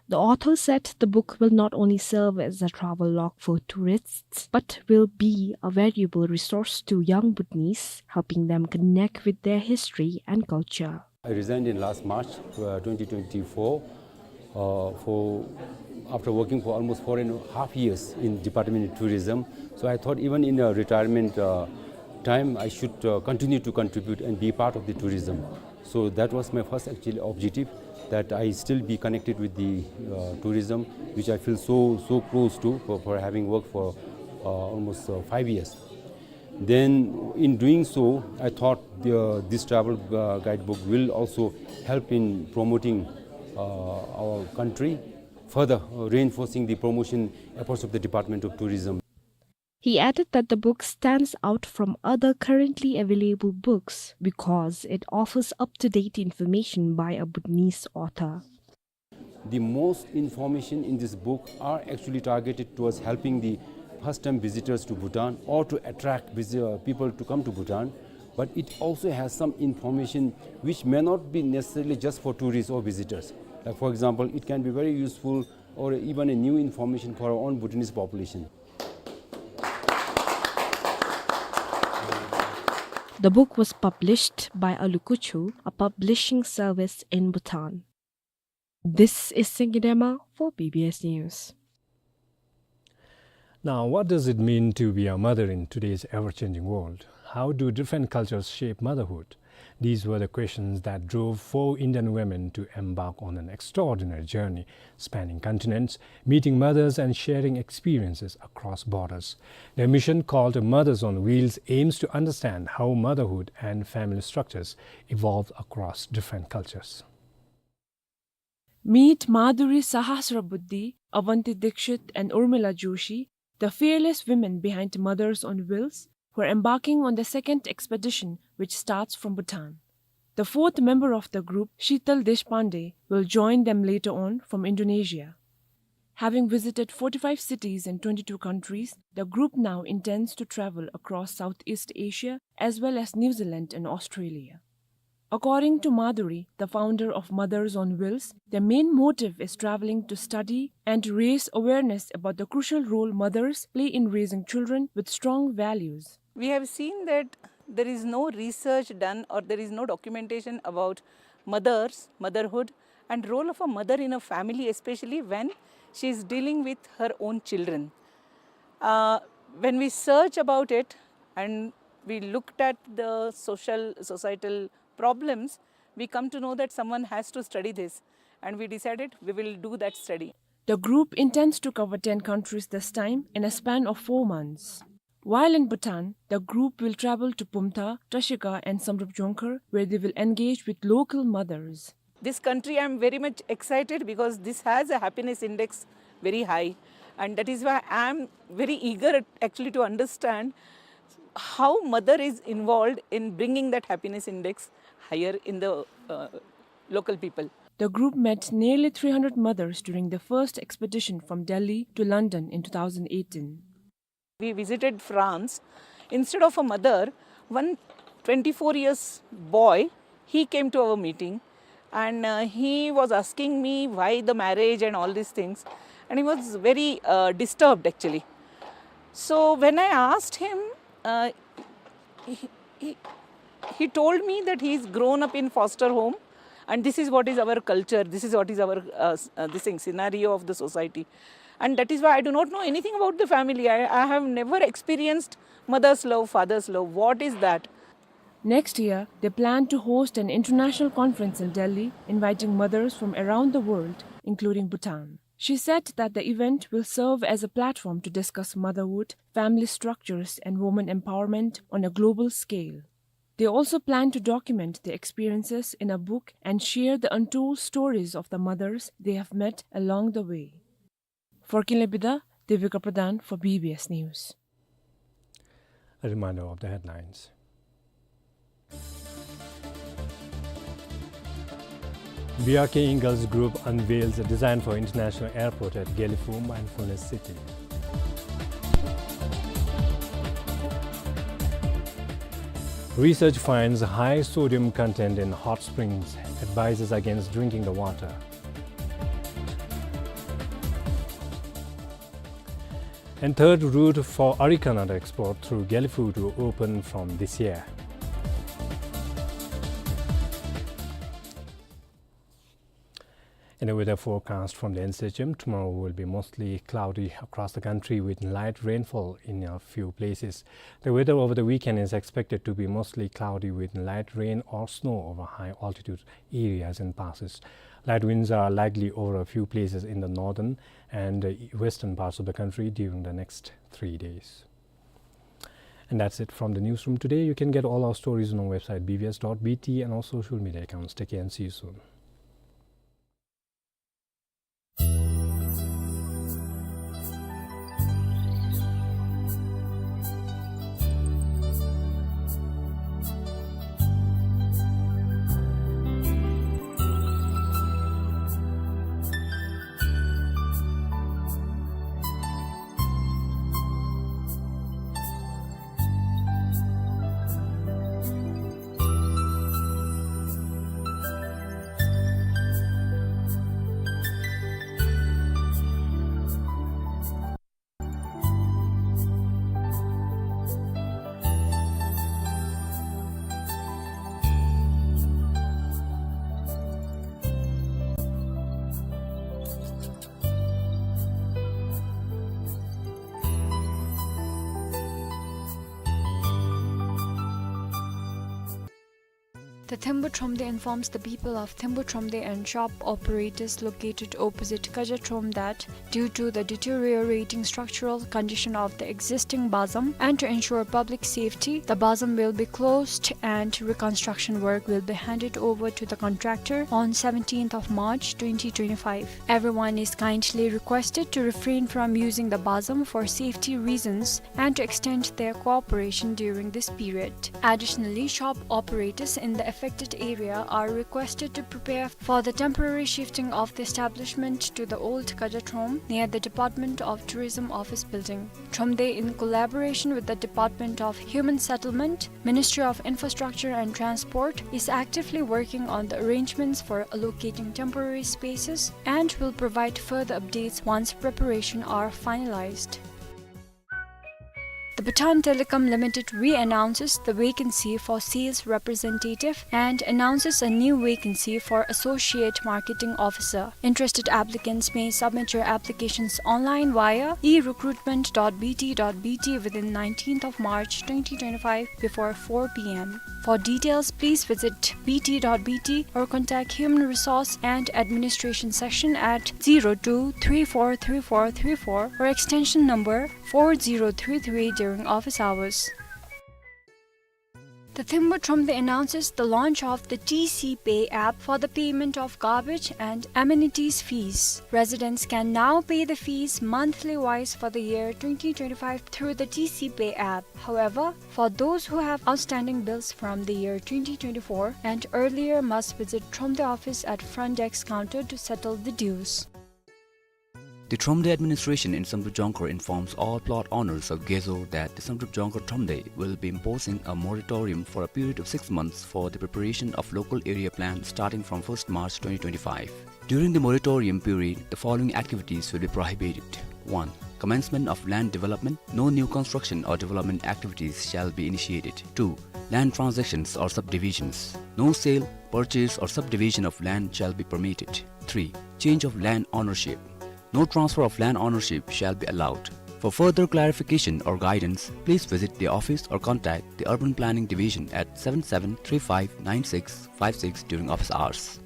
The author said the book will not only serve as a travel log for tourists, but will be a valuable resource to young Bhutanese, helping them connect with their history and culture. I resigned in last March, uh, twenty twenty-four, uh, for, after working for almost four and a half years in Department of Tourism. So I thought even in a retirement, uh, time, I should, uh, continue to contribute and be part of the tourism. So that was my first actually objective, that I still be connected with the, uh, tourism, which I feel so, so close to for, for having worked for, uh, almost, uh, five years. Then, in doing so, I thought the, this travel, uh, guidebook will also help in promoting, uh, our country, further, uh, reinforcing the promotion efforts of the Department of Tourism. He added that the book stands out from other currently available books because it offers up-to-date information by a Bhutanese author. The most information in this book are actually targeted towards helping the first-time visitors to Bhutan or to attract visi-, uh, people to come to Bhutan. But it also has some information which may not be necessarily just for tourists or visitors. Like, for example, it can be very useful or even a new information for our own Bhutanese population. The book was published by Alukuchu, a publishing service in Bhutan. This is Singye Dema for B B S News. Now, what does it mean to be a mother in today's ever-changing world? How do different cultures shape motherhood? These were the questions that drove four Indian women to embark on an extraordinary journey, spanning continents, meeting mothers and sharing experiences across borders. Their mission, called Mothers on Wheels, aims to understand how motherhood and family structures evolve across different cultures. Meet Madhuri Sahasrabuddhe, Avanti Dixit, and Urmila Joshi, the fearless women behind Mothers on Wheels, who are embarking on the second expedition, which starts from Bhutan. The fourth member of the group, Sheetal Deshpande, will join them later on from Indonesia. Having visited forty-five cities in twenty-two countries, the group now intends to travel across Southeast Asia as well as New Zealand and Australia. According to Madhuri, the founder of Mothers on Wheels, their main motive is traveling to study and raise awareness about the crucial role mothers play in raising children with strong values. We have seen that there is no research done or there is no documentation about mothers, motherhood, and role of a mother in a family, especially when she is dealing with her own children. Uh, when we search about it and we looked at the social, societal problems, we come to know that someone has to study this, and we decided we will do that study. The group intends to cover ten countries this time in a span of four months. While in Bhutan, the group will travel to Pumtha, Trashika, and Samdrup Jongkhar, where they will engage with local mothers. This country, I'm very much excited because this has a happiness index very high, and that is why I'm very eager actually to understand how mother is involved in bringing that happiness index higher in the, uh, local people. The group met nearly three hundred mothers during the first expedition from Delhi to London in two thousand eighteen. We visited France. Instead of a mother, one twenty-four years boy, he came to our meeting, and, uh, he was asking me why the marriage and all these things, and he was very, uh, disturbed actually. So when I asked him, uh, he, he, he told me that he's grown up in foster home, and this is what is our culture, this is what is our, uh, s-, uh, this thing, scenario of the society. And that is why I do not know anything about the family. I, I have never experienced mother's love, father's love. What is that? Next year, they plan to host an international conference in Delhi, inviting mothers from around the world, including Bhutan. She said that the event will serve as a platform to discuss motherhood, family structures, and women empowerment on a global scale. They also plan to document their experiences in a book and share the untold stories of the mothers they have met along the way. For Kinley Bida, Devika Pradhan for B B S News. A reminder of the headlines. B R K Ingalls Group unveils a design for international airport at Gelephu Mindfulness City. Research finds high sodium content in hot springs, advises against drinking the water. And third route for Arikanada export through Gelephu to open from this year. In the weather forecast from the N C H M, tomorrow will be mostly cloudy across the country with light rainfall in a few places. The weather over the weekend is expected to be mostly cloudy with light rain or snow over high altitude areas and passes. Light winds are likely over a few places in the northern and, uh, western parts of the country during the next three days. And that's it from the newsroom today. You can get all our stories on our website, B B S dot B T, and our social media accounts. Take care and see you soon. The Thimphu Thromde informs the people of Thimphu Thromde and shop operators located opposite Kaja Throm that, due to the deteriorating structural condition of the existing bazam and to ensure public safety, the bazam will be closed and reconstruction work will be handed over to the contractor on seventeenth of March twenty twenty-five. Everyone is kindly requested to refrain from using the bazam for safety reasons and to extend their cooperation during this period. Additionally, shop operators in the affected area are requested to prepare for the temporary shifting of the establishment to the old Kaja Throm near the Department of Tourism office building. Thromde, in collaboration with the Department of Human Settlement, Ministry of Infrastructure and Transport, is actively working on the arrangements for allocating temporary spaces and will provide further updates once preparation are finalized. The Bhutan Telecom Limited re-announces the vacancy for sales representative and announces a new vacancy for associate marketing officer. Interested applicants may submit your applications online via e recruitment dot b t dot b t within nineteenth of March twenty twenty-five before four p m. For details, please visit b t dot b t or contact Human Resource and Administration section at zero two three four three four three four or extension number four zero three three during office hours. The Thimphu Thromde announces the launch of the T C Pay app for the payment of garbage and amenities fees. Residents can now pay the fees monthly wise for the year twenty twenty-five through the T C Pay app. However, for those who have outstanding bills from the year twenty twenty-four and earlier, must visit Thromde office at front desk counter to settle the dues. The Thromde administration in Samdrup Jongkhar informs all plot owners of Gezo that the Samdrup Jongkhar Thromde will be imposing a moratorium for a period of six months for the preparation of local area plan starting from first March twenty twenty-five. During the moratorium period, the following activities will be prohibited. One, commencement of land development. No new construction or development activities shall be initiated. Two, land transactions or subdivisions. No sale, purchase or subdivision of land shall be permitted. Three, change of land ownership. No transfer of land ownership shall be allowed. For further clarification or guidance, please visit the office or contact the Urban Planning Division at seven seven three five nine six five six during office hours.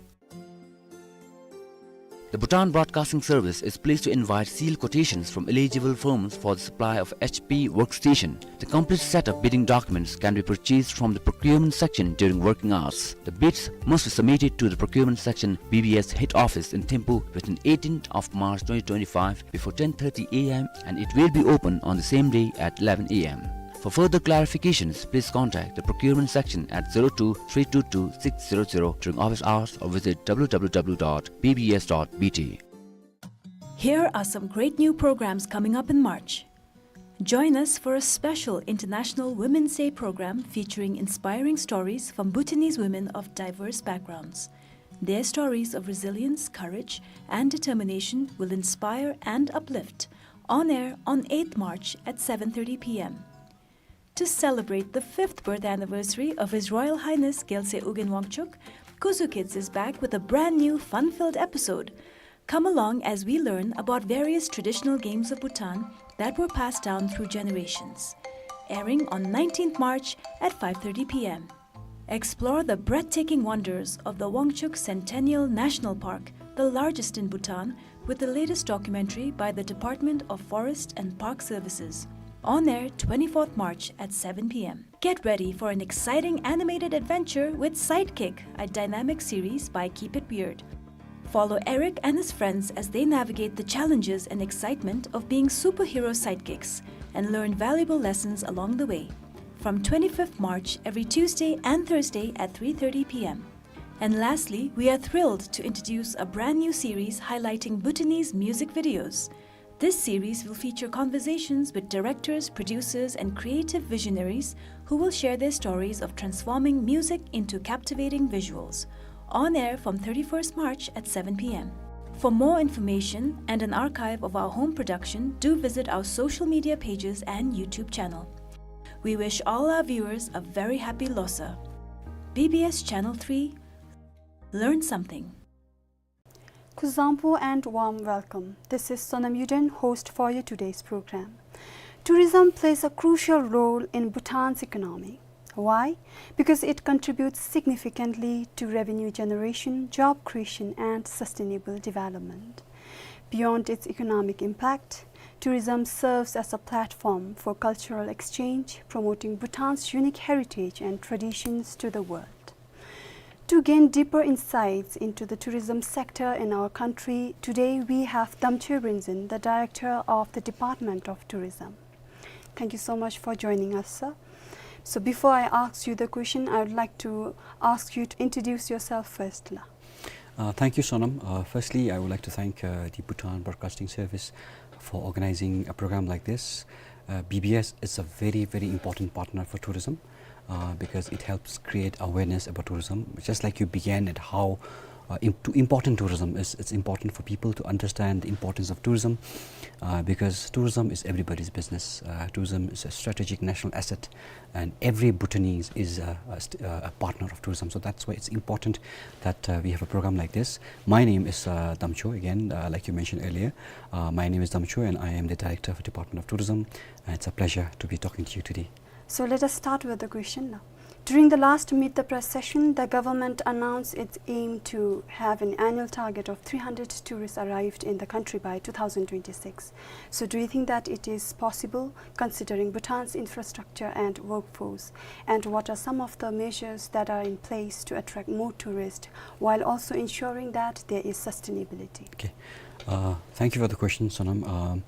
The Bhutan Broadcasting Service is pleased to invite sealed quotations from eligible firms for the supply of H P workstation. The complete set of bidding documents can be purchased from the procurement section during working hours. The bids must be submitted to the procurement section, B B S head office in Thimphu within eighteenth of March twenty twenty-five before ten thirty a m and it will be open on the same day at eleven a m. For further clarifications, please contact the procurement section at zero two three two two six zero zero during office hours or visit w w w dot b b s dot b t. Here are some great new programs coming up in March. Join us for a special International Women's Day program featuring inspiring stories from Bhutanese women of diverse backgrounds. Their stories of resilience, courage, and determination will inspire and uplift. On air on eighth March at seven thirty p m. To celebrate the fifth birth anniversary of His Royal Highness Gyaltsuen Ugyen Wangchuck, Kuzu Kids is back with a brand new fun-filled episode. Come along as we learn about various traditional games of Bhutan that were passed down through generations. Airing on nineteenth March at five thirty p m. Explore the breathtaking wonders of the Wangchuck Centennial National Park, the largest in Bhutan, with the latest documentary by the Department of Forest and Park Services. On air twenty-fourth March at seven p m. Get ready for an exciting animated adventure with Sidekick, a dynamic series by Keep It Weird. Follow Eric and his friends as they navigate the challenges and excitement of being superhero sidekicks and learn valuable lessons along the way. From twenty-fifth March, every Tuesday and Thursday at three thirty p m. And lastly, we are thrilled to introduce a brand new series highlighting Bhutanese music videos. This series will feature conversations with directors, producers, and creative visionaries who will share their stories of transforming music into captivating visuals. On air from thirty-first March at seven p m. For more information and an archive of our home production, do visit our social media pages and YouTube channel. We wish all our viewers a very happy Losar. B B S Channel three, learn something. Kuzuzangpo and warm welcome. This is Sonam Yuden, host for your today's program. Tourism plays a crucial role in Bhutan's economy. Why? Because it contributes significantly to revenue generation, job creation, and sustainable development. Beyond its economic impact, tourism serves as a platform for cultural exchange, promoting Bhutan's unique heritage and traditions to the world. To gain deeper insights into the tourism sector in our country, today we have Damchoi Rinzin, the Director of the Department of Tourism. Thank you so much for joining us, sir. So before I ask you the question, I would like to ask you to introduce yourself first, la. Uh, thank you, Sonam. Uh, firstly, I would like to thank, uh, the Bhutan Broadcasting Service for organizing a program like this. Uh, B B S is a very, very important partner for tourism, uh, because it helps create awareness about tourism. Just like you began at how, uh, im-, to important tourism is, it's important for people to understand the importance of tourism, uh, because tourism is everybody's business. Uh, tourism is a strategic national asset, and every Bhutanese is a, a st-, uh, a partner of tourism. So that's why it's important that, uh, we have a program like this. My name is, uh, Damchoi, again, uh, like you mentioned earlier. Uh, my name is Damchoi, and I am the Director of Department of Tourism. And it's a pleasure to be talking to you today. So let us start with the question now. During the last Meet the Press session, the government announced its aim to have an annual target of three hundred tourists arrived in the country by two thousand twenty-six. So do you think that it is possible, considering Bhutan's infrastructure and workforce? And what are some of the measures that are in place to attract more tourists while also ensuring that there is sustainability? Okay. Uh, thank you for the question, Sonam. Um,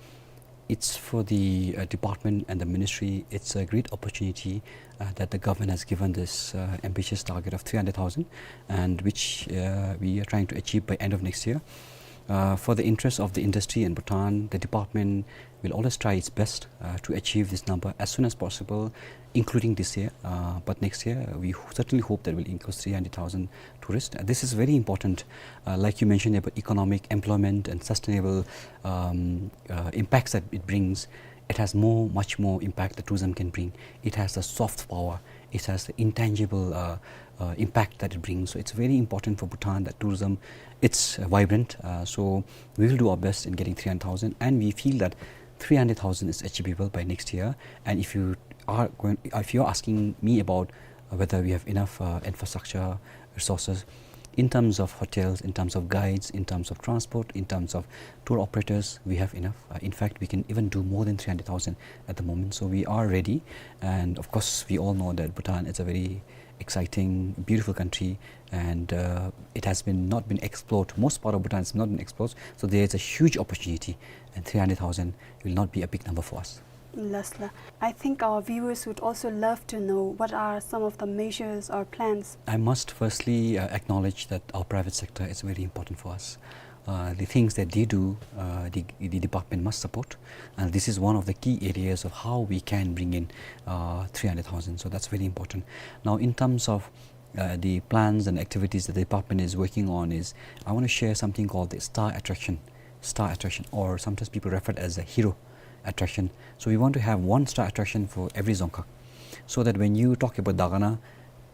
it's for the, uh, department and the ministry, it's a great opportunity, uh, that the government has given this, uh, ambitious target of three hundred thousand, and which, uh, we are trying to achieve by end of next year. Uh, for the interest of the industry and Bhutan, the department will always try its best, uh, to achieve this number as soon as possible, including this year. Uh, but next year, we ho-, certainly hope that we'll include three hundred thousand tourists. Uh, this is very important, uh, like you mentioned, about economic, employment, and sustainable, um, uh, impacts that it brings. It has more, much more impact that tourism can bring. It has the soft power. It has the intangible, uh, uh, impact that it brings. So it's very important for Bhutan that tourism, it's, uh, vibrant. Uh, so we will do our best in getting three hundred thousand, and we feel that three hundred thousand is achievable by next year. And if you are going, if you're asking me about, uh, whether we have enough, uh, infrastructure, resources, in terms of hotels, in terms of guides, in terms of transport, in terms of tour operators, we have enough. Uh, in fact, we can even do more than three hundred thousand at the moment. So we are ready. And of course, we all know that Bhutan is a very exciting, beautiful country, and, uh, it has been not been explored. Most part of Bhutan has not been explored. So there is a huge opportunity, and three hundred thousand will not be a big number for us. Yes, la. I think our viewers would also love to know what are some of the measures or plans. I must firstly, uh, acknowledge that our private sector is very important for us. Uh, the things that they do, uh, the, the department must support. And this is one of the key areas of how we can bring in, uh, three hundred thousand. So that's very important. Now, in terms of, uh, the plans and activities that the department is working on is, I want to share something called the star attraction. Star attraction, or sometimes people refer it as a hero attraction. So we want to have one star attraction for every dzongkha, so that when you talk about Dagana,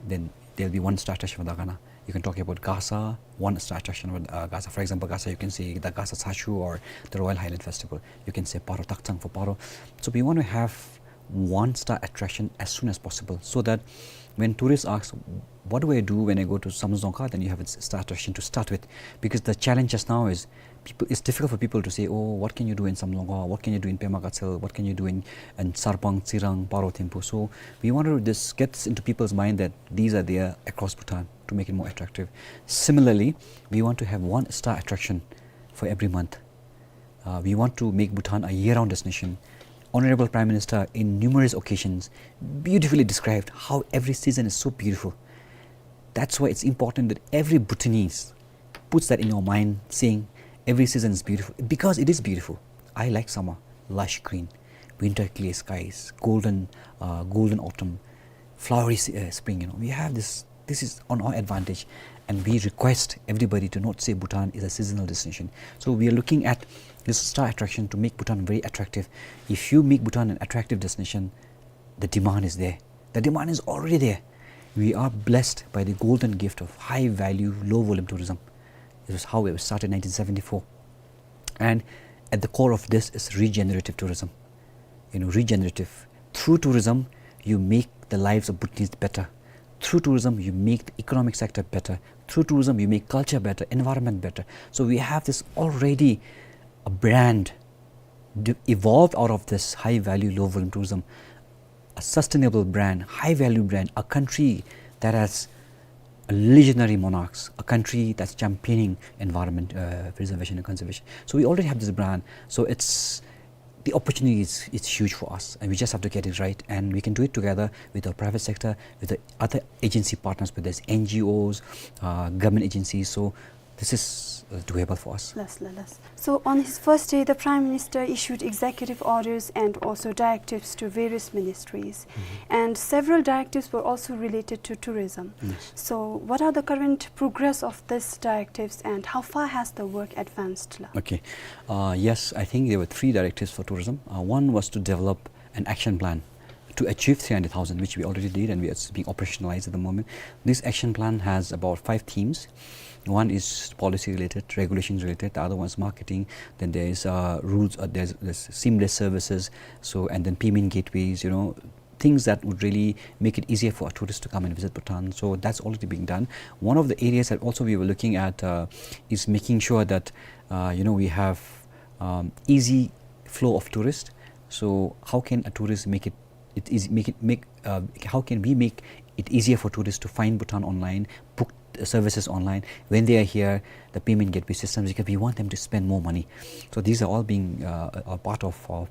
then there'll be one star attraction for Dagana. You can talk about Gasa, one star attraction for, uh, Gasa. For example, Gasa, you can say the Gasa Tsachu or the Royal Highland Festival. You can say Paro Takchang for Paro. So we want to have one star attraction as soon as possible, so that when tourists ask, "What do I do when I go to Samdrup Dzongkha?" then you have a s-, star attraction to start with. Because the challenge just now is people, it's difficult for people to say, "Oh, what can you do in Samdrup Dzongkha? What can you do in Pema Gatshel? What can you do in, in Sarpang, Tsirang, Paro, Thimphu?" So we want to just get this into people's mind that these are there across Bhutan to make it more attractive. Similarly, we want to have one star attraction for every month. Uh, we want to make Bhutan a year-round destination. Honorable Prime Minister, in numerous occasions, beautifully described how every season is so beautiful. That's why it's important that every Bhutanese puts that in your mind, saying, "Every season is beautiful," because it is beautiful. I like summer, lush green, winter, clear skies, golden, uh, golden autumn, flowery s-, uh, spring. You know, we have this, this is on our advantage, and we request everybody to not say Bhutan is a seasonal destination. So we are looking at this star attraction to make Bhutan very attractive. If you make Bhutan an attractive destination, the demand is there. The demand is already there. We are blessed by the golden gift of high value, low volume tourism. This is how it was started in nineteen seventy-four. And at the core of this is regenerative tourism. You know, regenerative. Through tourism, you make the lives of Bhutanese better. Through tourism, you make the economic sector better. Through tourism, you make culture better, environment better. So we have this already a brand d-, evolved out of this high value, low volume tourism, a sustainable brand, high value brand, a country that has a legionary monarchs, a country that's championing environment, uh, preservation and conservation. So we already have this brand. So it's, the opportunity is, it's huge for us, and we just have to get it right. And we can do it together with the private sector, with the other agency partners, whether it's N G Os, uh, government agencies. So this is, uh, doable for us. Last, la-, last. So on his first day, the Prime Minister issued executive orders and also directives to various ministries. Mm-hmm. And several directives were also related to tourism. Yes. So what are the current progress of these directives and how far has the work advanced, la? Okay. Uh, yes, I think there were three directives for tourism. Uh, one was to develop an action plan to achieve three hundred thousand, which we already did, and we are being operationalized at the moment. This action plan has about five themes. One is policy related, regulations related. The other one is marketing. Then there is, uh, rules, uh, there's, there's seamless services. So, and then payment gateways, you know, things that would really make it easier for a tourist to come and visit Bhutan. So that's already being done. One of the areas that also we were looking at, uh, is making sure that, uh, you know, we have, um, easy flow of tourists. So how can a tourist make it, it is, make it, make, uh, how can we make it easier for tourists to find Bhutan online, book, uh, services online when they are here, the payment gateway systems, because we want them to spend more money. So these are all being, uh, a part of, uh,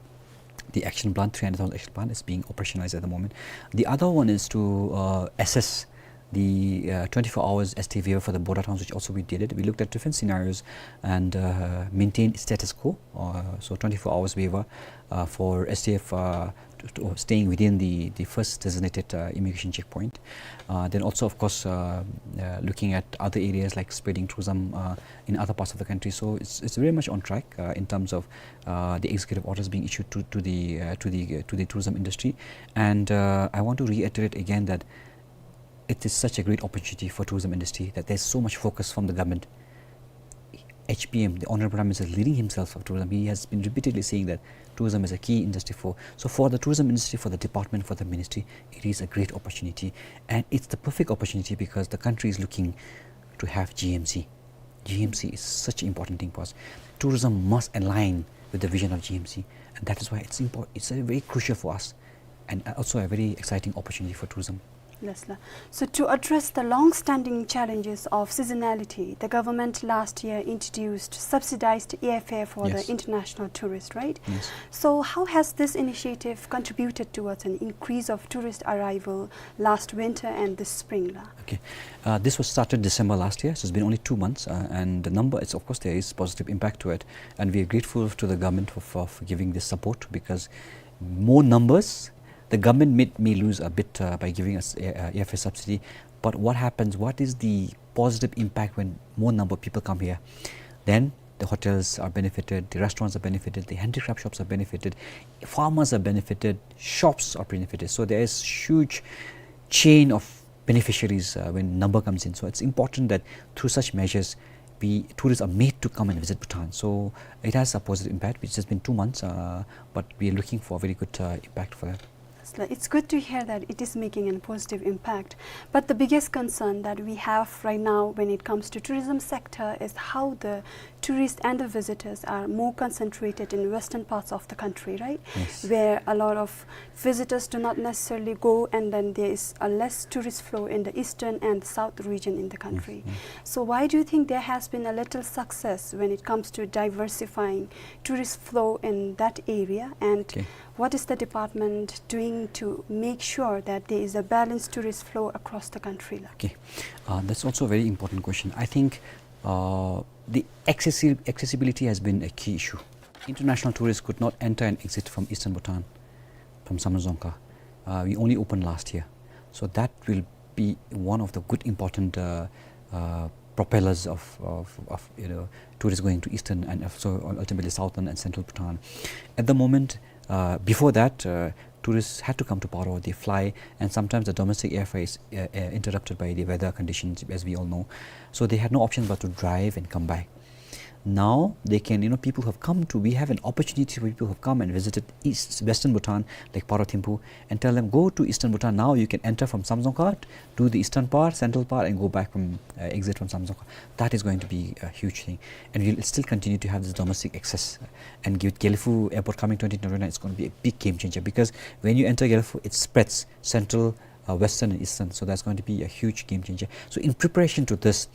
the action plan, three hundred thousand action plan is being operationalized at the moment. The other one is to, uh, assess the, uh, twenty-four hours S T Viva for the border towns, which also we did it. We looked at different scenarios and, uh, maintained status quo. Uh, so twenty-four hours waiver, uh, for S T F, uh, to, to staying within the, the first designated, uh, immigration checkpoint. Uh, then also, of course, uh, uh, looking at other areas like spreading tourism, uh, in other parts of the country. So it's, it's very much on track, uh, in terms of, uh, the executive orders being issued to, to the, uh, to the, uh, to the tourism industry. And, uh, I want to reiterate again that it is such a great opportunity for tourism industry, that there's so much focus from the government. H P M, the Honorable Prime Minister, leading himself of tourism, he has been repeatedly saying that tourism is a key industry for, so for the tourism industry, for the department, for the ministry, it is a great opportunity. And it's the perfect opportunity because the country is looking to have G M C. G M C is such an important thing for us. Tourism must align with the vision of G M C, and that is why it's impor-, it's a very crucial for us, and also a very exciting opportunity for tourism. Yes, la. So to address the long-standing challenges of seasonality, the government last year introduced subsidized airfare for the Yes. international tourists, right? Yes. So how has this initiative contributed towards an increase of tourist arrival last winter and this spring, la? Okay. Uh, this was started December last year, so it's been only two months, uh, and the number, it's, of course, there is positive impact to it, and we are grateful to the government for, for, for giving this support, because more numbers, the government may, may lose a bit, uh, by giving us air, uh, airfare subsidy, but what happens, what is the positive impact when more number of people come here? Then the hotels are benefited, the restaurants are benefited, the handicraft shops are benefited, farmers are benefited, shops are benefited. So there is huge chain of beneficiaries, uh, when number comes in. So it's important that through such measures, we, tourists are made to come and visit Bhutan. So it has a positive impact. It's just been two months, uh, but we are looking for a very good, uh, impact for that. It's li-, it's good to hear that it is making a positive impact. But the biggest concern that we have right now when it comes to tourism sector is how the tourists and the visitors are more concentrated in western parts of the country, right? Yes. Where a lot of visitors do not necessarily go, and then there is a less tourist flow in the eastern and south region in the country. Yes, yes. So why do you think there has been a little success when it comes to diversifying tourist flow in that area? And Okay. what is the department doing to make sure that there is a balanced tourist flow across the country, la? Okay. Uh, that's also a very important question. I think, uh, the accessi-, accessibility has been a key issue. International tourists could not enter and exit from eastern Bhutan, from Samdrup Dzongkha. Uh, we only opened last year. So that will be one of the good important, uh, uh, propellers of, of, of, you know, tourists going to eastern and also ultimately southern and central Bhutan. At the moment, uh, before that, uh, tourists had to come to Paro, they fly, and sometimes the domestic airfare is, uh, uh, interrupted by the weather conditions, as we all know. So they had no option but to drive and come by. Now they can, you know, people who have come to, we have an opportunity for people who have come and visited East, Western Bhutan, like Paro Thimphu, and tell them, "Go to Eastern Bhutan now. You can enter from Samdzongkha, do the eastern part, central part, and go back from, uh, exit from Samdzongkha." That is going to be a huge thing. And we'll still continue to have this domestic access. And with Gelephu Airport coming twenty twenty-nine, it's gonna be a big game changer, because when you enter Gelephu, it spreads central, uh, western and eastern. So that's going to be a huge game changer. So in preparation to this,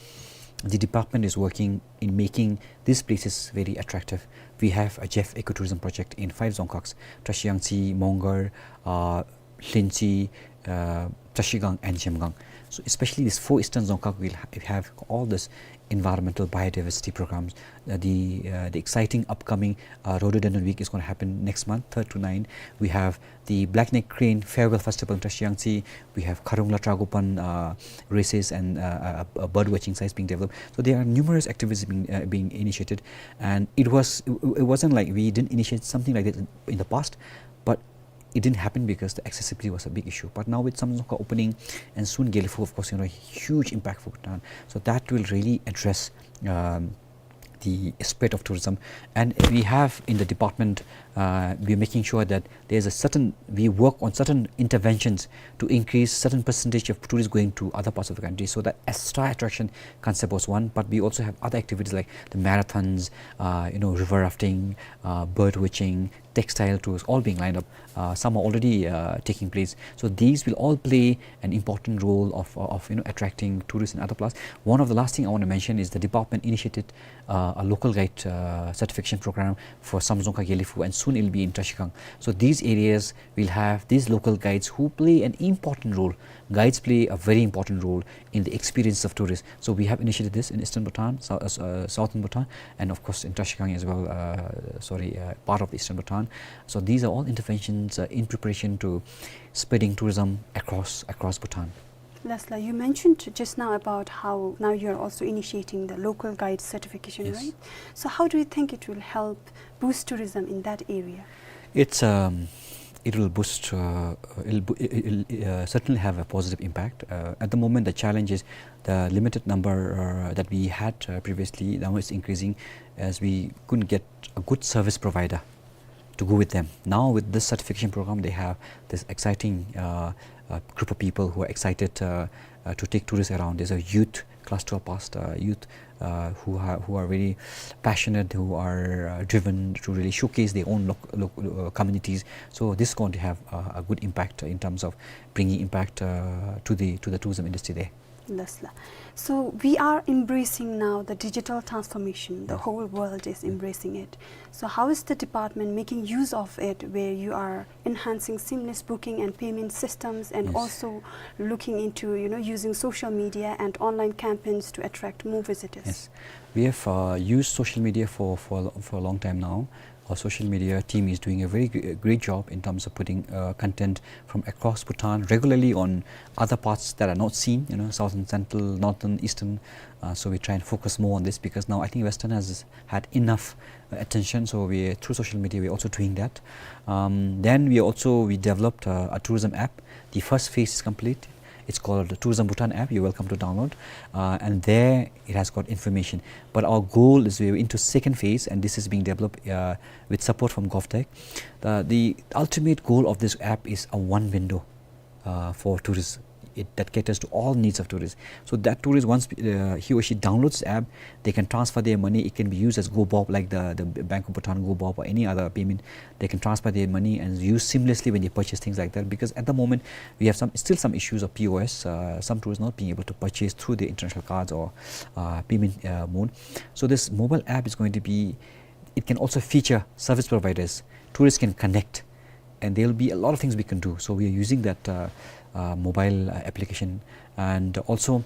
the department is working in making these places very attractive. We have a Jeff Ecotourism project in five Dzongkhags: Trashiyangtse, Mongar, uh, Lhintsey, uh, Trashigang and Zhemgang. So especially these four eastern Dzongkhag will ha-, have all this environmental biodiversity programs. Uh, the, uh, the exciting upcoming, uh, Rhododendron Week is gonna happen next month, third to nine. We have the Black Neck Crane Farewell Festival in Trashiyangtse. We have Kharungla Tragopan, uh, races and, uh, uh, uh, bird watching sites being developed. So there are numerous activities being, uh, being initiated, and it was, it, it wasn't like we didn't initiate something like that in, in the past, but it didn't happen because the accessibility was a big issue. But now with Samdzongkha opening and soon Gelephu, of course, you know, huge impact for Bhutan. So that will really address, um, the spread of tourism. And we have in the department, uh, we're making sure that there's a certain, we work on certain interventions to increase certain percentage of tourists going to other parts of the country. So that extra attraction concept was one, but we also have other activities like the marathons, uh, you know, river rafting, uh, bird watching, textile tours, all being lined up. Uh, some are already, uh, taking place. So these will all play an important role of, of, you know, attracting tourists and other plus. One of the last thing I want to mention is the department initiated, uh, a local guide, uh, certification program for Samdzongkha, Gelephu, and soon it'll be in Trashigang. So these areas will have these local guides who play an important role. Guides play a very important role in the experience of tourists. So we have initiated this in Eastern Bhutan, Sou-, uh, uh, Southern Bhutan, and of course in Trashigang as well, uh, sorry, uh, part of Eastern Bhutan. So these are all interventions, uh, in preparation to spreading tourism across, across Bhutan. Lasla, you mentioned just now about how now you're also initiating the local guide certification, yes, right? So how do you think it will help boost tourism in that area? It's, um, it will boost, uh, it'll, bo- it'll, it'll, uh, certainly have a positive impact. Uh, at the moment, the challenge is the limited number, uh, that we had, uh, previously. Now it's increasing as we couldn't get a good service provider to go with them. Now with this certification program, they have this exciting, uh, uh, group of people who are excited, uh, uh, to take tourists around. There's a youth, class twelve passed, uh, youth, uh, who are, who are very passionate, who are, uh, driven to really showcase their own loc- loc- uh, communities. So this is going to have, uh, a good impact in terms of bringing impact, uh, to the, to the tourism industry there. Lasla. So we are embracing now the digital transformation. The, yes, whole world is, mm, embracing it. So how is the department making use of it, where you are enhancing seamless booking and payment systems and, yes, also looking into, you know, using social media and online campaigns to attract more visitors? Yes. We have, uh, used social media for, for, for a long time now. Our social media team is doing a very gr- great job in terms of putting, uh, content from across Bhutan regularly on other parts that are not seen, you know, southern, central, northern, eastern. Uh, so we try and focus more on this because now I think Western has had enough, uh, attention. So we, through social media, we're also doing that. Um, then we also, we developed, uh, a tourism app. The first phase is complete. It's called the Tourism Bhutan app. You're welcome to download. Uh, and there it has got information. But our goal is we're into second phase, and this is being developed, uh, with support from GovTech. The, the ultimate goal of this app is a one window, uh, for tourists. It, that caters to all needs of tourists. So that tourist, once, uh, he or she downloads the app, they can transfer their money. It can be used as GoBob, like the, the Bank of Bhutan GoBob or any other payment. They can transfer their money and use seamlessly when they purchase things like that. Because at the moment, we have some, still some issues of P O S, uh, some tourists not being able to purchase through the international cards or, uh, payment, uh, mode. So this mobile app is going to be, it can also feature service providers. Tourists can connect, and there will be a lot of things we can do. So we are using that, uh, uh, mobile, uh, application, and also,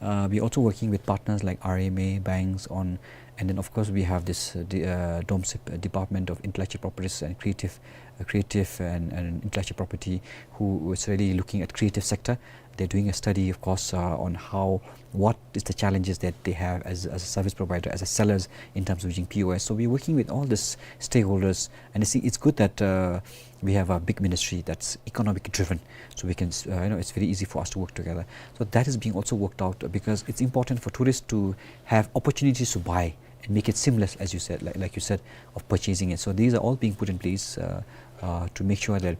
uh, we are also working with partners like R M A, banks on, and then of course we have this, uh, the, uh, DOMSIP, uh, Department of Intellectual Properties and Creative, uh, Creative and, and Intellectual Property, who is really looking at creative sector. They're doing a study, of course, uh, on how, what is the challenges that they have as, as a service provider, as a sellers in terms of using P O S. So we're working with all these stakeholders, and it's, it's good that, uh, we have a big ministry that's economic driven, so we can, uh, you know, it's very easy for us to work together. So that is being also worked out because it's important for tourists to have opportunities to buy and make it seamless, as you said, like, like you said, of purchasing it. So these are all being put in place, uh, uh, to make sure that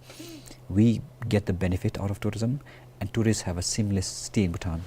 we get the benefit out of tourism and tourists have a seamless stay in Bhutan.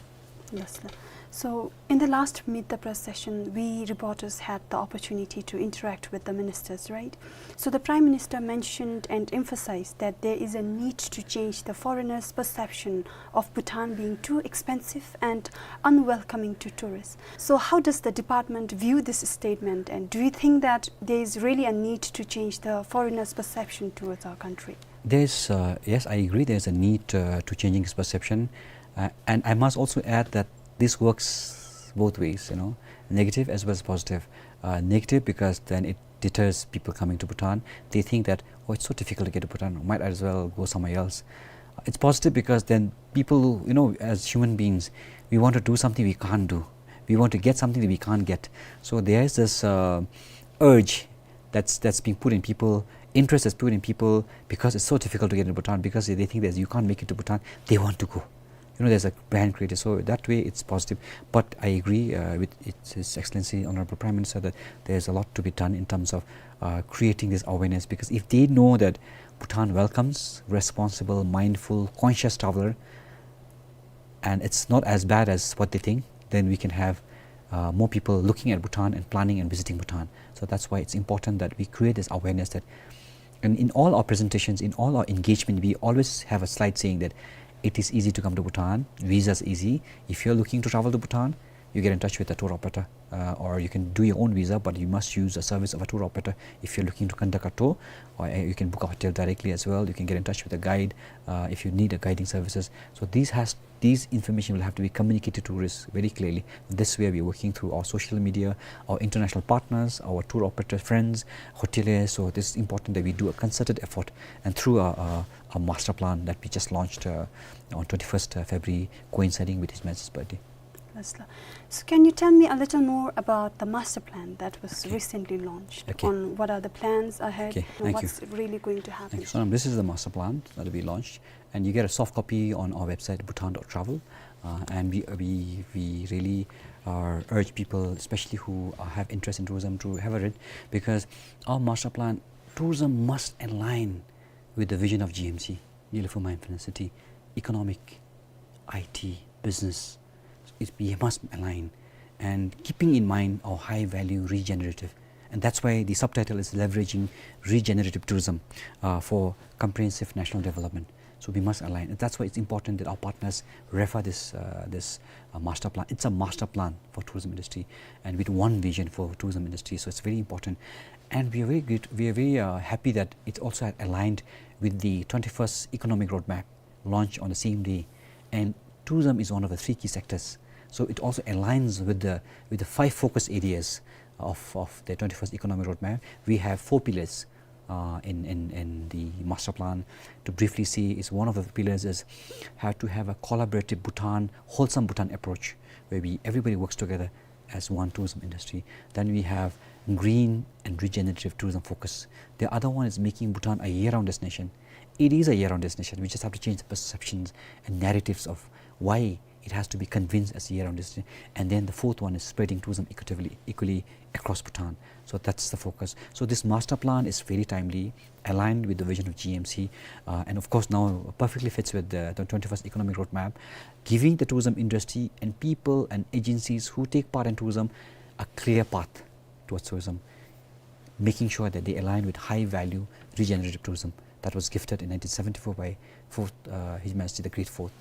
Yes, sir. So, in the last Meet the Press session, we reporters had the opportunity to interact with the ministers, right? So, the Prime Minister mentioned and emphasized that there is a need to change the foreigners' perception of Bhutan being too expensive and unwelcoming to tourists. So, how does the department view this statement, and do you think that there is really a need to change the foreigners' perception towards our country? There's, uh, yes, I agree, there's a need, uh, to changing his perception. Uh, and I must also add that this works both ways, you know, negative as well as positive. Uh, negative because then it deters people coming to Bhutan. They think that, "Oh, it's so difficult to get to Bhutan. Might as well go somewhere else." It's positive because then people, you know, as human beings, we want to do something we can't do. We want to get something that we can't get. So there's this, uh, urge that's, that's being put in people, interest that's put in people because it's so difficult to get into Bhutan, because they think that you can't make it to Bhutan, they want to go. You know, there's a brand created. So that way it's positive. But I agree, uh, with His, His Excellency Honorable Prime Minister that there's a lot to be done in terms of, uh, creating this awareness, because if they know that Bhutan welcomes responsible, mindful, conscious traveler, and it's not as bad as what they think, then we can have, uh, more people looking at Bhutan and planning and visiting Bhutan. So that's why it's important that we create this awareness that, and in all our presentations, in all our engagement, we always have a slide saying that it is easy to come to Bhutan, visa is easy. If you're looking to travel to Bhutan, you get in touch with a tour operator, uh, or you can do your own visa, but you must use the service of a tour operator. If you're looking to conduct a tour, or, uh, you can book a hotel directly as well. You can get in touch with a guide, uh, if you need a guiding services. So these has, these information will have to be communicated to tourists very clearly. This way we are working through our social media, our international partners, our tour operator friends, hoteliers. So this is important that we do a concerted effort, and through a, a, a master plan that we just launched, uh, on twenty-first February, coinciding with His Majesty's birthday. That's lo-, so can you tell me a little more about the master plan that was Okay. recently launched Okay. on what are the plans ahead Okay. and Thank you. what's really going to happen? Thank you, Sonam. This is the master plan that we launched, and you get a soft copy on our website, bhutan dot travel. Uh, and we, we, we really, uh, urge people, especially who, uh, have interest in tourism, to have a read, because our master plan, tourism must align with the vision of G M C, Geopolitical Mindfulness City, economic, I T, business. It, we must align, and keeping in mind our high value regenerative. And that's why the subtitle is leveraging regenerative tourism, uh, for comprehensive national development. So we must align. And that's why it's important that our partners refer this, uh, this, uh, master plan. It's a master plan for tourism industry, and with one vision for tourism industry. So it's very important. And we are very good, we are very, uh, happy that it's also aligned with the twenty-first Economic Roadmap launched on the same day. And tourism is one of the three key sectors. So it also aligns with the, with the five focus areas of, of the twenty-first Economic Roadmap. We have four pillars, uh, in, in, in the master plan. To briefly see, is one of the pillars is have to have a collaborative Bhutan, wholesome Bhutan approach, where we, everybody works together as one tourism industry. Then we have green and regenerative tourism focus. The other one is making Bhutan a year-round destination. It is a year-round destination. We just have to change the perceptions and narratives of why it has to be convinced as a year-round destination. And then the fourth one is spreading tourism equitably, equally across Bhutan. So that's the focus. So this master plan is very timely, aligned with the vision of G M C, uh, and of course now perfectly fits with the, the twenty-first Economic Roadmap, giving the tourism industry and people and agencies who take part in tourism a clear path towards tourism, making sure that they align with high value regenerative tourism that was gifted in nineteen seventy-four by fourth, uh, His Majesty the Great Fourth.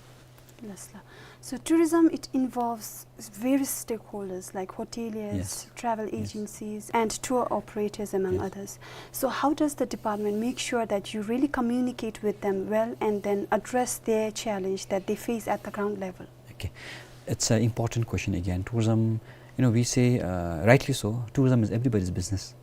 Yes, sir. So tourism, it involves various stakeholders like hoteliers, Yes. travel Yes. agencies, and tour operators, among Yes. others. So how does the department make sure that you really communicate with them well and then address their challenge that they face at the ground level? Okay. It's an important question again. Tourism, you know, we say, uh, rightly so, tourism is everybody's business.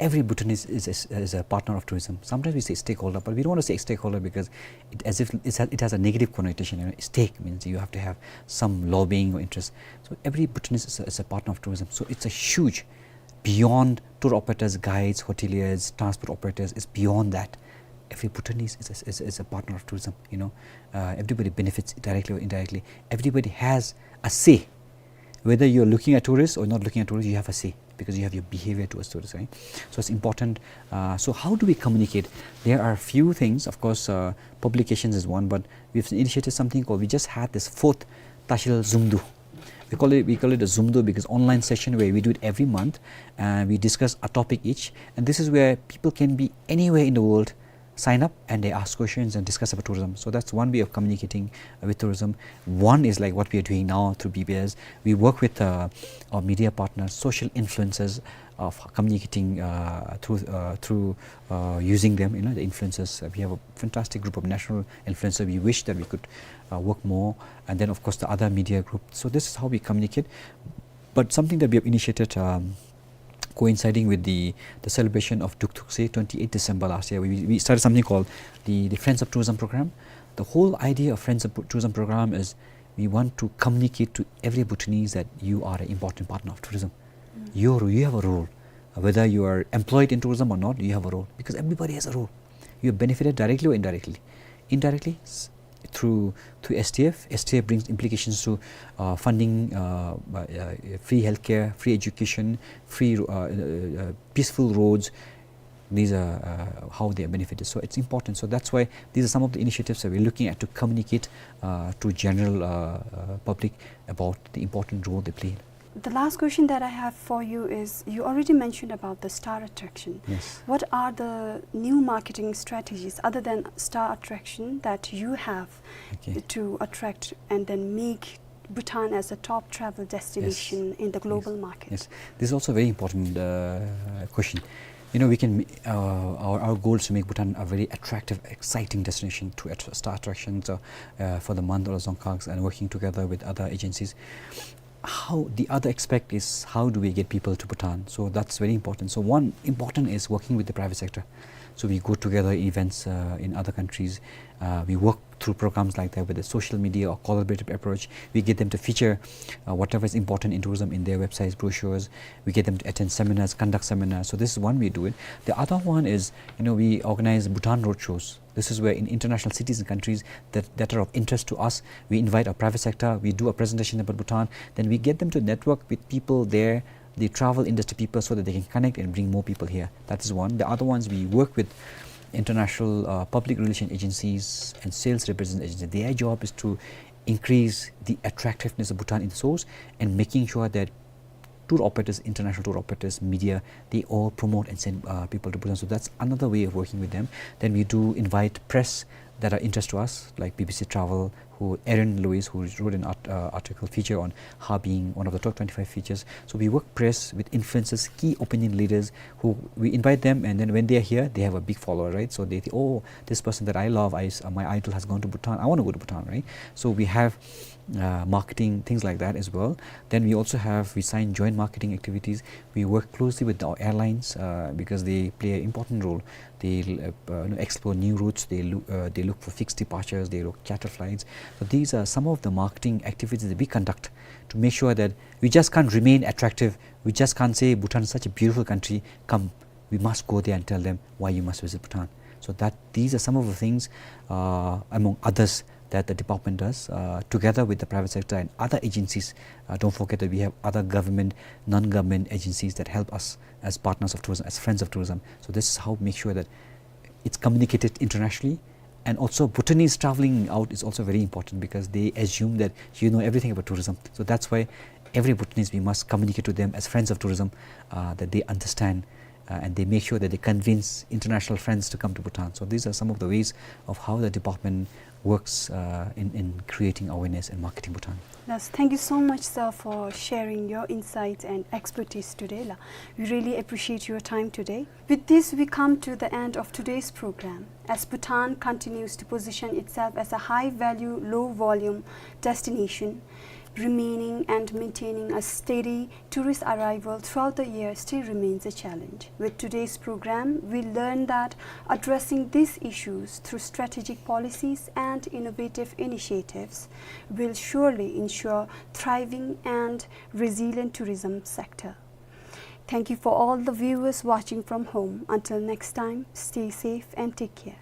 Every Bhutanese is, is, is a partner of tourism. Sometimes we say stakeholder, but we don't want to say stakeholder because it, as if it's a, it has a negative connotation. You know, stake means you have to have some lobbying or interest. So every Bhutanese is a, is a partner of tourism. So it's a huge, beyond tour operators, guides, hoteliers, transport operators, it's beyond that. Every Bhutanese is a, is, is a partner of tourism, you know. Uh, everybody benefits directly or indirectly. Everybody has a say. Whether you're looking at tourists or not looking at tourists, you have a say. because you have your behavior towards tourists, right? So it's important. Uh, so how do we communicate? There are few things, of course, uh, publications is one, but we've initiated something called, we just had this fourth Tashil Zomdo. We call it, we call it a Zomdo because online session where we do it every month, and we discuss a topic each, and this is where people can be anywhere in the world, sign up and they ask questions and discuss about tourism. So that's one way of communicating, uh, with tourism. One is like what we are doing now through B B S. We work with, uh, our media partners, social influencers, of communicating, uh, through, uh, through, uh, using them. You know, the influencers. Uh, we have a fantastic group of national influencers. We wish that we could, uh, work more. And then, of course, the other media group. So this is how we communicate. But something that we have initiated, um, coinciding with the, the celebration of Duk Thuk Sey, twenty-eighth December last year, we, we started something called the, the Friends of Tourism program. The whole idea of Friends of Tourism program is we want to communicate to every Bhutanese that you are an important partner of tourism. Mm. You're, you have a role. Whether you are employed in tourism or not, you have a role, because everybody has a role. You are benefited directly or indirectly. Indirectly, s-, through, through S T F. S T F brings implications to, uh, funding, uh, uh, uh, free healthcare, free education, free, uh, uh, uh, peaceful roads. These are, uh, how they are benefited. So it's important. So that's why these are some of the initiatives that we're looking at to communicate, uh, to general, uh, uh, public about the important role they play. The last question that I have for you is, you already mentioned about the star attraction. Yes. What are the new marketing strategies other than star attraction that you have, okay, to attract and then make Bhutan as a top travel destination, yes, in the global, yes, market? Yes. This is also a very important, uh, question. You know, we can, uh, our, our goal is to make Bhutan a very attractive, exciting destination to att-, star attractions, uh, uh, for the Mandalay Dzongkhags and working together with other agencies. How, the other aspect is, how do we get people to Bhutan? So that's very important. So one important is working with the private sector. So we go together events, uh, in other countries. Uh, we work through programs like that with a social media or collaborative approach. We get them to feature, uh, whatever is important in tourism in their websites, brochures. We get them to attend seminars, conduct seminars. So this is one way to do it. The other one is, you know, we organize Bhutan roadshows. This is where in international cities and countries that, that are of interest to us, we invite our private sector, we do a presentation about Bhutan, then we get them to network with people there, the travel industry people, so that they can connect and bring more people here. That is one. The other ones, we work with international, uh, public relation agencies and sales representative agencies. Their job is to increase the attractiveness of Bhutan in the source and making sure that tour operators, international tour operators, media, they all promote and send, uh, people to Bhutan. So that's another way of working with them. Then we do invite press that are interest to us, like B B C Travel, who Aaron Lewis, who wrote an art-, uh, article feature on Harbin, one of the top twenty-five features. So we work press with influencers, key opinion leaders, who we invite them, and then when they are here, they have a big follower, right? So they think, "Oh, this person that I love, I s-, uh, my idol has gone to Bhutan. I want to go to Bhutan," right? So we have, uh, marketing, things like that as well. Then we also have, we sign joint marketing activities. We work closely with our airlines, uh, because they play an important role. They, uh, uh, you know, explore new routes. They look, uh, they look for fixed departures. They look charter flights. So these are some of the marketing activities that we conduct to make sure that we just can't remain attractive. We just can't say, "Bhutan is such a beautiful country. Come, we must go there and tell them why you must visit Bhutan." So that, these are some of the things, uh, among others, that the department does, uh, together with the private sector and other agencies. Uh, don't forget that we have other government, non-government agencies that help us as partners of tourism, as friends of tourism. So this is how we make sure that it's communicated internationally. And also, Bhutanese traveling out is also very important because they assume that you know everything about tourism. So that's why every Bhutanese, we must communicate to them as friends of tourism, uh, that they understand, uh, and they make sure that they convince international friends to come to Bhutan. So these are some of the ways of how the department works, uh, in, in creating awareness and marketing Bhutan. Yes, thank you so much, sir, for sharing your insights and expertise today, la. We really appreciate your time today. With this, we come to the end of today's program. As Bhutan continues to position itself as a high-value, low-volume destination, remaining and maintaining a steady tourist arrival throughout the year still remains a challenge. With today's program, we learn that addressing these issues through strategic policies and innovative initiatives will surely ensure thriving and resilient tourism sector. Thank you for all the viewers watching from home. Until next time, stay safe and take care.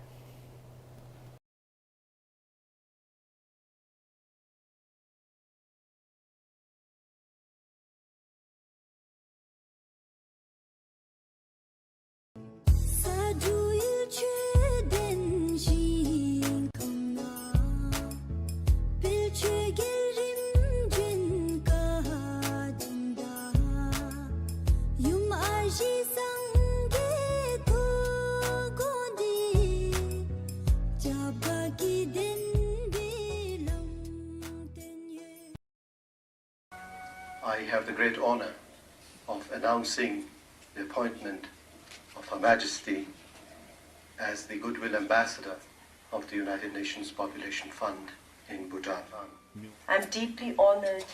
I have the great honor of announcing the appointment of Her Majesty as the Goodwill Ambassador of the United Nations Population Fund in Bhutan. I'm deeply honored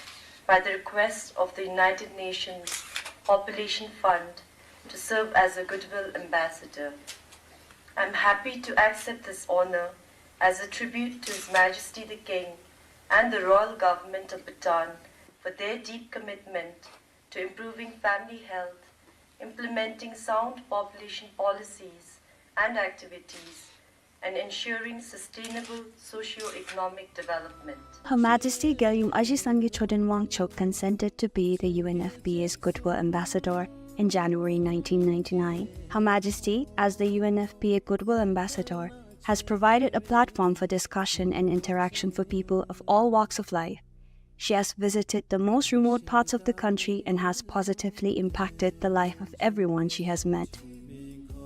by the request of the United Nations Population Fund to serve as a Goodwill Ambassador. I'm happy to accept this honor as a tribute to His Majesty the King and the Royal Government of Bhutan for their deep commitment to improving family health, implementing sound population policies and activities, and ensuring sustainable socio-economic development. Her Majesty Gyaliyum Aji Sangay Choden Wangchuck consented to be the U N F P A's Goodwill Ambassador in January nineteen ninety-nine. Her Majesty, as the U N F P A Goodwill Ambassador, has provided a platform for discussion and interaction for people of all walks of life. She has visited the most remote parts of the country and has positively impacted the life of everyone she has met.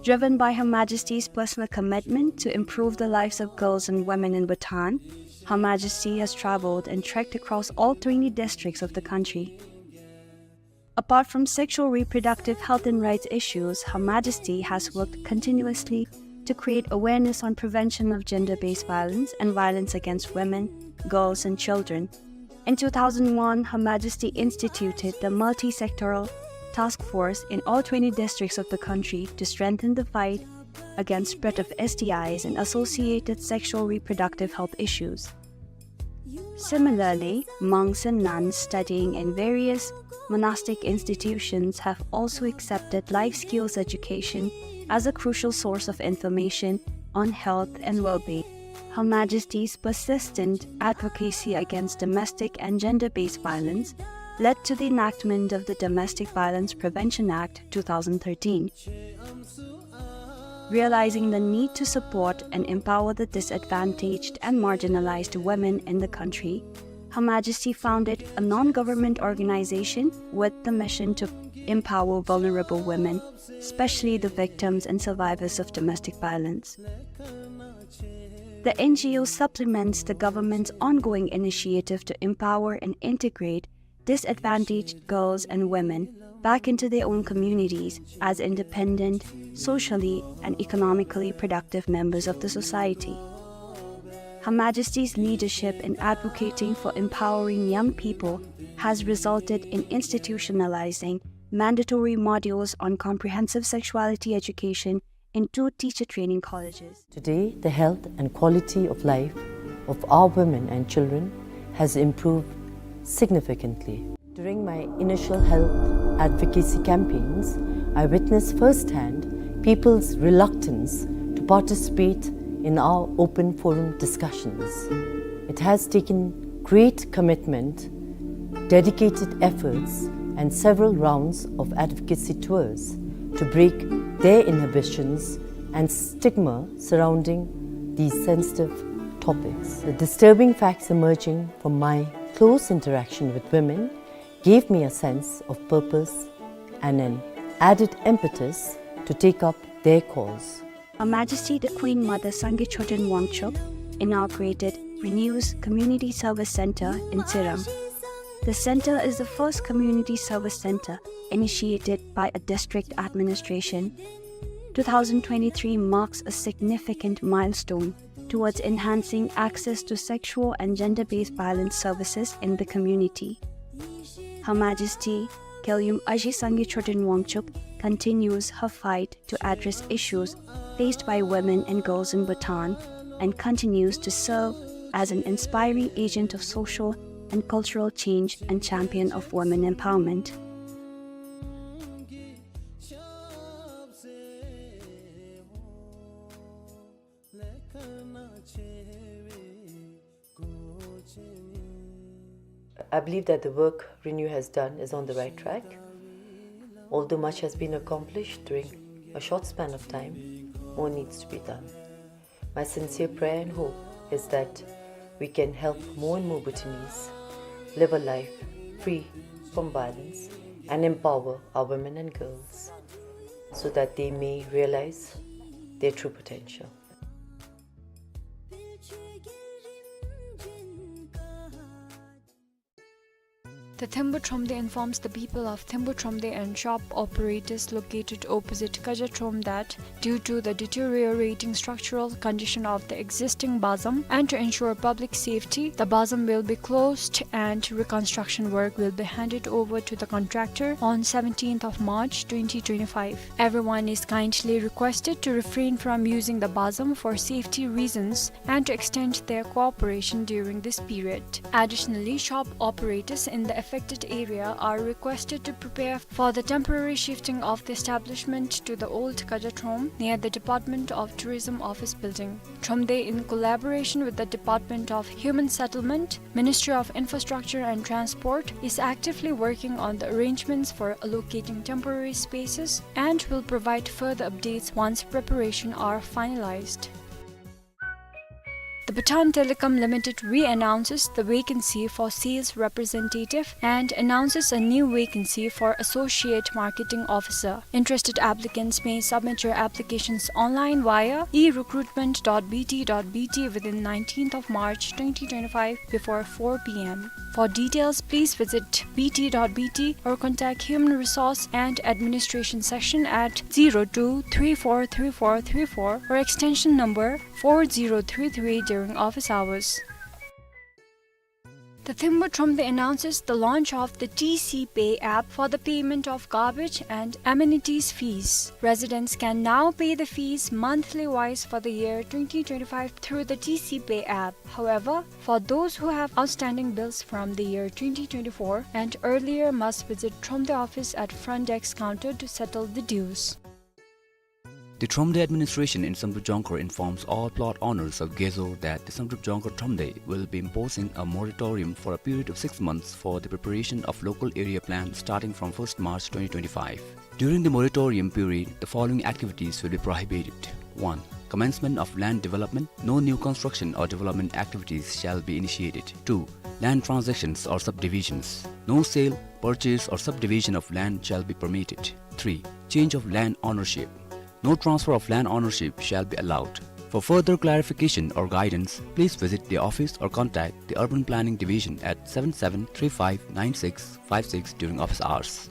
Driven by Her Majesty's personal commitment to improve the lives of girls and women in Bhutan, Her Majesty has traveled and trekked across all twenty districts of the country. Apart from sexual reproductive health and rights issues, Her Majesty has worked continuously to create awareness on prevention of gender-based violence and violence against women, girls, and children. In two thousand one, Her Majesty instituted the multi-sectoral task force in all twenty districts of the country to strengthen the fight against spread of S T Is and associated sexual reproductive health issues. Similarly, monks and nuns studying in various monastic institutions have also accepted life skills education as a crucial source of information on health and well-being. Her Majesty's persistent advocacy against domestic and gender-based violence led to the enactment of the Domestic Violence Prevention Act two thousand thirteen. Realizing the need to support and empower the disadvantaged and marginalized women in the country, Her Majesty founded a non-government organization with the mission to empower vulnerable women, especially the victims and survivors of domestic violence. The N G O supplements the government's ongoing initiative to empower and integrate disadvantaged girls and women back into their own communities as independent, socially and economically productive members of the society. Her Majesty's leadership in advocating for empowering young people has resulted in institutionalizing mandatory modules on comprehensive sexuality education in two teacher training colleges. Today, the health and quality of life of our women and children has improved significantly. During my initial health advocacy campaigns, I witnessed firsthand people's reluctance to participate in our open forum discussions. It has taken great commitment, dedicated efforts, and several rounds of advocacy tours to break their inhibitions and stigma surrounding these sensitive topics. The disturbing facts emerging from my close interaction with women gave me a sense of purpose and an added impetus to take up their cause. Her Majesty the Queen Mother Sangay Choden Wangchuck inaugurated Renew's Community Service Center in Tsirang. The center is the first community service center initiated by a district administration. Two thousand twenty-three marks a significant milestone towards enhancing access to sexual and gender-based violence services in the community. Her Majesty Gyaliyum Aji Sangay Choden Wangchuck continues her fight to address issues faced by women and girls in Bhutan and continues to serve as an inspiring agent of social and cultural change and champion of women empowerment. I believe that the work Renew has done is on the right track. Although much has been accomplished during a short span of time, more needs to be done. My sincere prayer and hope is that we can help more and more Bhutanese live a life free from violence and empower our women and girls so that they may realize their true potential. The Thembu Thromde informs the people of Thembu Thromde and shop operators located opposite Kaja Throm that due to the deteriorating structural condition of the existing bazam and to ensure public safety, the bazam will be closed and reconstruction work will be handed over to the contractor on seventeenth of March twenty twenty-five. Everyone is kindly requested to refrain from using the bazam for safety reasons and to extend their cooperation during this period. Additionally, shop operators in the affected area are requested to prepare for the temporary shifting of the establishment to the old Kaja Throm near the Department of Tourism office building. Thromde, in collaboration with the Department of Human Settlement, Ministry of Infrastructure and Transport, is actively working on the arrangements for allocating temporary spaces and will provide further updates once preparation are finalized. The Bhutan Telecom Limited re-announces the vacancy for sales representative and announces a new vacancy for associate marketing officer. Interested applicants may submit your applications online via e recruitment dot b t dot b t within nineteenth of March twenty twenty-five before four p m. For details, please visit b t dot b t or contact Human Resource and Administration section at zero two three four three four three four or extension number four zero three three during office hours. The Thembu Thromde announces the launch of the T C Pay app for the payment of garbage and amenities fees. Residents can now pay the fees monthly wise for the year twenty twenty-five through the T C Pay app. However, for those who have outstanding bills from the year twenty twenty-four and earlier, must visit Thromde office at front desk counter to settle the dues. The Thromde administration in Samdrup Jongkhar informs all plot owners of Gezo that the Samdrup Jongkhar Thromde will be imposing a moratorium for a period of six months for the preparation of local area plan starting from first March twenty twenty-five. During the moratorium period, the following activities will be prohibited. One, commencement of land development, no new construction or development activities shall be initiated. Two, land transactions or subdivisions, no sale, purchase or subdivision of land shall be permitted. Three, change of land ownership, no transfer of land ownership shall be allowed. For further clarification or guidance, please visit the office or contact the Urban Planning Division at seven seven three five nine six five six during office hours.